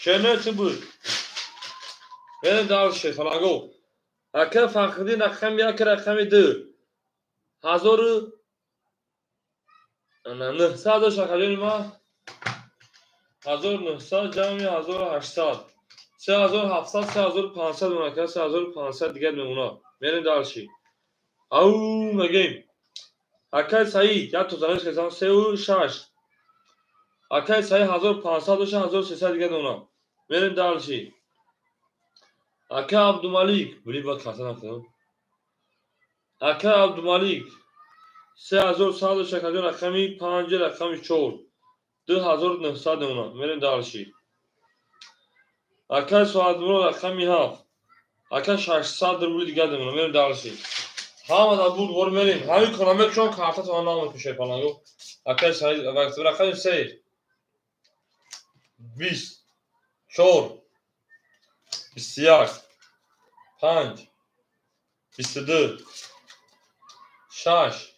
Чернои ту буд. Берем дальше шерпаланго. Акай Фахриддин рақами 1, рақами 2. 1900 дошт акаҷони ман. 1900 ҷамъи 1800. 3700, 3500 мемонад, 3500 дигар мемонад. Мерем дальше. Ау мегӯем. Акай Саид, як тозаниш кардам, 3,6. Акай Саид 1500 доша, 1300 дига донам. Мерем дальше. Ака Абдумалик, блин, ба каса накардам. Ака Абдумалик 3100 доша, кадом рақами 5, рақами 4. 2900 донам. Мерем дальше. Акай Соатмурод рақами 7. Ака 600 рубли дига донам. Мерем дальше. Ҳама дар бурд бор мерем. Ҳамин кора мекушам, картатона намекушай паланго. Акай Саид, рақами 3. 20, 4, 21, 5, 22, 6,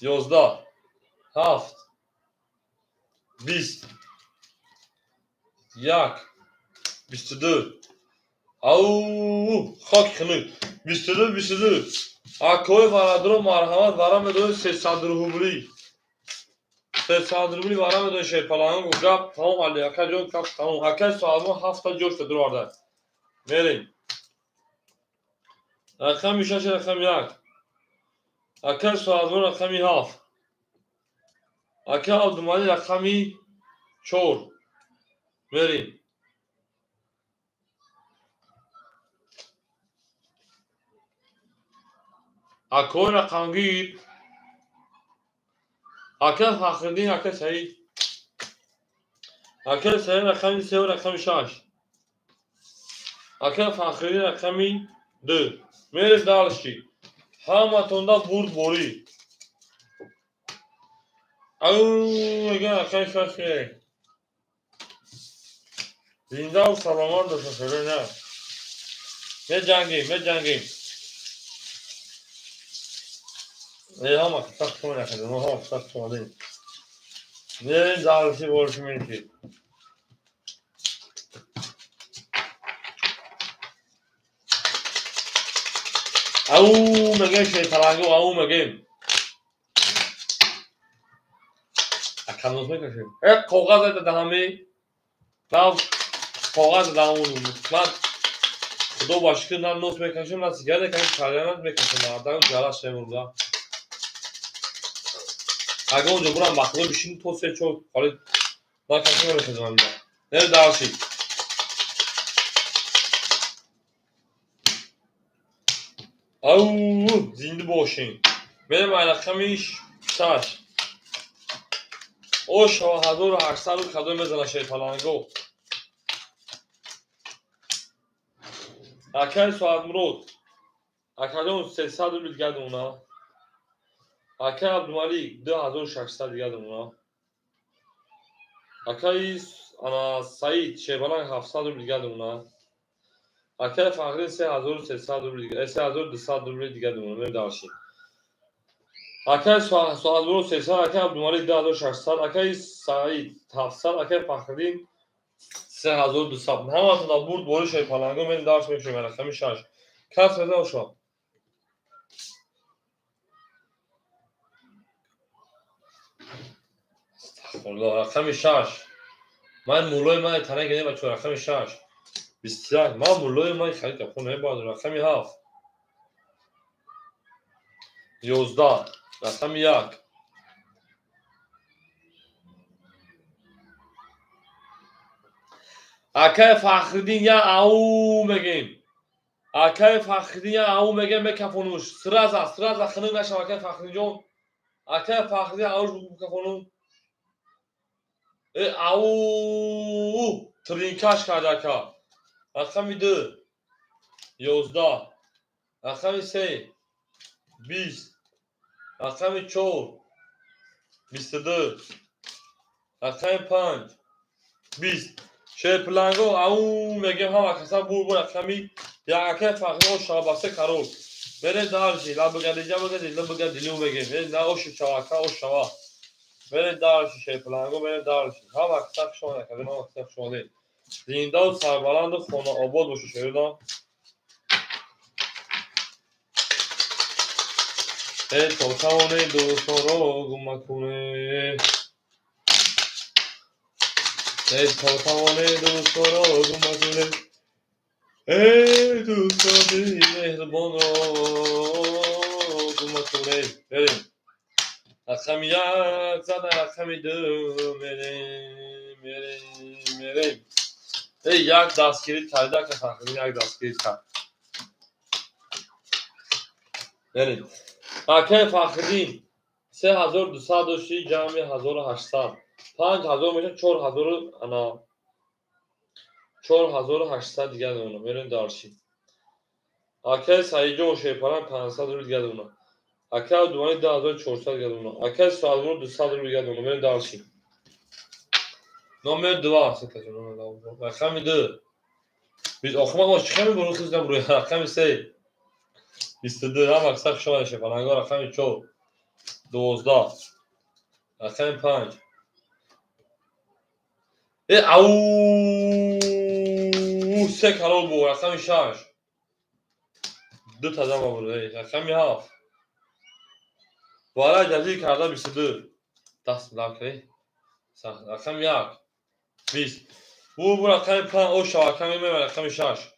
11, 7, 20, 1, 22. Ау, хок хунук. 22, 22. Акои бародаро марҳамат, вара медои 300 рубли. 300 рубли вара медои шерпаланго. Гап тамом, Али ака ҷон, гап тамом. Акай соатмо 7 ҷошта дуроварда. Мерем. Рақами 6, рақами 1. Акай соатмо рақами 7. Акай Абдумалик рақами 4. Мерем. Акои рақамгир. Ака Фахриддин, ака Саид. Ака Саид рақами 3, рақами 6. Ака Фахриддин рақами 2. Мерем дальше. Ҳаматонда бурд борӣ. Ау, мегӯям рақами 6 мерем. Зиндаву саломат бошед, на. Меҷангем, меҷангем. Ҳама сахт шумо накардем, ҳама сахт шумо дем. Мерем дальше больше меньше. Ау, мегем шерпаланго, ау, мегем. Аканос мекашем. Э, коғаз это даҳаме. Нав коғаз даҳамон. Ман худо ба шукр на нос мекашем, на сигарет мекашем, кальянат мекашем. Мардам ҷалас шемурда. Агар онҷо бурам ба худо бишин то се чор ҳоли накашем намехезам инҷа. Мерем дальше. Ау, зинда бошем. Мерем ай рақами 6. О, 1800 кадом мезана шерпаланго. Акай Соатмурод. Акаҷон 300 рубли дига дона. Акай Абдумалик 2600 дига дона. Акай ана Саид шерпаланг 700 рубли дига дона. Акай Фахриддин 3300 рубли дига, 3200 рубли дига дона. Мерем дальше. Акай Соатмурод 300, акай Абдумалик 2600, акай Саид 700, акай Фахриддин 3200. Ҳаматон бурд бори шерпаланго. Мерем дальше мекушем рақами 6. Кас мезан шо. Астағфируллоҳ, рақами 6. Ман муллои ман тана гине бачо, рақами 6. 21. Ман муллои ман харид капо небад, рақами 7. 11, рақами 1. Акай Фахриддин я ау мегем. Акай Фахриддин я ау мегем, мекафонуш. Сразу, сразу хунук нашав акай Фахриддинҷон. Акай Фахриддин ауш букафону. Э, ау, тринкаш кард ака. Рақами 2, 11, рақами 3, 20, рақами 4, 22, рақами 5, 20. Шерпаланго ау мегем ҳама каса бур бур рақами як. Акай Фахриддин шабасе карол. Мерем дальше. Лабгадиҷа багади лабгадилу мегем. Мерем на ошу шава, ака ош шава. Мерем дальше шерпаланго, мерем дальше. Ҳама каса хуш омадед, ака, ҳама каса хуш омадед. Зиндаву сарбаланду хонаобод бошед, шердон. Э, то тавоне дӯстонро гум макунед. Э, то тавоне дӯстонро гум макунед. Э, дӯстони меҳрубонро Гуматунем. Мерем. Рақами як зада рақами ду мерем, мерем, мерем. Эй, як дастгирӣ карда ка Фахриддин, як дастгирӣ кард. Мерем. Акай Фахриддин 3200 дошти, ҷамъи 1800. 5000 мешавад 4000, ана 4800 дигар дона. Мерем дарши. Акай Саидҷон Шерпаран 500 рубл дигар дона. Акай Абдумалик 2400 дигар дона. Акай Суалмур 200 рубл дигар дона. Мерем дарши. Номер 2, рақами 2. Biz охима мо чӣ хел мебурем хизда буруй. Рақами 3. 22, ҳама аксар хуш омадед Шерпаланго. Рақами 4. 12. Рақами 5. Э, ау, се калон буд. Рақами 6. Ду та зама буд. Рақами 7. Валай ҷазир карда 22. Даст лак. Рақами 1. 20. Бу рақами 5 ош рақами мева рақами 6.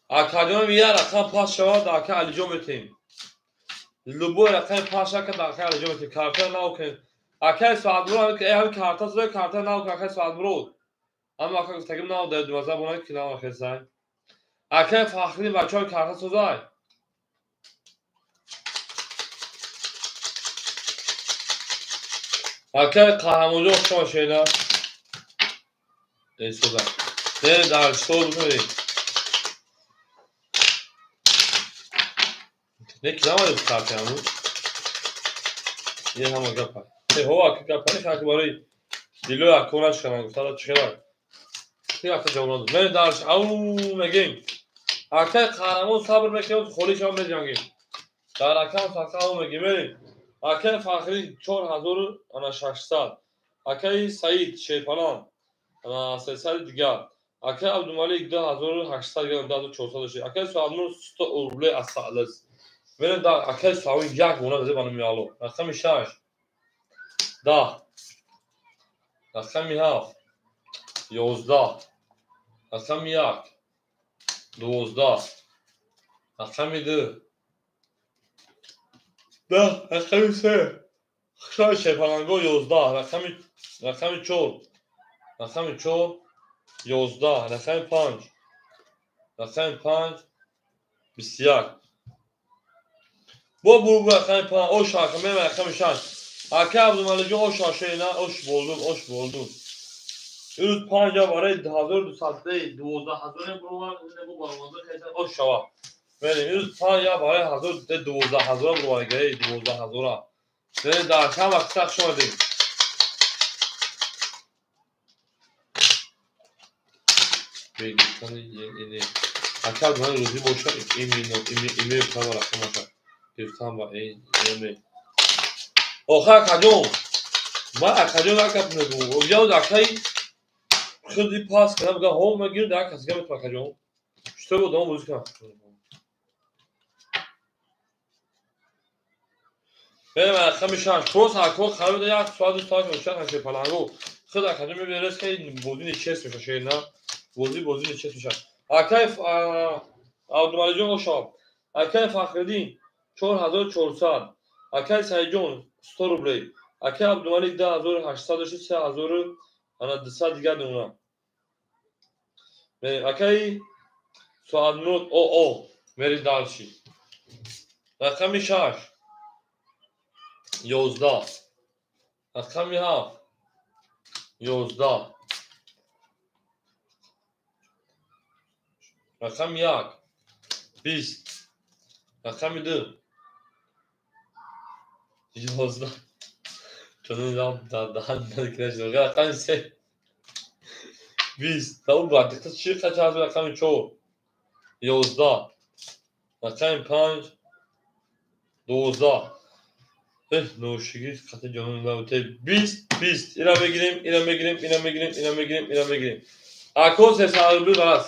Акаҷон я рақам пас шавад, ака Алиҷон метем. Любой рақами пас шавад, ака Алиҷон метем. Карта нав кунем. Акай Соатмурод, ҳами карта зоя, карта нав кун, акай Соатмурод. Ама ака гуфтагим нав дар дувоздаҳ бона ки нав хесай. Акай Фахриддин бачаҳо карта созай. Акай Қаҳрамонҷон хуш омадед. Эй созай. Не дар соз бикунед. Не ки намадед карта ҳамун. Ин ҳама гапа. Э ҳо ака гапа не хаки барои дилои ако нашканан гуфтада чӣ хела. Ин ака ҷавоб надод. Мерем дарш. Ау мегем. Акай Қаҳрамон сабр мекунем, холӣ шава меҷангем. Дар акам фақат ау мегем. Мерем. Акай Фахриддин 4600. Акай Саид Шерпалан ана 300 дигар. Акай Абдумалик 2800 дигар, 2400 дошт. Акай Суалмур 100 рублей осталось. Мерем дар акай Суалмур як бона дазе ба номи Алло. Рақами 6. 10. Рақами 7. 11. Рақами 1. 12. Рақами 2. 10. Рақами 3. Хушои Шерпаланго 11. Рақами 4. Рақами 4. 11. Рақами 5. Рақами 5. 21. Бо бу рақами 5. Ош рақами рақами 6. Ака Абдумаликҷон ош ашена, ош болдум, ош болдум. Ирӯз 5 барои 1200 12000 бурвар, ине бу баромада хеса ош шава. Мерем, ирӯз 5 барои 12000 бурвар, гей 12000. Мерем дар шам вақт хуш омадед. Бегистани ине. Ака Абдумалик рӯзӣ бошад, именно име хабар рақамаша. Гирифтан ба име. Охир акаҷон, ман акаҷон як гап мегӯям. Оҷа акаи худи пас кардам, мегӯям, ҳо мегирд, як кас дига метавон акаҷон. Чутор одам бозӣ кунам? Мерем рақами 6. Просто акҳо қарор медиҳад як соат, ду соат мешавад Шерпаланго. Худ акаҷон мебинед, ки бозӣ нечест мешавад, шерина. Бозӣ нечест мешавад. Акай Абдумаликҷон ошоб. Акай Фахриддин 4400. Акай Саидҷон 100 рублей. Акай Абдумалик 2800 дошт, 3000 ана 200 дигар дона. Мерем. Акай Суалмур о мерем дарши. Рақами 6. 11. Рақами 7. 11. Рақами 1. 20. Рақами 2. 11. Чунин даҳан накунаш. Рақами 3. 20. Та бадиқта чӣ қача ҳаст? Рақами 4. 11. Рақами 5. 12. Ношигӣ қати ҷонон набуд. 20, 20. Ира мегирем, ира мегирем, ира мегирем, ира мегирем, ира мегирем. Ако 300 рубл барас.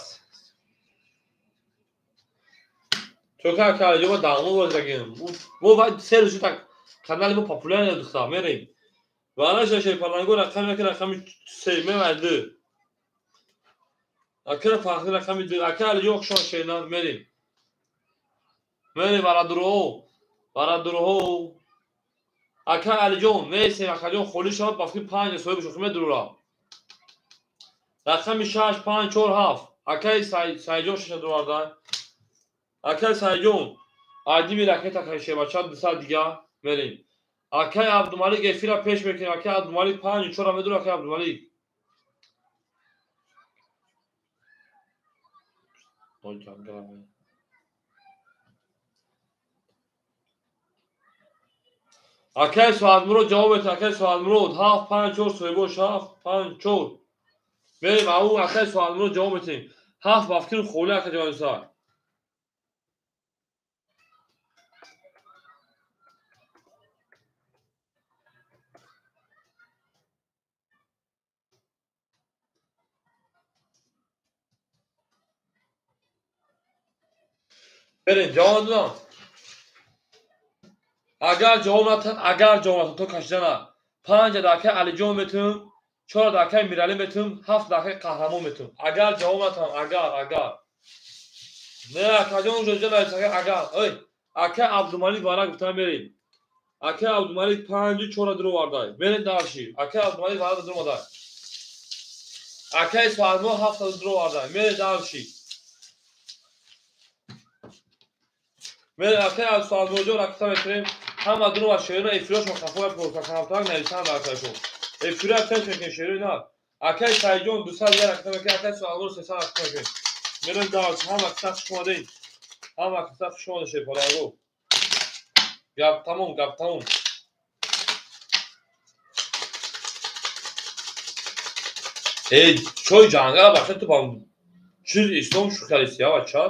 Чока ака ҷоба дағмо бозагем. Мо вай се рӯз так канали мо популярный духта мерем. Ванаша Шерпаланго рақами як рақами 3 мевай 2. Акай Фахриддин рақами 2. Акай Алиҷон хушон шернар мерем. Мерем бародарҳо. Бародарҳо. Акай Алиҷон меистем, Акаҷон холӣ шавад, ба фикри 5 соҳиби шӯхӣ медурора. Рақами 6 5 4 7. Акай Саидҷон 6 дурарда. Акай Саидҷон айдими ракета кашебача 200 дига мерем. Акай Абдумалик эфира пеш мекунем. Акай Абдумалик 5 4 медура. Акай Абдумалик. Акай Соатмурод ҷавоб метавад. Акай Соатмурод 7 5 4 соҳибош 7 5 4. Мерем ау акай Соатмурод ҷавоб метавем. 7 ба фикри холӣ акай ҷавоб. Берем ҷавоб додам. Агар ҷавоб натан, агар ҷавоб натан то кашидана 5 дақиқа Алиҷон метавам, 4 дақиқа Миралӣ метавам, 7 дақиқа Қаҳрамон метавам. Агар ҷавоб натан, агар. Не, акаҷон ҷоҷа нависака агар. Ой, ака Абдумалик вара гуфтан мерем. Ака Абдумалик 5 4 дур овардай. Мерем дарши. Ака Абдумалик вара дур омадай. Акаи Соатмо 7 дур овардай. Мерем дарши. Мерем акаи Соатмоҷон ракета мекунем. Ҳама дур ва шеърина эфирашон хафоя поркакамтак нависанд акашон. Эфира пеш мекунем шеъри на. Акаи Саидҷон 200 дигар ракета мекунем, акаи Соатмо 300 ракета мекунем. Мерем дарши. Ҳама киса хуш омадед. Ҳама киса хуш омадед шерпаланго. Гап тамом, гап тамом. Эй, чой ҷангала бача ту ба чиз ислом шӯхӣ я бача.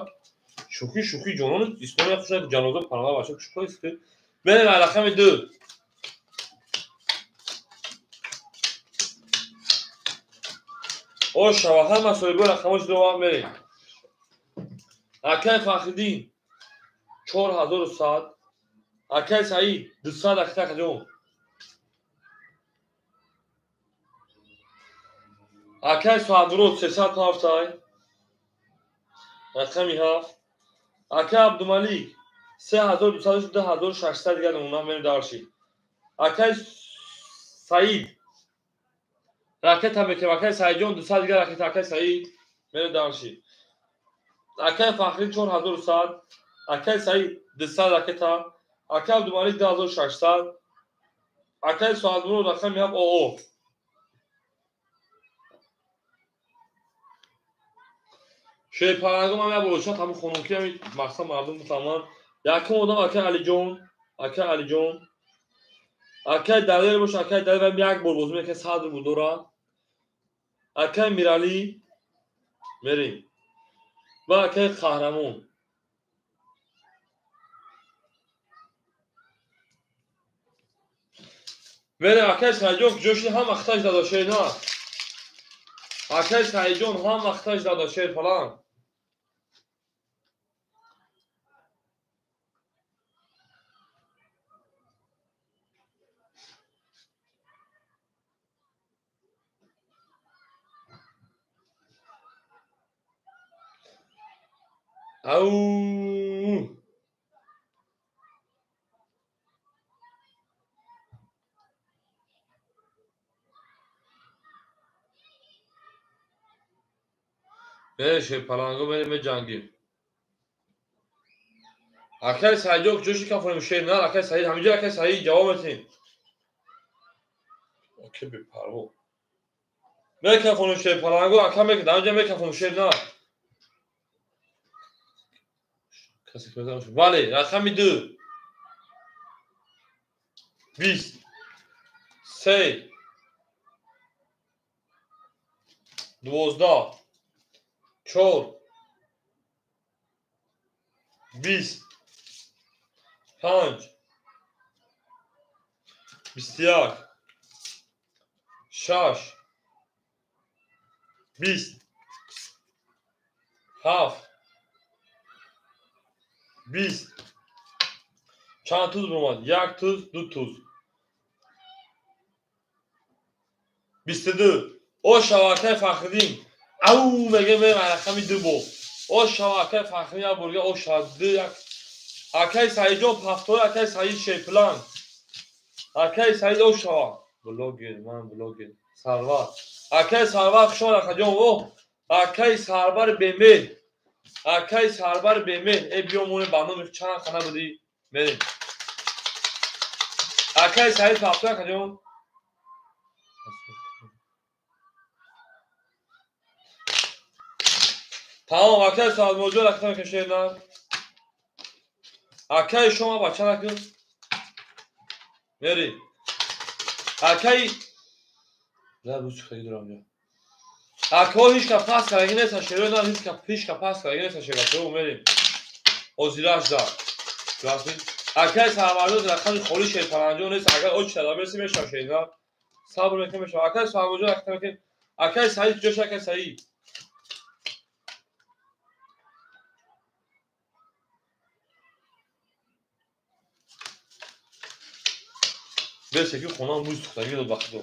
Шӯхӣ шӯхӣ ҷонон ислом я хушна ҷаноза панала бача шӯхӣ аст. Мерем рақами 2. О шава ҳама соҳибои рақамош дова мерем. Акай Фахриддин 4100. Акай Саид 200 ракета акаҷон. Акай Соатмурод 307 рақами 7. Акай Абдумалик 3200 2600 дигар намуна мерем дарши. Акай Саид ракета мекунем. Акай Саидҷон 200 дигар ракета. Акай Саид мерем дарши. Акай Фахриддин 4100. Акай Саид 200 ракета. Акай Абдумалик 2600. Акай Соатмурод рақами 7 ОО. Шерпаланго ман як бор ҳамон хонумки ҳамин мақсад мардум бифаҳманд. Якум одам акай Алиҷон, акай Алиҷон, акай Далер бош, акай Далер як бор бозӣ мекунад 100 рубл дорад. Акай Миралӣ мерем ва акай Қаҳрамон. Мерем акай Саидҷон куҷо шуд? Ҳама хиташ дада шер на. Акай Саидҷон ҳама хиташ дада шер фалан. Ау! Мерем шерпаланго, мерем меҷангем. Акай Саидҷон куҷо шуд кафонем шер на? Акай Саид ҳаминҷо акай Саид ҷавоб метиҳем. Ака бепарво. Мекафонем шерпаланго, ака мекунад, ҳаминҷо мекафонем шер на. Бале, рақами 2. 20 3 12 4 20 5 21 6 20 7 20. Чанд туз бромад? 1 туз, 2 туз. 22. О шава акай Фахриддин. Ау меге мерем рақами ду бо. О шава акай Фахри як борга о шава ду як. Акай Саидҷон пафтор, акай Саид шеплан. Акай Саид о шава. Блогер, ман блогер. Сарвар. Акай Сарвар хуш омад акаҷон. О, акай Сарвар бемеҳр. Акай Сарвар бемеҳр. Э биё моне ба номи чанд хана будӣ? Мерем. Акай Саид пафтор акаҷон. Тамом акай Салмоҷон рақам кашена. Акай шумо бача накун. Мери. Акай ла бу чӣ дорам ҷо. Акай ҳеч ка пас кардаги нест, шеро на ҳеч ка ҳеч ка пас кардаги нест шеро. Мерим. Озираш да. Расми. Акай Сарварҷон рақами холи шер паланҷон нест. Агар оч шада мерси мешав шена. Сабр мекунем мешав. Акай Салмоҷон рақам мекунем. Акай Саид ҷош акай Саид. Бесе ки хонам мӯй сӯхтагӣ дод ба худо.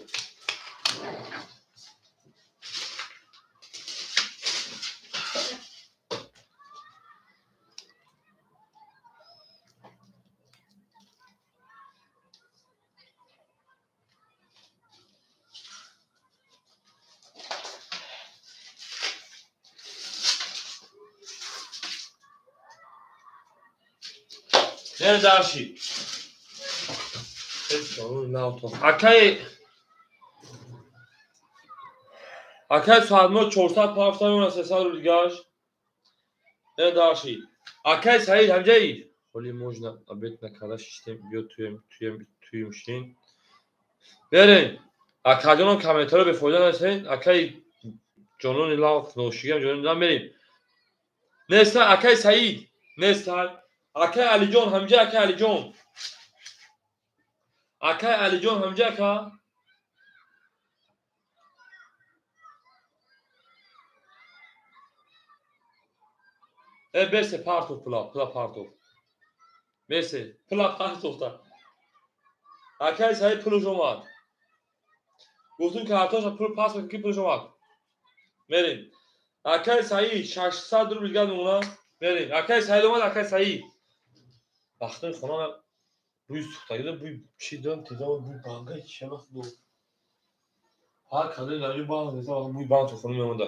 Не дарши. Акай Акай Саадмо 400 пафта мемона 300 рубл дигаш. Не дарши. Акай Саид ҳамҷаи. Холи можно обед накарда шиштем биё туем туем туем шин. Берем. Акаҷонон комментарио бефоида насен. Акай ҷонони лавқ ношигам ҷонони лавқ мерем. Неста акай Саид. Неста. Акай Алиҷон ҳамҷа акай Алиҷон. Акай Алиҷон ҳамҷа ака. Э бесе партов пула, пула партов. Бесе, пула партовта. Акай Саид пулш омад. Гуфтум картоша пул пас ки пулш омад. Мерем. Акай Саид 600 рубл дигар мемона. Мерем. Акай Саид омад, акай Саид. Вақтои хона бӯи сӯхтагӣ бӯи чӣ дорам теза бӯи банга чӣ вақт ду. Ҳар каде дар ҷо банг нест, бӯи банг то хона мемонда.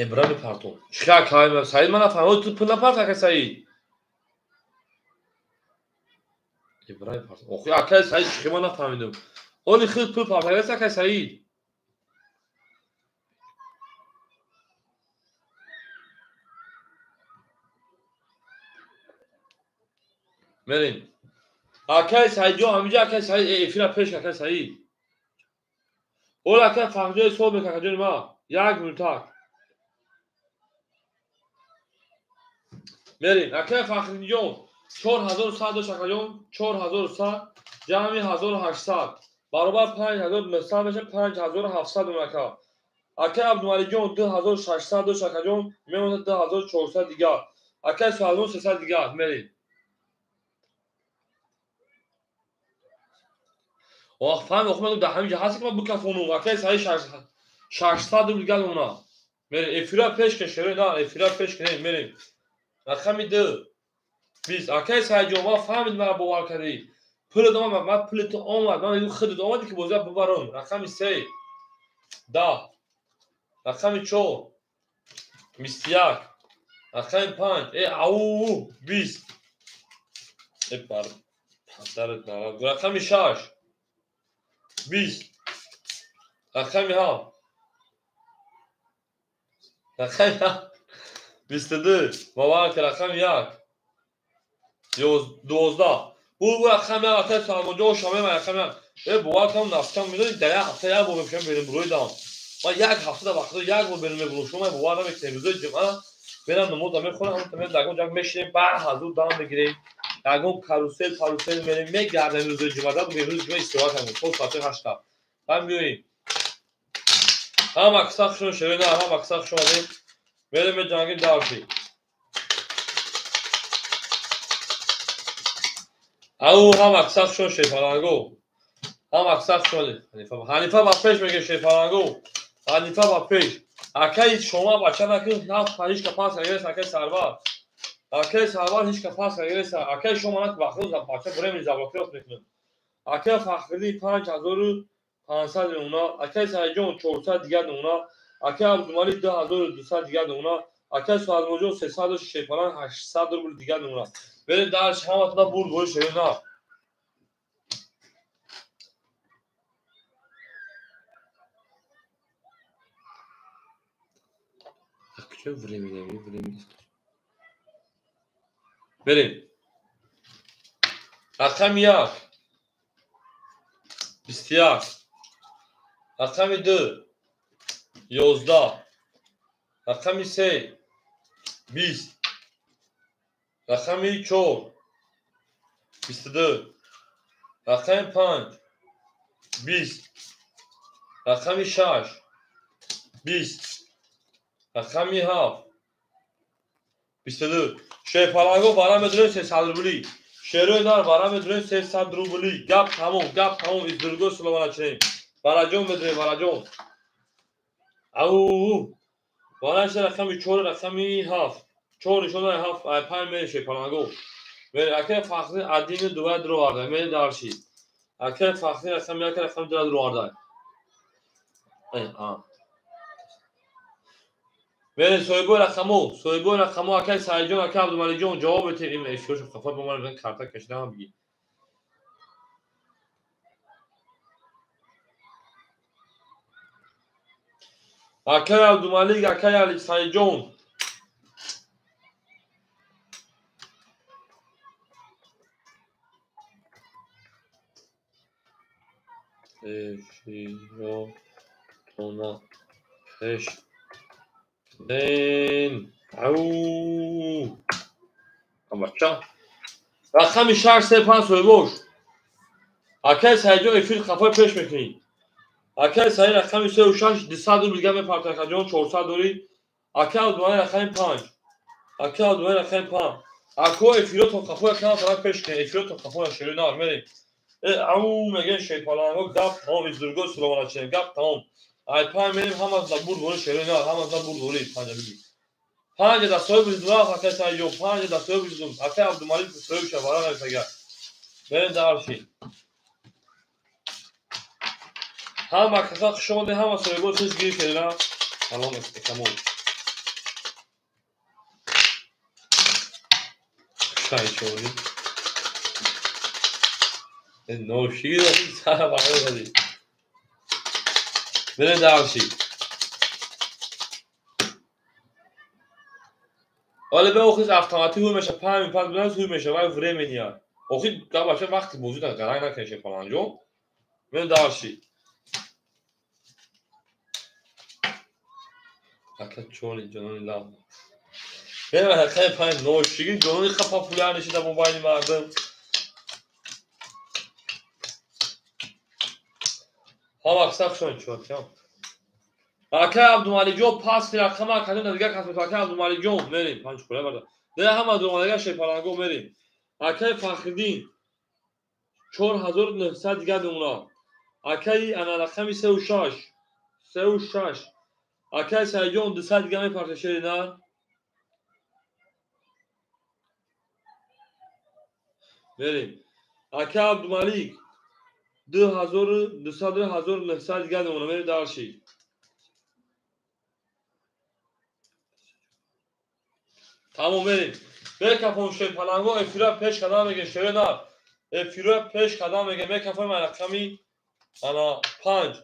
Эбра мепартом. Чӣ акай Саид ман нафаҳмидам. Ту пул напарт акай Саид. Эбра мепартом. Охи акай Саид чӣ ман нафаҳмидам. Оли худ пул партагист акай Саид. Мерем. Акай Саидҷон ҳаминҷа акай Саид эфира пеш акай Саид. Ола акай Фахриҷон ҳисоб мекунад акаҷони ма. Як минутак. Мерем. Акай Фахриҷон 4100 дошт акаҷон 4100 ҷамъи 1800 баробар 5900 мешавад 5700 мемонад ака. Акай Абдумаликҷон 2600 дошт акаҷон мемонад 2400 дигар. Акай Суҳайлон 300 дигар. Мерем. Ох, фаҳм, ох, ман дар ҳамин ҷо ҳаст ки ман бикафонум. Акай Саид 600 рубл дигар мемонад. Мерем. Эфира пеш ки шерои на, эфира пеш ки мерем. Рақами ду. 20. Акай Саидҷон, ман фаҳмидам маро бовар кардӣ. Пулат омад, ман пули ту омад. Ман мегӯям худат омадӣ ки бозиро бибарам. Рақами се. 10. Рақами 4. 21. Рақами 5. Э, ау, 20. Э, бар падарат нарад. Рақами 6. 20. Рақами 7. Рақами 7. 22. Бовар ки рақами 1. 12. Бу рақами 1 акай Салмонҷон шамем рақами 1. Э бовар кунам нафтам медонӣ дар як ҳафта як бор мепӯшам берун буроидам. Ман як ҳафта дар вақто як бор берун мебурам. Шумо бовар намекунед. Рӯзои ҷумъа мерам намоза мехонам, ҳамон мерам ягон ҷо мешинем, ба ҳазур дам мегирем. Ягон карусел, парусел мерем, мегардем рӯзои ҷумъа. Да бугем рӯзи ҷумъа истироҳат кунем. То соати 8. Баъд меоем. Ҳама киса хушон шерои на, ҳама киса хуш омадем. Мерем меҷангим дарши. Ау ҳама киса хушон шерпаланго. Ҳам аксар шуд. Ҳанифа ба пеш меге шерпаланго. Ҳанифа ба пеш. Акаи шома бача накун, ҳеч ка пас нагирест, акаи Сарвар. Акаи Сарвар ҳеч ка пас нагирест. Акаи шома нак бахрӯз бача времени заблокировать мекунад. Акаи Фахриддин 5500 мемона, акаи Саидҷон 400 дигар мемона, акаи Абдумалик 2200 дигар мемона, акаи Суҳадмоҷон 300 шерпаланг 800 рубл дигар мемона. Берем дарш ҳаматона бурд бори шерина. Времени, времени. Берем. Рақами 1 21, рақами 2 11, рақами 3 20, рақами 4 22, рақами 5 20, рақами 6 20, рақами 7 22. Шерпаланго бара медурем 300 рубли. Шерои нар бара медурем 300 рубли. Гап тамом, гап тамом. Из другой слова начнем. Бараҷон медурем, бараҷон. Ау. Бараҷон рақами 4, рақами 7. 4 нишон 7, 5 мере шерпаланго. Мере акаи Фахри адини дувай дуроварда. Мере дарши. Акаи Фахри рақами 1, рақами 2 дуроварда. Мере соҳибои рақамо, соҳибои рақамо, акаи Саидҷон, акаи Абдумаликҷон ҷавоб битед. Ин эфиршо хафа ба ман карта кашидаам биги. Акаи Абдумалик, акаи Али Саидҷон. Эфиротона пеш Ен, ау. Бача. Рақами 6 3 5 соҳибош. Акаи Саидҷон эфир хафои пеш мекунӣ. Акаи Саид рақами 3 6 200 рубл дигар мепартояд. Акаҷон 400 дорӣ. Акаи Абдумалик рақами 5. Акаи Абдумалик рақами 5. Ако эфиротон хафои кам фарқ пеш кунед. Эфиротон хафои шери нар мерем. Ау мегӯян шерпаланго гап тамом, из другой слова начнем. Гап тамом. Ай панҷ мерем ҳамазда бурд бори шери нар, ҳамазда бурд бори панҷа биги. Панҷа да соҳиби ду акаи Саидҷон, панҷа да соҳиби ду. Акаи Абдумалик соҳиб ша бара нависага. Мерем дарши. Ҳама каса хуш омадед, ҳама соҳибо чиз гирифтед, салом камон. Шай чори. Ношида сара бара зади. Мерем дарши. Ҳоло ба охир автоматӣ ҳуй меша, 5 5 будан ҳуй меша, вай времения. Охир бача вақти бозӣ гаранг накунед шерпаланҷон. Мерем дарши. Ака чори ҷонони лав. Мерем рақами 5 ношиги ҷонони ха популяр нишида мобайни мардум. Ҳама аксар шон чотям. Акаи Абдумаликҷон паси рақама акаҷон дигар кас мекунад. Акаи Абдумаликҷон мерем панҷ хӯра барда. Де ҳама думалига шерпаланго мерем. Акаи Фахриддин 4900 дигар мемонад. Акаи ана рақами 3 6 3 6. Акаи Саидҷон 200 дигар мепартояд шери нар. Мерем. Акаи Абдумалик 2200 1900 дигар мемонад. Мерем дарши. Тамом мерем. Бекафон шерпаланго эфира пеш қадам меге шери нар. Эфира пеш қадам меге мекафои ман рақами ана 5.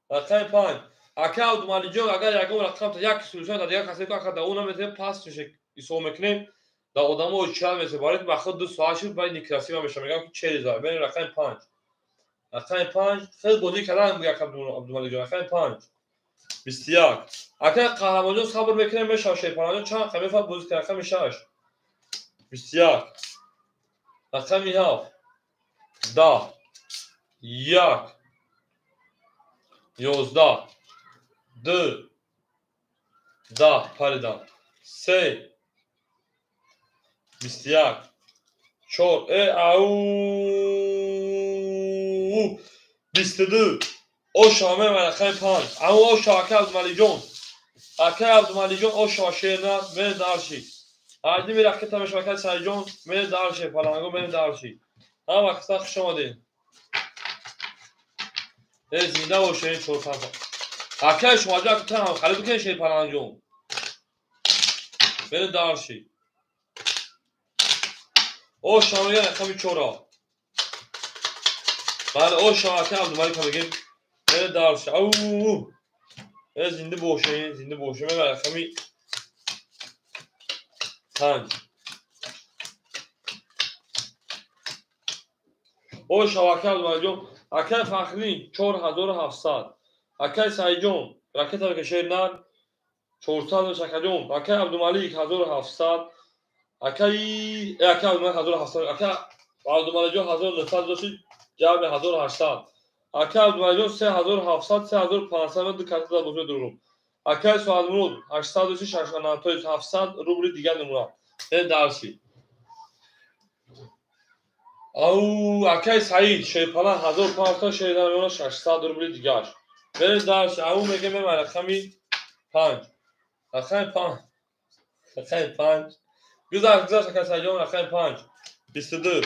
Рақами 5. Акаи Абдумаликҷон агар ягон рақам та як сулушон дар дигар касе ака да ӯ наметавонем пас ҳисоб мекунем. Да одамо чиҳал мешавад. Барои ба худ 2 соат шуд, баъд некрасиво мешавад. Мегӯям ки через мерем рақами 5. Рақами 5 хеле бозӣ кардан мегӯяд ака Абдумаликҷон. Рақами 5 21. Акаи Қаҳрамонҷон сабр мекунем мешавад шерпаланҷон чанд рақам мефард бозӣ кунад. Рақами 6 21, рақами 7 10 1 11 2 10 паридан 3 21 4. Ау. 22. Оша мева рақами 5. Ау оша ака Абдумалиҷон. Ака Абдумалиҷон оша шерна мере дарши. Айдими ракета мешава ака Саидҷон мере дарши паланго мере дарши. Ҳама каса хуш омадед. Э зинда бошед 400. Акай шумо ҷа та ҳам харид бикунед шер паланҷон. Мере дарши. Оша мега рақами 4. Бале оша ака Абдумалик мегем мере дарши. Ау э зинда бошед, зинда бошед мега рақами 5. Оша ака Абдумаликҷон, акай Фахриддин 4700. Акай Саидҷон ракета бикашед нар 400 шакаҷон. Акай Абдумалик 1700. Акай Абдумалик 1700. Акай Абдумаликҷон 1900 дошт, ҷамъи 1800. Акай Абдумаликҷон 3700, 3500 ман ду карта дар бозор дорам. Акай Суҳадмурод 800 дошт, 700 рубли дигар намуна. Э дарси. Ау акай Саид шерпала 1500 шердамона 600 рубли дигар. Берем дарси. Ау мегем ман рақами 5. Рақами 5. Рақами 5. Гузашт, гузашт акай Саидҷон рақами 5. 22.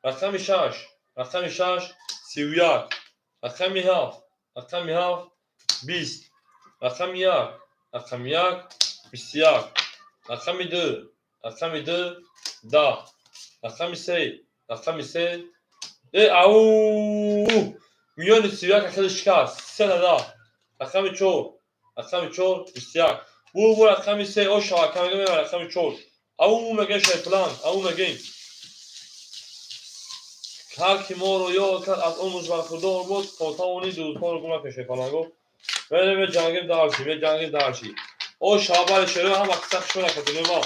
Рақами 6. Рақами 6 31. Рақами 7. Рақами 7 20. Рақами 1. Рақами 1 21. Рақами 2. Рақами 2 10. Рақами 3. Рақами 3. Э ау миёни 31 хеле шикаст. 3 10. Рақами 4. Рақами 4 21. Бу рақами 3 оша ака мегем рақами 4. Ау мегем шерплан, ау мегем. Ҳар ки моро ёд кард аз он рӯз бархурдор буд, то тавони дӯстонро гум накунед шерпаланго. Мерем меҷангем дарши, меҷангем дарши. О шабали шеро ҳама қисса хуш накардем ма.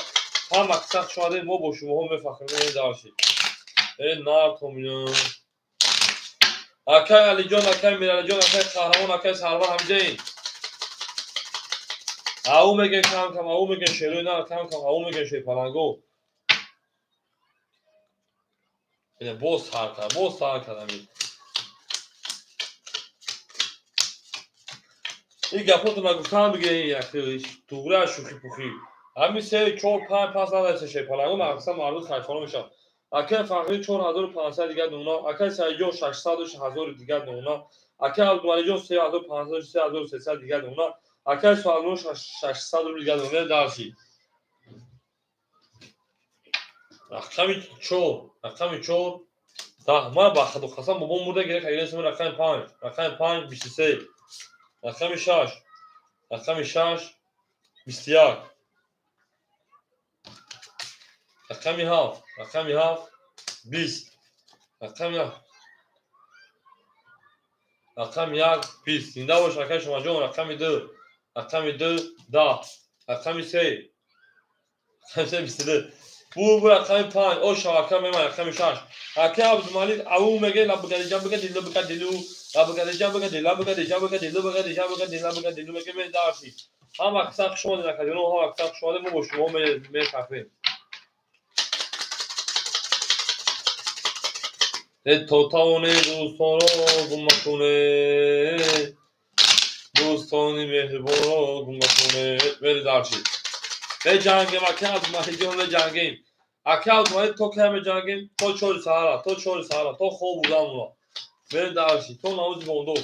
Ҳама қисса хуш омадем, мо бо шумоҳо мефахрем мерем дарши. Э нар томино. Акай Алиҷон, акай Миралиҷон, акай Қаҳрамон, акай Сарвар ҳамҷаин. Ау мегем кам кам, ау мегем шерои нар кам кам, ау мегем шерпаланго. Боз сар кард, боз сар кард ҳамин. Ин гапотро нагуфтам бигирем туғра шӯхӣ-пухӣ. Ҳамин 3 4 5 пас надоста шерпаланго, мақсад мардум хайфона мешавад. Акай Фахрӣ 4500 дигар намуна, акай Саидҷон 600 ҳазори дигар намуна, акай Абдумалиҷон 3500 3300 дигар намуна, акай Суҳадмурод 600 рубл дигар намуна дарси. Рақами 4, рақами 4 10. Ман ба худо қасам бобом мурда гирек агиресам рақами 5, рақами 5 23, рақами 6, рақами 6 21, рақами 7, рақами 7 20, рақами 1 20. Зинда бош акай Шумаҷон. Рақами 2, рақами 2 10, рақами 3, рақами 3 22. Бу рақами 5. Оша ака мема рақами 6. Акай Абдумалик ау меге лабгади ҷабгади лабгади лабгади ҷабгади лабгади ҷабгади лабгади ҷабгади лабгади меге ме дарси. Ҳама қисса хуш омадед акаҷонон, ҳама қисса хуш омадед, мо бо шумо мефахрем. Э то тавонед дӯстонро гум накунед, дӯстони меҳрибонро гум накунед. Бери дарси. Меҷангем акай Абдумаликҷон, меҷангем. Акай Абдумалик то кай меҷангем? То 4 саҳара, то 4 саҳара, то хоб буданмона. Бери дарси, то намози бомдод.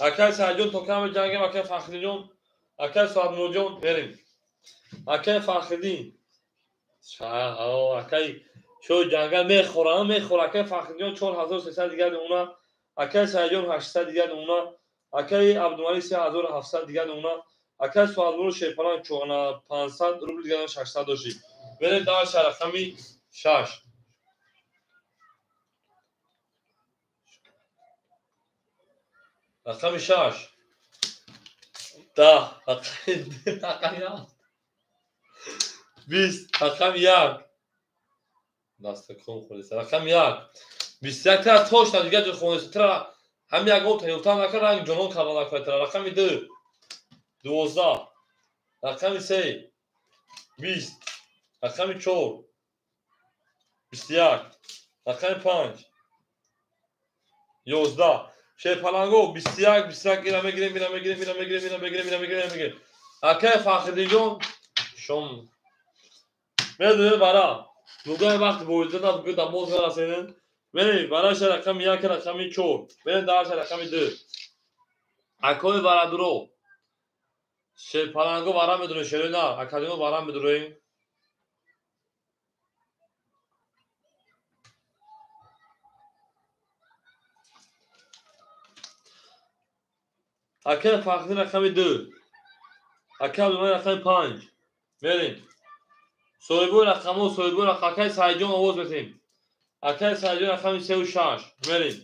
Акай Саидҷон то кай меҷангем? Акай Фахриддинҷон, акай Суҳадмуродҷон берем. Акай Фахриддин. Акай шои ҷангал мехӯрам, мехӯра. Акай Фахриддинҷон 4300 дигар намуна, акай Саидҷон 800 дигар намуна, акай Абдумалик 3700 дигар намуна, акай Суҳадмурод шерпалан 500 рубл дигар 600 дошт. Берем дарси рақами 6. Рақами 6 10, рақами 7 20, рақами 1. Дастакон хӯрдест. Рақами 1 21. Тра точно дигар ҷо хондест. Тра ҳамин ягон таёфтан накард, ранг ҷонон кардан накард. Тра рақами 2 12, рақами 3 20, рақами 4 21. Рақами 5. 11. Шерпаланго 21 21 ира мегирем, ира мегирем, ира мегирем, ира мегирем, ира мегирем, ира мегирем. Акай Фахриддинҷон шом. Медонед бара. Нугай вақт боизда набуд да моз расенен. Мерем бараша рақами 1 рақами 4. Мерем дарша рақами 2. Акои барадуро. Шерпаланго вара медурем, шерина, академо вара медурем. Акай Фахриддин рақами 2. Акай Абдумалик рақами 5. Мерем. Соҳибои рақамҳо, соҳибои рақам акай Саидҷон овоз метем. Акай Саидҷон рақами 3 6. Мерем.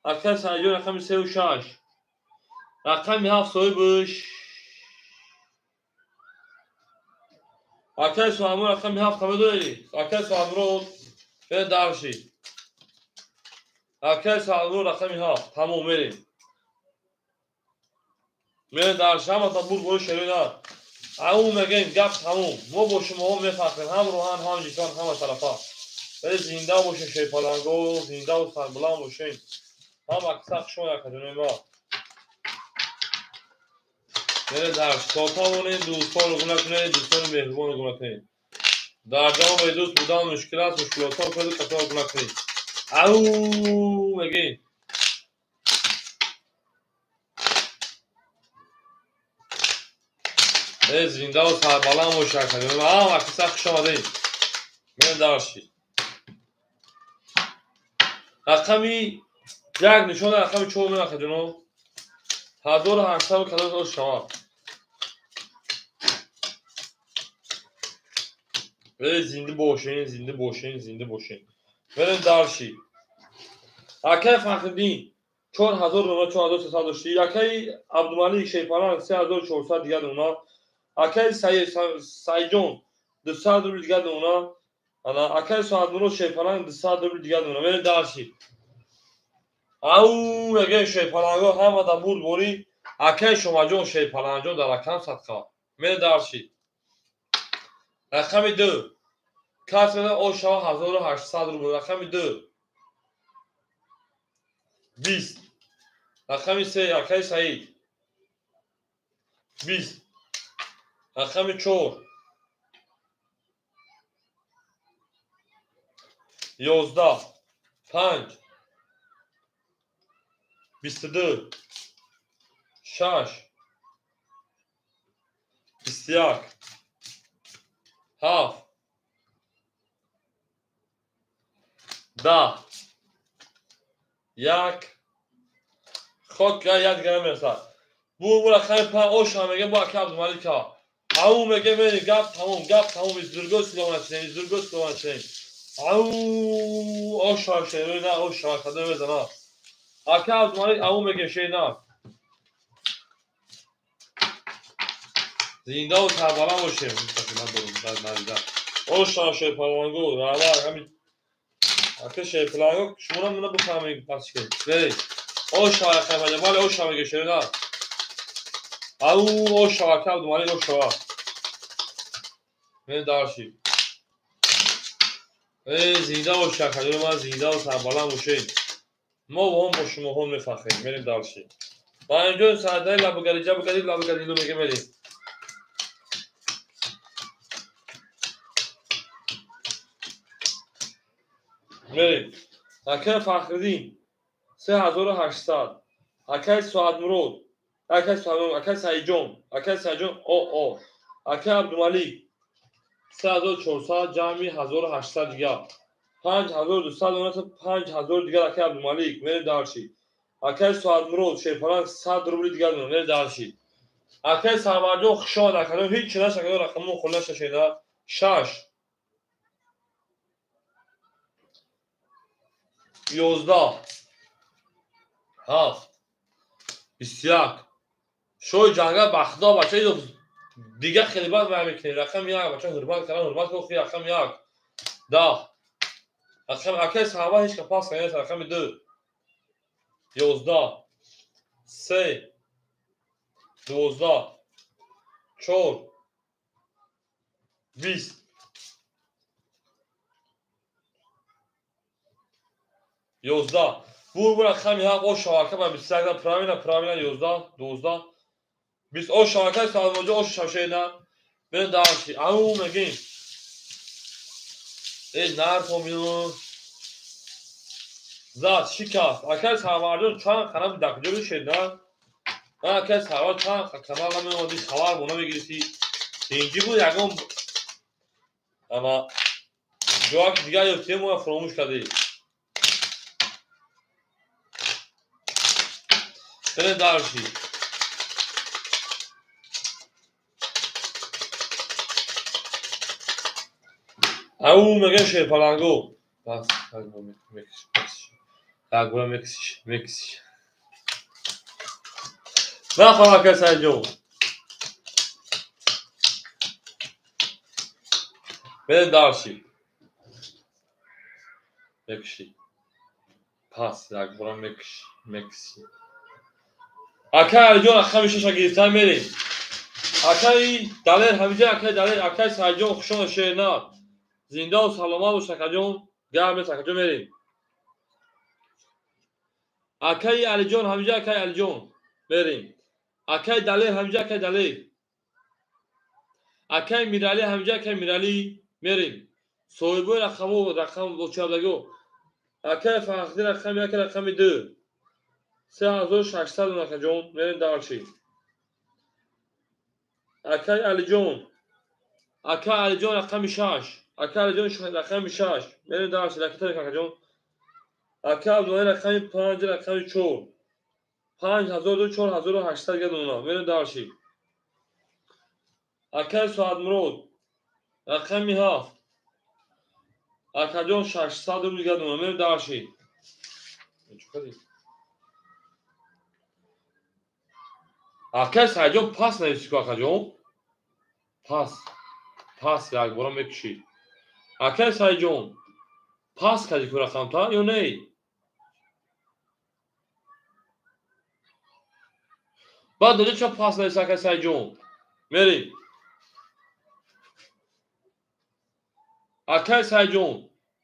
Акай Саидҷон рақами 3 6. Рақами 7 соҳибаш. Акай Суҳамур рақами 7 медонед? Акай Суҳамурод бе дарши. Акай Суҳамур рақами 7. Тамом мерем. Мерем дарши ҳама та бур бори шерина. Ау мегем гап тамом. Мо бо шумоҳо мефахрем ҳам рӯҳан, ҳам ҷисман, ҳама тарафа. Вале зинда бошем шерпаланго, зиндаву сарбуланд бошем. Ҳам аксар шумо якаҷонои ма. Мере дарш то тавонед дӯстонро гум накунед, дӯстони меҳрубонро гум накунед. Дар ҷаҳон бе дӯст будан мушкил аст, мушкилотҳо кунед, касоро гум накунед. Ау мегем. Зиндаву сарбаланд бошед акаҷон. Ҳам аксар хуш омадед. Мерем дарши. Рақами 1 нишона рақами 4 мерем акаҷоно. 1800 кадом шавад. Зинда бошен, зинда бошен, зинда бошен. Мерем дарши. Акай Фахриддин 4000 дона 4300 дошти. Акай Абдумалик Шерпаланг 3400 дигар дона. Акай Саидҷон 200 рубл дигар дона. Ана акай Суҳадмурод Шерпаланг 200 рубл дигар дона. Мерем дарши. Ау мегем шерпаланго ҳама да бурд борӣ. Акай Шомаҷон Шерпалангҷон дар рақам садқа. Мерем дарши. Рақами 2. Кас мена о шава 1800 рубл. Рақами 2. 20. Рақами 3 акай Саид. 20. Рақами 4. 11. 5. 22. 6. 21. 7. 10. 1. Хок як дигар намерасад. Бу рақами 5 оша мегем бу акай Абдумалика. Ау мегем мерем гап тамом, гап тамом. Издурго силомат шудем, издурго силомат шудем. Ау оша шерина оша кадом мезана. Акай Абдумалик ау мегем шерина. Зиндаву сарбаланд бошем. Оша шерпаланго, рава ҳамин ака шерпаланго шуморо муна бифаҳмед пас ки. Мерем. Оша рақами 5 бале оша мегем шерина. Ау оша акай Абдумалик оша. Мерем дарши. Зинда бошед акаҷони ман, зиндаву сарбаланд бошед. Мо бо бо шумоҳо мефахрем. Мерем дарши. Ба инҷо сардаи лабгари ҷабгари лабгари лу мегем мерем. Мерем. Акай Фахриддин 3800. Акай Суҳадмурод, акай Суҳадмурод, акай Саидҷон, акай Саидҷон о. Акай Абдумалик 3400 ҷамъи 1800 дигар. 5200 дона 5000 дигар акай Абдумалик. Мерем дарши. Акай Суҳадмурод Шерпаланг 100 рубли дигар дона. Мерем дарши. Акай Сарварҷон хуш омад акаҷон. Ҳеҷ чи наша акаҷон рақамон хол наша шена. 6. 11. 7. 21. Шои ҷангал ба худо бача дигар хеле бад вай мекунем. Рақами 1 бача ҳурмат кардам, ҳурмат кун рақами 1. 10. Рақами акай Саҳаба ҳеҷ ка пас канед рақами 2. 11. 3. 12. 4. 20. 11. Бур рақами 7 о шавака ба 21 правильно правильно 11 12 20 о шавака салмоҷо о шавшена. Бен дарси. Ау мегин. Эй нархо мино. Зад шикаст. Акай Сарварҷон чанд қанам дақиҷо бишед на? На акай Сарвар чанд канал намеомадӣ, хабар бо намегирифтӣ. Инҷи буд ягон ама ҷоаки дигар ёфтем мо фаромӯш кардем. Берем дарси. Ау мегӯям шерпаланго. Бас якбора мекисиш мекисиш. Нафам акай Саидҷон. Берем дарси. Мекиши. Пас якбора мекиши мекиси. Акай Алиҷон рақами шаша гирифтан мерем. Акай Далер ҳамиҷа акай Далер акай Саидҷон хушон шернат. Зиндаву саломат бош акаҷон. Гап нест акаҷон мерем. Акай Алиҷон ҳамиҷа акай Алиҷон мерем. Акай Далер ҳамиҷа акай Далер. Акай Миралӣ ҳамиҷа акай Миралӣ мерем. Соҳибои рақамҳо рақам бочабдагиҳо. Акай Фахриддин рақами 1 рақами 2. 3600 акаҷон мерем дарши. Акай Алиҷон. Акай Алиҷон рақами 6. Акай Алиҷон рақами 6. Мерем дарши ракета акаҷон. Акай Абдуллоҳи рақами 5 рақами 4. 5000 4800 гедона. Мерем дарши. Акай Соатмурод рақами 7. Акаҷон 600 рубл гедона. Мерем дарши. Акай Саидҷон пас нависӣ ку акаҷон. Пас. Пас якбора мекушӣ. Акай Саидҷон пас кардӣ ку рақамта ё не? Баъд дода ча пас нависӣ акай Саидҷон? Мерем. Акай Саидҷон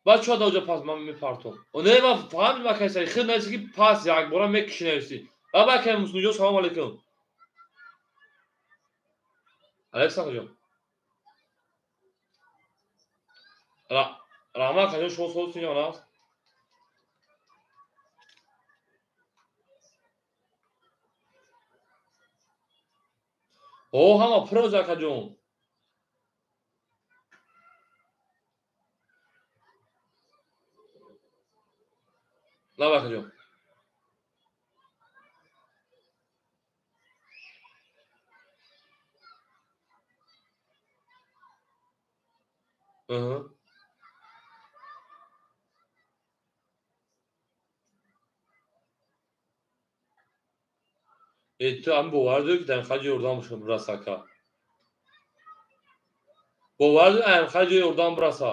баъд чо доҷа пас ман мепартом. Не ман фаҳмидам акай Саид хел нависӣ ки пас якбора мекушӣ нависӣ. Баба акай Муслимҷон салом алейкум. Алейкум акаҷон. Раҳмат акаҷон шумо суол синён аст? О ҳама пуроз акаҷон. Лаб акаҷон. Аҳа. Э ту ҳам бовар дорӣ ки дар хаҷи ёрдам бираса ака? Бовар дорӣ ам хаҷи ёрдам бираса?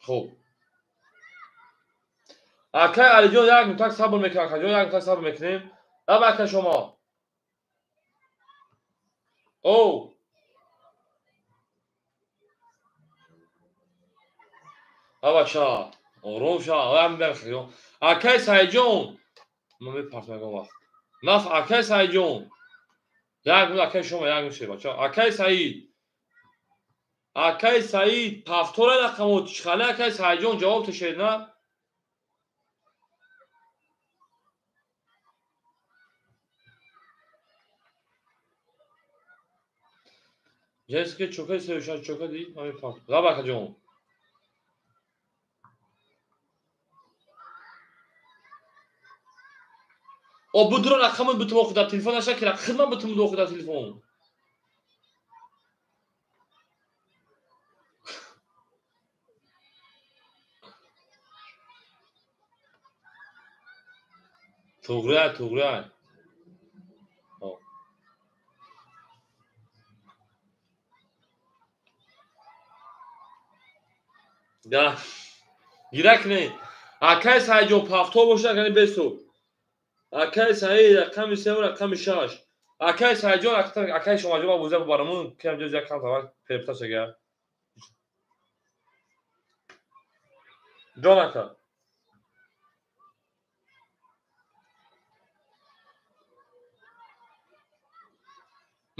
Хуб. Акай Алиҷон як минутак сабр мекунем, акаҷон як минутак сабр мекунем. Лаб ака шумо. Оу. Абача, ором ша, ам бахшо. Акай Саидҷон. Ман мепартам ягон вақт. Наф акай Саидҷон. Як минут акай шумо як минут бача. Акай Саид. Акай Саид ҳафтора рақамо чиқали акай Саидҷон ҷавоб тешед на? Ҷески чока севшаш чока ди ман мепартам. Лаб акаҷон. О будро рақамон бутум охи дар телефон наша ки хидмат бутум охи дар телефон. Туғрия, туғрия. Да. Гирак не. Акай Саидҷон пафто боша, акани бесу. Акай Саид рақами 3 ва рақами 6. Акай Саидҷон, акай Шомаҷон боза барамун, кам ҷоз як кам тавар перепта шага. Ҷон ака.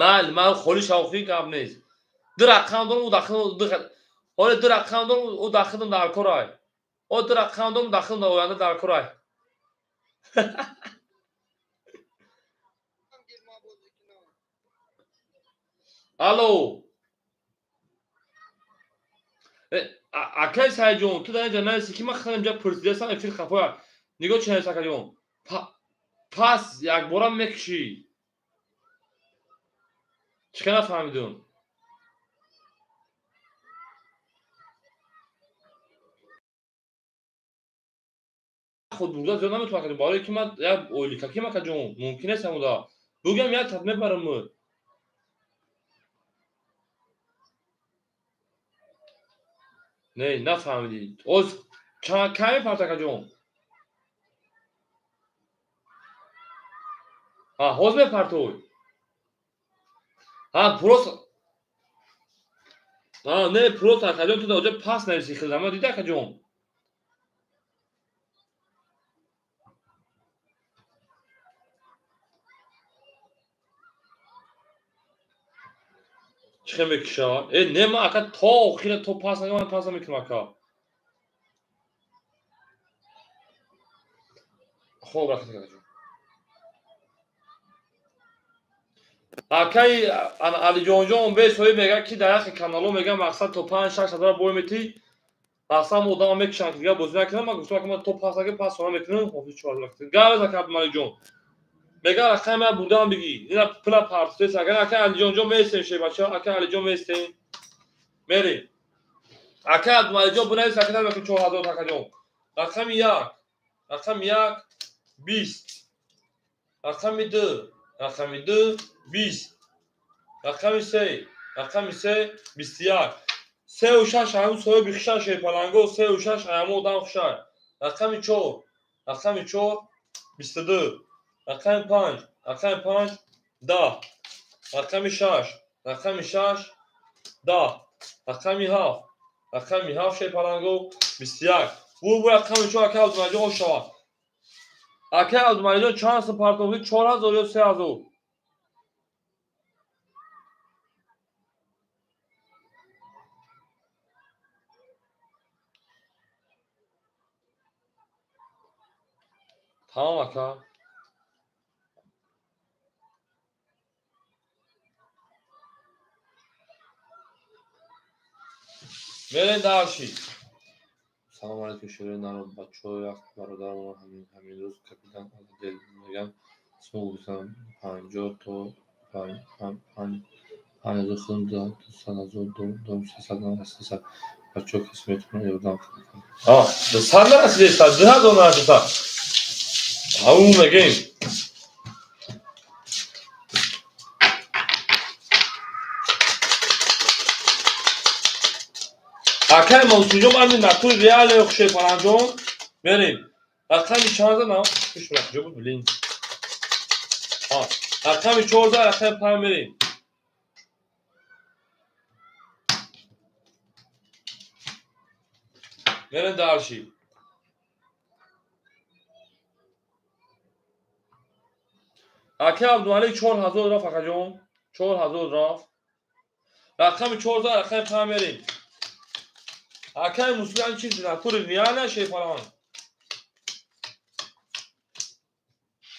Ман холи шавқи гап нест. Ду рақам дорам, у дахл ҳоле ду рақам дорам, у дахлам дар корай. О ду рақам дорам, дахлам дар оянда дар корай. Алло. Акай Саидҷон, ту дар инҷа наиси ки ман хеле инҷа пурсидасам, эфир хафоя. Нигоҳ чи наиси акаҷон. Пас якбора мекушӣ. Чӣ хел нафаҳмидум? Худ бурда зиёд наметавонам акаҷон, барои ки ман як ойликаким акаҷон, мумкин нест ҳамуда. Бугам як тат мебарам. Не, нафаҳмидӣ. Оз кай мепарт акаҷон? Ҳа, ҳоз мепартой. Ҳа, просто ҳа, не, просто акаҷон ту дар оҷа пас нависи хизама дида акаҷон. Чӣ хел мекушад? Э, не, ман ака то охира то пас нагам, ман пас намекунам ака. Хоб рахт акаҷон. Акай Алиҷонҷон бесоҳиб мегӯяд ки дар яхе каналҳо мегӯяд мақсад то 5-6 ҳазор бой метӣ. Мақсад мо одама мекушанд ки дигар бозӣ накунам. Ман гуфтам ки ман то пас нагам, пас сона мекунам. Ҳофиз чор вақт. Гап ака Абдумаликҷон. Мегӯяд рақами ман бурдаам бигӣ. Ина пула партофтест. Агар акай Алиҷонҷон местем шебача, акай Алиҷон местем. Мерем. Акай Абдумаликҷон бинавис ака намекун 4000 акаҷон. Рақами 1, рақами 1 20. Рақами 2, рақами 2 20. Рақами 3, рақами 3 21. 3 ва 6 ҳамун соҳиби хушай шерпаланго, 3 ва 6 ҳамун одам хушай. Рақами 4, рақами 4 22. Рақами 5, рақами 5 10. Рақами 6, рақами 6 10. Рақами 7, рақами 7 шерпаланго 21. Бу рақами 4 акай Абдумаликҷон ош шавад. Акай Абдумаликҷон чанд сум партофтӣ? 4000 ё 3000? Тамом ака. Мерем дарши. Салом алейкум шерои наро бачаҳо, як бародарамон ҳамин рӯз капитан Адел мегӯям сум гуфтам 50 то 5000 худам 200 ҳазор дом 300 нарасида. Бачаҳо касе метавонад ёрдам кунад? 200 нарасида, 2000 нарасида. Ҳамун мегӯем. Акай Мансурҷон ман натури реале хушепаланҷон мерем. Рақами чанд задам? Куш куҷо буд, блин. Рақами 14, рақами 5 мерем. Мерем дарши. Акай Абдумалик 4000 рафт акаҷон. 4000 рафт. Рақами 14, рақами 5 мерем. Акай муслим чиз натури реале шефалан.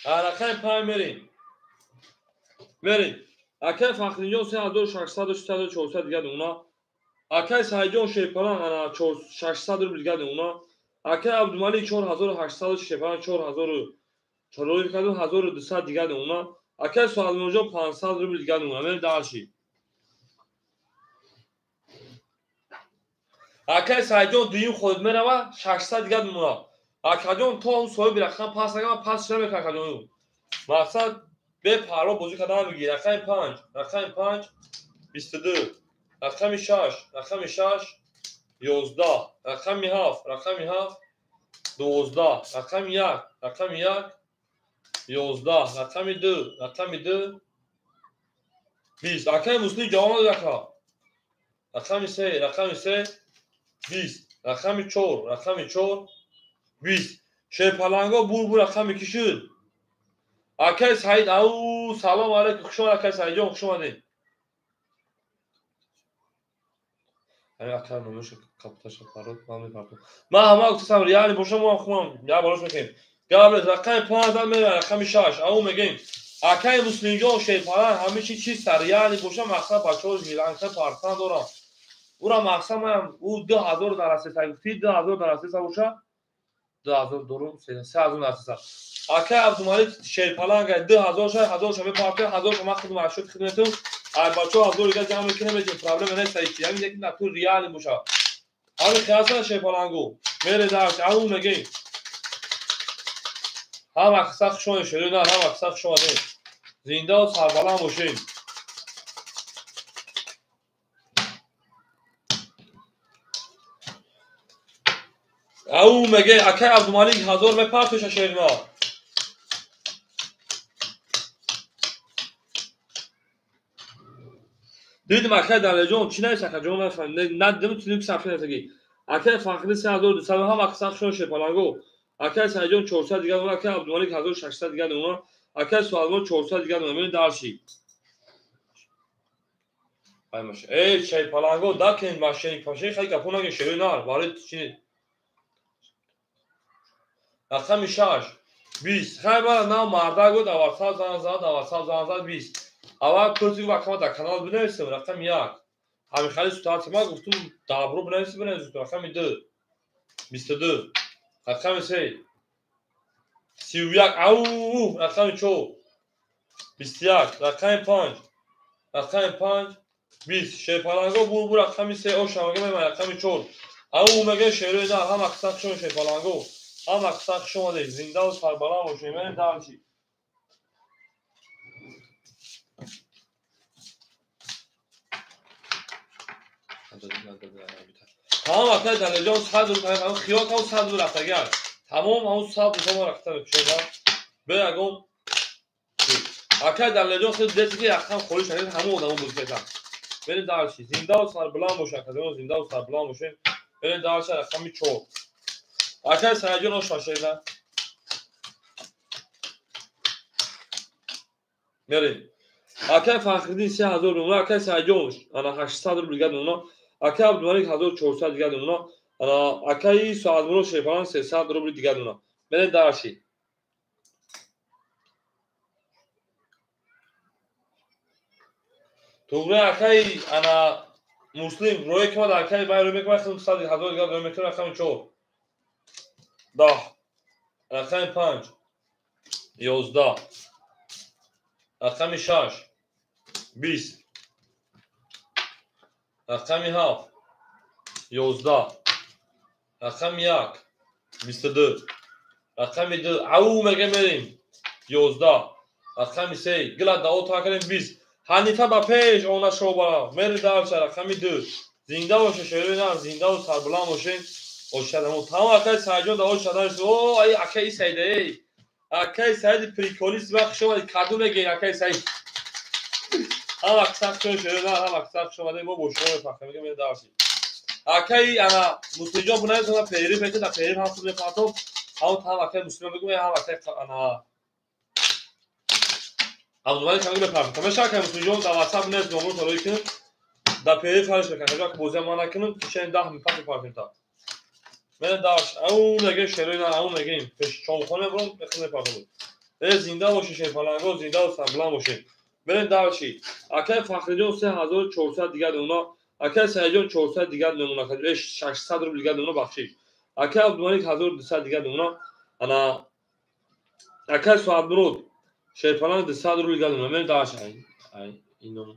Рақами 5 мерем. Мерем. Акай Фахриддинҷон 3600 3400 дигар уна. Акай Саидҷон шефалан ана 600 рубл дигар уна. Акай Абдумалик 4800 шефалан 4000 4200 дигар уна. Акай Суалмонҷон 500 рубл дигар уна. Мерем дарши. Акай Саидҷон дуюм худат мерава 600 дигар мемонад. Акаҷон то он соҳиби рақам пас нагам, пас намекунад акаҷон. Мақсад бепарво бозӣ кардан намегирӣ. Рақами 5, рақами 5 22, рақами 6, рақами 6 11, рақами 7, рақами 7, 12, рақами 1, рақами 1, 11, рақами 2, рақами 2, 20. Акай Муслим ҷавоб надод ака. Рақами 3, рақами 3, 20, рақами 4, рақами 4, 20. Шерпаланго бур рақами ки шуд? Акай Саид, ау, салом алейкум, хуш омад акай Саидҷон, хуш омадед. Акай номеша капташа парод, ман мепартом. Ман ҳама гуфтам реали боша, мо хумам, я барош мекунем. Габрез, рақами 5 мера, рақами 6, ау мегем. Акай Муслимҷон шерпаланг ҳама чи чиста реали боша, мақсад бачаҳо жиланка партан дорам. Ура мақсад ман ӯ 2000 дарасеса гуфти, 2000 дарасеса боша, 2000 дорум, 3000 дарасеса. Акай Абдумалик шерпаланг 2000 ша, 1000 ша мепарте, 1000 ша ман худам ашуд хидматум. Ай бачаҳо 1000 дига ҷамъ мекунем, мегем проблема нест, ай чи, ҳамин яки на ту реали боша. Ҳамин хиёса шерпалангу. Мере дарс, ау мегем. Ҳама қисса хуш омадед, шерина, ҳама қисса хуш омадед. Зинда ва сарбаланд бошед. Ау меге акай Абдумалик 1000 мепартоша шерина. Дидим акай Далеҷон чӣ навист ака ҷон нафаҳмидам. Надидим чӣ навист сабт навистагӣ. Акай Фахри 3200 ҳама қисса хуш омадед шерпалангу. Акай Саидҷон 400 дигар дона, акай Абдумалик 1600 дигар дона, акай Суалмон 400 дигар дона. Мебинед дарши. Ай маша. Эй шерпаланго дакен машин пашин хай гапо наген шерои нар. Барои чӣ? Рақами 6 20. Хай бара на мардак буд, аввал зан зад, аввал зан зад 20. Аввал курси гуфт акама дар канал бинависем рақами 1. Ҳамин хали ситуатсия ман гуфтум дабро бинависем, бинависем рақами 2. 22. Рақами 3. 31. Ау, рақами 4. 21. Рақами 5. Рақами 5. 20. Шерпаланго бур рақами 3 оша мега мема рақами 4. Ау мега шерои на ҳама қисса хуш омадед шерпаланго. Ҳама қисса хуш омадед. Зинда ва сарбаланд бошед. Мерем дарчи. Тамом акай Далеҷон 100 рубл, хиёл кав 100 рубл рафтагар. Тамом ҳамун 100 рубл мо рафта мепушем. Бе ягон акай Далеҷон хел дед ки рақам холӣ шавад, ҳамон одамо бозӣ карданд. Берем дарши. Зинда ва сарбаланд бошед акаҷон, зинда ва сарбаланд бошед. Берем дарши рақами 4. Акай Саидҷон ош шашеда. Мерем. Акай Фахриддин 3000 рубл, акай Саидҷон ана 800 рубл дигар дона. Акай Абдумалик 1400 дигар дона. Ана акай Суадмурод Шерпаланг 300 рубл дигар дона. Берем дарши. Туғри акай ана Муслим рӯй кимад акай бай рӯй мекунад 100 ҳазор дигар рӯй мекунад рақами 4. 10. Рақами 5. 11. Рақами 6. 20. Рақами 7. 11. Рақами 1. 22. Рақами 2. Ау мега мерем. 11. Рақами 3. Гила дао та кардем 20. Ҳанифа ба пеш она шоба. Мери дарча рақами 2. Зинда боше шерои нар, зинда ва сарбаланд бошед. Ошадамо тамом акай Саидҷон дао шадан. О ай акай Саид эй. Акай Саид приколист вақт шумо каду мегӯед акай Саид. Ҳама қисса хуш шерои нар, ҳама қисса хуш омадед, мо бо шумо мефахрем, мегӯем мери дарчи. Акай ана Муслимҷон бунависона феҳрист мекунад, дар феҳрист ҳам худ мепартоб. Ҳамон ҳам акай Муслим мегӯем, ҳам акай ана Абдумалик ҳам мепартоб. Ҳамеша акай Муслимҷон дар WhatsApp нест, номро тарои кунем. Дар феҳрист фариш мекунам. Ҳамеша бозиам ман накунам, кишани 10 мепартоб мепартем та. Мерем дарш. Ау мегӯем шерои нар, ау мегӯем. Пеш чолхона мебурам, мехӯрем мепартоб. Э зинда бошед шерпаланго, зинда ва сарбаланд бошед. Мерем дарши. Акай Фахриҷон 3400 дигар дона, акай Саидҷон 400 дигар дона, 600 рубл дигар дона бахшид. Акай Абдумалик 1200 дигар дона, ана акай Суадмурод шерпаланг 200 рубл дигар дона. Мерем дарши. Ай ино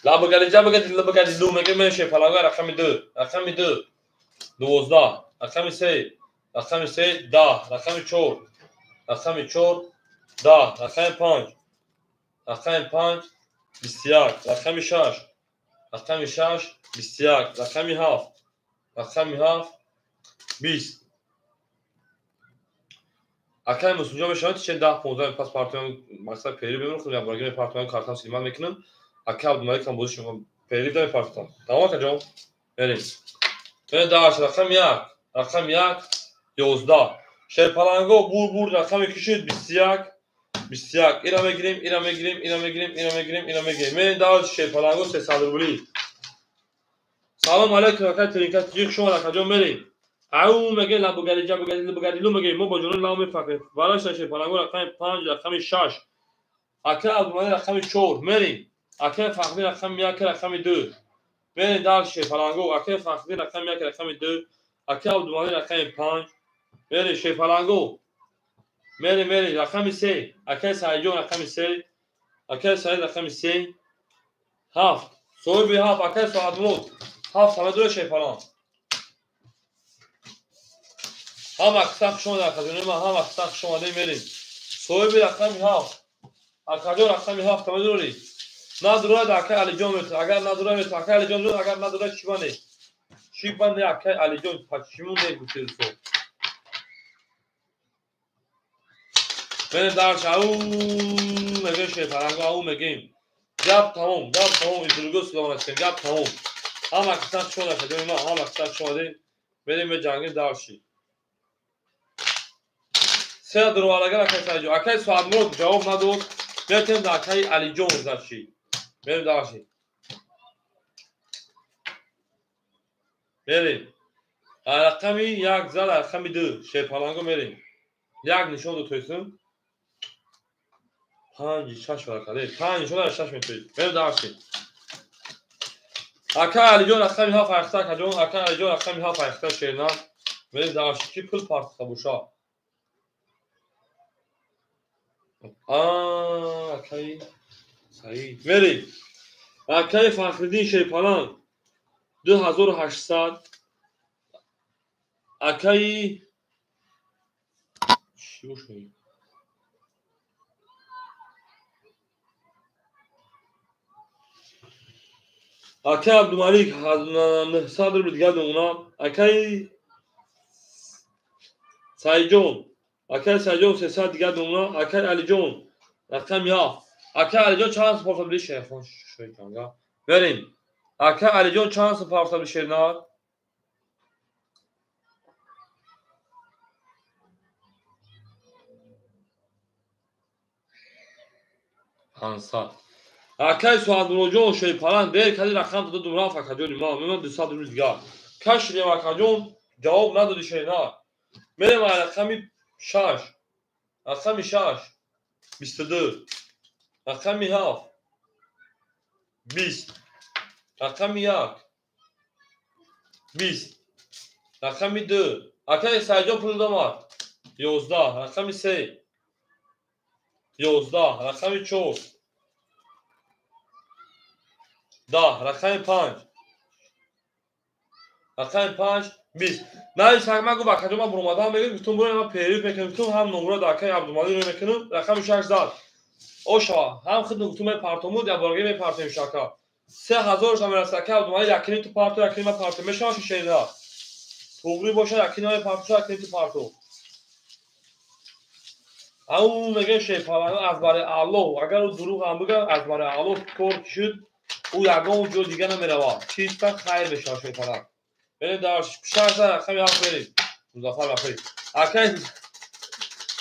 лабагари ҷабагари лабагари лу мегӯем мерем шерпаланго рақами 2, рақами 2. 12, рақами 3, рақами 3, 10, рақами 4, рақами 4, 10, рақами 5, рақами 5, 21, рақами 6, Рақами 6 21. Рақами 7. Рақами 7 20. Акай мусунҷо мешавад чен 10 15 пас партиён мақсад перерыв мемонам, худ ябораги мепартоям, картам снимать мекунам. Акай Абдумалик ҳам бозиш мекунам. Перерыв намепартам. Тамом акаҷон? Мерем. Мерем дальше. Рақами 1. Рақами 1 11. Шерпаланго бур рақами кишид 21. 21. Ира мегирем, ира мегирем, ира мегирем, ира мегирем, ира мегирем. Мерем дальше. Шерпаланго 300 рубли. Салом алейкум акай Тринка тиҷи шумо акаҷон мерем. Ау меге лабугари ҷабугари лабугари лу меге мо бо ҷони лав мефакрем. Бараш шерпаланго рақами 5, рақами 6. Акай Абдумалик рақами 4. Мерем. Акай Фахри рақами 1, рақами 2. Мерем дальше шерпаланго. Акай Фахри рақами 1, рақами 2. Акай Абдумалик рақами 5. Мерем шерпаланго. Мерем мерем рақами 3. Акай Саидҷон рақами 3. Акай Саид рақами 3. 7. Соҳиби 7 акай Соатмуд. 7 ҳама дура шерпаланг. Ҳама қисса хуш омада акаҷони ман, ҳама қисса хуш омада мерем. Соҳиби рақами 7. Акаҷон рақами 7 ҳама дурӣ. Надурад акай Алиҷон метавад. Агар надурад метавад. Акай Алиҷон дурад, агар надурад чӣ бане? Чӣ бане акай Алиҷон? Почему не гуфтед? Мерем дальше. Ау мегем шерпаланго, ау мегем. Гап тамом, гап тамом. Издурго суломон астем, гап тамом. Ҳама қисса хуш омада акаҷони ман, ҳама қисса хуш омада. Мерем ба ҷанги дальше. Се дуровалагар акай Саидҷон. Акай Соатмурод ҷавоб надод. Метем да акай Алиҷон заши. Мерем дальше. Мерем. Рақами 1 зад, рақами 2 шерпаланго мерем. 1 нишон дод тоистум. 5 6 варакаде. 5 нишон дод 6 метоист. Мерем дальше. Акай Алиҷон рақами 7 айхта акаҷон. Акай Алиҷон рақами 7 айхта шерна. Мерем дальше. Ки пул партиха боша? Акай Саид. Мерем. Акай Фахриддин шерпаланг 2800. Акай чӣ бошад? Акай Абдумалик 900 рубл дигар мемонад. Акай Саидҷон, акай Саидҷон 300 дигар мемонад. Акай Алиҷон рақами 7. Акай Алиҷон чанд сум партабли шерхон шойтанга? Мерем. Акай Алиҷон чанд сум партабли шернар? 500. Акай Соатмуроджон шерпаланг дер кади рақам додум рафт акаҷони ман. Мемонад 200 рубл дигар. Кашидем акаҷон, ҷавоб надоди шернар. Мерем рақами 6. Рақами 6 22. Рақами 7 20. Рақами 1 20. Рақами 2. Акай Саидҷон пул домад. 11. Рақами 3 11. Рақами 4 10. Рақами 5. Рақами 5 20. Навис ман гуфт акаҷон ман буромадам мегӯям, гуфтум буро ман перерыв мекунам, гуфтум ҳам номро да акай Абдумалик рӯй мекунам. Рақами 6 зад. Ошава, ҳам худ гуфтум мепартомуд, ябораги мепартем шака. 3000 шам мерасад акай Абдумалик, якини ту парто, якини ман парто. Мешавад шишеда. Туғри бошад, якини ман парто, якини ту парто. Ау мегӯям шерпаланг аз барои Аллоҳ, агар ӯ дурӯғ ҳам бигӯяд, аз барои Аллоҳ кор шуд, ӯ ягон ҷо дига намеравад. Чиста хайр мешавад шерпаланг. Мерем дальше. 6 рақами 7 мерем. Музаффар Бахри. Акай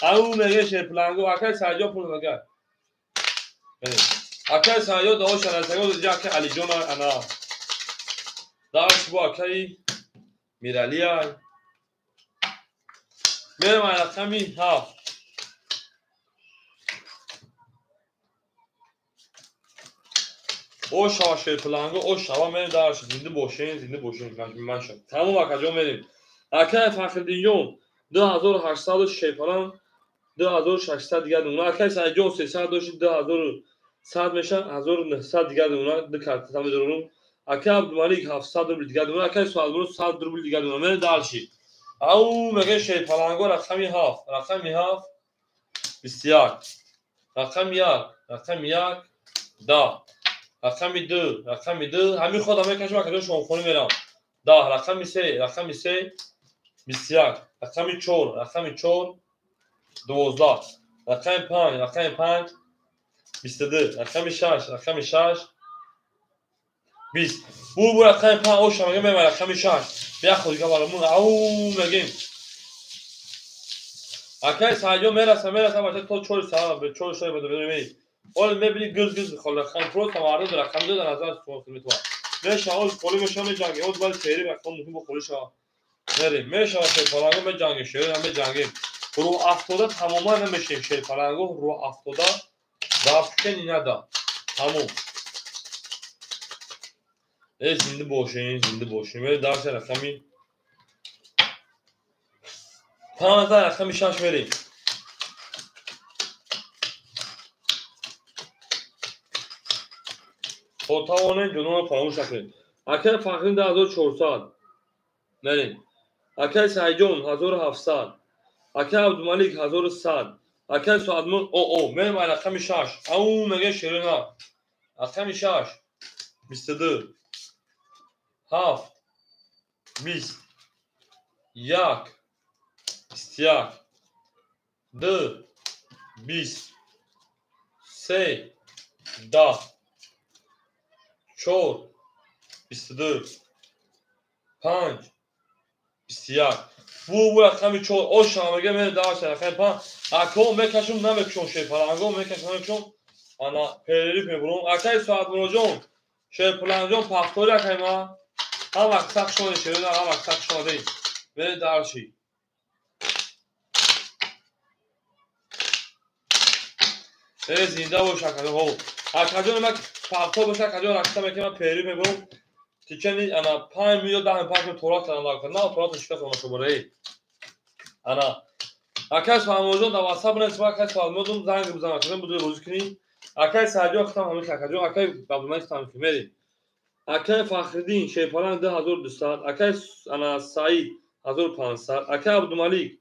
ау мегӯям шерпаланго, акай Саидҷон пул нагар. Мерем. Акай Саидҷон даво шарасаго диҷа акай Алиҷон ана. Дальше бо акай Миралия. Мерем рақами 7. Ошава шерпаланго, ошава мерем дальше. Зинда бошем, зинда бошем. Маша. Тамом акаҷон мерем. Акай Фахриддинҷон 2800 шерпаланг 2600 дигар мемонад. Акай Саидҷон 300 дошт 2100 мешавад, 1900 дигар мемонад. Ду карта медорам. Акай Абдумалик 700 рубл дигар мемонад. Акай Соатмурод 100 рубл дигар мемонад. Мерем дальше. Ау мегӯям шерпаланго рақами 7, рақами 7 21. Рақами 1, рақами 1 10. Рақами 2, рақами 2. Ҳамин ход мекашам, акаҷон шомхонӣ мерам. 10, рақами 3, рақами 3, 21, рақами 4, рақами 4, 12, рақами 5, рақами 5, 22, рақами 6, рақами 6, 20. Бу рақами 5 оша мегем, мема рақами 6. Бия худига барамун, ау мегем. Акай Саидҷон мераса, мераса, бача то 4 саат, 4 шоя бада берем. Ҳоло мебини гирз гирз хола хан просто мардум рақами 2 дар назар метавон. Меша оз холи меша меҷанге, оз бали фери рақам муҳим бо холи шава. Мерем, мешава шерпаланго меҷанге, шер меҷангем. Рӯ афтода тамоман намешем шерпаланго, рӯ афтода рафтени нада. Тамом. Э зинда бошем, зинда бошем. Мерем дарси рақами 15, рақами 6 мерем. То тавонем ҷононро фаромӯш накунед. Акай Фахриддин 2400. Мерем. Акай Саидҷон 1700. Акай Абдумалик 1100. Акай Суадмон о мерем ай рақами 6. Ау меге шерина. Рақами 6 22 7 20 1 21 2 20 3 10 4 22 5 21. Бу рақами 4 оша меге мере дарса рақами 5. Ако мекашум намекушум шерпаланго мекашум намекушум. Ана перериф мебурум. Акай Суадмуроҷон шерпаланҷон пахтори акай ма. Ҳам вақт сахт шоде шерина, ҳам вақт сахт шоде. Мере дарши. Э зинда бош акаҷон. Ҳо. Акаҷон ма пахтор боша акаҷон рақса мекунам ман перериф мебурум. Тичени ана 5 миллион 10 5 миллион торат кардам дар на торат шикаст она шумораи. Ана акай Суадмуроҷон дар WhatsApp бинавис, акай Суадмуроҷон занг бизан, акаҷон буду розӣ кунӣ. Акай Саидҷон хитам ҳамин акаҷон, акай Абдумалик хитам ҳамин мерем. Акай Фахриддин шерпаланг 2200, акай ана Саид 1500, акай Абдумалик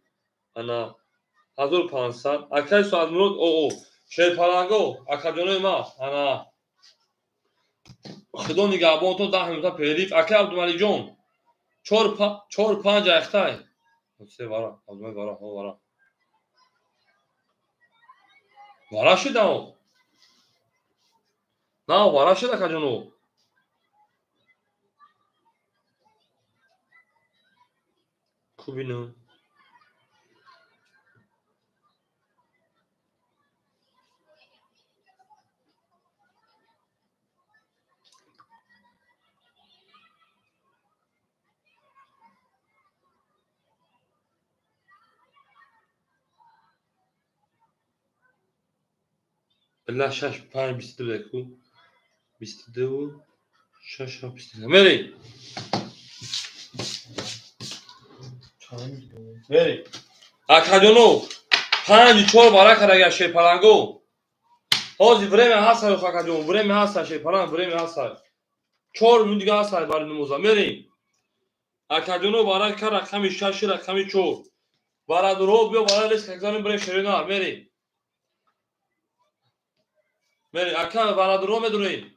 ана 1500, акай Суадмурод о шерпаланго акаҷонои ма ана Худо нигаҳбонтон 10 минута перериф. Акай Абдумаликҷон 4 4 5 айхтай. Се вара, Абдумалик вара, ҳо вара. Вара шуда о. На вара шуда акаҷоно. Кубино. Billah 6 5 22 ку. 22 6 22. Мерем. Мерем. Акаҷоно 5 4 бара карага шерпаланго. Ҳозир время ҳаст акаҷон, время ҳаст шерпаланг, время ҳаст. 4 минут дига ҳаст барои намоза. Мерем. Акаҷоно бара кар рақами 6 рақами 4. Барадуро биё бара лес кагзанем бирем шерина. Мерем. Мерем. Ака барадуро медурем.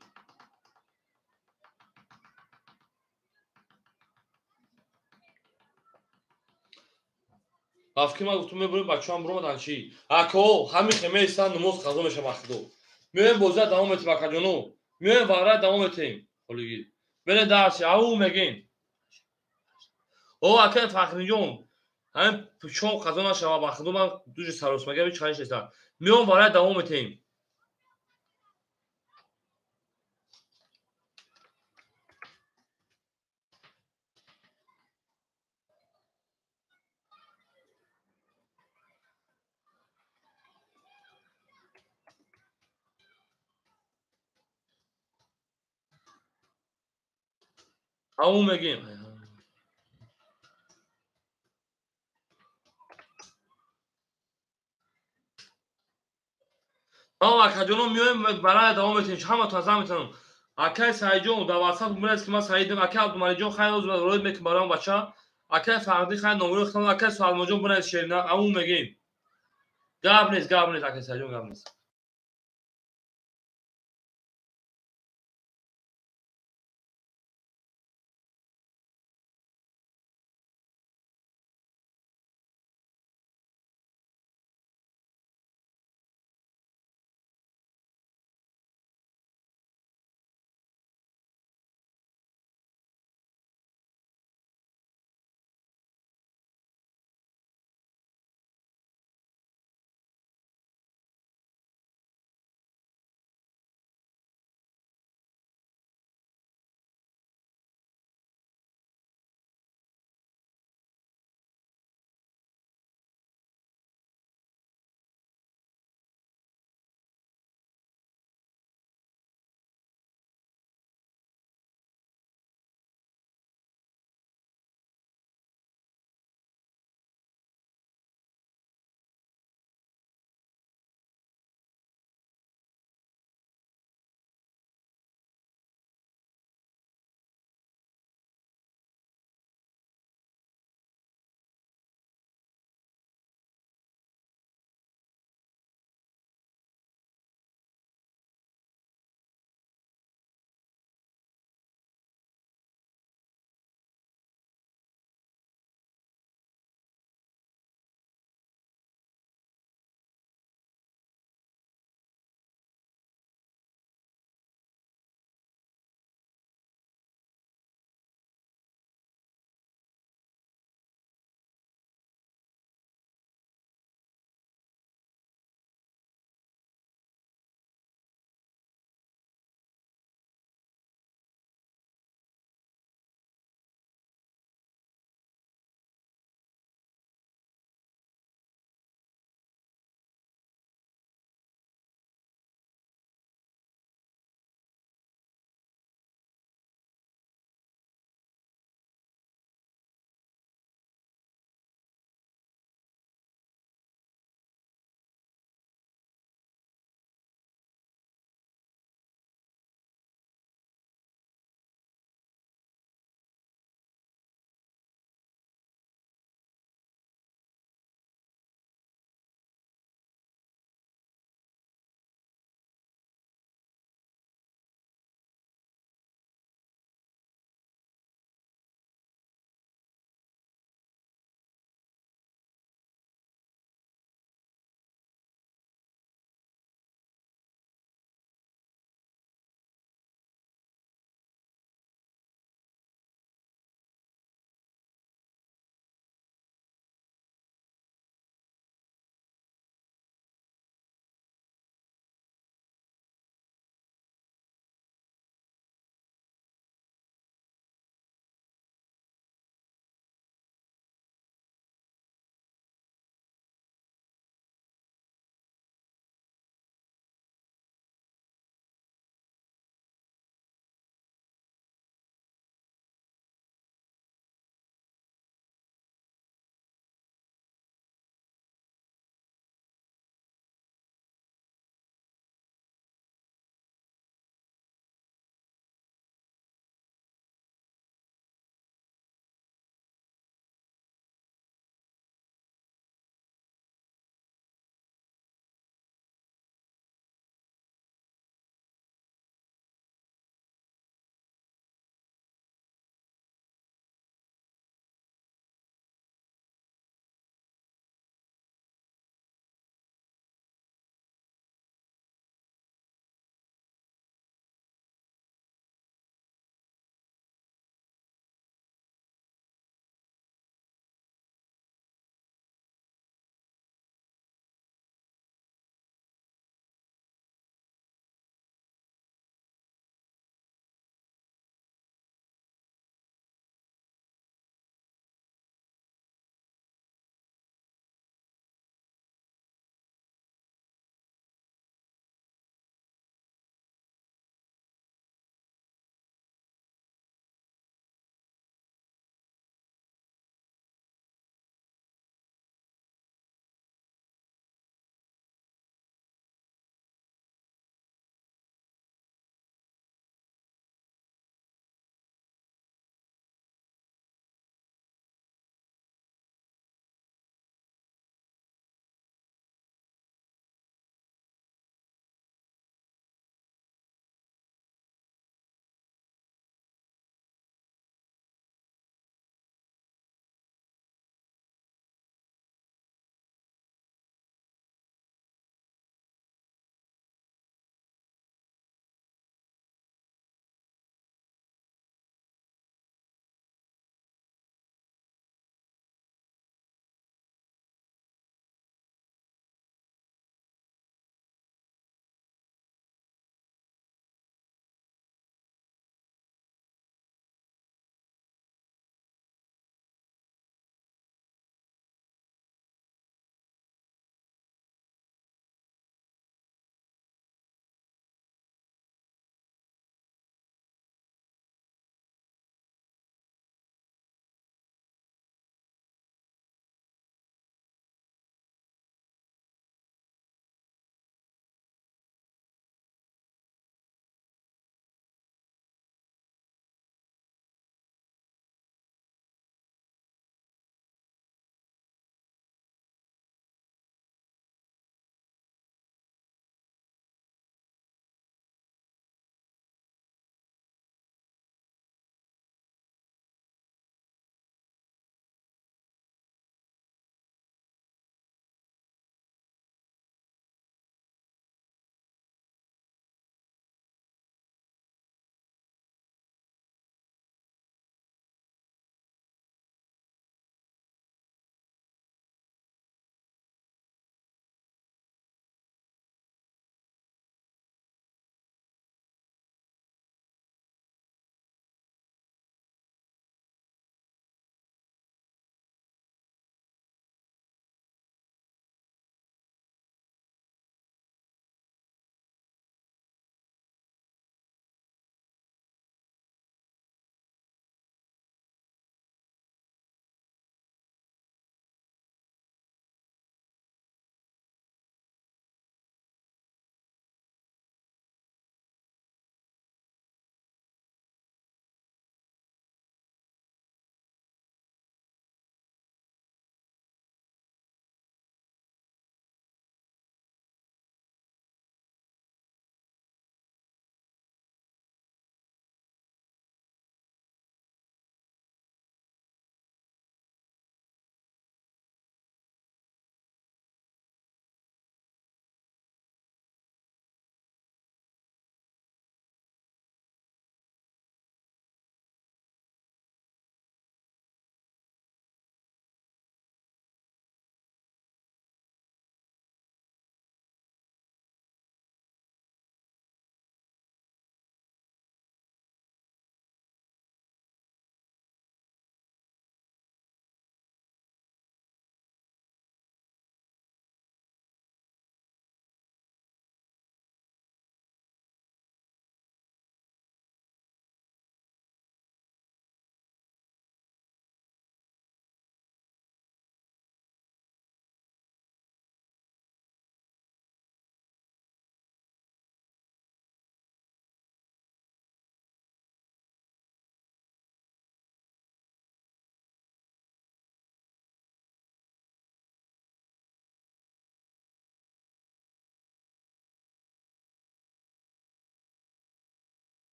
Афки ман гуфтум мебурем бачаам буромадан чӣ? Ако ҳамин хемеисан намоз қазо мешава худо. Меоем бозия давом метем акаҷоно. Меоем вара давом метем. Холигӣ. Мерем дарси ау мегем. О акай Фахриҷон ҳамин шом қазо нашава ба худо ман дуҷи саросмага ҳеҷ чаниш нестам. Меоем вара давом метем. Ау мегем. Акаҷоно меоем барои давом метем. Ҳама таза метавонам. Акай Саидҷон дар WhatsApp бинавис ки ман Саидам. Акай Абдумаликҷон хайр рӯз ворид мекунам барои бача. Акай Фарди хайр номеро хитам. Акай Салмонҷон бинавис шерина. Ау мегем. Гап нест, гап нест акай Саидҷон, гап нест.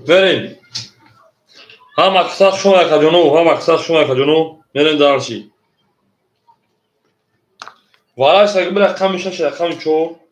Мерем. Ҳама қисса шумо акаҷону, ҳама қисса шумо акаҷону, мерем дарси. Вараш сагиб рақами 6, рақами 4.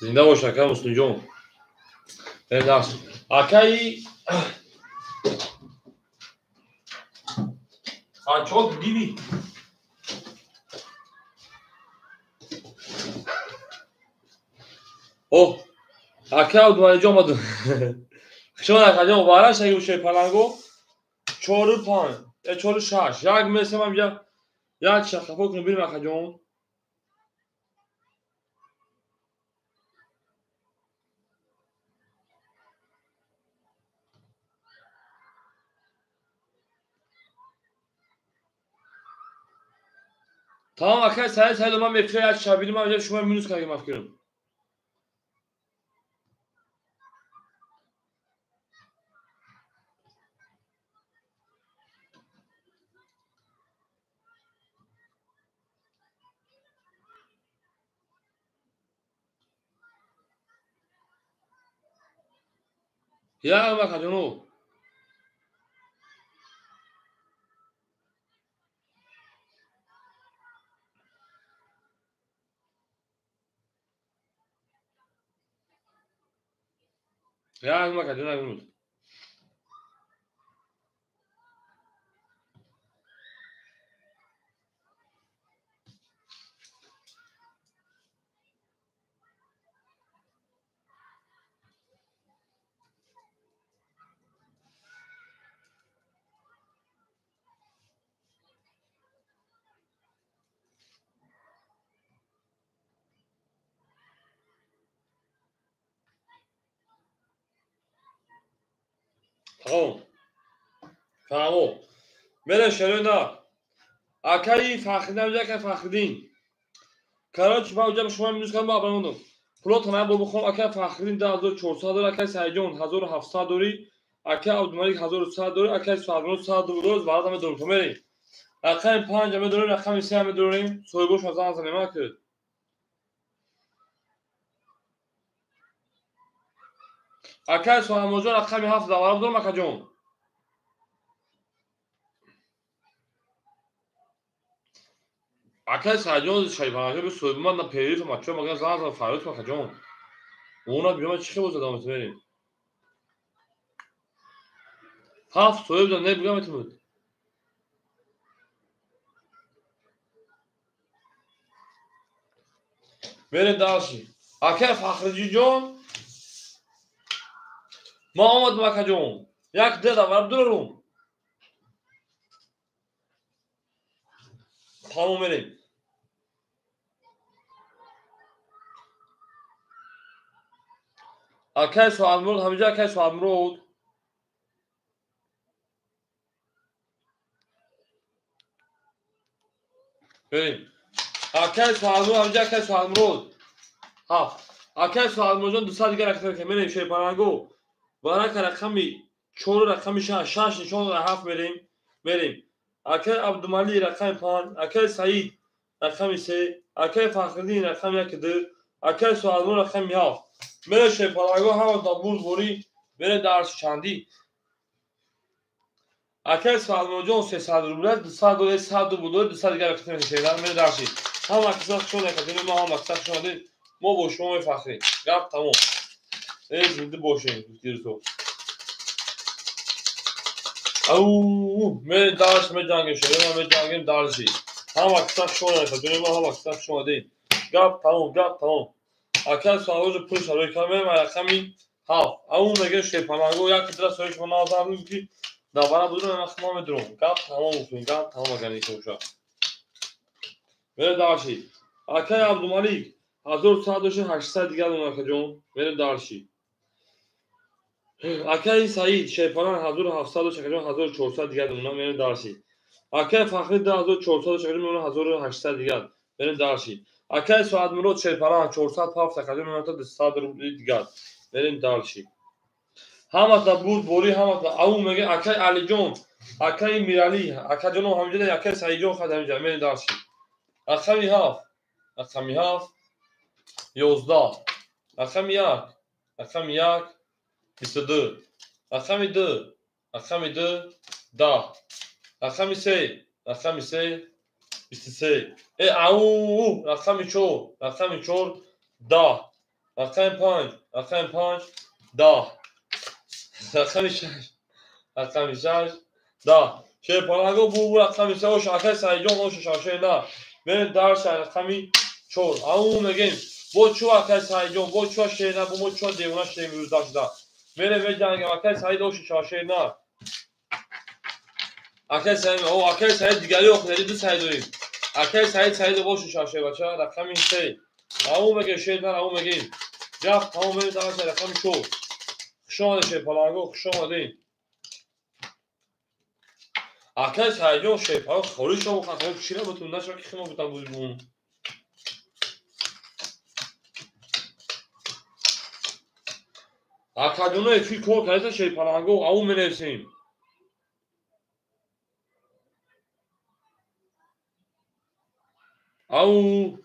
Зинда бош ака Муслимҷон. Акаи Ачок диви. О, ака Абдумалиҷон омад. Хушомад акаҷон, вараш аги ушои паланго 4 5, 4 6. Як месам як шахафо кунем бинем акаҷон. Тамом акай Саид Саид ман мефирам як шабини ман шумо минус кардем афкирам. Я акаҷону. Я акаҷон як минут. Тамом. Фаҳмо. Мерем шерои нар. Акаи Фахридин, акаи Фахридин. Короче, ман уҷа шумо минус кардам, абра мондам. Пулотон ая бо бихом, акаи Фахридин 2400 дори, акаи Саидҷон 1700 дори, акаи Абдумалик 1100 дори, акаи Суҳайбон 100 дори, варад медорем. То мерем. Рақами 5 медорем, рақами 3 медорем. Соҳибошон занг занем ака. Акаи Суҳаймоҷон рақами 7 давараб дорам акаҷон. Акаи Саидҷон Шарифанаҷон би соҳиби ман на периф мачо маган занг зан фарёд кун акаҷон. Она биёма чӣ хел задам мерем. 7 соҳиб да не бигам метавонад. Мерем дальше. Акаи Фахриҷон ма омадам акаҷон. Як д давараб дорам. Тамом мерем. Акаи Суҳаймурод ҳамиҷа акаи Суҳаймурод. Берем. Акаи Суҳаймурод ҳамиҷа акаи Суҳаймурод. 7. Акаи Суҳаймуродҷон 200 дигар рақам мекунем. Мерем шерпаланго. Варака рақами 4 рақами 6, 6 нишон дора 7 мерем. Мерем. Акаи Абдумали рақами 5, акаи Саид рақами 3, акаи Фахриддин рақами 1 2, акаи Суҳаймурод рақами 7. Мере шерпаланго ҳама да бурдборӣ мере дарси чандӣ. Акаи Суҳаймуродҷон 300 рубля, 200 дори, 100 рубл дори, 200 дигар рақам мекунем. Мере дарси. Ҳама қисса хуш омадед, мо ҳама қисса хуш омадед. Мо бо шумо мефахрем. Гап тамом. Зинда бошем, гуфтирсо. Ау, мере дарс меҷангем, шерои меҷангем дарси. Ҳама қисса хуш омадед, мо ҳама қисса хуш омадед. Гап тамом, гап тамом. Акаи Суҳаймурод пул шарои кардем, рақами 7. Ау мегӯем шерпаланго як дра соҳиби шумо назар ки давара будам, ман худам медурам. Гап тамом гуфтем, гап тамом агар ин боша. Мере дарси. Акаи Абдумалик 1100 дошт, 800 дигар дорам акаҷон. Мере дарси. Акаи Саид шерпалан 1700 дошт, акаҷон 1400 дигар дорам. Мере дарси. Акай Фахри 2400 шакаҷон мемона 1800 дигар. Мерем дальше. Акай Соатмурод Шерпаланг 407 шакаҷон мемона 200 рубли дигар. Мерем дальше. Ҳамата буд бори ҳамата ау меге акай Алиҷон, акай Мирали, акаҷоно ҳамиҷа, акай Саидҷон хад ҳамиҷа. Мерем дальше. Рақами 7, рақами 7 11, рақами 1, рақами 1 22, рақами 2, рақами 2 10, рақами 3, рақами 3 23. Ау, рақами 4, рақами 4 10, рақами 5, рақами 5 10, рақами 6, рақами 6 10. Шерпаланго бу рақами 3 ош акай Саидҷон ош шашаи на. Мерем дальше рақами 4. Ау мегем. Бо чу акай Саидҷон, бо чу шерна, бо мо чу девона шерем рӯзда шуда. Мерем меҷангем акай Саид ош шашаи на. Акай Саид, о акай Саид дигари охири ду Саид дорем. Акай Саид Саид ош шашаи бача рақами 3. Ау мегем шерна, ау мегем. Рафт тамом мерем дальше рақами 4. Хуш омадед Шерпаланго, хуш омадед. Акай Саидҷон Шерпаланг хори шумо хахо чира бутун наша ки химо бутан бузбун. Акаҷоно эфир кор карда Шерпаланго ау менависем. Ау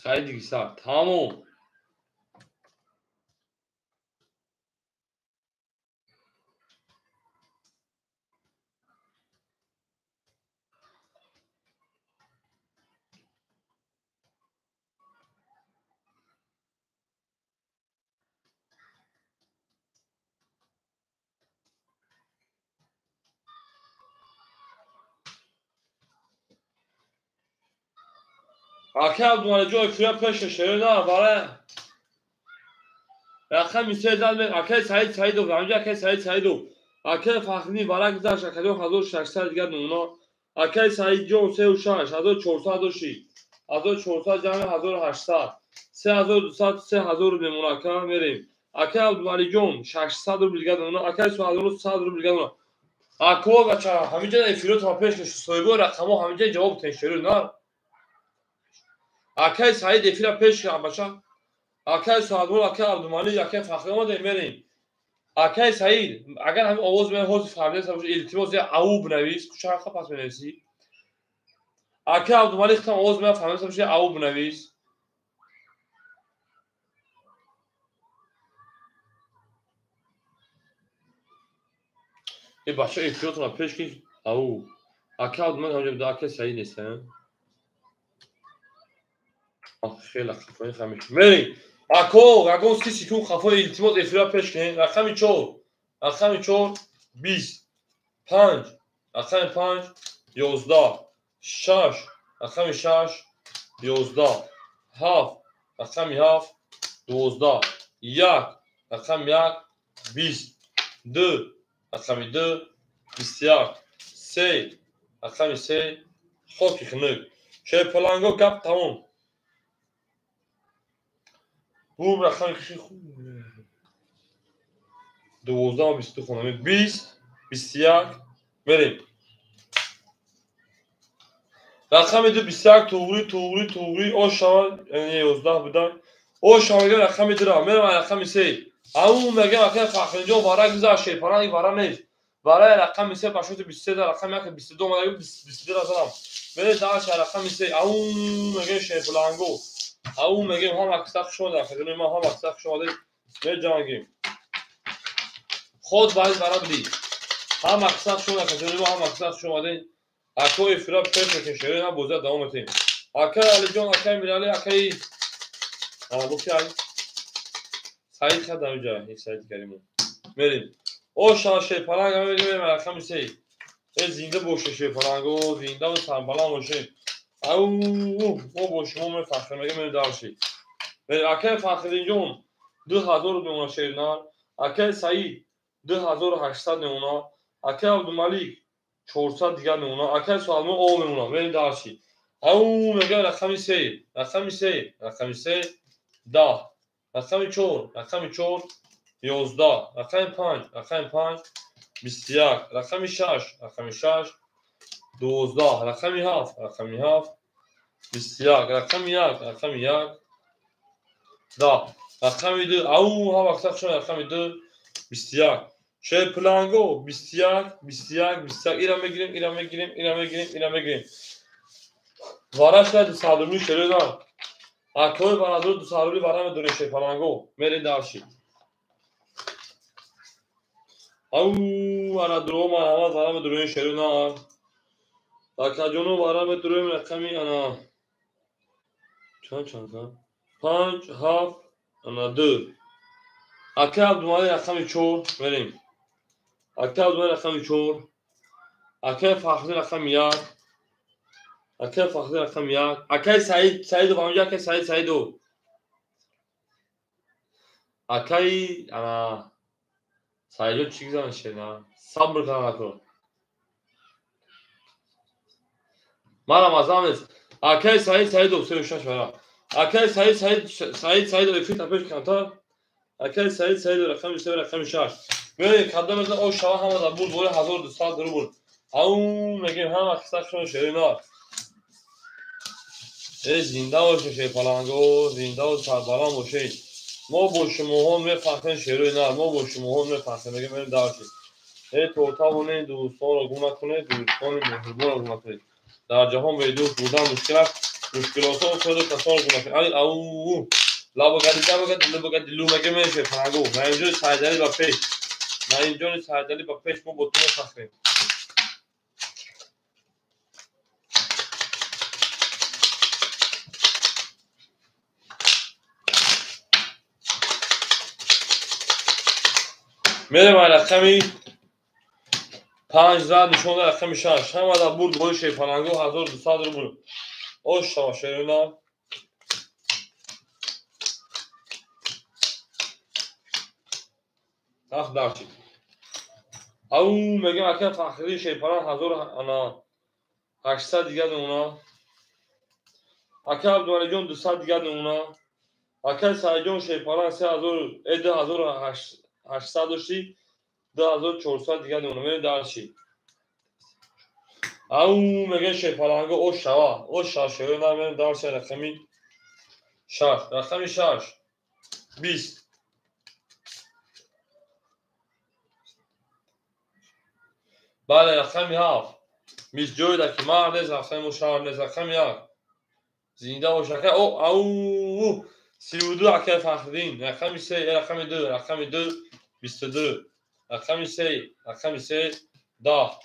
Саид дигиса тамом. Акай Абдумалиҷон эфира пеша шеро на бара рақами 3 зад акай Саид Саидов ҳамҷа акай Саид Саидов акай Фахриддин вара гузашт акаҷон 1600 дигар намуна акай Саидҷон 36 1400 доши 1400 ҷамъи 1800 3200 3000 мемона ака мерем акай Абдумалиҷон 600 рубл дигар намуна акай Суҳадулло 100 рубл дигар намуна ако бача ҳамиҷа эфиротро пеш соҳибои рақамҳо ҳамиҷа ҷавоб тен шеро на. Акай Саид эфира пеш кард бача. Акай Суҳадулло, акай Абдумалик, акай Фахри омадем мерем. Акай Саид, агар ҳамин овоз мен ҳозир фаҳмида бошед, илтимос я ау бинавис, чақа пас менависӣ. Акай Абдумалик там овоз мен фаҳмида бошед, ау бинавис. Бача эфиротонро пеш ки ау. Акай Абдумалик ҳамҷа буда, акай Саид нест, ҳа? Хеле хафои хамиш. Мерем. Ако, ягон 30 секунд хафои илтимос эфира пеш кунед. Рақами 4, рақами 4 20, 5, рақами 5 11, 6, рақами 6 11, 7, рақами 7 12, 1, рақами 1 20, 2, рақами 2 21, 3, рақами 3 хоки хунук. Шерпаланго гап тамом. Бу рақами киши 12 22 хонам 20 21 мерем. Рақами 2 21 туғри туғри туғри о шава 11 будан. О шава рақами 2 ра мерем рақами 3. Ау мегем акай Фахриҷон вара гузашт Шерпаланг вара нест. Вара рақами 3 пашоти 23 да рақами 1 22 омада 22 ра задам. Мерем дальше рақами 3. Ау мегем Шерпаланго. Ау мегем ҳама киса хуш омадед, акаҷони ман ҳама киса хуш омадед, меҷангем. Ход баъд вара бидӣ. Ҳама киса хуш омадед, акаҷони ман ҳама киса хуш омадед. Акои эфира пеш мекунем, шеро на бозия давом метем. Акай Алиҷон, акай Мирали, акай Бухай. Саид хад ҳамиҷа, ин Саид Каримов. Мерем. О Шерпаланг мегем рақами 3. Зинда боше Шерпаланго, зинда ва сарбаланд боше. Ау, мо бо шумо мефахрем, мегем мерем дальше. Акай Фахриддинҷон 2000 мемона шернар, акай Саид 2800 мемона, акай Абдумалик 400 дигар мемона, акай Суҳадулло о мемона. Мерем дальше. Ау мегем рақами 3, рақами 3, рақами 3 10, рақами 4, рақами 4 11, рақами 5, рақами 5 21, рақами 6, рақами 6 12, рақами 7, рақами 7, 21, рақами 1, рақами 1, 10, рақами 2, ау, ҳама вақта хушон, рақами 2, 21. Шерпаланго 21, 21, 21. Ира мегирем, ира мегирем, ира мегирем, ира мегирем. Вара шуда 200 рубли шеродан. Акои барадор 200 рубли вара медорем шерпаланго. Мерем дарши. Ау, барадоро марҳамат вара медорем шеродан. Акаҷоно вара медорем рақами ана чанд чанд 5 7 ана 2. Акай Абдумалик рақами 4 мерем. Акай Абдумалик рақами 4. Акай Фахриддин рақами 1. Акай Фахриддин рақами 1. Акай Саид Саидов ҳаминҷо акай Саид Саидов. Акай ана Саидҷон чӣ гузашт на? Сабр кунам акро. Манам азам нест. Акай Саид Саидов 36 вара. Акай Саид Саид Саид Саидов эфир тапеш камтар. Акай Саид Саидов рақами 3 рақами 6. Бибинед кадом мезан о шава ҳама дар бурд бори 1200 рубл. Ау мегем ҳама қиссашон шерина. Э зинда бошед шерпаланго, зинда ва сарбаланд бошед. Мо бо шумоҳо мефахрем шерои нар, мо бо шумоҳо мефахрем, мегем мерем дарши. Э то тавонед дӯстонро гум накунед, дӯстони меҳрубонро гум накунед. Дар ҷаҳон бедӯст будан мушкил аст, мушкилотҳо хеле касонро гум накунед. Ай ау лабогади лабогади лабогади лу мегем мерем шерпаланго. Наимҷони Саидалӣ ба пеш. Наимҷони Саидалӣ ба пеш, мо бо ту мефахрем. Мерем рақами 5 зад нишон дод рақами 6. Ҳама дар бурд бори шерпаланго 1200 рубл. Ош шава шерина. Ах дарчи. Ау мегем акай Фахриддин шерпаланг 1800 дигар намуна. Акай Абдумаликҷон 200 дигар намуна. Акай Саидҷон шерпаланг 3000 2800 дошти 2400 дигар намуна. Мерем дарши. Ау мегем шерпаланго ош шава. Ош шава шерина мерем дарши рақами 6. Рақами 6. 20. Бале рақами 7. Мис ҷойда ки мард нест, рақами мо шаҳр нест, рақами 1. Зинда бош акай. О ау 32 акай Фахриддин, рақами 3, рақами 2, рақами 2, 22, рақами 3, рақами 3, 10.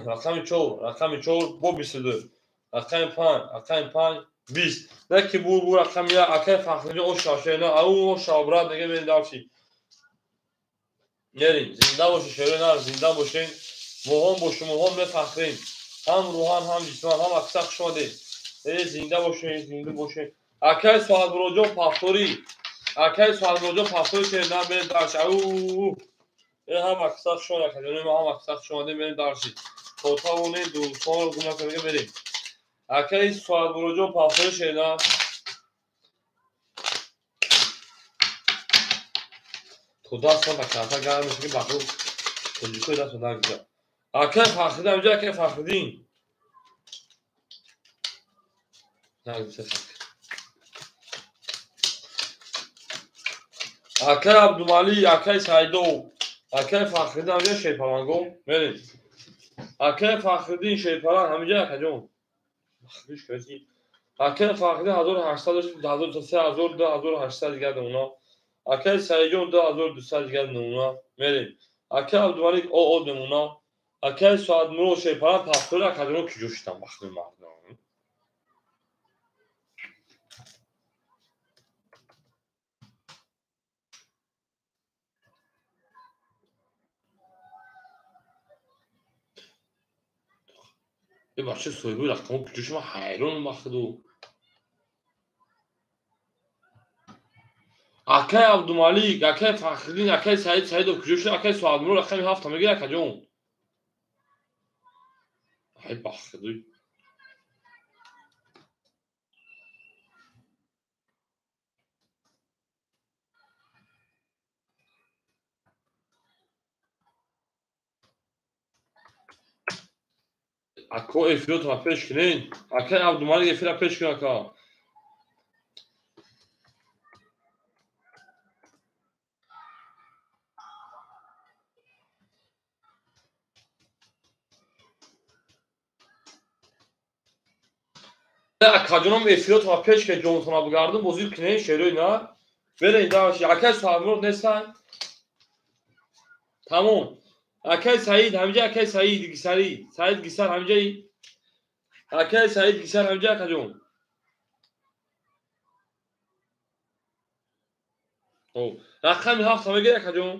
Рақами 4, рақами 4 бо 22. Рақами 5, рақами 5, 20. Не ки бу рақами 1 акай Фахриддин ош шашена, ау ош шабрат неге мен дарчи. Мерим, зинда бошед шерина, зинда бошед. Моҳон бо шумоҳо мефахрем. Ҳам рӯҳан, ҳам ҷисман, ҳам акса хуш омадед. Э зинда бошед, зинда бошед. Акай Соҳатмуроҷон пафторӣ. Акай Соҳатмуроҷон пафторӣ шерина мерем дарш. Ау э ҳам акса хуш омадед, акаҷони мо ҳам акса хуш омадед, мерем дарши. То тавонед дӯстонро гум накунед, мерем. Акай Соҳатмуроҷон пафторӣ шерина. То даст ман ба карта гарм мешавад ки бахру тоҷикои даст нагузар. Акай Фахриддин ҳаминҷо акай Фахриддин. Акай Абдумалик, акай Саидов, акай Фахриддин ҳаминҷо шерпаланго мерем. Акай Фахриддин шерпаланг ҳаминҷо акаҷон. Акай Фахриддин 1800 3000 2800 дигар намуна. Акай Саидҷон 2200 дигар намуна. Мерем. Акай Абдумалик ОО намуна. Акай Соатмурод шерпаланг пафтори акаҷоно киҷо шудам бахти мардум. Э бача соҳиби рақамо киҷо шума ҳайрон бахту. Акай Абдумалик, акай Фахриддин, акай Саид Саидов киҷо шуд? Акай Соатмурод рақами 7 мегирад акаҷон. Ай бахту. Ако эфиротро пеш кунед. Акай Абдумалик эфира пеш кун ака. Акаҷоном эфиротро пеш ке ҷонтона бигардум бозӣ кунед шерои на. Берен даши. Акай Сармурод нестан. Тамом. Акай Саид ҳамҷа акай Саид Гисари. Саид Гисар ҳамҷаи. Акай Саид Гисар ҳамҷа акаҷон. Хоб. Рақами 7 мегирӣ акаҷон.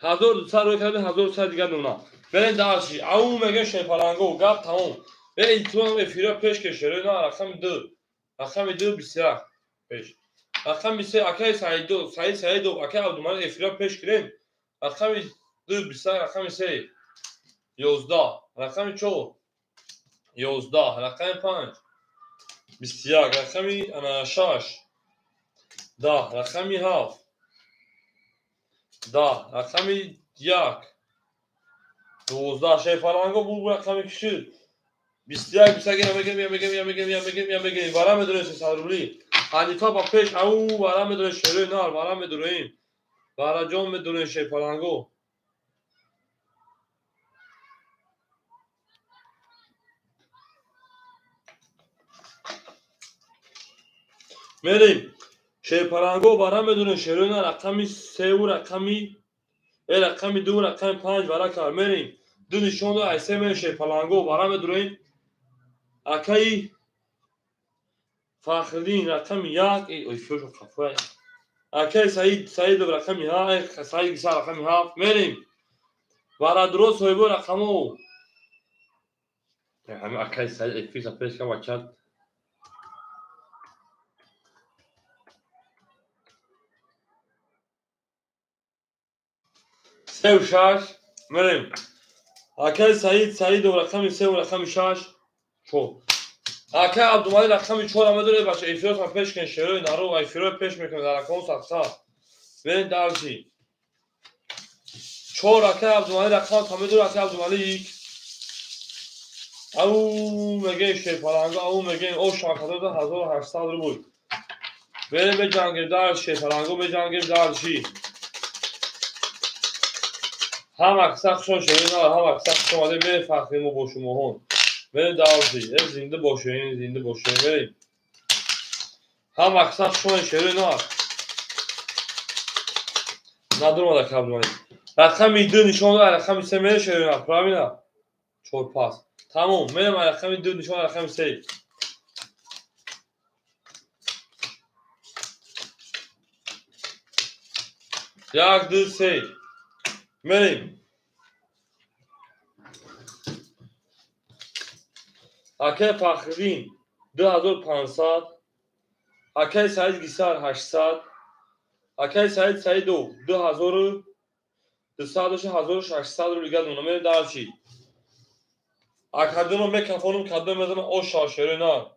Ҳазор дусад рӯй кардем, 1200 дигар нуна. Берен даши. Ау мегӯем шерпаланго, гап тамом. Илтимос эфира пеш ке шерои на рақами 2. Рақами 2 21 пеш. Рақами 3 акай Саидов, Саид Саидов, акай Абдумалик эфира пеш кунем. Рақами 2 21, рақами 3 11, рақами 4 11, рақами 5 21, рақами 6 10, рақами 7 10, рақами 1 12. Шерпаланго бу рақами киши 21 21 мегем мегем мегем мегем мегем вара медорем 300 рубли. Ҳанифа ба пеш ау вара медорем шерои нар вара медорем. Вараҷон медорем шерпаланго. Мерем шерпаланго вара медорем шерои нар рақами 3 рақами рақами 2 рақами 5 вара кар мерем. Ду нишон до айсе мерем шерпаланго вара медорем. Акаи Фахриддин рақами 1 ой фёшо қафоя. Акаи Саид Саидов рақами 8, Саид Гисар рақами 7 мерем. Варадро соҳибо рақамо. Ҳами акаи Саид эфир пеш ка бачат. Се 6 мерем. Акаи Саид Саидов рақами 3 рақами 6 4. Акай Абдумалик рақами 4 медоред бача эфиротон пеш кунед шерои наро ва эфиро пеш мекунед дар рақамҳо сақса. Берен дарси. 4 акай Абдумалик рақам медоред акай Абдумалик. Ау мегӯем шерпаланго, ау мегӯем о 6800 рубл. Берем беҷангем дарси шерпаланго беҷангем дарси. Ҳам акса хушон шерои наро, ҳам акса хушон омадем берем фахри мо бо шумоҳон. Берем дарси, зинда бошем, зинда бошем, берем. Ҳам акса хушон шерои нар. Надурмада Абдумалик. Рақами 2 нишон дод, рақами 3 мерем шерои нар, правильно? 4 пас. Тамом, мерем рақами 2 нишон рақами 3. 1 2 3. Мерем. Акай Фахриддин 2500, акай Саид Гисар 800, акай Саид Саидов 2200 1600 рубл дигар нуна. Мерем дарчи. Акадоно мекафонум кадом мезанам оша шерои нар.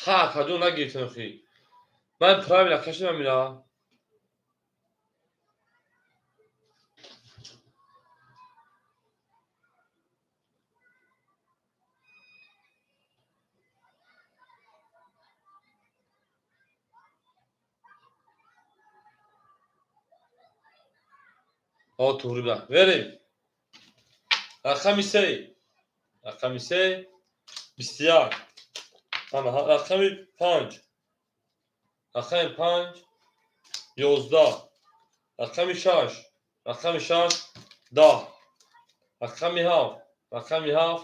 Ха акадон нагирифтем хи. Ман правильно кашидам мира. О туғри буда. Верем. Рақами 3. Рақами 3 21. Ана рақами 5. Рақами 5 11. Рақами 6. Рақами 6 10. Рақами 7. Рақами 7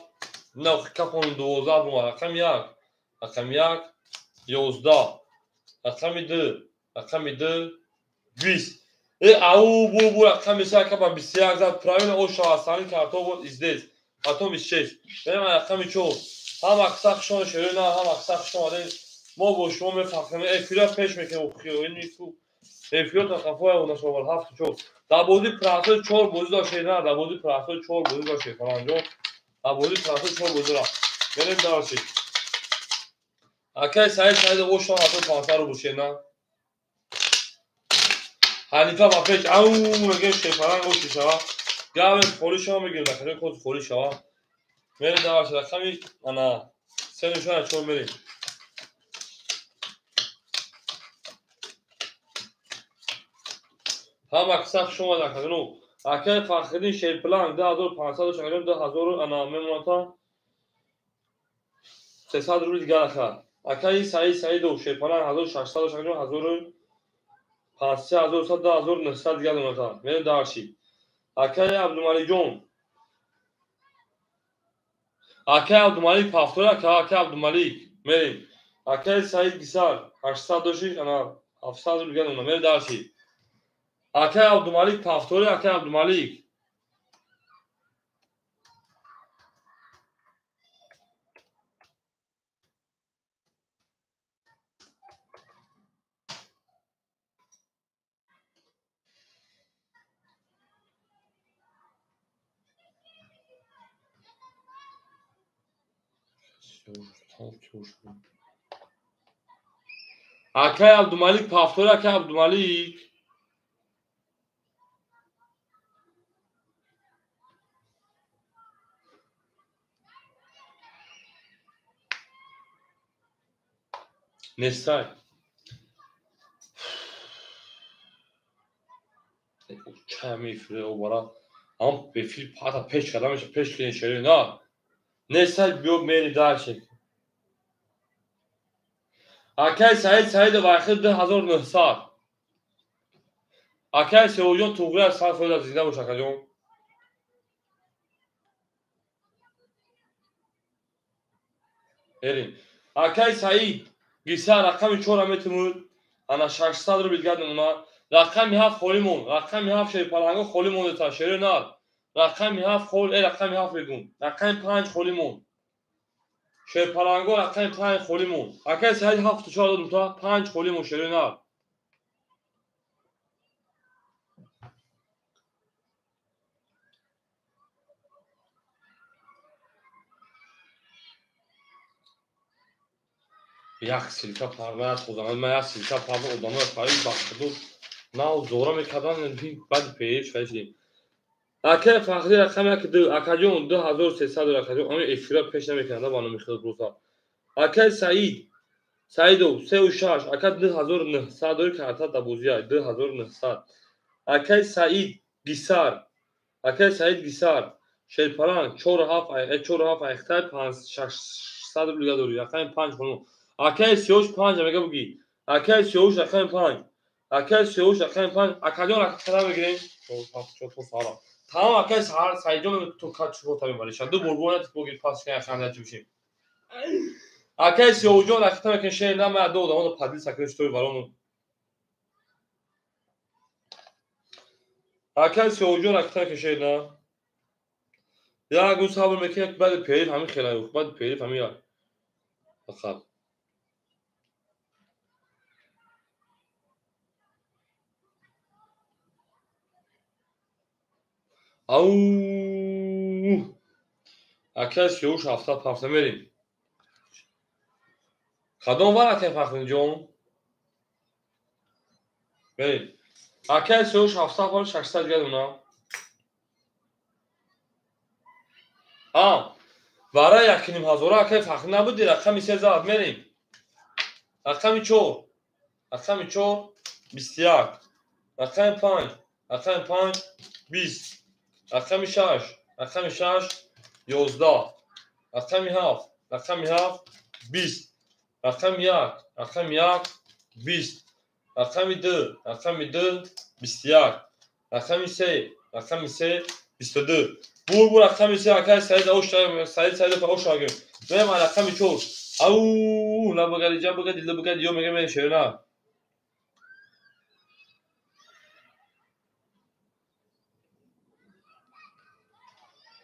9 капон 12 бума. Рақами 1. Рақами 1 11. Рақами 2. Рақами 2 20. Ау бу бу рақами 3 капа 21 зад правильно о шавасани карто вот здесь. Потом 26. Берем рақами 4. Ҳам акса хушон шерои на, ҳам акса хушон омадем. Мо бо шумо мефахрем. Эфира пеш мекунем. Хиёни эфира та қафоя унашовар 7 4. Дар бозии прасо 4 бозӣ дошт шерои на, дар бозии прасо 4 бозӣ дошт фалонҷо. Дар бозии прасо 4 бозӣ дошт. Берем дарси. Акай Саид Саидов ошон 1500 рубл шена. Ҳанифа ба пеш ау мегӯем шерпаланг оши шава. Гаве холи шава мегирем, рақами код холи шава. Мерем даваш рақами ана 3 нишона 4 мерем. Ҳама киса хуш омад акаҷону. Акай Фахриддин шерпаланг 2500 шакаҷон 2000 ана мемоната 300 рубл дигар ака. Акаи Саид Саидов шерпаланг 1600 шакаҷон 1500 1900 дигар мемоната. Мерем дарши. Акаи Абдумаликҷон. Акаи Абдумалик пафтор ака, акаи Абдумалик. Мерем. Акаи Саид Гисар 800 доши ана 700 рубл дигар мемоната. Мерем дарши. Акаи Абдумалик пафтори, акаи Абдумалик. Акаи Абдумалик пафтори, акаи Абдумалик. Нестай. Чай мефире обара. Ам бефир пата пеш кардам меша пеш кунед шери на. Нестай биё мери дальше. Акай Саид Саидов ахир 2900. Акай Сеуҷон туғри аз 100 фоиз зинда бош акаҷон. Эрин. Акай Саид Гисар рақами 4 метимуд. Ана 600 рубл дигар мемонад. Рақами 7 холӣ монд. Рақами 7 шерпаланго холӣ монда шери нар. Рақами 7 хол, рақами 7 мегум. Рақами 5 холӣ монд. Шерпаланго рақами 5 холӣ монд. Акай Саид 7 4 додум та 5 холӣ монд шери нар. Як силка парвард худам, ман як силка парвард одамои фарид бахшиду нав зора мекардан, баъди пеш фарид. Акай Фахри рақами 1 2 акаҷон 2300 акаҷон ами эфира пеш намекунад ба номи худ просто. Акай Саид Саидов 3 6 ака 2900 дори карта дабозия 2900. Акай Саид Гисар, акай Саид Гисар шерпаланг 4 7 4 7 айхтай 5 600 рубл дигар дори. Рақами 5 хонум. Акай Сиёш 5 мега буги. Акай Сиёш рақами 5. Акай Сиёш рақами 5. Акаҷон рақам мегирем. 4 7 4 то сара. Тамом акай Саидҷон то качо та мебариша. Ду бор бояд буги пас кай ханда чушим. Акай Сиёҷон рақам мекун шер на ма ду одамо падил сакреш той варону. Акай Сиёҷон рақам мекун шер на. Як гун сабр мекунем баъд периф ҳамин хелай, баъд периф ҳамин як. Фақат ау акай Сиёш 7 7 мерем. Кадом вар акай Фахриддинҷон? Мерем. Акай Сиёш 7 7 600 дигар дона. А барои 1,5 ҳазора акай Фахр набуди рақами 3 зад мерем. Рақами 4, рақами 4 21, рақами 5, рақами 5 20, рақами 6, рақами 6 11, рақами 7, рақами 7 20, рақами 1, рақами 1 20, рақами 2, рақами 2 21, рақами 3, рақами 3 22. Бур бур рақами 3 акай Саид ош Саид Саидов ош агим. Мерем рақами 4. Ау лабагади ҷабагади лабагади ё мегем мерем шерина.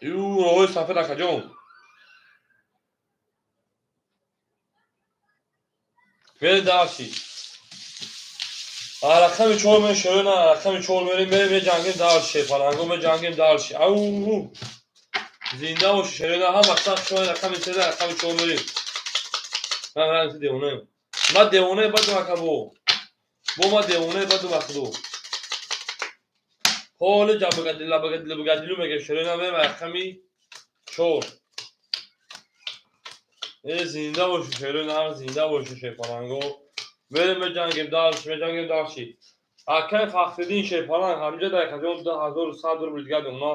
Ю роҳои сафед акаҷон. Мерем дарши. Рақами 4 мерем шерина, рақами 4 мерем, мерем меҷангем дарши, паланго меҷангем дарши. Ау зинда боши шерина, ҳама сахт шумо рақами 3 рақами 4 мерем. Ман ранги девонаем. Ман девонаи бадум ака бо. Бо ман девонаи бадум ахудо. Ҳоли ҷабагадила багадила багадилу мегем шерина мерем рақами 4. Э зинда боши шерина, зинда боши шерпаланго. Мерем меҷангем дальше, меҷангем дальше. Акай Фахриддин шерпаланг ҳамҷа дар казон 2100 рубл дигар дона.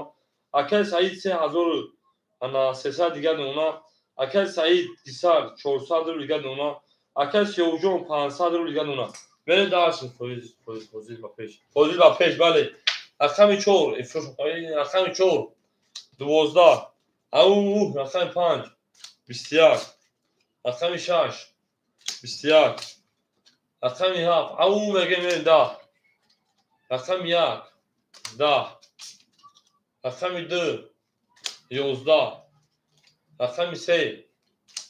Акай Саид 3300 дигар дона. Акай Саид Гисар 400 рубл дигар дона. Акай Сиёвҷон 500 рубл дигар дона. Мерем дальше, фоиз, фоиз, фоиз ба пеш. Фоиз ба пеш, бале. Рақами 4, рақами 4, 12, ау, рақами 5, 21, рақами 6, 21, рақами 7, ау, мегем мерем 10, рақами 1, 10, рақами 2, 11, рақами 3,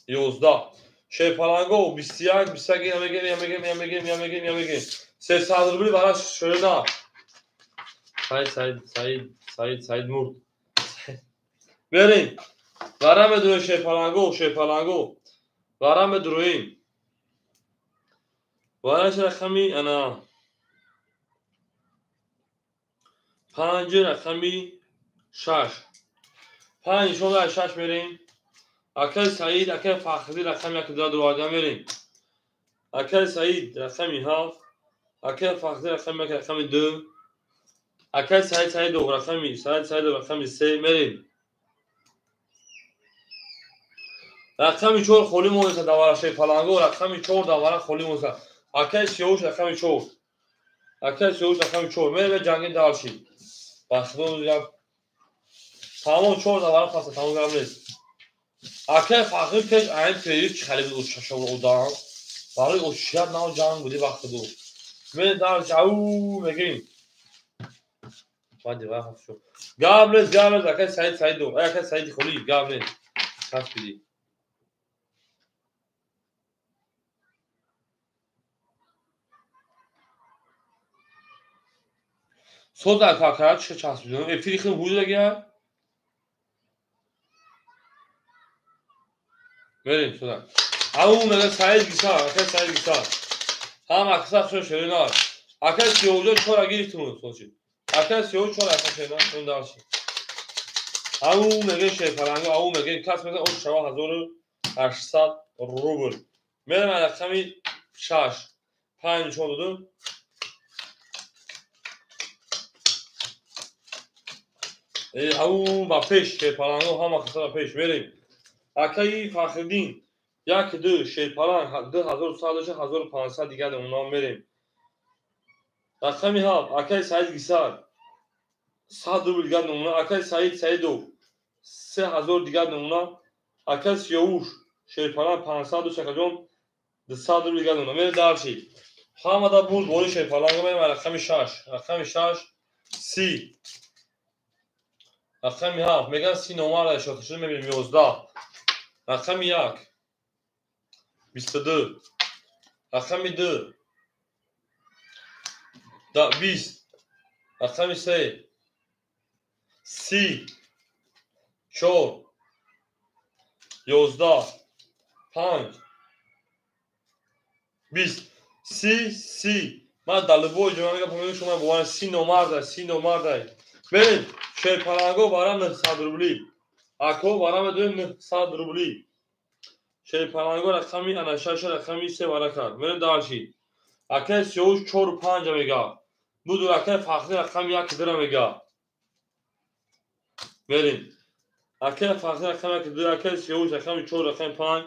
11. Шерпаланго 21, 21, мегем, мегем, мегем, мегем, мегем. 300 рубли бараш шерина. Саид, Саид, Саид, Саид, Саид мурд. Берем. Вара медуем шерпаланго, шерпаланго. Вара медуем. Вараш рақами ана 5 рақами 6. 5 нишон 6 мерем. Акай Саид, акай Фахри рақами 1 2 2 мерем. Акай Саид рақами 7, акай Фахри рақами 1 рақами 2. Акай Саид Саидов рақами Саид Саидов рақами 3 мерем. Рақами 4 холӣ монеса давара шерпаланго, рақами 4 давара холӣ монеса. Акай Сиёвуш рақами 4. Акай Сиёвуш рақами 4. Мерем ҷанги дальше. Бахтон гап. Тамом 4 давара паса тамом гап нест. Акай Фахри пеш айн период чи хали буд шашов одам. Барои ошият нав ҷанг буди вақти ду. Мерем дальше, ау мегирем. Баъди вақт шуд. Гап нест, гап нест, акай Саид Саидов, акай Саиди холӣ, гап нест. Часпиди. Соз ака ака чӣ часпидем? Эфири хим ҳудагия? Мерем сода. Ау мега Саид Гисар, акай Саид Гисар. Ҳам акса хушо шерина. Акай Сиёвҷон чора гирифтум сочи. Акай Сиёв чора ака шерина, он дальше. Ау мега шерпаланго, ау мега кас мега о шава 1800 рубл. Мерем рақами 6. 5 нишон додум. Ау ба пеш шерпаланго ҳама каса ба пеш мерем. Акаи Фахриддин 1 2 шерпаланг 2100 1500 дигар онҳо мерем. Рақами 7 акаи Саид Гисар 100 рубл дигар намуна. Акаи Саид Саидов 3000 дигар намуна. Акаи Сиёвуш шерпаланг 500 шакаҷон 200 рубл дигар намуна. Мерем дальше. Ҳамада бурд бори шерпаланго мерем рақами 6. Рақами 6 30. Рақами 7 меган 30 номара шоташуда мебинем 11. Рақами 1 22. Рақами 2 20. Рақами 3 30 4 11 5 20 30 30. Ман дар любой ҷо мегам помиён шумо бовар 30 номарда, 30 номарда. Берем шерпаланго барам 900 рубли. Ако барам медоем 900 рубли. Шерпаланго рақами ана 6 рақами 3 вара кард. Мерем дальше. Акай Сиёвуш 4 5 мега. Буду акай Фахри рақами 1 2 мега. Мерем. Акай Фахри рақами 1 2, акай Сиёвуш рақами 4 рақами 5.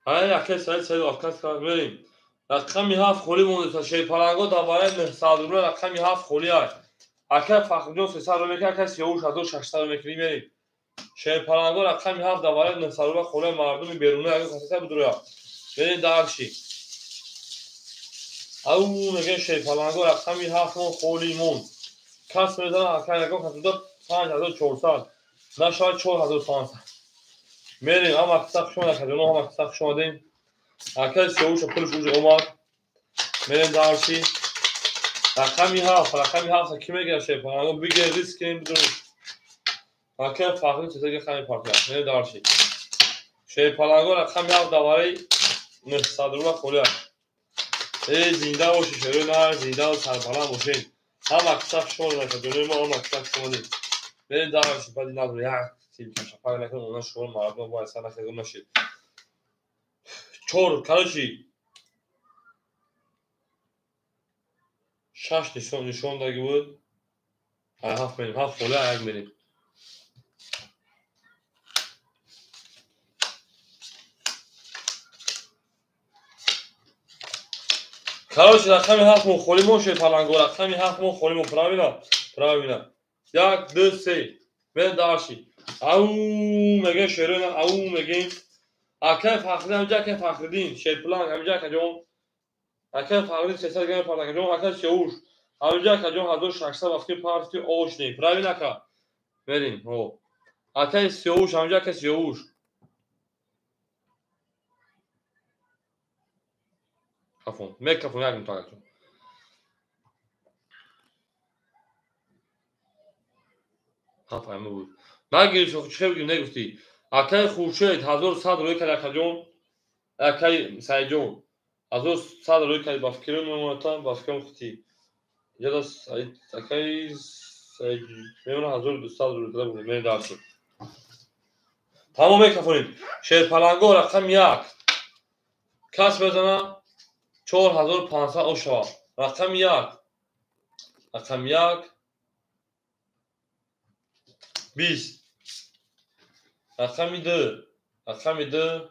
Ай акай Саид Саидов отказ кард. Мерем. Рақами 7 холӣ монда. Шерпаланго дар барои 900 рубл рақами 7 холӣ аст. Акай Фахриҷон 300 рубл мекунад, акай Сиёвуш 1600 рубл мекунад. Мерем. Шерпаланго рақами 7 дар барои 900 рубл холӣ мардуми беруна ягон касеса будурояд. Мерем дальше. Ау мегӯем шерпаланго рақами 7 мон холӣ монд. Кас мезанад акай ягон кас буда 5400. Нашавад 4500. Мерем, ҳама қисса хуш омадед, акаҷоно, ҳама қисса хуш омадем. Акай Сиёвуша пулш уж омад. Мерем дальше. Рақами 7, рақами 7 ки мегирад шерпаланго? Бигир риск кунем бидонем. Акай Фахри чизаги хами партия. Мерем дальше. Шерпаланго рақами ҳафт давари 900 рубла холия. Э, зинда бошед, шерои нар, зинда сарбаланд бошед. Ҳама қисса хуш омадед, акаҷонои мо, ҳама қисса хуш омадед. Берем дарши, баъди надор як силка шапак накунем, она шумо мардум бояд сар нахезон нашед. Чор, короче, шаш нишон даги буд. Ай ҳафт мерем, ҳафт холия, як мерем. Короче, рақами ҳафт мо холӣ мо, шерпаланго, рақами ҳафт мо холӣ мо, правильно? Правильно. Як, ду, се. Берем дальше. Ау мегем шерои, ау мегем. Акай Фахриддин, ҳамҷа акай Фахриддин, шерпаланг, ҳамҷа акаҷон. Акай Фахриддин 300 грамм парт, акаҷон, акай Сиёвуш. Ҳамҷа акаҷон 1600 вақти парти ошни. Правильно, ака? Берем, ҳо. Акай Сиёвуш, ҳамҷа акай Сиёвуш. Кафон, мекафон як минут акаҷон. Ҳафт айма буд. Нагирифт, чӣ бигирем, негуфтӣ. Акай Хуршед 1100 рӯй кард, акаҷон. Акай Саидҷон 1100 рӯй кард, ба фикрем мемонатам, ба фикрам хути. Иҷода Саид, акай Саид мемона 1200 рӯй карда буд, мерем дальше. Тамом мекафонем. Шерпаланго рақами як. Кас мезана 4500 о шавад. Рақами як. Рақами як. 20. Рақами ду. Рақами ду.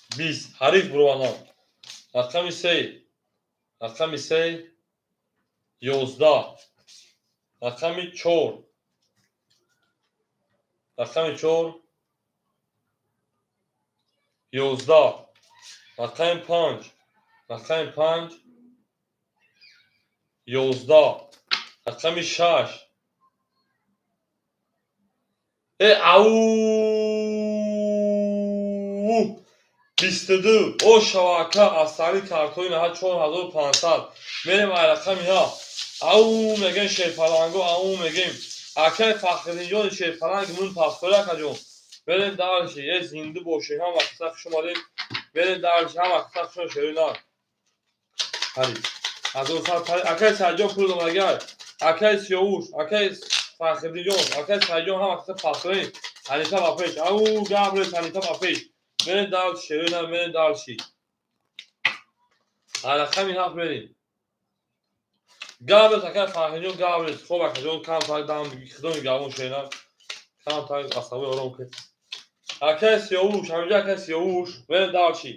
20. Ҳариф бурованам. Рақами се. Рақами се. 11. Рақами чор. Рақами чор. 11. Рақами панҷ. Рақами панҷ. 11. Рақами шаш. Э, ау! 22. О шава, ака, аз сари картои наҳа 4500. Мерем ай рақами ҳафт. Ау мегем шерпаланго, ау мегем. Акай Фахриддинҷони шерпаланг мун пастори, акаҷон. Берем дальше. Е, зинда бошед, ҳама қисса хуш омадед. Берем дальше, ҳама қисса хуш омадед, шерои нар. Ҳари. 1100 пари. Акай Саидҷон пул домагай. Акай Сиёвуш, акай Фахриддинҷон, акай Саидҷон ҳама қисса пастори. Ҳанифа ба пеш. Ау, Габрес, Ҳанифа ба пеш. Берем дальше, шерои нар, берем дальше. Рақами ҳафт мерем. Габрес, акай Фахриддинҷон, Габрес. Хоб, акаҷон, камтар дам хидоми гавон шерои нар. Камтар асабои ором кунед. Акай Сиёвуш, ҳаминҷа акай Сиёвуш, берем дальше.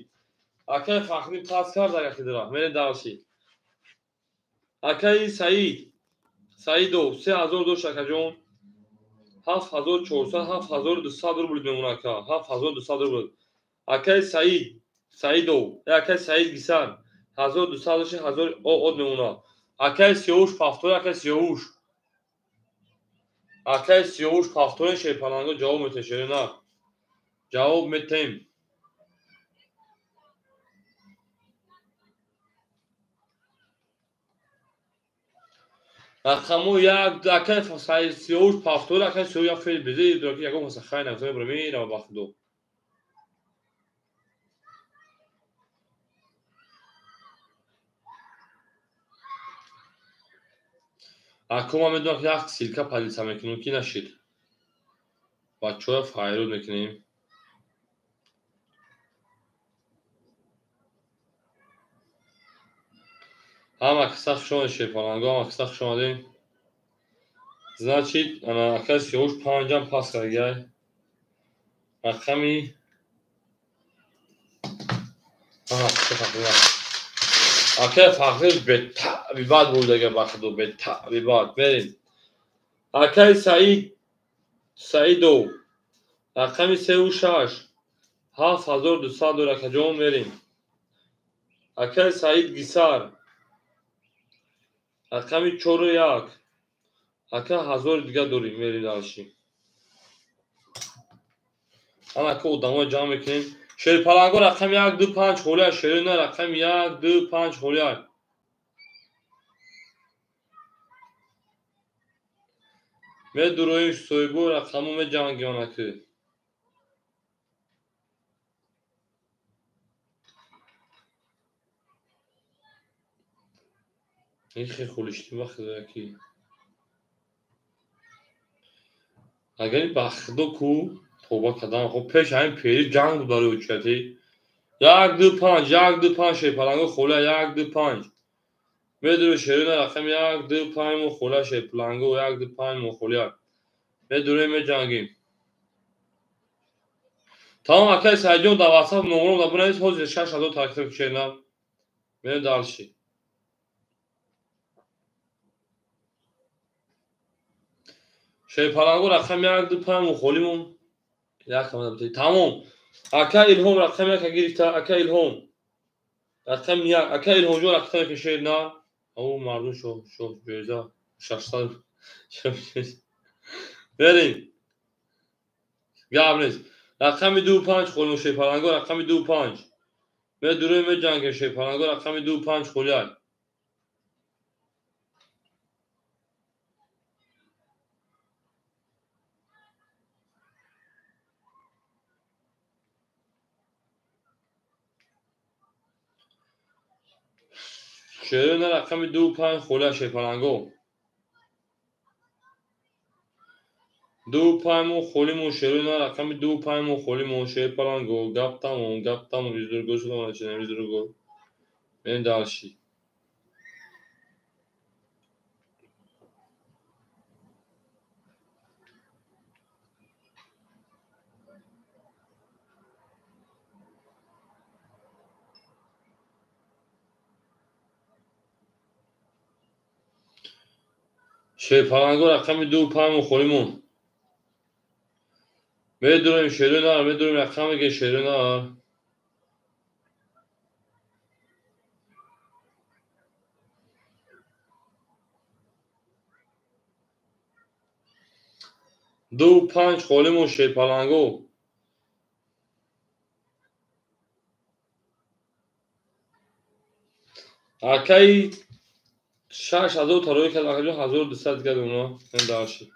Акай Фахриддин пас кард акахидра, берем дальше. Акай Саид, Саидов 3000 дошт, акаҷон. 7400, 7200 рубл мемонад, ака. 7200 рубл. Акай Саид, Саидов, акай Саид Гисар 1200 дошт, 1000 од мемонад. Акай Сиёвуш пафтори, акай Сиёвуш. Акай Сиёвуш пафтори, шерпаланго ҷавоб метем, шерои нар. Ҷавоб метем. Рақаму як, акай Сиёвуш пафтори, акай Сиёвуш як феъли безе дорад, ки ягон каса хайр нагуфта, мебарам, мерава ба худо. Ако ман медонам, ки як ссылка поделиться мекунем, ки нашид. Бачаҳоя файруд мекунем. Ҳама қисса хуш омадед, шерпаланго, ҳама қисса хуш омадед. Значит, ана акай Сиёвуш панҷам пас кардагай. Рақами акай Фахрид бетаъби бад бурдага, ба худо, бетаъби бад. Берем. Акай Саид Саидов рақами сеу шаш 7200 дор, акаҷон, мерем. Акай Саид Гисар рақами чору як, ака, ҳазори дига дорем, мерем дальше. Ана ака одамоя ҷамъ мекунем. Шерпаланго рақами як, ду, панҷ холия, шерои на, рақами як, ду, панҷ холия. Медуроем соҳибо рақамо меҷангёна ки. Ин хел хулиштим ба худо яки. Агар ба худо ку тоба кардам, хоб пеш ҳамин пери ҷанг буд барои ҳуҷҷатӣ. 1 2 5 1 2 5 шерпаланго хола 1 2 5. Медури шерина рақам 1 2 5 мо хола шерпаланго 1 2 5 мо хола. Медурем меҷангим. Тамом акай Саидҷон дар WhatsApp номером да бинавис, ҳозир 6000 таркиб шерина. Мерем дальше. Шерпаланго рақам 1 2 5 мо холимон. Тамом. Ака Илҳом рақам 1 гирифта, ака Илҳом. Рақам 1, ака Илҳомҷон рақам 1 шер на. Ау мардум шо шо ҷоиза 600. Берем. Гап нест. Рақами 2 5 холимон шерпаланго рақами 2 5. Медурем меҷангем шерпаланго рақами 2 5 холиай. Шерина рақами 2 5 холя шерпаланго. 2 5 мо холимон шерина рақами 2 5 мо холимон шерпаланго. Гап тамом, гап тамом. Издурго шудам начинам издурго. Мерем дальше. Шерпаланго рақами 2 5 мо холимон. Медурем шерина, медурем рақами ге шерина. Ду панҷ холимон шерпаланго. Акаи 6000 тарои кард, акаҷон 1200 дигар уна. Ин дальше.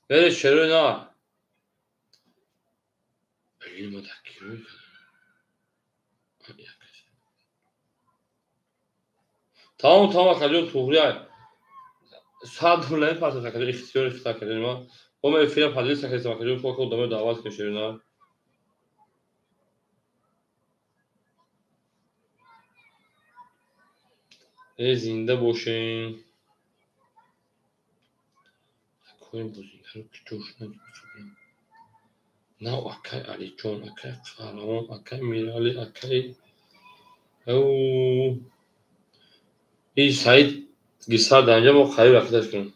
Бере шерина. Тамом, тамом акаҷон туғрияй. 100 доллар мепартад акаҷон, ихтиёри худат акаҷон ма. Бо ма эфира поделиться кардем акаҷон, фока одаморо даъват кунем шерина. Э зинда бошем. Акои бозигаро ки ҷош надорам. Нав акай Алиҷон, акай Қаҳрамон, акай Мирали, акай ау и Саид гисар дар инҷа мо қариб рақидаш кунем.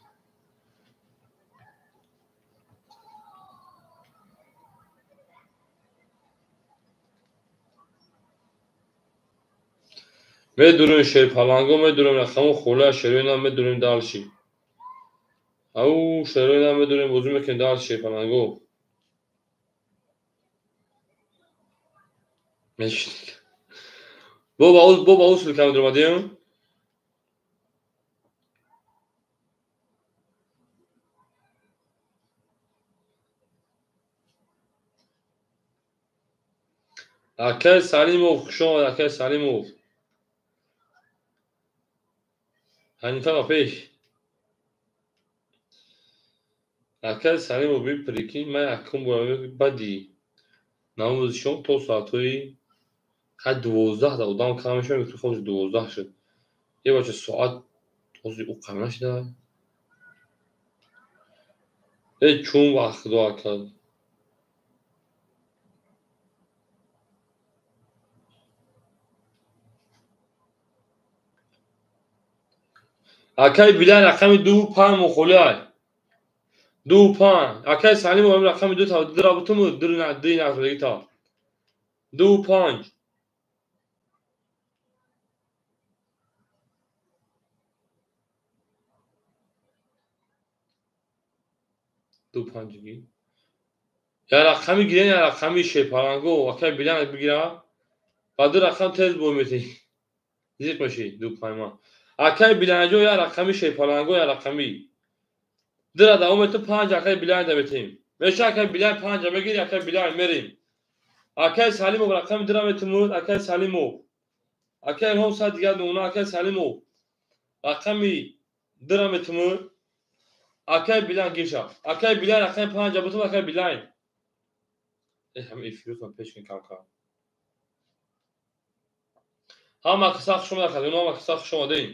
Медурем шерпаланго, медурем рақамо хола шероина, медурем дальше. Ау шероина медурем бозӣ мекунем дальше шерпаланго. Мешинем. Бо ба усул кам дуромадем. Акай Салимов, хуш омад, акай Салимов. Ҳанифа ба пеш. Акай Салимов би прикинь, ман якум бора баъди намози шом то соатҳои хай 12 да одам кам мешавад, мегуфт хоб 12 шуд. Е бача соат ҳозир ӯ қам нашуда. Э чун вақт худо ака. Акай Билал рақами 2 5 мухолиай. 2 5. Акай Салимов рақами 2 та дира бутуму дир на ди нақлги та. 2 5. Ду панҷги. Я рақами гирен, я рақами шепаланго. Акай Билал бигира. Ба ду рақам тез бой мети. Зиқ меши 2 5 ма. Акай Биланҷо я рақами Шерпаланго я рақами. Дира давом мету 5 акай Билан да метем. Меша акай Билан 5 мегири, акай Билан мерим. Акай Салимов рақами дира метумуд, акай Салимов. Акай Илҳом сад дигар нуна, акай Салимов. Рақами дира метумуд. Акай Билан гирша. Акай Билан рақами 5 бутум, акай Билан. Ҳама эфиротон пеш кун кам-кам. Ҳама киса хуш омада, хазино, ҳама киса хуш омадаем.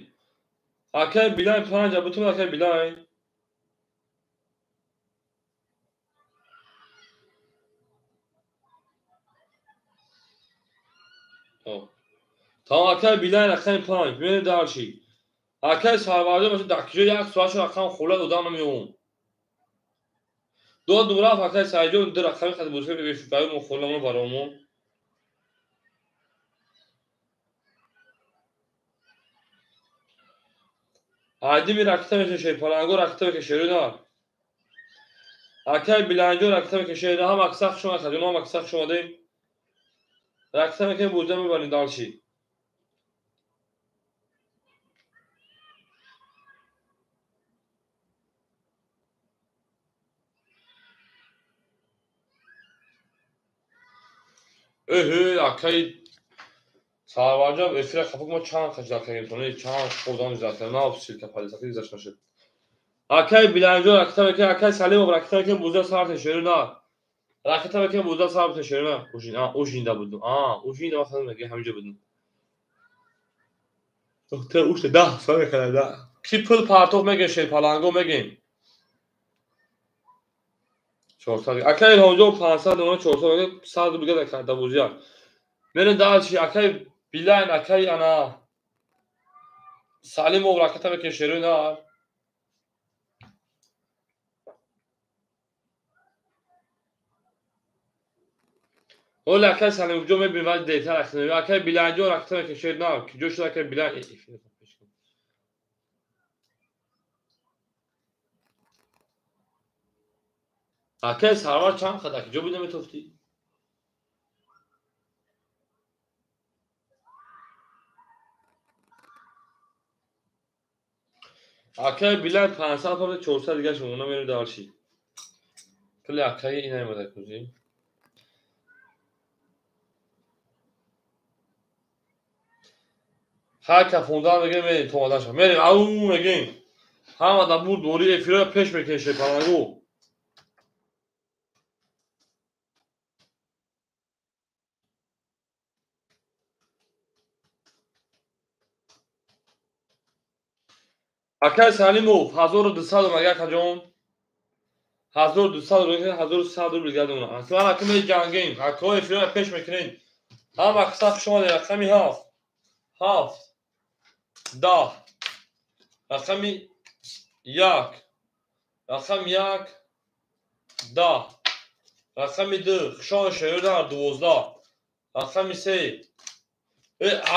Акай Билан 5 бутум, акай Билан. Тамом, акай Билан рақами 5, мерем дарчи. Акай Сарварҷон баша дар киҷо як соатшо рақам хӯлад одам намеём. Дод рафт акай Саидҷон ду рақами хати бузург барои мо хӯламон баромон. Айдими ракета мекунем Шерпаланго ракета мекунем Шерӯна. Акай Биланҷон ракета мекунем Шерӯна. Ҳама киса хуш омад, хазино, ҳама киса хуш омадем. Ракета мекунем, буза мебарем дарчи. Эҳе, акай Сарварҷон эфира хафа мо чанд қач закардем, тони чанд худам закардем, на ссылка палисаки гузашт нашуд. Акай Биланҷон ракета мекунем, акай Салимов ракета мекунем, буза сар тешерӯна. Ракета мекунем, буза сар тешерӯна. Ужин, ужинда будум. Ужинда ман меги ҳаминҷо будум. Доктор ушта 10 сол мекарда, да. Ки пул партоф мегем, Шерпаланго мегем. 400. Акай Илҳомҷон 500 нуна 400 мегем, 100 рубл дига дар бузия. Мерем дарчи, акай Билан, акай ана Салимов ракета мекунем Шерӯна. Ҳоло акай Салимовҷон мебинем, вале дертар ракета мекунем. Акай Биланҷон ракета мекунем Шерӯна. Киҷо шуд акай Билан? Акай Сарвар чанд қад акиҷо буда метофтӣ? Акай Билан 500 павле 400 дига шумо намерем дарши. Пули акаи ина омада кузи. Ҳар кафондан мегем, мерем то омадаша. Мерем, ау мегем. Ҳама дар бурд бори эфиро пеш мекунем Шерпаланго. Акай Салимов 1200 рубл акаҷон. 1200 рубл, 1100 рубл дига дона. Аслан ака меҷангем, акаҳо эфиро пеш мекунем. Ҳама киса хуш омадед, рақами 7, 7, 10, рақами 1, рақами 1, 10, рақами 2, хуш омадед Шерӯна 12, рақами 3.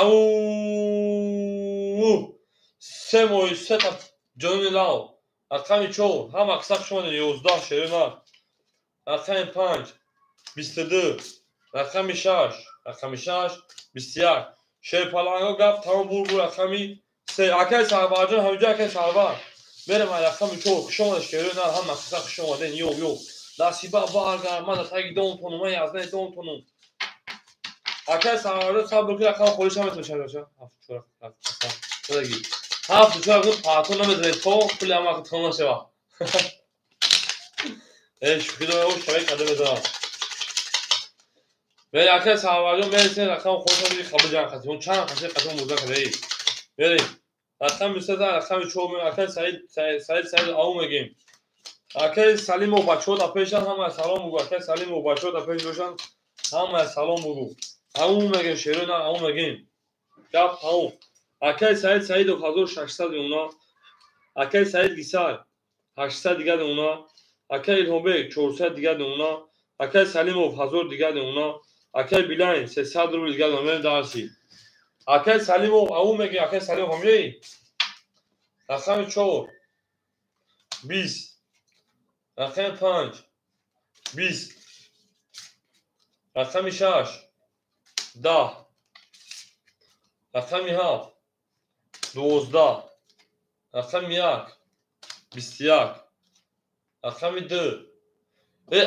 Ау! Се моҳи сета ҷони лав. Рақами 4, ҳама киса хуш омадед 11 Шерӯна. Рақами 5, 22, рақами 6, рақами 6, 21. Шерпаланго гап тамом бур бур рақами 3. Акай Сарварҷон ҳаминҷо акай Сарвар. Мерем рақами 4, хуш омадед Шерӯна, ҳама киса хуш омадед. Ё ё. Насиба баргар, ман дар таги домтонум, ман язнаи домтонум. Акай Сарварҷон сабр кун, рақами холиш ҳам метавонад шавад. 7 4 7 7 4 7 патон намедонед то пули ҳама тамом нашавад. Шӯхӣ дорам, шавед када мезанам. Мерем акай Сарварҷон, мересем рақами холиш ҳам қабул ҷанг хатим. Чанд хати қатон мурда кардаи. Мерем. Рақами 3, рақами 4 мерем. Акай Саид, Саид, Саид ау мегем. Акай Салимов бачаҳо дар пешанд, ҳама салом бугу. Акай Салимов бачаҳо дар пеш бошанд, ҳама салом бугу. Ау мегем Шерӯна, ау мегем. Гап тамом. Акай Саид Саидов 1600 уна. Акай Саид Гисар 800 дигар уна. Акай Илҳомбек 400 дигар уна. Акай Салимов 1000 дигар уна. Акай Билайн 300 рубл дигар уна. Мерем дарси. Акай Салимов ау мегем, акай Салимов ҳамҷои. Рақами 4, 20, рақами 5, 20, рақами 6, 10, рақами 7, 12, рақами 1, 21, рақами 2,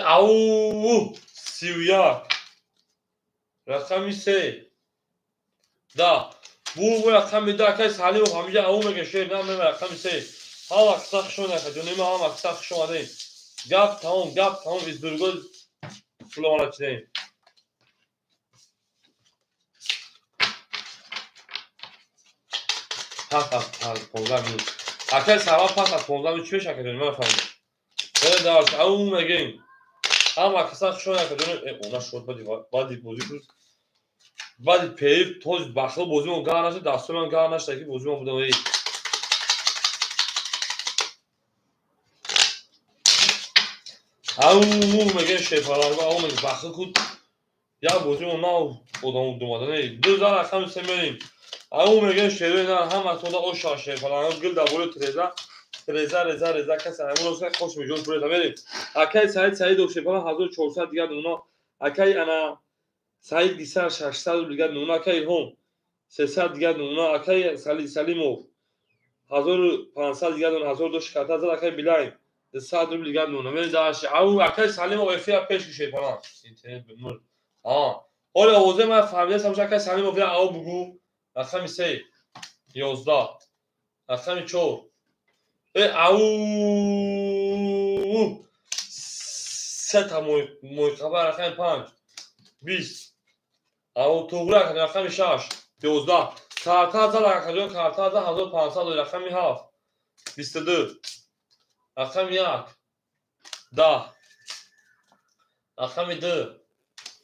ау, 31, рақами 3, 10. Бу рақами 10 акай Салимов ҳамиҷа ау мега шер намема рақами 3. Ҳама қисса хуш омадед акаҷон, ма ҳама қисса хуш омадед. Гап тамом, гап тамом, издургоз пуломона чидем. Пас аз 15 минут. Акай сава пас аз 15 минут чӣ меша акаҷон, ман фаҳмидам. Хеле дарс, ау мегем. Ҳама қисса хуш омадед акаҷон. Она шуд баъди бозӣ шуд. Баъди периф тоз бахил бозимон гар нашуд, дастҳои ман гар нашуд, ки бозимон будам. Эй. Ау мегем шефаланго, ау мегем бахил куд. Як бозимон нав одам думадан. Эй, ду зар рақами се мерем. Ау мегем шерои на ҳама тода оша шефаланго гил дар болои треза. Реза, реза, реза, касе ҳамон рӯз хош меҷон пурета мерем. Акай Саид Саидов шефалан 1400 дигар нуна. Акай ана Саид Гисар 600 рубл дигар нуна. Акай Илҳом 300 дигар нуна. Акай Салимов 1500 дигар нуна, 1200 карта зад. Акай Билайн 200 рубл дигар нуна. Мерем дарши. Ау акай Салимов эфира пеш кушед фалан. Интернет бемур. Ҳоло овозе ман фаҳмидастам, акай Салимов я ау бугу. Рақами 3, 11, рақами 4. Ау сета мойқаба рақами 5, 20. Ау туғра рақами 6, 11. Карта зад акаҷон, карта зад 1500 рақами 7, 22, рақами 1, 10, рақами 2,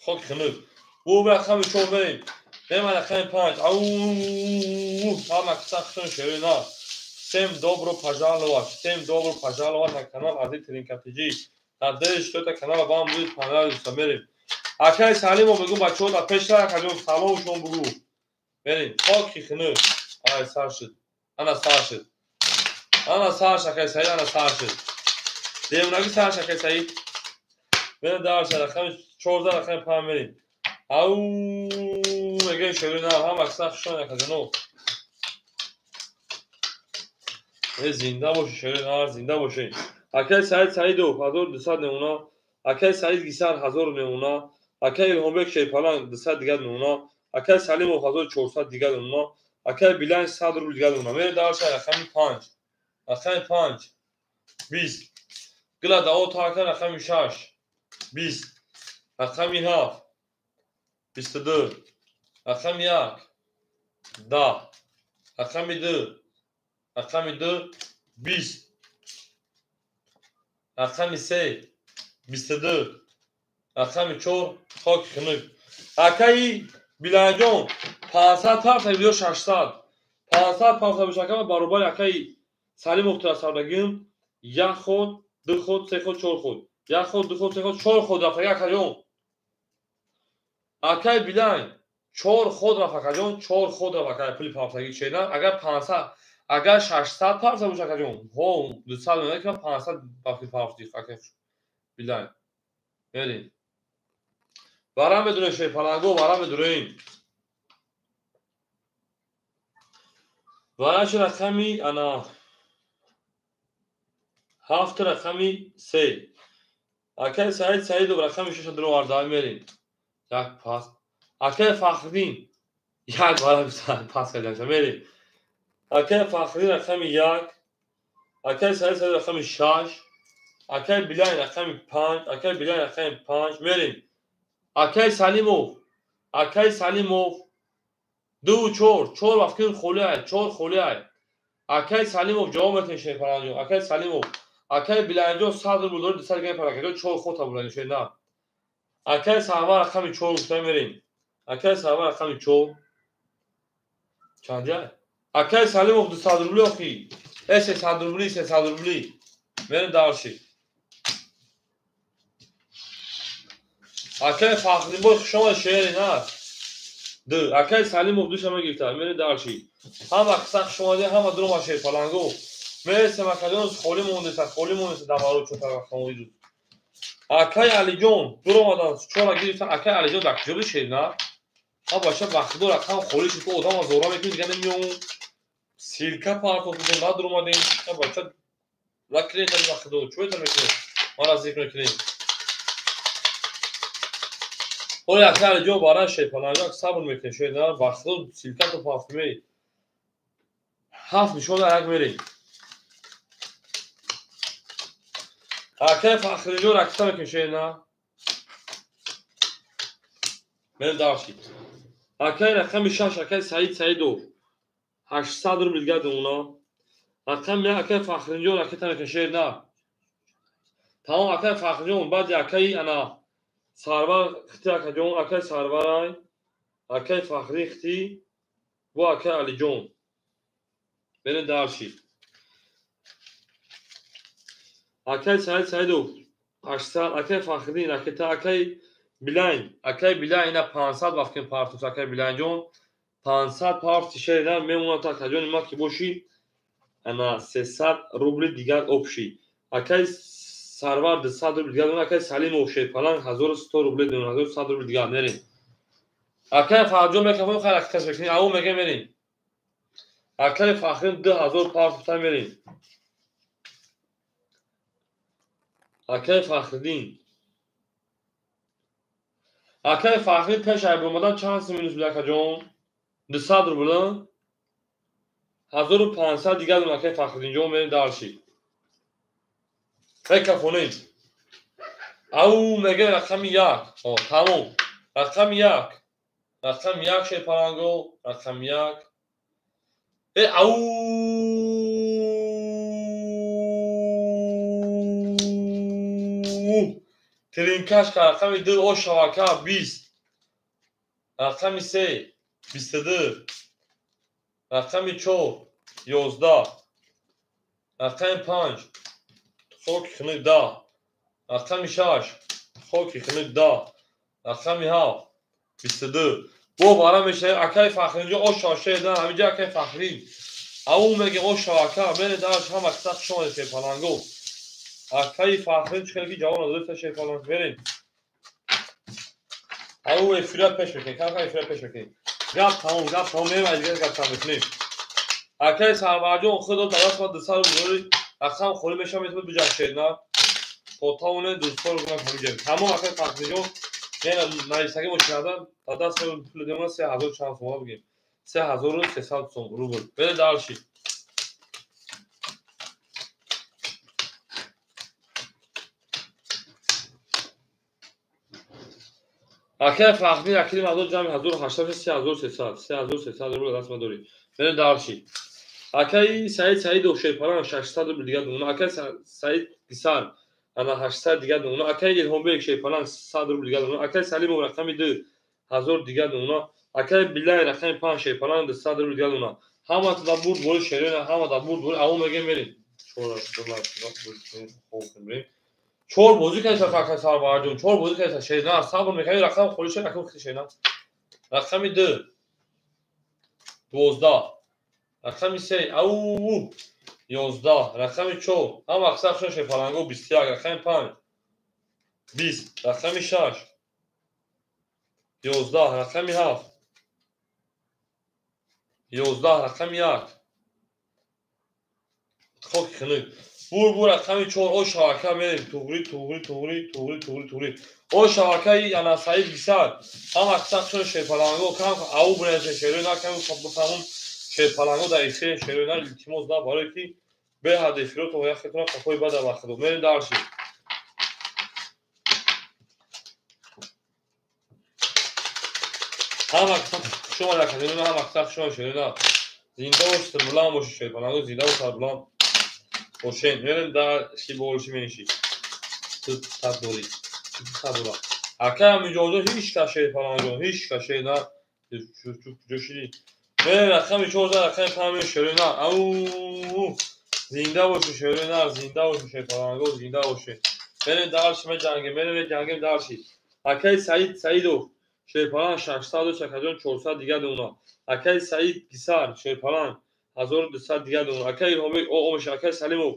хоки хунук. Бу рақами 4 мерем. Мема рақами 5. Ау ҳама қисса хушон шерои на. Всем добро пожаловать, всем добро пожаловать на канал Азиз Тринкатиджи. Надеюсь, что это канал вам будет понравиться. Мерем. Акай Салимов бегу бачаҳо дар пеш акаҷон салом шон бугу. Мерем. Хоки хунук. Ай сар шуд. Ана сар шуд. Ана сар шуд акай Саид, ана сар шуд. Девонаги сар шуд акай Саид. Мерем дарша рақами 14, рақами 5 мерем. Ау мегем шерои на ҳама қисса хушон акаҷоно. Зинда бошед, шерои на, зинда бошед. Акай Саид Саидов 1200 намуна, акай Саид Гисар 1000 намуна, акай Илҳомбек Шерпалан 200 дигар намуна, акай Салимов 1400 дигар намуна, акай Билайн 100 рубл дигар намуна. Мерем дарша рақами 5, рақами 5, 20. Гила дао та рақами 6, 20, рақами 7, 22, рақами 1, 10, рақами 2, рақами 2, 20, рақами 3, 22, рақами 4, хоки хунук. Акаи Биланҷон 500 парса ё 600. 500 парса бошака баробари акаи Салимов тасардагим. Як ход, ду ход, се ход, чор ход. Як ход, ду ход, се ход, чор ход рафтага акаҷон. Акаи Билан 4 ход рафт акаҷон, 4 ход рафт акаи пули парсаги чена. Агар 500, агар 600 парса боша акаҷон, ҳо 200 мена ки 500 бафи парсди акаи Билан. Мерем. Варам медурем шерпаланго, варам медурем. Вараш рақами ана 7, рақами 3. Акай Саид Саидов рақами 6 дуроварда мерем. Як пас. Акай Фахриддин як варам пас кардам мерем. Акай Фахриддин рақами 1, акай Саид Саидов рақами 6, акай Билайн рақами 5, акай Билайн рақами 5 мерем. Акай Салимов, акай Салимов 2 4, 4 вақт холӣ ай, 4 холӣ ай. Акай Салимов ҷавоб метавонед шерпаланҷон, акай Салимов, акай Билайнҷон 100 рубл дорад, 200 грамм паракаҷон 4 хота бурдан шер на. Акай Сарвар рақами 4 гуфта мерем. Акай Сарвар рақами 4. Чанд ай? Акай Салимов 200 рубли охи. 300 рубли, 300 рубли. Мерем дарши. Акай Фахриддинбой хуш омад шери на. Ду. Акай Салимов душа мегирифта. Мерем дарши. Ҳама қисса хуш омадед, ҳама дурума шерпаланго. Мересем акаҷон холӣ мондеса, холӣ мондеса дамаро чотара хомоди. Акай Алиҷон дуромадан чора гирифтан. Акай Алиҷон дар куҷо буд шер на? Ҳа бача вақтдор рақам холӣ шуд, одам зора мекунад, дига намеом. Ссылка партофтем, надуромадем. Бача накунед ба худо. Чӯ это мекунед? Мара зикр мекунед. Ҳоли акай Алиҷон бара шерпаланг сабр мекунед. Шояд ба худо ссылка то партофтем. 7 нишон як мерем. Акай Фахриҷон ракета мекунед шояд на? Мерем дарши. Акай рақами 6 акай Саид Саидов 800 рубл дигар домона. Рақами 1 акай Фахриҷон ракета мекунед шояд на? Тамом акай Фахриҷон баъди акай ана Сарвар хити акаҷон, акай Сарварай, акай Фахри хити бо акай Алиҷон. Мерем дарши. Акай Саид Саидов 800, акай Фахриддин ракета, акай Билайн, акай Билайн ина 500 вақт партофт, акай Билайнҷон 500 партофти шерида мемонад акаҷони ма ки боши ана 300 рубли дигар обши. Акай Сарвар 200 рубли дигар, акай Салимов шерпаланг 1100 рубли, 1100 рубли дигар мерем. Акай Фарҷон мекафон хай ракеташ мекунем, ау мега мерем. Акай Фахриддин 2000 партофта мерем. Акай Фахриддин. Акай Фахриддин пеш айб омадан чанд сум минус буд акаҷон? 200 рубл. 1500 дигар дон акай Фахриддинҷон мерем дарши. Мекафонем. Ау мега рақами 1. Тамом. Рақами 1. Рақами 1 шерпаланго, рақами 1. Ау Тринкашка рақами 2 о шавака 20. Рақами 3 22. Рақами 4 11. Рақами 5 хоки хунук 10. Рақами 6 хоки хунук 10. Рақами 7 22. Бо бара мешавем акай Фахриддинҷон о шошеда ҳаминҷа акай Фахриддин. Ау мега о шавака мере дарш ҳама киса хуш омадед шерпаланго. Акай Фахриддин чӣ хеле ки ҷавоб надодед шерпаланг мерем. Ау эфира пеш мекунем, камкам эфира пеш мекунем. Гап тамом, гап тамом, мерем аз дигар гап тамом мекунем. Акай Сарварҷон худо дар даст ма 200 рубл рақам холӣ мешавад, метавонед биҷахшед на? То тавонед дӯстҳоро гуна ҳамиҷа. Тамом акай Фахриддинҷон нависагӣ мошинадан дар даст пул демона 3000 чанд сомона бигем. 3300 сом рубл. Бере дарши. Акай Фахриддин акили мақдор ҷамъи 1800 3300 3300 рубл даст ма дорӣ. Бере дарши. Акай Саид Саидов шерпаланг 600 рубл дигар домона. Акай Саид Гисар ана 800 дигар домона. Акай Илҳомбек шерпаланг 100 рубл дигар домона. Акай Салимов рақами 2 1000 дигар домона. Акай Билай рақами 5 шерпаланг 200 рубл дигар домона. Ҳама да бурд бори шерона, ҳама да бурд бори ау мега мерем. Чор бозӣ кардиса акай Сарварҷон, чор бозӣ кардиса шерона, сабр мекунӣ рақам холӣ шуд, рақами хити шерона. Рақами 2 12. Рақами 3 ау 11. Рақами 4 ҳама аксар шуд шерпаланго 21. Рақами 5 20. Рақами 6 11. Рақами 7 11. Рақами 1 хоки хунук. Бур бур рақами 4 о шавака мерем. Туғри туғри туғри туғри туғри туғри. О шавакаи ана Саид Гисар ҳама аксар шуд шерпаланго кам ау бинависед шерона кам бифаҳмум шерпаланго дар эфир шерона илтимос да барое ки беҳад эфирото яхетона қафои бада ба худо. Мерем дарши. Ҳама аксар хуш омадед академия, ҳама аксар хуш омадед шерона. Зинда бош, сарбуланд бошед шерпаланго, зинда бош, сарбуланд бошед. Мерем дарши болши менши. Ту саддорӣ. Ту саддора. Акай Амиҷонҷон ҳеҷ кас шерпалангҷон, ҳеҷ кас шерона. Куҷо шидӣ? Мерем рақами 4 рақами 5 шерона. Ау зинда бошед шерона, зинда бошед шерпаланго, зинда бошед. Мерем дарши меҷангем, мерем меҷангем дарши. Акай Саид Саидов шерпаланг 600 акаҷон 400 дигар домона. Акай Саид Гисар шерпаланг 1200 дигар домона. Акай Илҳомбек омеш, акай Салимов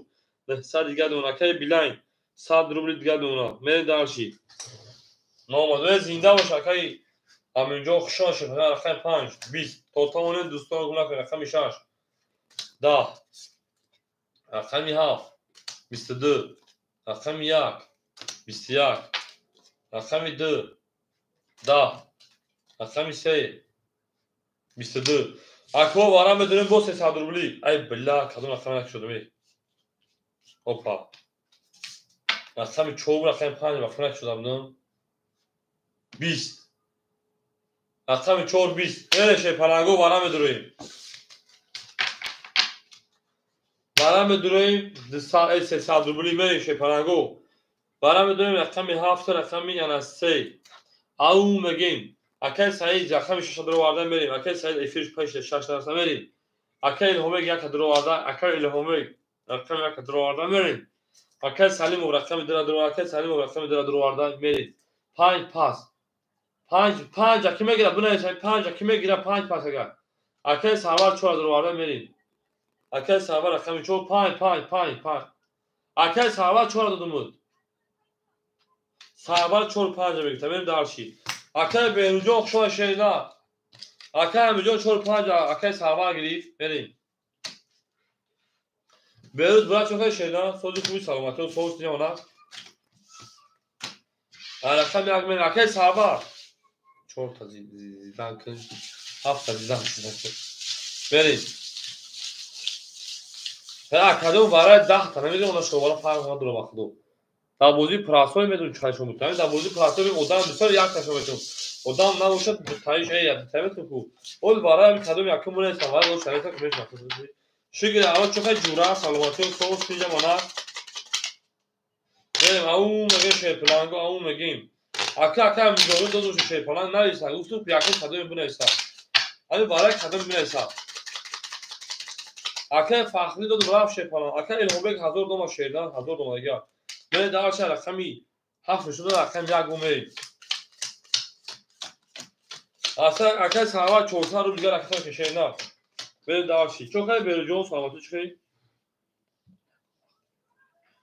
900 дигар домона. Акай Билайн 100 рубли дигар домона. Мерем дарши. Номад. Зинда бош акай Аминҷон, хуш омадед шерпаланг рақами 5 20. То тавонед дӯстонро гум накунед рақами 6 10, рақами 7, 22, рақами 1, 21, рақами 2, 10, рақами 3, 22. Ако вара медонем бо 300 рубли. Ай бля, кадом рақам накушодам эй. Опа. Рақами 4, рақами 5 рақам накушодам, ну. 20. Рақами 4 20. Мереше паланго вара медуроем. Вара медуроем 300 рубли мереше паланго. Вара медуроем рақами 7, рақами яна 3. Ау мегем. Акай Саид рақами 6 дароварда мерем. Акай Саид эфирш пеш 6 дарса мерем. Акай Илҳомбек 1 дароварда, акай Илҳомбек рақами 1 дароварда мерем. Акай Салимов рақами 2 дароварда, акай Салимов рақами 2 дароварда мерем. 5 пас. 5 5 аки мегира, бинависед 5 аки мегира 5 пас агар. Акай Сарвар 4 дароварда мерем. Акай Сарвар рақами 4 5 5 5 5. Акай Сарвар 4 додумуд. Сарвар 4 5 мегирта, мерем дарши. Акай Беҳрӯҷон хушома шерина. Акай Амирҷон 4 5 акай Сарвар гирифт, мерем. Беҳрӯз брат чо хеле шерина, сози хуби саломатӣ, соус ниёна. Рақами 1 мерем. Акай Сарвар 4 та зидан кун, 7 та зидан кун. Мерем. Академ барои 10 та намедонам, она шовара фарқ надорад ба худо. Дар бозии прасой медонӣ чӣ қадр шумо. Дар бозии прасой одам бисёр як таша метавон. Одам набошад таиш эй таметон ку. Ол барои кадом якум монеса вай ол шарита ку мешнахт. Шукр аввал чӣ қадр ҷура саломатӣ соус инҷа мона. Мерем ау мегем шерпаланго ау мегем. Ака ака миҷоро додо шерпаланг нависа. Гуфту якум кадом бинависа. Ами барои кадом бинависа. Ака Фахри додо рафт шерпаланг. Ака Илҳомбек 1000 дома шердан 1000 дома дигар. Мере дарша рақами 7 шуда рақами 1 гумерем. Аса акай Сарвар 400 рубл дигар рақами кешена. Мере дарши. Чо хай Беруҷон саломатӣ чӣ хай?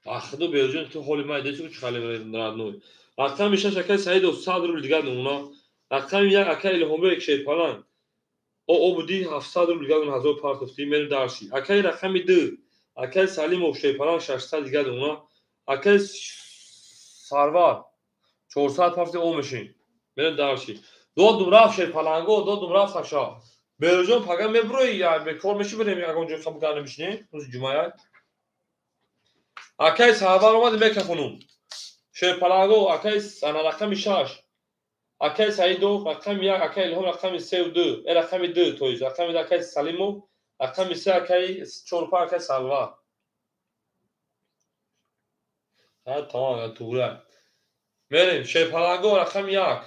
Ахду Беруҷон ту ҳоли май десу чӣ хали родной. Рақами 6 акай Саидов 100 рубл дигар намуна. Рақами 1 акай Илҳомбек шерпаланг. О обуди 700 рубл дигар 1000 партофти. Мере дарши. Акай рақами 2 акай Салимов шерпаланг 600 дигар намуна. Акай Сарвар 400 ҳафти о мешин. Мерем дарши. Додум рафт шерпаланго, додум рафт аша. Беруҷон пага меброи, я бекор меши берем ягон ҷой хаб гар намешинем, рӯзи ҷумъа. Акай Сарвар омад мекафонум. Шерпаланго акай ана рақами 6. Акай Саидов рақами 1, акай Илҳом рақами 3 ва 2. Э рақами 2 то есть рақами 2 акай Салимов, рақами 3 акай 4 5 акай Сарвар. Ҳа тамом, туғра. Мерем шерпаланго рақами 1.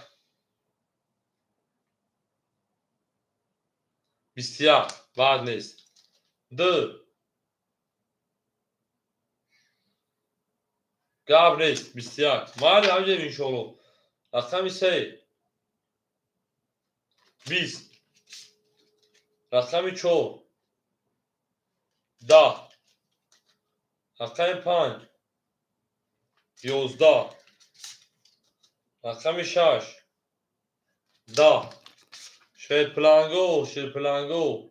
21 баъд нест. 2 гап нест 21. Майли ҳамҷем иншоалло. Рақами 3 20. Рақами 4 10. Рақами 5 11. Рақами 6 10. Шерпаланго, шерпаланго.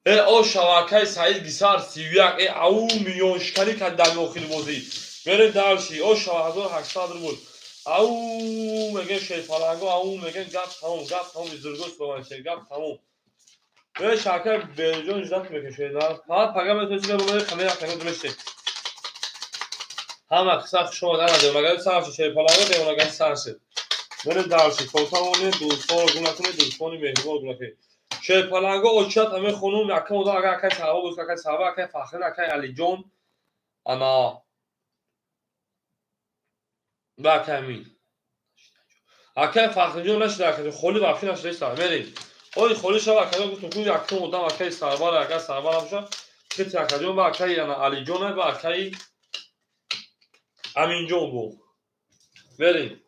Э о шавакаи Саид Гисар 31 э ау миллионшиканӣ кард дар охири бозӣ. Мерем дарши. О шава 1800 рубл. Ау мегем шерпаланго, ау мегем гап тамом, гап тамом изурго слован гап тамом. Мерем шакаи Беруҷон ждат мекашед. Фақат пага метавонед ки бо камера тагод мешед. Ҳама қисса хуш омад ана девонагар сар шуд шерпаланго девонагар сар шуд. Мерем дарши. Тотавонед дӯстонро гум накунед, дӯстони меҳрибон гум накунед. Шерпаланго очият ҳамаи хонум якам одам агар акай Сарва буд, акай Сарва, акай Фахрин, акай Алиҷон, ана ва акай Амин. Акай Фахринҷон нашида, акай холи вообще нашида. Мерем. Оли холи шава акай гуфтум ку якам одам акай Сарвар, акай Сарвар набошад, хити акаҷон ва акай ана Алиҷон ва акай Аминҷон буд. Мерем.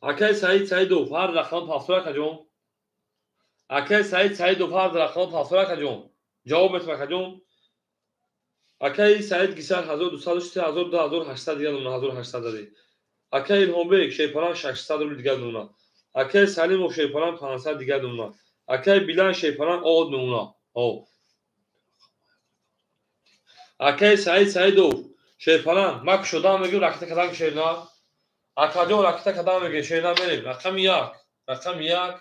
Акай Саид Саидов ҳар рақам пафтор акаҷон. Акай Саид Саидов ҳар рақам пафтор акаҷон. Ҷавоб метавон акаҷон. Акай Саид Гисар 1200 1800 дигар намуна 1800 зади. Акай Илҳомбек шерпаланг 600 рубл дигар намуна. Акай Салимов шерпаланг 500 дига думна. Акай Билан шерпаланг од мемона. Акай Саид Саидов шерпаланг ман кушодам мегӯм ракета кадам шерна. Акаҷон ракета кадам мегӯ шерна мерем. Рақами 1, рақами 1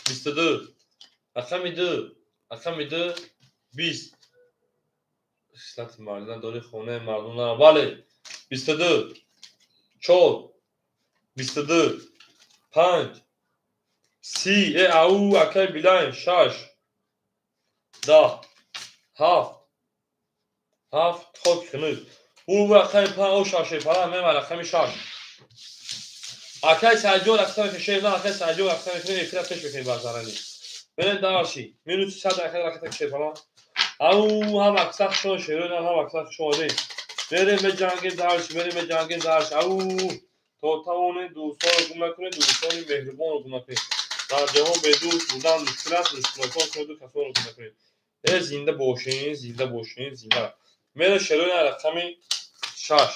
22, рақами 2, рақами 2 20. Хислати мардина дори хонаи мардум нара. Бале, 22 4 22 5 30 ау акай Билайн 6 10 7 7 хок хунуз. У рақами 5 о 6 пала мема рақами 6. Акай Саидҷон рақами 6 на акай Саидҷон рақами 6 эфира пеш мекунем барзарани. Берем дарши. Минути 100 акай рақами 6 пала. Ау ҳам акса хушон шерона ҳам акса хушон одем. Берем меҷангем дарш, берем меҷангем дарш. Ау то тавонед дӯстонро гум накунед, дӯстони меҳрубонро гум накунед. Дар ҷаҳон бедӯст будан мушкил аст, мушкилотон кунеду касонро гум накунед. Э зинда бошен, зинда бошен, зинда. Мере шерои рақами 6.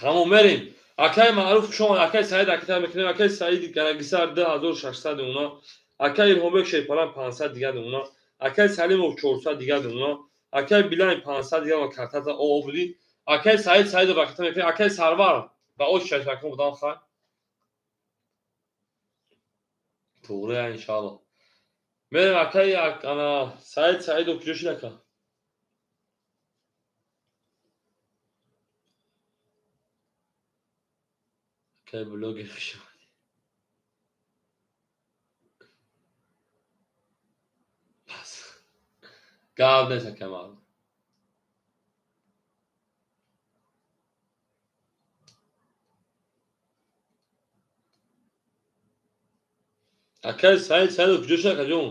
Тамом мерем. Акай Маъруф хуш омад, акай Саид акита мекунем, акай Саид Гарагисар 2600 уна, акай Илҳомбек Шерпалан 500 дига уна, акай Салимов 400 дига уна, акай Билайн 500 дига ва картата о буди, акай Саид Саидов ракета мекунем, акай Сарвар ба ош шашакун будан хай. Туғри иншаллоҳ. Мерем акай ана Саид Саидов куҷо шид ака? Акай блогер хуш омадӣ. Пас. Гап нест акай Маъруф. Акай Саид Саидов куҷо шуд акаҷон?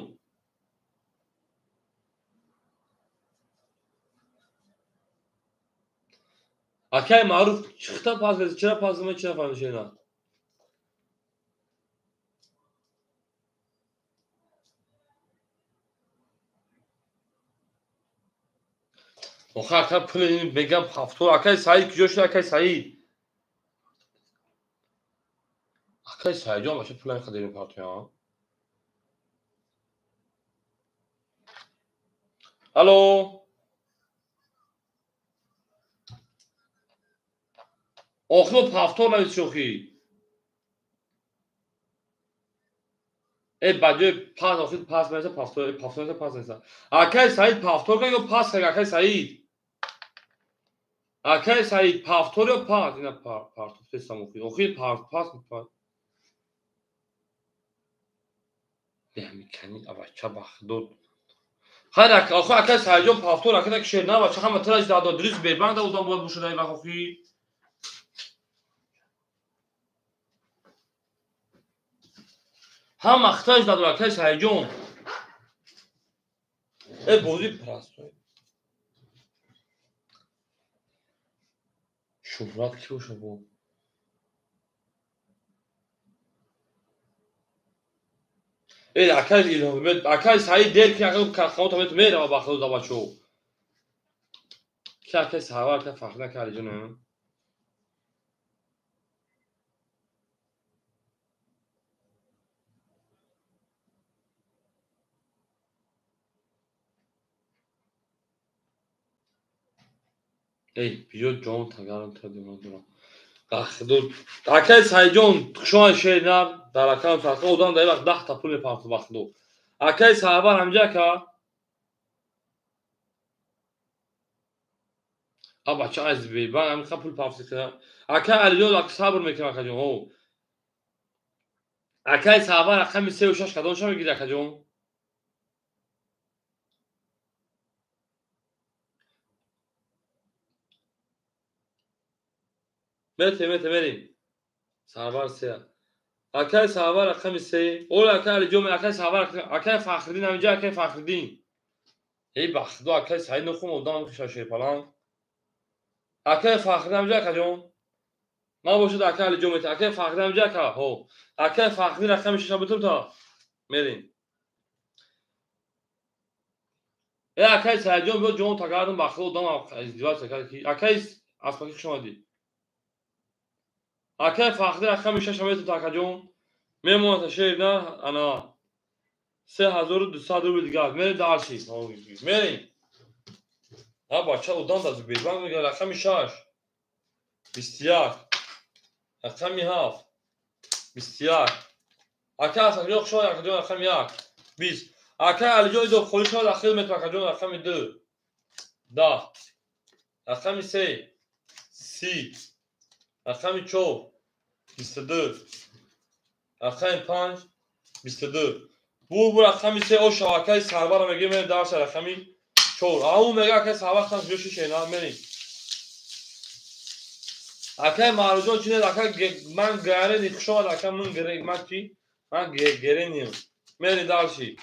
Акай Маъруф чиқта пас кардӣ? Чира пас ман чира фаҳмидам шена? Охир ака пули мегам 70. Акай Саид куҷо шуд акай Саид? Акай Саидҷон баша пула ин қадар мепартоян? Алло? Охир мо 70 навис шохӣ. Э ба ҷои пас охир пас нависа 70, 70 нависа пас нависа. Акай Саид 70 ка ё пас ка акай Саид? Акай Саид 70 ё пас? Ина партофтесам охир. Охир пас пас. Беҳмикани авача бахдод. Хайр охир акай Саидҷон 70 ракета ки шер на бача ҳама тираш дадо дурус бебанг да одам бояд бошад ай вақт охир. Ҳама хиташ дадо акай Саидҷон. Э бозӣ простой. Шуҳрат ки боша бо? Э акай Илҳомбек, акай Саид дер ки акай кархоната мет мерава ба худо бачо. Ки акай Сарвар ака Фахрина ка Алиҷон. Эй, биё ҷон тагарам та дурам. Бахдур. Акай Саидҷон, хушомад шернар, дар акам садқа одам дар вақт 10 та пул мепарту бахдур. Акай Сарвар ҳамҷа ака? А бача аз бебанг ҳамин пул парту. Акай Алиҷон ак сабр мекунам акаҷон. Ҳо. Акай Сарвар рақами 3 ва 6 кадом ша мегири акаҷон? Мете, мете, мерим. Сарвар 3. Акай Сарвар рақами 3. Ола акай Алиҷон, акай Сарвар, акай Фахриддин ҳаминҷа, акай Фахриддин. Эй бахдо акай Саид нохум одам шашерпаланг. Акай Фахриддин ҳаминҷа акаҷон? Ман бошад акай Алиҷон мете. Акай Фахриддин ҳаминҷа ака? Ҳо. Акай Фахриддин рақами 6 бутум та. Мерим. Э акай Саидҷон, биё ҷон тагардам, ба худо дам издивоҷ кард ки акай Аспаки, хуш омадӣ. Акай Фахри, рақами шаш амету такаҷон мемонад шер на ана 3200 рубл дигар. Мерем дальше, мерем. А бача одам дар Сбербанк мега. Рақами шаш 21, рақами ҳафт 21. Ака Асаҷон, хуш омадӣ, акаҷон. Рақами як 20. Акай Алиҷон Идов, холӣ шавад, ахир метавон, акаҷон. Рақами ду 10, рақами се 30, рақами чор 22, рақами панҷ 22. Бу рақами се оша, акаи Сарвара мегӯем. Мерем дарса, рақами чор. Ау мега, акаи Сарвар хам ҷо шишена. Мерем, акаи Маъруфҷон, чи нет, ака ман гарени, хуш омад, ака. Ман ман чи ман герением. Мерем дальше.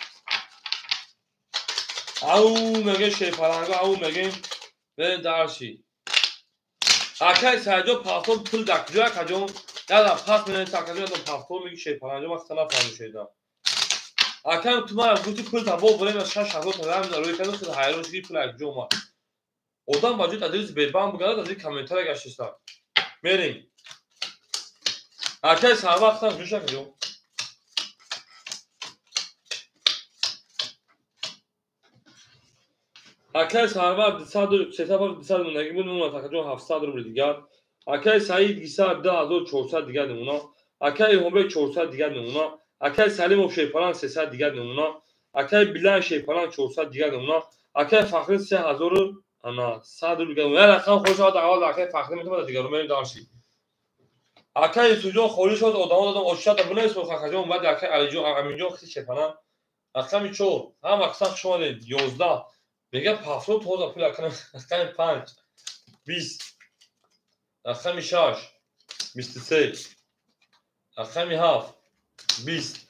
Ау мегем, шерпаланго, ау мегем. Мерем дальше. Акаи Саидҷон, пафтон пул дар куҷо, акаҷон? Яда пас менависа, акаҷон, ядам пафтон меги шерпаланҷо, ман хата нафаҳмидам шеда. Акам, ту мара гуфти пул та бо время 6000 та рам рӯй кардам, хеле ҳайрон шуди, пул як ҷо омад. Одам ба ҷои адреси Сбербанк бигарад, аз ин комментария гаштиста. Мерем. Акаи сарвақтам ҷӯш, акаҷон. Акаи Сарвар, 200, 300, 200 мондагӣ буд, мемонад, акаҷон, 700 рубли дигар. Акаи Саид Гисар, 2400 дигар мемона. Акаи Илҳомбек, 400 дигар мемона. Акаи Салимов шерпаланг, 300 дигар мемона. Акаи Билан шерпаланг, 400 дигар мемона. Акаи Фахри, 3000 ана 100 рубл дигар мемона. Як рақам холӣ шавад, аввал акаи Фахри метавонад, дигарро мерем дальше. Акаи Юсуфҷон, холӣ шавад, одамо додам, очата бинавис, акаҷон. Баъди акаи Алиҷон, Аминҷон хиси шерпаланг. Рақами чор, ҳама касан хуш омадед. 11 мега, пафтон тоза пул акана. Рақами панҷ 20, рақами шаш 23, рақами ҳафт 20,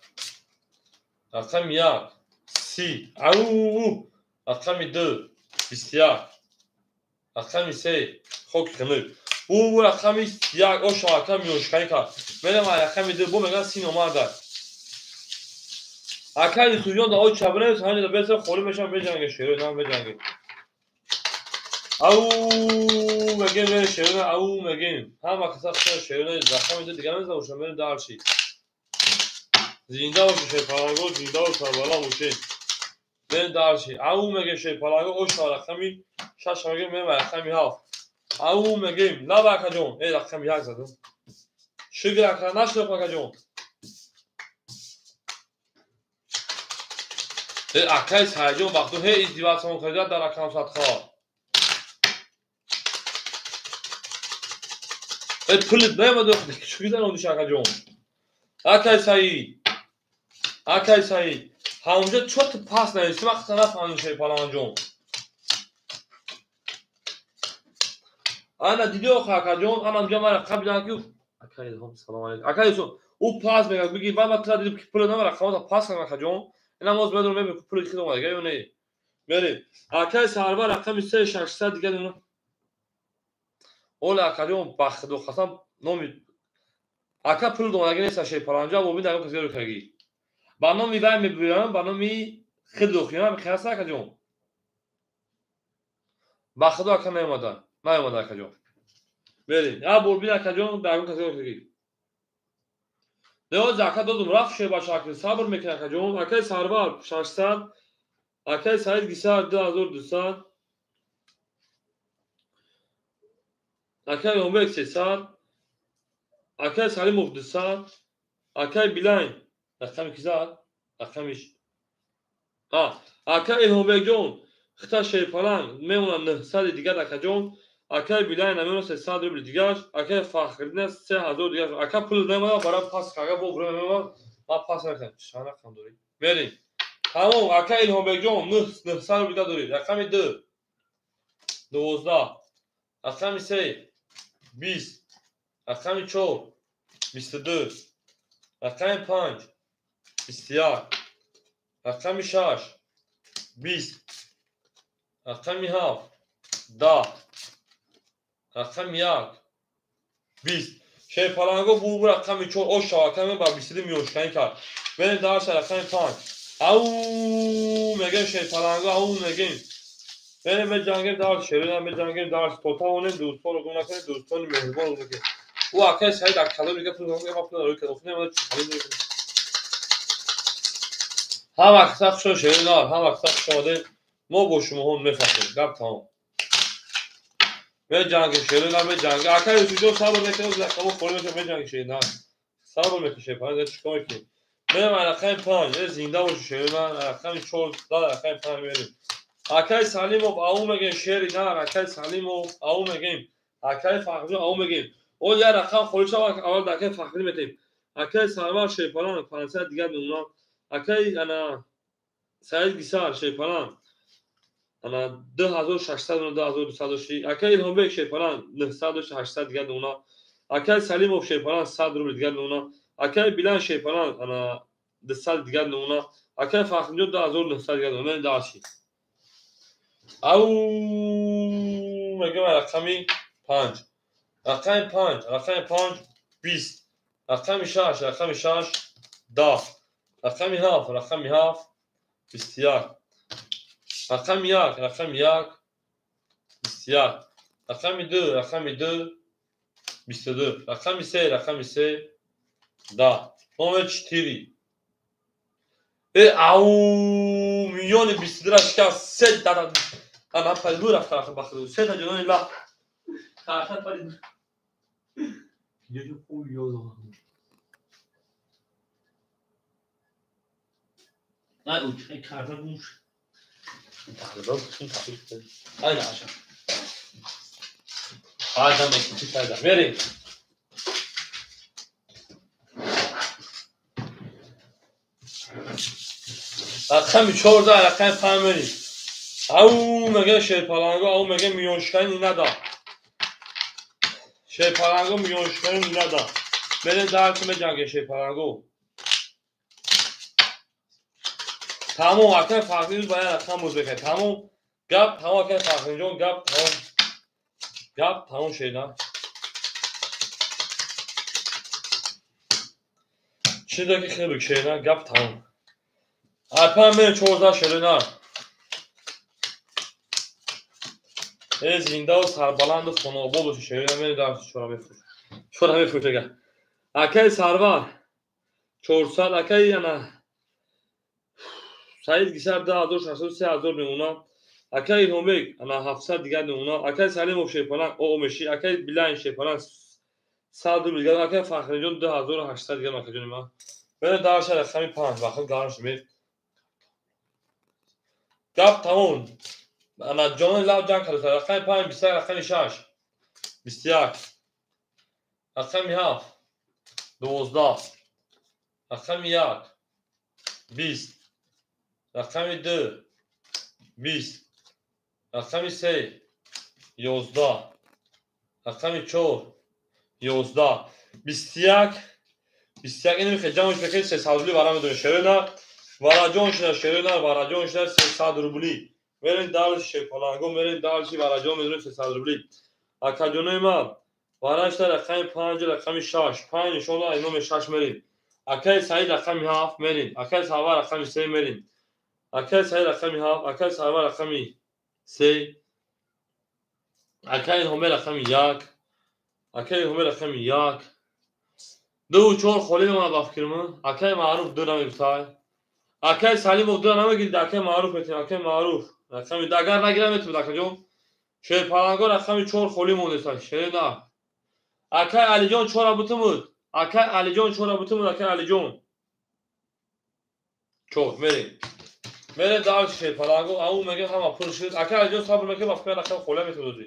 рақами як 30, ау, рақами ду 21, рақами се хоки хунук. Бу рақами як оша, ака миёшканӣ кард. Мерем рақами ду, бо меган си номарда. Ака Юсуфҷон, да оча бинавис, ҳаминҷо беса холӣ мешавам, беҷанге шерои нам, беҷанге. Ау мегем, мерем шерои, ау мегем. Ҳама каса хушон шерои, рақами ду дигар намезанам, мерем дальше. Зинда бошед шерпаланго, зинда бошед, сарбаланд бошед. Мерем дальше. Ау мегем, шерпаланго, оша рақами шаш мегем, мерем рақами ҳафт. Ау мегем, лаба акаҷон, э рақами як задам. Шукр, ака, нашинохтам, акаҷон. Э акаи Саидҷон, вақту ҳе издивоҷ карда дар рақам садха. Э пулит наомад, чӣ дар акаҷон? Акаи Саид, акаи Саид, ҳамонҷо чо ту пас нависи, вақта нафаҳмидам, шерпаланҷон. Ана диди охо, акаҷон, ана ҳамҷа мара қабилан ки акаи Илҳом, салом алейкум. Акаи Юсуф, ӯ пас мегӯяд, биги баъд ман тура дидам ки пул намара, рақамата пас кардам, акаҷон. Ина моз медонам, мебинам пули хид омада ё не. Мерем. Акаи Сарвар, рақами се 600 дигар мемона. Ола акаҷон, ба худо қасам, номи ака пул домадагӣ нест, шерпаланҷа бобин дар кас геру кардагӣ. Ба номи вай мебиёям, ба номи хидохиём хиаст, акаҷон. Ба худо, ака, наомада, наомада, акаҷон. Мерем. Я борбин, акаҷон, дар кас геру кардагӣ. Неоз ака додум, рафт шербача, сабр мекунӣ, акаҷон. Акаи Сарвар 600, акаи Саид Гисар, 2200, акаи Омбек 300, акаи Салимов 200, акаи Билайн рақами ки зад? Рақами акаи Илҳомбекҷон, хита шерпаланг мемонад 900 дигар, акаҷон. Акаи Билайн мемонад 300 рубли дигар. Акаи Фахриддин, 3000 дигар. Ака пул намеомад, барам пас кага бо время мемонад, ман пас накардам. Чанд рақам дорӣ? Мерем. Тамом, акаи Илҳомбекҷон, 900 рубли дигар дорӣ. Рақами ду 12, рақами се 20, рақами чор 22, рақами панҷ 21, рақами шаш 20, рақами ҳафт 10, рақами як 20. Шерпаланго, бу рақами чор оша, акаме ба 22 миёшканӣ кард. Мерем дальше, рақами панҷ. Ау мегем шерпаланго, ау мегем. Мерем меҷангем дарс, шерина меҷангем дарс. То тавонем дӯстонро гум накунем, дӯстони меҳрубонро гум накунем. Ӯ акай Саид аккалом дига пул ма пул рӯй кард. Охине ма чӣ халид. Ҳам акса хушо шерина, ҳам акса хуш омадед. Мо бо шумоҳо мефаҳмем. Гап тамом. Меҷангем шерина, меҷангем. Акай Юсуфҷон сабр мекунем, рақамо холӣ мешавад, меҷангем шерина. Сабр мекунем шерпаланг, чикор мекунем? Мерем рақами 5, зинда бошед шерина, рақами 4, рақами 5 мерем. Акай Салимов ау мегем шерина, акай Салимов ау мегем. Акай Фахриҷон ау мегем. О я рақам холӣ шава, аввал акай Фахри метем. Акай Сарвар шерпаланг 500 дигар мемонам. Акай ана Саид Гисар шерпаланг ана 2600 2200. Акай Илҳомбек шерпаланг 900 800 дигар мемонам. Акай Салимов шерпаланг 100 рубл дигар мемонам. Акай Билан шерпаланг ана 200 дигар мемонам. Акай Фахриҷон 2900 дигар мемонам. Даши. Ау мегем рақами 5. Рақами 5, рақами 5 20. Рақами 6, рақами 6 10. Рақами 7, рақами 7 21. Рақами 1, рақами 1 21. Рақами 2, рақами 2 22. Рақами 3, рақами 3 10. Номер 4. Ау миёни 22 шикаст. Се дада ана палбу рафта бахду. Се та ҷонони ла. Хаша парид. Ёҷо хуб ёзо. Ай уч, ай карда гумш. Ай наша. Файда мекунӣ, файда. Мерем. Рақами 14, рақами 5 мерем. Ау меге шерпаланго, ау меге миёншикани нада. Шерпаланго миёншикани нада. Мерем дарс меҷанге шерпаланго. Тамом акай Фахриҷон ба як рақам боз мекард. Тамом гап, тамом акай Фахриҷон гап, тамом. Гап, тамом шеда. Чӣ даки хеле шеда, гап тамом. Апа мерем 14 шеда. Э зиндаву сарбаланду хонаобод бошед шеда, мерем дарс чора мефурӯш. Чора мефурӯш ага. Акай Сарвар 400, акай ана Саид Гисар 2600 3000 мемонам. Акай Илҳомбек ана 700 дигар мемонам. Акай Салимов шерпаланг о меши. Акай Билан шерпаланг 100 рубл дигар. Акай Фахриҷон 2800 дигар акаҷони ман. Мерем дарс рақами 5 вақт гарм шуд. Гап тамом. Ана ҷонони лаб ҷанг карда. Рақами 5 21, рақами 6 21, рақами 7 12, рақами 1 20, рақами 2 20, рақами 3 11, рақами 4 11, 21 21. Ин мехе ҷамъш мекунед 300 рубли вара медонед шерина. Вараҷон шуда шерина, вараҷон шуда 300 рубли. Мерем дарс шерпаланго, мерем дарси вараҷон медонем 300 рубли. Акаҷонои ман вара шуда рақами 5, рақами 6, 5 нишон дод, номер 6 мерем. Акай Саид рақами 7 мерем. Акай Сарвар рақами 3 мерем. Акай Саид рақами 7, акай Сарвар рақами 3, акай Илҳомбек рақами 1, акай Илҳомбек рақами 1. 2 4 холӣ мемонад ба фикримон. Акай Маъруф 2 намегуфтай. Акай Салимов 2 намегирид, акай Маъруф метем, акай Маъруф рақами 2 агар нагирам метавонад акаҷон. Шерпаланго рақами 4 холӣ мондеста, шерина. Акай Алиҷон 4 бутумуд. Акай Алиҷон 4 бутумуд, акай Алиҷон. 4 мерем. Мерем дарс шерпаланго, ау меге ҳама пур шуд. Акай Алиҷон сабр мекунад, ба фикр рақам холӣ метавонад.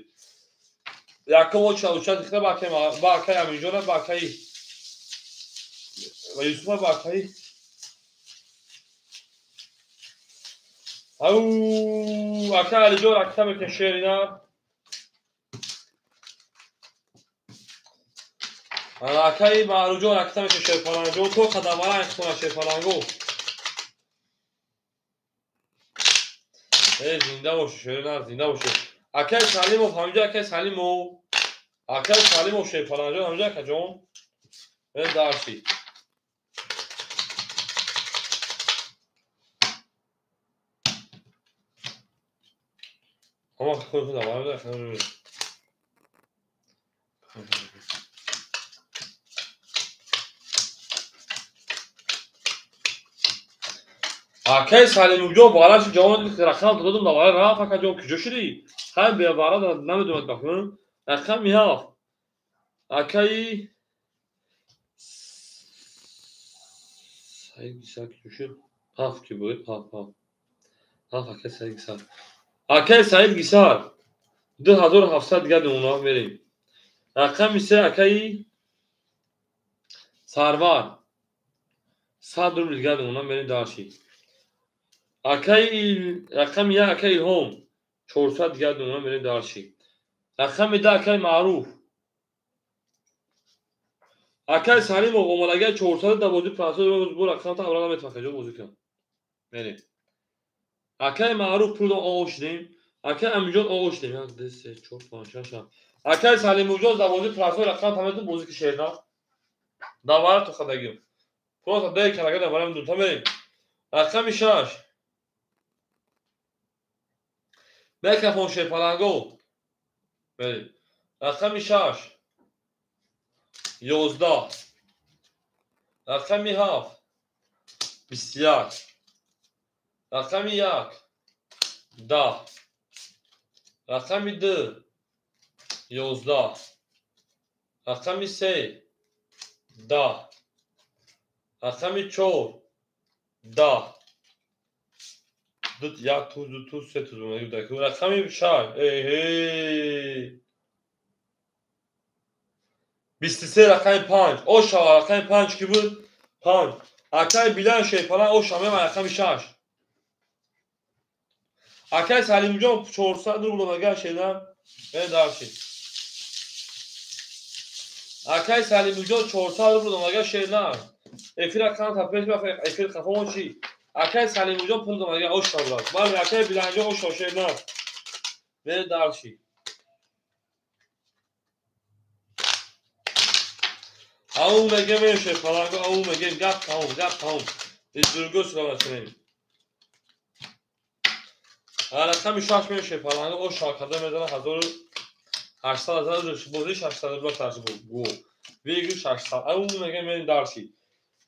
Якум оча уча дихта ба акай, ба акай Аминҷон, ба акай ва Юсуфа, ба акай. Ау акай Алиҷон ракта мекунад шерина. Акай Маъруфҷон ракта мекунад шерпаланго. То қадамара хона шерпаланго. Э зинда бошед шерина, зинда бошед. Акай Салимов ҳамҷа, акай Салимов. Акай Салимов шерпаланҷон ҳамҷа акаҷон. Мерем дарси. Ҳама худ давара хеле. Акай Салимҷон бараш ҷавоб рақам додам давара рафт акаҷон куҷо шудӣ? Хай бевара намедонад бахун. Рақами 7. Акаи Саид Гисар куҷо шуд? 7 ки буд? 7. 7 акай Саид Гисар. Акай Саид Гисар 2700 дигар намуна мерем. Рақами 3 акаи Сарвар 100 рубл дигар намуна мерем дарши. Акаи рақами 1 акаи Илҳом 400 дигар намуна мерем дарши. Рақами 2 акаи Маъруф. Акаи Салимов омадагия 400 да бозӣ 500 бо рақамта аввала наметавонад хаҷо бозӣ кунад. Мерем. Акаи Маъруф пулро оғоз шудем. Акаи Амиҷон оғоз шудем. 1 2 3 4 5 6 7. Акаи Салимовҷон да бозӣ 500 рақам тамедум бозӣ ки шерна. Давара то хадагим. Просто дай карага давара ду та мерем. Рақами 6. Микрофон шерпаланго. Мерем. Рақами 6. 11. Рақами 7. 21. Рақами 1. 10. Рақами 2. 11. Рақами 3. 10. Рақами 4. 10. 1 туз, 2 туз, 3 туз. Рақами 6. Эй. 23 рақами 5. Ошава рақами 5 ки буд? 5. Акаи Билан Шерпалан ошава мева рақами 6. Акаи Салимҷон 400 рубл додага шедан. Бе дарши. Акаи Салимҷон 400 рубл додага шедан. Эфира кан та пеш баф эфир хафон чи. Акаи Салимҷон пул додага ошава. Бале акаи Биланҷон ошава шедан. Бе дарши. Ау мегем шерпаланго, ау мегем гап тамом, гап тамом. Дурго силава кунем. Рақами 6 меем шерпаланго, о шакада мезана 1800 азар бозӣ 600 рубл тарси гу. Вигу 600. Ау мегем мерим дарси.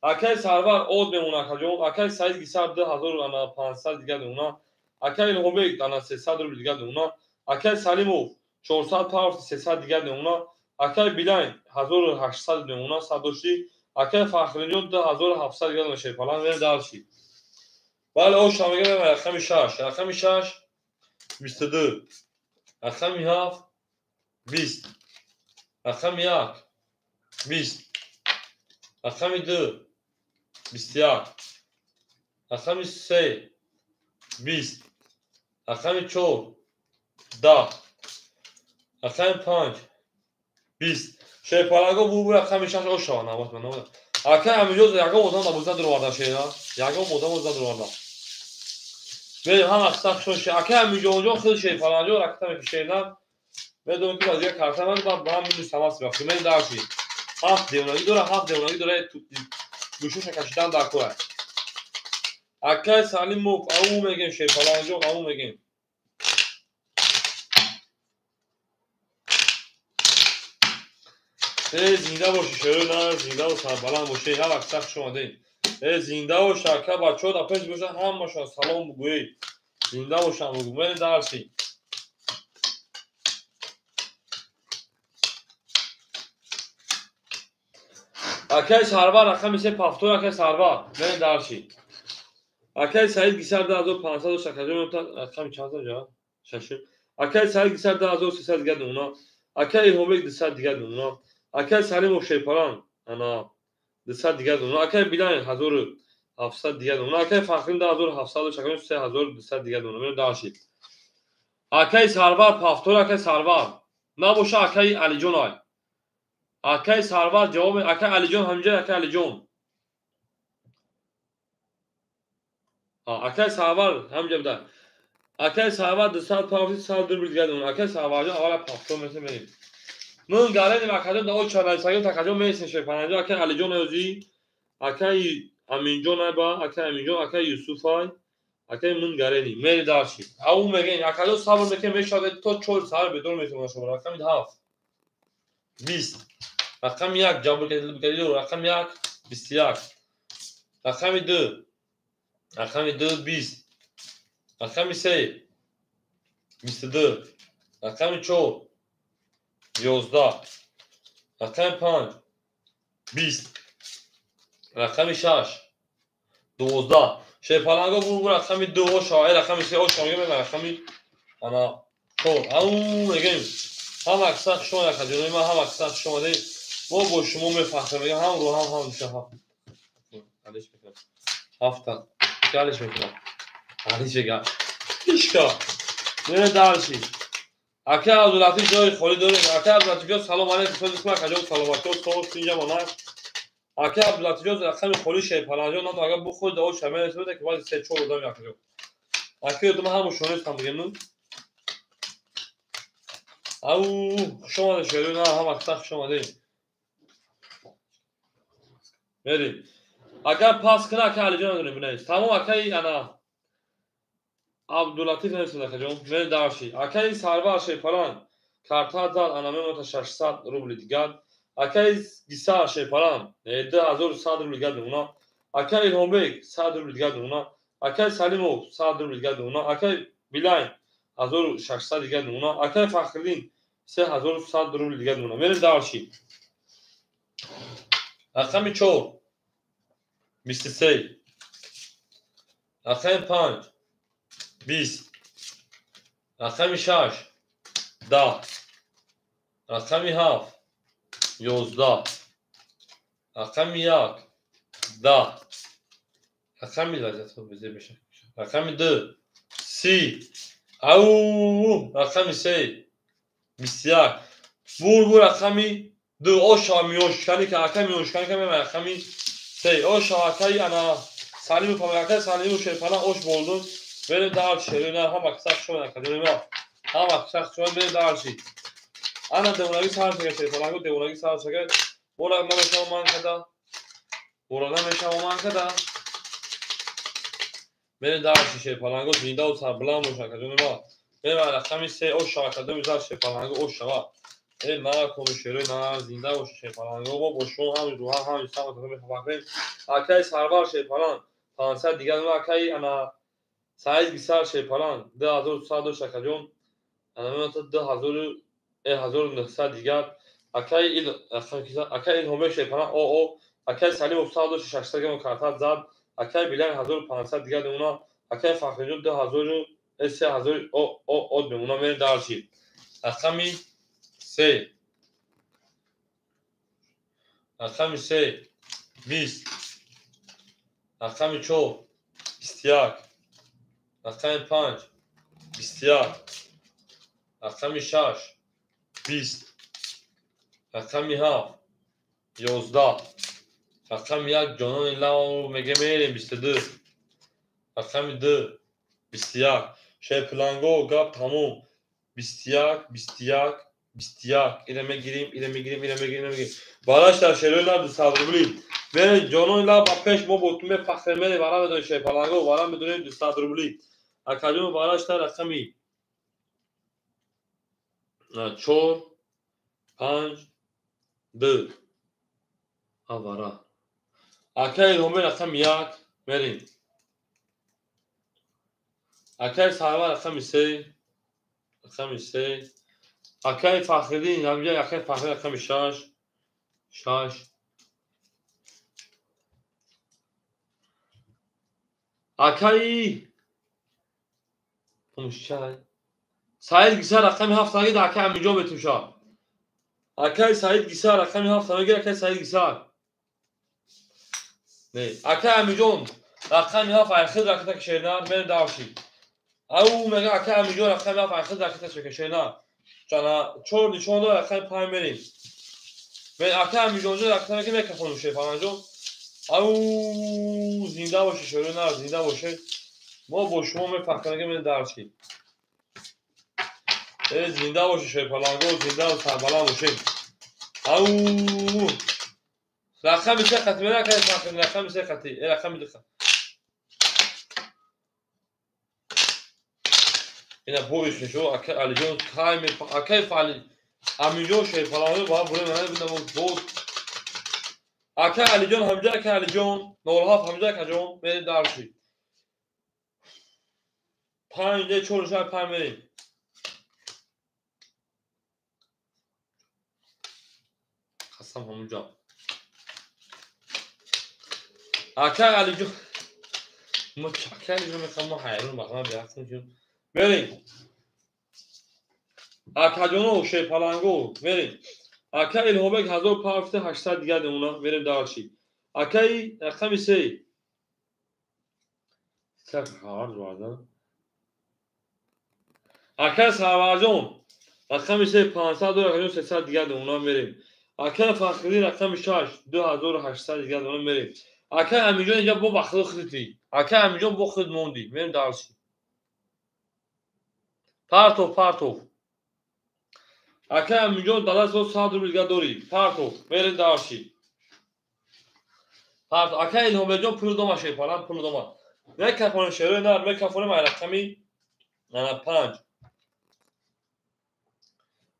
Акаи Сарвар од мемона акаҷон, акаи Саид Гисар 2500 дигар мемона, акаи Илҳомбек ана 300 рубл дигар мемона, акаи Салимов 400 павр 300 дигар мемона, акаи Билайн 1800 мемона садошти, акаи Фахринҷон 2700 дигар мемона шерпалан мерим дарси. Бале оша мегем рақами 6, рақами 6 22, рақами 7 20, рақами 1 20, рақами 2 21, рақами 3 20, рақами 4 10, рақами 5 20. Шерпаланго бу рақами 6 ошава навбат ман. Акаи Амиҷон ягон одам набозда дуроварда шера. Ягон одам бозда дуроварда. Мерем ҳама қисса хушон. Акаи Амиҷонҷон хел шерпаланҷон ракта мекушерна. Медонам ки вазия карта ман ба ман минус тамас бахши. Мен дарши. 7 девонагӣ дора, 7 девонагӣ дора. Гӯшоша кашидан дар кора. Акаи Салимов ау мегем шерпаланҷон ау мегем. Э зинда боши шеро на зинда ва сарбаланд боши. Ҳар вақт сахт шумо дед. Э зинда бош ака бачаҳо дар пеш бошанд ҳамашон салом бугӯед. Зинда бошанд бугӯ. Мерем дарси. Акаи Сарвар рақами 3 пафтор акаи Сарвар. Мерем дарси. Акаи Саид Гисар 2500 шакаҷон рақами чанд ҷа? 6. Акаи Саид Гисар 2300 дигар намуна. Акаи Илҳомбек 200 дигар намуна. Акаи Салимов Шерпалан ана 200 дигар намуна. Акаи Билан 1700 дигар намуна. Акаи Фахрин 2700 шакаҷон 3200 дигар намуна. Мерем дарси. Акаи Сарвар пафтор акаи Сарвар. Набоша акаи Алиҷон ай. Акаи Сарвар ҷавоб акаи Алиҷон ҳамҷа акаи Алиҷон. Акаи Сарвар ҳамҷа буда. Акаи Сарвар 200 пафти 100 рубл дигар намуна. Акаи Сарварҷон аввала пафтор месем мерем. Ман гаренем акаҷон да оча найсагим такаҷон месем шерпаланҷон акаи Алиҷон озӣ, акаи Аминҷон айба, акаи Аминҷон, акаи Юсуф ай, Акаи мун гарени. Мери дарши. Ау мегӯем, акаҷон сабр мекунем, мешавад то 4 саҳар бедор метавонад шумо. Рақами 7. 20. Рақами 1 Ҷабркалилов, рақами 1 21. Рақами 2. Рақами 2 20. Рақами 3 22. Рақами 4 11. Рақами 5 20. Рақами 6 12. Шерпаланго бур рақами 2 оша, рақами 3 оша мегӯем, рақами ана 4. Ау мегӯем. Ҳама аксар хуш омадед, акаҷонои ман, ҳама аксар хуш омадед. Мо бо шумо мефахрем, мегӯем ҳам рӯ ҳам ҳам душа ҳафт. Алиш мекунам. Ҳафта. Алиш мекунам. Алиш мекунам. Ишка. Мере дарши. Ака Абдулатиф ҷои холӣ дорем. Ака Абдулатиф ҷон салом алейкум. Сози кун акаҷон саломатӣ. Соз инҷа монад. Ака Абдулатиф ҷон рақами холӣ Шерпаланҷон нам агар бухӯред дао шамел ки баъди 3-4 одам акаҷон. Ака ёдам ҳаму шонестам бигем ну. Ау хуш омадед шерои на ҳама аксар хуш омадед. Мерим. Агар пас кунад ака Алиҷон надорем бинавис. Тамом акаи ана Абдулатиф нависед акаҷон. Мери дарши. Акаи Сарвар Шерпаланг карта зад ана мемонад 600 рубли дигар. Акаи Гисар Шерпаланг 2100 рубли дигар мемонад. Акаи Илҳомбек 100 рубли дигар мемонад. Акаи Салимов 100 рубли дигар мемонад. Акаи Билайн 1600 дигар мемонад. Акаи Фахриддин 3100 рубли дигар мемонад. Мерем дарши. Рақами 4 23. Рақами 5 20. Рақами 6 10. Рақами 7 11. Рақами 1 10. Рақами рақами 2 30. Ау рақами 3 21. Бур рақами 2 оша миёшкани ка ака миёшкани ка мема рақами 3 оша акаи ана Салимов акаи Салимов Шерпаланг ош болдун. Берем дарши. Шерои ҳама аксар хуш омадед акаҷони ман. Ҳама аксар хуш омадед. Берем дарши. Ана девонагӣ сар шага Шерпаланго девонагӣ сар шага. Бора намешавам ман када. Бора намешавам ман када. Берем дарши Шерпаланго зинда ва сарбаланд бош акаҷони ман. Берем рақами 3 ош шава акаҷони зар Шерпаланго ош шава. Э на коми шерои на зинда бош Шерпаланго. Мо бо шумо ҳам рӯҳа ҳам самат мефахрем. Акаи Сарвар Шерпаланг 500 дигар акаи ана Саид Гисар Шерпаланг 2100 дошт акаҷон. Ана мемонад 2900 дигар. Акаи Илҳомбек Шерпаланг ОО. Акаи Салимов 100 дошт 600 грамм карта зад. Акаи Билайн 1500 дигар мемонад. Акаи Фахриҷон 2000 3000 ОО мемонад. Мерем дарши. Рақами 3. Рақами 3 20. Рақами 4 21. Рақами 5 21. Рақами 6 20. Рақами 7 11. Рақами 1 ҷонони лав меге мерем 22. Рақами 2 21. Шерпаланго гап тамом. 21 21 21. Ира мегирим, ира мегирим, ира мегирим, ира мегирим. Бараш дар шерои лав 200 рубли. Мерем ҷонони лав ба пеш мо бо ту мефахрем мерем вара медонем Шерпаланго вара медонем 200 рубли. Акаҷон бараш дар рақами 4 5 2. Авара. Акаи Илҳомбек рақами 1 мерем. Акаи Сарвар рақами 3. Рақами 3. Акаи Фахриддин ҳамҷа акаи Фахриддин рақами 6. 6. Акаи Саид Гисар рақами 7 нагид акаи Аминҷон метуша. Акаи Саид Гисар рақами 7 нагид акаи Саид Гисар. Не, акаи Аминҷон рақами 7 айхид ракета кишернар мерем дарши. Ау мега акаи Аминҷон рақами 7 айхид ракета кишернар. Чана 4 нишон дор рақами 5 мерем. Акаи Аминҷонҷон рақами ки мекафонум Шерпаланҷон. Ау зинда боше шерои нар зинда боше. Мо бо шумо мефахрем мерем дарши. Э зинда боше Шерпаланго зинда ва сарбаланд боше. Ау рақами 3 қати мера акаи Фахриддин рақами 3 қати. Э рақами 2. Ина боиш мешо, акай Алиҷон кай акай Фали Аминҷон шерпаланги ба бурем на боз. Акай Алиҷон ҳамҷа, акай Алиҷон 07 ҳамҷа, акаҷон мерем дарши. 5 де 4 шай 5 мерем. Қасам ҳамҷа. Акай Алиҷон мо акай Алиҷон мехоҳам, мо ҳайрон бахам биҳастем ки мерем. Акаҷоно шерпаланго мерем. Акай Илҳомбек 1800 дигар демона мерем дарши. Акай рақами 3. Сак хабар вардан. Акай Сарварҷон рақами 3 500 акаҷон 300 дигар демона мерем. Акай Фахриддин рақами 6 2800 дигар демона мерем. Акай Аминҷон инҷа бо бахтиро худти. Акай Аминҷон бо худ монди. Мерем дарши. Партов, партов. Акай Аминҷон дадас 100 рубл дигар дорӣ. Партов, мерем дарши. Партов. Акай Илҳомбекҷон пул дома шерпалан, пул дома. Мекафонем шерои нар, мекафонем ай рақами 5.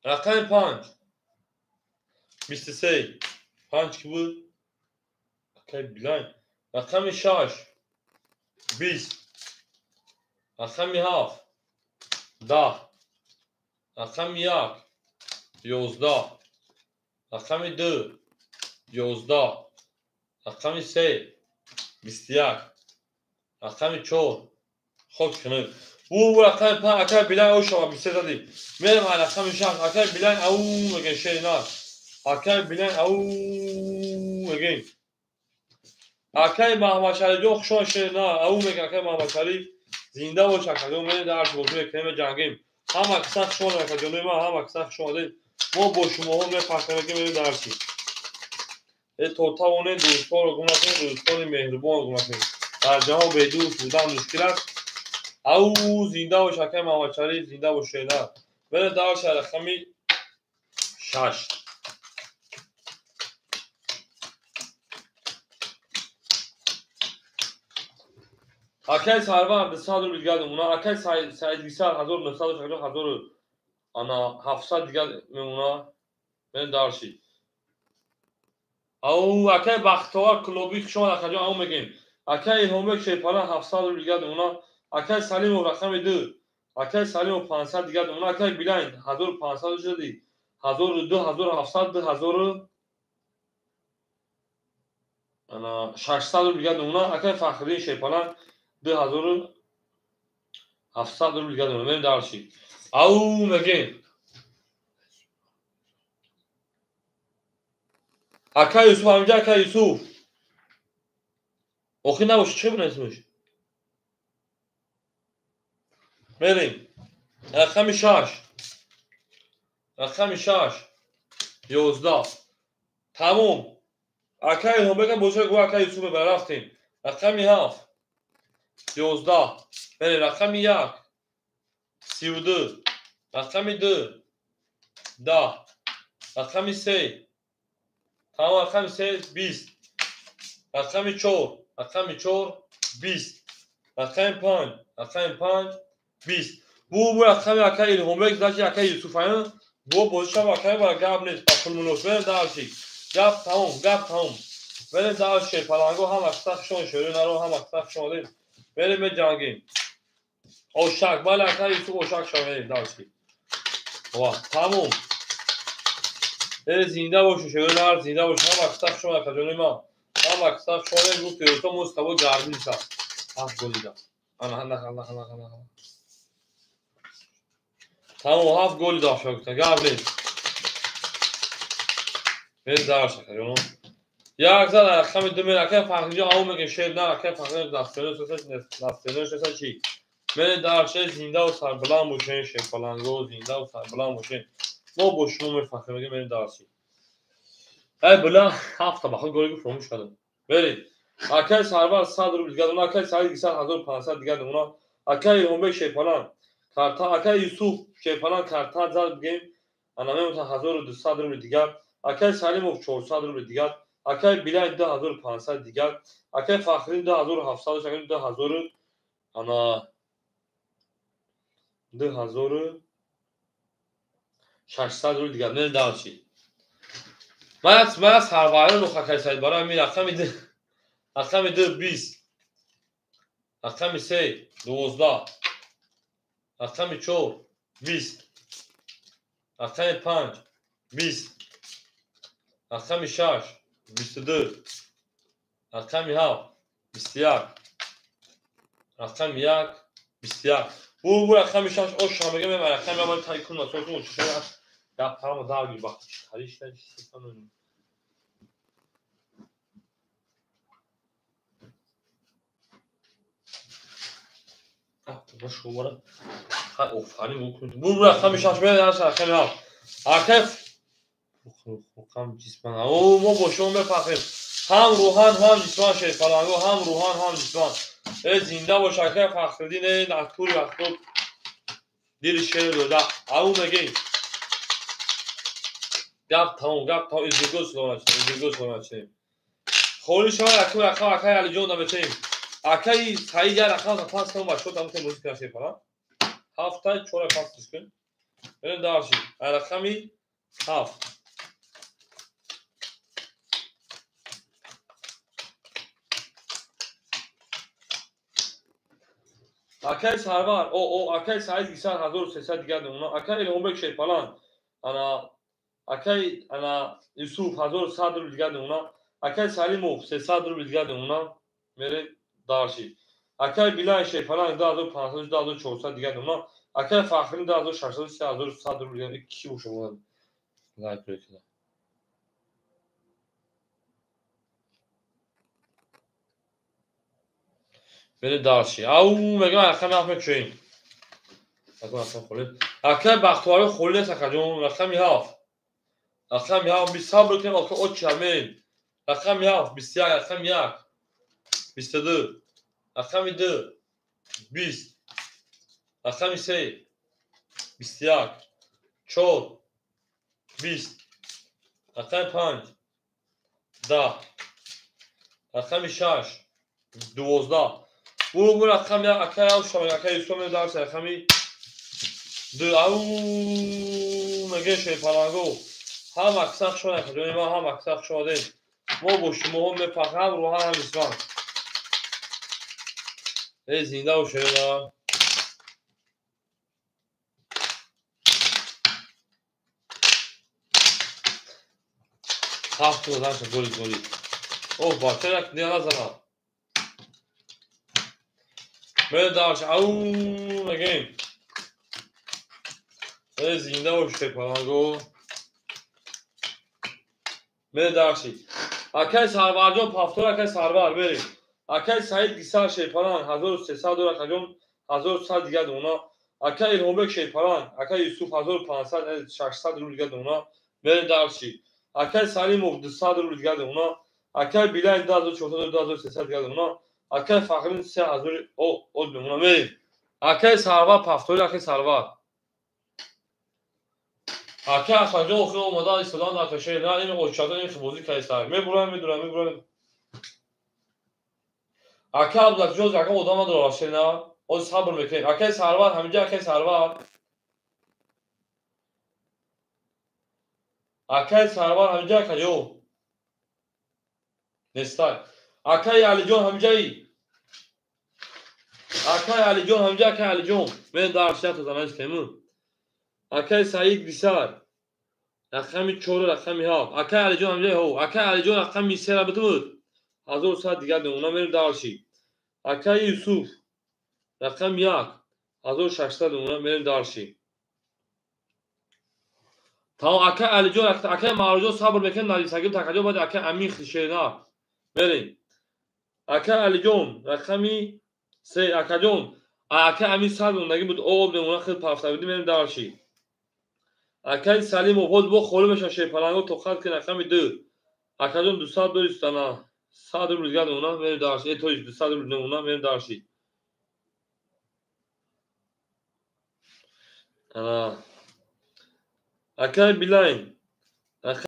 Рақами 5. 23. 5 ки буд? Акай Билайн. Рақами 6. 20. Рақами 7. 10. Рақами 1. 11. Рақами 2. 11. Рақами 3. 21. Рақами 4. Хок кунед. Бу рақами 5 акай Билайн ош шава 23 задӣ. Мерем ай рақами 6. Акай Билайн ау мегӯем шери нар. Акай Билайн ау мегӯем. Акай Маҳмадшарифҷон хушон шери нар. Ау мегӯем акай Маҳмадшариф. Зинда бош акаҷон, мерем дарс бозӣ мекунем, ҷангем. Ҳама киса хуш омадед акаҷонои ман, ҳама киса хуш омадед. Мо бо шумоҳо мепахтем, мерем дарси. То тавонед дӯстонро гум накунед, дӯстони меҳрубонро гум накунед. Дар ҷаҳон бедӯст будан мушкил аст. Ау зинда бош акай Маҳмадшариф, зинда бош шернар. Мерем дарси рақами 6. Акай Сарвар 200 рубл дигар мемона. Акай Саидгисар 1960 1700 дигар мемона. Мерем дарши. Ау акай Бахтовар Клубӣ хуш омад акаҷон, ау мегӯем. Акай Илҳомбек Шерпалан 700 рубл дигар мемона. Акай Салимов рақами 2. Акай Салимов 500 дигар мемона. Акай Билайн 1500 шуди. 1002 1700 2000 600 рубл дигар мемона. Акай Фахриддин Шерпалан 2700 рубл дигар мемона. Мерем дарши. Ау мегӯем. Акай Юсуф ҳамҷа, акай Юсуф. Охир набошад, чӣ бинависмш? Мерем. Рақами 6. Рақами 6. 11. Тамом. Акай Илҳомбекам бошад, гӯ акай Юсуф мебарад, рафтем. Рақами 7. 11. Мерем. Рақами 1. 32. Рақами 2. 10. Рақами 3. Тамом, рақами 3 20. Рақами 4. Рақами 4 20. Рақами 5. Рақами 5 20. Бу рақами акай Илҳомбек, значит акай Юсуфаян. Бу бозишам акай ба гап нест, ба пул муносиб. Мерем дарши. Гап тамом, гап тамом. Мерем дарши шерпаланго, ҳама киса хуш омадед, шерои наро, ҳама киса хуш омадед. Мерем меҷангем. Ошак, бале акай Юсуф ошак шава, мерем дарши. Ва, тамом. Зинда бошед, шерои нар, зинда бошед, ҳама киса хуш омадед, акаҷонои ман. Ҳама киса хуш омадед, гуфт Фирӯза мо с тобой гордимся. 7 голи да. Ана, ана, ана, ана, ана. Тамом, 7 голи да шо гуфтан. Гап нест. Мерем дарш акаҷоно. Як зад рақами 2 мерем. Акай Фахриҷон ау мегӯем шер нар, акай Фахриҷон дастёно шеса чӣ? Мерем дарш, зинда ва сарбаланд бошед, шерпаланго, зинда ва сарбаланд бошед. Мо бо шумо мефахрем, мегӯем мерем дарши. Ай била 7 ба худ голи гуфт фаромӯш кардам. Мерем. Акай Сарвар 100 рубл дигар мемона. Акай Саид Гисар 1500 дигар мемона. Акай Илҳомбек Шерпалан карта, акай Юсуф Шерпалан карта зад бигем. Ана мемонад 1200 рубл дигар. Акай Салимов 400 рубл дигар. Акай Билай 2500 дигар. Акай Фахриддин 2700, акай 2000 ана 2600 рубл дигар. Мерем дальше. Ман сарварон рухакай Саид барои ҳамин рақами 2, рақами 2 20, рақами 3 12, рақами 4 20, рақами 5 20, рақами 6 22, рақами 7 21, рақами 1 21. Бу рақами 6 ош мегам, рақами аввал тай кун насосу чишая гап тарама дарги бахт тариш чишсан. Шумора офарин букун. Бу рақами 6 меяд, рақами 7. Акай рақам ҷисман. О, мо бо шумо мефахрем. Ҳам рӯҳан, ҳам ҷисман шерпаланго, ҳам рӯҳан, ҳам ҷисман. Э, зинда бош акай Фахриддин, э, натури вақтот дили шер дода. Ау мегем. Гап тамом, гап тамом, изирго сулоначем, изирго сулоначем. Холи шава рақам рақам акай Алиҷон наметем. Акай Саид я рақам за пас кун бачо дамте музика шерпалан. 7 4 пас кун. Берем дальше. Рақами 7. Акай Сарвар, о, акай Саид Гисар 1300 дигар мемонад. Акай Илҳомбек Шерпалан, ана акай ана Юсуф 1100 рубл дигар мемонад. Акай Салимов 300 рубл дигар мемонад. Мерем дальше. Акай Билай Шерпалан 2500 2400 дигар мемонад. Акай Фахриддин 2600 3100 рубл дигар. Ки бошад? Лайк кунед. Берем дальше. Ау, мегам рақами 7 мекушоем. Рақами холӣ. Акай Бахтовари холӣ нест акаҷон, рақами 7. Рақами 7 бист сабр кунем, ака очи ҳамин. Рақами 7 21, рақами 1 22, рақами 2 20, рақами 3 21, 4 20, рақами 5 10, рақами 6 12. Бу рақами акай Авшам, акай Юсуф медарс рақами 2. Ау, меге шерпаланго. Ҳам аксар шуд, акаҷони ман, ҳам аксар шудем. Мо бо шумоҳо мефахрем, ҳам рӯҳан, ҳам ҷисман. Э, зинда бошед. Ҳафт додам, голи голи. О, бача як назанад. Мерем дальше. Ау, мегем. Э, зинда бош шерпаланго. Мерем дальше. Акай Сарварҷон повтор, акай Сарвар, берем. Акай Саид Гисар Шерпалан 1300 дора, акаҷон 1100 дигар дона. Акай Илҳомбек Шерпалан, акай Юсуф 1500 600 рубл дигар дона. Мерем дальше. Акай Салимов 200 рубл дигар дона. Акай Билай 2400 2300 дигар дона. Акай Фахриддин 3000 од мемона. Мерем. Акай Сарвар повтори, акай Сарвар. Акай Ахмадҷон охир омада истодан дар пешаи на ин очата ин бозӣ кардиста. Мебурам, медурам, мебурам. Акай Абдуллаҷон акай одам надорад шена. Оз сабр мекунем. Акай Сарвар ҳаминҷа, акай Сарвар. Акай Сарвар ҳаминҷа, акаҷо. Нестай. Акай Алиҷон ҳаминҷаи. Акай Алиҷон ҳаминҷа, акай Алиҷон. Мен дар шата занаш темур. Акай Саид Гисар рақами 4 рақами 7. Акай Алиҷон ҳаминҷаи ҳо. Акай Алиҷон рақами 3 ра битумуд. 1100 дигар мемона. Мерем дальше. Акай Юсуф рақами 1 1600 мемона. Мерем дальше. Тамом, акай Алиҷон, акай Маъруфҷон сабр мекунем, нависагим такаҷон, баъд акай Амин Шерна. Мерем. Акай Алиҷон рақами 3, акаҷон, акай Амин 100 мондагӣ буд, об мемона, хел пафта будем, мерем дальше. Акай Салимов боз бо холӣ мешавад шерпаланго, тоқат кун, рақами 2. Акаҷон 200 дори стана. 100 рубл дигар мемона, мерем дальше. Э, то есть 200 рубл мемона, мерем дальше. Ана. Акай Билайн